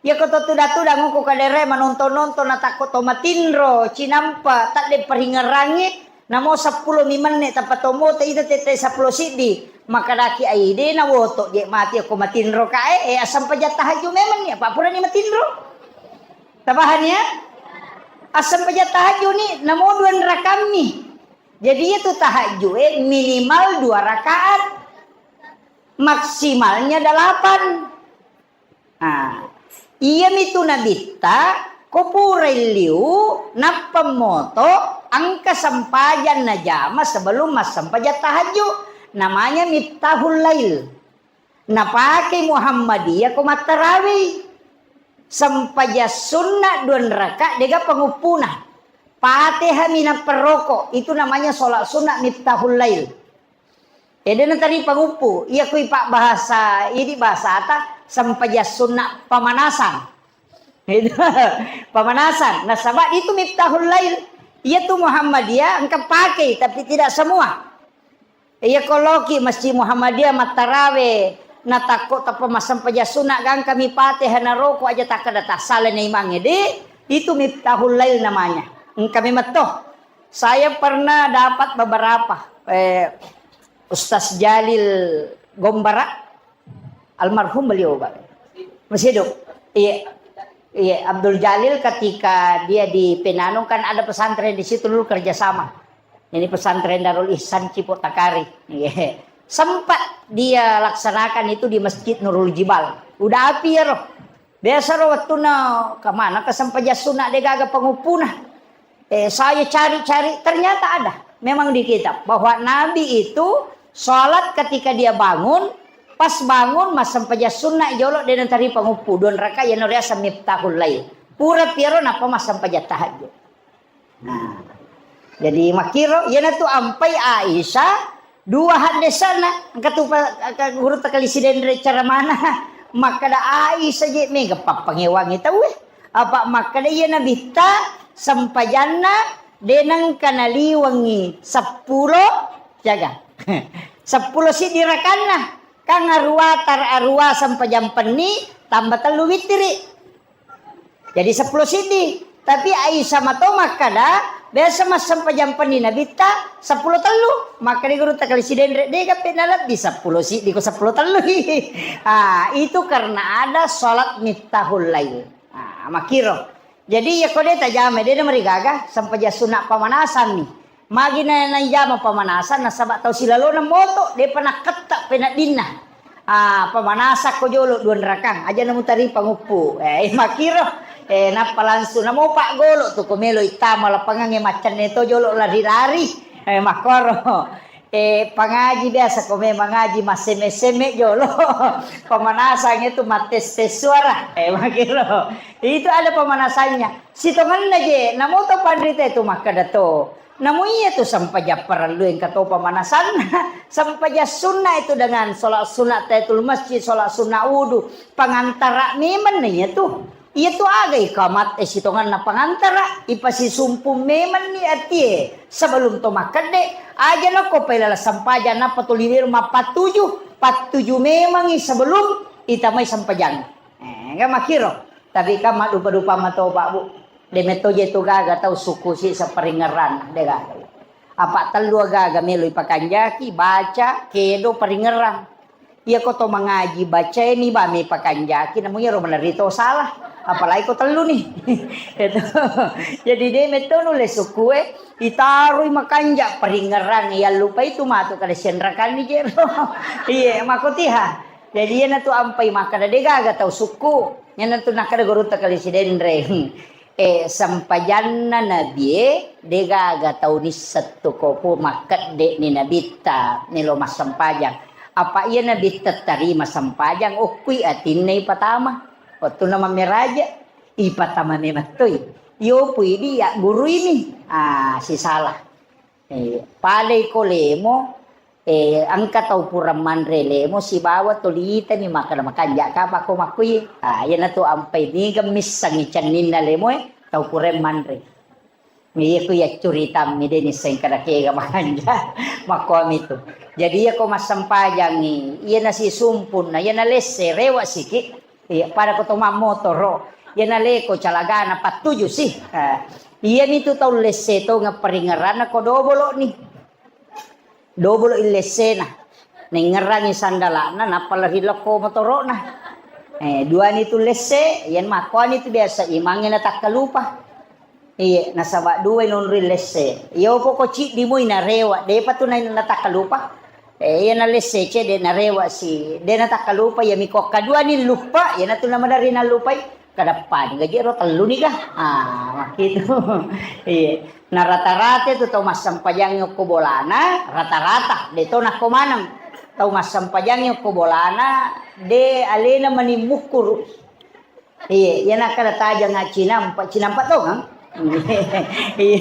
Iyako to tudang-tudang ko kadere manonton-nonton natakko to matinro, cinampa, tadde paringerangngi, namo seppulo mi menne tappa to moto ita tette seppulo siddi, makadaki ai de' nawoto je' mati ko matinro kae, e, assempajang tahajju memang ni, apa purani matinro? Tapahani ya? Assempajang tahajju ni, namo dua rakammi. Jadi itu tahajju e minimal dua rakaat, maksimalnya delapan. Nah, iyami tu nabitta, ko purai liu, nappa moto, engka sempajang najama sebelum massempajang tahajju. Namanya Miftahul Lail. Napake Muhammadiyah ko mattarawi. Sempajang sunna dua raka, dega panguppuna. Fatihah minappa roko, itu namanya sholat sunnah Miftahul Lail. Ede natari panguppu, iya kui pak bahasa, idi bahasata sempajang sunna pemanasan. Itu pemanasan. Nasaba itu Miftahul Lail. Iya tu Muhammadiyah engka pakai, tapi tidak semua. Iya koloki Masjid Muhammadiyah mattarawe, natakko tappa massempajang sunna gangka mi Fatihah naroko aja takkeda tassala na imangnge. Di, itu Miftahul Lail namanya. Engka memang toh. Saya pernah dapat beberapa, eh, Ustaz Jalil Gombara, almarhum beliau, Pak. Masih hidup. Iya. Iya, Abdul Jalil ketika dia di Penanung kan ada pesantren di situ dulu kerjasama. Ini pesantren Darul Ihsan Cipok Takari. Iya. Sempat dia laksanakan itu di Masjid Nurul Jibal. Udah api ya roh. Biasa ro wettunna kemana kesempajang sunna de gaga penguppuna. Eh, saya cari-cari, ternyata ada. Memang di kitab bahwa Nabi itu sholat ketika dia bangun, pas bangun massempajang sunna jolo de natari panguppu dua rakaat, yano riaseng Miftahul Lail. Pura piaro nappa massempajang tahajud. Nah, jadi makkiro, iyanatu ampai Aisyah dua haddesana, engka tu pa-, ka-, guru takali sidenre cara mana, makkada Aisyah je mega pappangewangi tauwe. Apa makkada iya Nabitta sempajanna de nengka naliwengi seppulo, jaga. Seppulo siddi rakanna. Kan arua tar-, arua sempajang penni tambah tellu witiri. Jadi seppulo siddi. Tapi Aisyah mato makkada, biasa massempajang penni Nabitta seppulo tellu. Makkada guru takali sidenre, de gape nalebbi seppulo siddi ko seppulo tellu. Ah, itu karena ada sholat Miftahul Lail. Ah, makkiro. Jadi, iya ko de tajama, de namarigaga, sempajang sunna pemanasan ni. Magi na, naijama pemanasan, nasaba tau silalona moto, depa nakketta peneddinna. Ah, pemanasan ko jolo dua rakang, aja namutari panguppu. Eh, makkiro, eh, nappa langsung namo paggolo tu ko melo ittama lapangangnge maccanne to jolo lari-lari. Eh, makkoro. Eh, pangaji biasa ko memang ngaji massemme-semme jolo. Pemanasang itu mattes-tes suara. Eh, makkiro. Itu ada pemanasannya. Sitongenna je, namo to panrita itu makkada to. Namo iya tu sempajang parellu engka to pemanasanna. Sempajang sunna itu dengan sholat sunat tahiyatul masjid, sholat sunat wudu. Pengantara memang iya tu. Iyatu aga ikamat e sitongenna pangantara, ipasisumpung memenni atie sebelum to makkedde, aja nokko pailala sempajang nappa to liwir mappattuju, pattuju memengi sebelum itamai sempajang. Eh, ga makkiro. Tapi kan maddupa-dupa matoba, Bu. De metto je tu gaga tau suku si separingeran, de gaga. Apa tellu gaga melo ipakanjaki, baca, kedo, paringerang. Iya ko to mangaji bacaini ba me pakanjaki, namu iyaro malerri to salah. Apalagi ko tellu ni. Itu. Jadi de metto nulle sukue, itaroi makanja paringerang, yallupai tu matu kada sianrakanni jero. Iye, makotiha. Jadi iyana tu ampai makkada de gaga tau sukku. Iyana tu nakkada gurutta kali sidenreng. Eh, sempajanna nabie, degaga tau nisseng tu ko pu makkedde ni nabitta melo massempajang. Apa iya nabitta tarima sempajang, okkui atinna ipatama. Wettunna mammeraja, ipatama memettoi. Iyopui di ya guru ini. Ah, sisala. Eh, palei ko lemo, eh, engka tau pura manre lemo sibawa tolitani makkeda makanja kapang ko makkui. Ah, iyanatu ampai niga missengngi cenninna lemoe tau pura manre. Iya ku iya curitammi de nisseng kada kega makanja. Makkuami tu. Jadi iya ko massempajangi, iya nasisumpun, na iya nalesse, rewa siki. Iya, pada ko to mammotoro, iya naleko calagana pattuju si. Ah, iya nitu tau lesse to ngapparingeranna ko dobolo ni. Dobolo illessena. Nengngerangi sandalana, nappa lari lokko motoro'na. Eh, duani tu lesse, iyan makkuani tu biasa imangnge natakkalupa. Iye, nasaba duai nonri lesse. Iyo poko ciddi moi narewa, depa tu na-, natakkalupa. Eh, iya nalesse cedde narewa si, de natakkalupa, iya miko kaduani luppa, iyanatu namadari nallupai. Kadappa ni gaji ro tellu ni ga. Ah, makkitu. Iya. Na rata-rata tu tau massempajangngi okko bolana, rata-rata, de to nakko maneng. Tau massempajangngi okko bolana, de alena mani mukkuru. Iya, iya nakkada tajang cinampa, cinampa to kan? Iya.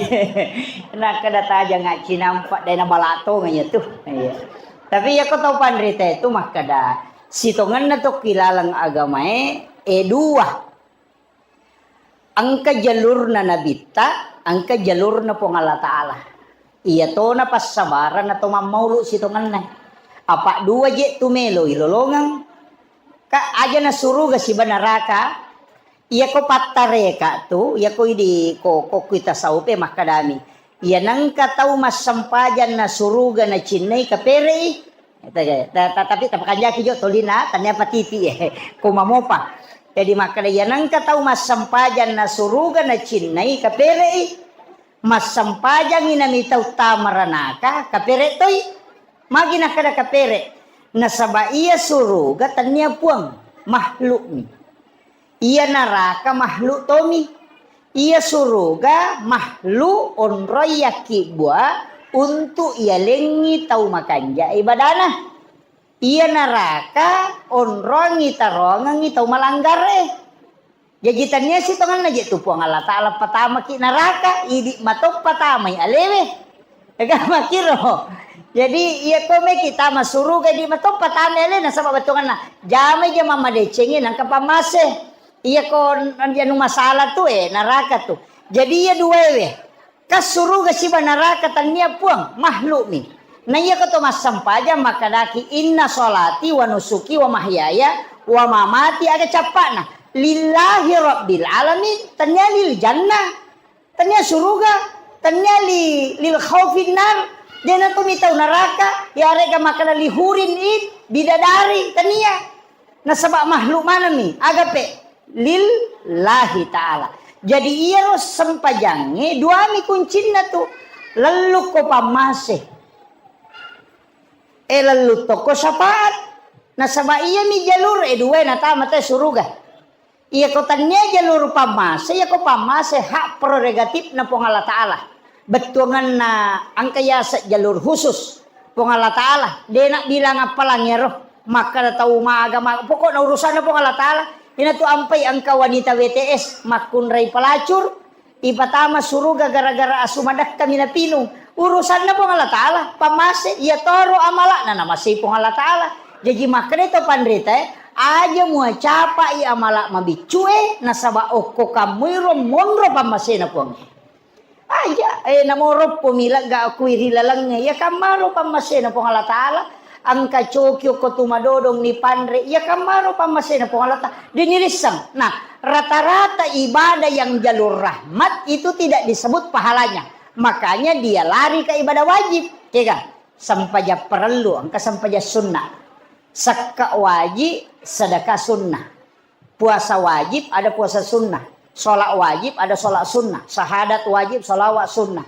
Nakkada tajang cinampa, de nabala to kan iya tu. Iya. Tapi iyako tau panrita itu makkeda, sitongenna tokki laleng agamae, e dua. Engka jalurna Nabitta, engka jalurna Puang Allah Ta'ala. Iya tona passabarang atau mammaulu sitongenna. Apa dua je tu melo ilolongeng. Ka aja na suruga siba neraka. Iyako pattareka tu, iyako idi ko, ko kui tasawufe makkadami. Iya nengka tau massempajang na suruga na cinnai kaperei. Ta-, ta-, tapi tapakanjaki jo tolina, tania patiti, eh, ko mamopa. Jadi makkeda, iya nengka tau massempajang na suruga na cinnai kaperei, massempajangi nami tau tamaranaka kapere toi. Magi nakkeda kapere? Nasaba iya suruga tania puang, makhlukmi. Iya naraka makhluk tomi. Iya suruga makhluk onroi yakkibbua untuk iyalengi tau makanja ibadana. Iya naraka onrongi tarongengi tau malanggare. Jaji tania sitongenna je tu Puang Allah Ta'ala patamaki naraka, idi matoppa tamai alewe. Ega makiro. Jadi iya ko meki tama suruga idi matoppa tamai alewe nasaba bettuanna. Jamai je mamadecengi nangka pammase. Iya ko anu masalah tu, eh, naraka tu. Jadi iya duaewe. Ka suruga siba naraka tania puang, makhlukmi. Na iyako to massempajang makkadaki, "Inna sholati wa nusuki wa mahyaya wa mamati," aga cappa'na, "Lillahi rabbil alamin," tania lil jannah, tania suruga, tania li, lil khaufin nar, dena to mitau naraka, yarega makkada li hurin in, bidadari, tania. Nasaba makhluk manami, agape lillahi ta'ala. Jadi iyaro sempajangnge duami kuncinna tu. Lellukko pammase. Eh, lellu tokko syafaat. Nasaba iyami jalur, eh, dua natama te suruga. Iyako tania jalur pammase, iyako pammase hak prerogatifna Puang Allah Ta'ala. Bettuanganna engka yaseng jalur khusus Puang Allah Ta'ala. De na bilang appalang iyaro. Makkada tau maga, maga. Pokokna urusanna Puang Allah Ta'ala. Inatu ampai engka wanita W T S makkunrai pelacur, ipatama suruga gara-gara asu madakka minapinung. Urusanna Puang Allah Ta'ala, pammase, iya toro amala'na namasei Puang Allah Ta'ala. Jaji makkeda to panrita, eh, aja muacapai amala mabiccue, nasaba okko kammuiro monro pammasena Puang. Aja, eh, namoroppo mi legga kui ri lalengnge. Iya kammaro pammasena Puang Allah Ta'ala. Engka coki okko tu madodong ni panre. Iya kammaro pammasena Puang Allah Ta'ala. Dini risseng. Nah, rata-rata ibadah yang jalur rahmat itu tidak disebut pahalanya. Makanya dia lari ke ibadah wajib. Kega? Sempajang parellu, engka sempajang sunnah. Sekka wajib, sedekah sunnah. Puasa wajib, ada puasa sunnah. Sholat wajib, ada sholat sunnah. Syahadat wajib, sholawat sunnah.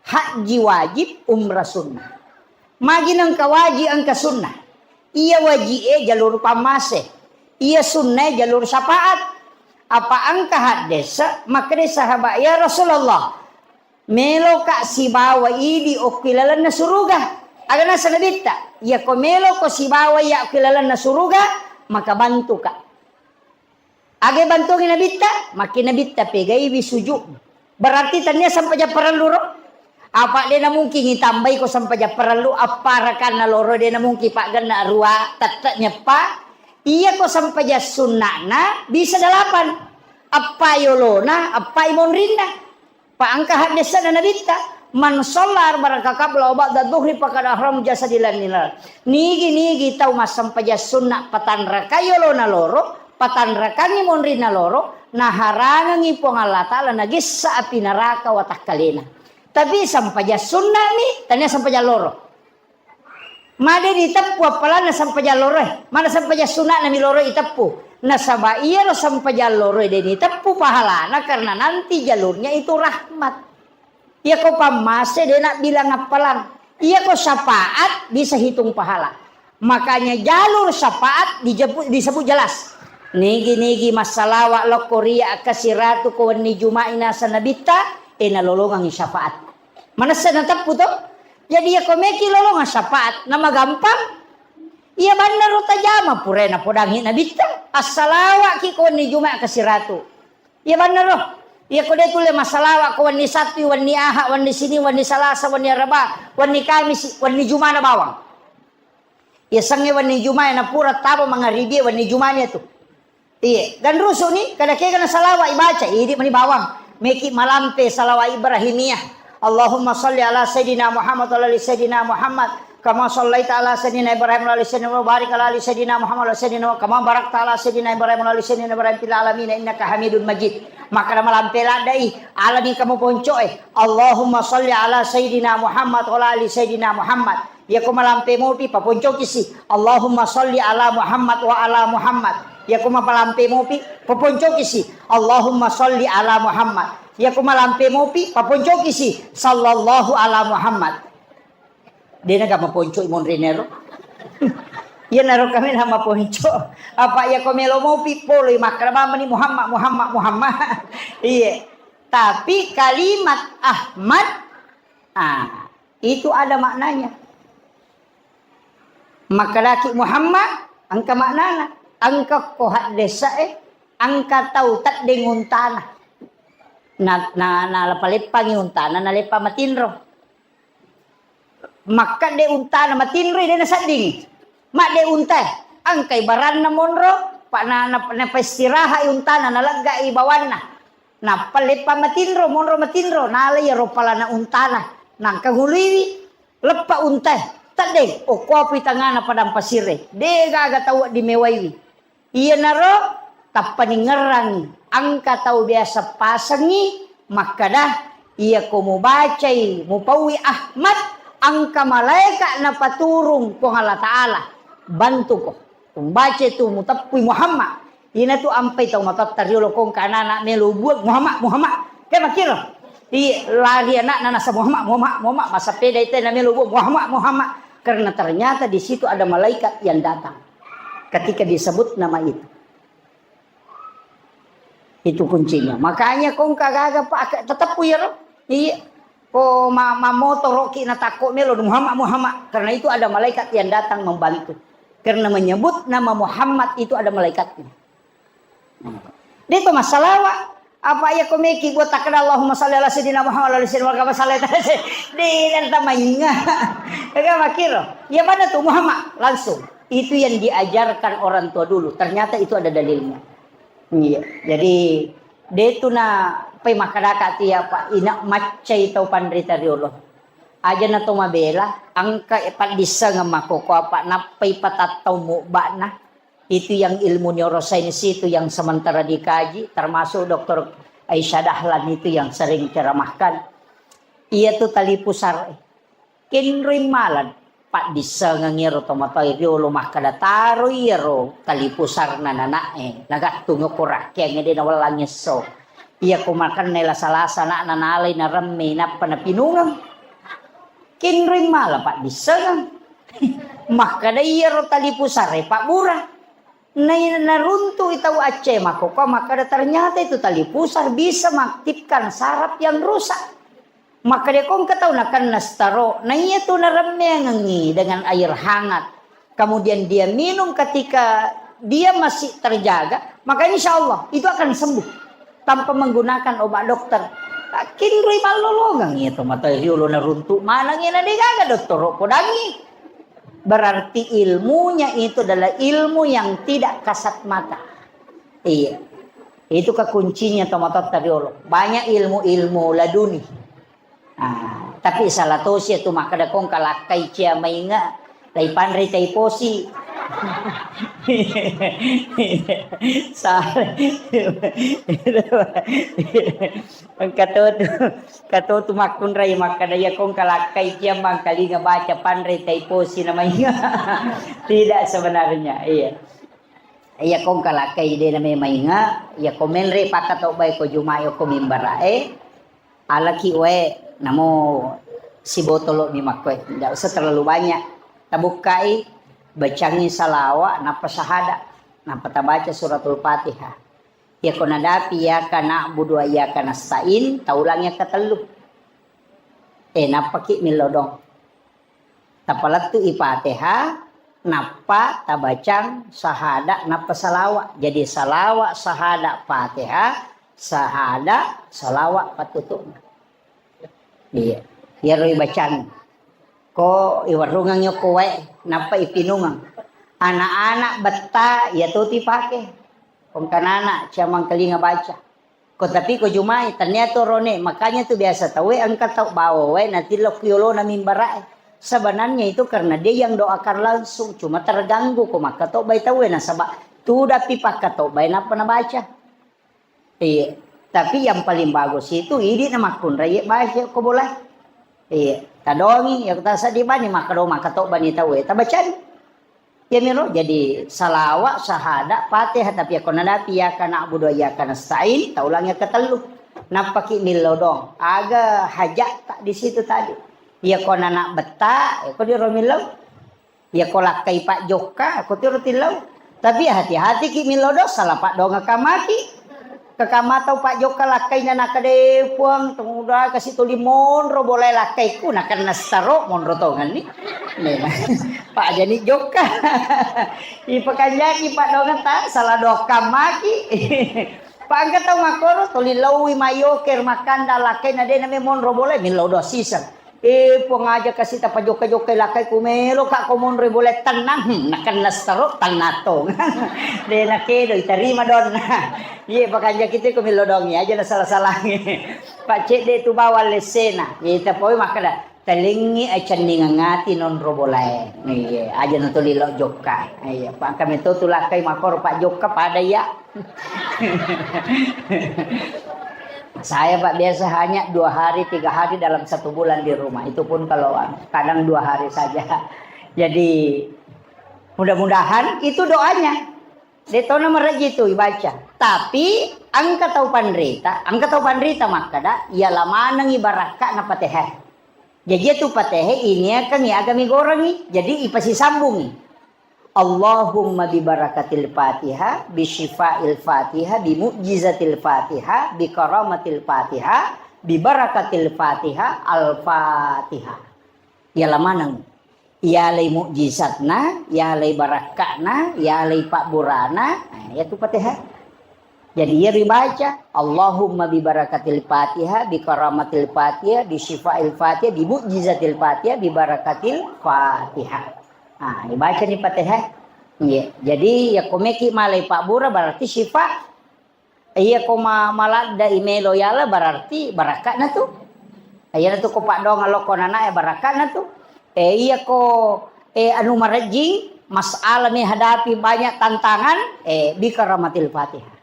Haji wajib, umrah sunnah. Magi nengka wajib, engka sunnah. Iya wajib e jalur pammase. Iya sunnah e jalur syafaat. Apa engka haddesa, makkeda sahabat, "Ya Rasulullah, meloka sibawa idi okki lalenna suruga." Aga nasa nabitta, "Iyako meloko sibawa iya okki lalenna suruga, maka bantuka." Aga bantuangi nabitta? Makki nabitta pegaiwi sujud. Berarti tania sempajang parellu ro? Apa de namungkin itambai ko sempajang parellu, appa rakanna loro de namungkin paggenna rua tette nyeppa. Iya ko sempajang sunna'na bisa delapan. Appa yolona, appa imonrinna. Pa engka haddesana nabitta, "Man shalla arba'a raka qabla wa ba'da dhuhri faqad ahram jasadi lan nar." Nigi-nigi tau massempajang sunna patanrakai yolona loro, patanrakangi monrinna loro, naharangengi Puang Allah Ta'ala nagessa api naraka watakkalena. Tapi sempajang sunna'mi, tania sempajang loro. Made diteppu appalanna sempajang loroe. Mana sempajang suna'na mi loro iteppu. Nasaba iyaro sempajang loroe de niteppu pahalana karena nanti jalurnya itu rahmat. Iyako pammase de nabbilang appalang. Iyako syafaat bisa hitung pahala. Makanya jalur syafaat dijepu-, disebut jelas. Nigi-nigi massalawa lokko ria kasiratu ko wenni Juma'i nasa nabitta, e nalolongangi syafaat. Manessa nateppu to? Jadi iyako meki lolongang syafaat, namagampang. Iya bannaro tajama purae napodangi nabitta. Assalawaki ko wenni Juma kasiratu. Iya bannaro. Iyako de tulle massalawa ko wenni Sattu, wenni Aha, wenni Sini, wenni Salasa, wenni Araba, wenni Kamisi, wenni Jumana bawang. Yasengnge wenni Jumae napura taba mangaribie wenni Jumani tu. Iye, ganrusu ni, kada kega na salawa ibaca, idi mani bawang. Meki malampe salawa Ibrahimiyah. Allahumma salli ala Sayyidina Muhammad wa ala ali Sayyidina Muhammad. Kama sallaita ala Sayyidina Ibrahim wa ala ali Sayyidina Muhammad, barik ala ali Sayyidina Muhammad wa ala Sayyidina Muhammad, kama barakta ala Sayyidina Ibrahim wa ala ali Sayyidina Ibrahim fil alamin innaka Hamidun Majid. Makkada malampe laddai, alani kamu poncoe. Allahumma salli ala Sayyidina Muhammad wa ala ali Sayyidina Muhammad. Iyako malampe mopi, paponcokisi, Allahumma salli ala Muhammad wa ala Muhammad. Iyako malampe mopi, paponcokisi, Allahumma salli ala Muhammad. Iyako malampe mopi, paponcokisi, sallallahu ala Muhammad. Dena ga maponco i monrinero. Iyanaro kami na maponco. Apa iyako melo mopi, poloi makkada mamani Muhammad, Muhammad, Muhammad. Iye. Tapi kalimat Ahmad, ah, itu ada maknanya. Makkedaki Muhammad, engka maknana. Engka ko haddesa'e, engka tau teddeng untana. Na, na, naleppa-leppangi untana, naleppa matinro. Makkedde untana matinroi, de naseddingi. Madde untae, engkai baranna monro, pa na, na, napaistirahai untana, naleggai bawanna. Nappa leppa matinro, monro matinro, nala iyaro palana untana, nangka nguluiwi, leppa untae, teddeng, okkoapui tangngana padang pasirre, de gaga tau wedding mewaiwi. Iyanaro tappaningngerrangngi, engka tau biasa pasengngi makkada, iyako mubacai, mupaui Ahmad, engka malaeka napaturung Puang Allah Ta'ala, bantuko. Umbaca tu muteppui Muhammad. Ina tu ampai tau matotta riolo kongka anak-anak melo buang Muhammad, Muhammad. Ke makiro. Iya, lari anakna nasa Muhammad, Muhammad, Muhammad. Masapeda itu na melo buang Muhammad, Muhammad. Karena ternyata di situ ada malaikat yang datang. Ketika disebut nama itu. Itu kuncinya. Makanya kongka gaga, Pak, tetep ku iyaro. Iya. Ko ma-, mamotoroki natakko melo Muhammad, Muhammad. Karena itu ada malaikat yang datang membantu. Karena menyebut nama Muhammad itu ada malaikatnya. Nah. Dia itu masalah, Pak. Apa iya ko meki buat takkeda Allahumma salli ala sayyidina Muhammad wa ala sayyidina Muhammad, salli ala sayyidina. Dia nanti mainga. Ya kan, makiro. Ya pada tu Muhammad langsung. Itu yang diajarkan orang tua dulu. Ternyata itu ada dalilnya. Iya. Jadi, de tu na pai makkadaka tu ya, Pak, ina maccai tau panrita riolo. Aja na to mabela, engka paddissengeng makkoko apa nappai patattau mubba'na. Itu yang ilmu neuroscience itu yang sementara dikaji, termasuk doktor Aisyah Dahlan itu yang sering ceramahkan. Iya tu tali pusar. Kenroi mala paddissengeng iyaro tomatoae riolo makkada, taroi iyaro tali pusarna nana'e, nagattung okko rakkeangnge de nawellang esso. Iyako makenna lasa-lasa ana'na nalai naremme nappa napinungeng. Kenroi mala paddissengeng. Makkada iyaro tali pusare pabbura. Nai-, naruntu'i tau acce makkokkoe makkada, ternyata itu tali pusar bisa mengaktifkan saraf yang rusak. Makkada ko engka tau nakenna stroke, naiya tu naremmeangengngi dengan air hangat, kemudian dia minum ketika dia masih terjaga, maka insya Allah itu akan sembuh tanpa menggunakan obat dokter. Kinroi mallolongeng iya tomatoae riolo naruntu maneng iya na degaga dottoro podangngi. Berarti ilmunya itu adalah ilmu yang tidak kasat mata. Iya. Itu kekuncinya tomatoatta riolo. Banyak ilmu-ilmu laduni. Ah, tapi salah tosi itu makkada kongka lakkai cia mainga, tai panrei tai posi. Salah. Engka to tu, engka to tu makkunrai makkada, iya kongka lakkai cia mangkalinga baca panrei tai posi na mainga. Tidak sebenarnya, iya. Iya kongka lakkai de na mainga, iya ko menre pakka to bae ko Jumae ko mimbarae, alaki wae namo sibotolo mi makkoe. Ndak usah terlalu banyak. Tabukkai, bacangi salawa, nappa sahada, nappa tabaca suratul Fatihah. Iyako nadapi iyyaka na'budu wa iyyaka nasta'in, taulang yang ketellu. Eh, nappaki milodong. Tapalettu'i Fatihah, nappa tabacang sahada, nappa salawa. Jadi salawa, sahada, Fatihah, sahada, salawa, pattutu'na. Iya. Iyaro ibacang. Ko iwarungeng yokko wae, nappa ipinungeng. Anak-anak betta, iya to tu ipake. Kongkanana, ciamang kelinga baca. Ko tapi ko jumai, tania to rone, makanya tu biasa tauwe engka tau bawa wae, natillo ku yolona mimbara'e. Sebenarnya itu karena dia yang doakan langsung, cuma terganggu ko makkatobbai tauwe, nasaba tudappi pakkatobbai nappa nabaca. Iya. Tapi yang paling bagus itu idi na makkunrai baca ko bola. Iya. Tadongi, ya tasa di bani makkado makkatobba ni tauwe, tabacani. Iyamiro jadi salawat, syahadat, Fatihah, tapi yakko nadapi iyyaka na'budu wa iyyaka nasta'in, taulang yang ketellu. Nappaki millau dong. Aga hajat tak di situ tadi. Iya ko anak betta, ya ko diro millau. Iya ko lakkai Pak Jokka, ko tiro tillau. Tapi hati-hati ki millau dong, salah pak dong kamaki. Kekama tau Pak Jokka lakkaina nakade puang, tumuda kasi tuli monro bolai lakkaiku, nakenna staro monro tongenni. Memang. Pak jani Jokka. Ipakanjaki Pak dongeng ta, salah doang maki. Pak engka tau makkoro, tuli laui mayoker makkanda lakkaina de name monro bolai, millau doang siseng. Eh, puang aja kasi tapajokka-jokka lakkai ku melo ka ko monro bolai tennang, hmm, nakenna staro tennang tong. De nakedo, itarima donna. Iye, pakanjaki tu ko millau dongi aja na salah-salangi. Pak cedde tu bawang lessena. Iye, tapoi makkada, telengi acenningeng ati nonro bolae. Iye, aja na tuli lo jokka. Iye, Pak kami to tu lakkai makoro Pak jokka pada iya. Saya Pak biasa hanya dua hari, tiga hari dalam satu bulan di rumah. Itu pun kalau anu, kadang dua hari saja. Jadi mudah-mudahan itu doanya. De tona maraji tu ibaca. Tapi engka tau panrita, engka tau panrita makkada, iya lamanengi barakka na patehe. Jaji tu patehe ini akan agami gorangi. Jadi ipasisambungi. Allahumma bi barakatil Fatihah, bi syifa'il Fatihah, bi mu'jizatil Fatihah, bi karamatil Fatihah, bi barakatil Fatihah, Al-Fatihah. Iya lamaneng. Iyalai mukjizatna, iyalai barakka'na, iyalai pabburana, nah, iyatu Fatihah. Jadi iya ribaca, Allahumma bi barakatil Fatihah, bi karamatil Fatihah, bi syifa'il Fatihah, bi mukjizatil Fatihah, bi barakatil Fatihah. Nah, dibaca ni Fatihah. Iya. Jadi ya komeki malai pabbura berarti syifa. Iya ko ma-, maladda imelo yala berarti barakka'na tu. Iyana tu ko paddongang lokko nana ya barakka'na tu. Eh, iya ko, eh, anu marejjing, masalah menghadapi banyak tantangan, eh, bi karamatil Fatihah.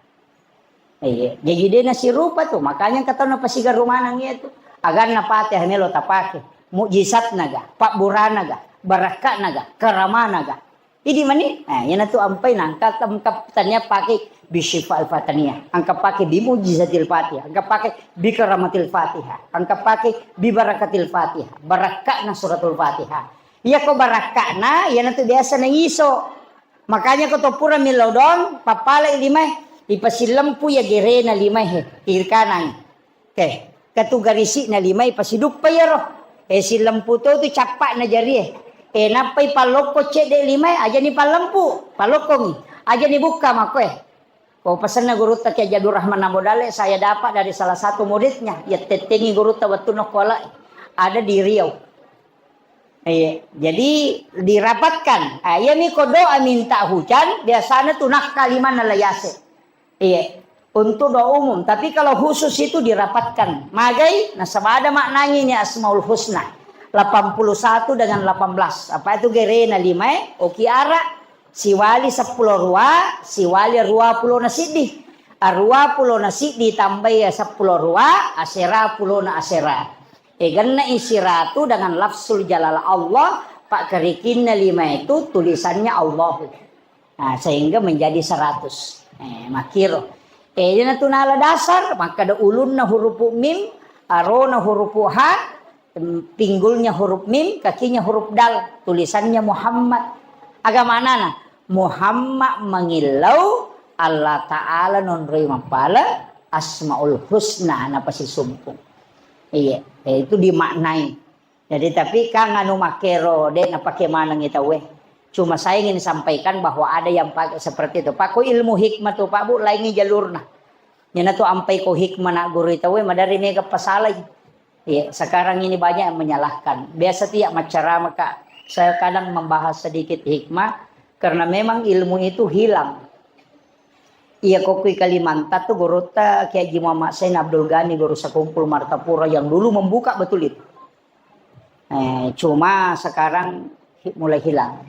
Iya, jadi de nasirupa tu, makanya engka tau napasigaru maneng iya tu. Aganna Fatihah melo tapake, mukjizatna ga, pabburana ga, barakka'na ga, karamana ga. Idi mani, eh, iyana tu ampai nangka engka tania pake bi syifa'il fataniyah, engka pake bi mu'jizatil Fatihah, engka pake bi karamatil Fatihah, engka pake bi barakatil Fatihah, barakka'na suratul Fatihah. Iya ko barakka'na, iyana tu biasa na iso. Makanya ko to pura millau doang, pappalai limae, ipasillempu iya gerena limae he, kiri kanan. Oke, ketu garisi'na limae pasiduppa iyaro. Eh, sillempu to tu cappa'na jarie. Eh, nappai pallokko cedde limae, ajani pallempu, pallokkongi. Ajani bukka makkoe. Ko pesenna gurutta Kiai Haji Abdul Rahman Nabodale, saya dapat dari salah satu muridnya, iya tettengi gurutta wettunna kuala ada di Riau. Iya, jadi dirapatkan. Ah, iya mi ko doa minta hujan, biasanya tu nakka limanna layase. Iya, untuk doa umum. Tapi kalau khusus itu dirapatkan. Magai, nasaba ada maknanya ini Asmaul Husna. Delapan puluh satu dengan delapan belas. Apa itu gerena lima, eh? Oki ara, siwali seppulo rua, siwali rua pulo na siddi. Arua pulo na siddi tambai ya seppulo rua, asera pulo na asera. Eganna isiratu dengan lafzul jalala Allah, pak kerikinna lima itu tulisannya Allahu. Nah, sehingga menjadi seratus. Eh, makiro. Eh, iyana tu nala dasar, makkada ulunna hurupu mim, arona hurupu ha, em, pinggulnya huruf mim, kakinya huruf dal, tulisannya Muhammad. Aga manana? Muhammad mangillau Allah Ta'ala nonroi mappala Asmaul Husna napasisumpung. Iya, eh, itu dimaknai. Jadi, tapi kan anu makkero, de napake manengi tauwe. Cuma saya ingin sampaikan bahwa ada yang pakai seperti itu. Pak, ko ilmu hikmah tu, Pak, Bu, laingi jalurna. Iyana tu ampai ko hikmah na guru tauwe, madari mega pasalai. Iya, sekarang ini banyak yang menyalahkan. Biasa tiap maccarama, Kak, saya kadang membahas sedikit hikmah, karena memang ilmu itu hilang. Iya, kok kui Kalimantan tuh gurutta Kiai Haji Muhammad Zain Abdul Ghani, guru sekumpul Martapura yang dulu membuka betul itu. Eh, cuma sekarang hi-, mulai hilang.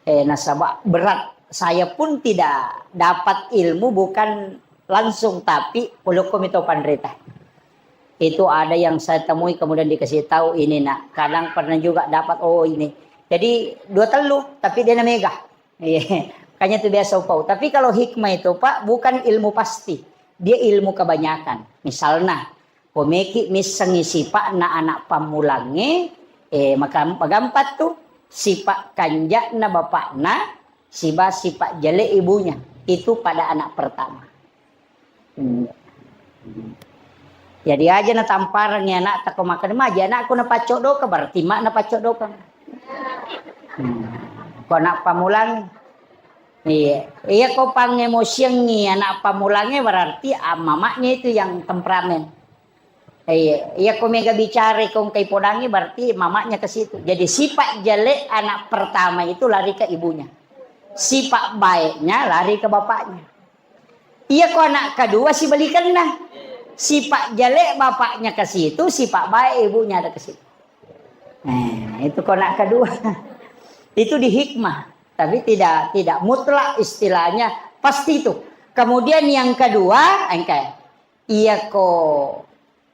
Eh, nasaba berat. Saya pun tidak dapat ilmu bukan langsung, tapi polokko mito panrita. Itu ada yang saya temui kemudian dikasih tahu ini, nak. Kadang pernah juga dapat, oh, ini. Jadi dua telu, tapi dia namega. Iya. Makanya itu biasa upau. Tapi kalau hikmah itu, Pak, bukan ilmu pasti. Dia ilmu kebanyakan. Misalnya, komeki missengi sipa'na anak pammulangnge, eh, maka-, magampat tu sipa' kanja'na bapakna, siba sipa' jele' ibunya. Itu pada anak pertama. Hmm. Jadi aja natamparengngi anak tako makkeda, "Maji anakku napaccoddoka," berarti mak napaccoddoka. Hmm. Ko anak pamulang, iya, iya ko pangemosiangngi anak pamulangnge berarti, ah, mamanya itu yang temperamen. Iya, iya ko mega bicara ko engkai podangngi berarti mamanya ke situ. Jadi sifat jelek anak pertama itu lari ke ibunya. Sifat baiknya lari ke bapaknya. Iya ko anak kedua sibalikanna. Sifat jelek bapaknya ke situ, sifat baik ibunya ada ke situ. Nah, itu ko anak kedua. Itu di hikmah, tapi tidak, tidak mutlak istilahnya pasti itu. Kemudian yang kedua, engke, iya ko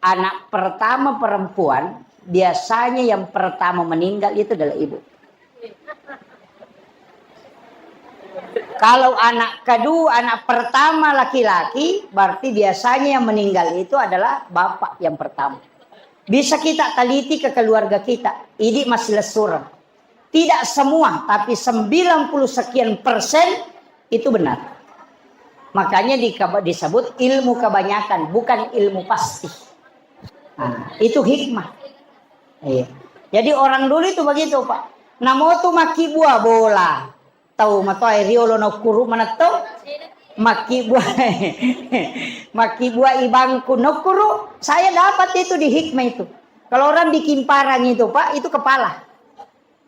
anak pertama perempuan, biasanya yang pertama meninggal itu adalah ibu. Kalau anak kedua, anak pertama laki-laki, berarti biasanya yang meninggal itu adalah bapak yang pertama. Bisa kita teliti ke keluarga kita, idi masih lesureng. Tidak semua, tapi sembilan puluh sekian persen itu benar. Makanya di-, disebut ilmu kebanyakan, bukan ilmu pasti. Nah, itu hikmah. Iya. Jadi orang dulu itu begitu, Pak. Namo tu makkibua bola. Tau matoa riolo nokkuru manetto. Makkibua, makkibua ibangku nokkuru. Saya dapat itu di hikmah itu. Kalau orang bikin parang itu, Pak, itu kepala.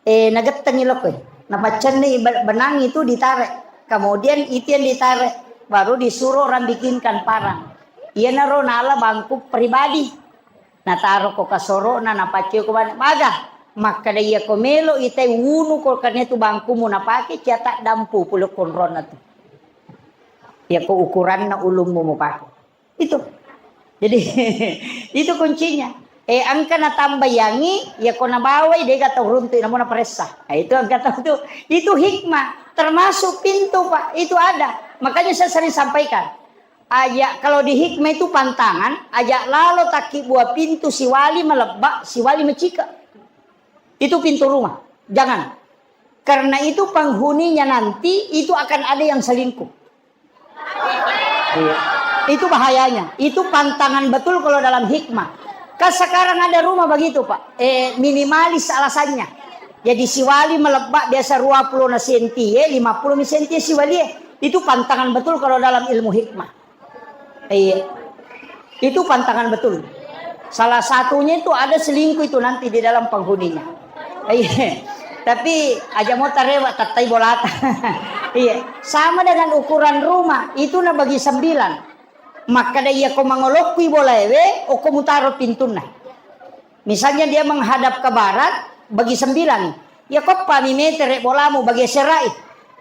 Eh, nagettengi lokko. Napaccenni be-, benang itu ditarik. Kemudian itu yang ditarik, baru disuruh orang bikinkan parang. Iyanaro nala bangku pribadi. Nataro ko kasoro'na, napacceo ko bane. Maga, makkeda iya ko melo itai wunu ko karena itu bangkumu napake, cia taddampu pole konronna tu. Iya ko ukuranna ulummu mupake. Itu. Jadi, itu kuncinya. Eh, engka natambayangi, iya ko nabawai, dega tau runtu, namo naparessa. Nah, itu engka tau tu. Itu hikmah. Termasuk pintu, Pak. Itu ada. Makanya saya sering sampaikan. Aja, kalau di hikmah itu pantangan, aja lalo takkibua pintu siwali malebba, siwali macika. Itu pintu rumah. Jangan. Karena itu penghuninya nanti itu akan ada yang selingkuh. Iya. Itu bahayanya. Itu pantangan betul kalau dalam hikmah. Kan sekarang ada rumah begitu, Pak. Eh, minimalis alasannya. Jadi siwali malebba biasa dua puluh na senti, eh, lima puluh mi senti siwali, eh. Itu pantangan betul kalau dalam ilmu hikmah. Iya. Itu pantangan betul. Salah satunya itu ada selingkuh itu nanti di dalam penghuninya. Iya. Tapi aja mau tarewa tattai bolata. Iya. Sama dengan ukuran rumah, itu na bagi sembilan. Makkeda iya ko mangolokkui bolaewe, okko mutaro pintunna. Misalnya dia menghadap ke barat, bagi sembilan. Ya, koppami metere bolamu, bagi serai.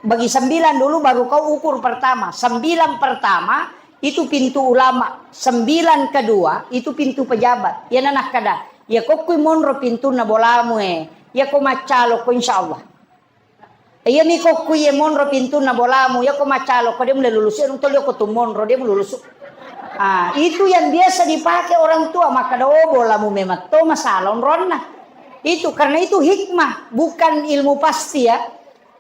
Bagi sembilan dulu, baru kau ukur pertama. Sembilan pertama, itu pintu ulama. Sembilan kedua, itu pintu pejabat. Ya, nanakkada. Ya, kokkui monro pintunna bolamu, eh. Ya, ko maccalo ko, insya Allah. Iyami kokku iye monro pintunna bolamu, iyako macalo ko de mulai lulusu, iyaro tolio ko tu monro de mululusu. Ah, itu yang biasa dipakai orang tua, makkada, "Oh, bolamu memang to masalah onronna." Itu, karena itu hikmah, bukan ilmu pasti ya.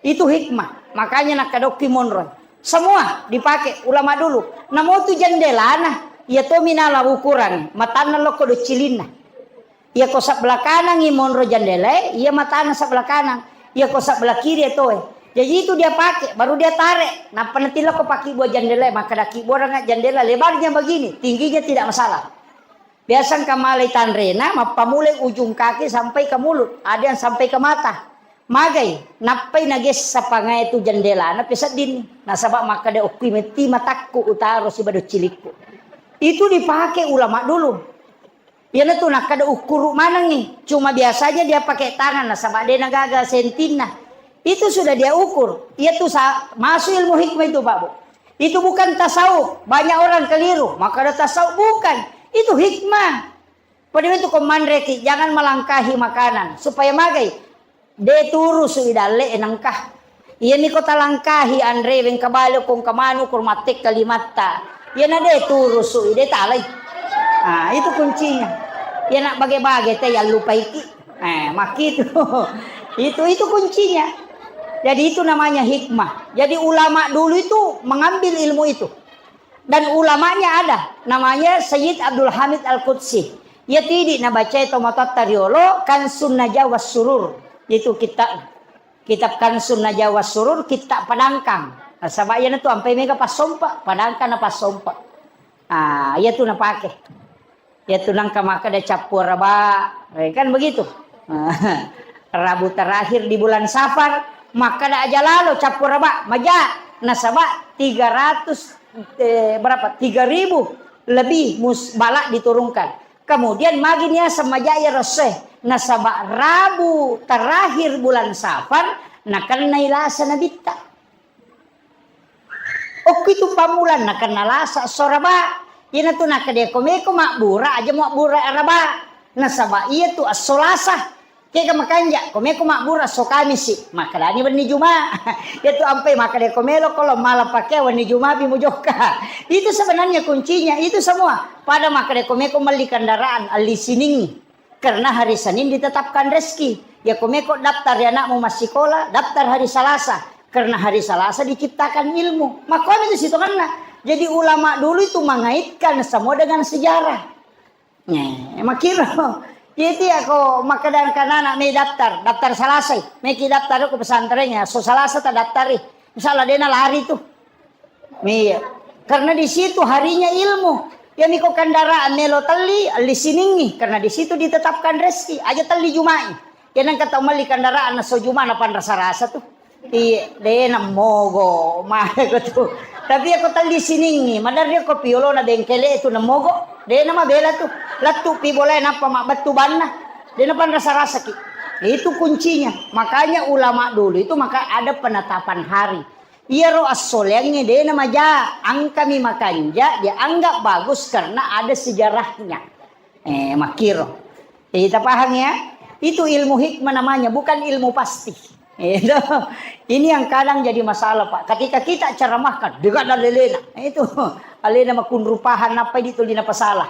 Itu hikmah. Makanya nakkadokki monro. Semua dipakai ulama dulu. Namo tu jendelana, iya to minala ukuran, matanna lokko do cilinna. Iya ko sebelah kanangngi monro jendelae, iya matana sebelah kanang. Iya ko sebelah kiri etoe. Jadi itu dia pakai, baru dia tarik. Nappa natilla ko pakai buah jendela, maka daki buah dengan jendela lebarnya begini, tingginya tidak masalah. Biasa engka malai tanrena, mappamulai ujung kaki sampai ke mulut, ada yang sampai ke mata. Magai, nappai nagessa pangae tu jendelana peseddinni. Nasaba makkeda, "Okkui metti matakku utaro sibawa cilikku." Itu dipakai ulama dulu. Iyanatu nakkeda ukkuru manengngi. Cuma biasanya dia pakai tangan, nasaba de nagaga sentinna. Itu sudah dia ukur. Iyatu sa-, masuk ilmu hikmah itu, Pak Bu. Itu bukan tasawuf. Banyak orang keliru. Makkeda tasawuf, bukan. Itu hikmah. Pada itu ko manreki, jangan melangkahi makanan. Supaya magai. De turusu i dalle e nengka. Iyami ko talangkahi anre, wengka bale, ko engka manu, ko mattekka limatta. Iyana de turusu i, de talai. Ah, itu kuncinya. Iyana bage-bage te yallupaiki. Eh, makkitu. Itu, itu kuncinya. Jadi itu namanya hikmah. Jadi ulama dulu itu mengambil ilmu itu. Dan ulamanya ada, namanya Sayyid Abdul Hamid Al-Qudsi. Iyatu idi nabacai tomatoatta riolo, Kansun Najah was Surur. Itu kitab, kitab Kansun Najah was Surur, kitab Padangkang. Nasaba iyanatu ampai mega passompa, Padangkang na passompa. Ah, iyatu napake. Iyatu nengka makkeda cappu araba, eh, kan begitu. Rabu terakhir di bulan Safar, makkeda aja lalo cappu araba, maja, nasaba tiga ratus, eh, berapa? Tiga ribu lebih mus-, balak diturunkan. Kemudian magi niaseng maja iya ressoe, nasaba Rabu terakhir bulan Safar, nakennai lasa nabitta. Okkitu pammulang nakenna lasa esso araba. Iyanatu nakkeda ko meko mabbura, aja mabbura araba. Nasaba iyatu esso lasa. Kega makanja, ko meko mabbura esso Kamisi, makkedani wenni Juma. Iyatu ampai makkeda ko melo ko lo mala pakkeda wenni Jumapi mujokka. Itu sebenarnya kuncinya, itu semua. Pada makkeda ko meko melli kendaraan, elli Siningngi. Karena hari Senin ditetapkan rezeki. Ya, ko meko daftar ya anakmu massikola, daftar hari Salasa. Karena hari Salasa diciptakan ilmu. Makanya itu sitonganna. Jadi ulama dulu itu mengaitkan semua dengan sejarah. Nih, makiro. Itu ya ko makkeda kanana me daftar, daftar Salasa. Meki daftar ko pesantren ya, so Salasa tak daftari. Misalnya dena lari tuh. Iya. Karena di situ harinya ilmu. Ya miko kendaraan melo telli, elli Siningngi. Karena di situ ditetapkan rezeki. Aja telli Jumai. Ya nang kata melli kendaraan naso Juma na panrasa-rasa tuh. Iya, dena mogo. Mah tuh. Tapi aku telli Siningngi, madar dia ko piolo na bengkele itu na mogo. Dena mabela tuh. Lettu pi boleh napa mak betu banna. Dena panrasa-rasa ki. Itu kuncinya. Makanya ulama dulu itu maka ada penetapan hari. Iyaro assoleangnge de namaja, engkami makanja, dianggap bagus karena ada sejarahnya. Eh, makkiro. Eh, kita paham ya? Itu ilmu hikmah namanya, bukan ilmu pasti. Itu. Ini yang kadang jadi masalah, Pak. Ketika kita ceramahkan, dekat dan lelena. Itu. Alena makunrupahan apa itu lina pasalah.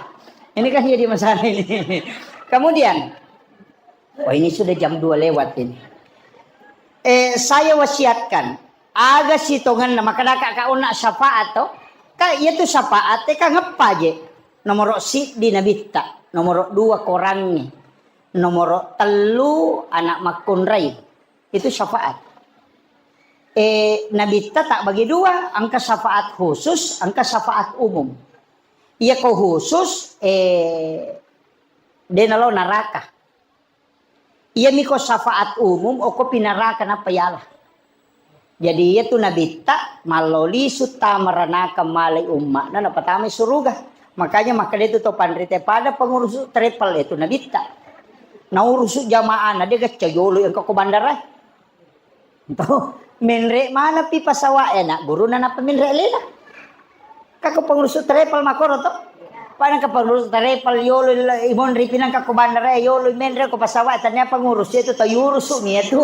Ini kan jadi masalah ini. Kemudian, wah, ini sudah jam dua lewat ini. Eh, saya wasiatkan, aga sitongenna, makkedaka ka onna syafaat to? Ka iyatu syafaat e ka ngeppa je. Nomoro siddi nabitta, nomoro dua korangnge, nomoro tellu anak makkunrai. Itu syafaat. Eh, nabitta tak bagi dua, engka syafaat khusus, engka syafaat umum. Iya ko khusus, eh, de nalo naraka. Iyami ko syafaat umum, okko pinaraka nappa yala. Jadi iyatu nabitta mallo lisu tama ranaka malai umma'na napatamai suruga. Makanya makkeda itu to panrita pada pengurusu travel itu nabitta. Naurusu jamaah na de gacca jolo engka ko bandara. Tuh, menre mana pi pesawat enak guru na napa menre lena. Kako pengurus travel makoro to. Pada ke pengurus travel yolo imonri pinang kako bandara yolo menre ko pesawat tanya pengurus itu to yurusu mi itu.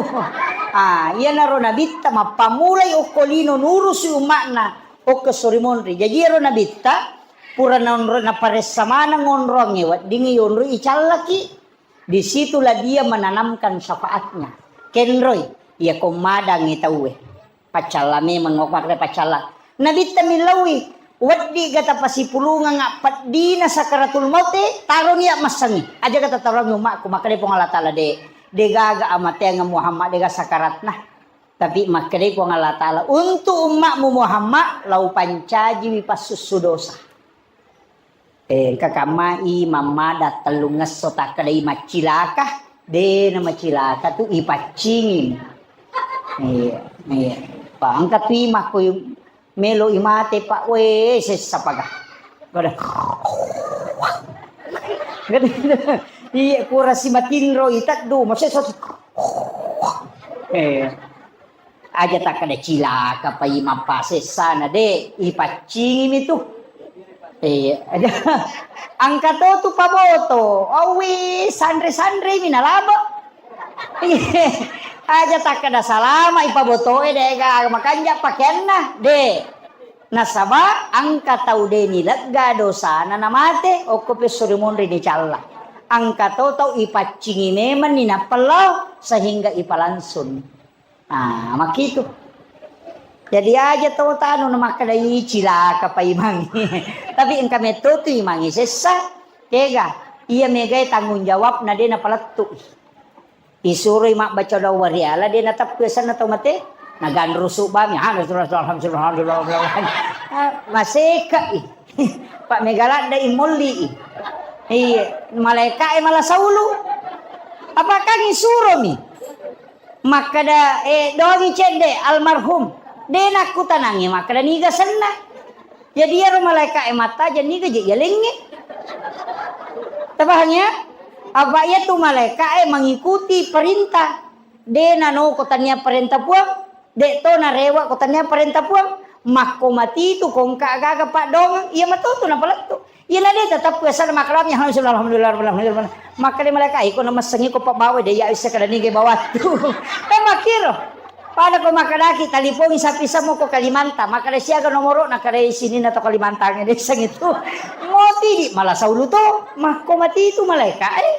Ah, iya naro nabitta mappamulai okko lino nurusu umma'na okko sori monri. Jadi ero nabitta pura nonro naparessa maneng onrongnge weddingi yonro icallaki. Di situlah dia menanamkan syafaatnya. Kenroi, iya ko madangi tauwe. Paccalla memeng, makkeda paccalla. Nabitta millauwi, weddi gata pasipulungang appeddina sakaratul maute, taroni ya massangi. Aja gata taroni umma'ku, makkeda Puang Allah Taala de, de gaga amateang Muhammad de ga sakaratna. Tapi makkeda Puang Allah Taala, untuk umma'mu Muhammad, lau pancajiwi passussu dosa. Eh, engka kamma i mammada tellungngesso takkedai maccilaka, de na macilaka tu ipaccingi. Iya, iya. Pa engka tu i makko melo i mate, Pak, we, sessa paga. Pada. Iya, pura si matinro i teddu, masessa. Eh. Aja takkeda cilaka pa i mappasessana, de, ipaccingimi tu. Eh, aja. Engka to tu paboto, awi sanre-sanremi nalabo. Aja takkeda salama i pabotoe, de, ga makanja pakeanna, de. Nasaba engka tau de nilegga dosana namate, okko pesso ri monri nicalla. Engka to tau ipaccingi memenni nappellao sehingga ipalangsung. Ah, makkitu. Jadi aja to tanu na makkeda, "Ih, cilaka pa imangnge." Tapi engka metto tu imangnge sessa, kega? Iya megae tanggung jawabna de napalettu. Isuroi mabbaca doang wariala de nateppu asenna tau mate. Naganrusu bami, ah, alhamdulillah, alhamdulillah, alhamdulillah. Ah, maseka i. Pak mega ladde i molli i. Iya, malaika e mala saulu. Apa kan isuromi? Makkeda, eh, dongi cedde almarhum. De nakkutanangi makkeda niga senna. Jadi iyaro malaika e mattaja niga je yalengnge. Tabahang ya? Apa iya tu malaika e mengikuti perintah. De nanoko tania perintah Puang, de to narewa ko tania perintah Puang. Makko mati tu kongka gaga paddoangeng, iya matotu napalettu. Iyana de tetap biasa makalami, alhamdulillah, alhamdulillah, alhamdulillah. Makkeda malaika, "Iko namassengi ko pabbawa de ya bisa kada nige bawattu." Kan makkiro. Pada ko makkedaki talipongi sapi semua ko Kalimantan, makkeda siaga nomoro, nakkeda sini na to Kalimantan de seng itu. Moti di malah saulu to, makko mati itu malaika, eh.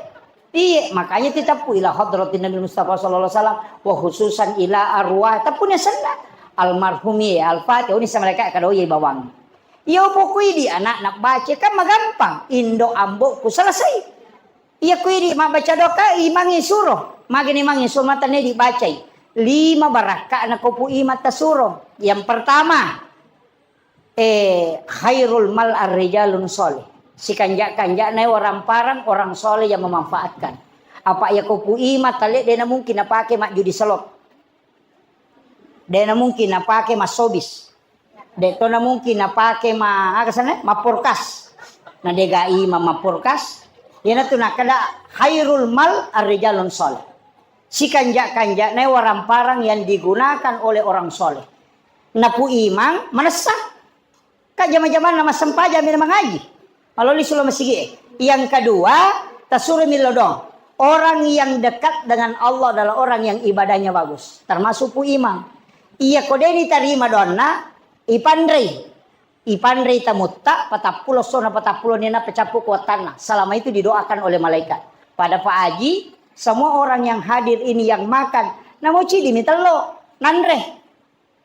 Iya, makanya titappu ila hadratin Nabi Mustafa sallallahu alaihi wasallam, wa khususan ila arwah, tappuni senna almarhum iya Al-Fatihah, oni sama malaika kada oye bawang. Iya, pokoi di anak nak baca kan magampang, indo ambo ku selesai. Iya, kui di mabbaca doa, imangi suro, magini mangi suro mata ne dibacai. Lima barakka na kopu imata suro. Yang pertama, eh, khairul mal ar-rijalun soleh. Sikanja-kanjana orang parang, orang soleh yang memanfaatkan. Apa ya kopu ima tale, dena mungkin napake mak judi slot. Dena mungkin napake mak sobis. De tona mungkin napake ma, aga sana, maporkas. Na dega ima maporkas. Yana tu nakada khairul mal ar-rijalun soleh. Sikanja-kanjana orang parang yang digunakan oleh orang soleh. Napu imang manessa. Ka jama-jamanna massempajang mi mangaji. Maloli sulo masigi e. Yang kedua, tasuro millo doang. Orang yang dekat dengan Allah adalah orang yang ibadahnya bagus. Termasuk pu imang. Iya ko deni tarima doanna, ipanrei. Ipanrei tamutta, patappulo sona patappulo nina pecappu kuatanna. Selama itu didoakan oleh malaikat. Pada Pak Haji, semua orang yang hadir ini yang makan, namo cidi mi tello, nanre.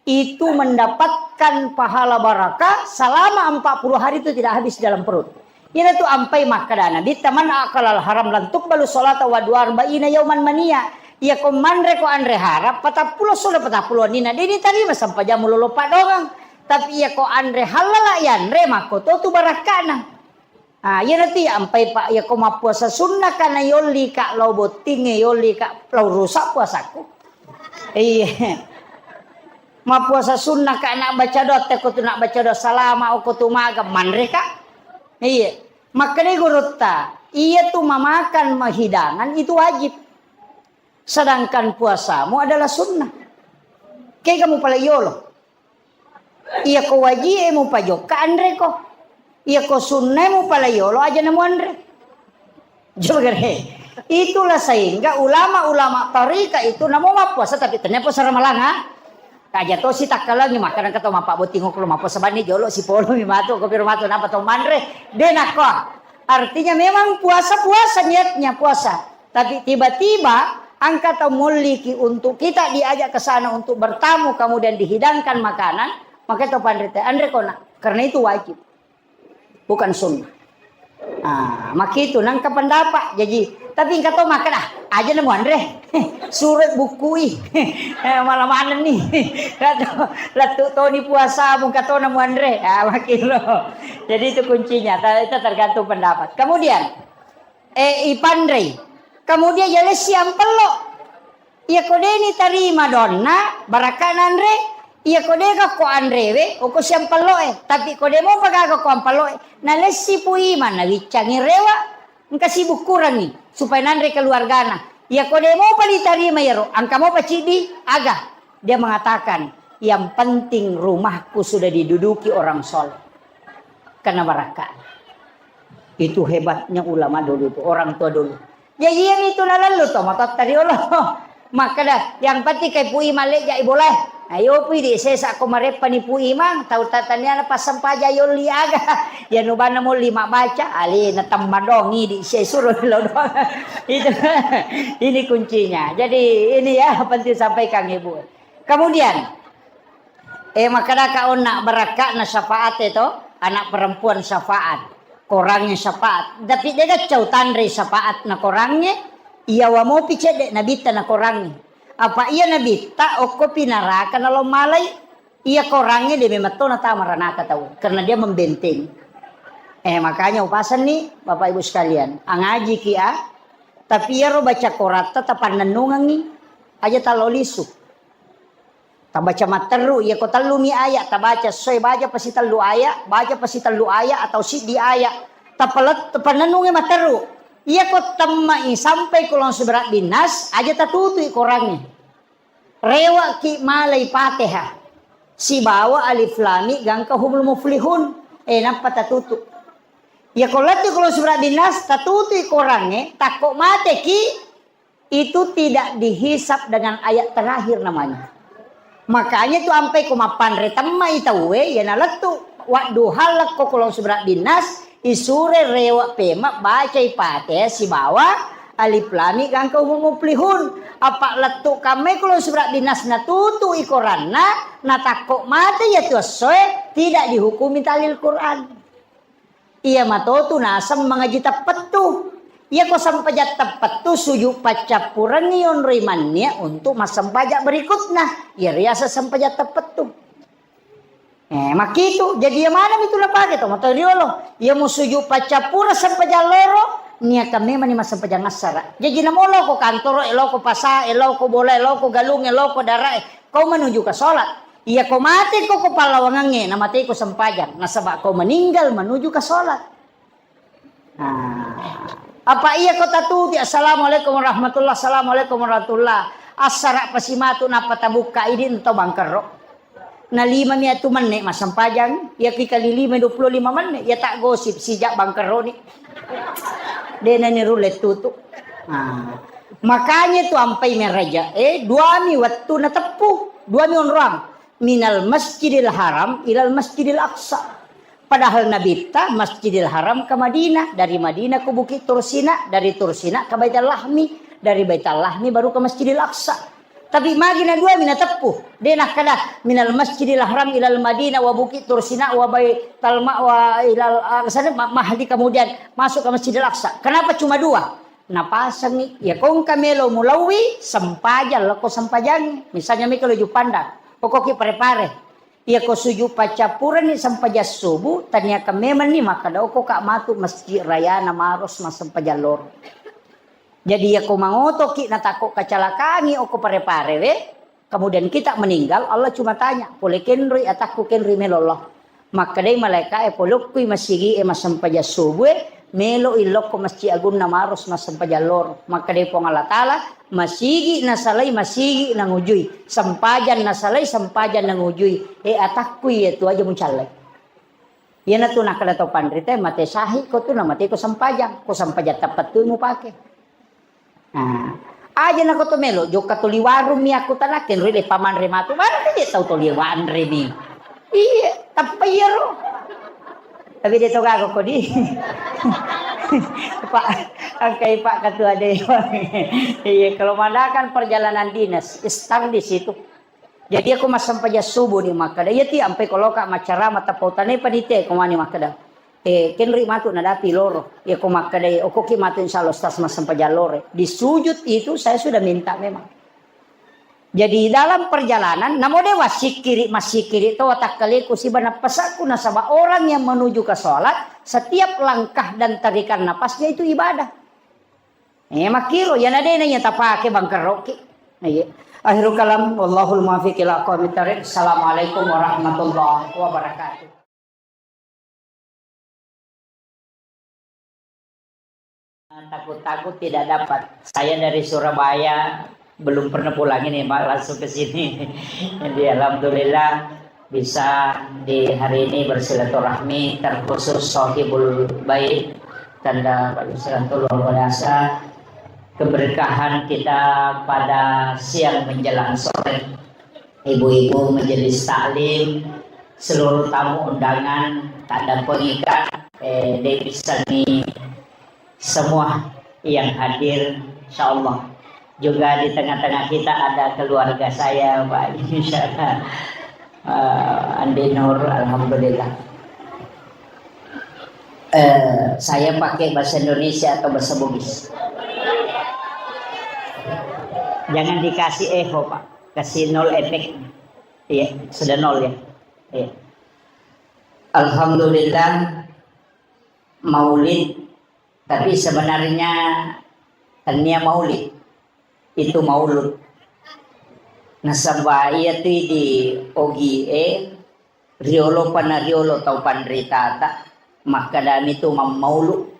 Itu mendapatkan pahala barakah selama empat puluh hari itu tidak habis dalam perut. Ina tu ampai makkada Nabi, "Taman akalal haram lan tuqbalu salata wa dua arba'ina yauman mania." Iya ko manre ko anre harap, patappulo solo patappulo nina, deni tarima sampajamu lolo padongang. Tapi iya ko anre halala yanre, makko to tu barakkana. Ah, iyanatu iya ampai, Pak, iya ko mappuasa sunnaka na yolli ka lao bottingnge, yolli ka lao rusak puasaku. Iya. Mappuasa sunnaka nak baca doa, teko tu nak baca doa salama, oko tu maga, manre ka. Iya. Makkeda gurutta, iya tu mamakan mahidangan itu wajib. Sedangkan puasamu adalah sunnah. Kega mupalai yolo. Iya ko wajie mupajokka anre ko. Iya ko sunnae mupalai yolo aja namu anre. Jogere. Itulah sehingga ulama-ulama tarika itu namo mappuasa tapi tania puasa Ramalang, ha? Kaja tosi takkalangi makkada engka to mappabbotting okko lo mappuasa banni jolo sipolo mi matu ko piro matu napa to manre. De nakko. Artinya memang puasa-puasa niatnya puasa. Tapi tiba-tiba engka tau molliki untuk kita diajak ke sana untuk bertamu, kemudian dihidangkan makanan, maka itu panrita, anre kona, karena itu wajib, bukan sunnah. Ah, makitu nangka pendapat. Jaji, tapi engka to makkeda, "Ah, aja na muanre. Suro bukkui. Eh, malah manenni." Lettu, lettu toni puasa, mungka to na muanre. Ah, makilo. Jadi itu kuncinya, ta-, itu tergantung pendapat. Kemudian, eh, ipanrei. Kemudian ya lessi ampello. Iyako de' nitarima donna, barakka nanre. Iyako de' gakko anrewe, oko siampello'e. Tapi ko de' mopa gaga ko ampello'e, nalessi Pu Imang, nawiccangi rewa, engka sibukkurangi, supaya nanre keluargana. Iyako de' mopa ditarima iyaro, engka mopa ciddi, aga? Dia mengatakan, yang penting rumahku sudah diduduki orang soleh. Karena barakka. Itu hebatnya ulama dulu itu, orang tua dulu. Jaji iyami tu nalallu to matotta riolo. Makkeda, yang penting kai Pu Imang lejja i bolae. Ayo Pu, idi sesa ko mareppani Pu Imang, tau tataniana passempajang yolli aga. Ya nubanna molli mabbaca, alena temmadong idi sesuro lo doang. Itu, ini kuncinya. Jadi ini ya penting sampaikan Ibu. Kemudian, eh, makkedaka onna barakka'na syafaat e to, anak perempuan syafaat, korangnge syafaat. Tapi de' gaccau tanre syafaat na korangnge, iyawa mopi cedde' nabitta na korangnge. Apa iya nabitta okkopi naraka nalo malai, iya korangnge de' memang to natama ranaka tau, karena dia membentengi. Eh, makanya upasenni Bapak Ibu sekalian, angajiki a, tapi iyaro baca koratta tapannennungengi, aja tallo lisu. Tabaca matteru, iya ko tellumi aya, tabaca soe baca pasi tellu aya, baca pasi tellu aya atau siddi aya. Tapalet-, tapannennungi matteru. Iya ko temmai sampai kulon suberat binnas, aja tatutui korangnge. Rewaki malai Fatihah. Sibawa alif lam mim gangka humul muflihun. Eh, nappa tatutu. Iya ko lettu kulon suberat binnas, tatutui korangnge, takko mateki, itu tidak dihisab dengan ayat terakhir namanya. Makanya tu ampai ko mappanre temmai tauwe, ya nalettu wadduha lekko kulon suberat binnas, isure rewa pema bacai Fatihah sibawa alif lam mim gangka humul muflihun. Apa lettu kammai kulon suberat binnas natutu i koranna, natakko mate ya tu essoe, tidak dihukumi tahlil Quran. Iya matotu naseng mangaji teppettu. Iya ko sempajang teppettu, sujud paccappurengngi yonroi mannia untuk massempajang berikutna. Iya riaseng sempajang teppettu. Eh, makkitu. Jadi iya maneng itu napake to matoa riolo. Iya mu sujud paccappureng sempajang loro, niakan memang ni massempajang assara. Jaji namo loko kantoro, eloko pasa, eloko bola, eloko galung, eloko dara, kau menuju ke sholat. Iya ko mate ko ko pallawangangnge, na mate ko sempajang. Nasaba ko meninggal menuju ke sholat. Nah, apa iya ko tatuti, "Assalamualaikum warahmatullah, assalamualaikum warahmatullah." Assara pasimatu nappa tabukka idi ento bangkerro. Na lima mi atu menne massempajang, iya ki kali lima dua puluh lima menne, iya tak gosip sijak bangkerro ni. Dena ni rulle tutu. Nah, makanya tu ampai meraja, eh, dua mi wettu nateppu, dua mi onroang. Minal Masjidil Haram ilal Masjidil Aqsa. Padahal Nabitta Masjidil Haram ke Madinah, dari Madinah ke Bukit Tursina, dari Tursina ke Baitul Lahmi, dari Baitul Lahmi baru ke Masjidil Aqsa. Tapi magi na dua mi nateppu, de nakkeda minal Masjidil Haram ilal Madinah wa Bukit Tursina wa Baitul Ma-, wa ilal Aqsa, ma-, Mahdi kemudian masuk ke Masjidil Aqsa. Kenapa cuma dua? Napasengngi, iya ko engka melo mulauwi, sempajang lako sempajangngi. Misalnya mika lo Juppandang, okoki pare-pare. Iya ko sujud paccappurenni sempajang subuh, taniakan memang ni makkeda okoka matu masjid rayana Maros massempajang loro. Jadi iya ko mangotoki natakko kacalakangi oko pare-pare we, kemudian kita meninggal, Allah cuma tanya, "Pole kenroi atakku kenroi melo Allah?" Makkedai malaika'e, "Polokkui masigi e massempajang subuh e, melo illokko Masjid Agunna Maros massempajang loro." Makkedai Puang Allah Taala, "Masigi nasalai, masigi nangujui. Sempajang nasalai, sempajang nangujui. E, atakku iya tu aja mucallai." Iyanatu nakkeda to panrita, "Mate syahid ko tu, namate ko sempajang. Ko sempajang teppettu mupake." Nah, aja nako to melo, jokka toli warung mi aku tanakke, nroi le pamanre matu, mana je tau toli wanre mi. Iya, tappa iyaro. Tapi de to gaga kodi. Pak, angkai Pak Ketua Dewan. Iya, kalau mengadakan perjalanan dinas, start di situ. Jadi aku massempajang subuh ni makkeda, iya ti ampai ko loka maccarama tappa utanai panitia ko mani makkeda. Eh, kenri matu nadapi loro. Iya ko makkedai, "Okoki matu insya Allah Ustaz massempajang loro." Di sujud itu saya sudah minta memang. Jadi dalam perjalanan, namo de wassikkiri, massikkiri to watakkaleku siba nappasakku, nasaba orang yang menuju ke sholat, setiap langkah dan tarikan napasnya itu ibadah. Eh, makkiro, yana dena iya tapake bangkerroki. Iya. Akhirul kalam, wallahul muwaffiq ila aqwamit thariq. Assalamualaikum warahmatullahi wabarakatuh. Takut-takut tidak dapat. Saya dari Surabaya, belum pernah pulang ini, Pak, langsung ke sini. Jadi, alhamdulillah, bisa di hari ini bersilaturahmi, terkhusus Sohibul Bait, tanda Pak Yusran itu luar biasa. Keberkahan kita pada siang menjelang sore. Ibu-ibu majelis taklim, seluruh tamu undangan, tak ada pengikat, eh, Dewi Sani, semua yang hadir, insya Allah. Juga di tengah-tengah kita ada keluarga saya, Pak, insya Allah. Eh, Andi Nur, alhamdulillah. Eh, saya pakai bahasa Indonesia atau bahasa Bugis? Jangan dikasih echo, Pak. Kasih nol efek. Iya, sudah nol ya. Iya. Alhamdulillah, maulid. Tapi sebenarnya tania maulid. Itu maulud. Nasaba iya tu di ogi e, riolo pana riolo tau panritata, makkedami tu mammaulu,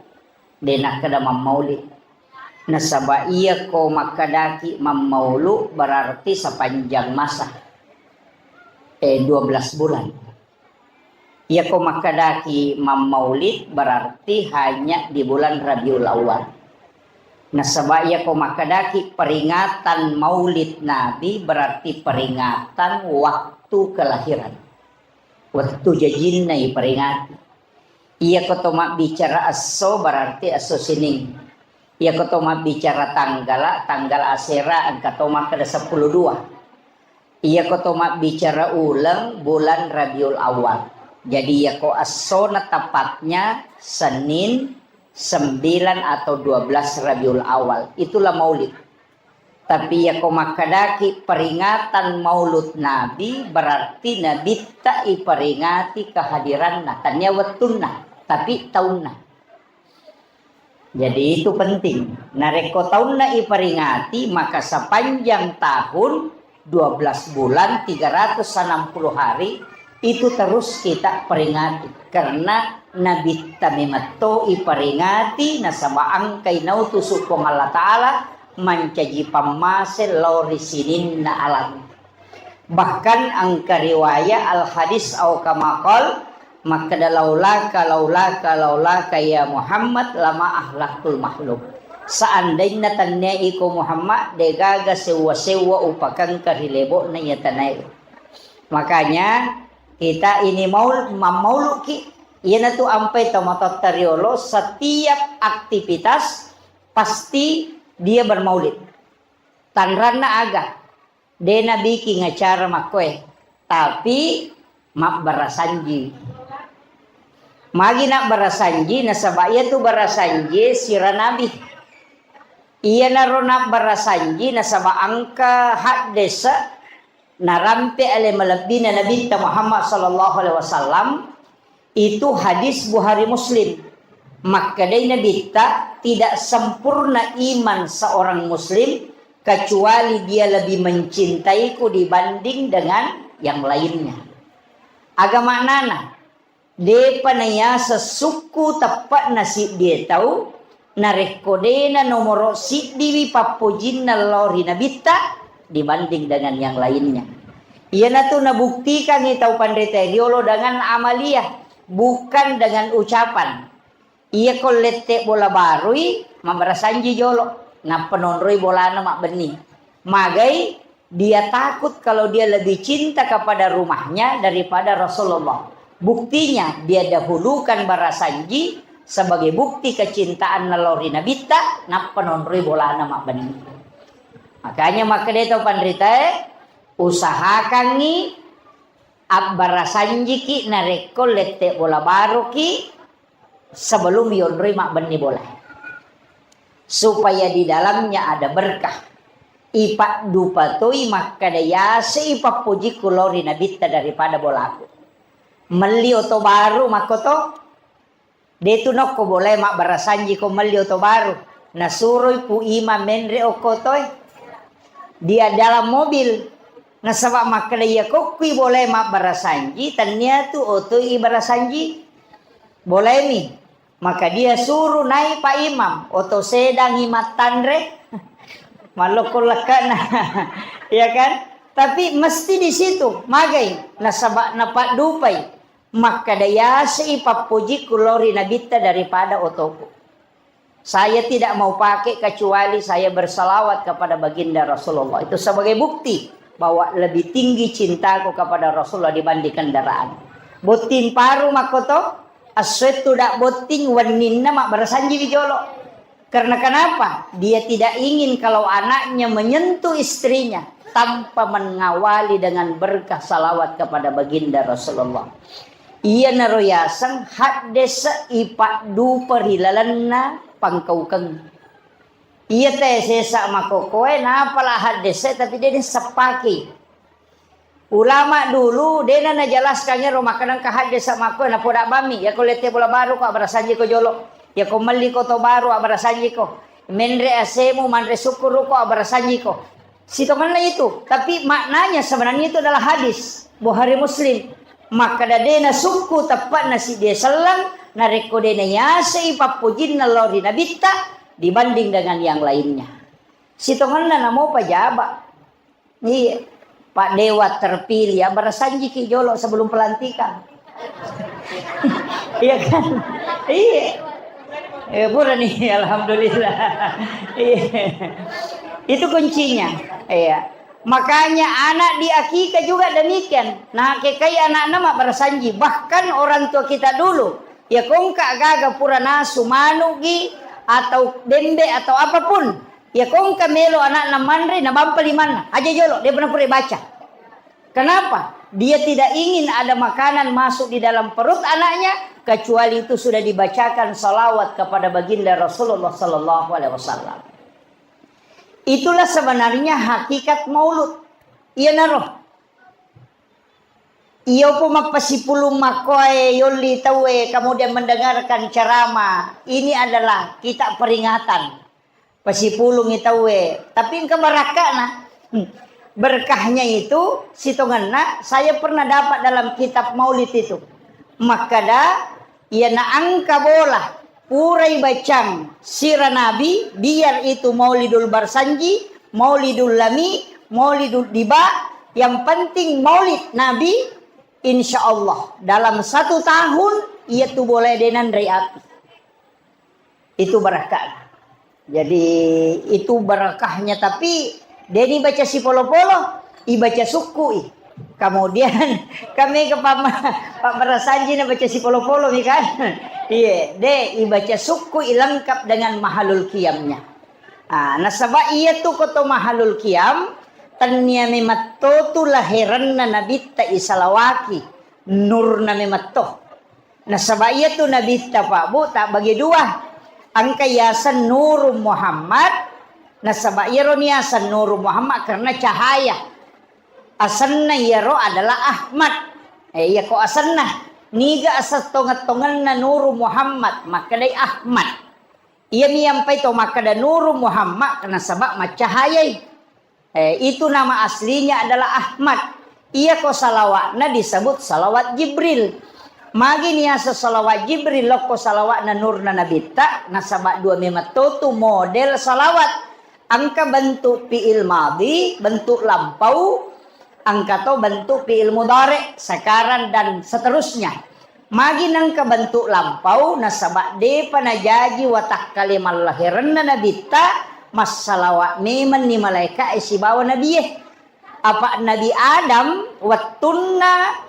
de nakkeda mammauli. Nasaba iya ko makkedaki mammaulu, berarti sepanjang masa, eh, dua belas bulan. Iya ko makkedaki mammaulid, berarti hanya di bulan Rabiul Awal. Nasaba iya ko makkedaki peringatan maulid Nabi, berarti peringatan waktu kelahiran. Wettu jajinna iperingati. Iya ko to mabbicara esso, berarti esso sining. Iya ko to mabbicara tanggala, tanggal asera engka to makkeda seppulo dua. Iya ko to mabbicara uleng, bulan Rabiul Awal. Jadi iya ko essona tepatnya Senin sembilan atau dua belas Rabiul Awal. Itulah maulid. Tapi iya ko makkedaki peringatan maulud Nabi, berarti Nabitta iperingati kehadiranna. Tania wettunna, tapi taunna. Jadi itu penting. Narekko taunna iperingati, maka sepanjang tahun, dua belas bulan, tiga ratus enam puluh hari, itu terus kita peringati. Karena Nabitta memetto iperingati, nasaba engkai nautusu Puang Allah Ta'ala mancaji pammase lao ri sininna alam. Bahkan engka riwayat al-hadis au kama qal, makkeda, "Laulaka, laulaka, laulaka ya Muhammad, lama ahlaktul makhluk." Seandainya tannia iko Muhammad, degaga sewwa-sewwa upakengka ri lebo'na iya tanae. Makanya kita ini maul-, mammauluki, iyanatu ampai tomatoatta riolo, setiap aktivitas pasti dia bermaulid. Tanranna aga? De nabiking acara makkoe, tapi mabbarasanji. Magi nabbarasanji? Nasaba iyatu barasanji sira nabi. Iyanaro nabbarasanji nasaba engka haddese narampe ale malebbina Nabitta Muhammad sallallahu alaihi wasallam, itu hadis Bukhari Muslim. Makkedai Nabitta, "Tidak sempurna iman seorang muslim kecuali dia lebih mencintaiku dibanding dengan yang lainnya." Aga maknana? Depa naiaseng sukku teppe'na siddie tau, narekko dena nomoro siddiwi pappojinna lao ri Nabitta dibanding dengan yang lainnya. Iyanatu nabuktikangngi tau panrita riolo dengan amaliah, bukan dengan ucapan. Iya ko lette bola barui, mabbarasanji jolo, nappa nonroi bolana mabbenni. Magai? Dia takut kalau dia lebih cinta kepada rumahnya daripada Rasulullah. Buktinya, dia dahulukan barasanji sebagai bukti kecintaanna lao ri Nabitta, nappa nonroi bolana mabbenni. Makanya makkedai tau panritae, usahakangngi abbarasanjiki narekko lette bola baroki, sebelum yonroi mabbenni bolae. Supaya di dalamnya ada berkah. Ipaddupa toi makkeda, yase ipappojikku lao ri Nabitta daripada bolaku. Melli oto baru makkoto, detu nokko bolae mabbarasanji ko melli oto baru. Nasuroi Pu Imam menre okko otoe. Dia dalam mobil. Nasaba makkeda, iya kokkui bolae mabbarasanji, tennia tu otoi ibarasanji. Bolaemi. Maka dia suruh naik Pak Imam, oto sedangi mattanre, mallokko lekkana. Ya kan? Tapi mesti di situ, magai, nasaba napaddupai. Makkeda, yase ipappojikku lao ri Nabitta daripada otoku. Saya tidak mau pakai kecuali saya bersalawat kepada baginda Rasulullah. Itu sebagai bukti bahwa lebih tinggi cintaku kepada Rasulullah dibanding kendaraan. Botting paru makkoto, assoettu dak botting wenninna mabbarasanjiwi jolo. Karena kenapa? Dia tidak ingin kalau anaknya menyentuh istrinya tanpa mengawali dengan berkah salawat kepada baginda Rasulullah. Iyanaro yaseng haddese ipaddupa ri lalenna pangkaukeng. Iya te sesa makokoe, napala haddese tapi de seppaki. Ulama dulu, dena najelaskan ero makkeda engka haddese makko, napoda bammi, yako lette bola baru ko, abbarasanji ko jolo. Yako melli ko to baru, abbarasanji ko. Menre asemu, manre sukkuru ko, abbarasanji ko. Sitongenna itu, tapi maknanya sebenarnya itu adalah hadis Bukhari Muslim. Makkeda dena sukku teppa'na siddi selleng, narekko dena yasei pappojinna lao ri Nabitta dibanding dengan yang lainnya. Sitongenna namo pajaba. Iya. Pak Dewa terpilih, ya, barasanjiki jolo sebelum pelantikan. Iya kan? Iya. Eh, pura nih, alhamdulillah. Iya. Itu kuncinya. Iya. Makanya anak diakikah juga demikian. Nah, kekai anakna mak barasanji. Bahkan orang tua kita dulu, ya kongka gaga pura nasu manugi atau bembe atau apapun. Ya kongka melo anakna manre, nabampa limanna. Aja jolo, dia pernah pura baca. Kenapa? Dia tidak ingin ada makanan masuk di dalam perut anaknya, kecuali itu sudah dibacakan salawat kepada baginda Rasulullah sallallahu alaihi wasallam. Itulah sebenarnya hakikat maulud. Iya naro. Iyo po mappasipulung makkoe yolli tauwe, kemudian mendengarkan ceramah. Ini adalah kita peringatan. Pasipulungi tauwe, tapi engka barakka'na. Hmm. Berkahnya itu, sitongenna, saya pernah dapat dalam kitab maulid itu. Makkada, iyana engka bola, purai bacang sira Nabi, biar itu Maulidul Barsanji, Maulidul Lami, Maulidul Diba, yang penting maulid Nabi, insya Allah, dalam satu tahun, iya tu bola denanre api. Itu barakah. Jadi, itu barakahnya, tapi de ni baca sipolo-polo, ibaca sukkui. Kemudian kami ke pama-, Pak Barasanji na baca sipolo-polo mi kan. Iya, de ibaca sukkui lengkap dengan mahalul qiyamnya. Ah, nasaba iya tu koto mahalul qiyam, tennia memetto tu lahiranna nabitta isalawaki, nurna memetto. Nasaba iyatu nabitta, Pak, Bu, tabbagi dua. Engka yaseng Nuru Muhammad, nasaba iyaro niyaseng Nuru Muhammad karena cahaya. Asenna iyaro adalah Ahmad. Eh, iyako asenna. Niga aseng tongeng-tongenna Nuru Muhammad, makkedai Ahmad. Iyami yampai to makkeda Nuru Muhammad, nasaba maccahayai. Eh, itu nama aslinya adalah Ahmad. Iyako salawatna disebut salawat Jibril. Magi niaseng salawat Jibril, lokko salawatna nurna nabitta, nasaba dua memetto tu model salawat. Engka bentuk fi'il madhi, bentuk lampau, engka to bentuk fi'il mudhari, sekarang dan seterusnya. Magi nengka bentuk lampau, nasaba depa najaji watakkale mallahirenna nabitta, massalawa memenni malaeka'e sibawa nabie. Apa Nabi Adam wettunna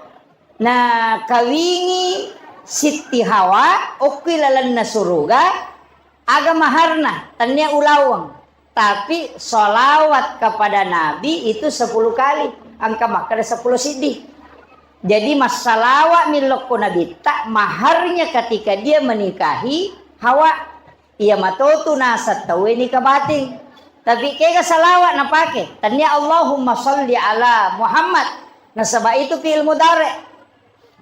nakawingi Sitti Hawa okkui lalenna suruga, aga maharna, tennia ulaweng. Tapi sholawat kepada Nabi itu sepuluh kali. Engka makkeda sepuluh siddi. Jadi, massalawa'mi lokko Nabitta, maharnya ketika dia menikahi Hawa. Iya matotu naseng tauwe nikah batin. Tapi kega salawat napake? Tania Allahumma salli ala Muhammad. Nasaba itu fi'il mudhari.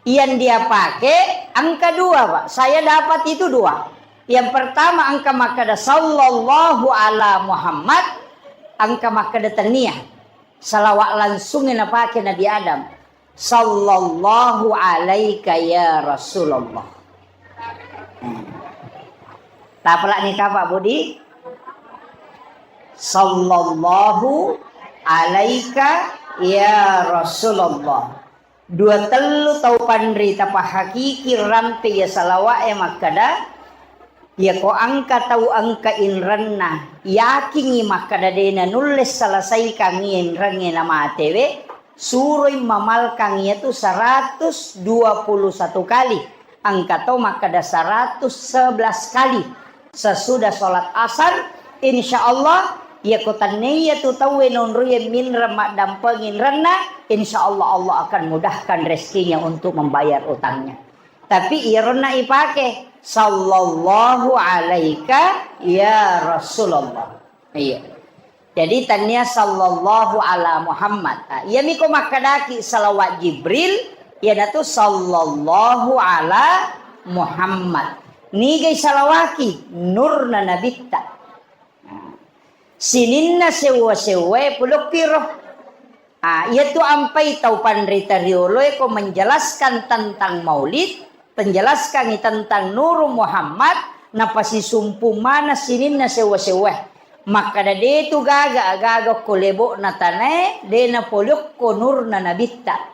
Yang dia pakai angka dua, Pak. Saya dapat itu dua. Yang pertama angka makkeda sallallahu ala Muhammad, angka makkeda tania. Salawat langsung yang napake Nabi Adam. Sallallahu alaika ya Rasulullah. Tapalak ni kapa Budi? Sallallahu alaika ya Rasulullah. Dua tellu tau panrita pahakiki rampe ya salawa'e makkeda, yako angka tau angka inrenna, yakingi makkeda de nanulle selesaikangi inrengnge namatewe, suroi mamalkang iyatu seratus dua puluh satu kali. Angka to makkeda seratus sebelas kali sesudah sholat asar, insya Allah, yako tennei iyatu tauwe nonroiye minreng maddampengi inrenna, insya Allah, Allah akan mudahkan rezekinya untuk membayar utangnya. Tapi iyaronna ipake, sallallahu alaika ya Rasulullah. Iya. Jadi tania sallallahu ala Muhammad. Ah, iyami ko makkedaki salawat Jibril, iyanatu sallallahu ala Muhammad. Nigai salawaki nurna nabitta. Nah, sininna sewwa-sewwae pulokki ro. Ah, iyatu ampai tau panrita rioloe ko menjelaskan tentang maulid, penjelaskangi tentang Nuru Muhammad, napasisumpu mana sininna sewwa-sewwa. Makkada detu gaga, gaga ko lebo'na tanae, de napoliokko nurna nabitta.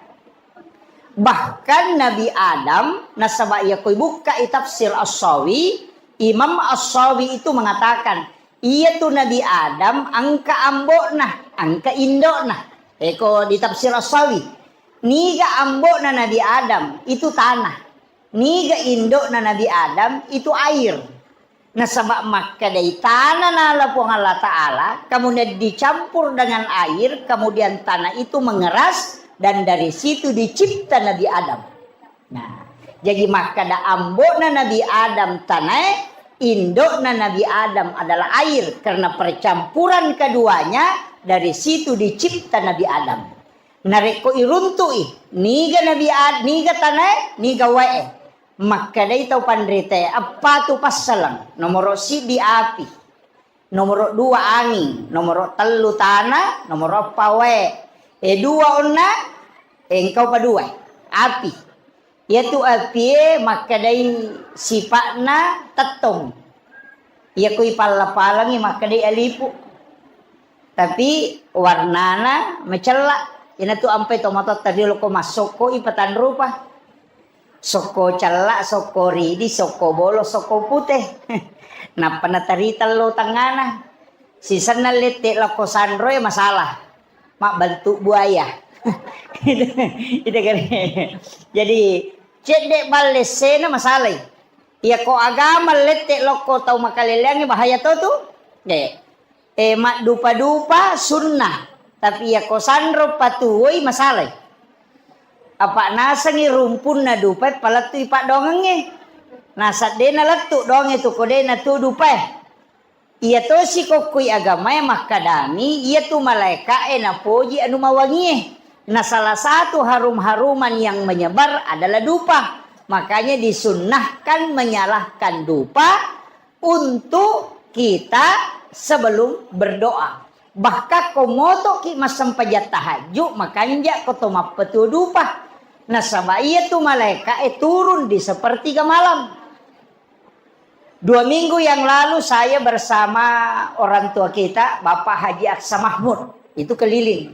Bahkan Nabi Adam, nasaba iya koi bukkai tafsir As-Sawi, Imam As-Sawi itu mengatakan, iyatu Nabi Adam engka ambo'na, engka indo'na. Eko di tafsir As-Sawi, niga ambo'na Nabi Adam itu tanah, niga indo'na Nabi Adam itu air. Nasaba makkedai tanah nala Puang Allah Ta'ala, kemudian dicampur dengan air, kemudian tanah itu mengeras, dan dari situ dicipta Nabi Adam. Nah, jadi makkada ambo'na Nabi Adam tanae, indo'na Nabi Adam adalah air, karena percampuran keduanya, dari situ dicipta Nabi Adam. Narekko iruntu'i, niga Nabi Ad-, niga tanae, niga wae. Makkedai tau panritae, eppa tu passaleng, nomoro siddi api, nomoro dua anging, nomoro tellu tana, nomoro eppa wae. E dua onna, e engkau pa dua, api. Iyatu apie makkedai sipa'na tettong. Iya kui palla-palangi makkedai alipu. Tapi warnana macella. Inatu ampai tomatoatta riolo ko massokko i patanrupa. Sokko cella, sokko ridi, sokko bolo, sokko pute. Nappa natarita lo tengngana. Sisenna lette lokko sanroe masalah. Mabbentuk buaya. Itu kan. Jadi, cedde balle sena masalai. Iya ko agama lette lokko tau makaleleangnge bahaya to tu. De. E, maddupa-dupa sunnah, tapi iya ko sanro patuwoi masalai. Apa nasengi rumpunna dupai palettui paddoangengnge. Nasaddena lettu doangnge tu ko de natu dupai. Iya tosi kokkoi agamae makkadami, iyatu malaeka'e napoji anu mawangie. Na salah satu harum-haruman yang menyebar adalah dupa. Makanya disunnahkan menyalahkan dupa untuk kita sebelum berdoa. Bahkan ko motoki massempajang tahajud, makanja ko to mappetu dupa. Nasaba iyatu malaeka'e turun di sepertiga malam. Dua minggu yang lalu saya bersama orang tua kita, Bapak Haji Aksa Mahmud, itu keliling.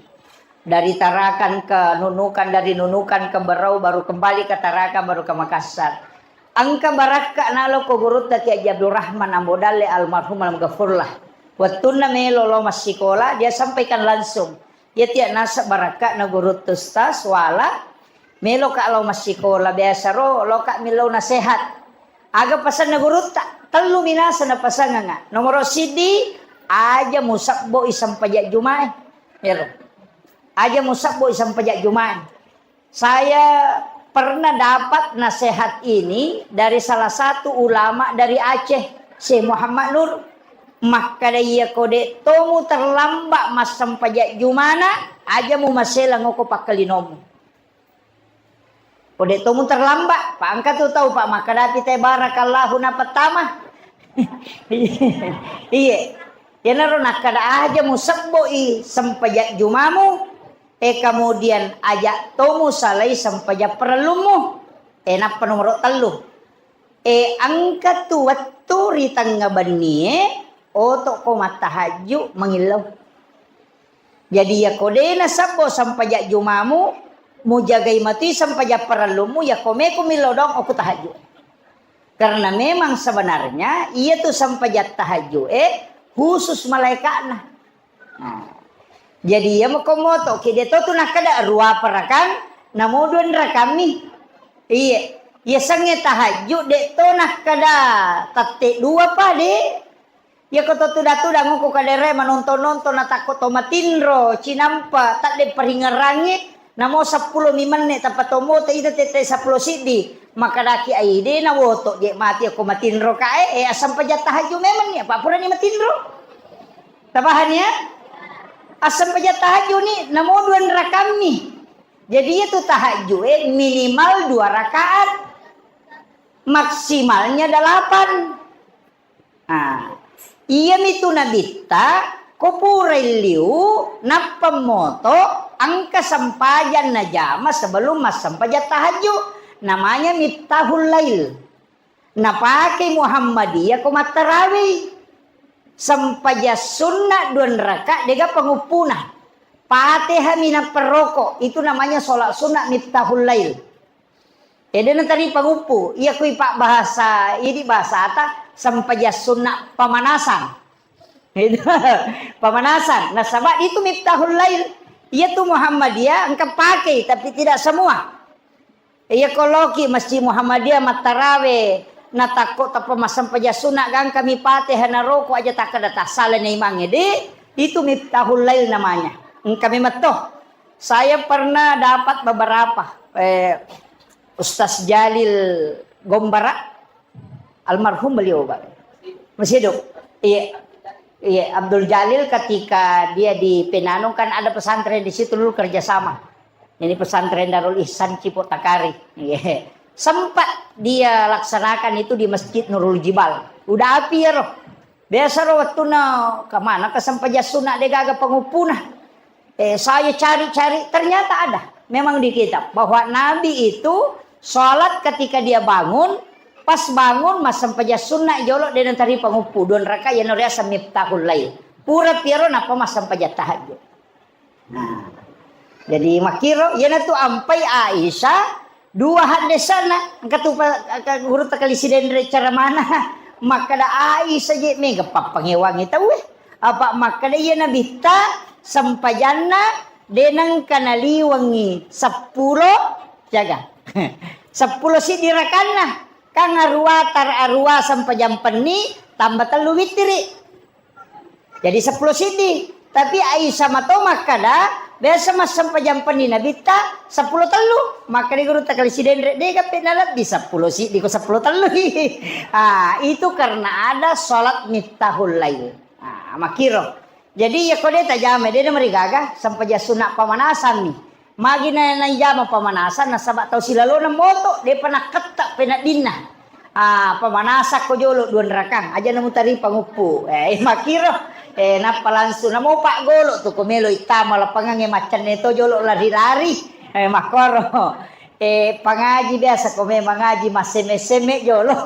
Dari Tarakan ke Nunukan, dari Nunukan ke Berau, baru kembali ke Tarakan, baru ke Makassar. Engka barakka nalo ko gurutta Kiai Haji Abdurrahman Ambo Dalle almarhum almaghfurlah. Wettunna melo lo massikola, dia sampaikan langsung. Iya tia naseng barakka na gurutta Ustaz, wala, melo ka lo massikola, biasa ro lo ka millau nasehat. Aga pasanna gurutta? Tellu minasa napasanganga. Nomoro siddi, aja musabbo i sempajang jumae. Ero. Aja musabbo i sempajang jumae. Saya pernah dapat nasihat ini dari salah satu ulama dari Aceh, Syekh Muhammad Nur. Makkada, iya ko de' tomu terlambat massempajang jumana, aja mu maselang oko pakkalinomu. Ko de' tomu terlambat, pa engka tu tau, Pak, makkadapi te barakallahu na pertama. Iya. Iyanaro nakkada, aja mu sebbo'i sempajang jumamu, eh, kemudian aja tomu salai sempajang parellummu. Eh, nappa nomoro tellu. Eh, engka tu wettu ri tengnga bennie, oto ko mattahajju mangillau. Jadi, yako de' nasebbo sempajang jumamu, mujagai matui sempajang parellummu, yako meko millau doang okko tahajju. Karena memang sebenarnya iya tu sempajang tahajju, eh, khusus malaikatna. Nah, jadi iya mako moto, ki de' to tu nakkada rua parakang, namo dua rakammi. Iya, iya sengnge tahajju, de' to nakkada tette dua pa, de'. Iya ko to tuda-tuda ngoko kadere manonton-nonton, natakko to matinro, cinampa, tadde paringerangi, namo seppulo mi menne tappa to moto ita tette seppulo siddi. Makadaki ai de' nawoto je' mati ko matinro kae, eh, assempajang tahajju memang ni, apa purani matinro. Tapahani ya? Assempajang tahajju ni namo dua rakammi. Jadi itu tahajju, eh, minimal dua rakaat. Maksimalnya delapan. Ah, iyami tu nabitta, ko purai liu, nappa moto, engka sempajang najama sebelum massempajang tahajju. Namanya Miftahul Lail. Napake Muhammadiyah ko mattarawei. Sempajang sunna dua raka, dega panguppuna. Fatihah minappa roko, itu namanya sholat sunna Miftahul Lail. Ede natari panguppu, iya kui pak bahasa, idi bahasata, sempajang sunna pamanasan. Itu pamanasan. Nasaba itu Miftahul Lail. Iya tu Muhammadiyah engka pakai, tapi tidak semua. Iya koloki Masjid Muhammadiyah mattarawe, natakko tappa massempajang sunna gangkami Fatihah naroko aja takkada tassala na imangnge, de, itu Miftahul Lail namanya. Engka memetto. Saya pernah dapat beberapa, eh, Ustaz Jalil Gombara, almarhum beliau, Pak. Masih hidup. Iya. Iya, Abdul Jalil ketika dia di Penanung kan ada pesantren di situ dulu kerjasama. Ini pesantren Darul Ihsan Cipotakari. Iya. Sempat dia laksanakan itu di Masjid Nurul Jibal. Udah api ya roh. Biasa ro wettunna kemana kesempajang sunna de gaga penguppuna. Eh, saya cari-cari, ternyata ada. Memang di kitab bahwa Nabi itu sholat ketika dia bangun, pas bangun massempajang sunna jolo de natari panguppu, dua raka, yano riaseng Miftahul Lail. Pura piaro nappa massempajang tahajud. Nah, jadi makkiro, iyanatu ampai Aisyah, dua haddesana, engka tu pa-, ka-, guru takali sidenre cara mana, makkada Aisyah je mega pappangewangi tauwe. Apa makkada iya Nabitta sempajanna de nengka naliwengi seppulo, jaga. Seppulo siddi rakanna, kan arua tar-, arua sempajang penni tambah tellu wittiri. Jadi seppulo siddi. Tapi Aisyah mato makkada, biasa massempajang penni Nabitta seppulo tellu. Makkada guru takali sidenre, de gape nalebbi seppulo siddi ko seppulo tellu. Ah, itu karena ada sholat Miftahul Lail. Ah, makkiro. Jadi, iya ko de tajama, de namarigaga, sempajang sunna pamanasan mi. Magi na-, naijama pamanasan, nasaba tau silalona moto, depa nakketta peneddinna. Ah, pamanasakko jolo dua rakang, aja namutari panguppu. Eh, makkiro. Eh, nappa langsung namo paggolo tu ko melo ittama lapangangnge maccenne to jolo lari-lari. Eh, makkoro. Eh, pangaji biasa ko memang ngaji massemme-semme jolo.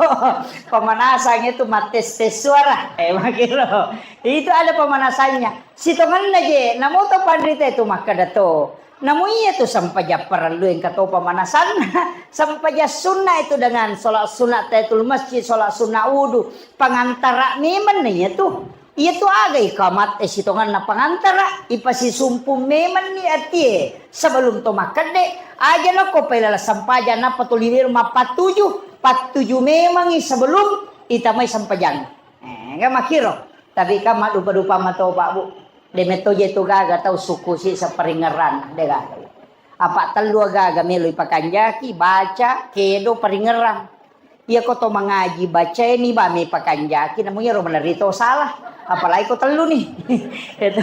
Pamanasang itu mattes-tes suara. Eh, makkiro. Itu ada pemanasannya. Sitongenna je, namo to panrita itu makkada to. Namo iya tu sempajang parellu engka to pemanasanna. Sempajang sunna itu dengan sholat sunat tahiyatul masjid, sholat sunat wudu. Pengantara memang iya tu. Iya tu aga ikamat, eh, sitongenna pengantara, ipasisumpu memang ni atie. Sebelum to makkedde, aja nako pailala sempajang nappa to liwir mappattuju. Pattuju memangi sebelum itamai sempajang. Eh, enggak makkiro. Tapi kan maddupa-dupa mato, Pak, Bu. De metto je tu gaga tau suku si saparingerran, de gaga. Apa tellu agaga melo ipakanjaki, baca, kedo, paringerrang. Iyako to mangaji bacaeni ba me pakanjaki, namu iyaro maderri to salah. Apalagi ko tellu ni. Itu.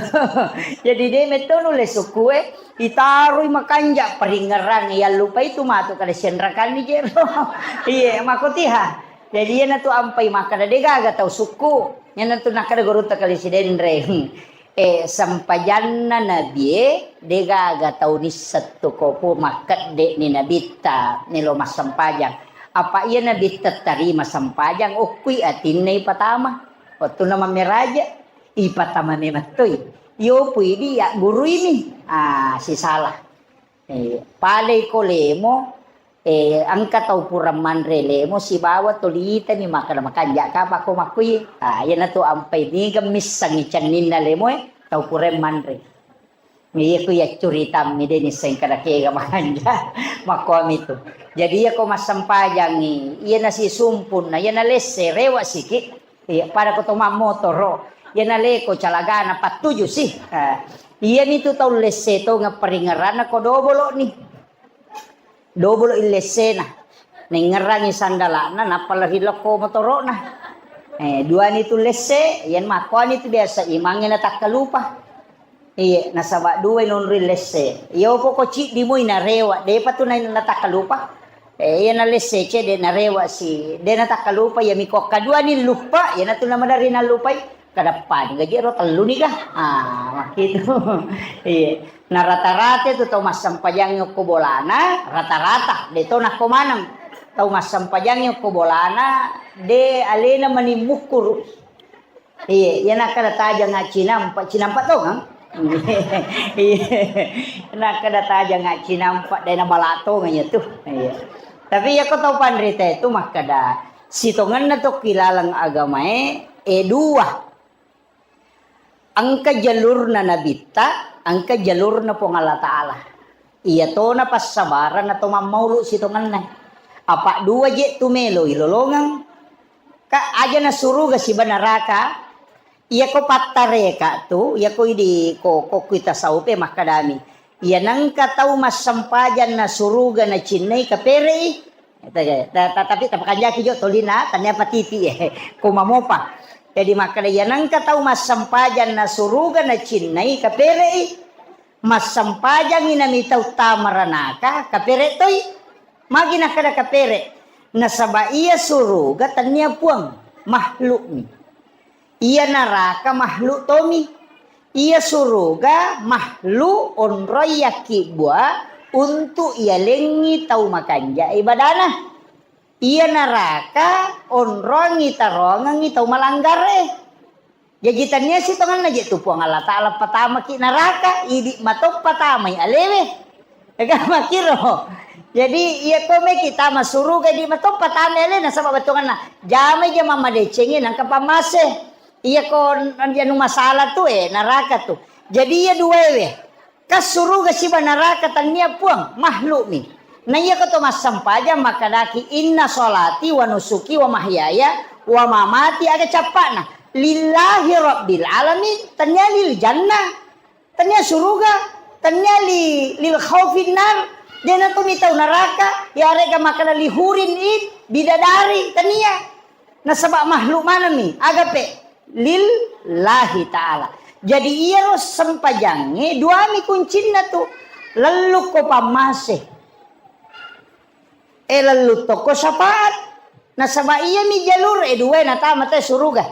Jadi de metto nulle sukkue, itaroi makanja paringerrang, yallupai tu matu kada sianrakanni jero. Iye, makotiha. Jadi iyanatu ampai makkada de gaga tau sukku. Iyanatu nakkada gurutta kali Sidenreng. Eh, sempajanna nabie, degaga tau nisseng tu ko pu makkedde ni nabitta melo massempajang. Apa iya nabitta tarima sempajang, okkui atinna ipatama. Wettunna mammeraja, ipatama memettoi. Iyopui di yagguruini. Ah, sisala. Eh, palei ko lemo, eh, engka tau pura manre lemo sibawa toli itani makkeda makanja kapa ko makkui. Ah, iyanatu ampai niga missengngi cenninna lemoe tau pura manre. Iya ku iya curitammi de nisseng kada kega makanja. Makkuami tu. Jadi iya ko massempajangi, iya nasisumpunna, iya nalesse, rewa siki. Iya, pada ko to mammotoro, iya naleko calagana pattuju sih. Ah, iyani tu tau lesse tongeng paringeranna ko dobolo ni. Dobolo illessena. Nengngerangi sandalana, nappa lari lokko motorona. Eh, duani tu lesse, iyan makkuani tu biasa imangnge natakkalupa. Iye, nasaba dua nonri lesse. Iyo poko ciddi moi narewa, depa tu na-, natakkalupa. Eh, iya nalesse cedde narewa si, de natakkalupa, iya miko kaduani luppa, iyanatu namadari nallupai. Kadappa ni gaji ro tellu ni ga. Ah, makkitu. Iya. Na rata-rata itu tau massempajangngi okko bolana, rata-rata, de to nakko maneng. Tau massempajangngi okko bolana, de alena mani mukkuru. Iya, iya nakkada tajang cinampa, cinampa to kan? Iya. Nakkada tajang cinampa, de na balato nganya tu. Iya. Tapi iya ko tau panrita itu makkada sitongenna tokki laleng agamae, e dua. Engka jalurna nabitta, engka jalurna Puang Allah Ta'ala. Iya tona passabarang atau mammaulu sitongenna. Apa dua je tu melo ilolongeng. Ka aja na suruga siba neraka. Iya ko pattareka tu, iya ko idi ko, ko kuita saupe makkadami. Iya nengka tau massempajang na suruga na cinnai kaperei. Ta-, ta-, tapi tapakanjaki jo tolina, tania patiti, eh, ko mamopa. Jadi makkeda, iya nengka tau massempajang na suruga na cinnai kaperei, massempajangi nami tau tamaranaka kapere toi. Magi nakkeda kapere? Nasaba iya suruga tania puang, makhlukmi. Iya naraka makhluk tomi. Iya suruga makhluk onroi yakkibua untuk iyalengi tau makanja ibadana. Iya naraka onrongi tarongengi tau malanggare. Jaji tania sitongenna je tu Puang Allah Ta'ala patamaki naraka, idi matoppa tamai alewe. Ega makkiro. Jadi, iya ko meki tama suruga di matoppa tama ale, nasaba bettuanna jamai ja mammadecengi nangka pammase. Iya ko anu masalah tu, eh, naraka tu. Jadi, iya duaewe. Ka suruga siba naraka tania puang, makhlukmi. Na iya ko to massempajang makkadaki, "Inna sholati wa nusuki wa mahyaya wa mamati," aga cappana. "Lillahi rabbil alamin," tania lil jannah. Tania suruga, tania li, lil khaufin nar, dena tu mitau naraka, yarega makkada li hurin in, bidadari, tania. Nasaba makhluk manami, agape, lillahi ta'ala. Jadi iyaro sempajangnge duami kuncinna tu, lellukko pammase. E lellutto ko syafaat. Nasaba iyami jalur e dua natama te suruga.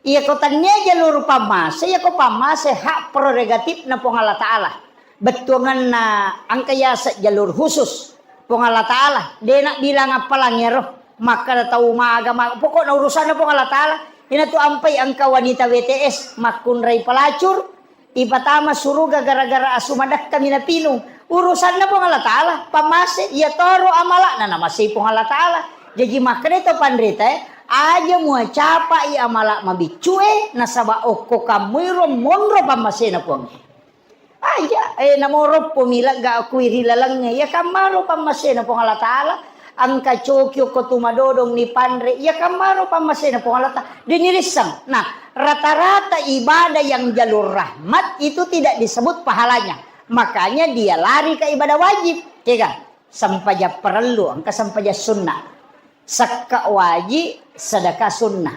Iya ko tania jalur pammase, iya ko pammase hak prerogatifna Puang Allah Ta'ala. Bettuanganna engka yaseng jalur khusus Puang Allah Ta'ala. Dena bilang appalang ero. Makkada tau maga, ma-, pokokna urusanna Puang Allah Ta'ala. Ina tu ampai engka wanita W T S makkunrai pelacur, ipatama suruga gara-gara asu madakka mina pinung. Urusanna Puang Allah Ta'ala, pammase, iya toro amala'na namasei Puang Allah Ta'ala. Jaji makkeda to panrita e, aja muacapai amala mabiccu e, nasaba okko kammuiro monro pammasena Puang e. Aja, eh, namoroppo milegga kui ri lalengnge, iya kammaro pammasena Puang Allah Ta'ala. Engka coki okko tu madodong ni panre, iya kammaro pammasena Puang Allah Ta'ala. Dini risseng. Nah, rata-rata ibadah yang jalur rahmat itu tidak disebut pahalanya. Makanya dia lari ke ibadah wajib, kega? Sempajang parellu, engka sempajang sunnah. Sekka wajib, sedekah sunnah.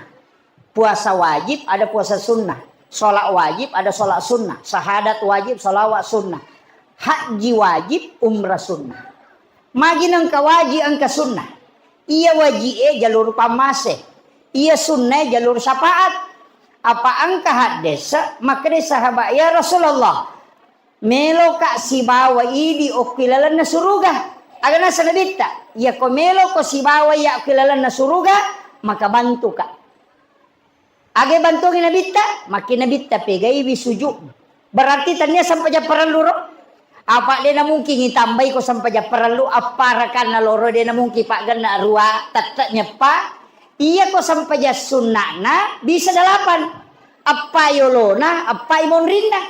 Puasa wajib, ada puasa sunnah. Sholat wajib, ada sholat sunnah. Syahadat wajib, sholawat sunnah. Haji wajib, umrah sunnah. Magi nengka wajib, engka sunnah. Iya wajib e jalur pammase. Iya sunnah e jalur syafaat. Apa engka haddesa, makkeda sahabat, "Ya Rasulullah, meloka sibawa idi okki lalenna suruga." Aga nasa Nabitta, "Iyako meloko sibawa iya okki lalenna suruga, maka bantuka." Aga bantuangi Nabitta? Makki Nabitta pegaiwi sujud. Berarti tania sempajang parellu ro? Apa de namungkin itambai ko sempajang parellu, apparakanna loro de namungkin paggenna rua, tette nyeppa. Iya ko sempajang sunnana bisa delapan. Appa yolona, appa imonrinna.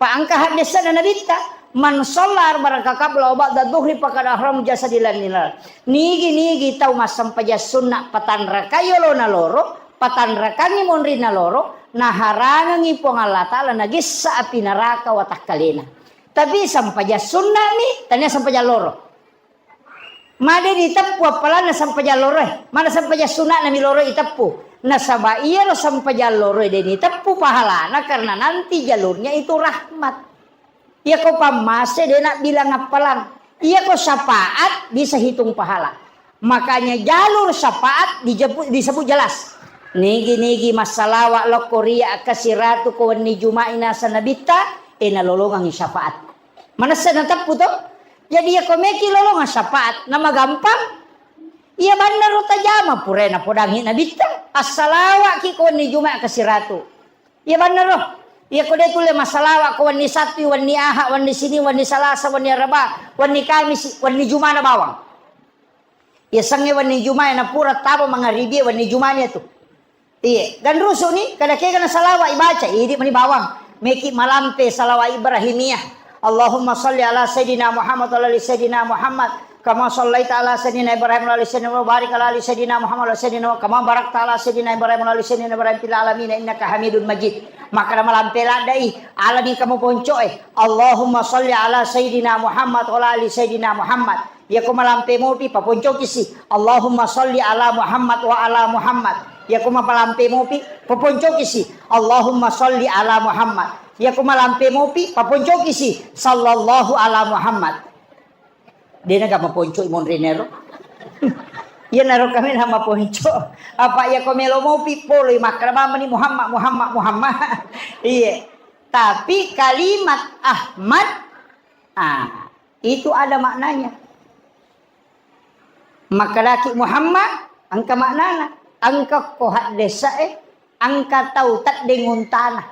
Pa engka haddesana Nabitta, "Man shalla arba'a raka qabla wa ba'da dhuhri faqad ahram jasadi lanilar." Nigi-nigi tau massempajang sunna patanrakai yolona loro, patanrakangi monrinna loro, naharangengi Puang Allah Ta'ala nagessa api naraka watakkalena. Tapi sempajang sunna mi, tania sempajang loro. Made diteppu appalanna sempajang loroe, mana sempajang suna'na mi loro iteppu. Nasaba iyaro sempajang loroe de niteppu pahalana karena nanti jalurnya itu rahmat. Iyako pammase de nabbilang appalang. Iyako syafaat bisa hitung pahala. Makanya jalur syafaat dijepu-, disebut jelas. Nigi-nigi massalawa lokko ria kasiratu ko wenni Juma'i nasa Nabitta, e nalolongangi syafaat. Manessa nateppu to? Jadi, iyako meki lolongang syafaat, namagampang. Iya bannaro tajama, purae napodangi Nabitta. Assalawaki ko wenni Juma' kasiratu. Iya bannaro. Iyako de tulle massalawa ko wenni Sabtu, wenni Aha, wenni Sini, wenni Salasa, wenni Araba, wenni Kamisi, wenni Jumana bawang. Iya sengnge wenni Juma' na pura taba mangaribie wenni Juma'na tu. Iye, ganrusu ni, kada kega na salawa ibaca, idi mani bawang. Meki malampe salawa Ibrahimiyah. Allahumma salli ala Sayyidina Muhammad wa ala ali Sayyidina Muhammad. Kama sallaita ala Sayyidina Ibrahim wa ala ali Sayyidina Muhammad, barik ala ali Sayyidina Muhammad wa ala Sayyidina Muhammad, kama barakta ala Sayyidina Ibrahim wa ala ali Sayyidina Ibrahim fil alamin innaka Hamidun Majid. Makkada malampe ladde i, alani kamu poncoe. Allahumma salli ala Sayyidina Muhammad wa ala ali Sayyidina Muhammad. Iyako malampe mopi, paponcoki si. Allahumma salli ala Muhammad wa ala Muhammad. Iyako malampe mopi, paponcoki si. Allahumma salli ala Muhammad. Iyako malampe mopi, paponcoki si. Sallallahu ala Muhammad. Dena ga maponco i monrinero. Iyanaro kami na maponco. Apa iyako melo mopi, poloi makkada bambani Muhammad, Muhammad, Muhammad. Iye. Tapi kalimat Ahmad, ah, itu ada maknanya. Makkedaki Muhammad, engka maknana. Engka ko haddesa e, engka tau teddeng untana.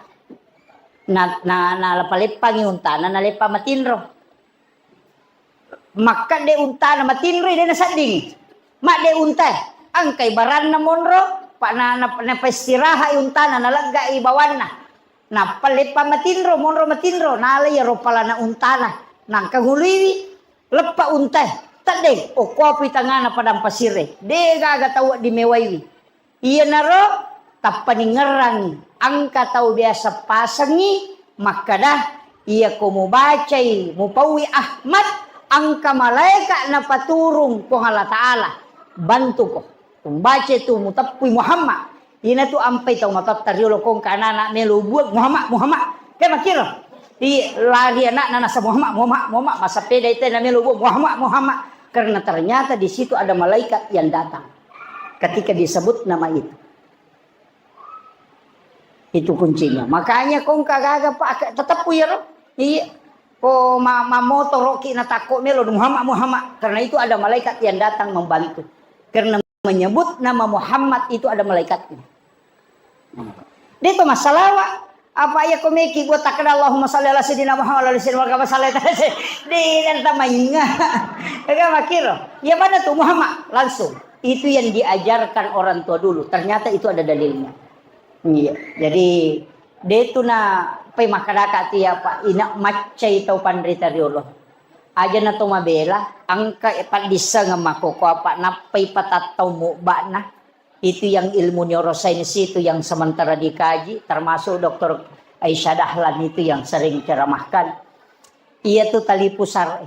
Na, na, na leppa-leppangi untana, na leppa matinro. Makkedde untana matinro, de nasedding. Madde untae, engkai baranna monro, pa na, na, na paistirahat untana, naleggai bawanna. Nappa leppa matinro, monro matinro, nala iyaro palana untana, nangka nguluiwi, leppa untae, teddeng, okkoapui tangngana padang pasirre, de gaga tau wedding mewaiwi. Iyanaro tappaningerrangi, engka tau biasa pasengngi makkada, iyako mubacai, mupaui Ahmad, engka malaeka napaturung Puang Allah Ta'ala, bantuko. Mubaca tu muteppui Muhammad. Ina tu ampai tau matotta riolo ko engka anana melo buang Muhammad, Muhammad. Ke makkiro. Di lari anakna nasa Muhammad, Muhammad, Muhammad. Massapeda itu na melo buang Muhammad, Muhammad. Karena ternyata di situ ada malaikat yang datang. Ketika disebut nama itu. Itu kuncinya. Makanya ko engka gaga, Pak, teteppu iyaro. Iya. Ko ma-, mamotoroki natakko melo Muhammad, Muhammad. Karena itu ada malaikat yang datang membantu. Karena menyebut nama Muhammad itu ada malaikatnya. De to massalawa. Apa iya ko meki buat takkeda Allahumma salli ala sayyidina Muhammad wa ala ali sayyidina Muhammad kama sallaita ala sayyidina. De dan tamainga. Ega makkiro. Ya mana tuh Muhammad langsung. Itu yang diajarkan orang tua dulu. Ternyata itu ada dalilnya. Iya. Jadi de tu na pai makkedaka tu ya Pak, ina maccai tau panrita riolo. Aja na to mabela, engka paddissengeng makkoko apa nappai patattau mubba'na. Itu yang ilmu neurosains itu yang sementara dikaji, termasuk Doktor Aisyah Dahlan itu yang sering ceramahkan. Iyatu tali pusar e.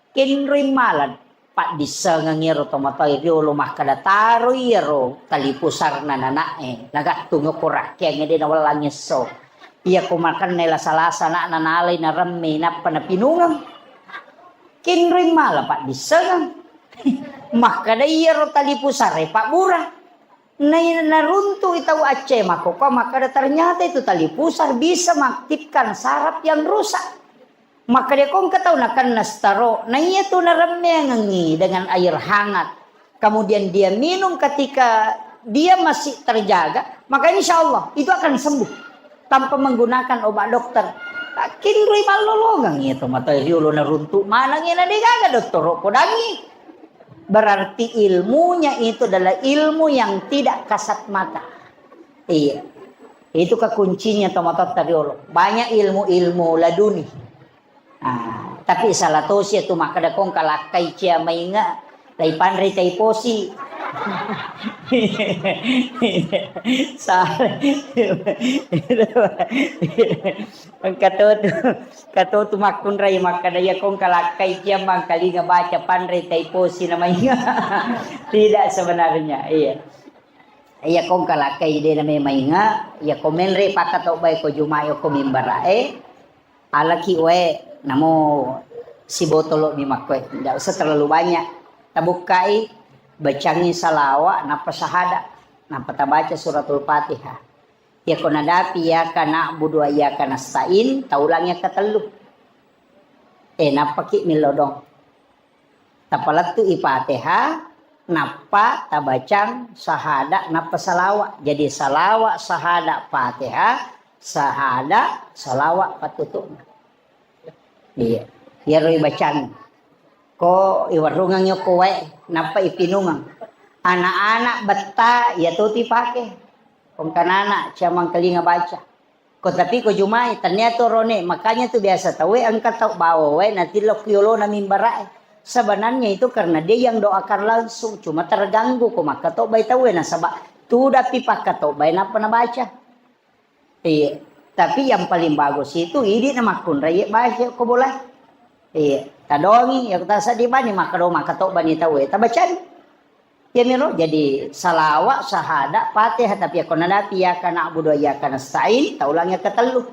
Kenroi mala paddissengeng iyaro tomatoa riolo makkeda, "Taroi iyaro tali pusarna nana'e, nagattung ko rakkeangnge de' nawellangngi esso. Iyako makenna lasa-lasa ana'na nalai naremme nappa napinungeng." Kenroi mala paddissengeng. Makkeda iyaro tali pusare pabbura. Nai-, naruntu'i tau Aceh makkokkoe makkeda, "Ternyata itu tali pusar bisa mengaktifkan saraf yang rusak." Makkeda ko engka tau nakenna stroke, na iya tu naremmeangengi dengan air hangat, kemudian dia minum ketika dia masih terjaga, maka insya Allah itu akan sembuh tanpa menggunakan obat dokter. Kinroi mallolongeng iya tomatoa riolo naruntu maneng iya na degaga dottoro podangi. Berarti ilmunya itu adalah ilmu yang tidak kasat mata. Iya. Itu kekuncinya tomatoatta riolo. Banyak ilmu-ilmu laduni. Ah, tapi salah tosi itu makkeda kong kalakkai cia mainga, lai panrei tai posi. Salah. Engka to tu, engka to tu makkunrai makkeda, "Iya kong kalakkai cia mangkalinga baca panrei tai posi na mainga." Tidak sebenarnya, iya. Iya kong kalakkai de na mainga, iya ko menre pakkatobbai ko Jumae ko mimbarae, alaki wae namo sibotolo mi makkoe. Tidak usah terlalu banyak. Tabukkai, bacangi salawa, nappa sahada, nappa tabaca suratul Fatihah. Iyako nadapi iyyaka na'budu wa iyyaka nasta'in, taulang yang ketellu. Eh, nappaki millodong. Tapalettu'i Fatihah, nappa tabacang sahada, nappa salawa. Jadi salawa, sahada, Fatihah, sahada, salawa pattutu'na. Iya. Iyaro ibacang. Ko iwarrungeng yokko wae, nappa ipinungeng. Anak-anak betta, iya to tu ipake. Kong kanana, cia mangkalinga baca. Ko tapi ko Jumai, tania to rone. Makanya tu biasa tau e engka tau bawa wae natillo ki yolona mimbara'e. Sebenarnya itu karena dia yang doakan langsung, cuma terganggu ko makkatobbai tau e nasaba tudapi pakkatobbai nappa nabaca. Iya. Tapi yang paling bagus itu idi na makkunrai baca ko bola. Iya. Tadongi ya ta seddi bani makkado makkatobba ni tau e tabacani. Iyamiro jadi salawa, sahada, Fatihah, tapi yakko nadapi iyyaka na'budu wa iyyaka nasta'in, taulang yang ketellu.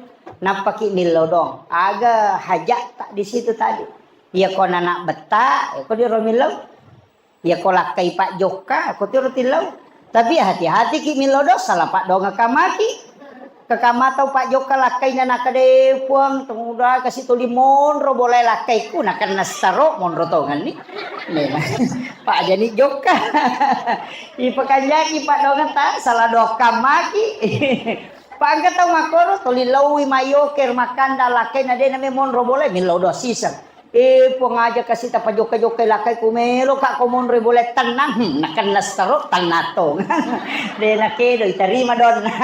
Nappaki millau dong. Aga hajat tak di situ tadi. Yakko nana betta, yakko diro millau. Yakko lakkai pak jokka, yakko tiro tillau. Tapi hati-hati ki millau dong, salah pak dong kamaki. Kakamatau pak jokka lakkaina nakade puang, tumuda kasi tuli monro bolai lakkaiku, nakenna saro monro tongenni. Pak jani jokka. Ipakanjaki pak dongeng ta, salah dokka maki. Pak engka tau makkoro, tuli laui mayoker makkanda lakkaina de name monro bolai, millau doang siseng. Eh, Puang aja kasi tapajokka-jokkai lakkai ku melo ka ko monroi boleh tenang. Hmm, nakenna sero tenang tong. De nakedo itarima donna.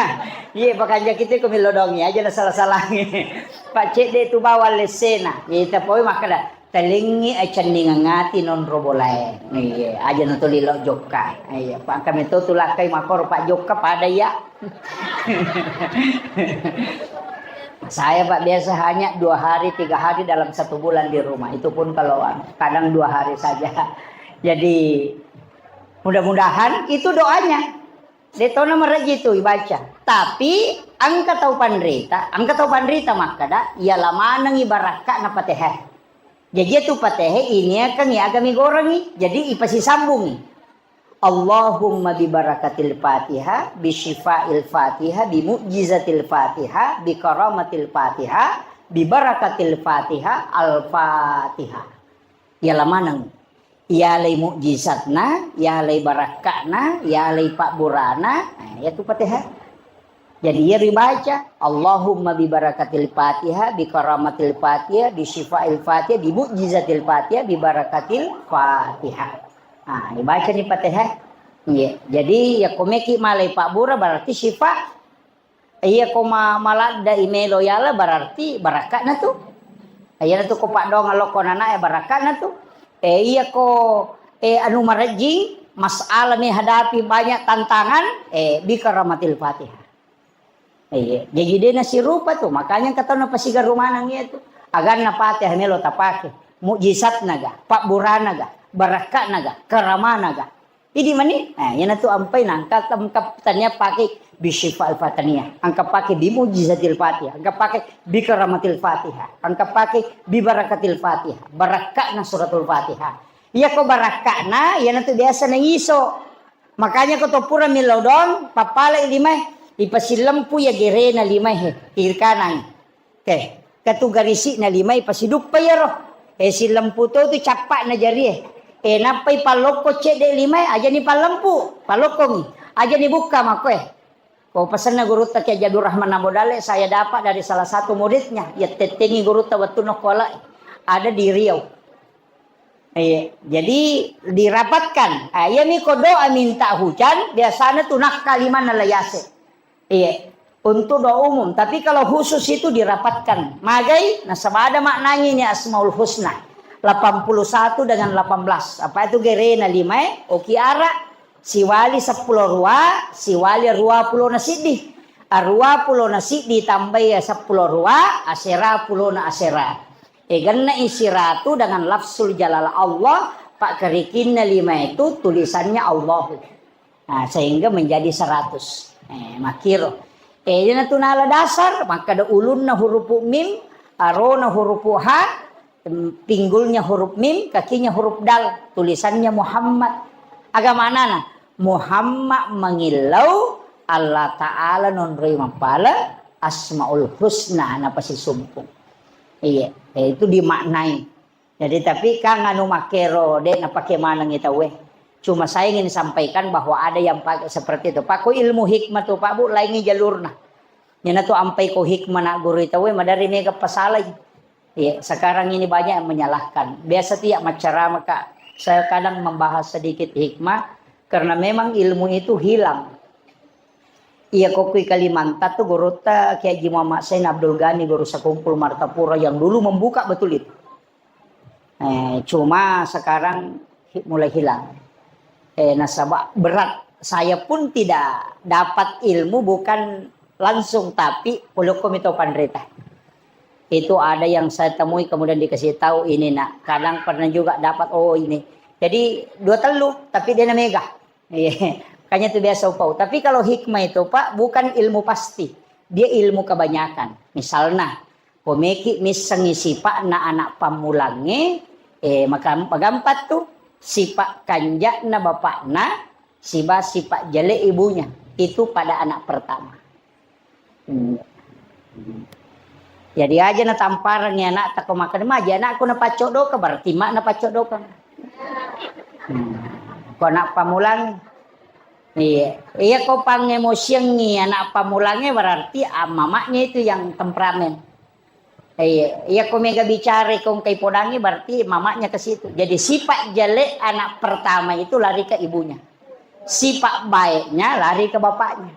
Iye pakanjaki te ko melo dongi aja na salah-salangi. Pak cedde tu bawang lessena. Iye tapoi makkeda, "Telingi acenningang ati nonro bolae." Iye, aja na tuli lo jokka. Iye, pak kami to tu lakkai makoro pak jokka pada iya. Saya, Pak, biasa hanya dua hari, tiga hari dalam satu bulan di rumah. Itu pun kalau, anu, kadang dua hari saja. Jadi, mudah-mudahan itu doanya. Detona mereji itu ibaca. Tapi, engka tau panrita, engka tau panrita makkada, iya lamanengi barakka na patehe. Jaji iyatu patehe iniakengngi agami gorengngi, jadi ipasisambungngi. Allahumma bi barakatil Fatihah, bi syifa'il Fatihah, bi mu'jizatil Fatihah, bi karamatil Fatihah, bi barakatil Fatihah, Al-Fatihah. Iyala maneng. Iyalai mu'jizatna, iyalai barakka'na, iyalai pabburana, nah, iyatu Fatihah. Jadi, iya ribaca, "Allahumma bi barakatil Fatihah, bi karamatil Fatihah, bi syifail Fatihah, bi mu'jizatil Fatihah, bi barakatil Fatihah." Nah, ibaca ni Fatihah. Iya. Jadi, ya komeki malai pabbura berarti syifa. Iya ko ma-, maladda imelo yala berarti barakka'na tu. Iya tu ko paddonga lokko nana ya barakka'na tu. Eh, iya ko, eh, anu marejjing, masalah menghadapi banyak tantangan, eh, bi karamatil Fatihah. Iya, jadi de nasirupa tu, makanya engka tau napasigaru maneng iya tu. Aganna Fatihah melo tapake, mujizatnaga, pabburanaga, barakka'naga, karamanaga. Idi mani, eh, iyanatu ampai nangka, engka tania pake bisyifa al-fataniyah, engka pake bimujizatil Fatihah, engka pake bikaramatil Fatihah, engka pake bibarakatil Fatihah, barakka'na suratul Fatihah. Iyako barakka'na, iyanatu biasa naiso. Makanya ko to pura millau doang, pappalai limae, ipasillempu iya gerena limae he, kiri kanan. Oke, ketu garisi'na limae pasiduppa iyaro. Eh, sillempu to tu cappa'na jarie. Eh, nappai pallokko cedde limae, ajani pallempu, pallokkongi. Ajani bukka makkoe. Ko pesenna gurutta Kiai Haji Abdul Rahman Ambo Dalle, saya dapat dari salah satu muridnya, iya tettengi gurutta wettunna okko Alae. Ada di Riau. Iya, jadi dirapatkan. Ah, iyami ko doa minta hujan, biasana tu nakka limanna layase. Iya, untuk doa umum. Tapi kalau khusus itu dirapatkan. Magai, nasaba ada maknanya ini Asmaul Husna. Delapan puluh satu dengan delapan belas. Apa itu gerena limae? Oki ara, siwali seppulo rua, siwali rua pulo na siddi. Arua pulo na siddi tambai seppulo rua, asera pulo na asera. E, genna i siratu dengan lafzul jalalah Allah, pakkerikinna lima itu tulisannya Allahu. Nah, sehingga menjadi seratus. Eh, makkiro. Eh, iyanatu nala dasar, makkada ulunna hurupu mim, arona hurupu ha, em, pinggulnya huruf mim, kakinya huruf dal, tulisannya Muhammad. Aga manana? Muhammad mangillau Allah Ta'ala nonroi mappala Asmaul Husna napasisumpung. Iya, eh, itu dimaknai. Jadi, tapi kan anu makkero, de' napake manengi tauwe. Cuma saya ingin sampaikan bahwa ada yang pakai seperti itu. Pak, ko ilmu hikmah tu, Pak Bu, laingi jalurna. Nyana tu ampai ko hikmah nak guru tauwe, madari mega pasalai. Iya, sekarang ini banyak yang menyalahkan. Biasa tiap maceramah, Kak, saya kadang membahas sedikit hikmah, karena memang ilmu itu hilang. Iya, ko kui Kalimantan tu gurutta Kiai Haji Muhammad Zain Abdul Ghani, guru sekumpul Martapura yang dulu membuka betul itu. Eh, cuma sekarang hi-, mulai hilang. Eh, nasaba berat. Saya pun tidak dapat ilmu bukan langsung, tapi polokko mito panrita. Itu ada yang saya temui kemudian dikasih tahu ini nak. Kadang pernah juga dapat, oh ini. Jadi dua telu, tapi dia mega. Iya. Makanya itu biasa upau. Tapi kalau hikmah itu, Pak, bukan ilmu pasti. Dia ilmu kebanyakan. Misalnya, Pomeki missengngi sipa'na anak pammulangnge, eh, maka-, magampat tu sipa' kanja'na bapa'na siba sipa' jale' ibunya. Itu pada anak pertama. Hmm. Jadi aja natamparengngi anakta ko makkeda, "Maji anakku napaccoddoka," berarti mak napaccoddoka. Hmm. Ko anak pammulang, iya. Iya ko pangemosiengngi anak pammulangnge berarti, ah, mamanya itu yang temperamen. Iya, iya ko mega bicara ko engkai podangngi berarti mamanya ke situ. Jadi sifat jelek anak pertama itu lari ke ibunya. Sifat baiknya lari ke bapaknya.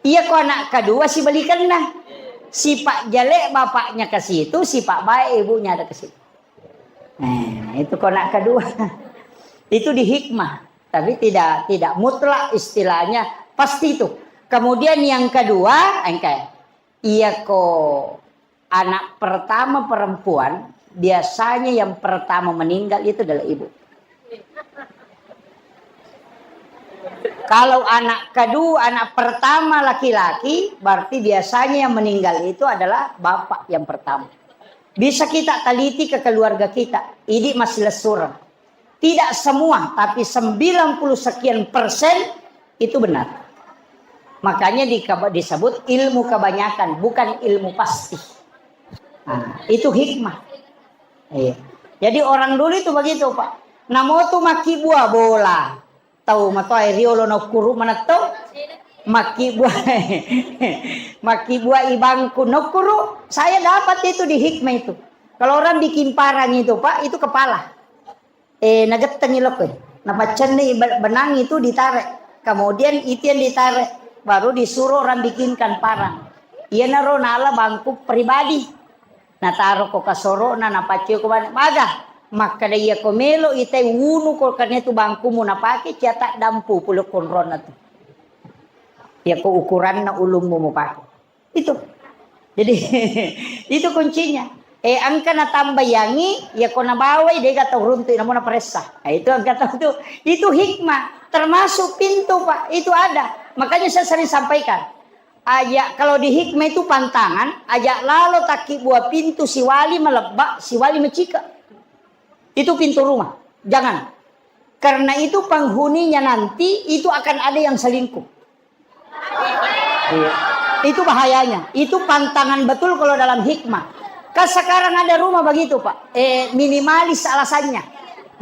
Iya ko anak kedua sibalikanna. Sifat jelek bapaknya ke situ, sifat baik ibunya ada ke situ. Nah, itu ko anak kedua. Itu di hikmah, tapi tidak, tidak mutlak istilahnya pasti itu. Kemudian yang kedua, engkai. Iya ko anak pertama perempuan, biasanya yang pertama meninggal itu adalah ibu. Kalau anak kedua, anak pertama laki-laki, berarti biasanya yang meninggal itu adalah bapak yang pertama. Bisa kita teliti ke keluarga kita, idi masih lesureng. Tidak semua, tapi sembilan puluh sekian persen itu benar. Makanya di-, disebut ilmu kebanyakan, bukan ilmu pasti. Nah, itu hikmah. Iya. Jadi orang dulu itu begitu, Pak. Namo tu makkibua bola. Tau matoa riolo nokkuru manetto. Makkibua, makkibua ibangku nokkuru. Saya dapat itu di hikmah itu. Kalau orang bikin parang itu, Pak, itu kepala. Eh, nagettengi lokko. Napaccenni be-, benang itu ditarik. Kemudian itu yang ditarik, baru disuruh orang bikinkan parang. Iyanaro nala bangku pribadi. Nataro ko kasoro'na, napaccoi ko bane. Maga, makkeda iya ko melo itai wunu ko karena itu bangkumu napake, cia taddampu pole konronna tu. Iya ko ukuranna ulummu mupake. Itu. Jadi, itu kuncinya. Eh, engka natambaiangi, ya ko nabawai, dega tau runtu, namo naparessa. Nah, itu engka tau tu. Itu hikmah, termasuk pintu, Pak. Itu ada. Makanya saya sering sampaikan. Aja kalau di hikmah itu pantangan, aja lalo takki buah pintu siwali melebak, siwali mecika. Itu pintu rumah. Jangan. Karena itu penghuninya nanti itu akan ada yang selingkuh. Iya. Itu bahayanya. Itu pantangan betul kalau dalam hikmah. Kan sekarang ada rumah begitu, Pak. Eh, minimalis alasannya.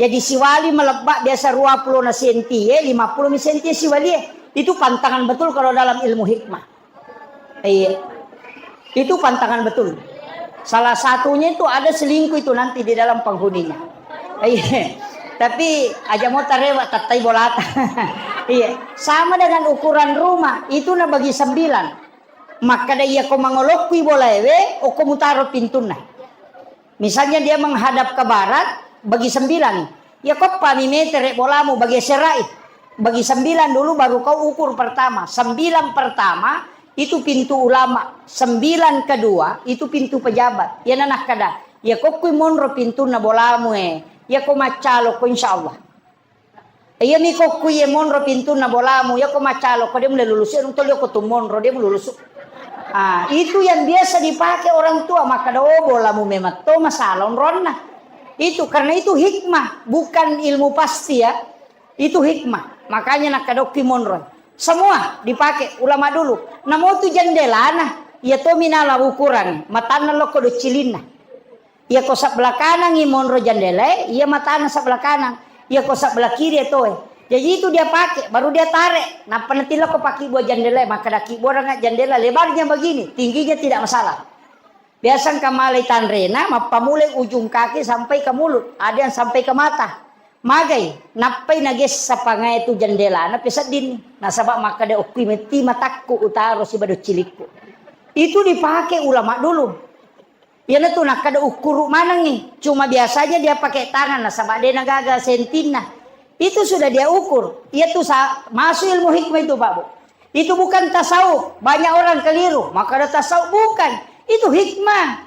Jadi siwali melebbak biasa dua puluh na senti, eh, lima puluh mi senti siwali, eh. Itu pantangan betul kalau dalam ilmu hikmah. Iya. Itu pantangan betul. Salah satunya itu ada selingkuh itu nanti di dalam penghuninya. Iya. Tapi aja mau tarewa tattai bolata. Iya. Sama dengan ukuran rumah, itu na bagi sembilan. Makkada iya ko mangolokkui bolaewe, oko mutaro pintunna. Misalnya dia menghadap ke barat, bagi sembilan. Ya, koppami metere bolamu, bagi serai. Bagi sembilan dulu, baru kau ukur pertama. Sembilan pertama itu pintu ulama. Sembilan kedua itu pintu pejabat. Ya, nanakkada. Ya, kokkui monro pintunna bolamu, eh. Ya, ko maccalo ko, insya Allah. Iyami kokku iye monro pintunna bolamu, yako macalo ko de mulle lulusu, anu tolio ko tu monro de mululusu. Ah, itu yang biasa dipakai orang tua, makkada, "Oh, bolamu memang to masalah onronna." Itu karena itu hikmah, bukan ilmu pasti ya. Itu hikmah. Makanya nakkadokki monro. Semua dipakai ulama dulu. Namo tu jendelana, iya to minala ukuran, matanna lokko doccilinna. Iya ko sebelah kanangngi monro jendelae, iya matana sebelah kanang. Iya ko sebelah kiri ya toe. Jadi itu dia pakai, baru dia tarik. Nappa natillo ko pakai buah jendelae, maka daki buah jendela lebarnya begini, tingginya tidak masalah. Biasa engka malai tanrena, mappamulai ujung kaki sampai ke mulut, ada yang sampai ke mata. Magai, nappai nagessa pangae tu jendelana peseddinni. Nasaba makkada okkui metti matakku utaro sibado cilikku. Itu dipakai ulama dulu. Iyanatu nakkeda ukkuru manengngi, cuma biasanya dia pakai tangan nasaba de nagaga sentinna. Itu sudah dia ukur. Iyatu sa-, masuk ilmu hikmah itu, Pak Bu. Itu bukan tasawuf. Banyak orang keliru, makkeda tasawuf, bukan. Itu hikmah.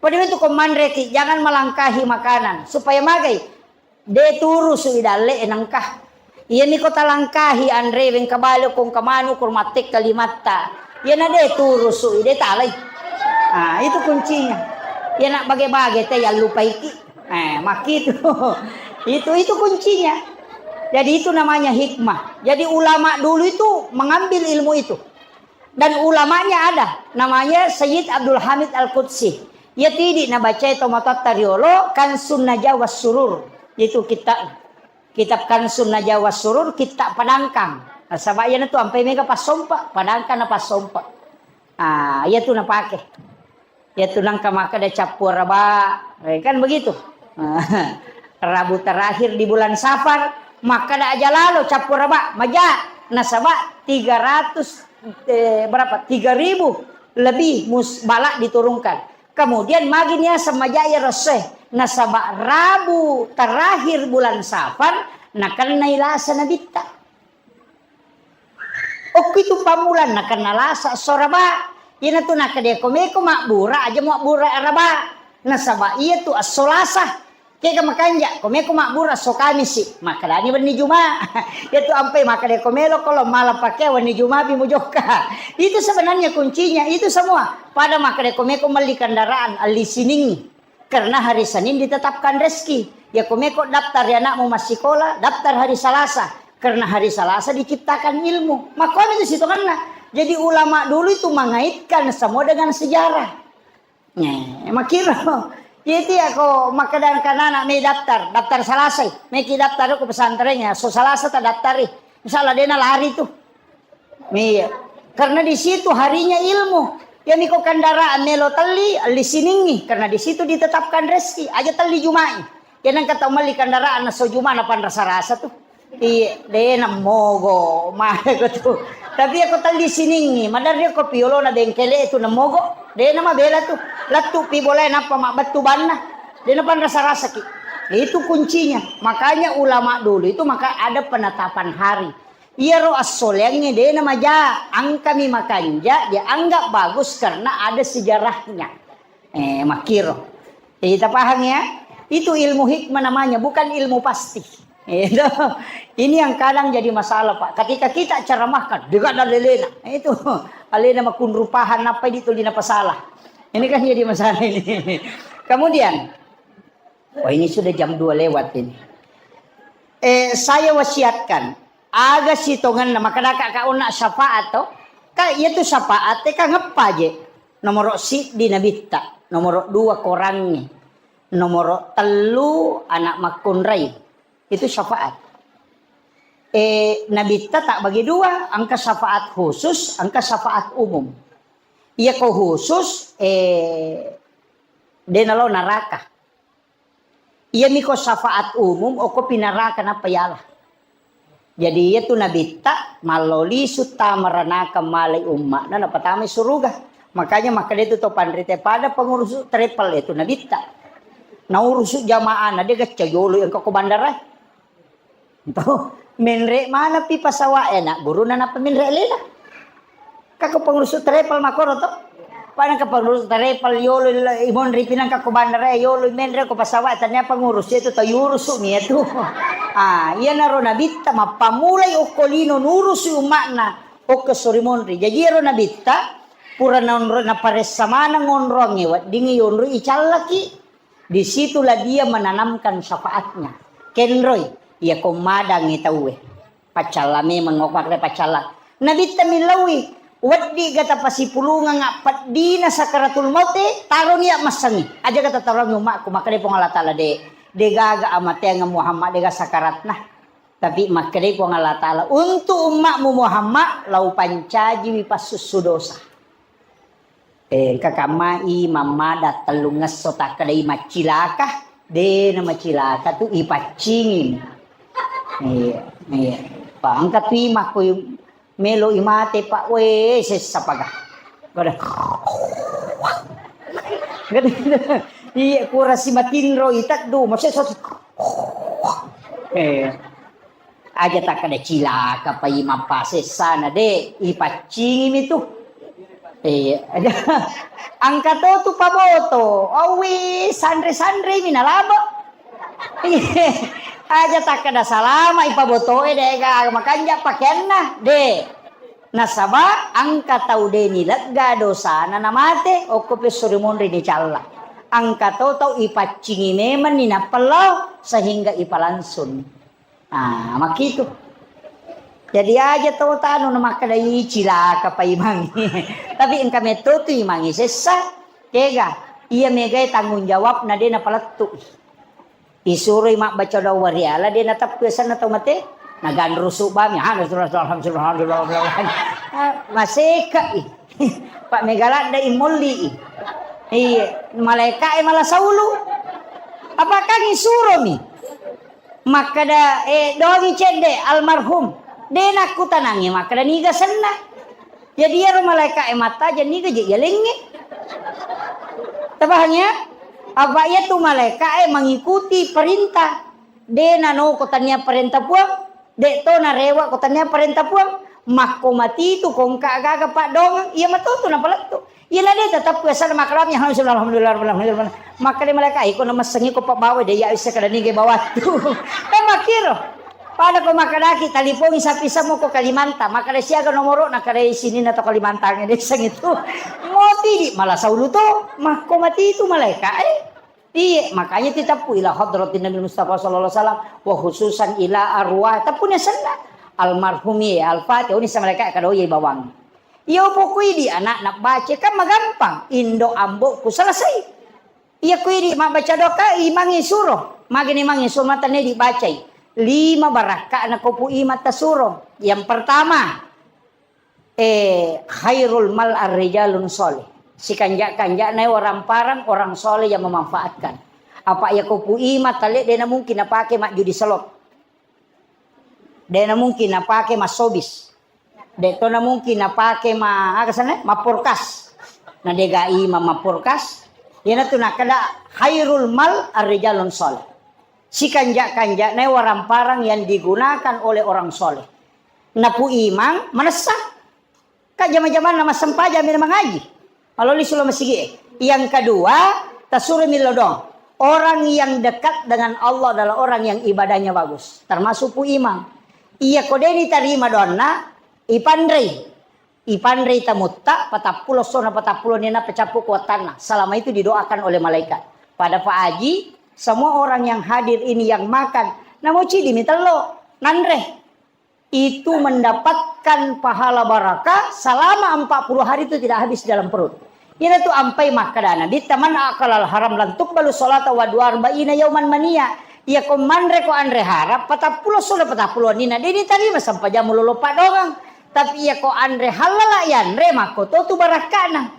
Pada itu ko manreki, jangan melangkahi makanan supaya magai. De turusu i dalle e nengka. Iyami ko talangkahi anre wengka bale ko engka manu ko mattekka limatta. Iyana de turusu i de talai. Ah, itu kuncinya. Iyana bage-bage te yallupaiki. Eh, makkitu. Itu, itu kuncinya. Jadi itu namanya hikmah. Jadi ulama dulu itu mengambil ilmu itu. Dan ulamanya ada, namanya Sayyid Abdul Hamid Al-Qudsi. Iya tidi nabacai tomatoatta riolo, Kansun Najah was Surur. Itu kitab, kitab Kansun Najah was Surur, kitab Padangkang. Nasaba iyanatu ampai mega passompa, Padangkang na passompa. Ah, iyatu napake. Iyatu nengka makkeda cappu araba, eh, kan begitu. Rabu terakhir di bulan Safar, makkeda aja lalo cappu araba, maja, nasaba tiga ratus, eh, berapa? Tiga ribu lebih mus-, bala diturunkan. Kemudian magi niaseng maja iya rosse, nasaba Rabu terakhir bulan Safar, nakennai lasa nabitta. Okkitu pammulang nakenna lasa esso Araba. Iyanatu nakkeda ko meko mabbura aja mabbura Araba. Nasaba iyatu esso Lasa. Kega makanja, ko meko mabbura esso Kamisi, makkedani wenni Juma. Iyatu ampai makkeda ko melo ko lo mala pakeang wenni Juma pi mujokka. Itu sebenarnya kuncinya, itu semua. Pada makkeda ko meko melli kendaraan, elli siningngi. Karena hari Senin ditetapkan rezeki. Ya, ko meko daftar ya anakmu massikola, daftar hari Selasa. Karena hari Selasa diciptakan ilmu. Makkuami itu sitonganna. Jadi ulama dulu itu mengaitkan semua dengan sejarah. Nih, makiro. Jadi ya ko makkeda anak me daftar, daftar Selasa, meki daftar ko pesantren ya, so Selasa tak daftari. Misalnya dia lari tuh. Iya. Karena di situ harinya ilmu. Iyami ko kendaraan melo telli, elli siningngi. Karena di situ ditetapkan rezeki. Aja telli Juma'i. Iya nengka tau melli kendaraan na so Juma na panrasa-rasa tu. Iya, de na mogo. Mare ko tu. Tapi iya ko telli siningngi, maderri ko piolo na bengkele tu na mogo. De na mabela tu. Lettu pi bolae nappa mabbettu banna. De na panrasa-rasa ki. Itu kuncinya. Makanya ulama dulu itu maka ada penetapan hari. Iyaro assoleangnge de namaja, engkami makanja, dianggap bagus karena ada sejarahnya. Eh, makkiro. Kita paham ya? Itu ilmu hikmah namanya, bukan ilmu pasti. Itu. Ini yang kadang jadi masalah, Pak. Ketika kita ceramahkan, degadda lelena. Itu alena makunrupahan, apa itu lina pasalah. Ini kan jadi masalah ini. Kemudian, oh, ini sudah jam dua lewat ini. Eh, saya wasiatkan, aga sitongenna, makadaka ka onna syafaat to? Ka iya tu syafaat te ka ngeppa je. Nomoro siddi nabitta, nomoro dua korangnge, nomoro tellu anak makkunrai. Itu syafaat. Eh, nabitta tak bagi dua, engka syafaat khusus, engka syafaat umum. Iya ko khusus, eh, de nalo naraka. Iyami ko syafaat umum, okko pinaraka nappa yala. Jadi iya tu nabitta mallo lisu tama ranaka malai umma'na napatamai suruga. Makanya makkeda tu to panrita pada pengurusu travel itu nabitta. Naurusu jamaah na de gacca yolo engka ko bandara. To, menre mana pi pasawa e, nak guruna napa menre lena. Kako pengurus travel makoro to. Pada ke pengurus travel yolo imonri pinang kako bandara yolo menre ko pasawa e, tania pengurus itu to yurusu mi itu. Ah, iya naro nabitta mappamulai okko lino nurusu umma'na okko sori monri. Jadi ero nabitta pura naonro naparessa maneng onroangnge weddingngi yonro icallaki. Disitulah dia menanamkan syafaatnya. Kenroi, iya ko madangngi tauwe. Paccalla memeng, okko makkeda paccalla. Nabitta millauwi, weddi ga tapasipulungeng appeddina sakaratul maute, taroni ya massengi. Aja ga tatarongi umma'ku, makkeda Puang Allah Taala de, de gaga amateang Muhammad, de ga sakaratna. Tapi makkedai Puang Allah Taala, untuk umma'mu Muhammad, lau pancajiwi passussu dosa. Eh, engka kammai mammada tellungngesso takkedai maccilaka, de na macilaka tu ipaccingi. Iya, iya. Pa engka tu imakko melo imate, Pak, we, sessa paga. Kada. Kada. Iya, kurasi matinro iteddu, masessa. Eh. Aja takkeda cilaka pa imang pasessana, de, ipaccingimi tu. Eh, aja. Engka to tu paboto, awi sanre-sanremi nalabo. Aja takkeda salama ipabotoe, de, ga makanja pakeanna, de. Nasaba engka tau de nilegga dosana namate, okko pesso rimonri nicalla. Engka to tau ipaccingi memenni nappa lao sehingga ipalangsung. Ah, makkitu. Jadi aja to tanu na makkeda, "Ih, cilaka pa imangnge." Tapi engka metto tu imangnge sessa, kega? Iya megae tanggung jawabna de napalettu. Isuroi mabbaca doa wariala de nateppu asenna tau mate. Naganrusu bami, "Alhamdulillah, alhamdulillah, alhamdulillah, alhamdulillah." Ah, masekai. Pak mega ladde imolli. Iya, malaika e mala saulu. Apakah isuromi? Makkeda, eh, dongi cedde almarhum. De nakkutanangi makkeda niga senna. Jadi iyaro malaika e mattaja niga je yalengnge. Tapahang ya? Apa iya tu malaika e mengikuti perintah. De nanoko tania perintah Puang, de to narewa ko tania perintah Puang. Makko matitu ko engka gaga paddongeng, iya matotu napalettu. Iyana de tetap biasa makalami, alhamdulillah, alhamdulillah, alhamdulillah. Makkeda malaika, "Iko na messengi ko pabbawa de ya isse kada nige bawattu." Kan makkiro. Pada ko makkedaki talipongi sapi semua ko Kalimantan, makkeda siaga nomoro na kada sini na to Kalimantan de seng itu. Moti di malah saulu to, makko matitu malaika, eh. Iya, makanya titeppu ila hadratin Nabi Mustafa sallallahu alaihi wasallam, wa khususan ila arwah. Teppuni senna almarhum iya, Al-Fatihah, ini sama mereka kada iya bawang. Iya pokoi di anak nak baca kan magampang. Indo ambo ku selesai. Iya kui di mabaca doka imangi suro. Magini mangi suro mata ne dibacai. Lima barakka na kopu imata suro. Yang pertama, Eh, khairul mal ar-rijalun sholih. Sikanja-kanjana waramparang orang soleh yang memanfaatkan. Apa iya ko pu ima tale dena mungkin napake majjudi slot. Dena mungkin napake masobis. De tona mungkin napake ma, aga sana? Maporkas. Na dega ima maporkas. Yana tu nakada khairul mal ar-rijalun sholih. Sikanja-kanjana waramparang yang digunakan oleh orang soleh. Napu imang manessa. Ka jama-jamanna massempajang mi mangaji. Maloli sulo masigi e. Yang kedua, Tasuro millau doang. Orang yang dekat dengan Allah adalah orang yang ibadahnya bagus. Termasuk Pu Imang. Iya ko de' nitarima doanna, ipanrei. Ipanrei tamutta, patappulo essona, patappulo nina pecappu kuattanna. Selama itu didoakan oleh malaikat. Pada Pak Haji, semua orang yang hadir ini yang makan, namo cidi mi tello, nanre. Itu mendapatkan pahala barakah selama empat puluh hari itu tidak habis dalam perut. Ina tu ampai makkada Nabitta, "Man akalal haram lan tuqbalu sholata wa dua arba'ina yauman mania." Iya ko manre ko anre haram, patappulo solo patappulo nina, de' nitarima sempajammu lolo padongang. Tapi iya ko anre halala yanre, makko to tu barakkana.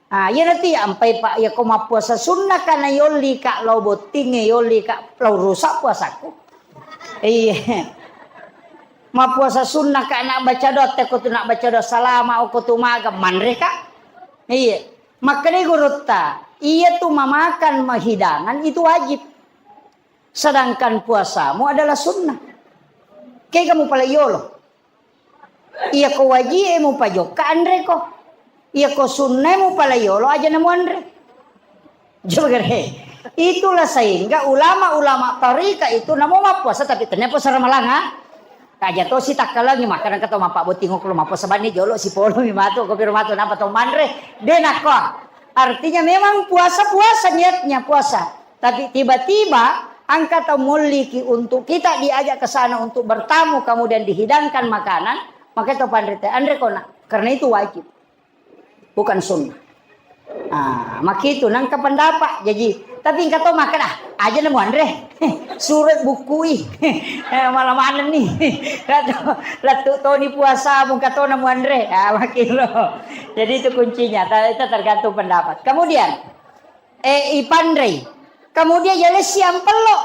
Ah, iyanatu iya ampai, Pak, iya ko mappuasa sunnaka na yolli ka lao bottingnge, yolli ka lao rusak puasaku. Iya. Mappuasa sunnaka na baca doa, te ko tu na baca doa salama, oko tu maga, manre ka. Iya. Makkedai gurutta, iya tu mamakan mahidangan itu wajib. Sedangkan puasamu adalah sunnah. Kega mupalai yolo. Iya ko waji'e mupajokka anreko. Iya ko sunnae mupalai yolo aja namuanre. Jogere. Itulah sehingga ulama-ulama tarika itu namo mappuasa tapi tennia puasa Ramalanga. Aja to sitakkalangi makkada engka to mappabotting okko lo mappuasa banni jolo sipolo mi matu ko piro matu napa to manre. De' nakko. Artinya memang puasa-puasa niatnya puasa. Tapi tiba-tiba engka tau molliki untuk kita diajak ke sana untuk bertamu, kemudian dihidangkan makanan, maka itu panrita, anre kona. Karena itu wajib. Bukan sunnah. Ah, makitu nangka pendapat. Jadi, tapi engka to makkada, "Ah, aja namu anre." Surat bukui. Eh, malah mana nih? Lettu toni puasa, mungka to namu anre. Ah, makilo. Jadi itu kuncinya. Ta-, itu tergantung pendapat. Kemudian, eh, ipanrei. Kemudian yalessi ampello.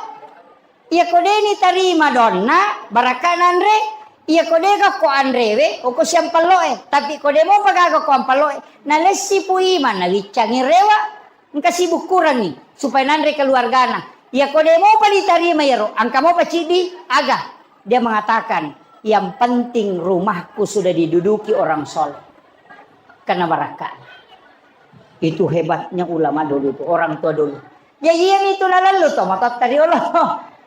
Iya ko de' nitarima donna, barakka nanre. Iya ko de' gakko anrewe, oko siampelloe. Tapi ko de' mopa gaga ko ampelloe, nalessi Pu Imang, nawiccangi rewa, engka sibukkurangi supaya nanre keluargana. Iya ko de' mopa nitarima iyaro, engka mopa ciddi, aga? Dia mengatakan, "Yang penting rumahku sudah diduduki orang soleh." Karena barakka. Itu hebatnya ulama dulu itu, orang tua dulu. Ya, iya itu nalallu to, matotta riolo.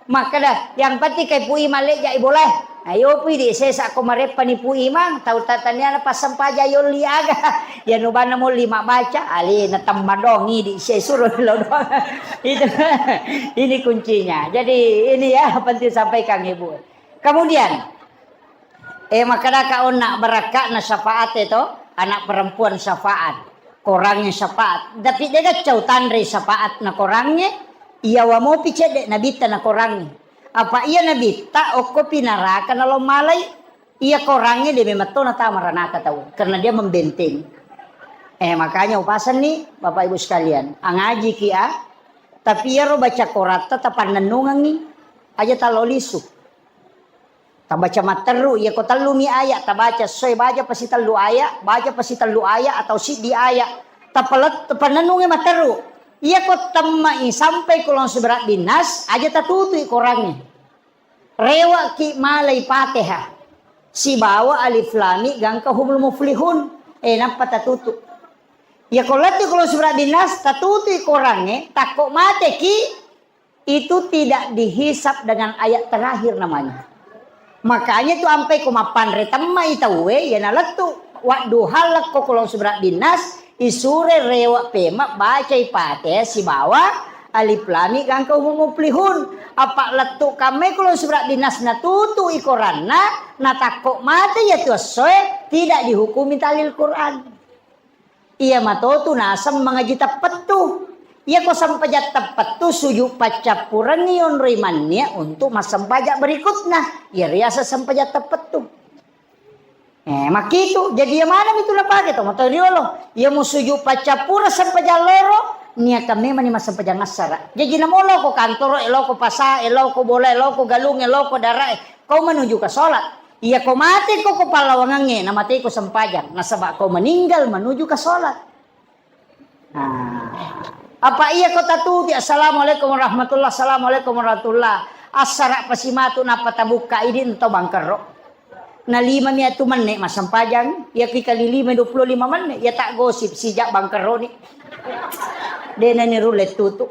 Makkada, yang penting kai Pu Imang lejja i bolae. Ayo Pu, di sesa ko mareppani Pu Imang, tau tataniana passempaja yolli aga. Ya nubanna molli mabbaca, alena temmadongi di sesuro lo doang. Itu, ini kuncinya. Jadi ini ya penting sampaikan Ibu. Kemudian, eh, makkadaka onna barakka'na syafaat e to, anak perempuan syafaat, korangnge syafaat. Tapi de gaccau tanre syafaat na korangnge, iya wa mopi cedde nabitta na korangnge. Apa iya nabitta okko pi naraka nalo malai, iya korangnge de memetto natama ranaka tau, karena dia membentengi. Eh, makanya upasenni Bapak Ibu sekalian, angaji ki a, tapi iyaro baca koratta tapannennungengi, aja talo lisu. Tabaca matteru, iya ko tellumi aya, tabaca soe baca pasi tellu aya, baca pasi tellu aya atau siddi aya. Tapalet-, tapannennungi matteru. Iya ko temmai sampai kulon suberat binnas, aja tatutui korangnge. Rewaki malai Fatihah. Sibawa alif lam mim gangka humul muflihun. Eh, nappa tatutu. Iya ko lettu kulon suberat binnas, tatutui korangnge, takko mateki, itu tidak dihisap dengan ayat terakhir namanya. Makanya tu ampai ko mappanre temmai tauwe, iya nalettu wadduha lekko kulon suberat binnas, isure rewa pema bacai Fatihah sibawa alif lam mim gangka humul muflihun. Apa lettu kamme kulon suberat binnas natutu i koranna, natakko mate iya tu essoe, tidak dihukumi tahlil Quran. Iya matotu naseng mangaji teppettu. Iya ko sempajang teppettu, sujud paccappurengngi yonroi mannia untuk massempajang berikutna. Iya riaseng sempajang teppettu. Eh, makkitu. Jadi iya maneng itu napake to matoa riolo. Iya mu sujud paccappureng sempajang loro, niakan memang ni massempajang assara. Jadi namo loko kantoro, eloko pasa, eloko bola, eloko galung, eloko dara, kau menuju ke sholat. Iya ko mate ko, ko pallawangangnge, na mate ko sempajang. Nasaba ko meninggal menuju ke sholat. Nah, apa iya ko tatuti, "Assalamualaikum warahmatullah, assalamualaikum warahmatullah." Assara pasimatu nappa tabukka idi ento bangkerro. Na lima mi atu menne massempajang, iya ki kali lima dua puluh lima menne, iya tak gosip sijak bangkeroni. Dena ni rulle tutu.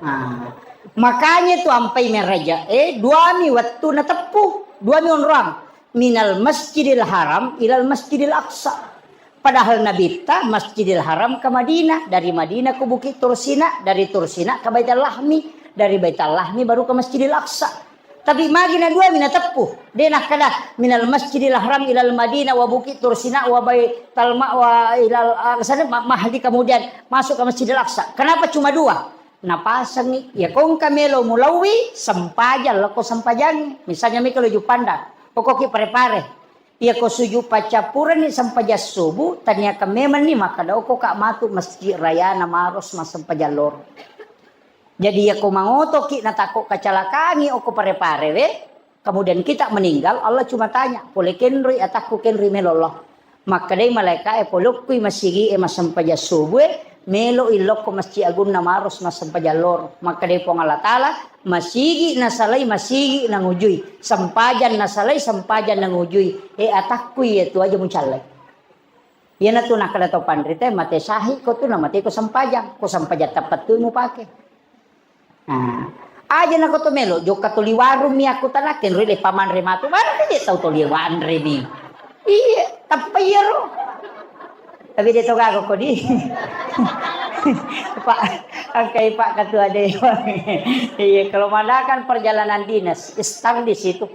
Nah, makanya tu ampai meraja, eh, dua mi wettu nateppu, dua mi onroang. Minal Masjidil Haram ilal Masjidil Aqsa. Padahal Nabitta Masjidil Haram ke Madinah, dari Madinah ke Bukit Tursina, dari Tursina ke Baitul Lahmi, dari Baitul Lahmi baru ke Masjidil Aqsa. Tapi magi na dua mi nateppu, de nakkeda minal Masjidil Haram ilal Madinah wa Bukit Tursina wa Baitul Ma-, wa ilal Aqsa, ma-, mahdi kemudian masuk ke Masjidil Aqsa. Kenapa cuma dua? Napasengi, ya kongka melo mulawi sempajang, lako sempajang. Misalnya mi kalau Jupanda, pokokki pare-pare. Iya ko suju paccappureng ni sempajang subuh, taniakan memang ni makkeda okko ka matu masjid raya na maros massempajang loro. Jadi iya ko mangotoki natakko kacalakangi okko pare-pare we, kemudian kita meninggal, Allah cuma tanya, pole kenroi atakku kenroi melo Allah. Makkedai malaika e, pole okkui masigi e massempajang subuh e, melo illokko masjid agunna maros massempajang loro. Makkedai Puang Allah Taala, masigi nasalai, masigi nangujui, sempajang nasalai, sempajang nangujui. E, atakku iya tu aja mucallai. Iyanatu nakkeda to panrita, mate sahiko tu, namate ko sempajang, ko sempajang teppettu mupake. Nah, aja nako to melo jokka toli warung mi aku tanakke nroi le pamanre matu, mana de tau toli wanre mi. Iya, tappa iyaro. Tapi de to gaga kodi. Pak, angkai Pak Ketua Dewan. Iya, kalau mengadakan perjalanan dinas, start di situ.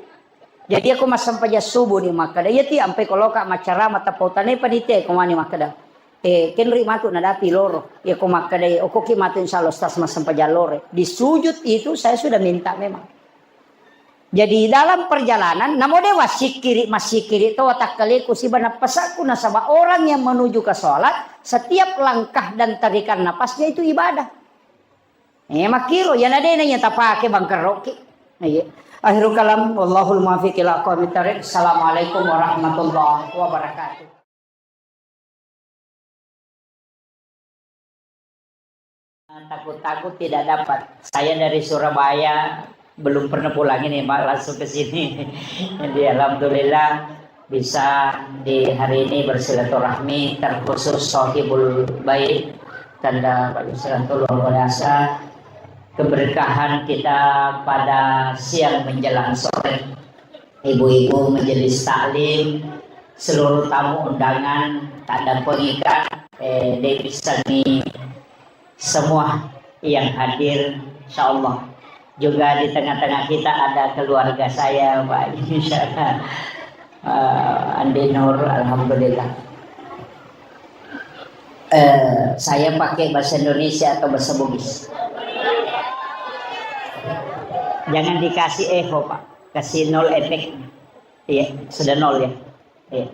Jadi aku massempajang subuh ni makkeda, iya ti ampai koloka maccarama tappau tanai panitia ko mani makkeda. Eh, kenri matu nadapi loro. Iya ko makkeda, okoki matu insya Allah Ustaz massempajang loro. Di sujud itu saya sudah minta memang. Jadi dalam perjalanan, namo de wasikiri, masikiri to watakkaleku siba napasakku nasaba orang yang menuju ke sholat, setiap langkah dan tarikan napasnya itu ibadah. Eh, makkiro, iyana de naiya tapake bangkerokki. Iya. Akhirul kalam, wallahul muwaffiq ila aqwamit thariq. Assalamualaikum warahmatullahi wabarakatuh. Takut-takut tidak dapat. Saya dari Surabaya, belum pernah pulang ini, Pak, langsung ke sini. Jadi, alhamdulillah, bisa di hari ini bersilaturahmi, terkhusus Sohibul Bait, tanda Pak Yusranto luar biasa, keberkahan kita pada siang menjelang sore, ibu-ibu majelis taklim, seluruh tamu undangan, tanda pengikat, eh, Dewi Sani, semua yang hadir, insya Allah. Juga di tengah-tengah kita ada keluarga saya, Pak. Insya Allah. Eh, Andi Nur, alhamdulillah. Eh, saya pakai bahasa Indonesia atau bahasa Bugis? Jangan dikasih echo, Pak. Kasih nol efek. Iya, sudah nol ya. Iya.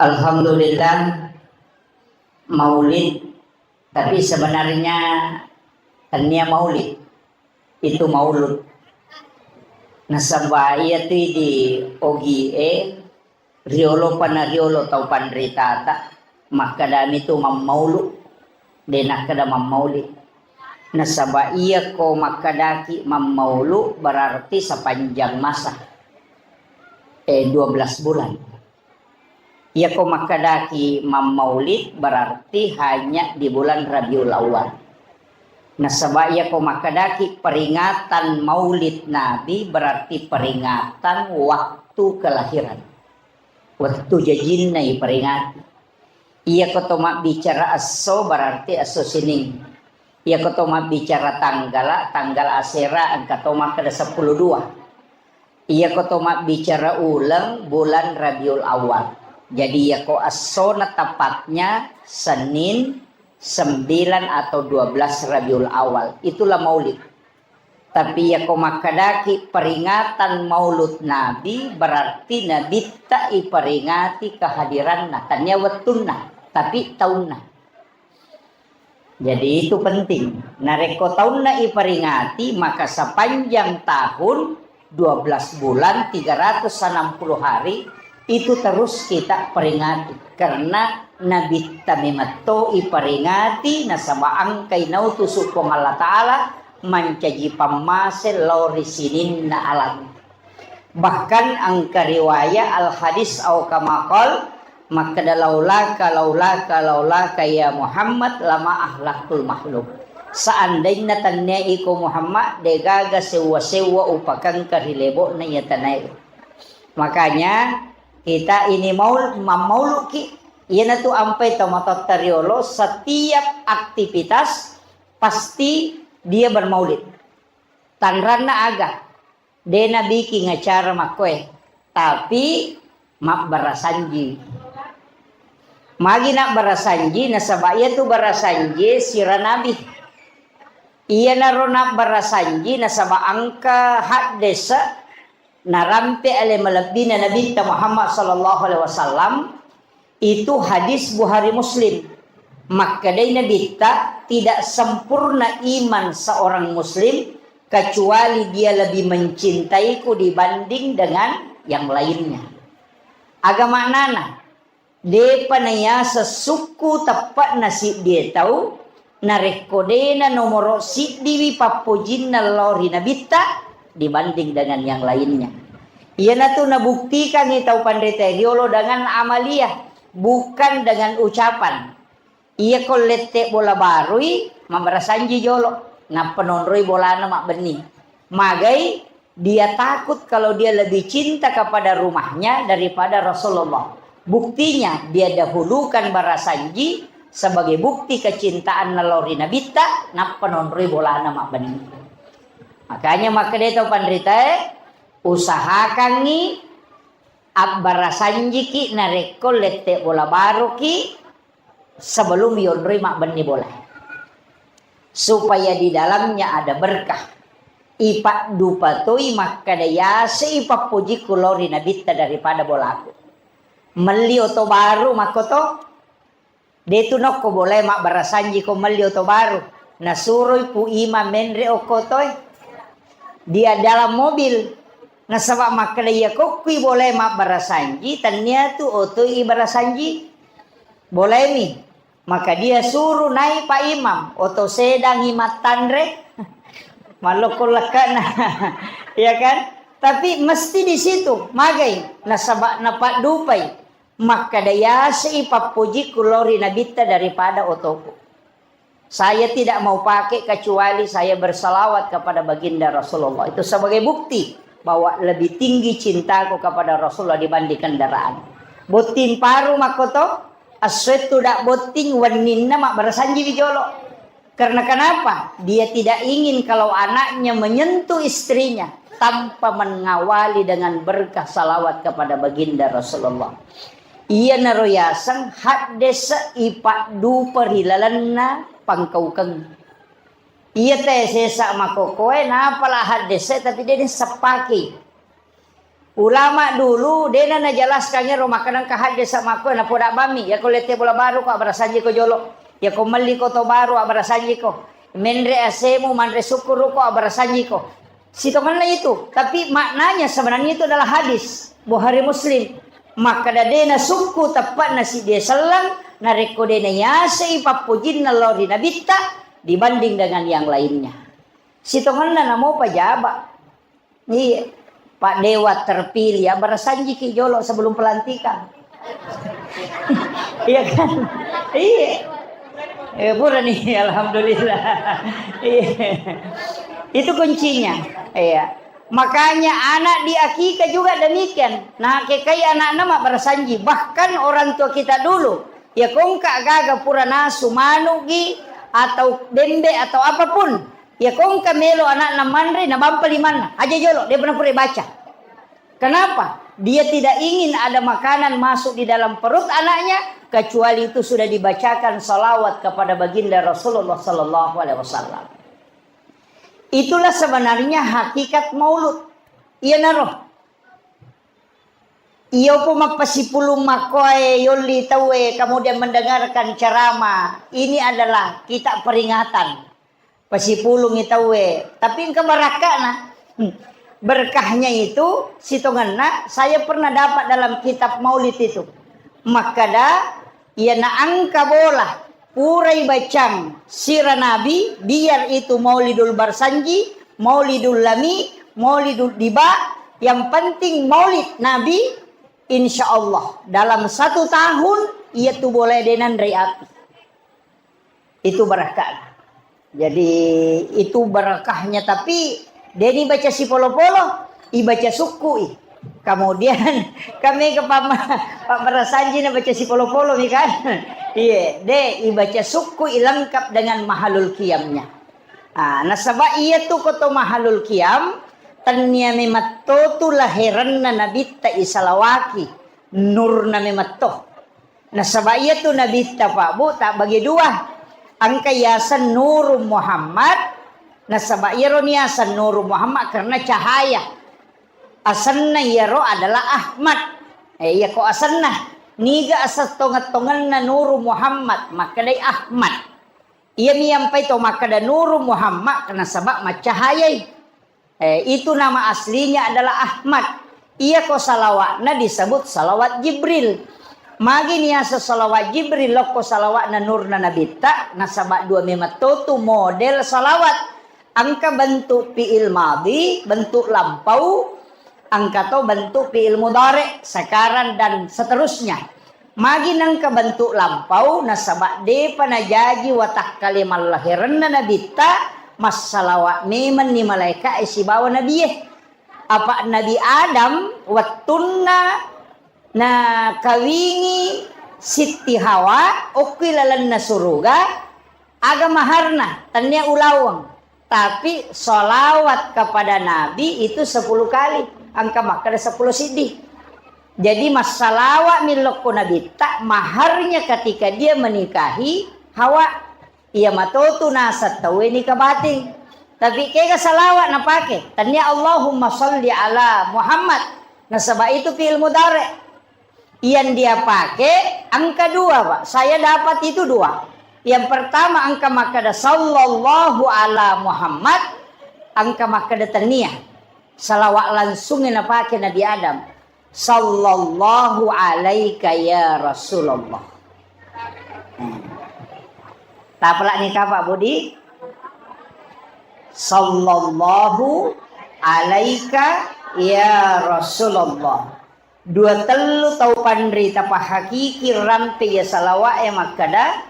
Alhamdulillah, maulid, tapi sebenarnya tania maulid, itu maulud. Nasaba iya tu di ogi e, riolo pana riolo tau panritata, makkedami tu mammaulu, de nakkeda mammaulid. Nasaba iya ko makkedaki mammaulu berarti sepanjang masa, eh, dua belas bulan. Iyako makkedaki mammaulid berarti hanya di bulan Rabiul Awal. Nasaba iyako makkedaki peringatan maulid Nabi berarti peringatan waktu kelahiran. Wettu jajinna iperingati. Iyako to mabbicara esso berarti esso Senin. Iyako to mabbicara tanggala, tanggal asera engka to makkeda seppulo dua. Iyako to mabbicara uleng, bulan Rabiul Awal. Jadi iyako essona tepatnya Senin sembilan atau dua belas Rabiul Awal. Itulah maulid. Tapi iyako makkedaki peringatan maulud Nabi, berarti Nabitta iperingati kehadiranna. Tania wettunna, tapi taunna. Jadi itu penting. Narekko taunna iperingati, maka sepanjang tahun, dua belas bulan, tiga ratus enam puluh hari, itu terus kita peringati. Karena Nabitta memetto iperingati, nasaba engkai nautusu Puang Allah Ta'ala mancaji pammase lao ri sininna alam. Bahkan engka riwayat al-hadis au kama qal, makkeda, "Laulaka, laulaka, laulaka ya Muhammad, lama ahlaktul makhluk." Seandainya tannia iko Muhammad, degaga sewwa-sewwa upakengka ri lebo'na iya tanae. Makanya kita ini maul-, mammauluki, iyanatu ampai tomatoatta riolo, setiap aktivitas pasti dia bermaulid. Tanranna aga? De nabiking acara makkoe, tapi mabbarasanji. Magi nabbarasanji? Nasaba iyatu barasanji sira nabi. Iyanaro nabbarasanji nasaba engka haddese narampe ale malebbina Nabitta Muhammad sallallahu alaihi wasallam, itu hadis Bukhari Muslim. Makkedai Nabitta, "Tidak sempurna iman seorang muslim kecuali dia lebih mencintaiku dibanding dengan yang lainnya." Aga maknana? Depa nayaseng sukku teppe'na siddie tau, narekko de nanomoro siddiwi pappojinna lao ri Nabitta dibanding dengan yang lainnya. Iyanatu nabuktikangngi tau panrita riolo dengan amaliah, bukan dengan ucapan. Iyako lette bola barui, mabbarasanji jolo, nappa nonroi bolana mabbenni. Magai? Dia takut kalau dia lebih cinta kepada rumahnya daripada Rasulullah. Buktinya, dia dahulukan barasanji sebagai bukti kecintaanna lao ri Nabitta, nappa nonroi bolana mabbenni. Makanya makkedai tau panritae, usahakangngi abbarasanjiki narekko lette bola baruki sebelum yonroi mabbenni bola, supaya di dalamnya ada berkah. Ipaddupa toi makkeda yase ipappojikku lao ri Nabitta daripada bolaku. Melli oto baru makkoto, detu nokko bolae mabbarasanji ko melli oto baru. Nasuroi Pu Imam menre okko otoe. Dia dalam mobil. Nasaba makkeda iya kokkui bolae mabbarasanji, tannia tu otoi ibarasanji. Bolaemi. Maka dia suruh naik Pak Imam, oto sedangi mattanre, mallokko lekkana. Ya kan? Tapi mesti di situ, magai, nasaba napaddupai. Makkeda yasei pappojikku lao ri Nabitta daripada otoku. Saya tidak mau pakai kecuali saya bersalawat kepada baginda Rasulullah. Itu sebagai bukti bahwa lebih tinggi cintaku kepada Rasulullah dibanding kendaraan. Botting paru makkoto, essoettu da botting wenninna mabbarasanjiwi jolo. Karena kenapa? Dia tidak ingin kalau anaknya menyentuh istrinya tanpa mengawali dengan berkah salawat kepada baginda Rasulullah. Iyanaro yaseng haddese ipaddupa ri lalenna pangkaukeng. Iya te sesa makokoe, napala haddese tapi de naseppaki. Ulama dulu, dena najelaskan ero makkeda engka haddese makko, napoda bammi, yako lette bola baru ko, abbarasanjiko jolo. Yako melli ko to baru, abbarasanjiko. Menre asemu, manre sukkuruko, abbarasanjiko. Sitongenna itu, tapi maknanya sebenarnya itu adalah hadis Bukhari Muslim. Makkeda dena sukku teppe'na siddi selleng, narekko dena yasei pappojinna lao ri Nabitta dibanding dengan yang lainnya. Sitongenna namo pajaba. Iya, Pak Dewa terpilih, ya, barasanjiki jolo sebelum pelantikan. Iya kan? Iya. Eh, pura nih, alhamdulillah. Iya. Itu kuncinya. Iya. Makanya anak di akikah juga demikian. Nah, kekai anakna mak barasanji. Bahkan orang tua kita dulu, ya kongka gaga pura nasu manugi atau bembe atau apapun. Iya kongka melo anakna manre, nabampa limanna. Aja jolo, de pernah pura baca. Kenapa? Dia tidak ingin ada makanan masuk di dalam perut anaknya, kecuali itu sudah dibacakan salawat kepada baginda Rasulullah sallallahu alaihi wasallam. Itulah sebenarnya hakikat maulud. Iya naro. Iya upo mappasipulung makkoe yolli tauwe, kemudian mendengarkan ceramah. Ini adalah kita peringatan. Pasipulungi tauwe, tapi engka barakkana. Hmm. Berkahnya itu, sitongenna, saya pernah dapat dalam kitab maulid itu. Makkada, iyana engka bola, purai bacang sira nabi, biar itu maulidul barsanji, maulidul lami, maulidul diba, Yang penting maulid Nabi, insya Allah dalam satu tahun iyatu bolae de nanrei api. Itu barakahna. Jadi itu barakahnya, tapi de ni baca sipolo-polo, ibaca sukkui. Kemudian kami ke pama, Pak Barasanji na baca sipolo-polo mi kan? Iya, de ibaca sukkui lengkap dengan mahalul qiyamnya. Ah, nasaba iyatu koto mahalul qiyam, tennia memetto tu laherenna nabitta isalawaki, nurna memetto. Nasaba iyatu nabitta, Pak Bu, tabbagi dua. Engka yaseng Nuru Muhammad, nasaba iyaro ni yaseng Nuru Muhammad karena cahaya. Asenna iyaro adalah Ahmad. Eh, iyako asenna. Niga aseng tongeng-tongenna Nuru Muhammad, makkedai Ahmad. Iyami yampai to makkeda Nuru Muhammad, nasaba maccahayai. Eh, itu nama aslinya adalah Ahmad. Iyako salawatna disebut salawat Jibril. Magi niaseng salawat Jibril, lokko salawatna nurna nabitta, nasaba dua memetto tu model salawat. Engka bentuk fi'il madhi, bentuk lampau, engka to bentuk fi'il mudhari, sekarang dan seterusnya. Magi nengka bentuk lampau, nasaba depa najaji watakkale mallaherenna nabitta, massalawa memenni malaeka'e sibawa nabie. Apa Nabi Adam wettunna nakawingi Sitti Hawa okki lalenna suruga, aga maharna, tennia ulaweng. Tapi sholawat kepada Nabi itu sepuluh kali. Engka makkeda sepuluh siddi. Jadi, massalawat mi lokko nabitta, maharnya ketika dia menikahi Hawa. Iya matotu naseng tauwe nikah batin. Tapi kega salawat napake? Tennia Allahumma sholli ala Muhammad. Nasaba itu fi'il mudhari. Yang dia pakai angka dua, Pak. Saya dapat itu dua. Yang pertama angka makkeda sallallahu ala Muhammad, angka makkeda tennia. Salawat langsung yang napake Nabi Adam. Sallallahu alaika ya Rasulullah. Hmm. Tapalak nih Pak Budi. Sallallahu alaika ya Rasulullah. Dua tellu tau panrita pahakiki rampe ya salawa'e makkeda,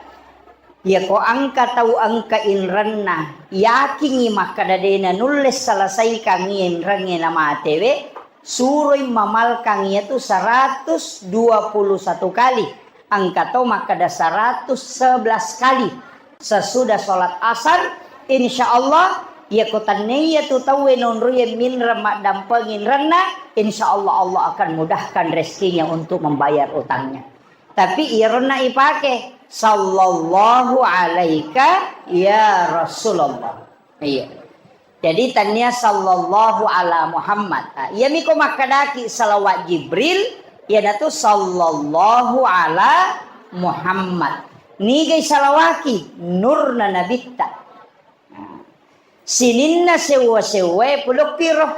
yako angka tau angka inrenna, yakingi makkeda de nanulle salasaikangi inrengnge namatewe, suroi mamalkang iyatu seratus dua puluh satu kali, angka to makkeda seratus sebelas kali. Sesudah sholat asar, insya Allah, yako tennaiya tu tauwe nonroiye minreng maddampengeng renna, insya Allah, Allah akan mudahkan rezekinya untuk membayar utangnya. Tapi iyaronna ipake, sallallahu alaika ya Rasulullah. Iya. Jadi, tania sallallahu ala Muhammad. Ah, iyami ko makkedaki salawat Jibril, iyanatu sallallahu ala Muhammad. Nigai salawaki? Nurna nabitta. Nah, sininna sewwa-sewwae polokkiro.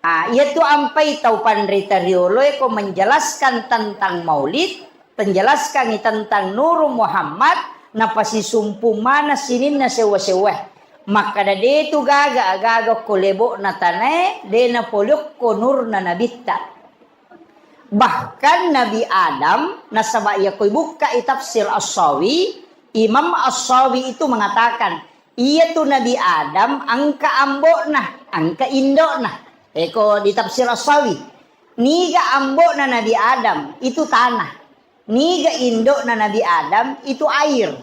Ah, iyatu ampai tau panrita rioloe ko menjelaskan tentang maulid, penjelaskangi tentang Nuru Muhammad, napasisumpu mana sininna sewwa-sewwa. Makkada de tu gaga, gaga ko lebo'na tanae, de napolokko nurna nabitta. Bahkan Nabi Adam, nasaba iya ko ibukkai tafsir As-Sawi, Imam As-Sawi itu mengatakan, iyatu Nabi Adam engka ambo'na, engka indo'na. Eko di tafsir As-Sawi, niga ambo'na Nabi Adam itu tanah. Niga indo'na Nabi Adam itu air.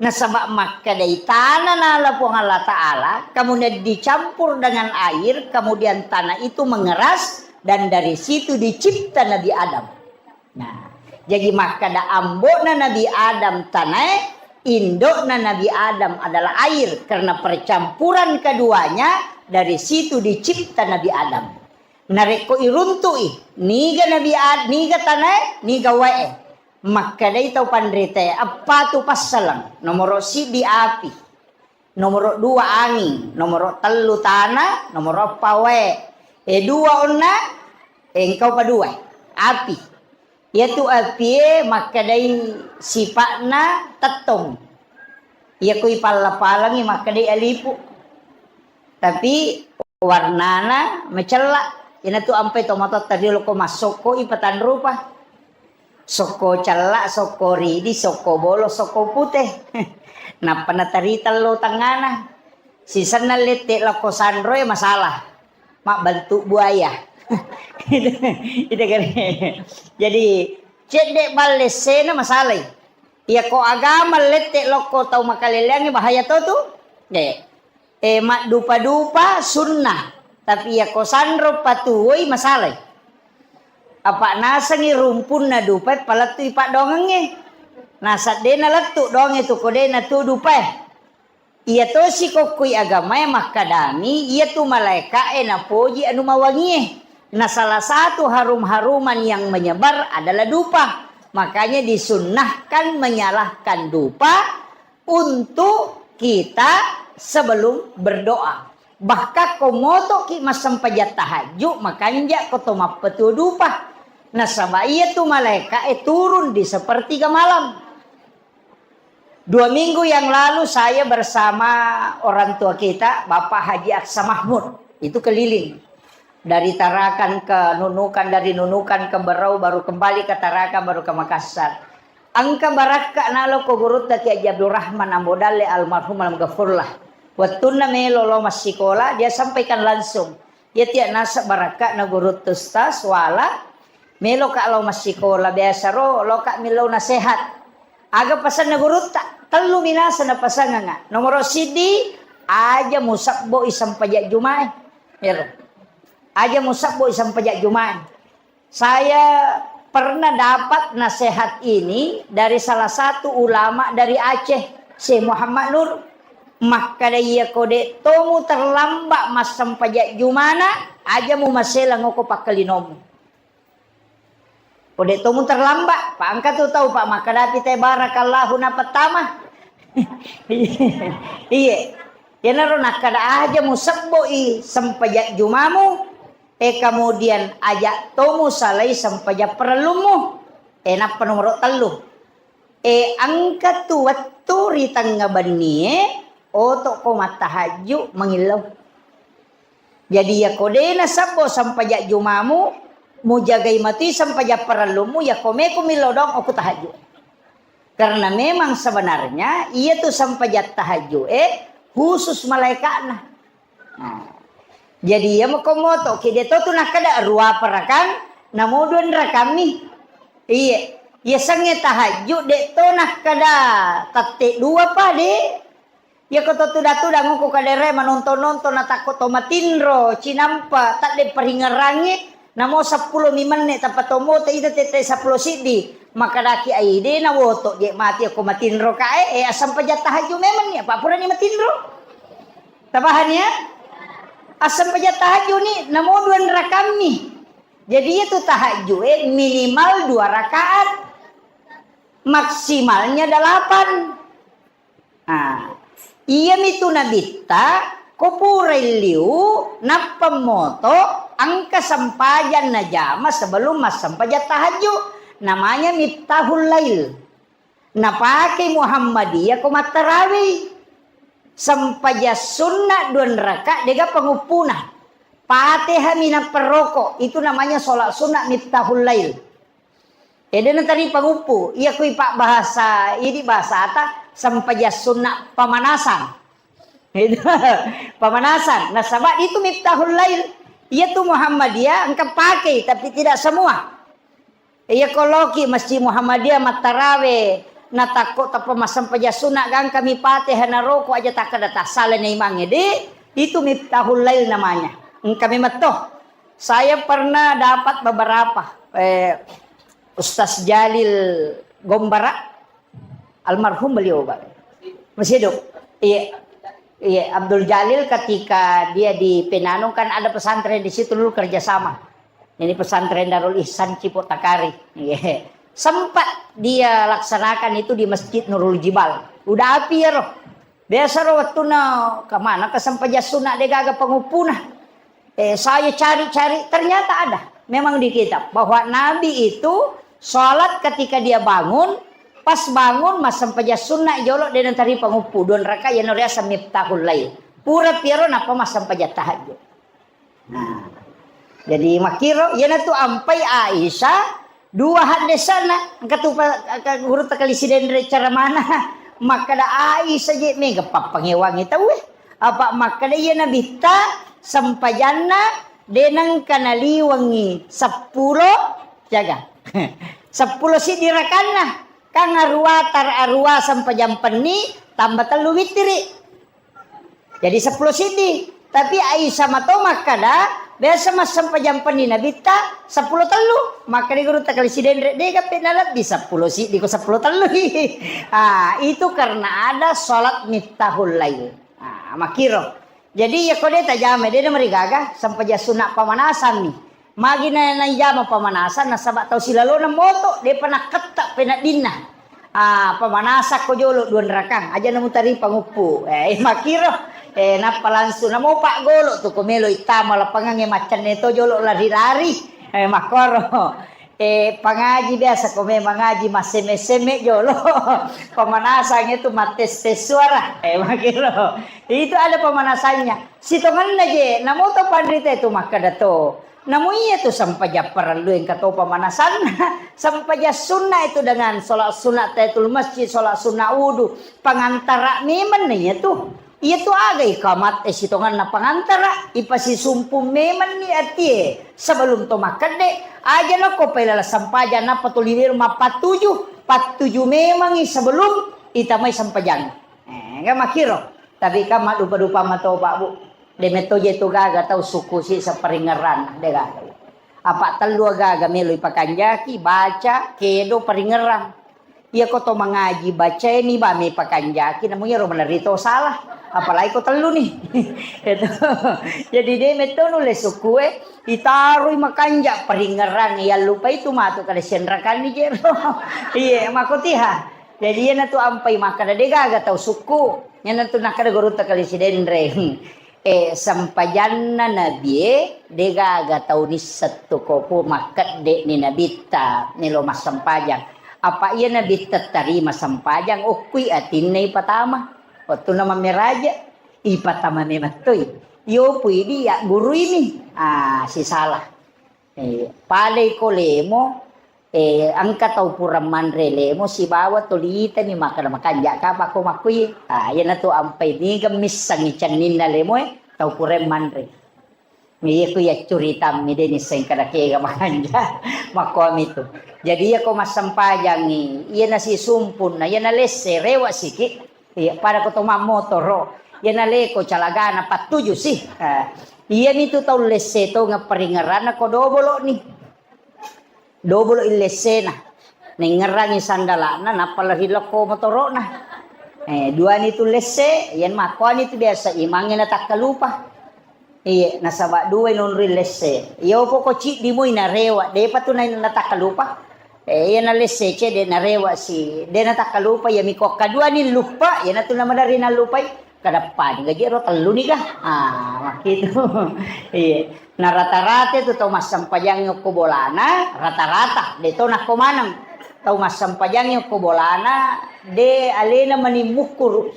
Nasaba makkedai tanah nala Puang Allah Ta'ala, kemudian dicampur dengan air, kemudian tanah itu mengeras, dan dari situ dicipta Nabi Adam. Nah, jadi makkeda ambo'na Nabi Adam tanae, indo'na Nabi Adam adalah air, karena percampuran keduanya, dari situ dicipta Nabi Adam. Narekko iruntu'i, niga Nabi Ad-, niga tanae, niga wae. Makkedai tau panritae, eppa tu passaleng. Nomoro siddi api, nomoro dua anging, nomoro tellu tana, nomoro eppa wae. E dua onna, e engkau pa dua, api. Iyatu apie makkedai sipa'na tettong. Iyako ipalla-palangi makkedai alipu. Tapi warnana macella. Inatu ampai tomatoatta riolo ko massokko i patanrupa. Sokko cella, sokko ridi, sokko bolo, sokko pute. Nappa natarita lo tangngana. Sisenna lette lakko sanroe masalah. Mabbentuk buaya. Itu, itu kan. Jadi, cedde ballessena masalai. Iya ko agama lette lokko tau makaleleangnge bahaya to tu. De. Eh, maddupa-dupa sunnah. Tapi iya ko sanro patuwoi masalai. Apa nasengi rumpunna dupae palettui paddoangengnge. Nasaddena lettu doangnge tu ko de natu dupae. Iya tosi kokkoi agamae makkadami, iyatu malaeka'e napoji anu mawangie. Nah, salah satu harum-haruman yang menyebar adalah dupa. Makanya disunnahkan menyalahkan dupa untuk kita sebelum berdoa. Bahkan ko motoki massempajang tahajud, makanja ko to mappetuo dupa. Nasaba iyatu malaeka'e turun di sepertiga malam. Dua minggu yang lalu saya bersama orang tua kita, Bapak Haji Aksa Mahmud, itu keliling. Dari Tarakan ke Nunukan, dari Nunukan ke Berau, baru kembali ke Tarakan, baru ke Makassar. Engka barakka nalo ko gurutta Kiai Haji Abdul Rahman Ambo Dalle almarhum almarhum gafurlah. Wettunna melo lo massikola, dia sampaikan langsung. Iya tiya naseng barakka'na gurutta Ustaz, wala, meloka lao massikola, biasa ro loka millau nasehat. Aga pasanna gurutta? Tellu minasa napasanganga. Nomoro siddi, aja musebbo i sempajang jumae. Ero. Aja musebbo i sempajang jumae. Saya pernah dapat nasihat ini dari salah satu ulama dari Aceh, Syekh Muhammad Nur. Makkada, iya ko de' tomu terlambat massempajang jumana, aja mu maselang oko pakkalinomu. Ko de' tomu terlambat, pa engka tu tau, pa makkadapi te barakallahu na pertama. Iye. Iyanaro nakkada aja mu sebbo i sempajang jumamu, eh, kemudian aja tomu salai sempajang parellummu. Eh, nappa nomoro tellu. Eh, engka tu wettu ri tengnga bennie, oto ko mattahajju mangillau. Jadi, iya ko de' nasebbo sempajang jumamu, mujagai matui sempajang parellummu, iya ko meko millau doang okko tahajju. Karena memang sebenarnya iya tu sempajang tahajju, eh, khusus malaikatna. Nah, jadi iya mako moto, ki de' to tu nakkada rua parakang, namo dua rakammi. Iye, iya sengnge tahajju, de' to nakkada tette dua pa, de'. Iya ko to tuda-tuda ngoko kadere manonton-nonton natakko to matinro, cinampa, tadde paringerangngi, namo seppulo mi menne tappa tombo te ida tette seppulo siddi. Makkadaki ai de' nawoto je' mati ko matinro kae, eh, assempajang tahajju memang ni, apa purani matinro. Tapahan ya? Assempajang tahajju ni namo dua rakammi. Jadi itu tahajju, eh, minimal dua rakaat. Maksimalnya delapan. Ah, iyami tu nabitta, ko purai liu, nappa moto, engka sempajang najama sebelum massempajang tahajju. Namanya Miftahul Lail. Napake Muhammadiyah ko mattarawei. Sempajang sunna dua raka, dega panguppuna. Fatihah minappa roko, itu namanya sholat sunat Miftahul Lail. Ede natari panguppu, iya kui pabbahasa, idi bahasata, sempajang sunna pemanasan. Itu, pemanasan. Nasaba itu Miftahul Lail. Iya tu Muhammadiyah engka pakai, tapi tidak semua. Iya ko loki Masjid Muhammadiyah mattarawe, natakko tappa massempajang sunna gangkami Fatihah naroko aja takkada tassala na imangnge, de, itu Miftahul Lail namanya. Engka memang toh. Saya pernah dapat beberapa, eh, Ustaz Jalil Gombara, almarhum beliau, Pak. Masih hidup. Iya. Iya, Abdul Jalil ketika dia di Penanung kan ada pesantren di situ dulu kerjasama. Ini pesantren Darul Ihsan Cipok Takari. Iya. Sempat dia laksanakan itu di Masjid Nurul Jibal. Udah api ya roh. Biasa ro wettunna kemana kesempajang sunat de gaga panguppuna. Eh, saya cari-cari, ternyata ada. Memang di kitab bahwa Nabi itu sholat ketika dia bangun, pas bangun massempajang sunat jolo de natari panguppu, dua raka, iya no riaseng Miftahul Lail. Pura piero nappa massempajang tahajud. Nah. Jadi makkiro, iyanatu ampai Aisyah, dua haddesana, engka tu pa-, ka-, guru takali sidenre cara mana, makkada Aisyah je mega pappangewangi tauwe. Apa makkada iya Nabitta sempajanna de nengka naliwengi seppulo, jaga. Seppulo siddi rakanna. Kan arua tar-, arua sempajang penni tambah tellu wittiri. Jadi seppulo siddi. Tapi Aisyah mato makkada, biasa massempajang penni Nabitta seppulo tellu. Makkada guru takali sidenre, de gape nalebbi seppulo siddi ko seppulo tellu. Ah, itu karena ada sholat miftahul lail. Ah, makkiro. Jadi, iya ko de tajama, de namarigaga, sempajang sunna pamanasan ni. Magi na, naijama pamanasan, nasaba tau silalona moto, depa nakketta peneddinna. Ah, pamanasakko jolo dua rakang, aja namutari panguppu. Eh, makkiro. Eh, nappa langsung namo paggolo tu ko melo ittama lapangangnge maccenne to jolo lari-lari. Eh, makkoro. Eh, pangaji biasa ko memang ngaji massemme-semme jolo. Pamanasang itu mattes-tes suara. Eh, makkiro. Itu ada pemanasannya. Sitongenna je, namo to panrita itu makkada to. Namo iya tu sempajang parellu engka to pemanasanna. Sempajang sunna itu dengan sholat sunat tahiyatul masjid, sholat sunat wudu. Pangantara memang iya tu. Iya tu aga ikamat e sitongenna pangantara, ipasisumpung memang ni atie sebelum to makkedde. Aja nako pailala sempajang nappa tuli wero mappattuju, pattuju memangi sebelum itamai sempajang. Eh, enggak makkiro. Tapi kan maddupa-dupa matoba, Bu. De metto je tu gaga tau suku si separingeran, de gaga. Apa tellu gaga melo ipakanjaki, baca, kedo, paringerang. Iya ko to mangaji, bacaini ba me pakanjaki, namu iyaro malerri to salah. Apalagi ko tellu ni. Itu. Jadi de metto nulle suku e, itaroi makanja paringerang, yallupai tu matu kada senrakanni jero. Iye, makotiha. Jadi iyanatu ampai makkada de gaga tau sukku. Iyanatu nakkada gurutta kali Sidenreng. Eh, sempajanna nabie de gaga tau nisseng tu ko pu makkedde ni nabitta melo massempajang. Apa iya nabitta tarima sempajang, okkui atinna ipatama. Wettunna mammeraja, ipatama memettoi. Iyopui di yagguruini. Ah, sisalah. Eh, padai ko lemo, eh, engka tau pura manre lemo sibawa toli itani makkeda makanja kapa ko makkui. Ah, iyanatu ampai niga missengngi cenninna lemoe tau pura manre. Iya ku iya curitammi de nisseng kada kega makanja. Makkuami tu. Jadi iya ko massempajangngi, iya nasisumpunna, iya nalesse, rewa siki. Iya, pada ko to mammotoro, iya naleko calagana pattuju si. Ah, iyami tu tau lesse tongeng paringeranna ko dobolo ni. Dobolo illessena. Nengngerangi sandalana, nappa lari lokko motoro'na. Eh, duani tu lesse, iyan makkuani tu biasa imangnge natakkalupa. Iye, nasaba duai nonroi lesse. Iyo poko ciddi moi narewa, depa tu na-, natakkalupa. Eh, iya nalesse cede narewa si, de natakkalupa, iya miko kaduani luppa, iyanatu namadari nallupai. Kadappani gaji ro tellu ni ga? Ah, makkitu. Iya. Nah, rata-rata itu tau massempajangngi okko bolana, rata-rata, de to nakko maneng. Tau massempajangngi okko bolana, de alena mani mukkuru.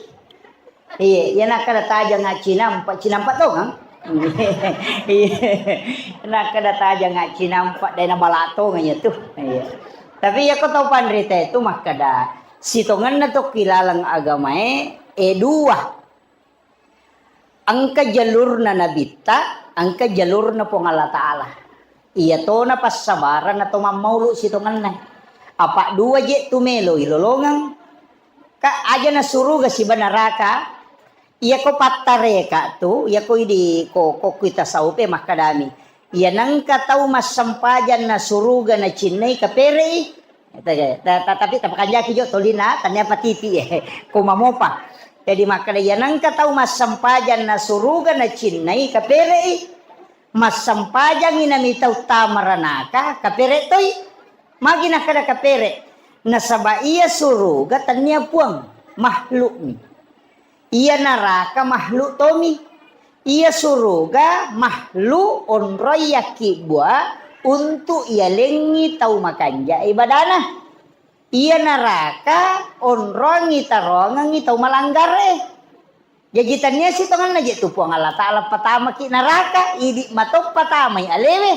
Iya, iya nakkada tajang cinampa, cinampa tongeng. Iya. Nakkada tajang cinampa, de nabala tongeng iya tu. Iya. Tapi iya ko tau panrita itu makkada, sitongenna tokki laleng agamae, eh, dua. Engka jalurna nabitta, engka jalurna Puang Allah Ta'ala. Iya tona passabaranna to mammaulu sitongenna. Apa dua je tu melo ilolongeng. Ka aja na suruga siba naraka. Iya ko pattareka tu, iya ko idi ko, ko kui tasawupe makkadami. Iya nengka tau massempajang na suruga nacinnai kapere'i. Ta-, ta-, ta-, tapi tapakanjaki jo tolina, tania patipi, eh, ko mamopa. Jadi makkeda, iya nengka tau massempajang na suruga nacinnai kapere'i, massempajangi nami tau tamaranaka kapere toi. Magi nakkeda kapere? Nasaba iya suruga tania puang, makhlukmi. Iya naraka makhluk tomi. Iya suruga makhluk onroi yakkibbua untuk iyalengngi tau makanja ibadana. Iya naraka onroangngi taroangengngi tau malanggare. Jaji tania sitongenna je tu Puang Allah Ta'ala patamaki naraka, idi matoppa tamai alewe.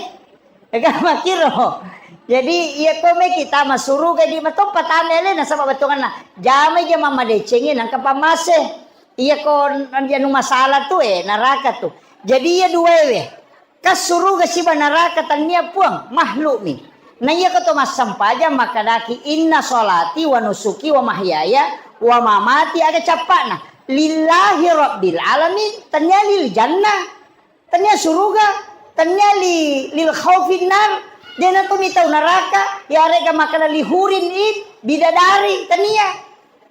Ega makiro. Jadi iya ko meki tama suruga di matoppa tamai ale nasaba bettuanna. Jamai je mamadecengi nangka pamase. Iya ko anu masalah tu eh naraka tu. Jadi iya duwewe. Ka suruga siba naraka tania Puang, makhlukmi. Na iya ko to massempajang makkadaki, "Inna sholati wa nusuki wa mahyaya wa mamati," aga cappa'na, "Lillahi rabbil alamin," tania lil jannah, tania suruga, tania li, lil khaufin nar, dena to mitau naraka, yarega makkada li hurin in, bidadari, tania.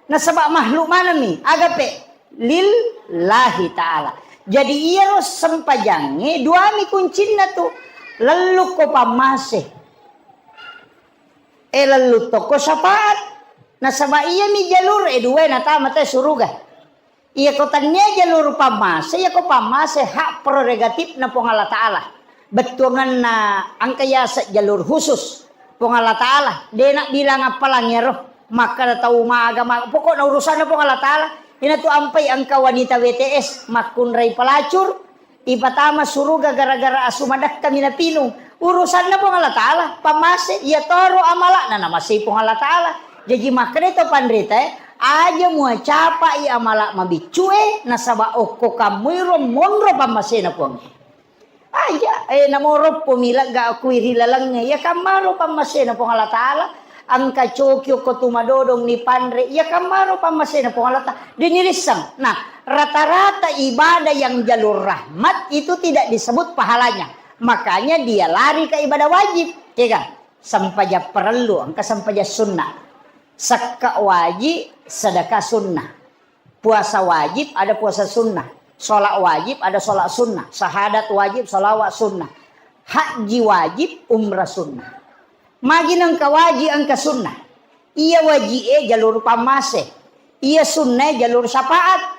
Nasaba makhluk manami, agape lillahi ta'ala. Jadi iyaro sempajangnge duami kuncinna tu, lellukko pammase. Eh, lellu tokko syafaat. Nasaba iyami jalur e dua natama te suruga. Iya ko tania jalur pammase, iya ko pammase hak prerogatifna Puang Allah Ta'ala. Bettuanganna engka yaseng jalur khusus Puang Allah Ta'ala. Dena bilang appalang ero. Makkada tau maga, maga. Pokokna urusanna Puang Allah Ta'ala. Ina tu ampai engka wanita W T S makkunrai pelacur, ipatama suruga gara-gara asu madekkami napinung. Urusanna Puang Allah Ta'ala, pammase, iya toro amala'na namasei Puang Allah Ta'ala. Jaji makkada to panrita e, aja muacapai amala mabiccue, nasaba okko kammuiro monro pammasena Puang. Aja, eh, namoroppo mi legga kui ri lalengnge. Iya kammaro pammasena Puang Allah Ta'ala. Engka coki okko tu madodong ni panre. Iya kammaro pammasena Puang Allah Ta'ala. Dini risseng. Nah, rata-rata ibadah yang jalur rahmat itu tidak disebut pahalanya. Makanya dia lari ke ibadah wajib. Iya kan? Sempajang parellu, engka sempajang sunnah. Sekka wajib, sedekah sunnah. Puasa wajib, ada puasa sunnah. Sholat wajib, ada sholat sunnah. Syahadat wajib, sholawat sunnah. Haji wajib, umrah sunnah. Magi nengka wajib, engka sunnah. Iya wajib e jalur pammase. Iya sunnah e jalur syafaat.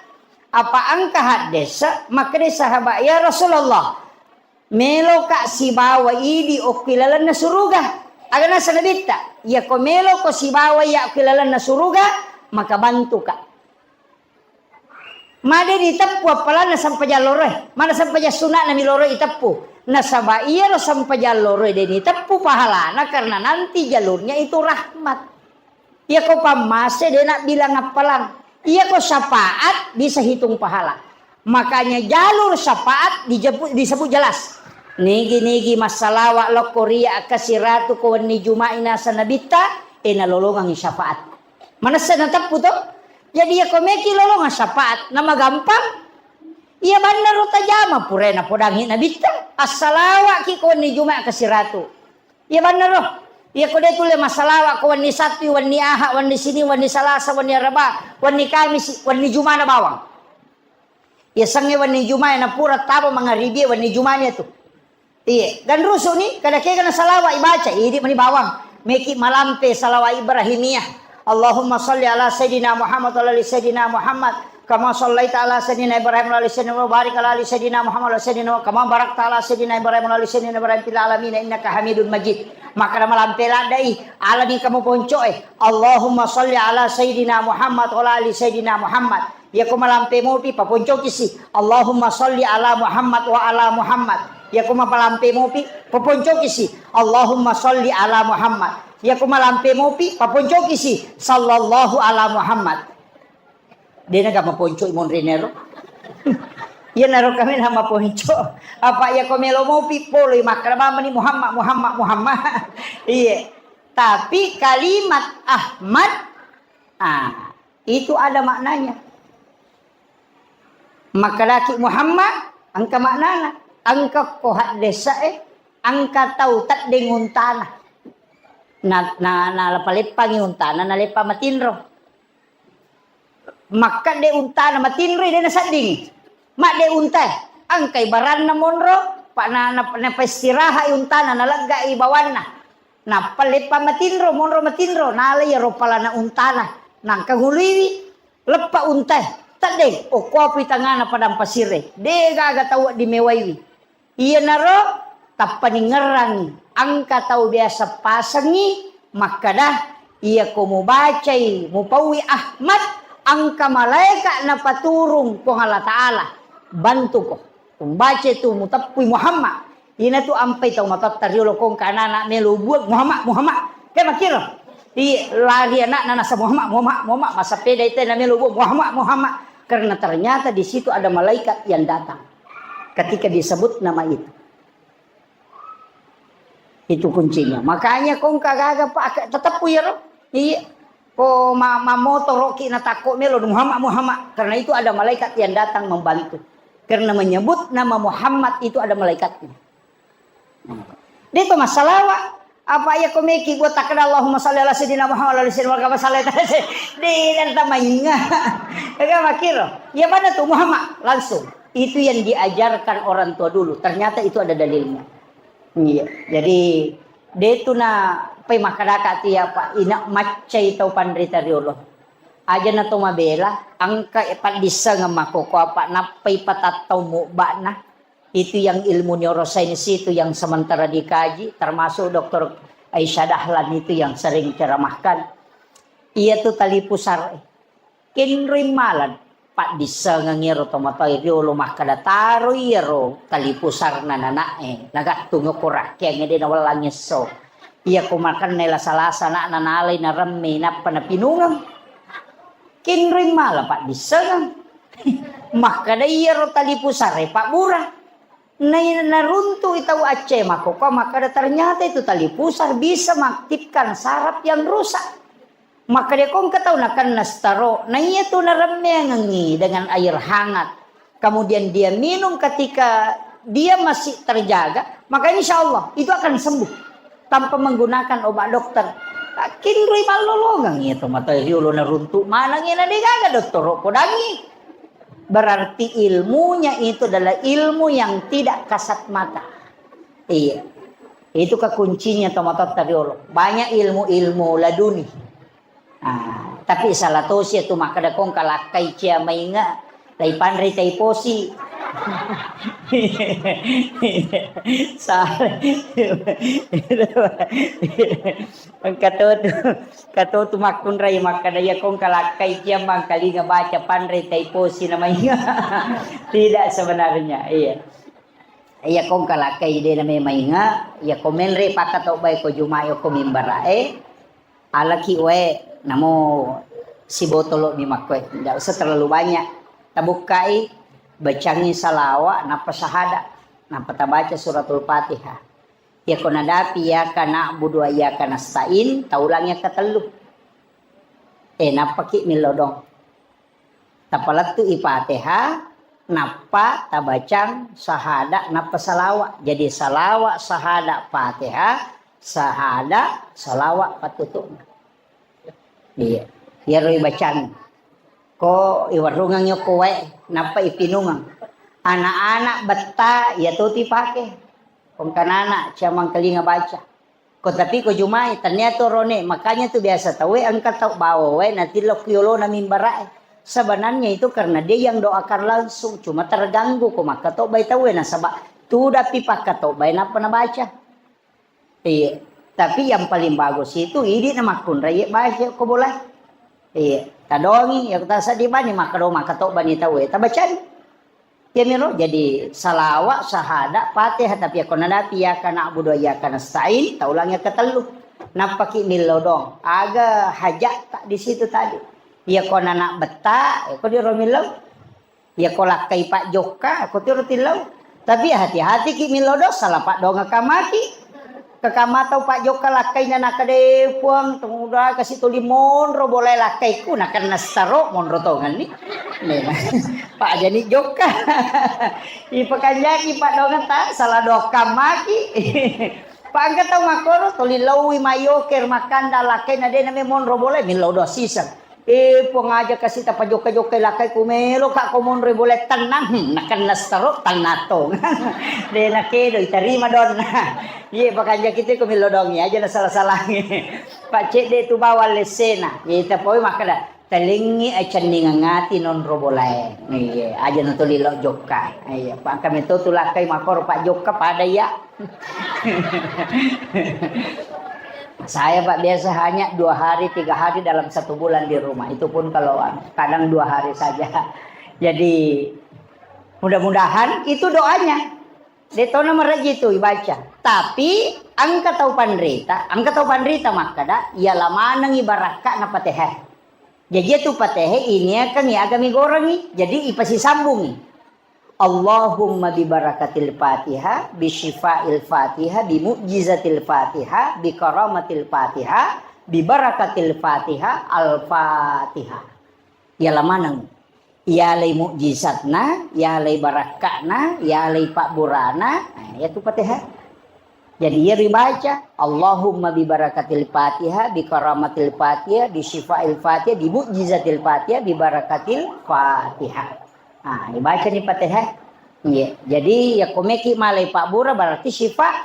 Apa engka haddesa, makkeda sahabat, "Ya Rasulullah, meloka sibawa idi okki lalenna suruga." Aga nasa Nabitta, "Iyako meloko sibawa iya okki lalenna suruga, maka bantuka." Made diteppu appalanna sempajang loroe, mana sempajang sunatna mi loroe iteppu. Nasaba iyaro sempajang loroe de diteppu pahalana karena nanti jalurnya itu rahmat. Iyako pammase de nabbilang appalang. Iyako syafaat bisa hitung pahala. Makanya jalur syafaat dijepu-, disebut jelas. Nigi-nigi massalawa lokko ria kasiratu ko wenni Juma'i nasa Nabitta, e nalolongangi syafaat. Manessa nateppu to? Jadi iyako meki lolongang syafaat, namagampang. Iya bannaro tajama purae napodangi Nabitta. Assalawaki ko wenni Juma'i kasiratu. Iya bannaro. Iyako de tulle massalawa ko wenni Sabtu, wenni Aha, wenni Sini, wenni Salasa, wenni Araba, wenni Kamisi, wenni Jumana bawang. Yasengnge wenni Jumae napura taba mangaribie wenni Jumani tu. Iye, ganrusuni kada kega na salawa ibaca, idi mani bawang. Meki malampe salawa Ibrahimiyah. Allahumma salli ala Sayyidina Muhammad wa ala ali Sayyidina Muhammad. Kama sallaita ala Sayyidina Ibrahim wa ala ali Sayyidina Muhammad wa barik ala ali Sayyidina Muhammad wa ala Sayyidina, kama barakta ala Sayyidina Ibrahim wa ala ali Sayyidina Ibrahim fil alamin innaka Hamidun Majid. Makkada malampe laddai, alani kamu poncoe. Allahumma salli ala Sayyidina Muhammad wa ala ali Sayyidina Muhammad. Iyako malampe mopi paponcoki si. Allahumma salli ala Muhammad wa ala Muhammad. Iyako malampe mopi paponcoki si. Allahumma salli ala Muhammad. Iyako malampe mopi paponcoki si. Sallallahu ala Muhammad. Dena ga maponco i monrinero. Iyanaro kami na maponco. Apa iyako melo mopi poloi makkada mamani Muhammad, Muhammad, Muhammad. Iye. Tapi kalimat Ahmad, ah, itu ada maknanya. Makkedaki Muhammad, engka maknana. Engka ko haddesa'e, engka tau teddeng untana. Na, na, naleppa-leppangi untana, naleppa matinro. Makkedde untana matinroi, de naseddingi. Madde untae, engkai baranna monro, pa na, na, napaistiraha'i untana, nalegga'i bawanna. Nappa leppa matinro, monro matinro, nala iyaro palana untana, nangka nguluiwi, leppa untae, teddeng, okkoapui tangngana padang pasirre, de gaga tau wedding mewaiwi. Iyanaro tappaningngerrangngi, engka tau biasa pasengngi makkada, iyako mubacai, mupaui Ahmad, Engka malaika napaturung Puang Allah Ta'ala, bantuko. Umbaca tu muteppui Muhammad. Ina tu ampai tau matotta riolo kongka anak-anak melo buang, "Muhammad, Muhammad." Ke makiro. Iya, lari anakna nasa, "Muhammad, Muhammad, Muhammad." Masapeda itu na melo buang, "Muhammad, Muhammad." Karena ternyata di situ ada malaikat yang datang ketika disebut nama itu. Itu kuncinya. Makanya kongka gaga, Pak, tetep ku iyaro. Iya. Ko ma-, mamotoroki na takko melo, "Muhammad, Muhammad." Karena itu ada malaikat yang datang membantu. Karena menyebut nama Muhammad itu ada malaikatnya. Dia itu masalah, Wak. Apa ya komeki buat takkeda, "Allahumma salli ala sayyidina Muhammad wa ala ali sayyidina Muhammad." Di dan tamainga. Ya kan, makiro. Ya mana tuh Muhammad? Langsung. Itu yang diajarkan orang tua dulu. Ternyata itu ada dalilnya. Iya. Jadi, de tu na pai makkadaka tia, Pak, ina maccai tau panrita riolo. Aja na to mabela, engka paddissengeng makkoko apa nappai patattau mubba'na. Itu yang ilmu neurosains itu yang sementara dikaji, termasuk doktor Aisyah Dahlan itu yang sering ceramahkan. Iya tu tali pusar. Kenroi mala paddissengeng iyaro tomatoa riolo makkeda, "Taroi iyaro tali pusarna nana'e, nagattung ko rakkeangnge de nawellang esso. Iyako makenna lasa-lasa ana'na nalai naremme nappa napinungeng." Kenroi mala paddissengeng. Makkeda, "Iyaro tali pusare pabbura." Nai-, naruntu'i tau Aceh makkokko makkeda, "Ternyata itu tali pusar bisa mengaktifkan saraf yang rusak." Makkeda ko engka tau nakenna stroke, na iya tu naremmeangengi dengan air hangat, kemudian dia minum ketika dia masih terjaga, maka insya Allah itu akan sembuh tanpa menggunakan obat dokter. Kinroi mallolongeng iya tomatoa riolo naruntu maneng iya na degaga dottoro podangi. Berarti ilmunya itu adalah ilmu yang tidak kasat mata. Iya. Itu kekuncinya tomatoa riolo. Banyak ilmu-ilmu laduni. Ah, tapi salah tosi tu makkeda kongka lakkai cia mainga, lai panrei tai posi. Salah. Engka to tu, engka to tu makkunrai makkeda iya kongka lakkai cia mangkalinga baca panrei tai posi na mainga. Tidak sebenarnya, iya. Iya kongka lakkai de na mainga, iya ko menre pakkatobbai ko Juma'i ko mimbarae, Alaki wae, namo sibotolo mi makkoe. Ndak usah terlalu banyak. Tabukkai, bacangi salawa, nappa sahada, nappa tabaca suratul Fatihah. Iyako nadapi iyyaka na'budu wa iyyaka nasta'in, taulang yang ketellu. Eh, nappaki millodong. Tapalettu'i Fatihah, nappa tabacang sahada, nappa salawa. Jadi salawa, sahada, Fatihah, sahada, salawa pattutu'na. Iya. Iyaro ibacang. Ko iwarungeng yoko wae, nappa ipinungeng. Anak-anak betta, iya to tu ipake. Kongkanana, cia mangkalinga baca. Ko tapi ko Jumai, tania tu rone, makanya tu biasa tau, eh, engka tau bawa wae, natillo ku yolona mimbara'e. Sebenarnya itu karena dia yang doakan langsung, cuma terganggu ko makkatobbai tau, eh, nasaba tudapi pakkatobbai nappa nabaca. Iya. Tapi yang paling bagus itu idi na makkunrai baca ko bola. Iya. Tadongi, ya kita sedih bani makkado makkatobba ni tau, eh, tabacani. Iyamiro jadi salawa, sahada, Fatihah, tapi iyako nadapi iyyaka na'budu wa iyyaka nasta'in, taulang yang ketellu. Nappaki millodong. Aga haja'ta di situ tadi. Iyako nana betta, iyako diro millau. Iyako lakkai pajokka, iyako tiro tillau. Tapi hati-hati ki millodong, salah padonga kamaki. Kakamatau pajokka lakkaina nakkeda, "Eh, Puang, tumuda kasi tuli monro bolae lakkaiku, nakenna stroke monro tongenni." Memang. Pajani jokka. Ipakanjaki padongetta, salah dokka maki. Pangka tau makkoro, tuli laui mayoker makkanda lakkaina de name monro bolae, millau doa siseng. Eh, Puang, aja kasi tapajokka-jokkai lakkai ku melo ka ko monroi bolae tennang, hmm, nakenna stroke tennang tong. De nakedo itarima donna. Iye pakanjaki tu ko milodongi aja na salah-salangi. Pak cedde tu bawang lessena. Iye tapoi makkeda, "Talengngi acenningeng ati nonro bolae." Iye, aja na tuli lo jokka. Iye, pangka meto tu lakkai makkoro pajokka pada iya. Saya, Pak, biasa hanya dua hari, tiga hari dalam satu bulan di rumah. Itu pun kalau, anu, kadang dua hari saja. Jadi, mudah-mudahan itu doanya. De' tona marejji tu ibaca. Tapi, engka tau panrita, engka tau panrita makkeda, iya lamanengi barakka'na Fatihah. Jaji, itu Fatihah ini akan, iya agami gorengi. Jadi, ipasisambungi. Allahumma bi barakatil Fatihah, bi syifa'il Fatihah, bi mu'jizatil Fatihah, bi karamatil Fatihah, bi barakatil Fatihah, Al-Fatihah. Iya lamaneng. Iya lei mu'jizatna, iya lei barakka'na, iya lei pabburana, nah, iya tu Fatihah. Jadi, iya ribaca, Allahumma bi barakatil Fatihah, bi karamatil Fatihah, bi syifa'il Fatihah, bi mu'jizatil Fatihah, bi barakatil Fatihah. Ah, ibacani Fatihah. Iya. Jadi, iya ko meki malai pabbura berarti syifa.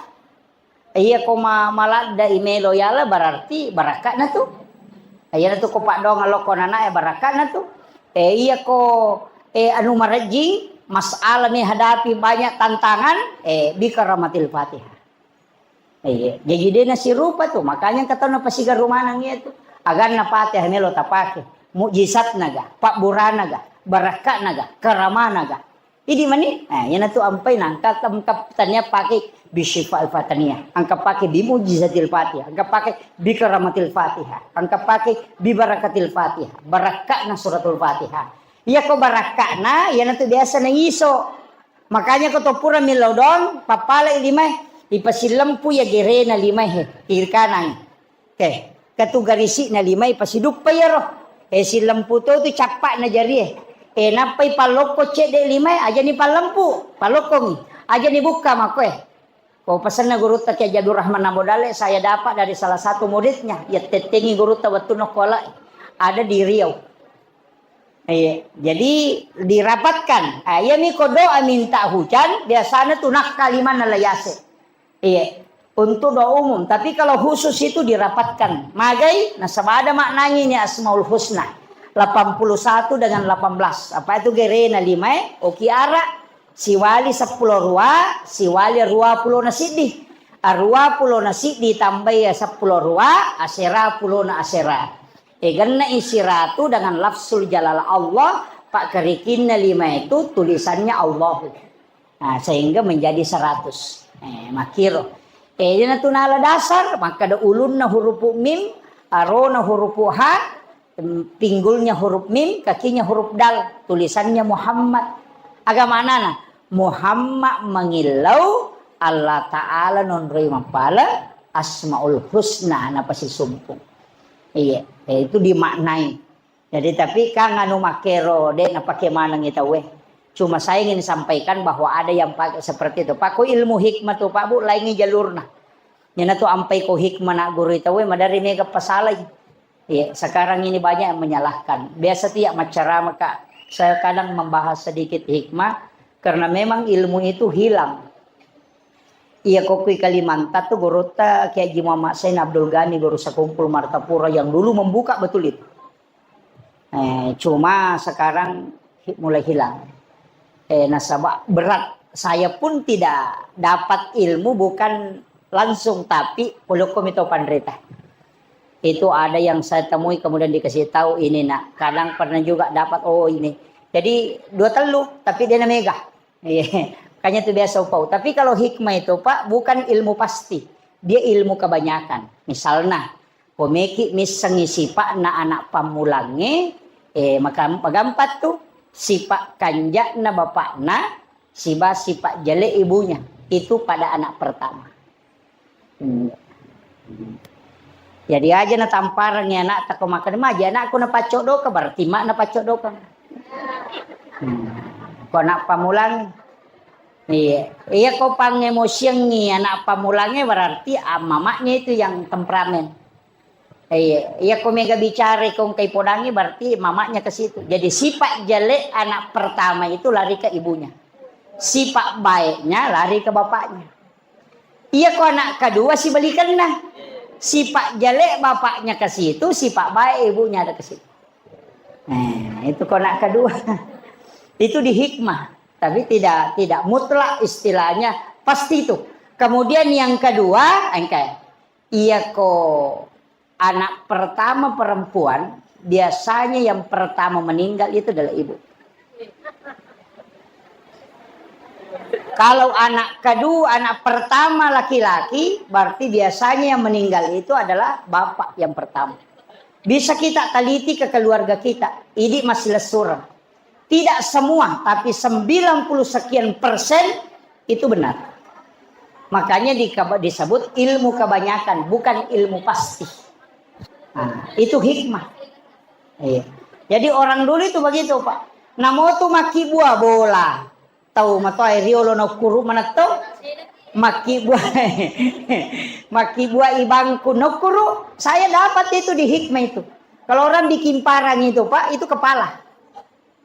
Iya ko ma-, maladda i melo yala berarti barakka'na tu. Iyana tu ko paddoang lokko nana e barakka'na tu. Eh, iya ko, eh, anu marejjing, masalah menghadapi banyak tantangan, eh, bi karamatil Fatihah. Iya, jaji de' nasirupa tu, makanya engka tau napasigaru maneng iya tu. Aganna Fatihah melo tapake, mukjizatna ga, pabburana ga, barakka'na ga, karamana ga. Idi mani, eh, iyana tu ampai nangka, engka tania pake bi syifa'il Fatihah, engka pake bi mu'jizatil Fatihah, engka pake bi karamatil Fatihah, engka pake bi barakatil Fatihah, barakka'na suratul Fatihah. Iya ko barakka'na, iyana tu biasa na iso. Makanya ko to pura millau doang, pappalai limae, ipasillempu iya gerena limae he, kiri kanan. Oke, ketu garisi'na limae pasiduppa iyaro. Eh, sillempu to tu cappa'na jarie. Eh, nappai pallokko cedde limae, ajani pallempu, pallokkongi. Ajani bukka makkoe. Ko pesenna gurutta Kiai Abdul Rahman Ambo Dalle, saya dapat dari salah satu muridnya, iya tettengi gurutta wettunna kola ada di Riau. Iya, jadi dirapatkan. Ah, iyami ko doa minta hujan, biasanya tu nakka limanna layase. Iya, untuk doa umum. Tapi kalau khusus itu dirapatkan. Magai, nasaba ada maknanya ini Asmaul Husna. Delapan puluh satu dengan delapan belas. Apa itu gerena limae? Oki ara, siwali seppulo rua, siwali rua pulo na siddi. Arua pulo na siddi tambai seppulo rua, asera pulo na asera. E, genna i siratu dengan lafzul jalalah Allah, pakkerikinna lima itu tulisannya Allahu. Nah, sehingga menjadi seratus. Eh, makkiro. Eh, iyana tu nala dasar, makkada ulunna hurupu mim, arona hurupu ha, em, pinggulnya huruf mim, kakinya huruf dal, tulisannya Muhammad. Aga manana? Muhammad mangillau Allah Ta'ala nonroi mappala Asmaul Husna napasisumpung. Iya, eh, itu dimaknai. Jadi, tapi kan anu makkero, de' napake manengi tauwe. Cuma saya ingin sampaikan bahwa ada yang pakai seperti itu. Pak, ko ilmu hikmah tu, Pak Bu, laingi jalurna. Iyana tu ampai ko hikmah na guru tauwe, madari mega pasalai. Iya, sekarang ini banyak yang menyalahkan. Biasa tu ya maccarama, Kak. Saya kadang membahas sedikit hikmah, karena memang ilmu itu hilang. Iya, ko kui Kalimantan tu gurutta Kiai Haji Muhammad Zain Abdul Ghani, guru Sekumpul Martapura yang dulu membuka betul itu. Eh, cuma sekarang hi-, mulai hilang. Eh, nasaba berat. Saya pun tidak dapat ilmu bukan langsung, tapi polokko mito panrita. Itu ada yang saya temui kemudian dikasih tahu ini, nak. Kadang pernah juga dapat, oh, ini. Jadi dua telu, tapi de' namega. Iya. Makanya itu biasa upau. Tapi kalau hikmah itu, Pak, bukan ilmu pasti. Dia ilmu kebanyakan. Misalna, Pomeki missengngi sipa'na anak pammulangnge, eh, maka-, magampat tu, sipa' kanja'na bapa'na, siba sipa' jale ibunya. Itu pada anak pertama. Hmm. Jadi aja natamparengngi anakta ko makkeda, "Maji anakku napaccoddoka," berarti mak napaccoddoka. Hmm. Ko anak pammulang, iya. Iya ko pangemosiangngi anak pammulangnge berarti, ah, mamanya itu yang temperamen. Iya, iya ko mega bicara ko engkai podangngi berarti mamanya ke situ. Jadi sifat jelek anak pertama itu lari ke ibunya. Sifat baiknya lari ke bapaknya. Iya ko anak kedua sibalikanna. Sifat jelek bapaknya ke situ, sifat baik ibunya ada ke situ. Nah, itu ko anak kedua. Itu di hikmah, tapi tidak, tidak mutlak istilahnya pasti itu. Kemudian yang kedua, engkai. Iyako anak pertama perempuan, biasanya yang pertama meninggal itu adalah ibu. Kalau anak kedua, anak pertama laki-laki, berarti biasanya yang meninggal itu adalah bapak yang pertama. Bisa kita teliti ke keluarga kita, idi masih lesureng. Tidak semua, tapi sembilan puluh sekian persen itu benar. Makanya di-, disebut ilmu kebanyakan, bukan ilmu pasti. Nah, itu hikmah. Iya. Jadi orang dulu itu begitu, Pak. Namo tu makkibua bola. Tau matoa riolo nokkuru manetto. Makkibua, makkibua ibangku nokkuru. Saya dapat itu di hikmah itu. Kalau orang bikin parang itu, Pak, itu kepala.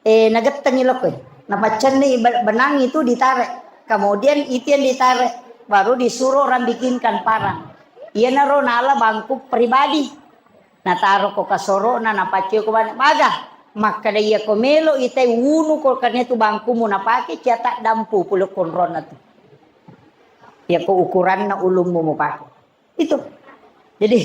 Eh, nagettengi lokko. Napaccenni be-, benang itu ditarik. Kemudian itu yang ditarik, baru disuruh orang bikinkan parang. Iyanaro nala bangku pribadi. Nataro ko kasoro'na, napaccoi ko bane. Maga, makkeda iya ko melo itai wunu ko karena itu bangkumu napake, cia taddampu pole konronna tu. Iya ko ukuranna ulummu mupake. Itu. Jadi,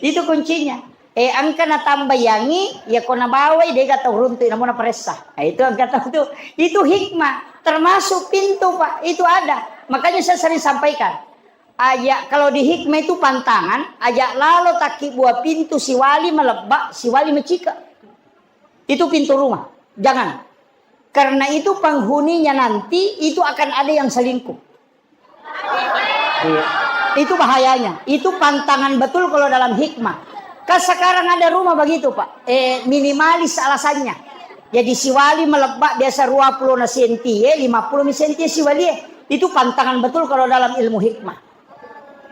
itu kuncinya. Eh, engka natambayangi, ya ko nabawai, dega tau runtu, namo naparessa. Nah, itu engka tau tu. Itu hikmah. Termasuk pintu, Pak. Itu ada. Makanya saya sering sampaikan. Aja, kalau di hikmah itu pantangan, aja lalo takkibua pintu siwali malebba, siwali macika. Itu pintu rumah. Jangan. Karena itu penghuninya nanti itu akan ada yang selingkuh. Iya. Itu bahayanya. Itu pantangan betul kalau dalam hikmah. Kan sekarang ada rumah begitu, Pak. Eh, minimalis alasannya. Jadi siwali melebbak biasa dua puluh na senti, eh, lima puluh mi senti siwali, eh. Itu pantangan betul kalau dalam ilmu hikmah.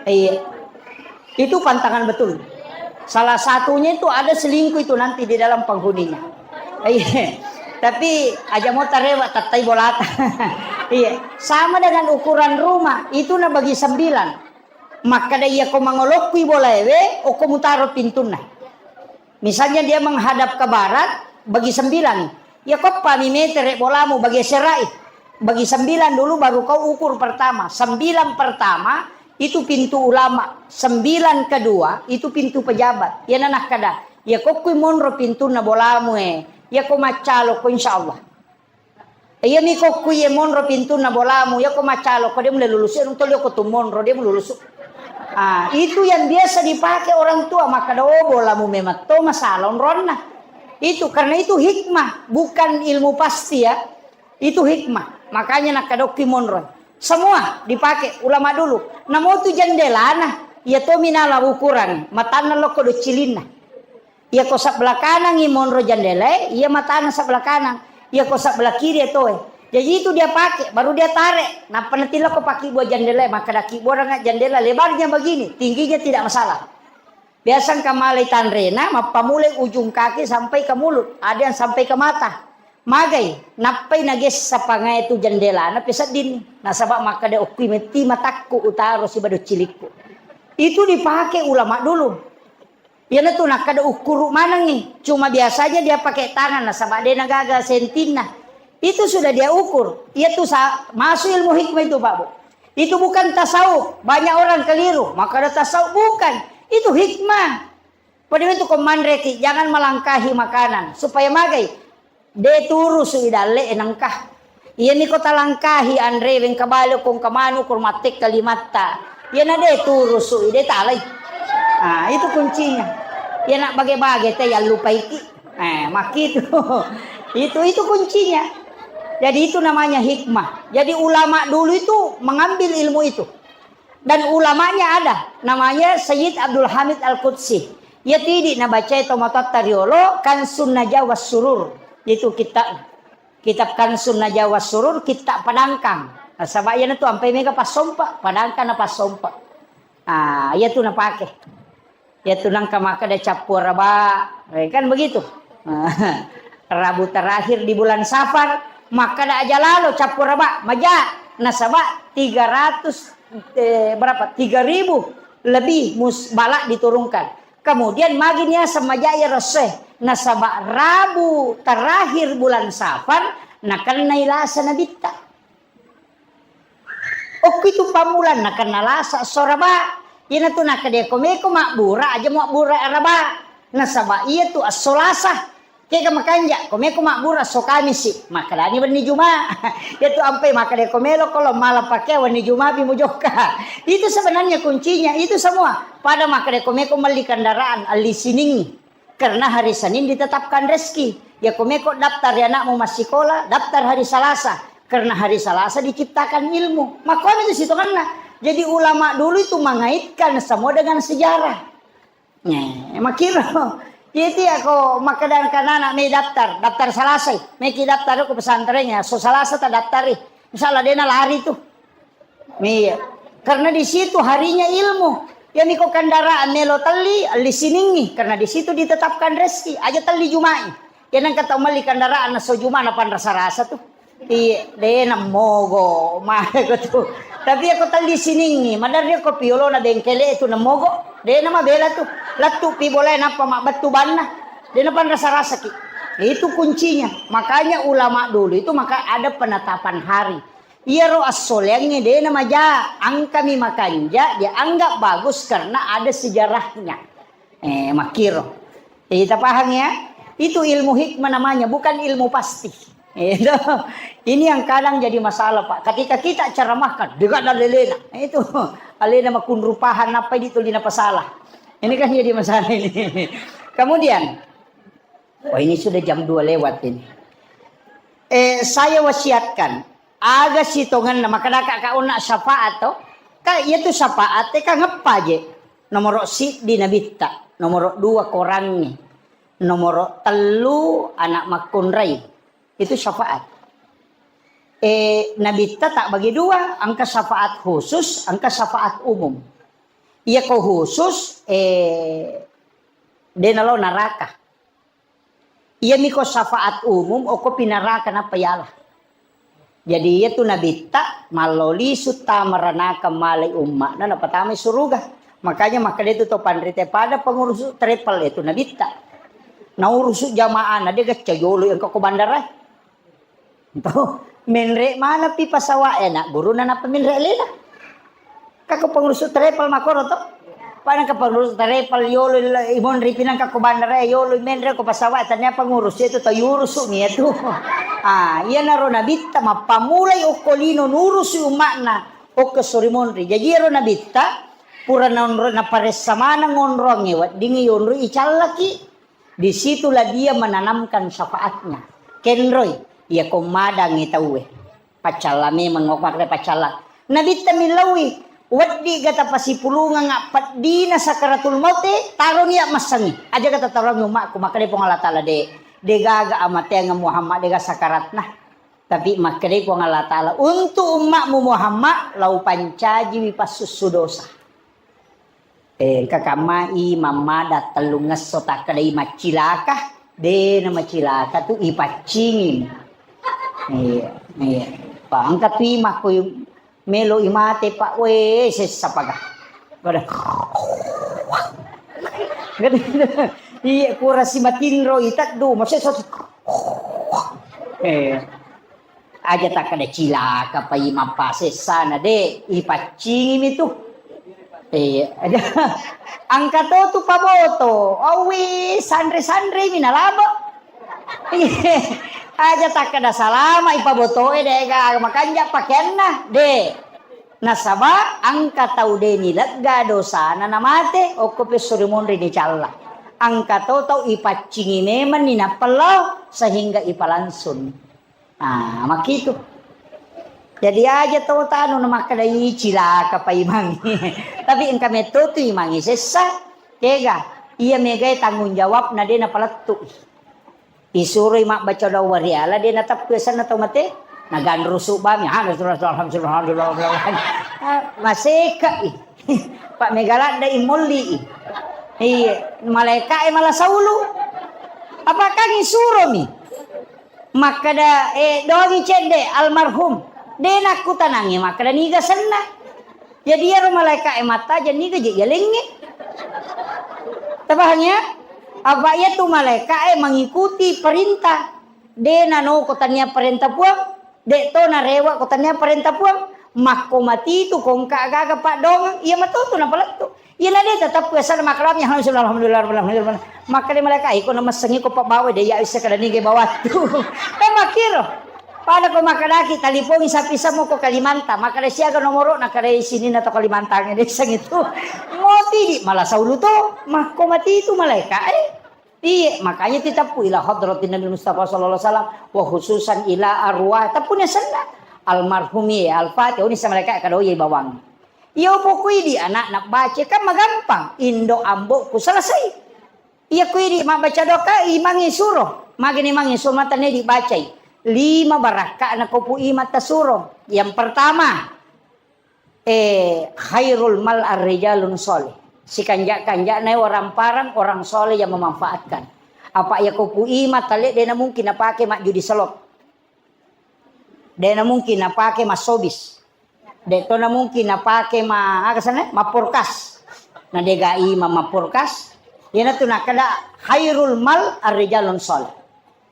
Iya. Itu pantangan betul. Salah satunya itu ada selingkuh itu nanti di dalam penghuninya. Iya. Tapi aja mau tarewa, tattai bolata. Iya. Sama dengan ukuran rumah, itu na bagi sembilan. Makkeda iya ko mangolokkui bolaewe, oko mutaro pintunna. Misalnya dia menghadap ke barat, bagi sembilan. Ya, koppami metere bolamu, bagi serai. Bagi sembilan dulu, baru kau ukur pertama. Sembilan pertama itu pintu ulama. Sembilan kedua itu pintu pejabat. Ya, nanakkada. Ya, kokkui monro pintunna bolamu, eh. Ya, ko maccalo ko, insya Allah. Iya mi kokku iye monro pintunna bolamu, iya ko macalo ko dia mulai lulusu, iya nutolio ko tu monro dia mulai lulusu. Ah, itu yang biasa dipakai orang tua, makkada, "Oh, bolamu memang to masalah onronna." Itu karena itu hikmah, bukan ilmu pasti ya. Itu hikmah. Makanya nakkadokki monro. Semua dipakai ulama dulu. Namo tu jendelana, iya to minala ukuran, matanna lokko do cilinna. Iya ko sebelah kanan i monro jendela, iya matana sebelah kanan. Iya ko sebelah kiri atoe. Jadi itu dia pakai, baru dia tarik. Nappa natiloko pakai buah jendela, maka daki buah dengan jendela lebarnya begini, tingginya tidak masalah. Biasa engka malai tanrena, mappamulai ujung kaki sampai ke mulut, ada yang sampai ke mata. Magai, nappai nagessa pangai tu jendela, na peseddini. Nasaba makkada okkui metti matakku utaro sibado cilikku. Itu dipakai ulama dulu. Iyanatu nakkeda ukkuru manengngi. Cuma biasanya dia pakai tangan, nasaba de nagaga sentinna. Itu sudah dia ukur. Iya tu sa-, masuk ilmu hikmah itu, Pak Bu. Itu bukan tasawuf. Banyak orang keliru. Makkada tasawuf bukan. Itu hikmah. Pada itu ko manreki, jangan melangkahi makanan. Supaya magai. De turusu i dalle e nengka. Iyami ko talangkahi anre wengka bale ko engka manu ko matte kalimatta. Iyana de turusu i de talai. Ah, itu kuncinya. Iyana bage-bage te yallupaiki. Eh, makitu. Itu, itu kuncinya. Jadi itu namanya hikmah. Jadi ulama dulu itu mengambil ilmu itu. Dan ulamanya ada, namanya Sayyid Abdul Hamid Al-Qudsi. Iya tidi nabacai tomatoatta riolo, Kansun Najah was Surur. Itu kitab, kitab Kansun Najah was Surur, kitab Padangkang. Nasaba iyanatu ampai mega passompa, Padangkang na passompa. Ah, iyatu napake. Iyatu nangka makkada cappu araba, eh, kan begitu. Rabu terakhir di bulan Safar, makkada aja lalo cappu araba, maja, nasaba tiga ratus, eh, berapa? Tiga ribu lebih mus-, balak diturunkan. Kemudian magi niaseng maja iya rosse, nasaba Rabu terakhir bulan Safar, nakennai lasa nabitta. Okkitu pammulang nakenna lasa soraba. Iyanatu nakkeda ko meko mabbura aja mabbura araba. Nasaba iyatu esso Salasa. Kega makanja, ko meko mabbura esso Kamisi, makkedani wenni Juma. Iyatu ampai makkeda ko melo ko lo mala pakeang wenni Juma pi mujokka. Itu sebenarnya kuncinya, itu semua. Pada makkeda ko meko melli kendaraan, elli Siningngi. Karena hari Senin ditetapkan rezeki. Ya, ko meko daftar ya anakmu massikola, daftar hari Salasa. Karena hari Salasa diciptakan ilmu. Makkuami itu sitonganna. Jadi ulama dulu itu mengaitkan semua dengan sejarah. Nih, makkiro. Jadi aku makkeda kanana me daftar, daftar Salasa. Meki daftar ke pesantren ya, so Salasa tak daftar. Misalnya dia lari tuh. Iya. Karena di situ harinya ilmu. Ya miko kendaraan melo telli, elli Siningngi. Karena di situ ditetapkan rezeki. Aja telli Jumai. Ya nang kata melli kendaraan na so Juma na panrasa-rasa tuh. Iya, dena mogo. Mare ko tuh. Tapi aku telli Siningngi. Madar dia ko piolona bengkele itu na mogo. Dena mabela tuh. Lettu pi boleh napa mak betu banna. Dena panrasa-rasa ki. Itu kuncinya. Makanya ulama dulu itu maka ada penetapan hari. Iyaro assoleangnge de namaja, engkami makanja, dianggap bagus karena ada sejarahnya. Eh, makkiro. Jadi, kita paham ya? Itu ilmu hikmah namanya, bukan ilmu pasti. Itu. Ini yang kadang jadi masalah, Pak. Ketika kita ceramahkan, dekat dan lelena. Itu alena makunrupahan apa itu lina pasalah. Ini kan jadi masalah ini. Kemudian, oh, ini sudah jam dua lewat ini. Eh, saya wasiatkan, aga sitongenna, makkedaka ka onna syafaat to? Ka iya tu syafaat e ka ngeppa je. Nomoro siddi nabitta, nomoro dua korangnge, nomoro tellu anak makkunrai. Itu syafaat. Eh, nabitta tak bagi dua, engka syafaat khusus, engka syafaat umum. Iya ko khusus, eh, de nalo naraka. Iyami ko syafaat umum, okko pinaraka nappa yala. Jadi, iya tu nabitta, mallo lisu tama ranaka malai umma'na, napatamai suruga. Makanya, makkeda tu to panrita pada pengurusu travel itu nabitta. Naurusu jamaah na, dia gacca yolo yang ko bandara. To, menre mana pi pasawa e, nak guruna nappa menre lena. Ka ko pengurusu travel makoro to. Pada ka pengurusu travel yolo i monri pinang ka ko bandara yolo menre ko pasawa e, tania pengurus itu to yurusu ni itu. Ah, iya naro nabitta mappamulai okko lino nurusu umma'na okko sori monri. Jadi iyaro nabitta pura naonro naparessa maneng onroangnge weddingngi yonro icallaki. Di situlah dia menanamkan syafaatnya. Kenroi, iya ko madangngi tauwe. Paccalla memeng, okko makkeda paccalla. Nabitta millaui, weddi ga tapasipulungeng appeddina sakaratul maute, taroni ya massangi. Aja ga tatarongi umma'ku, makkeda Puang Allah Taala de, de gaga amateang Muhammad de ga sakaratna. Tapi makkeda Puang Allah Taala, untuk umma'mu Muhammad, lau pancajiwi passussu dosa. Eh, engka kammai mammada tellungesso takkedai maccilaka, de na macilaka tu ipaccingi. Iya, iya. Pa engka tu imakko melo imate pa we sessa paga. Pada. Iya, kurasi matinro iteddu, masessa. Eh. Aja takkeda cilaka pai mappasessana, de, ipaccingimi tu. Eh, aja. Engka to tu paboto, awi sanre-sanremi nalabo. Aja takkeda salama ipabotoe, de ga makanja pakeanna, de. Nasaba engka tau de nilegga dosana namate, okko pesso rimonri nicalla. Engka to tau ipaccingi memenni nappellao sehingga ipalangsung. Ah, makkitu. Jadi aja to tanu na makkeda, "Ih, cilaka pa imangi." Tapi engka metto tu imangi sessa, kega? Iya megae tanggung jawabna de napalettu. Isuroi mabbaca doa wariala de nateppu asenna tau mate. Naganrusu bami, ha, alhamdulillah, alhamdulillah, alhamdulillah. Ah, maseka i. Pak mega ladda i molli i. Iya, malaika e mala saulu. Apakah isuromi? Makkeda, eh, doangi cedde almarhum. De nakkutanangi makkeda niga senna. Jadi iyaro malaika e mattaja niga je yalengnge. Tapahang ya? Apa iya tu malaika e mengikuti perintah. De nano ko tania perintah Puang, de to narewa ko tania perintah Puang. Makko mati tu kongka gaga paddoangeng, iya mato tu napalettu. Iyana de' tateppu asana makkalami, alhamdulillah, alhamdulillah, alhamdulillah. Makkeda malaika, "Iko namessengi ko pabbawa de' iya isse kada niga bawattu." Kan makkiro. Pada ko makkedaki talipongi sapi semua ko Kalimantan, makkeda siaga nomoro, na kada sininna to Kalimantan de' seng itu. Moti di malah saulu to, makko mati itu malaika, eh. Iya, makanya titeppu ila hadratin Nabi Mustafa sallallahu alaihi wasallam, wa khususan ila arwah, teppuni senna almarhumi, al-Fatihah, ini sama mereka kada oye bawang. Iya, pokoknya di anak nak baca kan magampang, indo ambokku selesai. Iya, kui di mabbaca doa, imangi suro, magini mangi suro matane dibacai. Lima barakka na kopu iman tasuro. Yang pertama, Eh, khairul mal ar-rijalun sholih. Sikanja-kanjana waramparang orang soleh yang memanfaatkan. Apa iya ko pu ima tale, de' na mungkin napake majjudi slot. De' na mungkin napake massobis. De' to na mungkin napake ma, aga sana, maporkas. Na de' ga ima maporkas. Iyana tu nakada khairul mal ar-rijalun sholih.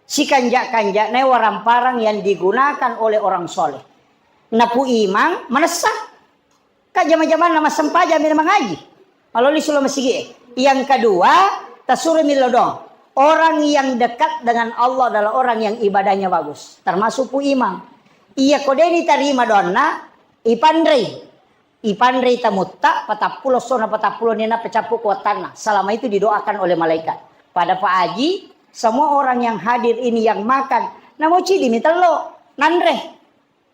Sikanja-kanjana waramparang yang digunakan oleh orang soleh. Napu imang manessa. Ka jama-jamanna massempajang mi mangaji. Maloli sulo masigi. Yang kedua, tasuro mi lodong. Orang yang dekat dengan Allah adalah orang yang ibadahnya bagus. Termasuk pu imang. Iya ko de' ni tarima doanna, ipanrei. Ipanrei tamutta, patappulo sona patappulo nina pecappu kuatanna. Selama itu didoakan oleh malaikat. Pada Pak Haji, semua orang yang hadir ini yang makan, namo cidi mi tello, nanre.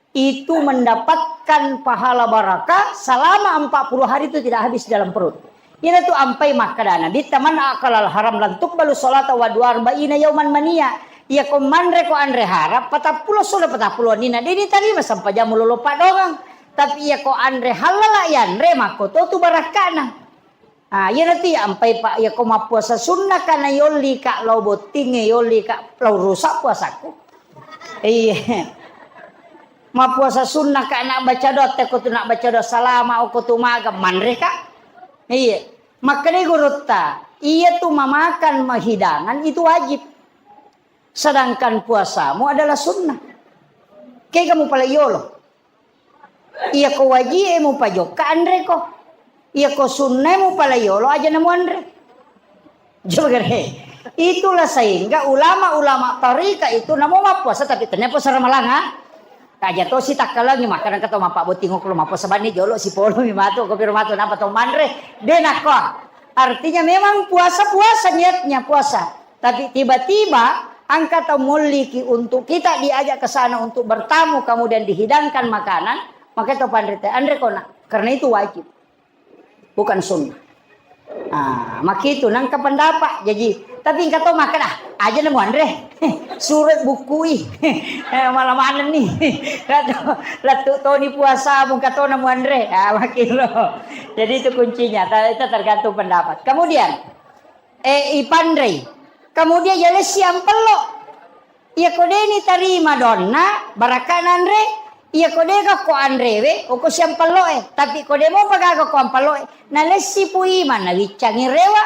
Itu mendapatkan pahala barakah selama empat puluh hari itu tidak habis dalam perut. Ina tu ampai makkada Nabitta, "Man akalal haram lan tuqbalu salata wa dua arba'ina yauman mania." Iya ko manre ko anre haram, patappulo sona patappulo nina, de' ni tarima sampajammu lolo padongang. Tapi iya ko anre halala yanre, makko to tu barakkana. Ah, iyana tu iya ampai, Pak, iya ko mappuasa sunnah kana yolli ka lao bottingnge, yolli ka lao rusak puasaku. Iya. Mappuasa sunnah ka nak baca doa, te ko tu nak baca doa salama, o ko tu maga, manre ka. Iya. Makkeda gurutta, iya tu memakan hidangan itu wajib. Sedangkan puasamu adalah sunnah. Kega mupala yolo. Iya ko waji'e mupajokka anreko. Iya ko sunnae mupala yolo aja namu anre. Jogere. Itulah sehingga ulama-ulama tarika itu namo mappuasa tapi tania puasa Ramalang, ha? Aja to si takkalangi makkada engka to mappabbotting okko lo mappuasa banni jolo si polo mi matu ko piro matu napa to manre. De' nakko. Artinya memang puasa, puasa niatnya puasa. Tapi tiba-tiba engka tau molliki untuk kita diajak ke sana untuk bertamu, kemudian dihidangkan makanan, maka tau panrita, anre kona, karena itu wajib, bukan sunnah. Ah, maka itu nangka pendapat. Jadi, tapi engka tau makkada, "Ah, aja namu anre." Surat bukui. Eh, malah mana nih? Lettu toni puasa, buka to namu anre. Ah, makin lo. Jadi itu kuncinya. Ta-, itu tergantung pendapat. Kemudian, eh, ipanrei. Kemudian yalessi ampello. Iya ko de' ni tarima donna, barakka nanre. Iya ko de' ga ko anrewe, oko si ampello e. Tapi ko de' mopa gaga ko ampello e, nalessi pu imang, nawiccangi rewa,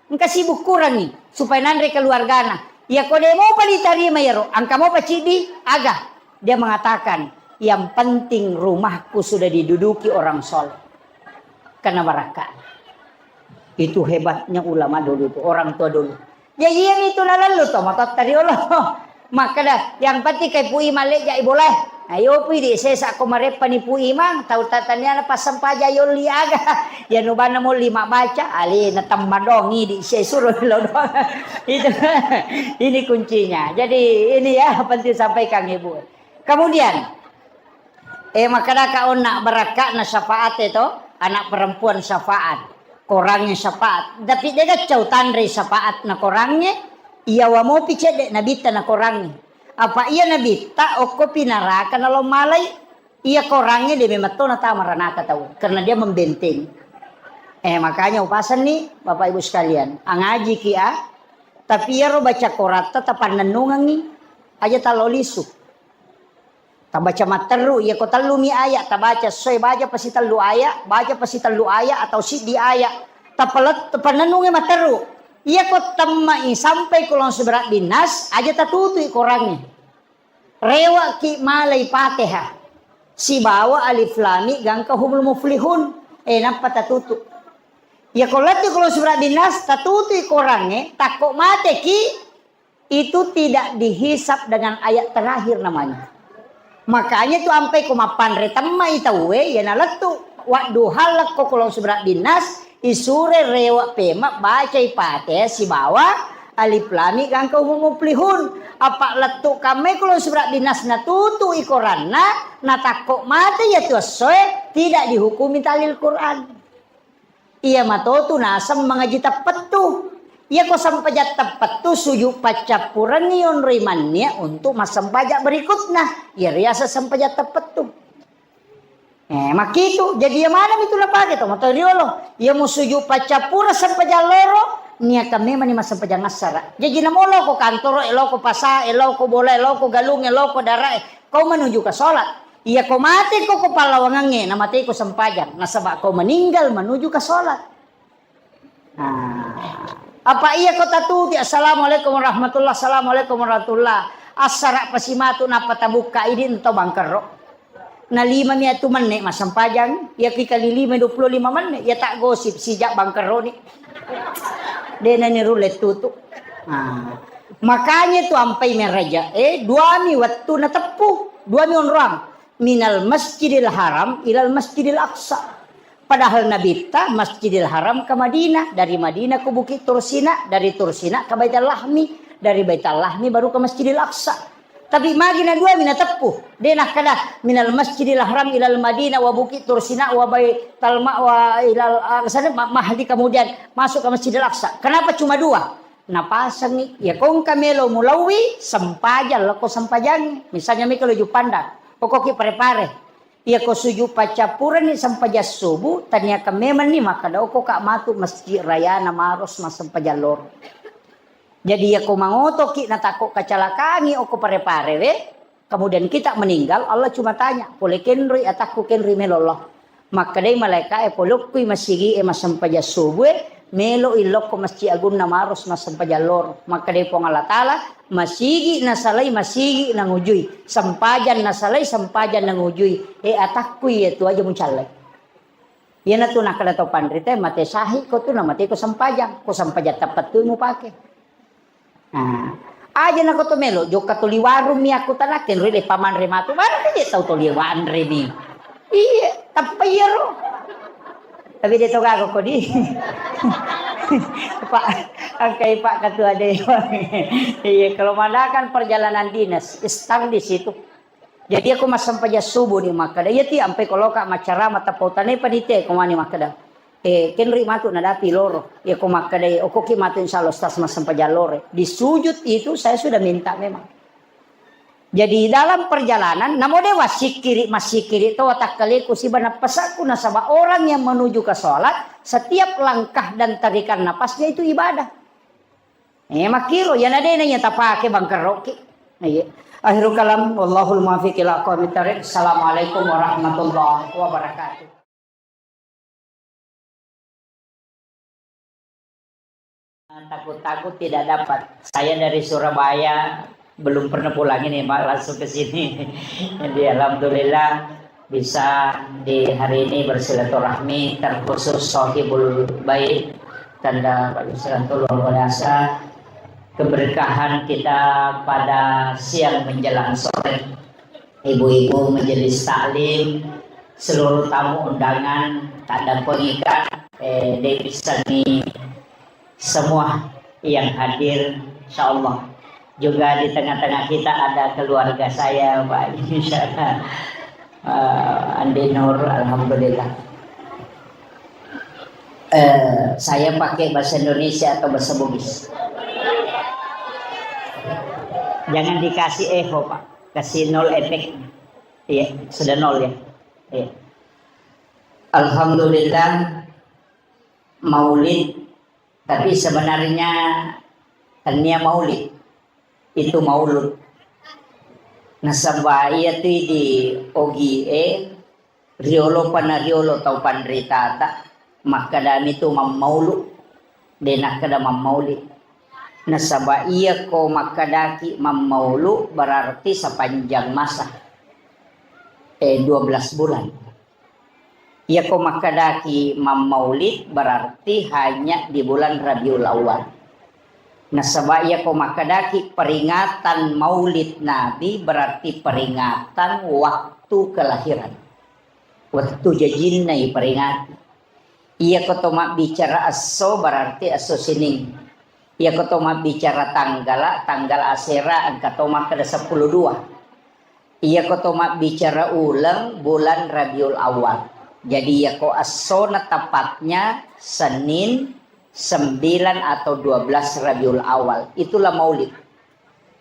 engka sibukkurangi supaya nanre keluargana. Iya ko de' mopa ditarima iyaro, engka mopa ciddi, aga. Dia mengatakan, yang penting rumahku sudah diduduki orang soleh. Karena barakka. Itu hebatnya ulama dulu itu, orang tua dulu. Ya, iya itu nalallu to, matotta riolo. Makkada, yang penting kai pu imang leja i bolae. Ayo pu di sesa ko mareppa ni pu imang, tau tataniana passampaja yolli aga. Ya nubanna molli mabbaca, alena temmadong idi sesuro lo doang. Itu, ini kuncinya. Jadi ini ya penting sampaikan Ibu. Kemudian, Eh, makkadaka onna barakka'na syafaat e to, anak perempuan syafaat, korangnge syafaat. Tapi de gaccau tanrei syafaat na korangnge, iyawa mopi cedde nabitta na korangnge. Apa iya nabitta okkopi naraka nalo malai, iya korangnge de memetto natama ranaka tau, karena dia membentengi. Eh, makanya upasenni Bapak Ibu sekalian, angajiki a, tapi iyaro baca koratta tapannennungengi, aja talo lisu. Tabaca matteru, iya ko tellumi aya, tabaca soe baca pasitellu aya, baca pasitellu aya atau siddi aya. Tapalet-, tapannennungi matteru. Iya ko temmai sampai ko langsung berat binas, aja tatutui korangnge. Rewaki malai Fatihah. Sibawa alif lam mim gangka humul muflihun. Eh, nappa tatutu. Iya ko lettu ko lao surat binnas, tatutui korangnge, takko mateki, itu tidak dihisab dengan ayat terakhir namanya. Makanya tu ampai ko mappanre temmai tauwe, iya nalettu. Wadduha lekko ko lao surat binnas, isure rewe pema bacai Fatihah sibawa alif lam mim gangka humul muflihun. Apa lettu kammai ko lao surat binnas natutui koranna, natakko mate iya tu essoe, tidak dihukumi tahlil Quran. Iya matotu naseng mangaji teppettu. Iya ko sempajang teppettu, sujud paccappurengngi yonroi mannia untuk massempajang berikutna. Iya riaseng sempajang teppettu. Eh, makkitu. Jadi iya maneng itu napake to, matoa riolo. Iya mu sujud paccappureng sempajang loro, niakan memang ni massempajang assara. Jaji namo lao ko kantoro, lao ko pasa, lao ko bola, lao ko galung, lao ko dara, kau menuju ke sholat. Iya ko mate ko, ko pallawangengnge, na mate ko sempajang. Nasaba ko meninggal menuju ke sholat. Nah, apa iya ko tatuti, "Assalamualaikum warahmatullah, assalamualaikum warahmatullah." Assara pasimatu nappa tabukka idi to bangkerro. Na lima mi atu menne massempajang, iya ki kali lima dua puluh lima menne, iya tak gosip sijak bangkerro ni. Dena ni rulle tutu. Nah, makanya tu ampai meraja, eh, dua mi wettu nateppu, dua mi onroang. Minal Masjidil Haram ilal Masjidil Aqsa. Padahal Nabitta Masjidil Haram ke Madinah, dari Madinah ke Bukit Tursina, dari Tursina ke Baitul Lahmi, dari Baitul Lahmi baru ke Masjidil Aqsa. Tapi magi na dua mi nateppu, de nakkada minal Masjidil Haram ilal Madinah wa Bukit Tursina wa Baitul Ma-, wa ilal Aqsa, ma-, Mahdi kemudian masuk ke Masjidil Aqsa. Kenapa cuma dua? Napasengngi, iya ko engka melo mulauwi, sempajang, lako sempajang. Misalnya mika lo Juppandang, okoki pare-pare. Iya ko sujud paccappurenni sempajang subuh, taniakan memang ni makkada oko ka matu masjid rayana Maros massempajang loro. Jadi iya ko mangotoki natakko kacalakangi oko pare-pare we, kemudian kita meninggal, Allah cuma tanya, "Pole kenroi atakku kenroi melo Allah?" Makkedai malaika'e, "Pole okkui masigi'e massempajang subuh e, melo illokko Masjid Agunna Maros massempajang loro." Makkedai Puang Allah Ta'ala, "Masigi nasalai, masigi nangujui. Sempajang nasalai, sempajang nangujui. E atakku iya tu aja mucallai." Iyanatu nakkeda to panrita, "Mate sahiko tu, namate ko sempajang. Ko sempajang teppettu mupake." Nah, aja nako to melo, jokka toli warung mi aku tanakke, nroi de pamanre matu, mana je tau toli wanre mi. Iya, tappa iyaro. Tapi de to gaga kodi. Pak, angkai Pak Ketua Dewan. Iya, kalau mengadakan perjalanan dinas, start di situ. Jadi aku massempajang subuh ni makkeda, iya ti ampai koloka maccarama tappau tanai panitia ko mani makkeda. Eh, kenri matu nadapi loro. Iya ko makkeda, okoki matu insya Allah Ustaz massempajang loro. Di sujud itu saya sudah minta memang. Jadi dalam perjalanan, namo de wasikiri, masikiri to watakkaleku siba napasakku nasaba orang yang menuju ke sholat, setiap langkah dan tarikan napasnya itu ibadah. Eh, makkiro, iyana de na iya tapake bangkerroki. Nah, iya. Akhirul kalam, wallahul muwaffiq ila aqwamit thariq. Assalamualaikum warahmatullahi wabarakatuh. Takut-takut tidak dapat. Saya dari Surabaya, belum pernah pulang ini, Pak, langsung ke sini. Jadi, alhamdulillah, bisa di hari ini bersilaturahmi, terkhusus Sohibul Bait, tanda silaturahmi luar biasa, keberkahan kita pada siang menjelang sore. Ibu-ibu majelis taklim, seluruh tamu undangan, tanda pengikat, eh, Dewi Sani, semua yang hadir, insya Allah. Juga di tengah-tengah kita ada keluarga saya, Pak, insya Allah. Eh, Andi Nur, alhamdulillah. Eh, saya pakai bahasa Indonesia atau bahasa Bugis? Jangan dikasih echo, Pak. Kasih nol efek. Iya, sudah nol ya. Iya. Alhamdulillah, maulid, tapi sebenarnya tania maulid, itu maulud. Nasaba iya tu di ogi e, riolo pana riolo tau panritata, makkedami tu mammaulu, de nakkeda mammauli. Nasaba iya ko makkedaki mammaulu berarti sepanjang masa, eh, dua belas bulan. Iyako makkedaki mammaulid berarti hanya di bulan Rabiul Awal. Nasaba iyako makkedaki peringatan Maulid Nabi berarti peringatan waktu kelahiran. Wettu jajinna iperingati. Iyako to mabbicara esso berarti esso Sining. Iyako to mabbicara tanggala, tanggal asera engka to makkeda seppulo dua. Iyako to mabbicara uleng, bulan Rabiul Awal. Jadi iyako essona tepatnya Senin sembilan atau dua belas Rabiul Awal. Itulah Maulid.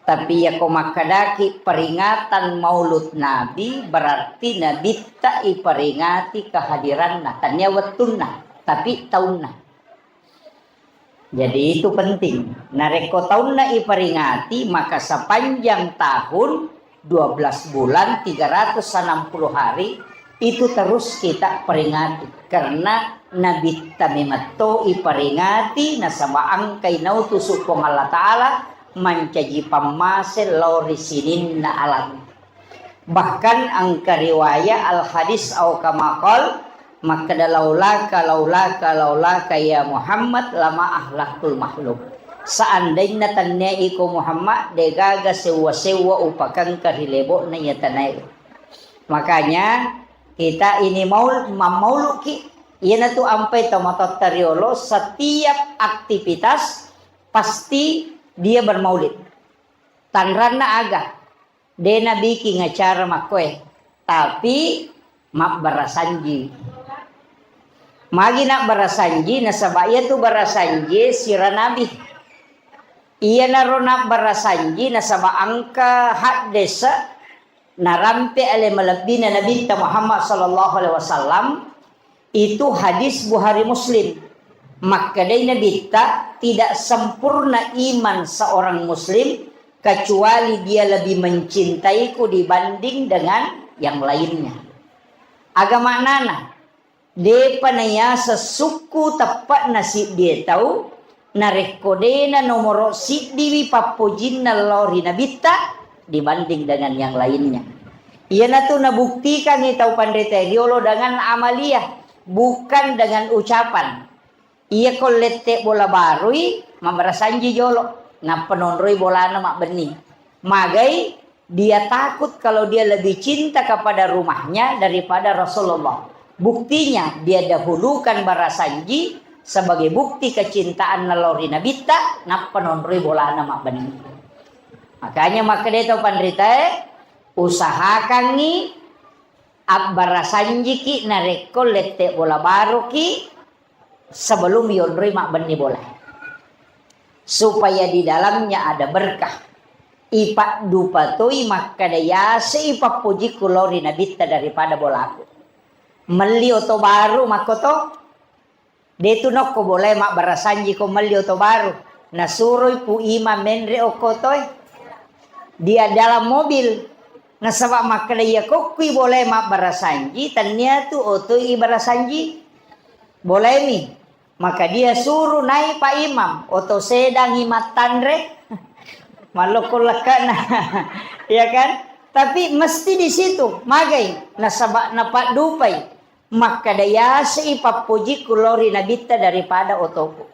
Tapi iyako makkedaki peringatan Maulud Nabi, berarti Nabitta iperingati kehadiranna. Tania wettunna, tapi taunna. Jadi itu penting. Narekko taunna iperingati, maka sepanjang tahun, dua belas bulan, tiga ratus enam puluh hari, itu terus kita peringati. Karena Nabitta memetto iperingati, nasaba engkai nautusu Puang Allah Ta'ala mancaji pammase lao ri sininna alam. Bahkan engka riwayat al-hadis au kama qal, makkeda, "Laulaka, laulaka, laulaka ya Muhammad, lama ahlaktul makhluk." Seandainya tania iko Muhammad, degaga sewwa-sewwa upakengka ri lebo'na iya tanae. Makanya kita ini maul-, mammauluki, iyanatu ampai tomatoatta riolo, setiap aktivitas pasti dia bermaulid. Tanranna aga? De nabiking acara makkoe, tapi mabbarasanji. Magi nabbarasanji, nasaba iyatu barasanji sira nabi. Iyanaro nabbarasanji nasaba engka haddese narampe ale malebbina Nabitta Muhammad sallallahu alaihi wasallam, itu hadis Bukhari Muslim. Makkedai Nabitta, tidak sempurna iman seorang muslim kecuali dia lebih mencintaiku dibanding dengan yang lainnya. Aga maknana, depa nayaseng sukku teppe'na siddie tau, narekko dena nomoro siddiwi pappojinna lao ri Nabitta dibanding dengan yang lainnya. Iyanatu nabuktikangngi tau panritae riolo dengan amaliah, bukan dengan ucapan. Iyako lette bola barui, mabbarasanji jolo, nappa nonroi bolana mabbenni. Magai dia takut kalau dia lebih cinta kepada rumahnya daripada Rasulullah. Buktinya, dia dahulukan barasanji sebagai bukti kecintaanna lao ri Nabitta, nappa nonroi bolana mabbenni. Makanya makkeda tau panritae, usahakangngi abbarasanjiki narekko lette bola baruki sebelum yonroi mabbenni bola. Supaya di dalamnya ada berkah. Ipaddupa toi makkeda, yase ipappojikku lao ri Nabitta daripada bolaku. Melli oto baru makkoto. Detu nokko bolae mabbarasanjiko melli oto baru. Nasuroi Pu Imam menre okko otoe. Dia dalam mobil. Nasaba makkeda iya kokkui bolae mabbarasanji, tannia tu otoi ibarasanji. Bolaemi. Maka dia suruh naik Pak Imam, oto sedangi mattanre, mallokko lekkana, ya kan? Tapi mesti di situ, magai, nasaba napaddupai, makkeda yasei pappojikku lao ri Nabitta daripada otoku.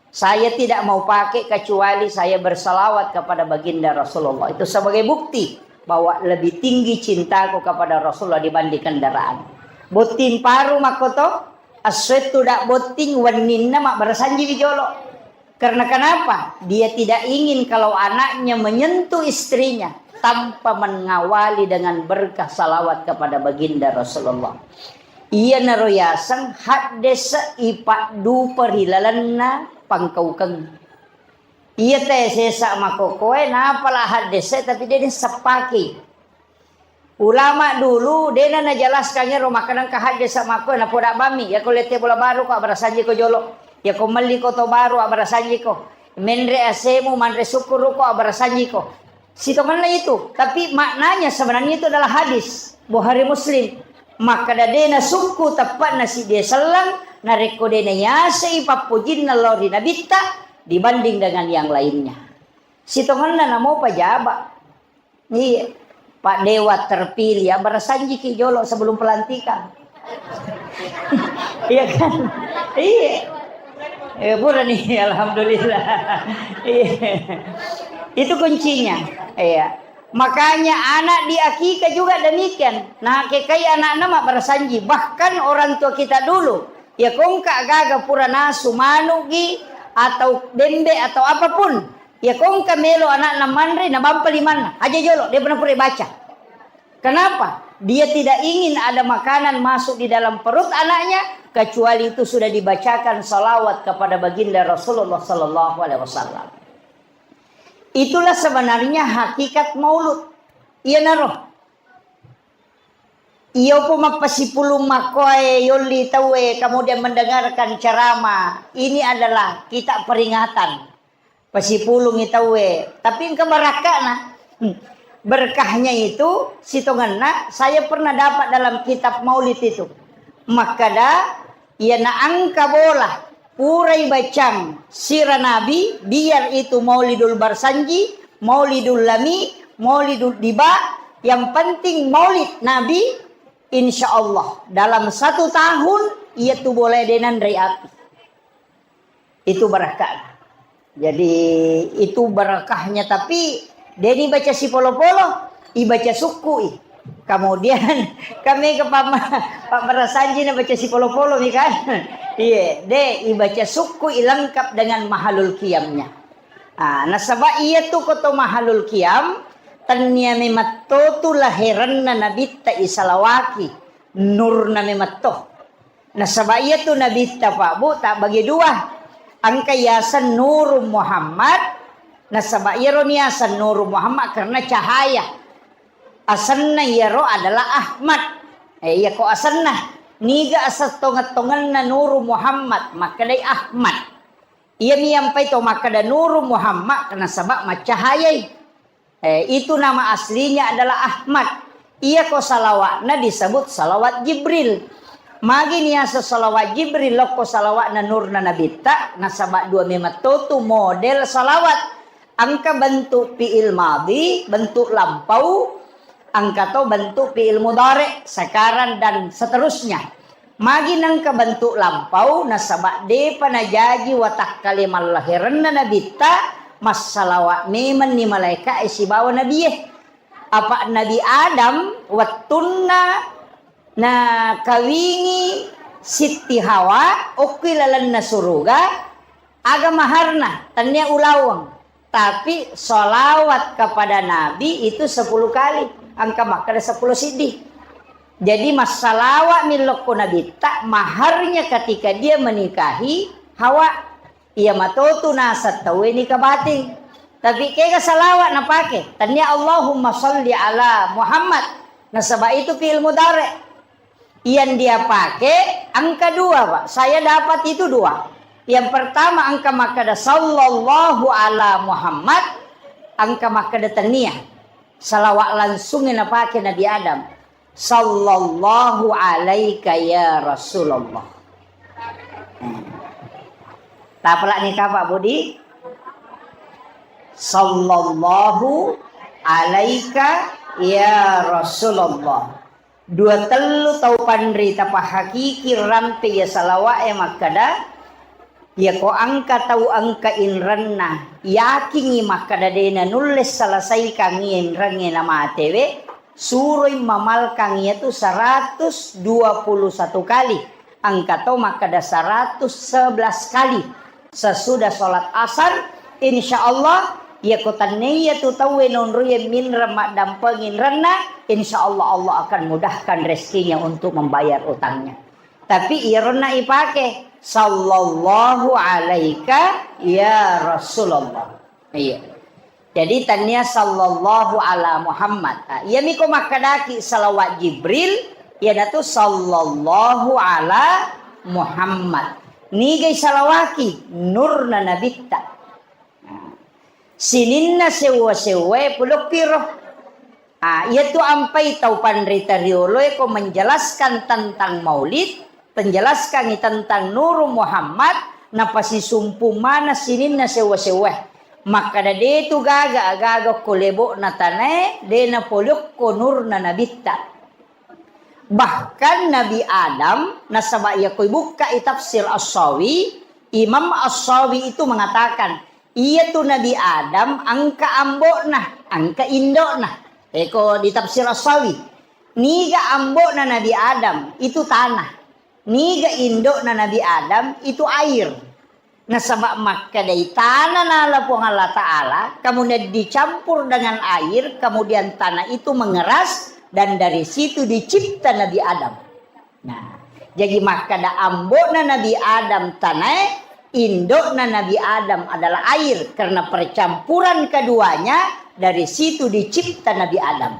Saya tidak mau pakai kecuali saya bersalawat kepada baginda Rasulullah. Itu sebagai bukti bahwa lebih tinggi cintaku kepada Rasulullah dibanding kendaraan. Botting paru makkoto, essoettu da botting wenninna mabbarasanjiwi jolo. Karena kenapa? Dia tidak ingin kalau anaknya menyentuh istrinya tanpa mengawali dengan berkah salawat kepada baginda Rasulullah. Iyanaro yaseng haddese ipaddupa ri lalenna pangkaukeng. Iya te sesa makokoe, napala haddese tapi de naseppaki. Ulama dulu dena najelaskan ero makkeda engka haddese makkoe napoda bammi, yako lette bola baru ko abbarasanjiko jolo. Yako melli ko to baru abbarasanjiko. Menre asemu, manre sukkuruko abbarasanjiko. Sitongenna itu, tapi maknanya sebenarnya itu adalah hadis Bukhari Muslim. Makkeda de nasukku teppe'na siddi selleng, narekko de nayasei pappojinna lao ri Nabitta dibanding dengan yang lainnya. Sitongenna namo pajaba. Iya. Pak Dewa terpilih, abbarasanjiki jolo sebelum pelantikan. Iya kan? Iya. Eh, pura nih, alhamdulillah. Iya. Itu kuncinya. Iya. Makanya anak di akikah juga demikian. Nah, kekai anakna mabbarasanji. Bahkan orang tua kita dulu, ya kongka gaga pura nasu manugi atau bembe atau apapun. Ya kongka melo anakna manre, nabampa limanna. Aja jolo, dia pernah pura baca. Kenapa? Dia tidak ingin ada makanan masuk di dalam perut anaknya, kecuali itu sudah dibacakan salawat kepada baginda Rasulullah sallallahu alaihi wasallam. Itulah sebenarnya hakikat maulud. Iyanaro. Iyo po mappasipulung makkoe yolli tauwe, kemudian mendengarkan ceramah. Ini adalah kita peringatan. Pasipulungi tauwe, tapi engka barakka'na. Hmm. Berkahnya itu, sitongenna, saya pernah dapat dalam kitab maulid itu. Makkada, iyana engka bola, purai bacang sira Nabi, biar itu Maulidul Barsanji, Maulidul Lami, Maulidul Diba, yang penting maulid Nabi, insya Allah, dalam satu tahun, iya tu bola denanre api. Itu barakahna. Jadi, itu barakahnya, tapi deni baca sipolo-polo, ibaca sukku i. Kemudian, kami ke pama-, Pak Barasanji na baca sipolo-polo mi kan? Iya, de, ibaca sukku i lengkap dengan mahalul qiyamnya. Ah, nasaba iya tu koto mahalul qiyam, tennia memetto tu laherenna nabitta isalawaki, nurna memetto. Nasaba iyatu nabitta, Pak, Bu, tabbagi dua. Engka yaseng Nuru Muhammad, nasaba iyaro niyaseng Nuru Muhammad karena cahaya. Asenna iyaro adalah Ahmad. Eh, iyako asenna. Niga aseng tongeng-tongenna Nuru Muhammad, makkedai Ahmad. Iyami yampai to makkeda Nuru Muhammad, nasaba maccahayai. Eh, itu nama aslinya adalah Ahmad. Iyako salawatna disebut salawat Jibril. Magi niaseng salawat Jibril, lokko salawatna nurna nabitta, nasaba dua memetto tu model salawat. Engka bentuk fi'il madhi, bentuk lampau, engka to bentuk fi'il mudhari, sekarang dan seterusnya. Magi nengka bentuk lampau, nasaba depa najaji watakkale mallaherenna nabitta, massalawa memenni malaeka'e sibawa nabie. Apa Nabi Adam wettunna nakawingi Sitti Hawa okki lalenna suruga, aga maharna, tennia ulaweng. Tapi sholawat kepada Nabi itu sepuluh kali. Engka makkeda sepuluh siddi. Jadi, massalawat mi lokko Nabitta, maharnya ketika dia menikahi Hawa. Iya matotu naseng tauwe nikah batin. Tapi kega salawat napake? Tennia Allahumma sholli ala Muhammad. Nasaba itu fi'il mudhari. Yang dia pakai angka dua, Pak. Saya dapat itu dua. Yang pertama angka makkeda sallallahu ala Muhammad, angka makkeda tennia. Salawat langsung yang napake Nabi Adam. Sallallahu alaika ya Rasulullah. Tapalak nih Pak Budi. Sallallahu alaika ya Rasulullah. Dua tellu tau panrita pahakiki rampe iya salawa'e makkeda, iyako engka tau engka inrenna, yakingngi makkeda de nanulle salasaikangngi inrengnge namatewe, suroi mamalkang iyatu seratus dua puluh satu kali. Engka to makkeda seratus sebelas kali sesudah sholat asar, insya Allah, iyako tennia tu tauwe nonroie minreng maddampengi inrenna, insya Allah, Allah akan mudahkan rezekinya untuk membayar utangnya. Tapi iyaronna ipake, sallallahu alaika ya Rasulullah. Iya. Jadi, tennia sallallahu ala Muhammad. Ah, iyami ko makkedaki salawat Jibril, iyanatu sallallahu ala Muhammad. Nigai salawaki? Nurna nabitta. Nah, sininna sewwa-sewwae polokkiro. Ah, iyatu ampai tau panrita rioloe ko menjelaskan tentang maulid, penjelaskangi tentang Nuru Muhammad, napasisumpu mana sininna sewwa-sewwa. Makkada de tu gaga, gaga ko lebo'na tanae, de napolokko nurna nabitta. Bahkan Nabi Adam, nasaba iya ko ibukkai tafsir As-Sawi, Imam As-Sawi itu mengatakan, iya tu Nabi Adam engka ambokna, engka indokna. Eko di tafsir As-Sawi, niga ambokna Nabi Adam itu tanah, niga indokna Nabi Adam itu air. Nasaba makkedai tanah nala Puang Allah Ta'ala, kemudian dicampur dengan air, kemudian tanah itu mengeras, dan dari situ dicipta Nabi Adam. Nah, jadi makkeda ambokna Nabi Adam tanae, indokna Nabi Adam adalah air, karena percampuran keduanya, dari situ dicipta Nabi Adam.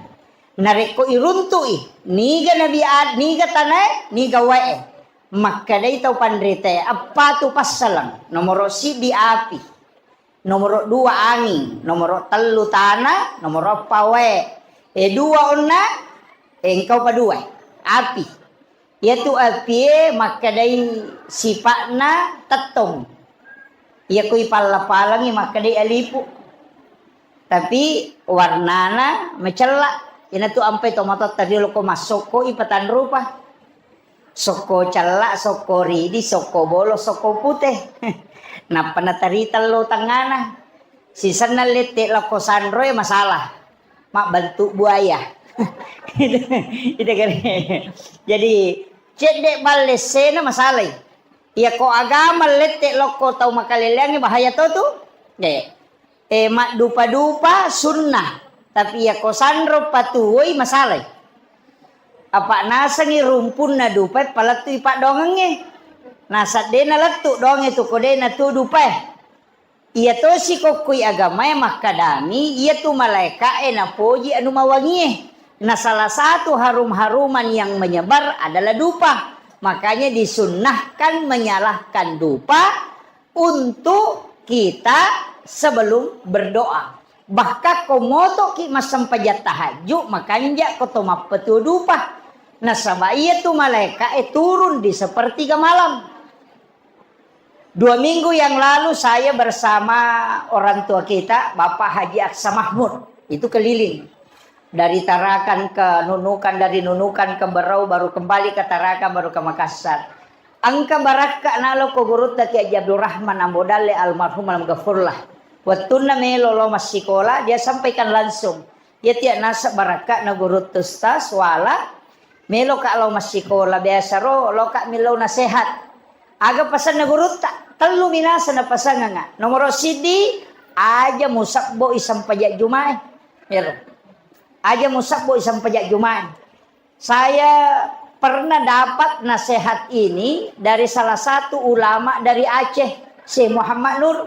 Narekko iruntu'i, niga Nabi Ad-, niga tanae, niga wae. Makkedai tau panritae, eppa tu passaleng, nomoro siddi api, nomoro dua anging, nomoro tellu tana, nomoro eppa wae. E dua onna, e engkau pa dua, api. Iyatu apie makkedai sipa'na tettong. Iyako ipalla-pallangi makkedai alipu. Tapi warnana macella. Inatu ampai tomatoatta riolo ko massokko ipatanrupa. Sokko cella, sokko ridi, sokko bolo, sokko pute. Nappa natarita lo tengngana. Sisenna lette lokko sanroe masalah. Mabbentuk buaya. Itu kan. Jadi, cedde balle sena masalai. Iya ko agama lette lokko tau makaleleangnge bahaya to tu. De. E, maddupa-dupa sunnah. Tapi iya ko sanro patuwoi masalai. Apa nasengi rumpunna dupai palettui paddoangengnge. Nasaddena lettu doangnge tu ko de natu dupai. Iya tosi kokkoi agamae makkadami, iyatu malaeka'e napoji anu mawangie. Na salah satu harum-haruman yang menyebar adalah dupa. Makanya disunnahkan menyalakan dupa untuk kita sebelum berdoa. Bahkan ko motoki massempajang tahajud, makanja ko to mappetu dupa. Nasaba iyatu malaeka'e turun di sepertiga malam. Dua minggu yang lalu saya bersama orang tua kita, Bapak Haji Aksa Mahmud, itu keliling. Dari Tarakan ke Nunukan, dari Nunukan ke Berau, baru kembali ke Tarakan, baru ke Makassar. Engka barakka nalo ko gurutta Kiai Haji Abdul Rahman Ambo Dalle almarhum almaghfurlah. Wettunna melo lo massikola, dia sampaikan langsung. Iya tiya naseng barakka'na gurutta Ustaz, wala, meloka lao massikola, biasa ro loka millau nasehat. Aga pasenna gurutta? Tellu minasa napasanganga. Nomoro siddi, aja musabbo i sempajang jumae. Ero. Aja musabbo i sempajang jumae. Saya pernah dapat nasihat ini dari salah satu ulama dari Aceh, Syekh Muhammad Nur.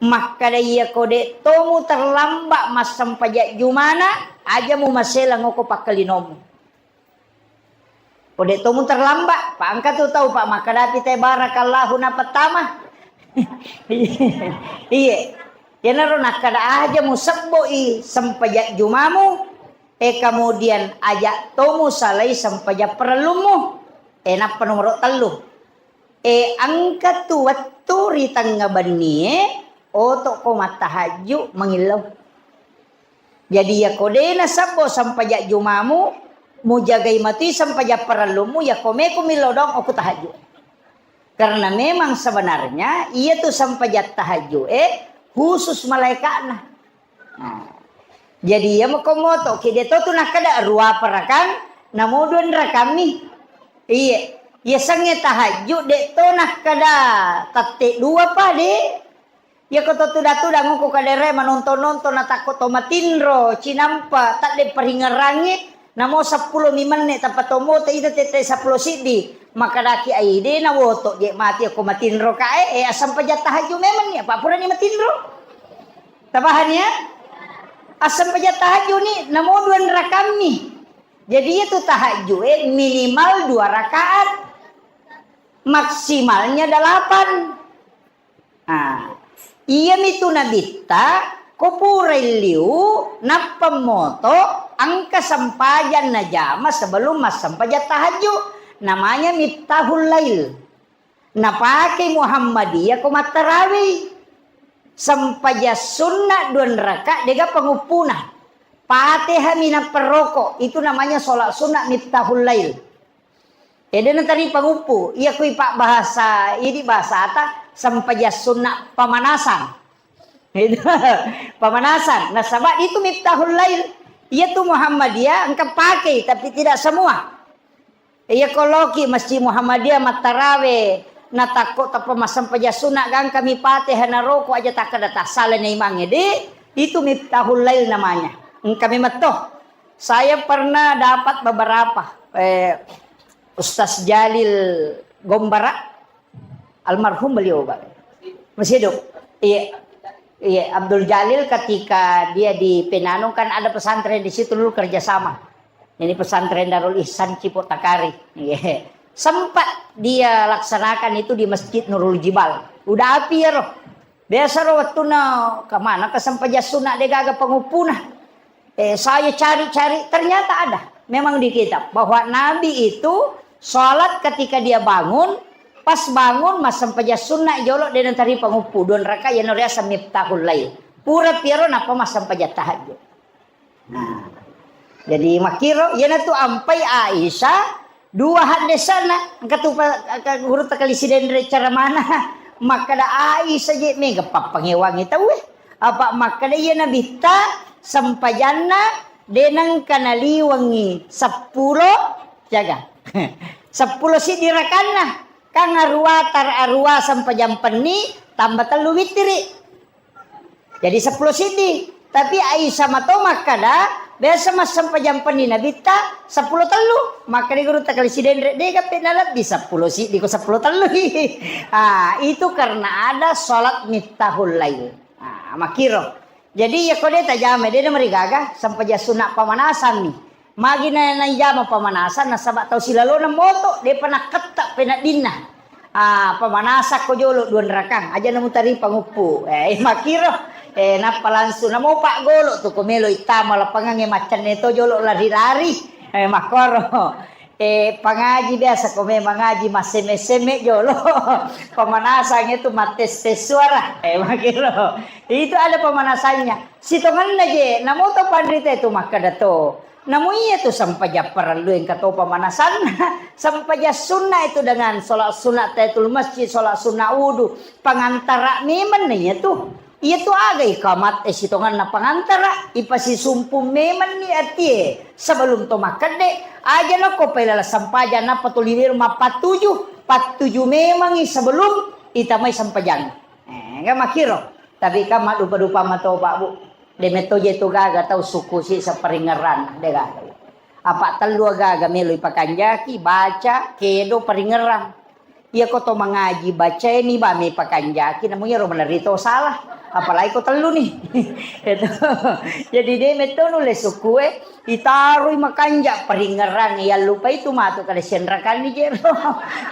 Makkada, iya ko de' tomu terlambat massempajang jumana, aja mu maselang oko pakkalinomu. Ko de' tomu terlambat, pa engka tu tau pa makkadapi te barakallahu napattama. Iye. Iyanaro nakkada aja mu sebbo i sempajang jumamu, e, kemudian aja tomu salai sempajang parellummu. E, nappa nomoro tellu. E, engka tu wettu ri tengnga bennie, oto ko mattahajju mangillau. Jadi, iya ko de' nasebbo sempajang jumamu, mujagai matui sempajang parellummu, iya ko meko millau doang oku tahajju. Karena memang sebenarnya iya tu sempajang tahajju e khusus malaikatna. Nah, jadi iya mako moto ki de' to tu nakkada ruapa rakang, namo dua rakammi. Iye, iya sengnge tahajju de' to nakkada tette dua pa de'. Iya ko to tuda-tudang ko kadere manonton-nonton natakko to matinro, cinampa, tadde paringerangi, namo seppulo mi menne tappa to moto ida tette seppulo siddi. Makkadaki ai de' nawoto je' mati ko matinro kae, e, assempajang tahajju memang ni, apa purani matinro. Tabahan ya? Assempajang tahajju ni namo dua rakammi. Jadi itu tahajju e minimal dua rakaat. Maksimalnya delapan. Ah, iyami tu nabitta, ko purai liu, nappa moto, engka sempajang najama sebelum massempajang tahajju. Namanya Miftahul Lail. Napake Muhammadiyah ko mattarawi. Sempajang sunna dua raka, dega panguppuna. Fatihah minappa roko, itu namanya sholat sunnah Miftahul Lail. Ede natari panguppu, iya kui pabbahasa, idi bahasata sempajang sunna pamanasan. Itu pamanasan. Nasaba itu Miftahul Lail. Iya tu Muhammadiyah engka pakai, tapi tidak semua. Iya koloki Masjid Muhammadiyah mattarawe, natakko tappa massempajang sunna gangka mi Fatihah naroko aja takkeda tassala na imangnge, de, itu Miftahul Lail namanya. Engka memang toh. Saya pernah dapat beberapa, eh, Ustaz Jalil Gombara, almarhum beliau, Pak. Masih hidup. Iya. Iya, Abdul Jalil ketika dia di Penanung kan ada pesantren di situ dulu kerjasama. Ini pesantren Darul Ihsan Cipotakari. Iya. Sempat dia laksanakan itu di Masjid Nurul Jibal. Udah api ya roh. Biasa ro wettunna kemana kesempajang sunna de gaga penguppuna. Eh, saya cari-cari, ternyata ada. Memang di kitab bahwa Nabi itu sholat ketika dia bangun, pas bangun massempajang sunna jolo de natari panguppu dua rakaat, yano riaseng Miftahul Lail. Pura piaro nappa massempajang tahajud. Nah, jadi makkiro, iyanatu ampai Aisyah dua haddesana, engka tu pa-, ka-, guru takali sidenre cara mana, makkada Aisyah je mega pappangewangi tauwe. Apa makkada iya Nabitta sempajanna de nengka naliwengi seppulo, jaga. Seppulo siddi rakanna. Kan arua tar-, arua sempajang penni tambah tellu wittiri. Jadi seppulo siddi. Tapi Aisyah mato makkada, biasa massempajang penni Nabitta seppulo tellu. Makkada guru takali sidenre, de gappe nalebbi seppulo siddi ko seppulo tellu. Ah, itu karena ada sholat Miftahul Lail. Ah, makkiro. Jadi, iya ko de tajama, de namarigaga, sempajang sunna pamanasan ni. Magi na, naijama pamanasan, nasaba tau silalona moto, depa nakketta peneddinna. Ah, pamanasakko jolo dua rakang, aja namutari panguppu. Eh, makkiro, eh, nappa langsung namo paggolo tu ko melo ittama lapangangnge maccanne to jolo lari-lari. Eh, makkoro. Eh, pangaji biasa ko memang ngaji massemme-semme jolo. Pamanasang itu mattes-tes suara. Eh, makkiro. Itu ada pemanasannya. Sitongenna je, namo to panrita itu makkada to. Namo iya tu sempajang parellu engka to pemanasanna. Sempajang sunna itu dengan sholat sunat tahiyatul masjid, sholat sunat wudu. Pangantara memang na iya tu. Iya tu aga ikamat, eh, sitongenna pangantara, ipasisumpung memang ni atie sebelum to makkedde. Aja nako pailala sempajang nappa tuli wero mappattuju, pattuju memangi sebelum itamai sempajang. Eh, ga makkiro. Tapi kan maddupa-dupa matoba, Bu. De metto je tu gaga tau sukku si saparingngerang, de gaga. Apa tellu gaga melo ipakanjaki, baca, kedo, paringngerang. Iya ko to mangaji, bacaini ba me pakanjaki, namu iyaro malerri to salah. Apalagi ko tellu ni. Itu. Jadi de metto nulle sukkue, itaroi makanja paringngerang, yallupai tu matu kada sianrakanni jero.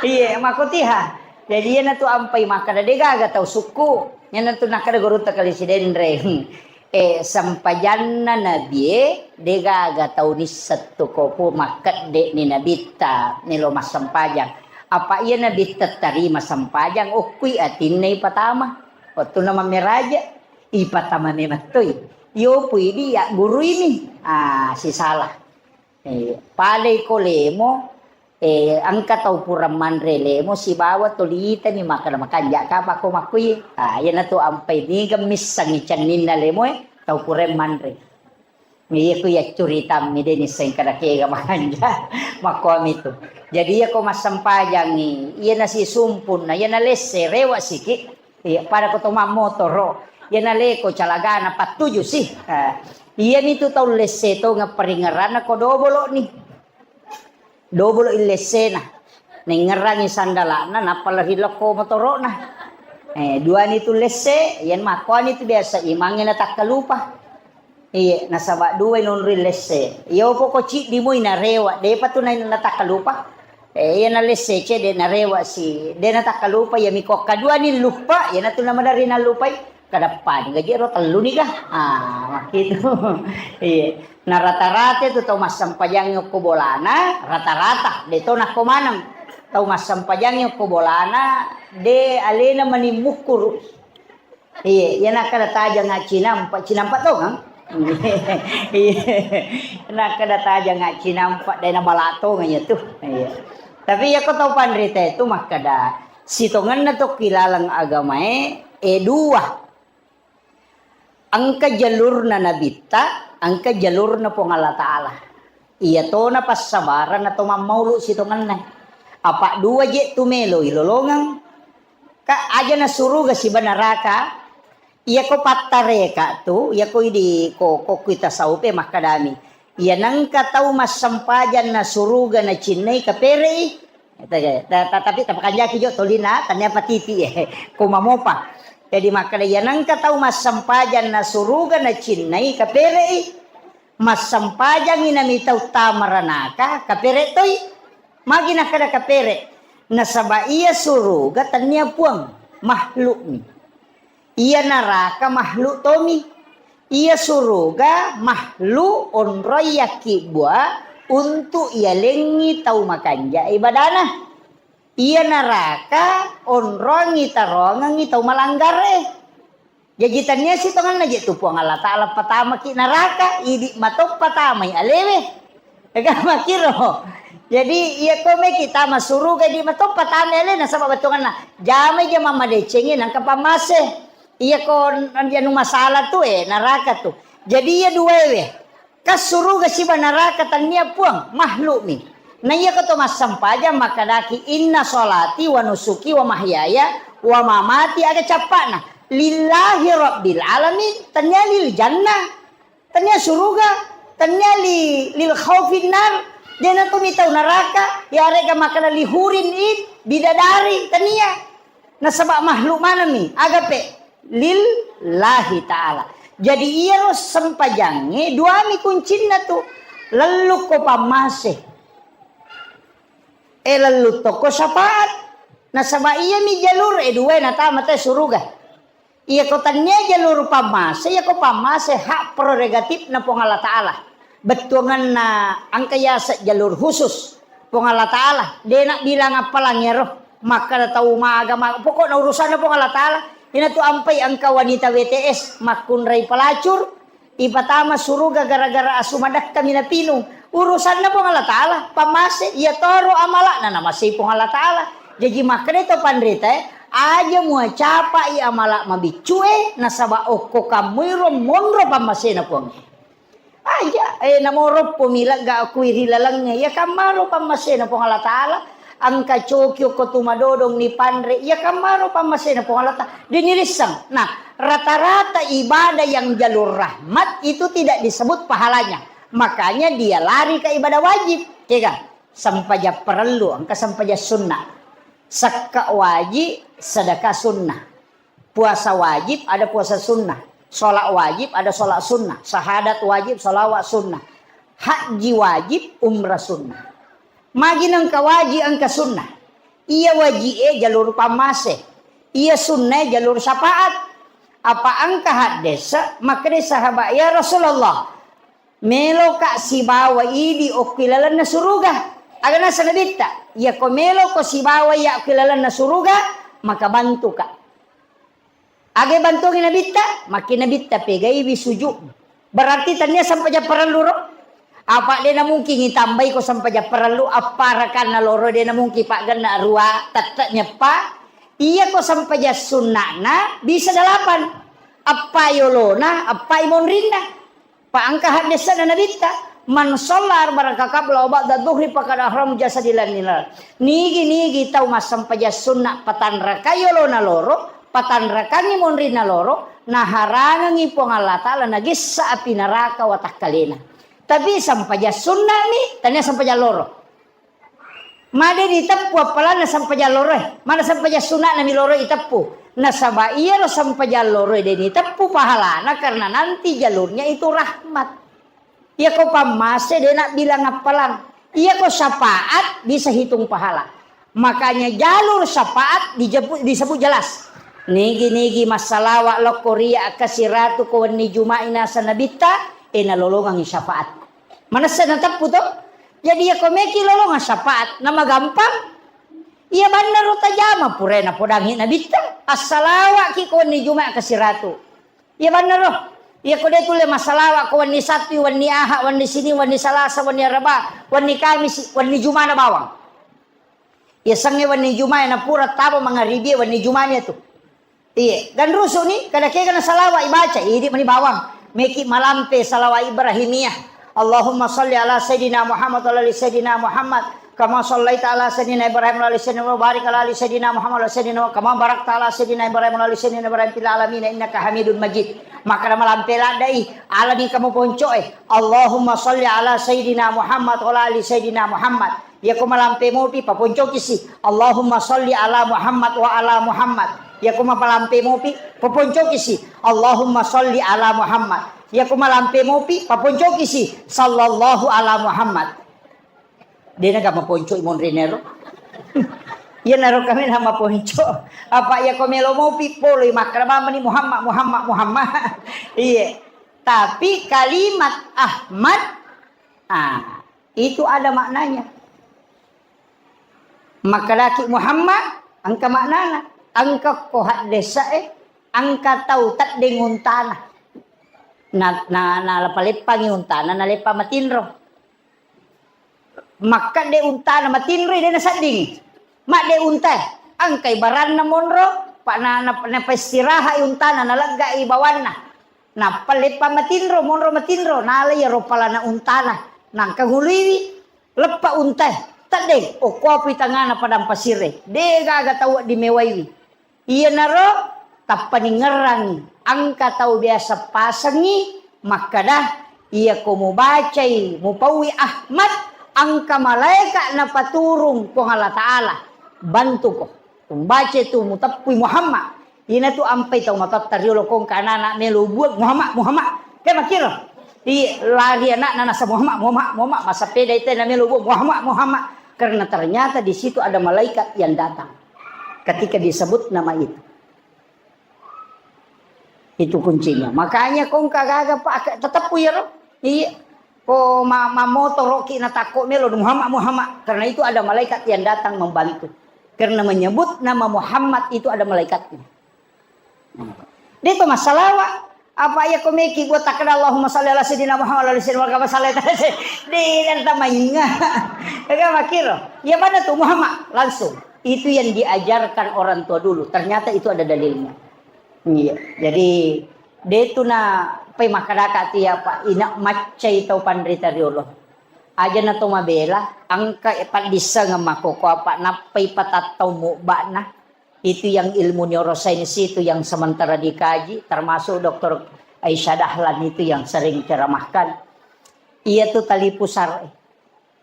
Iye, makotiha. Jadi iyanatu ampai makkada de gaga tau sukku. Iyanatu nakkada gurutta kali Sidenreng. Eh, sempajanna nabie de gaga tau nisseng tu ko pu makkedde ni nabitta melo massempajang. Apa iya nabitta tarima sempajang, okkui atinna ipatama. Wettunna mammeraja, ipatama memettoi. Iyopui di yagguruini. Ah, sisala. Eh, padai ko lemo, eh, engka tau pura manre lemo sibawa toli itani makkeda makanja kapa ko makkui. Ah, iyanatu ampai niga missengngi cenninna lemoe tau pura manre. Iya ku iya curitammi de nisseng kada kega makanja. Makkuami tu. Jadi iya ko massempajangi, iya nasi sumpunna, iya nalesse, rewa siki. Iya, pada ko to mammotoro, iya naleko calagana pattuju si. Ah, iyami tu tau lesse tongeng paringeranna ko dobolo ni. Dobolo illessena. Nengngerangi sandalana, nappa lari lokko motorona. Eh, duani tu lesse, iyan makkuani tu biasa imangnge natakkalupa. Iye, nasaba duai nonroi lesse. Iyo poko ciddi moi narewa, depa tu na-, natakkalupa. Eh, iya nalesse cedde narewa si, de natakkalupa, iya miko kaduani luppa, iyanatu namadari nallupai. Kadappani gaji ero tellu ni ga. Ah, makkitu. Iya. Na rata-rata tu tau massempajangngi okko bolana, rata-rata, de to nakko maneng. Tau massempajangngi okko bolana, de alena mani mukkuru. Iya, iya nakkada tajang cinampa, cinampa tongeng. Iya. Nakkada tajang cinampa, de nabala tongeng iya tu. Iya. Tapi iyako tau panrita itu makkeda, sitongenna tokki laleng agamae, e dua. Engka jalurna nabitta, engka jalurna Puang Allah Ta'ala. Iya tona passabarang atau mammaulu sitongenna. Apa dua je tu melo ilolongeng. Ka aja na suruga siba neraka. Iyako pattareka tu, iyako idi ko, ko kui tasawufe makkadami. Iya nengka tau massempajang na suruga na cinnai kaperei. Ta-, ta-, tapi tapakanjaki jo tolina, tania patiti, eh, ko mamopa. Jadi makkeda, iya nengka tau massempajang na suruga na cinnai kaperei, massempajangi nami tau tamaranaka kapere toi. Magi nakkeda kapere? Nasaba iya suruga tania puang, makhlukmi. Iya naraka makhluk tomi. Iya suruga makhluk onroi yakkibbua untuk iyalengngi tau makanja ibadana. Iya naraka onrongi tarongengngi tau malanggare. Jaji tania sitongenna je tu Puang Allah Ta'ala patamaki naraka, idi matoppa tamai alewe. Ega makiro. Jadi iya ko meki tama suruga idi matoppa tamai ale nasaba bettuanna. Jamai je mammadecengi nangka pammase. Iya ko anu masalah tu, eh, naraka tu. Jadi iya duaewe. Kas suruga siba naraka tania puang, makhlukmi. Na iya ko to massempajang makkadaki, "Inna sholati wa nusuki wa mahyaya wa mamati," aga cappa'na, "Lillahi rabbil alamin," tania lil jannah. Tania suruga, tania li, lil khaufin nar, dena tu mitau naraka, yarega makkada li hurin in, bidadari, tania. Nasaba makhluk manami, agape lillahi ta'ala. Jadi iyaro sempajangnge duami kuncinna tu, lellukko pammase. Eh, lellu tokko syafaat. Nasaba iyami jalur, eh, dua natama te suruga. Iyako tania jalur pammase, iyako pammase hak prerogatifna Puang Allah Ta'ala. Bettuanganna engka yase jalur khusus Puang Allah Ta'ala. Dena bilang appalang iyaro. Makkada tau maga, ma-, pokokna urusanna Puang Allah Ta'ala. Inatu ampai engka wanita W T S makkunrai pelacur, ipatama suruga gara-gara asu madekkami napinung. Urusanna Puang Allah Ta'ala, pammase, iya toro amala'na namasei Puang Allah Ta'ala. Jaji makkeda to panrita, eh, aja muacapai amala mabiccue, nasaba okko kammuiro monro pammasena Puang. Aja, eh, namoro pomi lega kui ri lalengnge, iya kammaro pammasena Puang Allah Ta'ala. Engka coki okko tu madodong ni panre, iya kammaro pammasena Puang Allah Ta'ala. Dini risseng. Nah, rata-rata ibadah yang jalur rahmat itu tidak disebut pahalanya. Makanya dia lari ke ibadah wajib. Kega? Sempajang parellu, engka sempajang sunnah. Sekka wajib, sedekah sunnah. Puasa wajib, ada puasa sunnah. Sholat wajib, ada sholat sunnah. Syahadat wajib, sholawat sunnah. Haji wajib, umrah sunnah. Magi nengka wajib, engka sunnah. Iya wajib e jalur pammase. Iya sunnah e jalur syafaat. Apa engka haddesa, makkeda sahabat, "Ya Rasulullah, meloka sibawa idi okki lalenna suruga." Aga nasa Nabitta, "Iyako meloko sibawa iya okki lalenna suruga, maka bantuka." Aga bantuangi Nabitta? Makki Nabitta pegaiwi sujud. Berarti tania sempajang parellu ro? Apa de namungkin itambai ko sempajang parellu, apparakanna loro de namungkin paggenna rua tette nyeppa. Iya ko sempajang sunna'na bisa delapan. Appai olona, appai monrinna. Pa engka haddesana Nabitta, "Man shalla arba'a rakaat qabla wa ba'da dhuhri faqad ahram jasadi lan nar." Nigi-nigi tau massempajang sunna patanrakai olona loro, patanrakangi monrinna loro, naharangengi Puang Allah Ta'ala nagessa api naraka watakkalena. Tapi sempajang sunna'mi, tania sempajang loro. Made diteppu appalanna sempajang loroe. Mana sempajang suna'na mi loro iteppu. Nasaba iyaro sempajang loroe de niteppu pahalana karena nanti jalurnya itu rahmat. Iyako pammase de nabbilang appalang. Iyako syafaat bisa hitung pahala. Makanya jalur syafaat dijepu-, disebut jelas. Nigi-nigi massalawa lokko ria kasiratu ko wenni Juma'i nasa Nabitta, e nalolongangi syafaat. Manessa nateppu to? Jadi iyako meki lolongang syafaat, namagampang. Iya bannaro tajama purae napodangi Nabitta. Assalawaki ko wenni Juma kasiratu. Iya bannaro. Iyako de tulle massalawa ko wenni Sabtu, wenni Aha, wenni Sini, wenni Salasa, wenni Araba, wenni Kamisi, wenni Jumana bawang. Yasengnge wenni Jumae napura taba mangaribie wenni Jumani atu. Iye, ganrusu ni, kada kega na salawa ibaca, idi mani bawang. Meki malampe salawa Ibrahimiyah. Allahumma salli ala Sayyidina Muhammad wa ala ali Sayyidina Muhammad. Kama sallaita ala Sayyidina Ibrahim wa ala ali Sayyidina Muhammad, barik ala ali Sayyidina Muhammad wa ala Sayyidina Muhammad, kama barakta ala Sayyidina Ibrahim wa ala ali Sayyidina Ibrahim fil alamin innaka Hamidun Majid. Makkada malampe laddai, alani kamu poncoe. Allahumma salli ala Sayyidina Muhammad wa ala ali Sayyidina Muhammad. Iyako malampe mopi, paponcokisi, Allahumma salli ala Muhammad wa ala Muhammad. Iyako malampe mopi, paponcokisi, Allahumma salli ala Muhammad. Iyako malampe mopi, paponcokisi, sallallahu ala Muhammad. Dena ga maponco i monrinero. Iyanaro kami na maponco. Apa iyako melo mopi, poloi makkada bambani Muhammad, Muhammad, Muhammad. Iye. Tapi kalimat Ahmad, ah, itu ada maknanya. Makkedaki Muhammad, engka maknana. Engka ko haddesae, engka tau teddeng untana. Na, na, naleppa-leppangi untana, naleppa matinro. Makkedde untana matinroi, de naseddingi. Madde untae, engkai baranna monro, pa na, na, napaistiraha'i untana, nalegga'i bawanna. Nappa leppa matinro, monro matinro, nala iyaro palana untana. Nangka nguluiwi, leppa untae, teddeng, okkoapui tangngana padang pasirre. De gaga tau wedding mewaiwi. Iyanaro tappaningngerrangngi, engka tau biasa pasengngi makkada, iyako mubacai, mupaui Ahmad, engka malaeka napaturung Puang Allah Ta'ala, bantuko. Mubacai tu, muteppui Muhammad. Inatu ampai tau matoatta riolo kongka anak-anak melo buang Muhammad, Muhammad. Ke makkiro? Iya, lari anakna nasa Muhammad, Muhammad, Muhammad. Massapeda itu na melo buang Muhammad, Muhammad. Karena ternyata di situ ada malaikat yang datang. Ketika disebut nama itu. Itu kuncinya. Makanya kongka gaga, Pak, tetep ku iyaro. Iya. Ko ma-, mamotoroki natakko melo Muhammad, Muhammad. Karena itu ada malaikat yang datang membantu. Karena menyebut nama Muhammad itu ada malaikatnya. De to massalawa. Apa iya ko meki buat takkeda Allahumma salli ala sayyidina Muhammad wa ala sayyidina Muhammad, salli ala sayyidina. De nanta mainga. Ega makkiro. Iya pada tu Muhammad langsung. Itu yang diajarkan orang tua dulu. Ternyata itu ada dalilnya. Iya. Jadi de tu na pai makkedaka tu ya, Pak, ina maccai tau panrita riolo. Aja na to mabela, engka paddissengeng makkoko apa nappai patattau mubba'na. Itu yang ilmu neuroscience itu yang sementara dikaji, termasuk doktor Aisyah Dahlan itu yang sering ceramahkan. Iya tu tali pusar.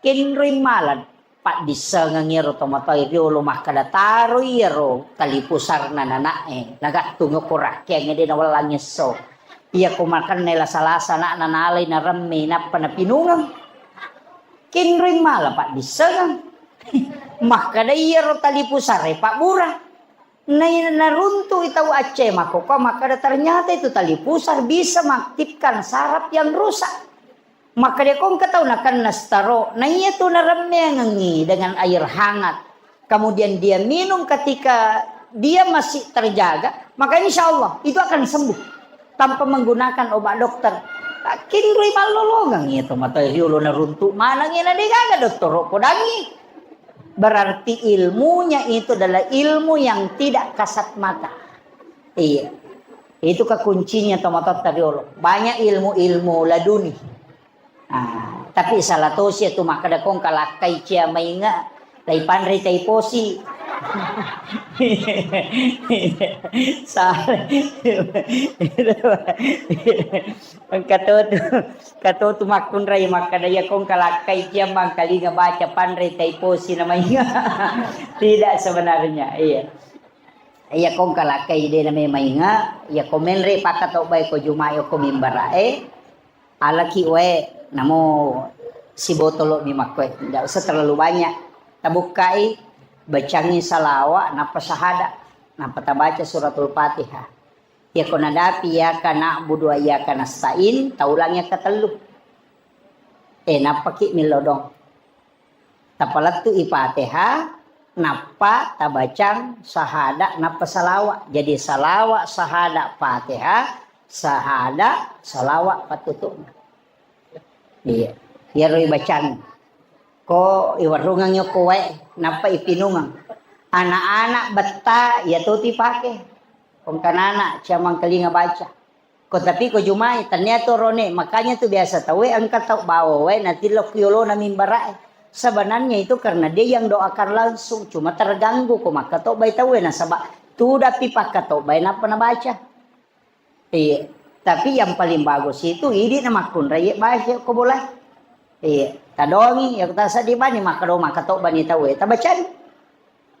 Kenroi mala paddissengeng iyaro tomatoa riolo makkada taroi iyaro tali pusarna nana'e, nagattung ko rakkeang de nawellang esso. Iya ko makanna lasa-lasa ana'na nalai naremme nappa napinungeng. Kenroi mala paddissengeng. Makkada iyaro tali pusare pabbura. Nai-, naruntu'i tau Aceh makkokkoe makkada ternyata itu tali pusar bisa mengaktifkan saraf yang rusak. Makkada ko engka tau nakenna stroke, naiya tu naremmeangengi dengan air hangat, kemudian dia minum ketika dia masih terjaga, maka insya Allah itu akan sembuh tanpa menggunakan obat dokter. Kinrui mallolongeng iya tomatoa riolo naruntu maneng iya na degaga dottoro podangi. Berarti ilmunya itu adalah ilmu yang tidak kasat mata. Iya. Itu kekuncinya tomatoatta riolo. Banyak ilmu-ilmu laduni. Ah, tapi salah tosi itu makkada kong kalakkai cia mainga, lai panrei tai posi. Salah. Engka to tu, engka to tu makkunrai makkada, iya kong kalakkai cia mangkalinga baca panrei tai posi na mainga. Tidak sebenarnya, iya. Iya kong kalakkai de na mainga, iya ko menre pakka to bae ko Jumae ko mimbarae, alaki wae namo sibotolo mi makkoe. Ndak usah terlalu banyak. Tabukkai, bacangi salawa, nappa sahada, nappa tabaca suratul Fatihah. Iyako nadapi iyyaka na'budu wa iyyaka nasta'in, taulang yang ketellu. Eh, nappaki millo dong. Tapalettu'i Fatihah, nappa tabacang sahada, nappa salawa. Jadi salawa, sahada, Fatihah, sahada, salawa, pattutu'na. Iya. Iyaro ibacang. Ko iwarungeng yokko wae, nappa ipinungeng. Anak-anak betta, iya to tu ipake. Kongkanana, ciamang kelinga baca. Ko tapi ko jumai, tania to rone, makanya tu biasa tauwe engka tau bawa wae, natillo ku yolona mimbara'e. Sebenarnya itu karena dia yang doakan langsung, cuma terganggu ko makkatobbai tauwe, nasaba tudapi pakkatobbai nappa nabaca. Iya. Tapi yang paling bagus itu idi na makkunrai baca ko bola. Iya. Tadongi ya ta seddi bani makkado makkatobba ni tauwe tabacani.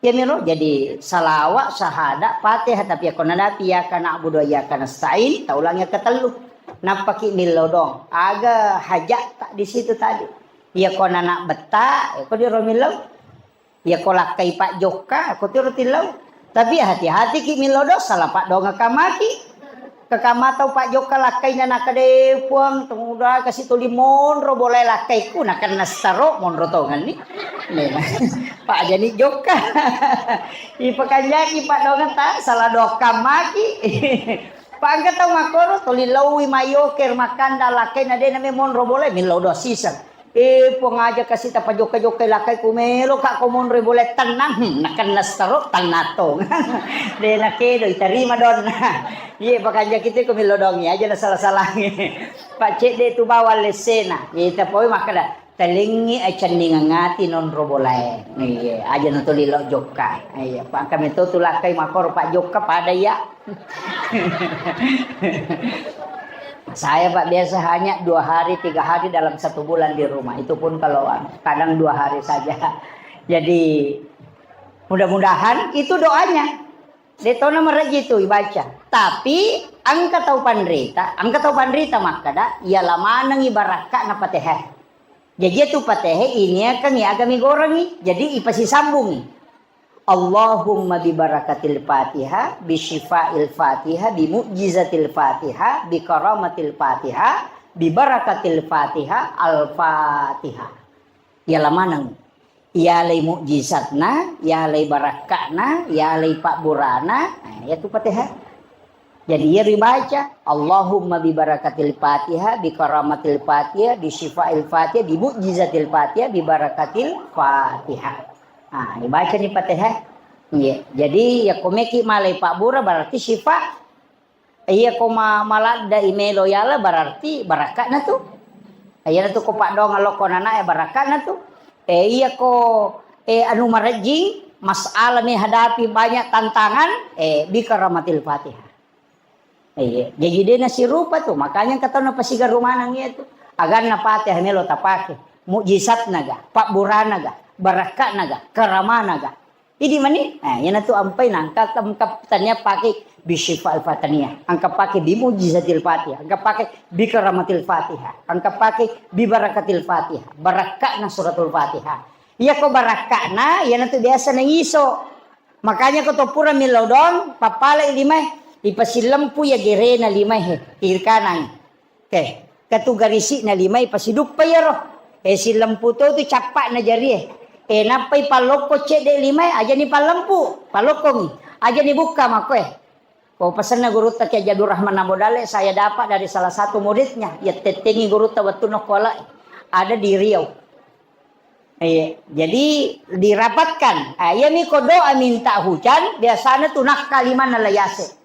Iya miro jadi salawa, syahadat, Fatihah, tapi ko nadapi iyyaka na'budu wa iyyaka nasta'in, taulang yang ketellu. Nappaki millau dong. Aga hajat tak di situ tadi. Iya ko nana betta, ya ko di romillau. Iya ko lakkai pajokka, ko tiro tillau. Tapi hati-hati ki millau dosa, la padonga kamaki. Kekama tau pajokka lakkai na nakade puang, tumuda kasi tuli monro bolai lakkaiku, nakenna staro monro tongenni. Memang. Pajani jokka. Ipakanjaki padonga ta, salah doka maki. Pangka tau makoro, tuli laui mayoker, makanda lakkai na dena me monro bolai, millau doa siseng. Eh, Puang aja kasi tapajokka-jokkai lakkai ku melo ka ko monroi bola tennang. Hmm, nakenna staro tenna tong. De nakedo itarima donna. Iye pakanjaki te ko melo dongi aja na salah-salangi. Pak cedde tu bawang lessena. Iye tapoi makkeda, "Telengi acenningeng ati nonro bolae." Iye, aja na tuli lo jokka. Iye, pangka meto tu lakkai makoro Pak jokka pada iya. Saya, Pak, biasa hanya dua hari, tiga hari dalam satu bulan di rumah. Itu pun kalau, anu, kadang dua hari saja. Jadi, mudah-mudahan itu doanya. De tona maraji itu ibaca. Tapi, engka tau panrita, engka tau panrita makkada, iya lamaneng ibarakka na patehe. Jaji itu patehe ini akan ya agami gorangi. Jadi, ipasisambungi. Allahumma bi barakatil Fatihah, bi syifa'il Fatihah, bi mu'jizatil Fatihah, bi karamatil Fatihah, bi barakatil Fatihah, Al-Fatihah. Yala maneng. Yalai mu'jizatna, yalai barakka'na, yalai pabburana, nah, yatu Fatihah. Jadi, iya ribaca, "Allahumma bi barakatil Fatihah, bi karamatil Fatihah, bi syifa'il Fatihah, bi mu'jizatil Fatihah, bi barakatil Fatihah." Nah, dibaca ni Fatihah. Iya. Jadi, ya komeki malai pabbura berarti syifa. Iya ko ma-, maladda imelo yala berarti barakka'na tu. Iya tu ko paddoang lokko nana ya barakka'na tu. Eh, iya ko, eh, anu marejjing, masalah menghadapi banyak tantangan, eh, bi karamatil Fatihah. Iya, jadi de nasirupa tu, makanya engka tau napasigaru maneng iya tu. Aganna Fatihah melo tapake, mujizatna ga, pabburana ga, barakka'na ga, karamana ga. Idi mani, eh, iyana tu ampai nangka engka tania pake bi syifa'il Fatihah, engka pake bi mujizatil Fatihah, engka pake bi karamatil Fatihah, engka pake bi barakatil Fatihah, barakka'na suratul Fatihah. Iya ko barakka'na, iyana tu biasa na iso. Makanya ko to pura millau doang, pappalai limae, ipasillempu ya gerena limae he, kiri kanan. Oke, ketu garisi'na limae pasiduppa iyaro. Eh, sillempu to tu cappa'na jarie. Eh, nappai pallokko cedde limae, ajani pallempu, pallokkongi. Ajani bukka makkoe. Ko pesenna gurutta Kiai Haji Abdul Rahman Ambo Dalle, saya dapat dari salah satu muridnya, ya tettengi gurutta wettunna kola ada di Riau. Iya, jadi dirapatkan. Ah, iyami ko doa minta hujan, biasanya tu nakka limanna layase.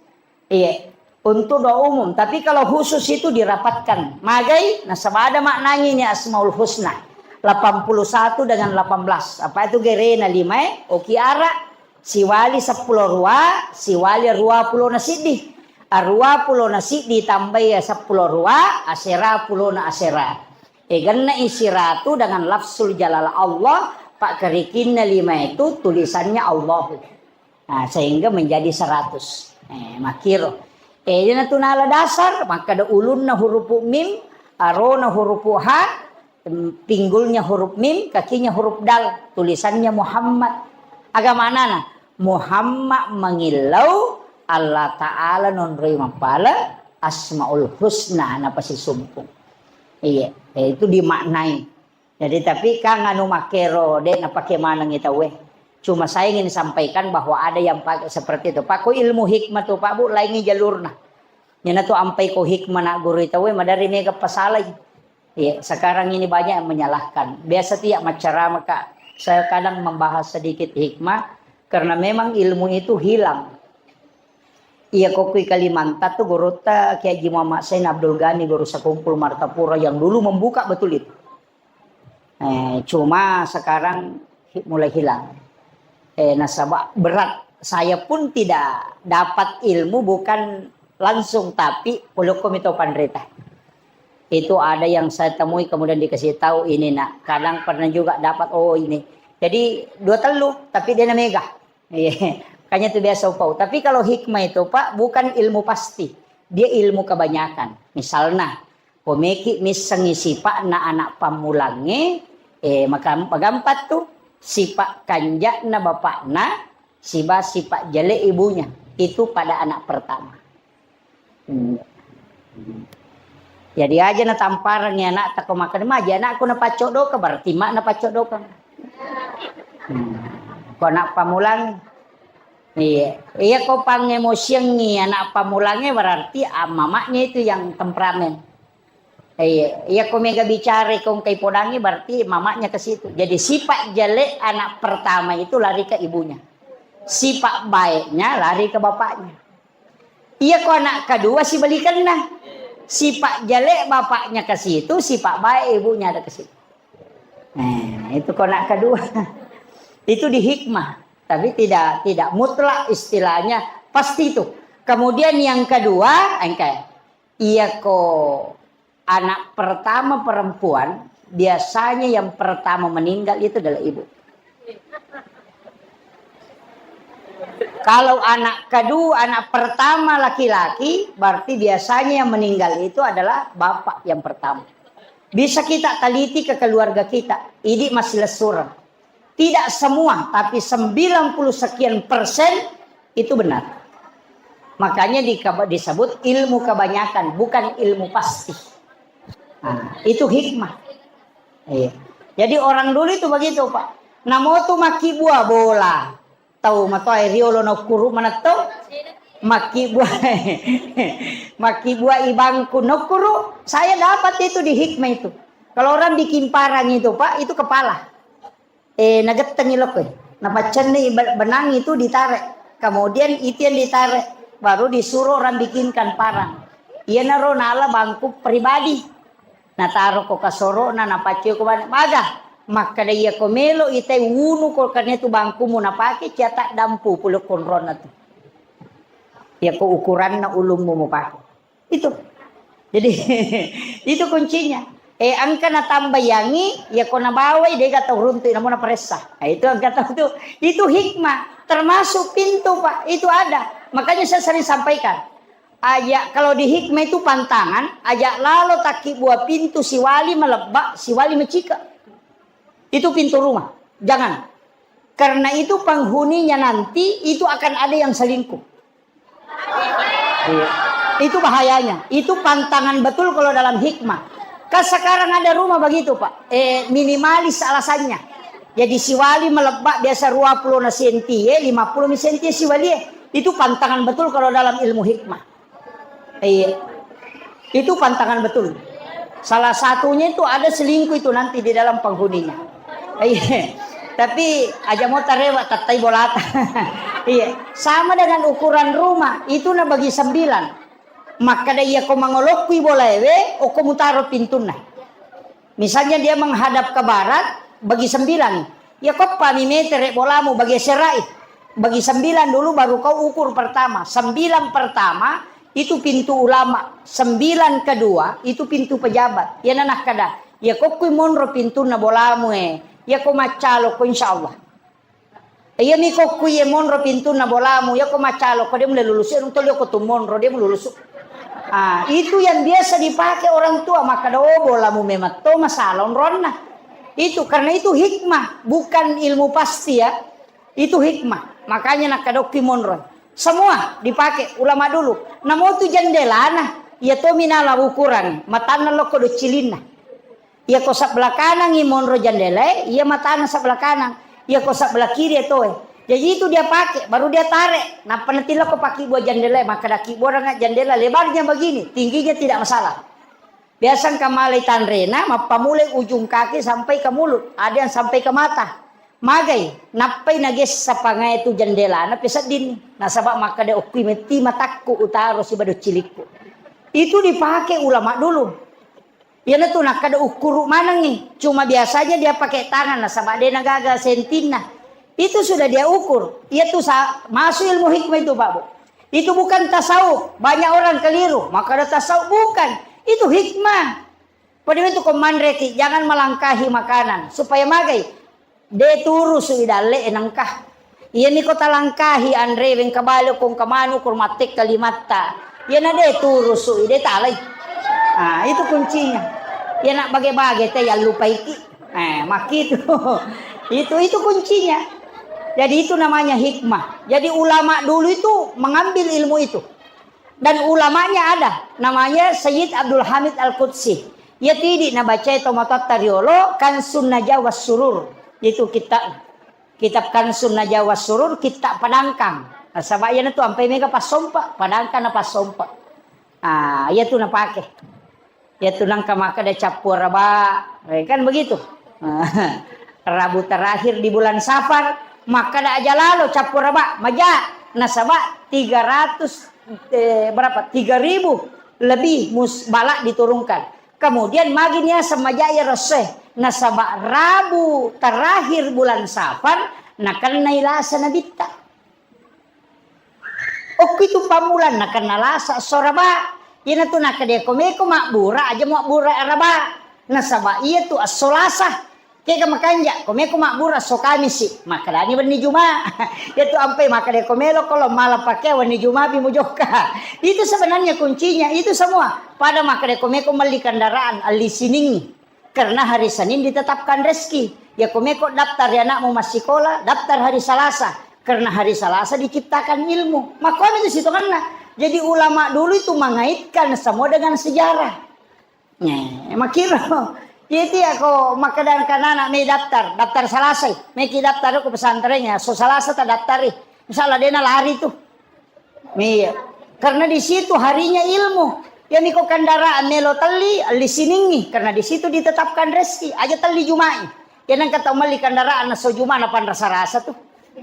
Iya, untuk doa umum. Tapi kalau khusus itu dirapatkan. Magai, nasaba ada maknanya ini Asmaul Husna. Delapan puluh satu dengan delapan belas. Apa itu gerena lima, eh? Oki ara, siwali seppulo rua, siwali rua pulo na siddi. Arua pulo na siddi tambai seppulo rua, asera pulo na asera. Eh, gennai siratu dengan lafzul jalalah Allah, pakkerikinna lima itu tulisannya Allahu. Nah, sehingga menjadi seratus. Eh, makkiro. Eh, iyana tu nala dasar, makkada ulunna hurupu mim, arona hurupu ha, em, pinggulnya huruf mim, kakinya huruf dal, tulisannya Muhammad. Aga manana? Muhammad mangillau Allah Ta'ala nonroi mappala Asmaul Husna napasisumpung. Iya, eh, itu dimaknai. Jadi, tapi kan anu makkero, de napake manengi tauwe. Cuma saya ingin sampaikan bahwa ada yang pakai seperti itu. Pak, ko ilmu hikmah tu, Pak Bu, laingi jalurna. Iyana tu ampai ko hikmah na guru tauwe, madari mega pasalai. Iya, sekarang ini banyak yang menyalahkan. Biasa tiap maccarama, Kak, saya kadang membahas sedikit hikmah, karena memang ilmu itu hilang. Iya, kokui Kalimantan tuh gurutta Kiai Haji Muhammad Zain Abdul Ghani, guru sekumpul Martapura yang dulu membuka betul itu. Eh, cuma sekarang hi-, mulai hilang. Eh, nasaba berat. Saya pun tidak dapat ilmu bukan langsung, tapi polokko mito panrita. Itu ada yang saya temui kemudian dikasih tahu ini, nak. Kadang pernah juga dapat, oh ini. Jadi dua telu, tapi dia namega. Iya. Makanya itu biasa upau. Tapi kalau hikmah itu, Pak, bukan ilmu pasti. Dia ilmu kebanyakan. Misalnya, komeki missengi sipa'na anak pammulangnge, eh, maka magampat tu sipa' kanja'na bapakna, siba sipa' jale' ibunya. Itu pada anak pertama. Hmm. Jadi aja natampareng anak tako makan maji anakku napaccoddoka, berarti mak napaccoddoka. Hmm. Ko anak pamulang, iya, iya ko pangemosiangi anak pamulangnge, berarti, ah, mamaknya itu yang temperamen. Iya, iya ko mega bicara ko engkai podangi, berarti mamaknya ke situ. Jadi sifat jelek anak pertama itu lari ke ibunya. Sifat baiknya lari ke bapaknya. Iya ko anak kedua sibalikanna. Sifat jelek bapaknya ke situ, sifat baik ibunya ada ke situ. Nah, itu ko anak kedua. Itu di hikmah, tapi tidak, tidak mutlak istilahnya pasti itu. Kemudian yang kedua, engkai. Iya ko anak pertama perempuan, biasanya yang pertama meninggal itu adalah ibu. Kalau anak kedua, anak pertama laki-laki, berarti biasanya yang meninggal itu adalah bapak yang pertama. Bisa kita teliti ke keluarga kita, idi masih lesureng. Tidak semua, tapi sembilan puluh sekian persen itu benar. Makanya di-, disebut ilmu kebanyakan, bukan ilmu pasti. Nah, itu hikmah. Iya. Jadi orang dulu itu begitu, Pak. Namo tu makkibua bola. Tau matoa riolo nokkuru manetto. Makkibua, makkibua ibangku nokkuru. Saya dapat itu di hikmah itu. Kalau orang bikin parang itu, Pak, itu kepala. Eh, nagettengi lokko. Napaccenni be-, benang itu ditarik. Kemudian itu yang ditarik, baru disuruh orang bikinkan parang. Iyanaro nala bangku pribadi. Nataro ko kasoro'na, napaccio ko bane. Maga, makkeda iya ko melo itai wunu ko karena itu bangkumu napake, cia taddampu pole konronna tu. Iya ko ukuranna ulummu mupake. Itu. Jadi, itu kuncinya. Eh, engka natambayangi, ya ko nabawai, dega tau runtu, namo naparessa. Nah, itu engka tau tu. Itu hikmah. Termasuk pintu, Pak. Itu ada. Makanya saya sering sampaikan. Aja, kalau di hikmah itu pantangan, aja lalo takkibua pintu siwali malebba, siwali macika. Itu pintu rumah. Jangan. Karena itu penghuninya nanti, itu akan ada yang selingkuh. Iya. Itu bahayanya. Itu pantangan betul kalau dalam hikmah. Kan sekarang ada rumah begitu, Pak. Eh, minimalis alasannya. Jadi siwali melebbak biasa dua puluh na senti, eh, lima puluh mi senti siwali, eh. Itu pantangan betul kalau dalam ilmu hikmah. Iya. Itu pantangan betul. Salah satunya itu ada selingkuh itu nanti di dalam penghuninya. Iya. Tapi aja mau tarewa tattai bolata. Iya. Sama dengan ukuran rumah, itu na bagi sembilan. Makkada iya ko mangolokkui bolaewe, oko mutaro pintunna. Misalnya dia menghadap ke barat, bagi sembilan. Ya, koppami metere bolamu, bagi serai. Bagi sembilan dulu, baru kau ukur pertama. Sembilan pertama, itu pintu ulama. Sembilan kedua, itu pintu pejabat. Ya, nanakkada. Ya, kokkui monro pintunna bolamu, eh. Ya, ko maccalo ko, insya Allah. Iyami kokku iye monro pintunna bolamu, iyako macalo ko de mulai lulusu, e, tolio ko tu monro de mululusu. Ah, itu yang biasa dipakai orang tua, makkada, "Oh, bolamu memang to masalah onronna." Itu karena itu hikmah, bukan ilmu pasti ya. Itu hikmah. Makanya nakkadokki monro. Semua dipakai ulama dulu. Namo tu jendelana, iya to minala ukuran, matanna lokko do cilinna. Iya ko sebelah kanangngi monro jendelae, iya matana sebelah kanang. Iya ko sebelah kiri ya toe. Jadi itu dia pakai, baru dia tarik. Nappa natillo ko pakai buah jendelae, maka daki buah dengan jendela lebarnya begini, tingginya tidak masalah. Biasa engka malai tanrena, mappamulai ujung kaki sampai ke mulut, ada yang sampai ke mata. Magai, nappai nagessa pangae tu jendelana peseddinni. Nasaba makkeda, "Okkui metti matakku utaro sibawa doccilikku." Itu dipakai ulama dulu. Iyanatu nakkeda ukkuru manengngi. Cuma biasanya dia pakai tangan, nasaba de nagaga sentinna. Itu sudah dia ukur. Iyatu sa-, masuk ilmu hikmah itu, Pak Bu. Itu bukan tasawuf. Banyak orang keliru. Makkeda tasawuf, bukan. Itu hikmah. Pada itu ko manreki, jangan melangkahi makanan. Supaya magai. De turusu i dalle e nengka. Iyami ko talangkahi anre wengka bale ko engka manu ko mattekka limatta. Iyana de turusu i de talai. Ah, itu kuncinya. Iyana bage-bage te yallupaiki. Eh, makkitu. Itu itu kuncinya. Jadi itu namanya hikmah. Jadi ulama dulu itu mengambil ilmu itu. Dan ulamanya ada, namanya Sayyid Abdul Hamid Al-Qudsi. Iya tidi nabacai tomatoatta riolo, Kansun Najah was Surur. Itu kitab, kitab Kansun Najah was Surur, kitab Padangkang. Nasaba iyanatu ampai mega passompa, Padangkang na passompa. Ah, iyatu napake. Iyatu nangka makkeda cappu araba, eh, kan begitu. Rabu terakhir di bulan Safar, makkeda aja lalo cappu araba, maja, nasaba tiga ratus, eh, berapa? Tiga ribu lebih mus-, balak diturunkan. Kemudian magi niaseng maja iya rosse, nasaba Rabu terakhir bulan Safar, nakennai lasa nabitta. Okkitu pammulang nakenna lasa esso araba. Iyanatu nakkeda ko meko mabbura aja mabbura araba. Nasaba iyatu esso lasa. Kega makanja, ko meko mabbura esso Kamisi, makkedani wenni Juma. Iyatu ampai makkeda ko melo ko lo mala pake wenni Juma pi mujokka. Itu sebenarnya kuncinya, itu semua. Pada makkeda ko meko melli kendaraan, elli Siningngi. Karena hari Senin ditetapkan rezeki. Ya, ko meko daftar ya anakmu massikola, daftar hari Salasa. Karena hari Salasa diciptakan ilmu. Makkomi itu sitonganna. Jadi ulama dulu itu mengaitkan semua dengan sejarah. Nih, makiro. Jadi ya ko makkeda kanana me daftar, daftar Salasa, meki daftar ko pesantren ya, so Salasa tak daftar. Misalnya dia lari tuh. Iya. Karena di situ harinya ilmu. Iyami ko kendaraan melo telli, elli Siningngi. Karena di situ ditetapkan rezeki. Aja telli Juma'i. Iya nengka tau melli kendaraan, nasso Juma napanrasa-rasa tuh.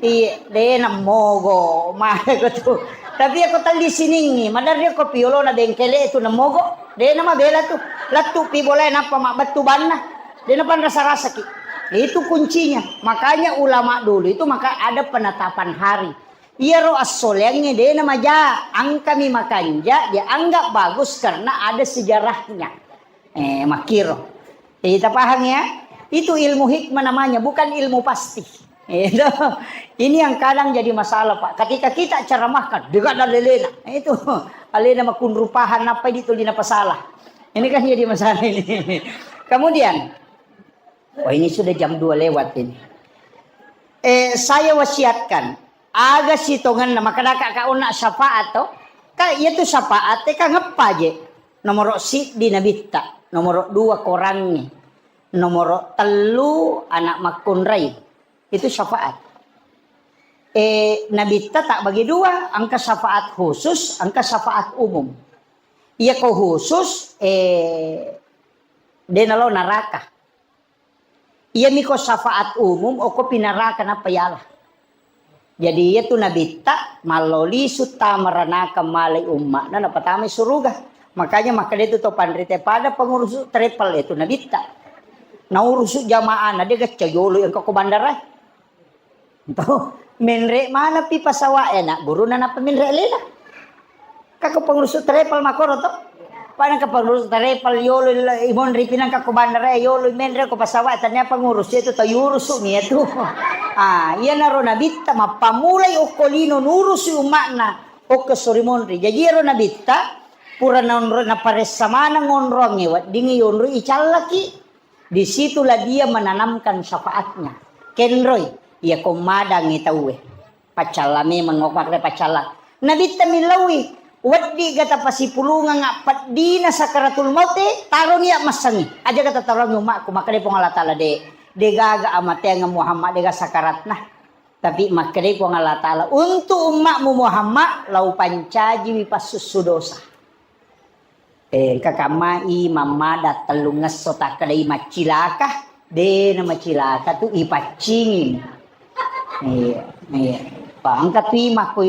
Iya, de nammogo. Mare ko tuh. Tapi ya ko telli Siningngi, maderri ko piolona bengkele itu nammogo. De namabela tuh. Lettu pi bolae nappa mabbettu banna. De napanrasa-rasa ki. Itu kuncinya. Makanya ulama dulu itu maka ada penetapan hari. Iyaro assoleangnge de namaja, engkami makanja, dianggap bagus karena ada sejarahnya. Eh, makkiro. Jadi, kita paham ya? Itu ilmu hikmah namanya, bukan ilmu pasti. Itu. Ini yang kadang jadi masalah, Pak. Ketika kita ceramahkan, dekat dan lelena. Itu. Alena makunrupahan, apa itu lina pasalah. Ini kan jadi masalah ini. Kemudian, wah, ini sudah jam dua lewat ini. Eh, saya wasiatkan, aga sitongenna, makkedaka ka onna syafaat to? Ka iyatu syafaat e ka ngeppa je. Nomoro siddi nabitta, nomoro dua korangnge, nomoro tellu anak makkunrai. Itu syafaat. Eh, nabitta tak bagi dua, engka syafaat khusus, engka syafaat umum. Iya ko khusus, eh, de nalo naraka. Iyami ko syafaat umum, okko pinaraka nappa yala. Jadi iyatu nabitta mallo lisu tama ranaka malai umma'na napatamai suruga. Makanya makkeda itu to panrita pada pengurus travel itu nabitta. Naurusu jamaah na de gacca jolo engka ko bandara. Tuh, menre mana pi pasawa e, nak guruna napa menre lena. Kako pengurus travel makoro to. Pada ke pengurus travel yolo imonri pinang kako bandara yolo menre ko pasawa e, tanya pengurus itu to yurusu mi itu. Ah, iya naro nabitta mappamulai okko lino nurusu umma'na okko sori monri. Jadi ero nabitta pura naonro naparessa maneng onrongnge weddingngi yonroi icallaki. Disitulah dia menanamkan syafaatnya. Kenroi, iya ko madangngi tauwe. Paccalla memang, makkeda paccalla. Nabitta millauwi, weddi gata pasipulungeng appeddina sakaratul maute, taroni ya massangi. Aja gata tarongi umma'ku, makkeda Puang Allah Taala de, de gaga amateangeng Muhammad de gaga sakaratna. Tapi makkeda Puang Allah Taala, untuk umma'mu Muhammad, lau pancajiwi passussu dosa. Eh, engka kammai mammada tellungngesso takkedai maccilaka, de na macilaka tu ipaccingi. Iya, iya. Pa engka tu imakko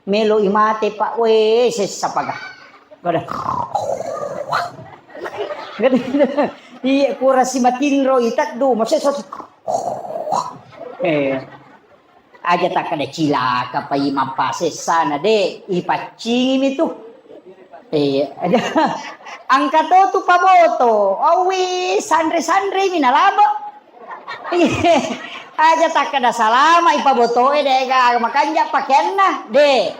melo imate, Pak, we, sessa paga. Kada. Iya, kurasi matinro iteddu, masessa. Eh. Aja takkeda cilaka pa imang pasessana, de, ipaccingimi tu. Eh, aja. Engka to tu paboto, awi sanre-sanremi nalabo. Aja takkeda salama ipabotoe, de, ga makanja pakeanna, de.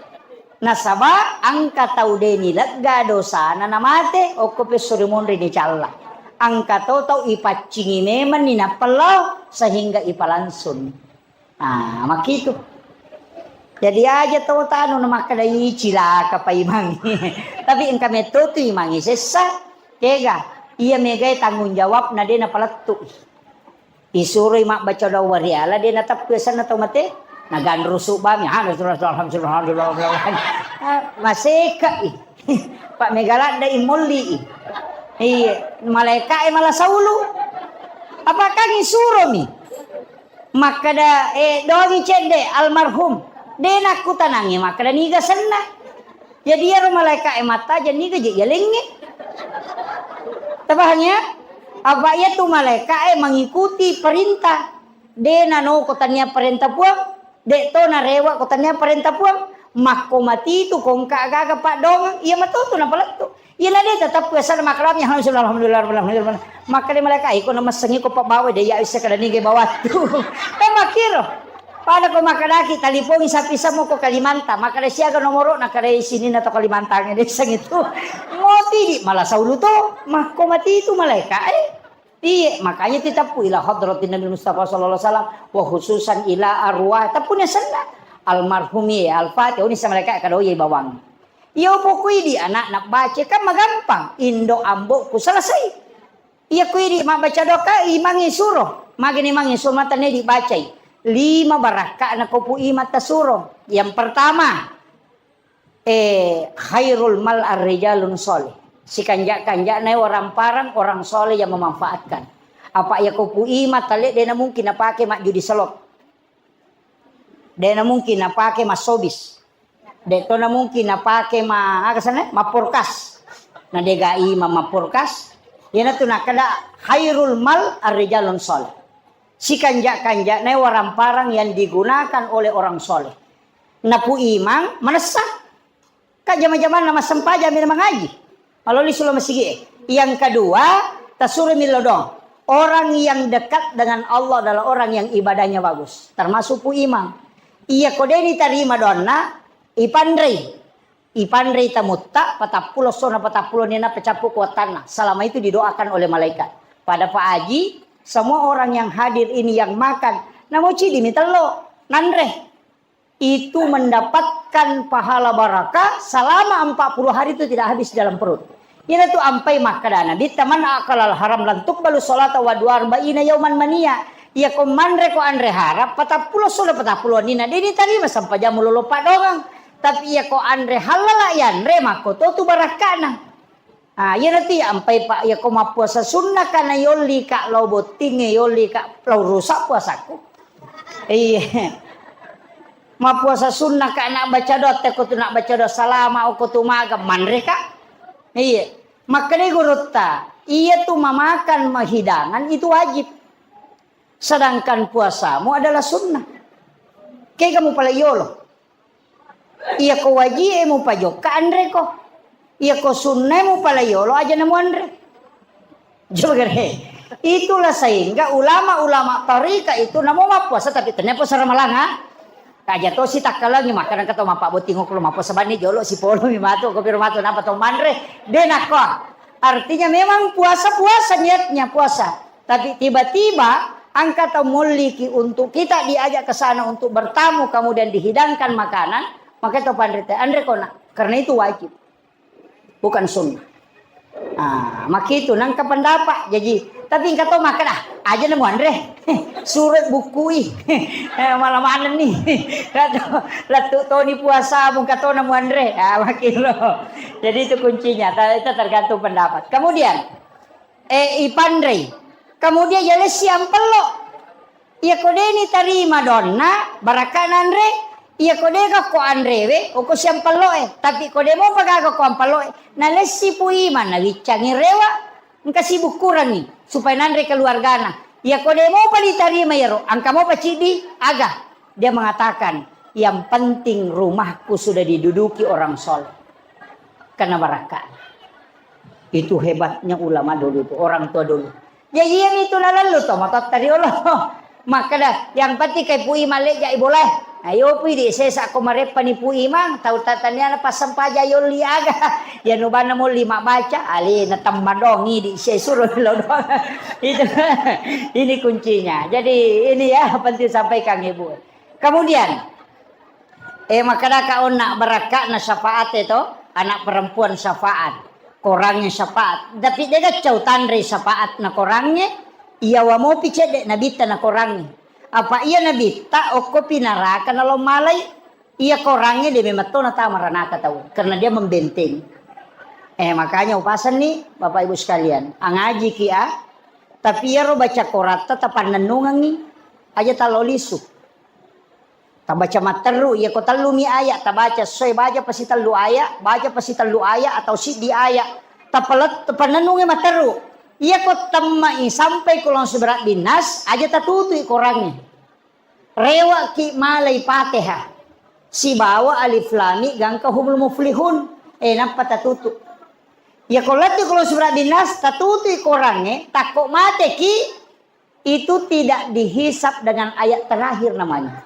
Nasaba engka tau de nilegga dosana namate, okko pesso rimonri nicalla. Engka to tau ipaccingi memenni nappellao sehingga ipalangsung. Ah, makkitu. Jadi aja to tanu na makkeda, "Ih, cilaka pa imang." Tapi engka metto tu imangnge sessa, kega? Iya megae tanggung jawabna de napalettu. Isuroi mabbaca doa wariala de nateppu asenna tau mate. Naganrusu bami, alhamdulillah, alhamdulillah, alhamdulillah. Ah, maseka i. Pak mega ladde i molli i. Iya, malaika e mala saulu. Apakah isuromi? Makkeda, eh, dongi cedde almarhum. De nakkutanangi makkeda niga senna. Jadi iyaro malaika e mattaja niga je yalengnge. Tapahang ya? Apa iya tu malaika e mengikuti perintah. De nano ko tania perintah Puang, de to narewa ko tania perintah Puang. Makko mati tu kongka gaga paddoangeng, iya matu tu napalettu. Iyana de tetap biasa makalami, alhamdulillah, alhamdulillah, alhamdulillah. Makkeda malaika, "Iko namessengi ko pabbawa de ya bisa kada nige bawattu." Kan makkiro. Pada ko makkedaki talipongi sapi semua ko Kalimantan, makkeda siaga nomoro, nakkeda sininna to Kalimantan de seng itu. Moti di malah saulu to, makko mati itu malaika, eh. Iya, makanya titappu ila hadratin Nabi Mustafa sallallahu alaihi wasallam, wa khususan ila arwah, tappuni senna almarhum ya Al-Fatihah, ini sama mereka kada oye bawang. Iya, pokok idi anak nak baca kan magampang, indo ambokku selesai. Iya, ku idi mabbaca doa, imangi suro, magini mangi suro mata ne dibacai. Lima barakka na kopu imata suro. Yang pertama, eh, khairul mal ar-rijalun soleh. Sikanja-kanjana orang parang, orang soleh yang memanfaatkan. Apa ya kopu ima tale dena mungkin napake mak judi slot. Dena mungkin napake mak sobis. De tona mungkin napake ma, aga sana, maporkas. Na dega ima maporkas. Yana tu nakada khairul mal ar-rijalun soleh. Sikanja-kanjana orang parang yang digunakan oleh orang soleh. Napu imang manessa. Ka jama-jamanna massempajang mi mangaji. Maloli sula masigi e. Yang kedua, tasuro mi lodong. Orang yang dekat dengan Allah adalah orang yang ibadahnya bagus. Termasuk pu imang. Iya ko deni tarima doanna, ipanrei. Ipanrei tamutta, patappulo sona patappulo nina pecappu kuatanna. Selama itu didoakan oleh malaikat. Pada Pak Haji, semua orang yang hadir ini yang makan, namo cidi mi tello, nanre. Itu mendapatkan pahala barakah selama empat puluh hari itu tidak habis dalam perut. Ina tu ampai makkada Nabi, "Man akalal haram lan tuqbalu salata wa dua arba'ina yauman mania." Iya ko manre ko anre harap, patappulo solo patappulo nina, deni tarima sampajang mulolo padongang. Tapi iya ko anre halala yanre, makko to tu barakkana. Ah, iyanatu iya ampai, Pak, iya ko mappuasa sunnaka na yolli ka lao bottingnge, yolli ka lao rusak puasaku. Iya. Mappuasa sunnaka nak baca doa, teko tu nak baca doa salama, oko tu maga, manre ka. Iya. Makkeda gurutta, iya tu mamakan mahidangan itu wajib. Sedangkan puasamu adalah sunnah. Kega mupala yolo. Iya ko wajie mupajokka anreko. Iya ko sunnae mupala yolo aja namu anre. Jogere. Itulah sehingga ulama-ulama tarika itu namo mappuasa tapi tennia puasa Ramalang, ha? Aja to si takkalangi makkada engka to mappabbotting okko lo mappuasa banni jolo sipolo mi matu ko piro matu napa to manre. De nakko. Artinya memang puasa-puasa niatnya puasa. Tapi tiba-tiba engka tau molliki untuk kita diajak ke sana untuk bertamu, kemudian dihidangkan makanan, maka itu panrita, anre kona, karena itu wajib, bukan sunnah. Ah, makitu nangka pendapat. Jaji, tapi engka to makkeda, "Ah, aja na muanre. Suro bukkui. Eh, malah manenni." Lettu, lettu toni puasa, mungka to na muanre. Ah, makilo. Jadi itu kuncinya, ta-, itu tergantung pendapat. Kemudian, eh, ipanrei. Kemudian ya lessi ampello. Iyako de' nitarima doanna, barakka nanre, iyako de' gakko anrewe, oko siampello'e. Tapi ko de' mopa gaga ko ampello'e, nalessi Puimang, nawiccangi rewa, engka sibukkurangi, supaya nanre keluargana. Iyako de' mopa nitarima iyaro, engka mopa ciddi, aga? Dia mengatakan, yang penting rumahku sudah diduduki orang soleh. Karena barakka. Itu hebatnya ulama dulu itu, orang tua dulu. Jaji iyami tu nalellu to matotta riolo. Makkeda, yang penting kai Puimang lejja i bolae. Ayo pui di sesa ko mareppani Puimang, tau tataniana passempaja yolli aga. Ya nubanna molli mabbaca, alena temmadongi di sesuro lo doang. Itu, ini kuncinya. Jadi ini ya penting sampaikan Ibu. Kemudian, Eh, makkedaka onna barakka'na syafaat e to, anak perempuan syafaat, korangnge syafaat. Tapi de' gaccau tanre syafaat na korangnge, iyawa mopi cedde' nabitta na korangnge. Apa iya nabitta okkopi naraka nalo malai, iya korangnge de' memang to natama ranaka tau, karena dia membentengi. Eh, makanya upasenni Bapak Ibu sekalian, angajiki a, tapi iyaro baca koratta tapannennungengi, aja tallo lisu. Tabaca matteru, iya ko tellumi aya, tabaca soe baca pasi tellu aya, baca pasi tellu aya atau siddi aya. Tapalet-, tapannennungi matteru. Iya ko temmai sampai kulon suberat binnas, aja tatutui korangnge. Rewaki malai Fatihah. Sibawa alif lam mim gangka humul muflihun. Eh, nappa tatutu. Iya ko lettu kulon suberat binnas, tatutui korangnge, takko mateki, itu tidak dihisab dengan ayat terakhir namanya.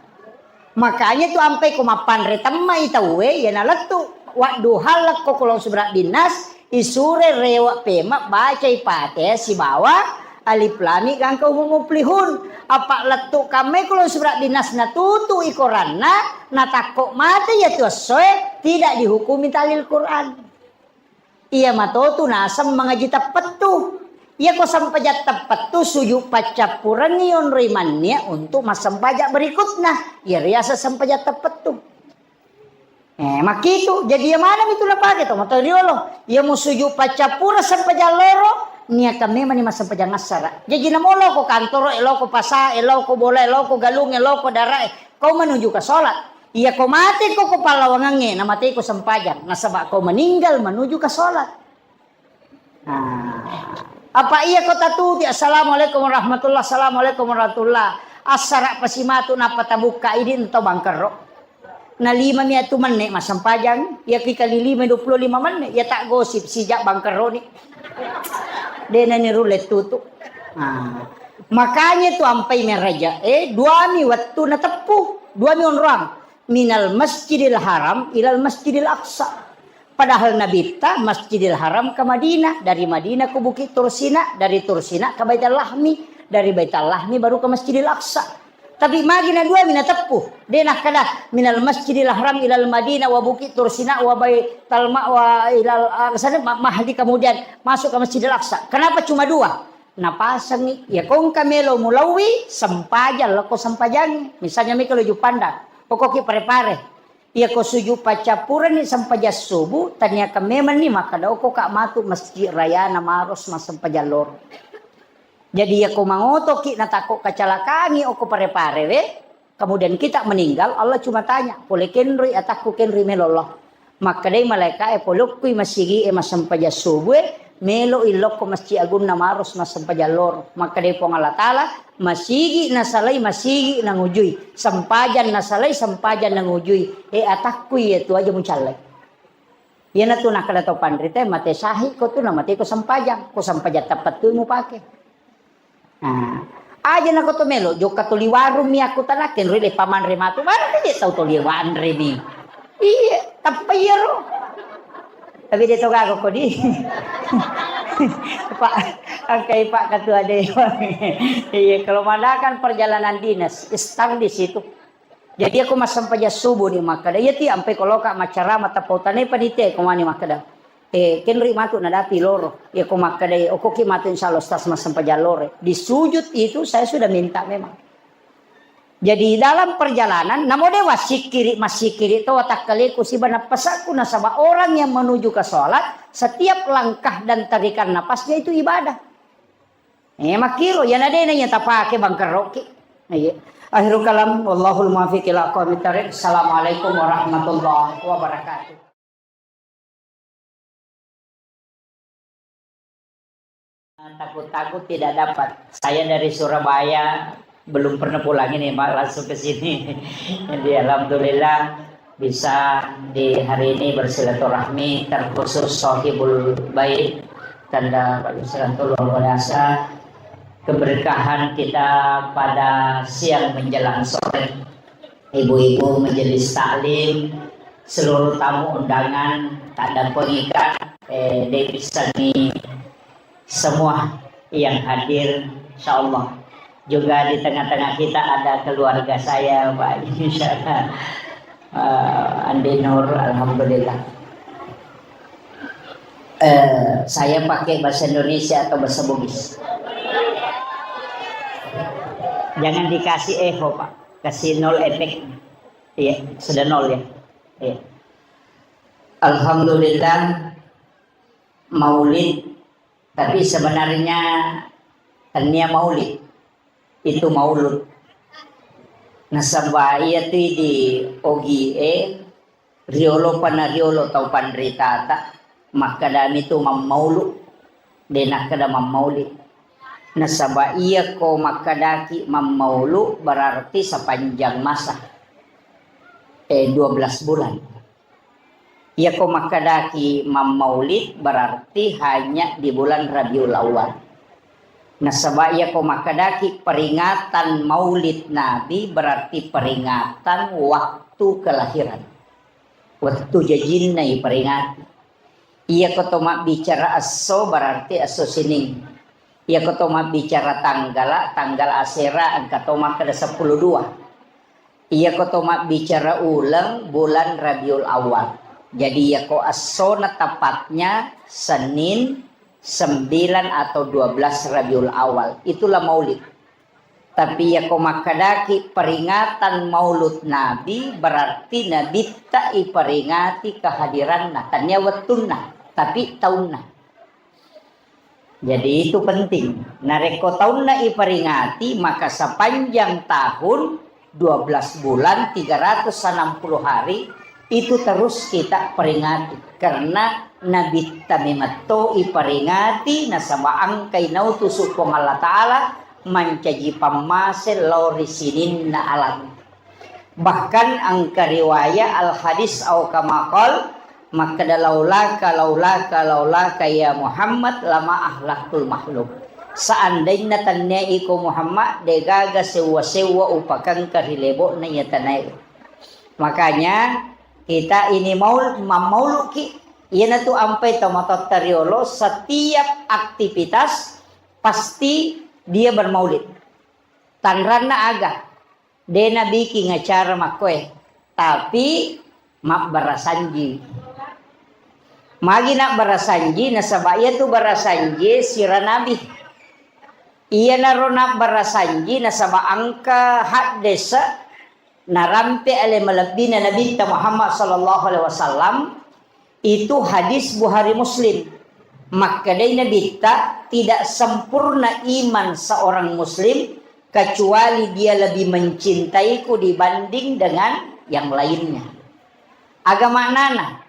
Makanya tu ampai ko mappanre temmai tauwe, iya nalettu. Wadduha lekko kulon suberat binnas, isure rewa pema bacai Fatihah sibawa alif lam mim gangka humul muflihun. Apa lettu kammai kulon suberat binnas natutui koranna, natakko mate iya tu essoe, tidak dihukumi tahlil Quran. Iya matotu naseng mangaji teppettu. Iya ko sempajang teppettu, sujud paccappurengngi yonroi mannia untuk massempajang berikutna. Iya riaseng sempajang teppettu. Eh, makkitu. Jadi iya maneng itu napake to mato riolo. Iya mu sujud paccappureng sempajang loro, niakan memang ni massempajang assara. Jaji namo loko kantoro, eloko pasa, eloko bola, eloko galung, eloko dara, kau menuju ke sholat. Iya ko mate ko, ko pallawangangnge, na mate ko sempajang. Nasaba ko meninggal menuju ke sholat. Nah, apa iya ko tatuti, "Assalamualaikum warahmatullah, assalamualaikum warahmatullah." Assara pasimatu nappa tabukka idi ento bangkerro. Na lima mi atu menne massempajang, iya ki kali lima dua puluh lima menne, iya tak gosip sijak bangkerro ni. Dena ni rulle tutu. Nah, makanya tu ampai meraja, eh, dua mi wettu nateppu, dua mi onroang. Minal Masjidil Haram ilal Masjidil Aqsa. Padahal Nabitta Masjidil Haram ke Madinah, dari Madinah ke Bukit Tursina, dari Tursina ke Baitul Lahmi, dari Baitul Lahmi baru ke Masjidil Aqsa. Tapi magi na dua mi nateppu, de nakkeda minal Masjidil Haram ilal Madinah wa Bukit Tursina wa Baitul Ma-, wa ilal Aqsa, ma-, Mahdi kemudian masuk ke Masjidil Aqsa. Kenapa cuma dua? Napasengngi, iya ko engka melo mulauwi, sempajang, lako sempajangngi. Misalnya mika loju pandang, okoki pare-pare. Iya ko suju paccappurenni sempajang subuh, taniakan memang ni makkeda okoka matu masjid rayana Maros massempajang loro. Jadi iya ko mangotoki natakko kacalakangi oko pare-pare we, kemudian kita meninggal, Allah cuma tanya, "Pole kenroi atakku, kenroi melo Allah?" Makkedai malaika'e, "Polokkui masigi'e massempajang subuh e, melo illokko Masjid Agunna Maros massempajang loro." Makkedai Puang Allah Taala, "Masigi nasalai, masigi nangujui. Sempajang nasalai, sempajang nangujui. E, atakku iya tu aja mucallai." Iyanatu nakkeda tau panrita, "Mate syahid ko tu, na mate ko sempajang. Ko sempajang teppettu mupake." Nah, aja nako to melo, jokka toli warung mi aku tanakke, nroi le pamanre matu, mana de tau toli wanre mi. Iya, tappa iyaro. Tapi de to gaga kodi. Pak, angkai Pak Ketua Dewan. Iya, kalau mengadakan perjalanan dinas, start di situ. Jadi aku massempajang subuh ni makkeda, iya ti ampai ko loka maccarama tappa utanai panitia ko mani makkeda. Eh, kenri matu nadapi loro. Ya ko makkedai, okoki matu insya Allah Ustaz massempajang loro. Di sujud itu saya sudah minta memang. Jadi dalam perjalanan, namo de wassikkiri, massikkiri to watakkaleku siba nappasakku, nasaba orang yang menuju ke sholat, setiap langkah dan tarikan napasnya itu ibadah. Eh, makkiro, ya nadena ya tapake bangkerroki. Iya. Akhirul kalam, wallahul muwaffiq ila aqwamit thariq. Assalamualaikum warahmatullahi wabarakatuh. Takut-takut tidak dapat. Saya dari Surabaya, belum pernah pulang ini, Pak, langsung ke sini. Jadi, alhamdulillah, bisa di hari ini bersilaturahmi, terkhusus Sohibul Bait, tanda Pak Yusranto luar biasa. Keberkahan kita pada siang menjelang sore. Ibu-ibu majelis taklim, seluruh tamu undangan, tak ada pengikat, eh, Dewi Sani, semua yang hadir, insya Allah. Juga di tengah-tengah kita ada keluarga saya, Pak. Insya Allah. Eh, Andi Nur, alhamdulillah. Eh, saya pakai bahasa Indonesia atau bahasa Bugis? Jangan dikasih echo, Pak. Kasih nol efek. Iya, sudah nol ya. Iya. Alhamdulillah, maulid. Tapi sebenarnya tania maulid. Itu maulud. Nasaba iya tu di ogi e, riolo pana riolo tau panritata, makkedami tu mammaulu, de nakkeda mammaulid. Nasaba iya ko makkedaki mammaulu berarti sepanjang masa. Eh, dua belas bulan. Iyako makkedaki mammaulid berarti hanya di bulan Rabiul Awal. Nasaba iyako makkedaki peringatan maulid Nabi berarti peringatan waktu kelahiran. Wettu jajinna iperingati. Iyako to mabbicara esso berarti esso sining. Iyako to mabbicara tanggala, tanggal asera engka to makkeda seppulo dua. Iyako to mabbicara uleng, bulan Rabiul Awal. Jadi iyako essona tepatnya Senin sembilan atau dua belas Rabiul Awal. Itulah maulid. Tapi iyako makkedaki peringatan maulud Nabi, berarti Nabitta iperingati kehadiranna. Tania wettunna, tapi taunna. Jadi itu penting. Narekko taunna iperingati, maka sepanjang tahun, dua belas bulan, tiga ratus enam puluh hari, itu terus kita peringati. Karena Nabitta memetto iperingati, nasaba engkai nautusu Puang Allah Ta'ala mancaji pammase lao ri sininna alam. Bahkan engka riwayat al hadis au kama qal, makkeda, "Laulaka, laulaka, laulaka ya Muhammad lama ahlaktul makhluk." Seandainya tennia iko Muhammad, degaga sewwa-sewwa upakengka ri lebo'na iya tanae. Makanya kita ini maul-, mammauluki, iyanatu ampai tomatoatta riolo, setiap aktivitas pasti dia bermaulid. Tanranna aga? De nabiking acara makkoe, tapi mabbarasanji. Magi nabbarasanji? Nasaba iyatu barasanji sira nabi. Iyanaro nabbarasanji nasaba engka haddese narampe ale malebbina Nabitta Muhammad sallallahu alaihi wasallam. Itu hadis Bukhari Muslim. Makkedai Nabitta, "Tidak sempurna iman seorang muslim kecuali dia lebih mencintaiku dibanding dengan yang lainnya." Aga maknana?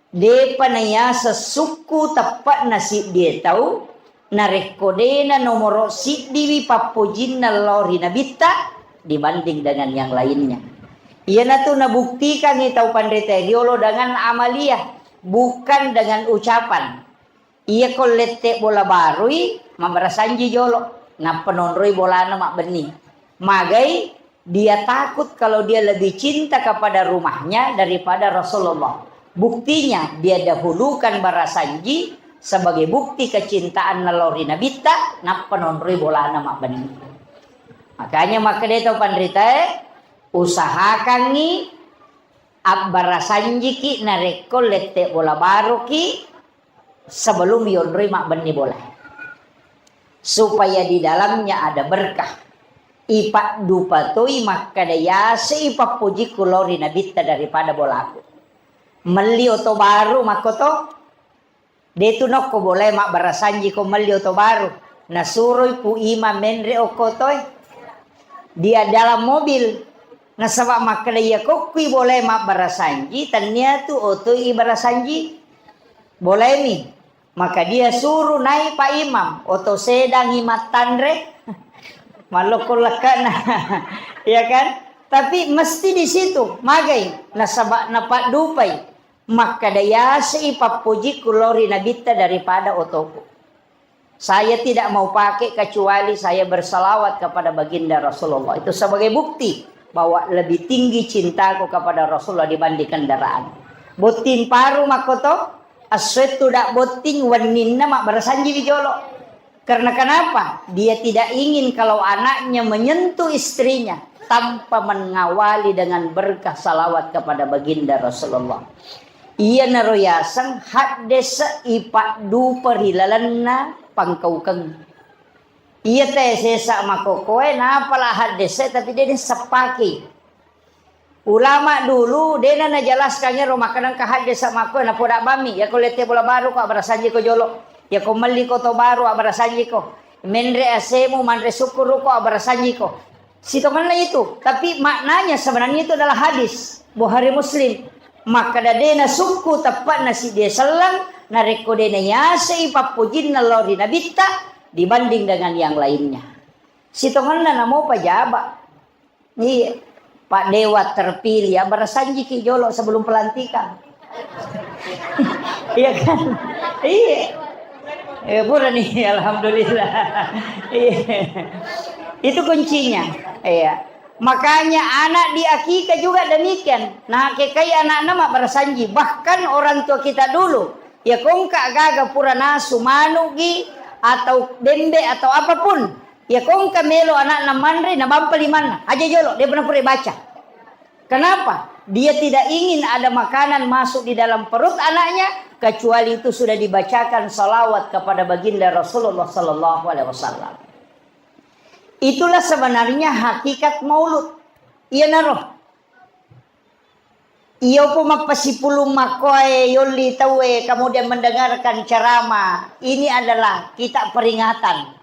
Depa naiya sessukku teppe'na siddie tau, narekko dena nomoro siddiwi pappojinna lao ri Nabitta dibanding dengan yang lainnya. Iyanatu nabuktikangngi tau panrita riolo dengan amaliah, bukan dengan ucapan. Iyako lette bola barui, mabbarasanji jolo, nappa nonroi bolana mabbenni. Magai? Dia takut kalau dia lebih cinta kepada rumahnya daripada Rasulullah. Buktinya, dia dahulukan barasanji sebagai bukti kecintaanna lao ri Nabitta, nappa nonroi bolana mabbenni. Makanya makkedai tau panritae, usahakangngi abbarasanjiki narekko lette bola baroki, sebelum yonroi mabbenni bola. Supaya di dalamnya ada berkah. Ipaddupa toi makkeda yase ipappojikku lao ri nabitta daripada bolaku. Melli oto baru makkoto, detu nokko bolae mabbarasanji ko melli oto baru. Nasuroi Pu Imam menre okko otoe. Dia dalam mobil. Nasaba makkeda iya kokkui bolae mabbarasanji, tennia tu otoi ibarasanji. Bolaemi. Maka dia suruh naik Pak Imam, oto sedangi mattanre, mallokko lekkana, ya kan? Tapi mesti di situ, magai, nasaba napaddupai, makkeda yase ipappojikku lao ri nabitta daripada otoku. Saya tidak mau pakai kecuali saya bersalawat kepada baginda Rasulullah. Itu sebagai bukti bahwa lebih tinggi cintaku kepada Rasulullah dibanding kendaraan. Botting paru makkoto, Assoettu dak botting wenninna mabbarasanjiwi jolo. Karena kenapa? Dia tidak ingin kalau anaknya menyentuh istrinya tanpa mengawali dengan berkah salawat kepada baginda Rasulullah. Iyanaro yaseng haddese ipaddupa ri lalenna pangkaukeng. Iya te sesa makokoe, napala haddese tapi dia diseppaki. Ulama dulu, dena najelaskan ero makkeda engka haddese makko, napoda bammi, yako lette bola baru ko abbarasanjiko jolo. Yako melli ko to baru abbarasanjiko. Menre asemu, manre sukkuruko abbarasanjiko. Sitongenna itu, tapi maknanya sebenarnya itu adalah hadis Bukhari Muslim. Makkeda dena sukku teppa'na siddi selleng, narekko dena yasei pappojinna lao ri nabitta dibanding dengan yang lainnya. Sitongenna namo pajaba. Iya. Pak Dewa terpilih, ya, barasanjiki jolo sebelum pelantikan. Iya kan? Iya. Eh, pura nih, alhamdulillah. Iya. Itu kuncinya. Iya. Makanya anak di akikah juga demikian. Nah, kekai anakna mak barasanji. Bahkan orang tua kita dulu, ya kongka gaga pura nasu manugi atau bembe atau apapun. Ya kongka melo anakna manre, nabampa limanna. Aja jolo, dia pernah pura baca. Kenapa? Dia tidak ingin ada makanan masuk di dalam perut anaknya, kecuali itu sudah dibacakan salawat kepada baginda Rasulullah sallallahu alaihi wasallam. Itulah sebenarnya hakikat maulud. Iya naro. Iyo pu mappasipulung makkoe yolli tauwe, kemudian mendengarkan ceramah. Ini adalah kita peringatan.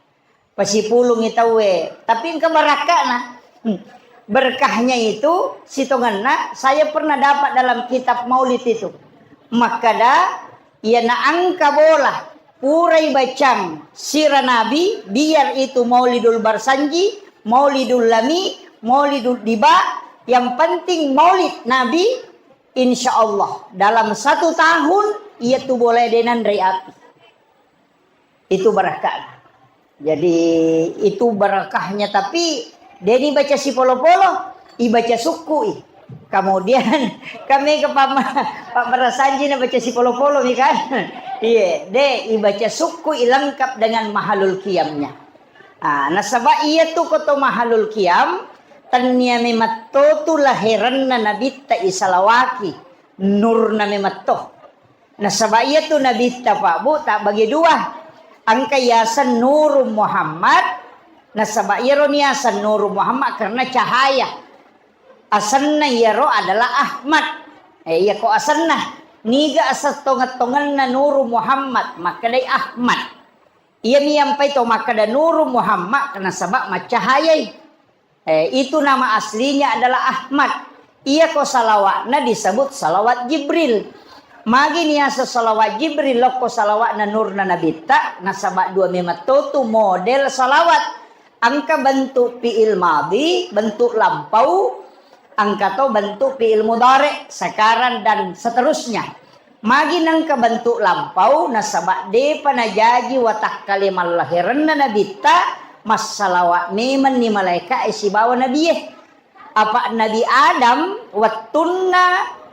Pasipulungngi tauwe, tapi engka barakka'na. Hmm. Berkahnya itu, sitongenna, saya pernah dapat dalam kitab maulid itu. Makkada, iyana engka bola, purai bacang sira Nabi, biar itu Maulidul Barsanji, Maulidul Lami, Maulidul Diba, yang penting maulid Nabi, insya Allah, dalam satu tahun, iya tu bola denanre api. Itu barakahna. Jadi, itu barakahnya, tapi de' ni baca sipolo-polo, ibaca sukku i. Kemudian, kami ke pama-, Pak Barasanji na baca sipolo-polo mi kan? Iya, de' ibaca sukku i lengkap dengan mahalul qiyamnya. Ah, nasaba iya tu koto mahalul qiyam, tennia memetto tu lahiranna nabitta isalawaki, nurna memetto. Nasaba iyatu nabitta, Pak, Bu, tabbagi dua. Engka yaseng Nuru Muhammad, nasaba iyaro niyaseng Nuru Muhammad karena cahaya. Asenna iyaro adalah Ahmad. Eh, iyako asenna. Niga aseng tongeng-tongenna Nuru Muhammad, makkedai Ahmad. Iyami yampai to makkeda Nuru Muhammad, nasaba maccahayai. Eh, itu nama aslinya adalah Ahmad. Iyako salawatna disebut salawat Jibril. Magi niaseng salawat Jibril, lokko salawatna nurna nabitta, nasaba dua memetto tu model salawat. Engka bentuk fi'il madhi, bentuk lampau, engka to bentuk fi'il mudhari, sekarang dan seterusnya. Magi nengka bentuk lampau, nasaba de'pa najaji watakkale mallahirenna nabitta, massalawa memenni malaeka'e sibawa nabie. Apa Nabi Adam wettunna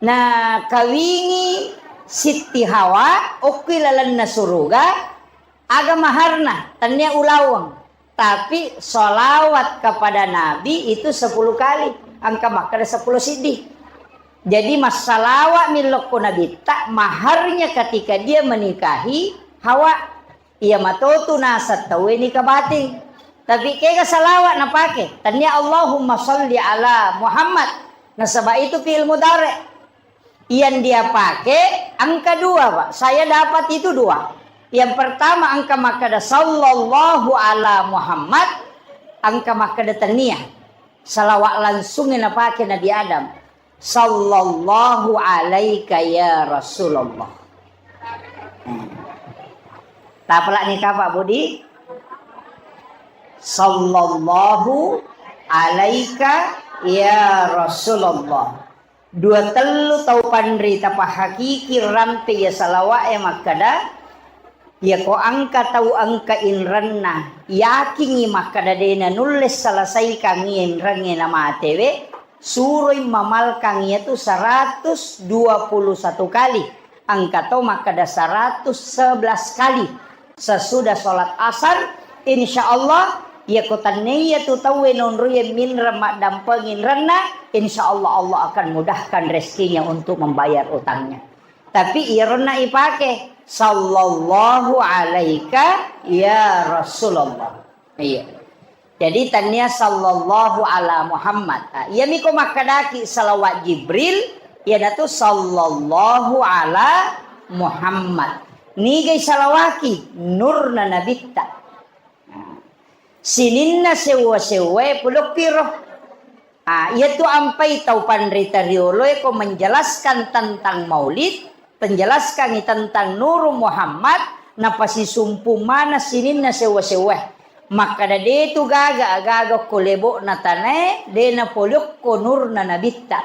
nakawingi Sitti Hawa, okkui lalenna suruga, aga maharna, tennia ulaweng. Tapi sholawat kepada Nabi itu sepuluh kali. Engka makkeda seppulo siddi. Jadi, massalawa'mi lokko Nabitta, maharnya ketika dia menikahi Hawa. Iya matotu naseng tauwe nikah batin. Tapi kega salawat napake? Tania Allahumma salli ala Muhammad. Nasaba itu fi'il mudhari. Yang dia pakai angka dua, Pak. Saya dapat itu dua. Yang pertama angka makkeda sallallahu ala Muhammad, angka makkeda tania. Salawat langsung yang napake Nabi Adam. Sallallahu alaika ya Rasulullah. Hmm. Tapalak nih Pak Budi. Sallallahu alaika ya Rasulullah. Dua tellu tau panrita pahakiki rampe ya salawa'e makkeda, iyako engka tau engka inrenna, yakingngi makkeda de nanulle selesaikangngi inrengnge namatewe, suroi mamalkang iyatu seratus dua puluh satu kali. Engka to makkeda seratus sebelas kali sesudah sholat asar, insya Allah, iyako tennei iyatu tauwe nonroiye minreng maddampengi inrenna, insya Allah, Allah akan mudahkan rezekinya untuk membayar utangnya. Tapi iyaronna ipake, sallallahu alaika ya Rasulullah. Iya. Jadi tania sallallahu ala Muhammad. Ah, iyami ko makkedaki salawat Jibril, iyanatu sallallahu ala Muhammad. Nigai salawaki nurna nabitta. Nah, sininna sewwa-sewwae polokkiro. Ah, iyatu ampai tau panrita rioloe ko menjelaskan tentang maulid, penjelaskangi tentang Nuru Muhammad, napasisumpu mana sininna sewwa-sewwa. Makkada detu gaga, gaga ko lebo'na tanae, de napoliokko nurna nabitta.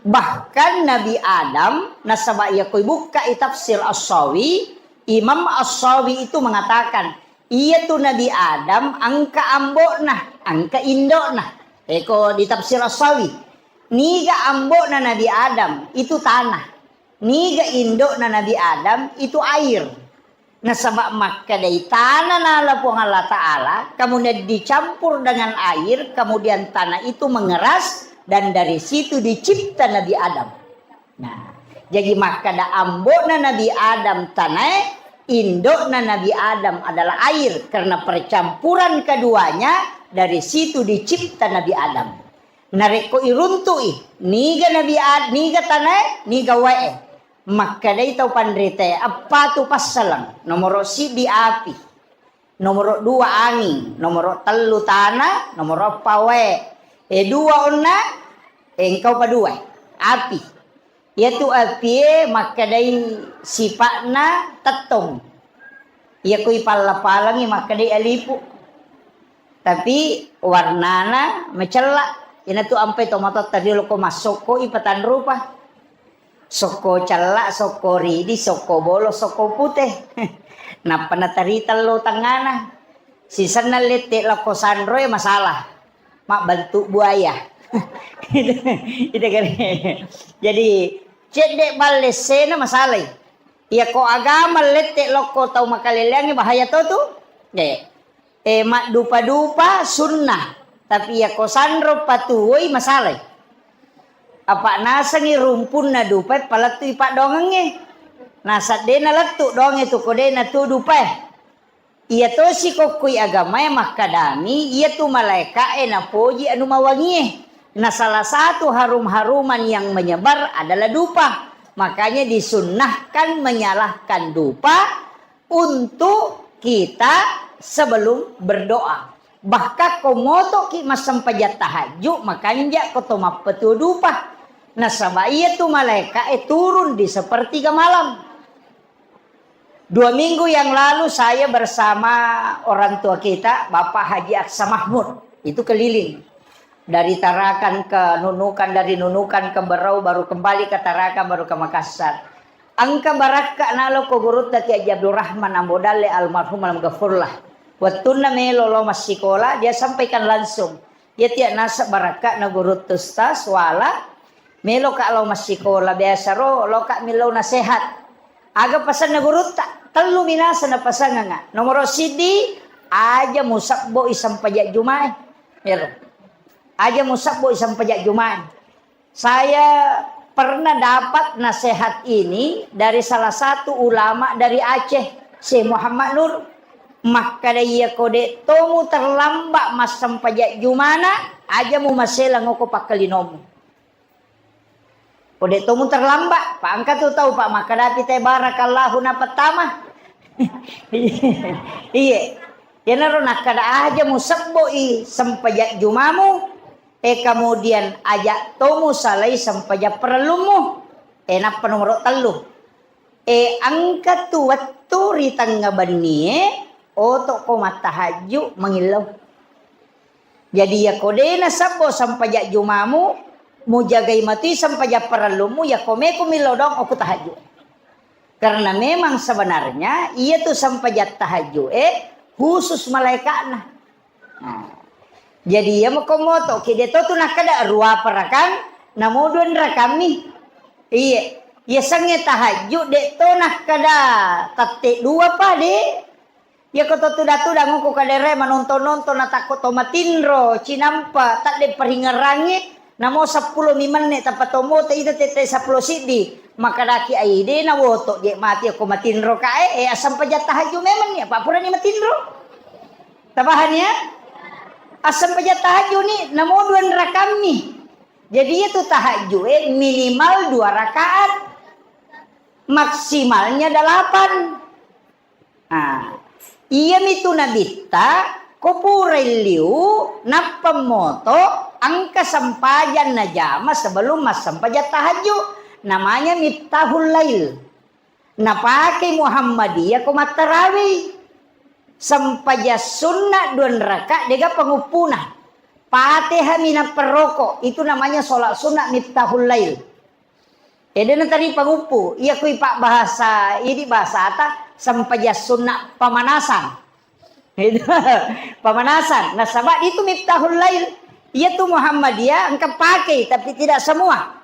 Bahkan Nabi Adam, nasaba iya koi bukkai tafsir As-Sawi, Imam As-Sawi itu mengatakan, iyatu Nabi Adam engka ambo'na, engka indo'na. Eko di tafsir As-Sawi, niga ambo'na Nabi Adam itu tanah, niga indo'na Nabi Adam itu air. Nasaba makkedai tanah nala Puang Allah Ta'ala, kemudian dicampur dengan air, kemudian tanah itu mengeras, dan dari situ dicipta Nabi Adam. Nah, jadi makkada ambo'na Nabi Adam tanae, indo'na Nabi Adam adalah air, karena percampuran keduanya, dari situ dicipta Nabi Adam. Narekko iruntu'i, niga Nabi Ad-, niga tanae, niga wae. Makkedai tau panritae, eppa tu passaleng, nomoro siddi api, nomoro dua anging, nomoro tellu tana, nomoro eppa wae. E dua onna, e engkau pa dua, api. Iyatu apie makkedai sipa'na tettong. Iya kui palla-palangi makkedai alipu. Tapi warnana macella. Inatu ampai tomatotta riolo ko massokko i patanrupa. Sokko cella, sokko ridi, sokko bolo, sokko pute. Nappa natarita lo tengana. Sisenna lette lokko sanroe masalah. Mabbentuk buaya. Ide gare. Jadi, cedde balle sena masalai. Iya ko agama lette lokko tau makaleleangi bahaya to tu. De. E, maddupa-dupa sunnah. Tapi iya ko sanro patuwoi masalai. Apa nasengi rumpunna dupai palettui paddoangengnge. Nasaddena lettu doangnge tu ko de natu dupai. Iya tosi kokkoi agamae makkadami, iyatu malaeka'e napoji anu mawangie. Na salah satu harum-haruman yang menyebar adalah dupa. Makanya disunnahkan menyalahkan dupa untuk kita sebelum berdoa. Bahkan ko motoki massempajang tahajud, makanja ko to mappetu dupa. Nasaba iyatu malaeka'e turun di sepertiga malam. Dua minggu yang lalu saya bersama orang tua kita, Bapak Haji Aksa Mahmud, itu keliling. Dari Tarakan ke Nunukan, dari Nunukan ke Berau, baru kembali ke Tarakan, baru ke Makassar. Engka barakka nalo ko gurutta Kiai Haji Abdurrahman Ambo Dalle almarhum almaghfurlah. Wettunna melo lo massikola, dia sampaikan langsung. Iya tiya naseng barakka'na gurutta Ustaz, wala, meloka lao massikola, biasa ro loka millau nasehat. Aga pasanna gurutta? Tellu minasa napasanganga. Nomoro siddi, aja musabbo i sempajang jumae. Ero. Aja musabbo i sempajang jumae. Saya pernah dapat nasihat ini dari salah satu ulama dari Aceh, Syekh Muhammad Nur. Makkada, iya ko de' tomu terlambat massempajang jumana, aja mu maselang oko pakkalinomu. Ko de' tomu terlambat, pa engka tu tau, Pak, makkadapi te barakallahu napattama. Iye. Iyanaro nakkada, aja mu sebboi sempajang jumamu, e, kemudian aja tomu salai sempajang parellummu. E, nappa nomoro tellu. E, engka tu wettu ri tengnga bennie, oto ko mattahajju mangillau. Jadi, yako de' nasebbo sempajang jumamu, mujagai matui sempajang parellummu, yako meko millau doang okko tahajju. Karena memang sebenarnya iya tu sempajang tahajju e khusus malaikatna. Nah, jadi iya mako moto ki de' to tu nakkada ruapa rakang, namo dua rakammi. Iya, iya sengnge tahajju de' to nakkada tette dua pa de'. Iyako to tudang-tudang ko kadere manonton-nonton, natakko to matinro, cinampa, tadde paringerangngi, namo seppulo mi menne tappa to moto ita tette seppulo siddi. Makkadaki, ai de' nawoto je' mati ko matinro kae, e, assempajang tahajju memang ni, apa purani matinro. Tapahani ya? Assempajang tahajju ni, namo dua rakammi. Jadi itu tahajju e minimal dua rakaat. Maksimalnya delapan. Nah, iyami tu nabitta, ko purai liu, nappa moto, engka sempajang najama sebelum massempajang tahajju. Namanya Miftahul Lail. Napake Muhammadiyah ko mattarawei. Sempajang sunna dua raka, dega panguppuna. Fatihah mi nappa roko, itu namanya sholat sunna Miftahul Lail. Ede natari panguppu, iya kui pak bahasa, idi bahasata sempajang sunna pamanasan. Itu pamanasan. Nasaba itu Miftahul Lail. Iya tu Muhammadiyah engka pakai, tapi tidak semua.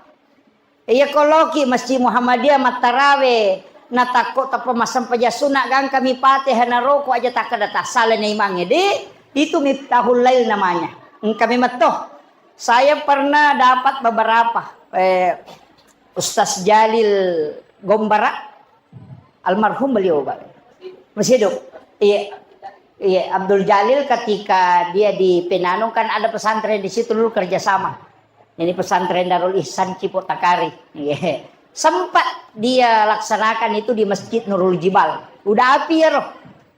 Iya koloki Masjid Muhammadiyah mattarawe, natakko tappa massempajang sunna gangka mi Fatihah naroko aja takkada tassala na imangnge, de, itu Miftahul Lail namanya. Engka memang toh. Saya pernah dapat beberapa, eh, Ustaz Jalil Gombara, almarhum beliau, Pak. Masih hidup. Iya. Iya, Abdul Jalil ketika dia di Penanung kan ada pesantren di situ dulu kerjasama. Ini pesantren Darul Ihsan Cipotakari. Iya. Sempat dia laksanakan itu di Masjid Nurul Jibal. Udah api ya roh.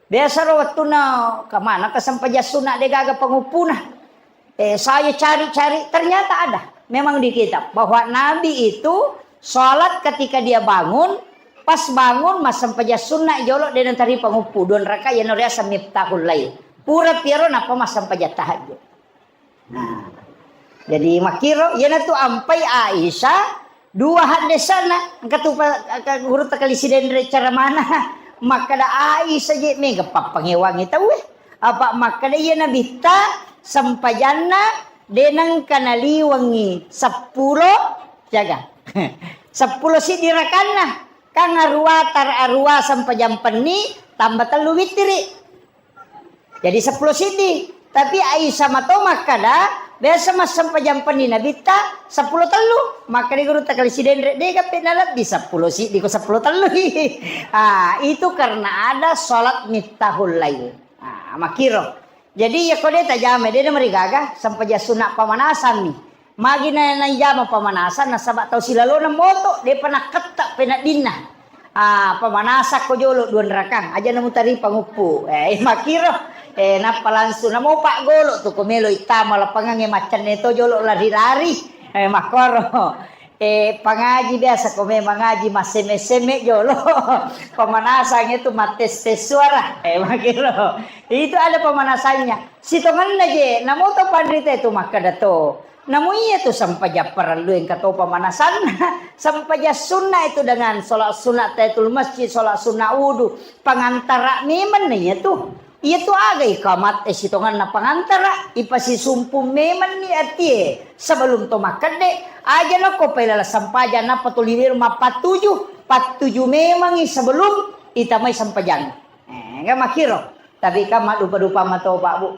Biasa ro wettunna kemana kesempajang sunna de gaga panguppuna. Eh, saya cari-cari, ternyata ada. Memang di kitab bahwa Nabi itu sholat ketika dia bangun, pas bangun massempajang sunna jolo de natari panguppu, dua raka, iya noriasa Miftahul Lail. Pura piaro nappa massempajang tahajud. Nah, jadi makkiro, iyanatu ampai Aisyah, dua haddesana, engka tu pa-, ka-, guru takali sidenre cara mana, makkada Aisyah je mega pappangewangi tauwe. Apa makkada iya nabitta sempajanna de nengka naliwengi seppulo, jaga. Seppulo siddi rakanna, kan arua tar-, arua sempajang penni tambah tellu wittiri. Jadi seppulo siddi. Tapi Aisyah mato makkada, biasa massempajang penni nabitta seppulo tellu. Makkada guru takali sidenre, de gape nalebbi seppulo siddi ko seppulo tellu. Ah, itu karena ada sholat miftahul lail. Ah, makkiro. Jadi, iya ko de tajama, de namarigaga, sempajang sunna pamanasan ni. Magi na-, naijama pamanasan, nasaba tau silalona moto, depa nakketta peneddinna. Ah, pamanasakko jolo dua rakang, aja namutari panguppu. Eh, makkiro. Eh, nappa langsung namo paggolo tu ko melo ittama lapangangnge maccenne to jolo lari-lari. Eh, makkoro. Eh, pangaji biasa ko memang ngaji massemme-semme jolo. Pamanasang itu mattes-tes suara. Eh, makkiro. Itu ada pemanasannya. Sitongenna je, namo to panrita itu makkada to. Namo iya tu sempajang parellu engka to pemanasanna. Sempajang sunna itu dengan sholat sunat tahiyatul masjid, sholat sunat wudu. Pengantara memang iya tu. Iya tu aga ikamat, eh, sitongenna pengantara, ipasisumpu memang ni atie. Sebelum to makkedde, aja nako pailala sempajang nappa to liwir mappattuju. Pattuju memangi sebelum itamai sempajang. Eh, enggak makkiro. Tapi kan maddupa-dupa mato, Pak, Bu.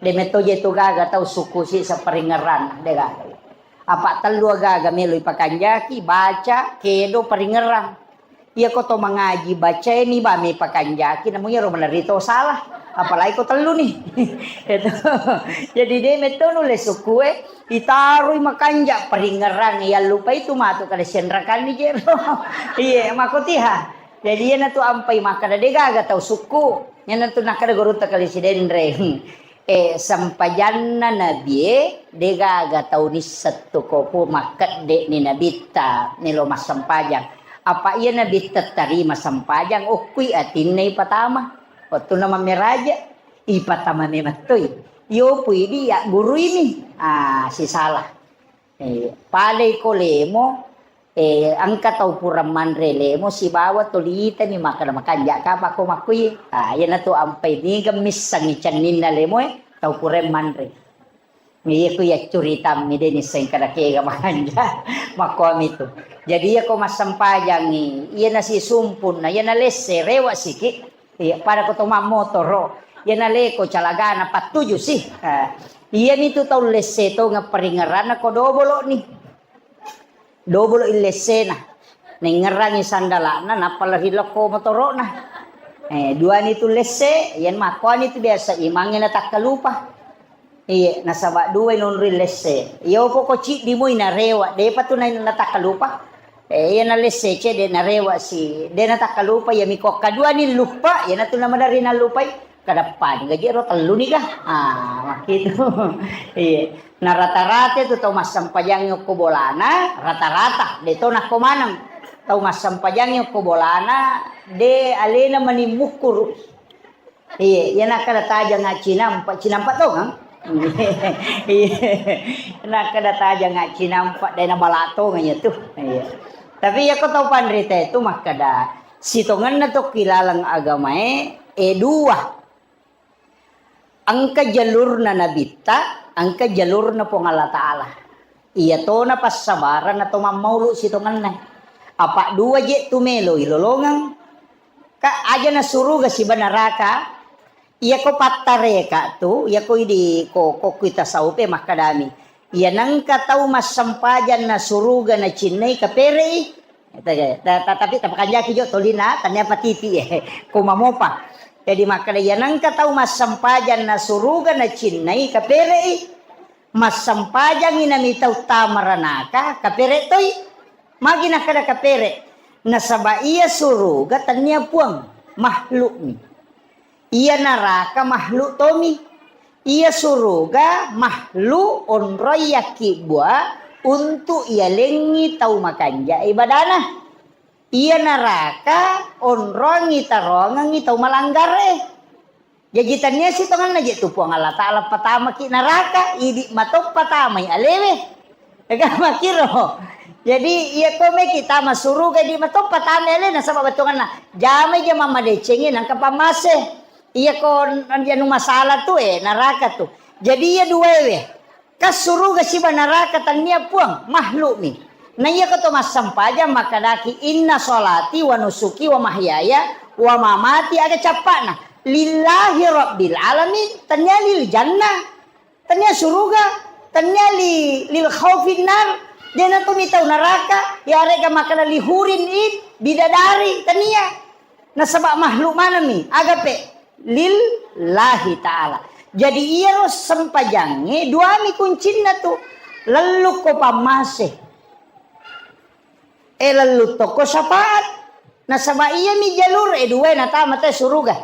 De metto je tu gaga tau suku si saparingngeran, de gaga. Apa tellu aga-aga melo ipakanjaki, baca, kedo, paringerrang. Iyako to mangaji bacaini ba me pakanjaki, namu iyaro maderri to salah. Apalagi ko tellu ni. Itu. Jadi de metto nulle sukkue, itaroi makanja paringerrang, yallupai tu matu kada sianrakanni jero. Iye, makotiha. Jadi iyanatu ampai makkada de gaga tau sukku. Iyanatu nakkada gurutta kali Sidenreng. Eh, sempajanna nabie, degaga tau nisseng tu ko pu makkedde ni nabitta melo massempajang. Apa iya nabitta tarima sempajang, okkui atinna ipatama. Wettunna mammeraja, ipatama memettoi. Yo pui di ya gurui ni. Ah, sisala. Eh, padai ko lemo, eh, engka tau pura manre lemo sibawa tolitani makkeda makanja kapa ko makkui. Ah, iyanatu ampai niga missengngi cenninna lemoe tau pura manre. Iya ku iya curitammi de nisseng kada kega makanja. Makkuami tu. Jadi iya ko massempajangi, iya nasisumpunna, iya nalesse, rewa siki. Iya, pada ko to mammotoro, iya naleko calagana pattuju sih. Ah, iyami tu tau lesse tongeng paringeranna ko dobolo ni. Dobolo illessena. Nengngerangi sandalana, nappa lari lokko motorona. Eh, duani tu lesse, iyan makkuani tu biasa imangnge natakkalupa. Iye, nasaba duai nonroi lesse. Iyo poko ciddi moi narewa, depa tu na-, natakkalupa. Eh, iya nalesse cedde narewa si, de natakkalupa, iya miko kaduani luppa, iyanatu namaderri nallupai. Kadappa ni gaji ro tellu ni ga. Ah, makkitu. Iya. Na rata-rata tu tau massempajangngi okko bolana, rata-rata, de to nakko maneng. Tau massempajangngi okko bolana, de alena mani mukkuru. Iya, iya nakkeda tajang cinampa, cinampa tongeng. Iya. Nakkeda tajang cinampa, de nabala tongeng iya tu. Iya. Tapi iya ko tau panrita itu makkeda, sitongenna tokki laleng agamae, eh, dua. Engka jalurna nabitta, engka jalurna Puang Allah Ta'ala. Iya tona passabarang atau mammaulu sitongenna. Apa dua je tu melo ilolongeng. Ka aja na suruga siba neraka. Iya ko pattareka tu, iya ko idi ko, ko kui tasawufe makkadami. Iya nengka tau massempajang na suruga na cinnai kaperei. Ta-, ta-, tapi tapakanjaki jo tolina, tania patiti, eh, ko mamopa. Jadi makkeda, iya nengka tau massempajang na suruga na cinnai kaperei, massempajangi nami tau tamaranaka kapere toi. Magi nakkeda kapere? Nasaba iya suruga tania puang, makhlukmi. Iya naraka makhluk tomi. Iya suruga makhluk onroi yakkibbua untuk iyalengngi tau makanja ibadana. Iya naraka onroangngi taroangengngi tau malanggare. Jaji tania sitongenna je tu Puang Allah Ta'ala patamaki naraka, idi matoppa tamai alewe. Ega makkiro. Jadi, iya ko meki tama suruga di matoppa tama alena, nasaba bettuanna jamai je mammadecengi nangka pammase. Iya ko n-, anu masalah tu, eh, naraka tu. Jadi, iya duaewe. Ka suruga siba naraka tania puang, makhlukmi. Na iya ko to massempajang makkadaki, "Inna sholati wa nusuki wa mahyaya wa mamati," aga cappana, "Lillahi rabbil alamin," tania lil jannah. Tania suruga, tania li-, lil khaufin nar, dena to mitau naraka, yarega makkada li hurin in, bidadari, tania. Nasaba makhluk manami, agape lillahi ta'ala. Jadi iyaro sempajangnge duami kuncinna tu, lellukko pammase. E lellutto ko syafaat. Nasaba iyami jalur e dua natama te suruga.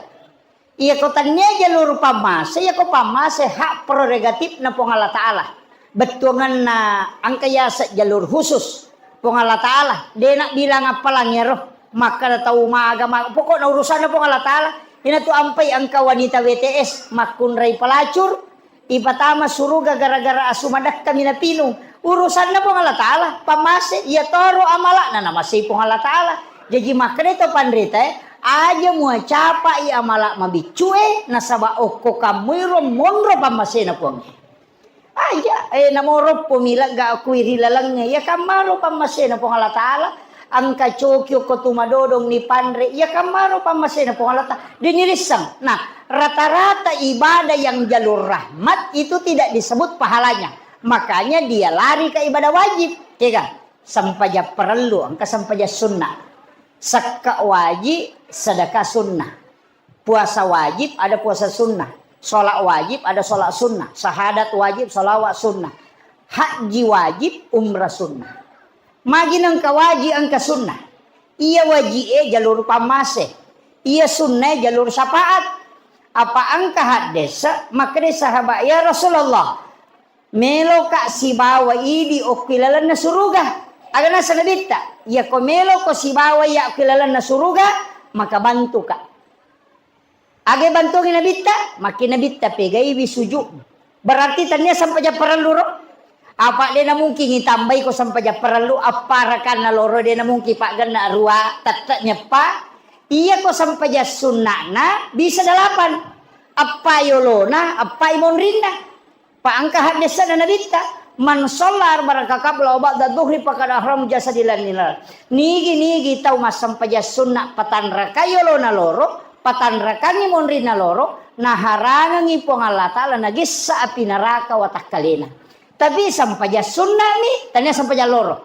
Iya ko tania jalur pammase, iya ko pammase hak prerogatifna Puang Allah Ta'ala. Bettuanganna engka yase jalur khusus Puang Allah Ta'ala. Dena bilang appalang iyaro. Makkada tau maga, maga. Pokokna urusanna Puang Allah Ta'ala. Ina tu ampai engka wanita W T S makkunrai pelacur. Ipatama suruga gara-gara asu madekkami napinung. Urusanna Puang Allah Ta'ala, pammase, iya toro amala'na namasei Puang Allah Ta'ala. Jaji makkeda to panrita e, aja muacapai amala mabiccue, nasaba okko kammuiro monro pammasena Puang e. Aja, eh, namoro pomi lega kui ri lalengnge, iya kammaro pammasena Puang Allah Ta'ala. Engka coki okko tu madodong ni panre, iya kammaro pammasena Puang Allah Ta'ala. Dini risseng. Nah, rata-rata ibadah yang jalur rahmat itu tidak disebut pahalanya. Makanya dia lari ke ibadah wajib, ya kan? Sempajang parellu, engka sempajang sunnah. Sekka wajib, sedekah sunnah. Puasa wajib, ada puasa sunnah. Sholat wajib, ada sholat sunnah. Syahadat wajib, sholawat sunnah. Haji wajib, umrah sunnah. Magi nengka wajib, engka sunnah. Iya wajib e jalur pammase. Iya sunnah e jalur syafaat. Apa engka haddesa, makkeda sahabat, "Ya Rasulullah, meloka sibawa idi okki lalenna suruga." Aga nasa Nabitta, "Iyako meloko sibawa iya okki lalenna suruga, maka bantuka." Aga bantuangi Nabitta? Makki Nabitta pegaiwi sujud. Berarti tania sempajang parellu ro? Apa de namungkin itambai ko sempajang parellu, apparakanna loro de namungkin paggenna rua, tette nyeppa. Iya ko sempajang sunnana bisa delapan. Appai olona, appai monrinna. Pa engka haddesana Nabitta, "Man shalla arba'a raka qabla wa ba'da dhuhri faqad ahram jasadi lan nilal." Nigi-nigi tau massempajang sunna patanrakai olona loro, patanrakangi monrinna loro, naharangengi Puang Allah Ta'ala nagessa api neraka watakkalena. Tapi sempajang sunnami, tania sempajang loro.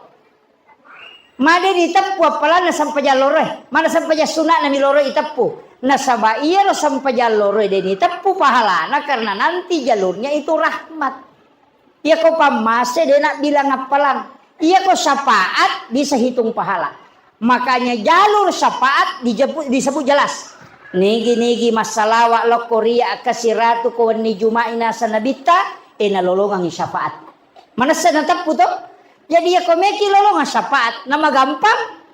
Made diteppu appalanna sempajang loroe, mana sempajang suna'na mi loro iteppu. Nasaba iyaro sempajang loroe de niteppu pahalana karena nanti jalurnya itu rahmat. Iyako pammase de nabbilang appalang. Iyako syafaat bisa hitung pahala. Makanya jalur syafaat dijepu-, disebut jelas. Nigi-nigi massalawa lokko ria kasiratu ko wenni Juma'i nasa Nabitta, e nalolongangi syafaat. Manessa nateppu to? Jadi iyako meki lolongang syafaat, namagampang.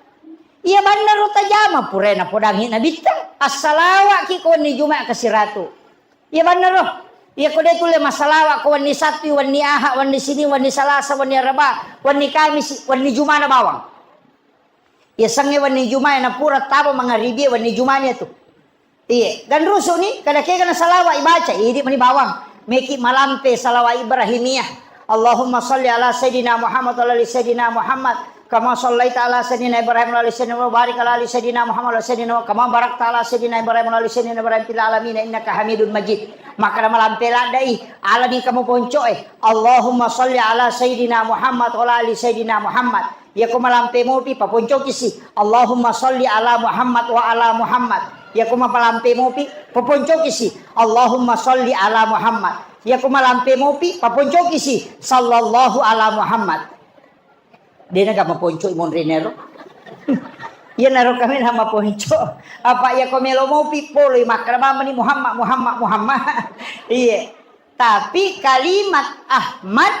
Iya bannaro tajama purae napodangi Nabitta. Assalawaki ko wenni Juma'i kasiratu. Iya bannaro. Iyako de tulle massalawa ko wenni Sabtu, wenni Aha, wenni Sini, wenni Salasa, wenni Araba, wenni Kamisi, wenni Jumana bawang. Iya sengnge wenni Juma'i napura taba mangaribie wenni Jumani atu. Iye, ganrusu ni, kada kega na salawa ibaca, idi mani bawang. Meki malampe salawa Ibrahimiyah. Allahumma salli ala Sayyidina Muhammad wa ala ali Sayyidina Muhammad. Kama sallaita ala Sayyidina Ibrahim wa ala ali Sayyidina Muhammad, barik ala ali Sayyidina Muhammad wa ala Sayyidina, kama barakta ala Sayyidina Ibrahim wa ala ali Sayyidina Ibrahim fil alamin innaka Hamidun Majid. Maka malampe ladai, alani kamu poncoe. Allahumma salli ala Sayyidina Muhammad wa ala ali Sayyidina Muhammad. Iyako malampe mopi, paponcoki si, "Allahumma salli ala Muhammad wa ala Muhammad." Iyako malampe mopi, paponcoki si, "Allahumma salli ala Muhammad." Iyako malampe mopi, paponcoki si, "Sallallahu ala Muhammad." Dena ga maponcoi monrinero. Iyanaro kami na maponco. Apa iyako melo mopi, poloi makkeda bambani Muhammad, Muhammad, Muhammad. Iye. Tapi kalimat Ahmad,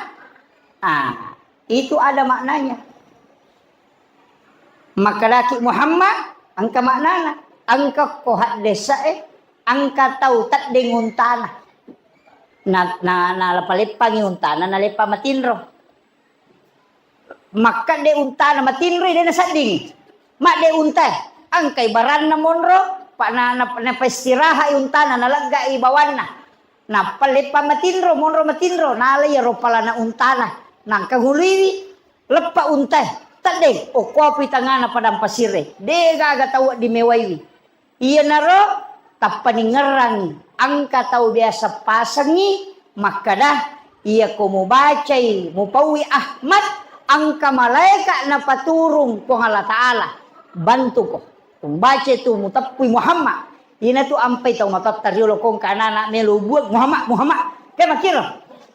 ah, itu ada maknanya. Makkedaki Muhammad, engka maknana. Engka ko haddesa'e, engka tau teddeng untana. Na, na, naleppa-leppangi untana, naleppa matinro. Makkedde untana matinroi, de naseddingi. Madde untae, engkai baranna monro, pa na, na, napastiraha'i untana, nalegga'i bawanna. Nappa leppa matinro, monro matinro, nala iyaro palana untana, nangka nguluiwi, leppa untae, teddeng, okkoapui tangngana padang pasirre, de gaga tau wedding mewaiwi. Iyanaro tappaningngerrangngi, engka tau biasa pasengngi makkeda, iyako mubacai, mupaui Ahmad, engka malaeka napaturung Puang Allah Ta'ala, bantuko. Mubaca tu, muteppui Muhammad. Inatu ampai tau matotta riolo ko engka anana melo buang Muhammad, Muhammad. Ke makkiro.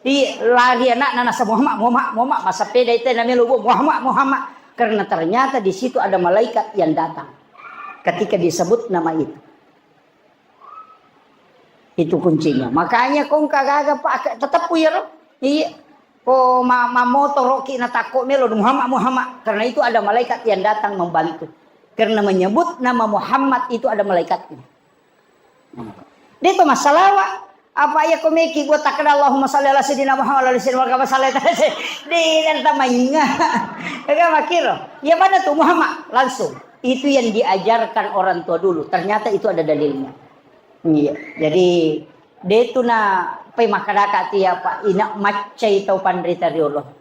Iya, lari anakna nasa Muhammad, Muhammad, Muhammad. Massapeda itu na melo buang Muhammad, Muhammad. Karena ternyata di situ ada malaikat yang datang. Ketika disebut nama itu. Itu kuncinya. Makanya ko engka gaga, Pak, tetep ku iyaro. Iya. Ko ma-, mamotoroki natakko melo Muhammad, Muhammad. Karena itu ada malaikat yang datang membantu. Karena menyebut nama Muhammad itu ada malaikatnya. Deto massalawa, apa iya ko meki buat takkeda Allahumma salli ala sayyidina Muhammad wa ala sayyidina Muhammad sallallahu alaihi wasallam. De nanta mainga. Ega makkiro. Iya mana tuh Muhammad? Langsung. Itu yang diajarkan orang tua dulu. Ternyata itu ada dalilnya. Iya. Jadi, detu na pai makkedaka tu ya, Pak, ina maccai tau panrita riolo.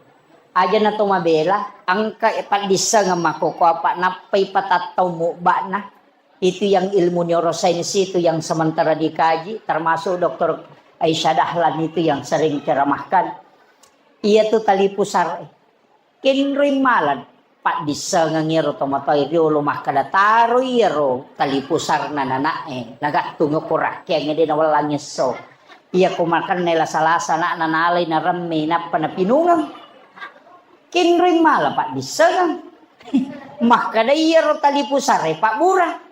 Aja na to mabela, engka paddissengeng makkoko apa nappai patattau mubba'na. Itu yang ilmu neurosains itu yang sementara dikaji, termasuk doktor Aisyah Dahlan itu yang sering ceramahkan. Iyatu tali pusar e. Kenroi mala paddissengeng iyaro tomatoa riolo makkeda, "Taroi iyaro tali pusarna nana'e, nagattung ko rakkeangnge de' nawellang esso. Iyako makenna lasa-lasa ana'na nalai naremme nappa napinungeng." Kenroi mala paddissengeng. Makkeda iyaro tali pusare pabbura.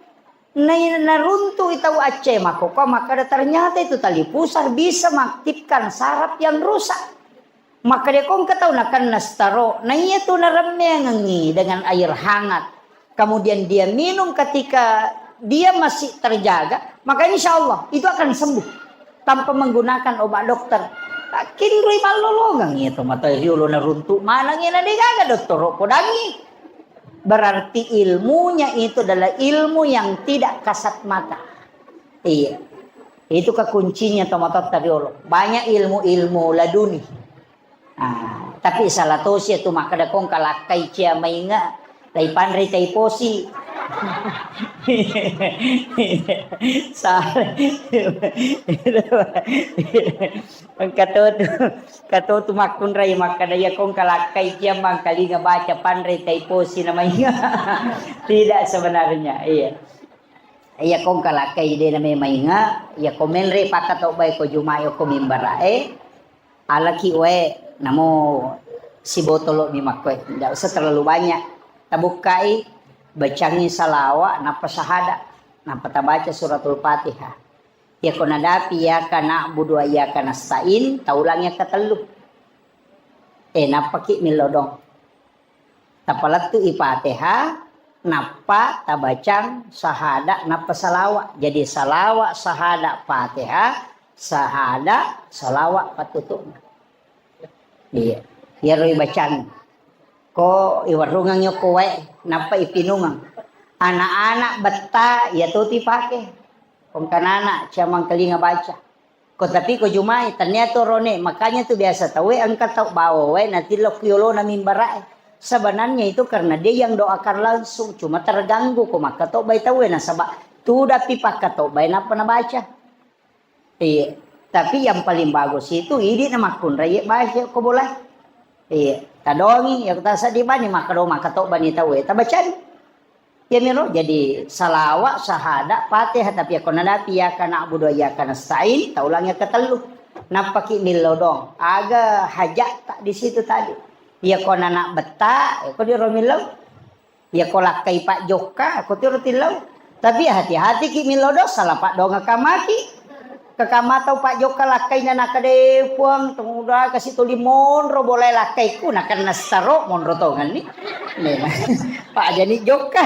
Nai-, naruntu'i tau Aceh makkokkoe makkeda, "Ternyata itu tali pusar bisa mengaktifkan saraf yang rusak." Makkeda ko engka tau nakenna stroke, na iya tu naremmeangengi dengan air hangat, kemudian dia minum ketika dia masih terjaga, maka insya Allah itu akan sembuh tanpa menggunakan obat dokter. Kinroi mallolongeng iya tomatoa riolo naruntu maneng iya na degaga dottoro podangi. Berarti ilmunya itu adalah ilmu yang tidak kasat mata. Iya. Itu kekuncinya tomatoatta riolo. Banyak ilmu-ilmu laduni. Ah, tapi salah tosi itu makkeda kong kalakkai cia mainga, tai panrei tai posi. Salah. Engka to tu, engka to tu makkunrai makkeda, "Iya kong kalakkai cia mangkalinga baca panrei tai posi na mainga." Tidak sebenarnya, iya. Iya kong kalakkai de na mainga, iya ko menre pakkatobbai ko Jumae ko mimbarae, alaki wae namo sibotolo mi makkoe. Ndak usah terlalu banyak. Tabukkai, bacangi salawa, nappa sahada, nappa tabaca suratul Fatihah. Iyako nadapi iyyaka na'budu wa iyyaka nasta'in, taulang yang ketellu. Eh, nappaki millau dong. Tapalettu'i Fatihah, nappa tabacang sahada, nappa salawa. Jadi salawa, sahada, Fatihah, sahada, salawa pattutu'na. Iya. Iyaro ibacang. Ko iwarrungeng yokko wae, nappa ipinungeng. Anak-anak betta, iya to tu ipake. Pongkanana, cia mangkalinga baca. Ko tapi ko Jumae, tania to rone. Makanya tu biasa tauwe engka tau bawa wae, natillo ku yolona mimbara'e. Sebenarnya itu karena dia yang doakan langsung, cuma terganggu ko makkatobbai tauwe, nasaba tudapi pakkatobbai nappa nabaca. Iya. Tapi yang paling bagus itu idi na makkunrai baca ko bola. Iya. Tadongi, ya ta seddi bani makkado makkatobba ni tauwe, tabacani. Iyamiro jadi salawa, sahada, Fatihah, tapi yakko nadapi iyyaka na'budu wa iyyaka nasta'in, taulang yang ketellu. Nappaki millau dong. Aga hajat tak di situ tadi. Iya ko nana betta, ya ko diro millau. Iya ko lakkai pajokka, ko tiro tillau. Tapi hati-hati ki millau dong, salah padonga kamaki. Kakamatau pajokka lakkaina nakade, "Puang, tumuda kasi tuli monro bolae lakkaiku, nakenna saro monro tongenni." Nena. Pajani jokka.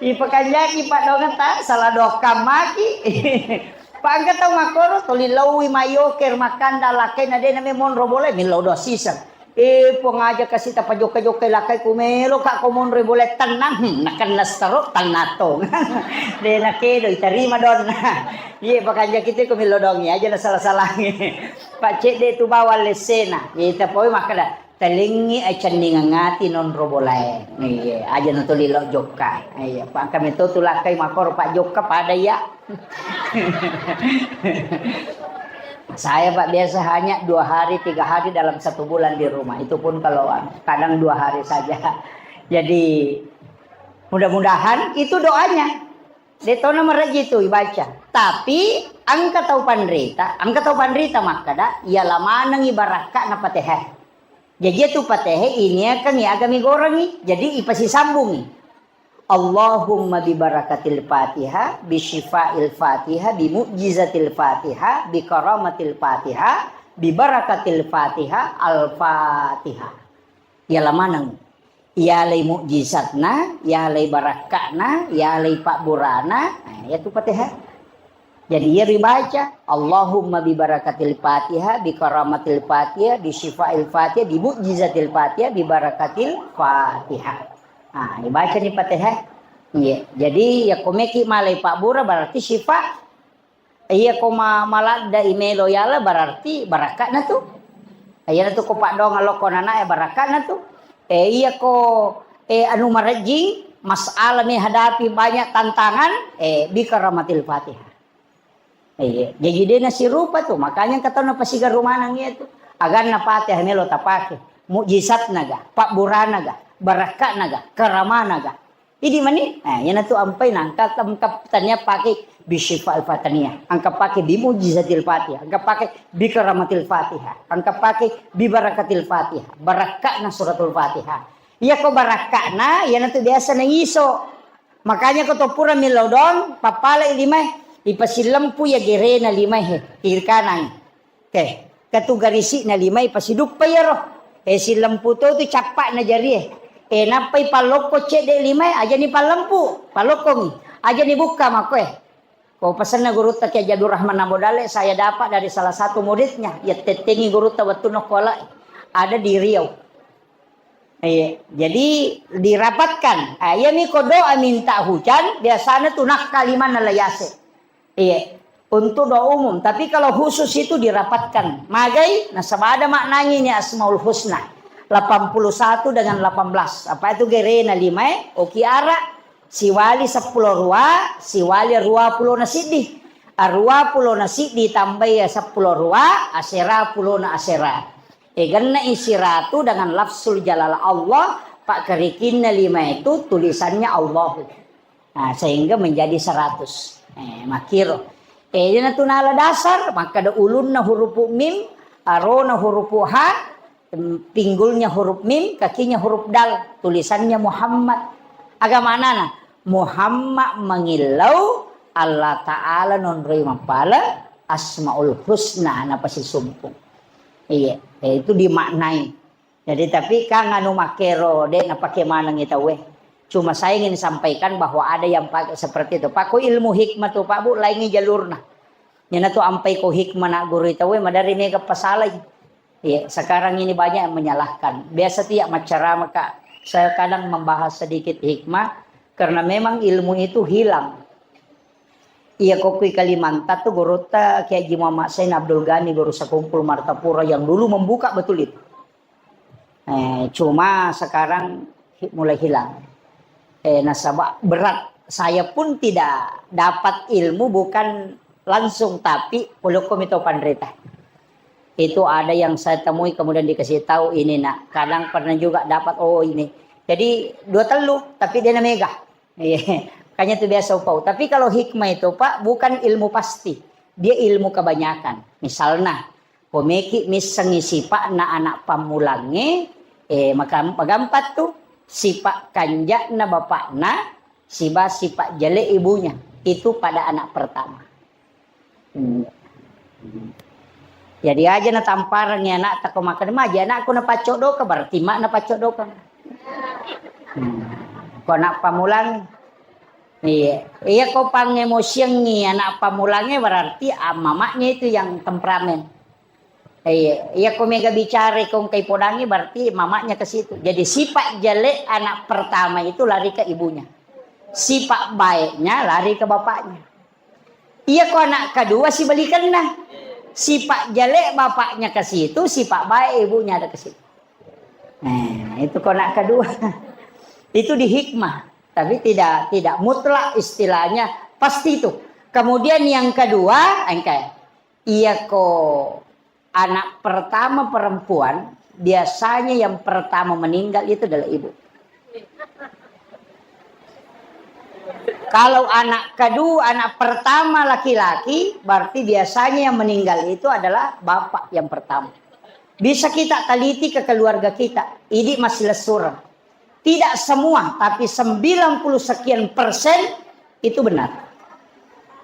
Ipakanjaki padonga ta, salah dokka maki. Pangka tau makkoro, tuli laui mayoker makkanda lakkaina de name monro bolae, millau doang siseng. Eh, Puang, aja kasi tapajokka-jokkai lakkai ku melo ka ko monroi bolae tennang. Hmm, nakenna saro tennang tong. De nakedo itarima donna. Iye pakanjaki te ko millau dongi aja na sala-salangi. Pak cedde tu bawang lessena. Iye tapoi makkeda, "Telingi acenningeng ati nonro bolae." Iye, aja na tuli lo jokka. Iye, pangka meto tu lakkai makkoro pajokka pada iya. Saya, Pak, biasa hanya dua hari, tiga hari dalam satu bulan di rumah. Itu pun kalau, anu, kadang dua hari saja. Jadi, mudah-mudahan itu doanya. Detona mereji itu ibaca. Tapi, engka tau panrita, engka tau panrita makkada, iya lamanengi barakka'na patehe. Jaji itu patehe ini akan iya agami gorengi. Jadi, ipasisambungi. Allahumma bi barakatil Fatihah, bi syifa'il Fatihah, bi mu'jizatil Fatihah, bi karamatil Fatihah, bi barakatil Fatihah, Al-Fatihah. Iya lamaneng. Iyalai mu'jizatna, iyalai barakka'na, iyalai pabburana, nah, iya tu Fatihah. Jadi, iya ribaca, "Allahumma bi barakatil Fatihah, bi karamatil Fatihah, bi syifa'il Fatihah, bi mu'jizatil Fatihah, bi barakatil Fatihah." Nah, dibaca ni Fatihah. Iya. Jadi, ya komeki malai pabbura berarti syifa. Iya ko ma-, maladda imelo yala berarti barakka'na tu. Iya tu ko paddoang lokko nana ya barakka'na tu. Eh, iya ko, eh, anu marejjing, masalah menghadapi banyak tantangan, eh, bi karamatil Fatihah. Iya, jadi de nasirupa tu, makanya engka tau napasigaru maneng iya tu. Aganna Fatihah melo tapake, mujizatnaga, pabburanaga, barakka'naga, karamanaga. Idi mani, eh, iyanatu ampai nangka, engka tania pake bisyifa al-fataniyah, engka pake bi mujizatil Fatihah, engka pake bi karamatil Fatihah, engka pake bi barakatil Fatihah, barakka'na suratul Fatihah. Iyako barakka'na, iyanatu biasa na iso. Makanya ko to pura millau doang, pappalai limae, ipasillempu iya gerena limae, he, kiri kanan. Oke, ketu garisi'na limae, pasiduppa iyaro. Eh, sillempu to tu cappa'na jarie. Eh, nappai pallokko cedde limae, ajani pallempu, pallokkongi. Ajani bukka makkoe. Ko pesenna gurutta Kiai Haji Abdul Rahman Nambodale, saya dapat dari salah satu muridnya, iya tettengi gurutta wettunna okkola ada di Riau. Iya, jadi dirapatkan. Ah, iyami ko doa minta hujan, biasanya tu nakka limanna layase. Iya, untuk doa umum. Tapi kalau khusus itu dirapatkan. Magai, nasaba ada maknanya ini Asmaul Husna. Delapan puluh satu dengan delapan belas. Apa itu gerena lima, eh? Oki ara, siwali seppulo rua, siwali rua pulo na siddi. Arua pulo na siddi tambai seppulo rua, asera pulo na asera. E, genna isiratu dengan lafzul jalala Allah, pakkerikinna lima itu tulisannya Allahu. Nah, sehingga menjadi seratus. Eh, makkiro. Eh, iyanatu nala dasar, makkada ulunna hurupu mim, arona hurupu ha, em, pinggulnya huruf mim, kakinya huruf dal, tulisannya Muhammad. Aga manana? Muhammad mangillau Allah Ta'ala nonroi mappala Asmaul Husna napasisumpung. Iya, eh, itu dimaknai. Jadi, tapi kan anu makkero, de' napake manengi tauwe. Cuma saya ingin sampaikan bahwa ada yang pakai seperti itu. Pak, ko ilmu hikmah tu, Pak Bu, laingi jalurna. Nyana tu ampai ko hikmah nak guru tauwe, madari mega pasalai. Iya, sekarang ini banyak yang menyalahkan. Biasa tiap maceramah, Kak, saya kadang membahas sedikit hikmah, karena memang ilmu itu hilang. Iya, ko kui Kalimantan tu gurutta Kiai Haji Muhammad Zain Abdul Ghani, guru Sekumpul Martapura yang dulu membuka betul itu. Eh, cuma sekarang hi-, mulai hilang. Eh, nasaba berat. Saya pun tidak dapat ilmu bukan langsung, tapi polokko mito panrita. Itu ada yang saya temui kemudian dikasih tahu ini nak. Kadang pernah juga dapat, oh ini. Jadi dua telu, tapi dia na mega. Iya. Makanya itu biasa upau. Tapi kalau hikmah itu, Pak, bukan ilmu pasti. Dia ilmu kebanyakan. Misalnya, Ko meki missengngi sipa'na anak pammulangnge, eh, maka-, magampat tu sipa' kanja'na bapa'na siba sipa' jele' ibunya. Itu pada anak pertama. Hmm. Jadi aja natamparengngi anakta ko makkeda, "Maji anakku napaccoddoka," berarti mak napaccoddoka. Hmm. Ko anak pammulang, iya. Iya ko pangemosiangngi anak pammulangnge berarti, ah, mamanya itu yang temperamen. Iya, iya ko mega bicara ko engkai podangngi berarti mamanya ke situ. Jadi sifat jelek anak pertama itu lari ke ibunya. Sifat baiknya lari ke bapaknya. Iya ko anak kedua sibalikanna. Sifat jelek bapaknya ke situ, sifat baik ibunya ada ke situ. Nah, itu ko anak kedua. Itu di hikmah, tapi tidak, tidak mutlak istilahnya pasti itu. Kemudian yang kedua, engkai. Iya ko anak pertama perempuan, biasanya yang pertama meninggal itu adalah ibu. Kalau anak kedua, anak pertama laki-laki, berarti biasanya yang meninggal itu adalah bapak yang pertama. Bisa kita teliti ke keluarga kita, idi masih lesureng. Tidak semua, tapi sembilan puluh sekian persen itu benar.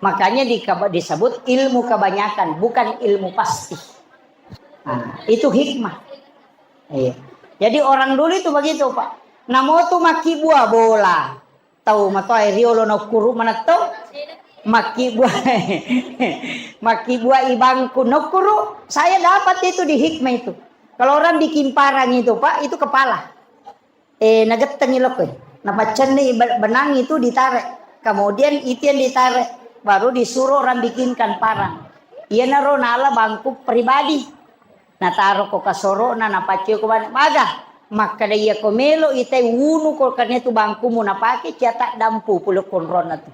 Makanya di-, disebut ilmu kebanyakan, bukan ilmu pasti. Nah, itu hikmah. Iya. Jadi orang dulu itu begitu, Pak. Namo tu makkibua bola. Tau matoa riolo nokkuru manetto. Makkibua, makkibua ibangku nokkuru. Saya dapat itu di hikmah itu. Kalau orang bikin parang itu, Pak, itu kepala. Eh, nagettengi lokko. Napaccenni be-, benang itu ditarik. Kemudian itu yang ditarik, baru disuruh orang bikinkan parang. Iyanaro nala bangku pribadi. Nataro ko kasoro'na, napaccio ko bane. Maga, makkeda iya ko melo itai wunu ko karena itu bangkumu napake, ciata dampu pulo konronna tu.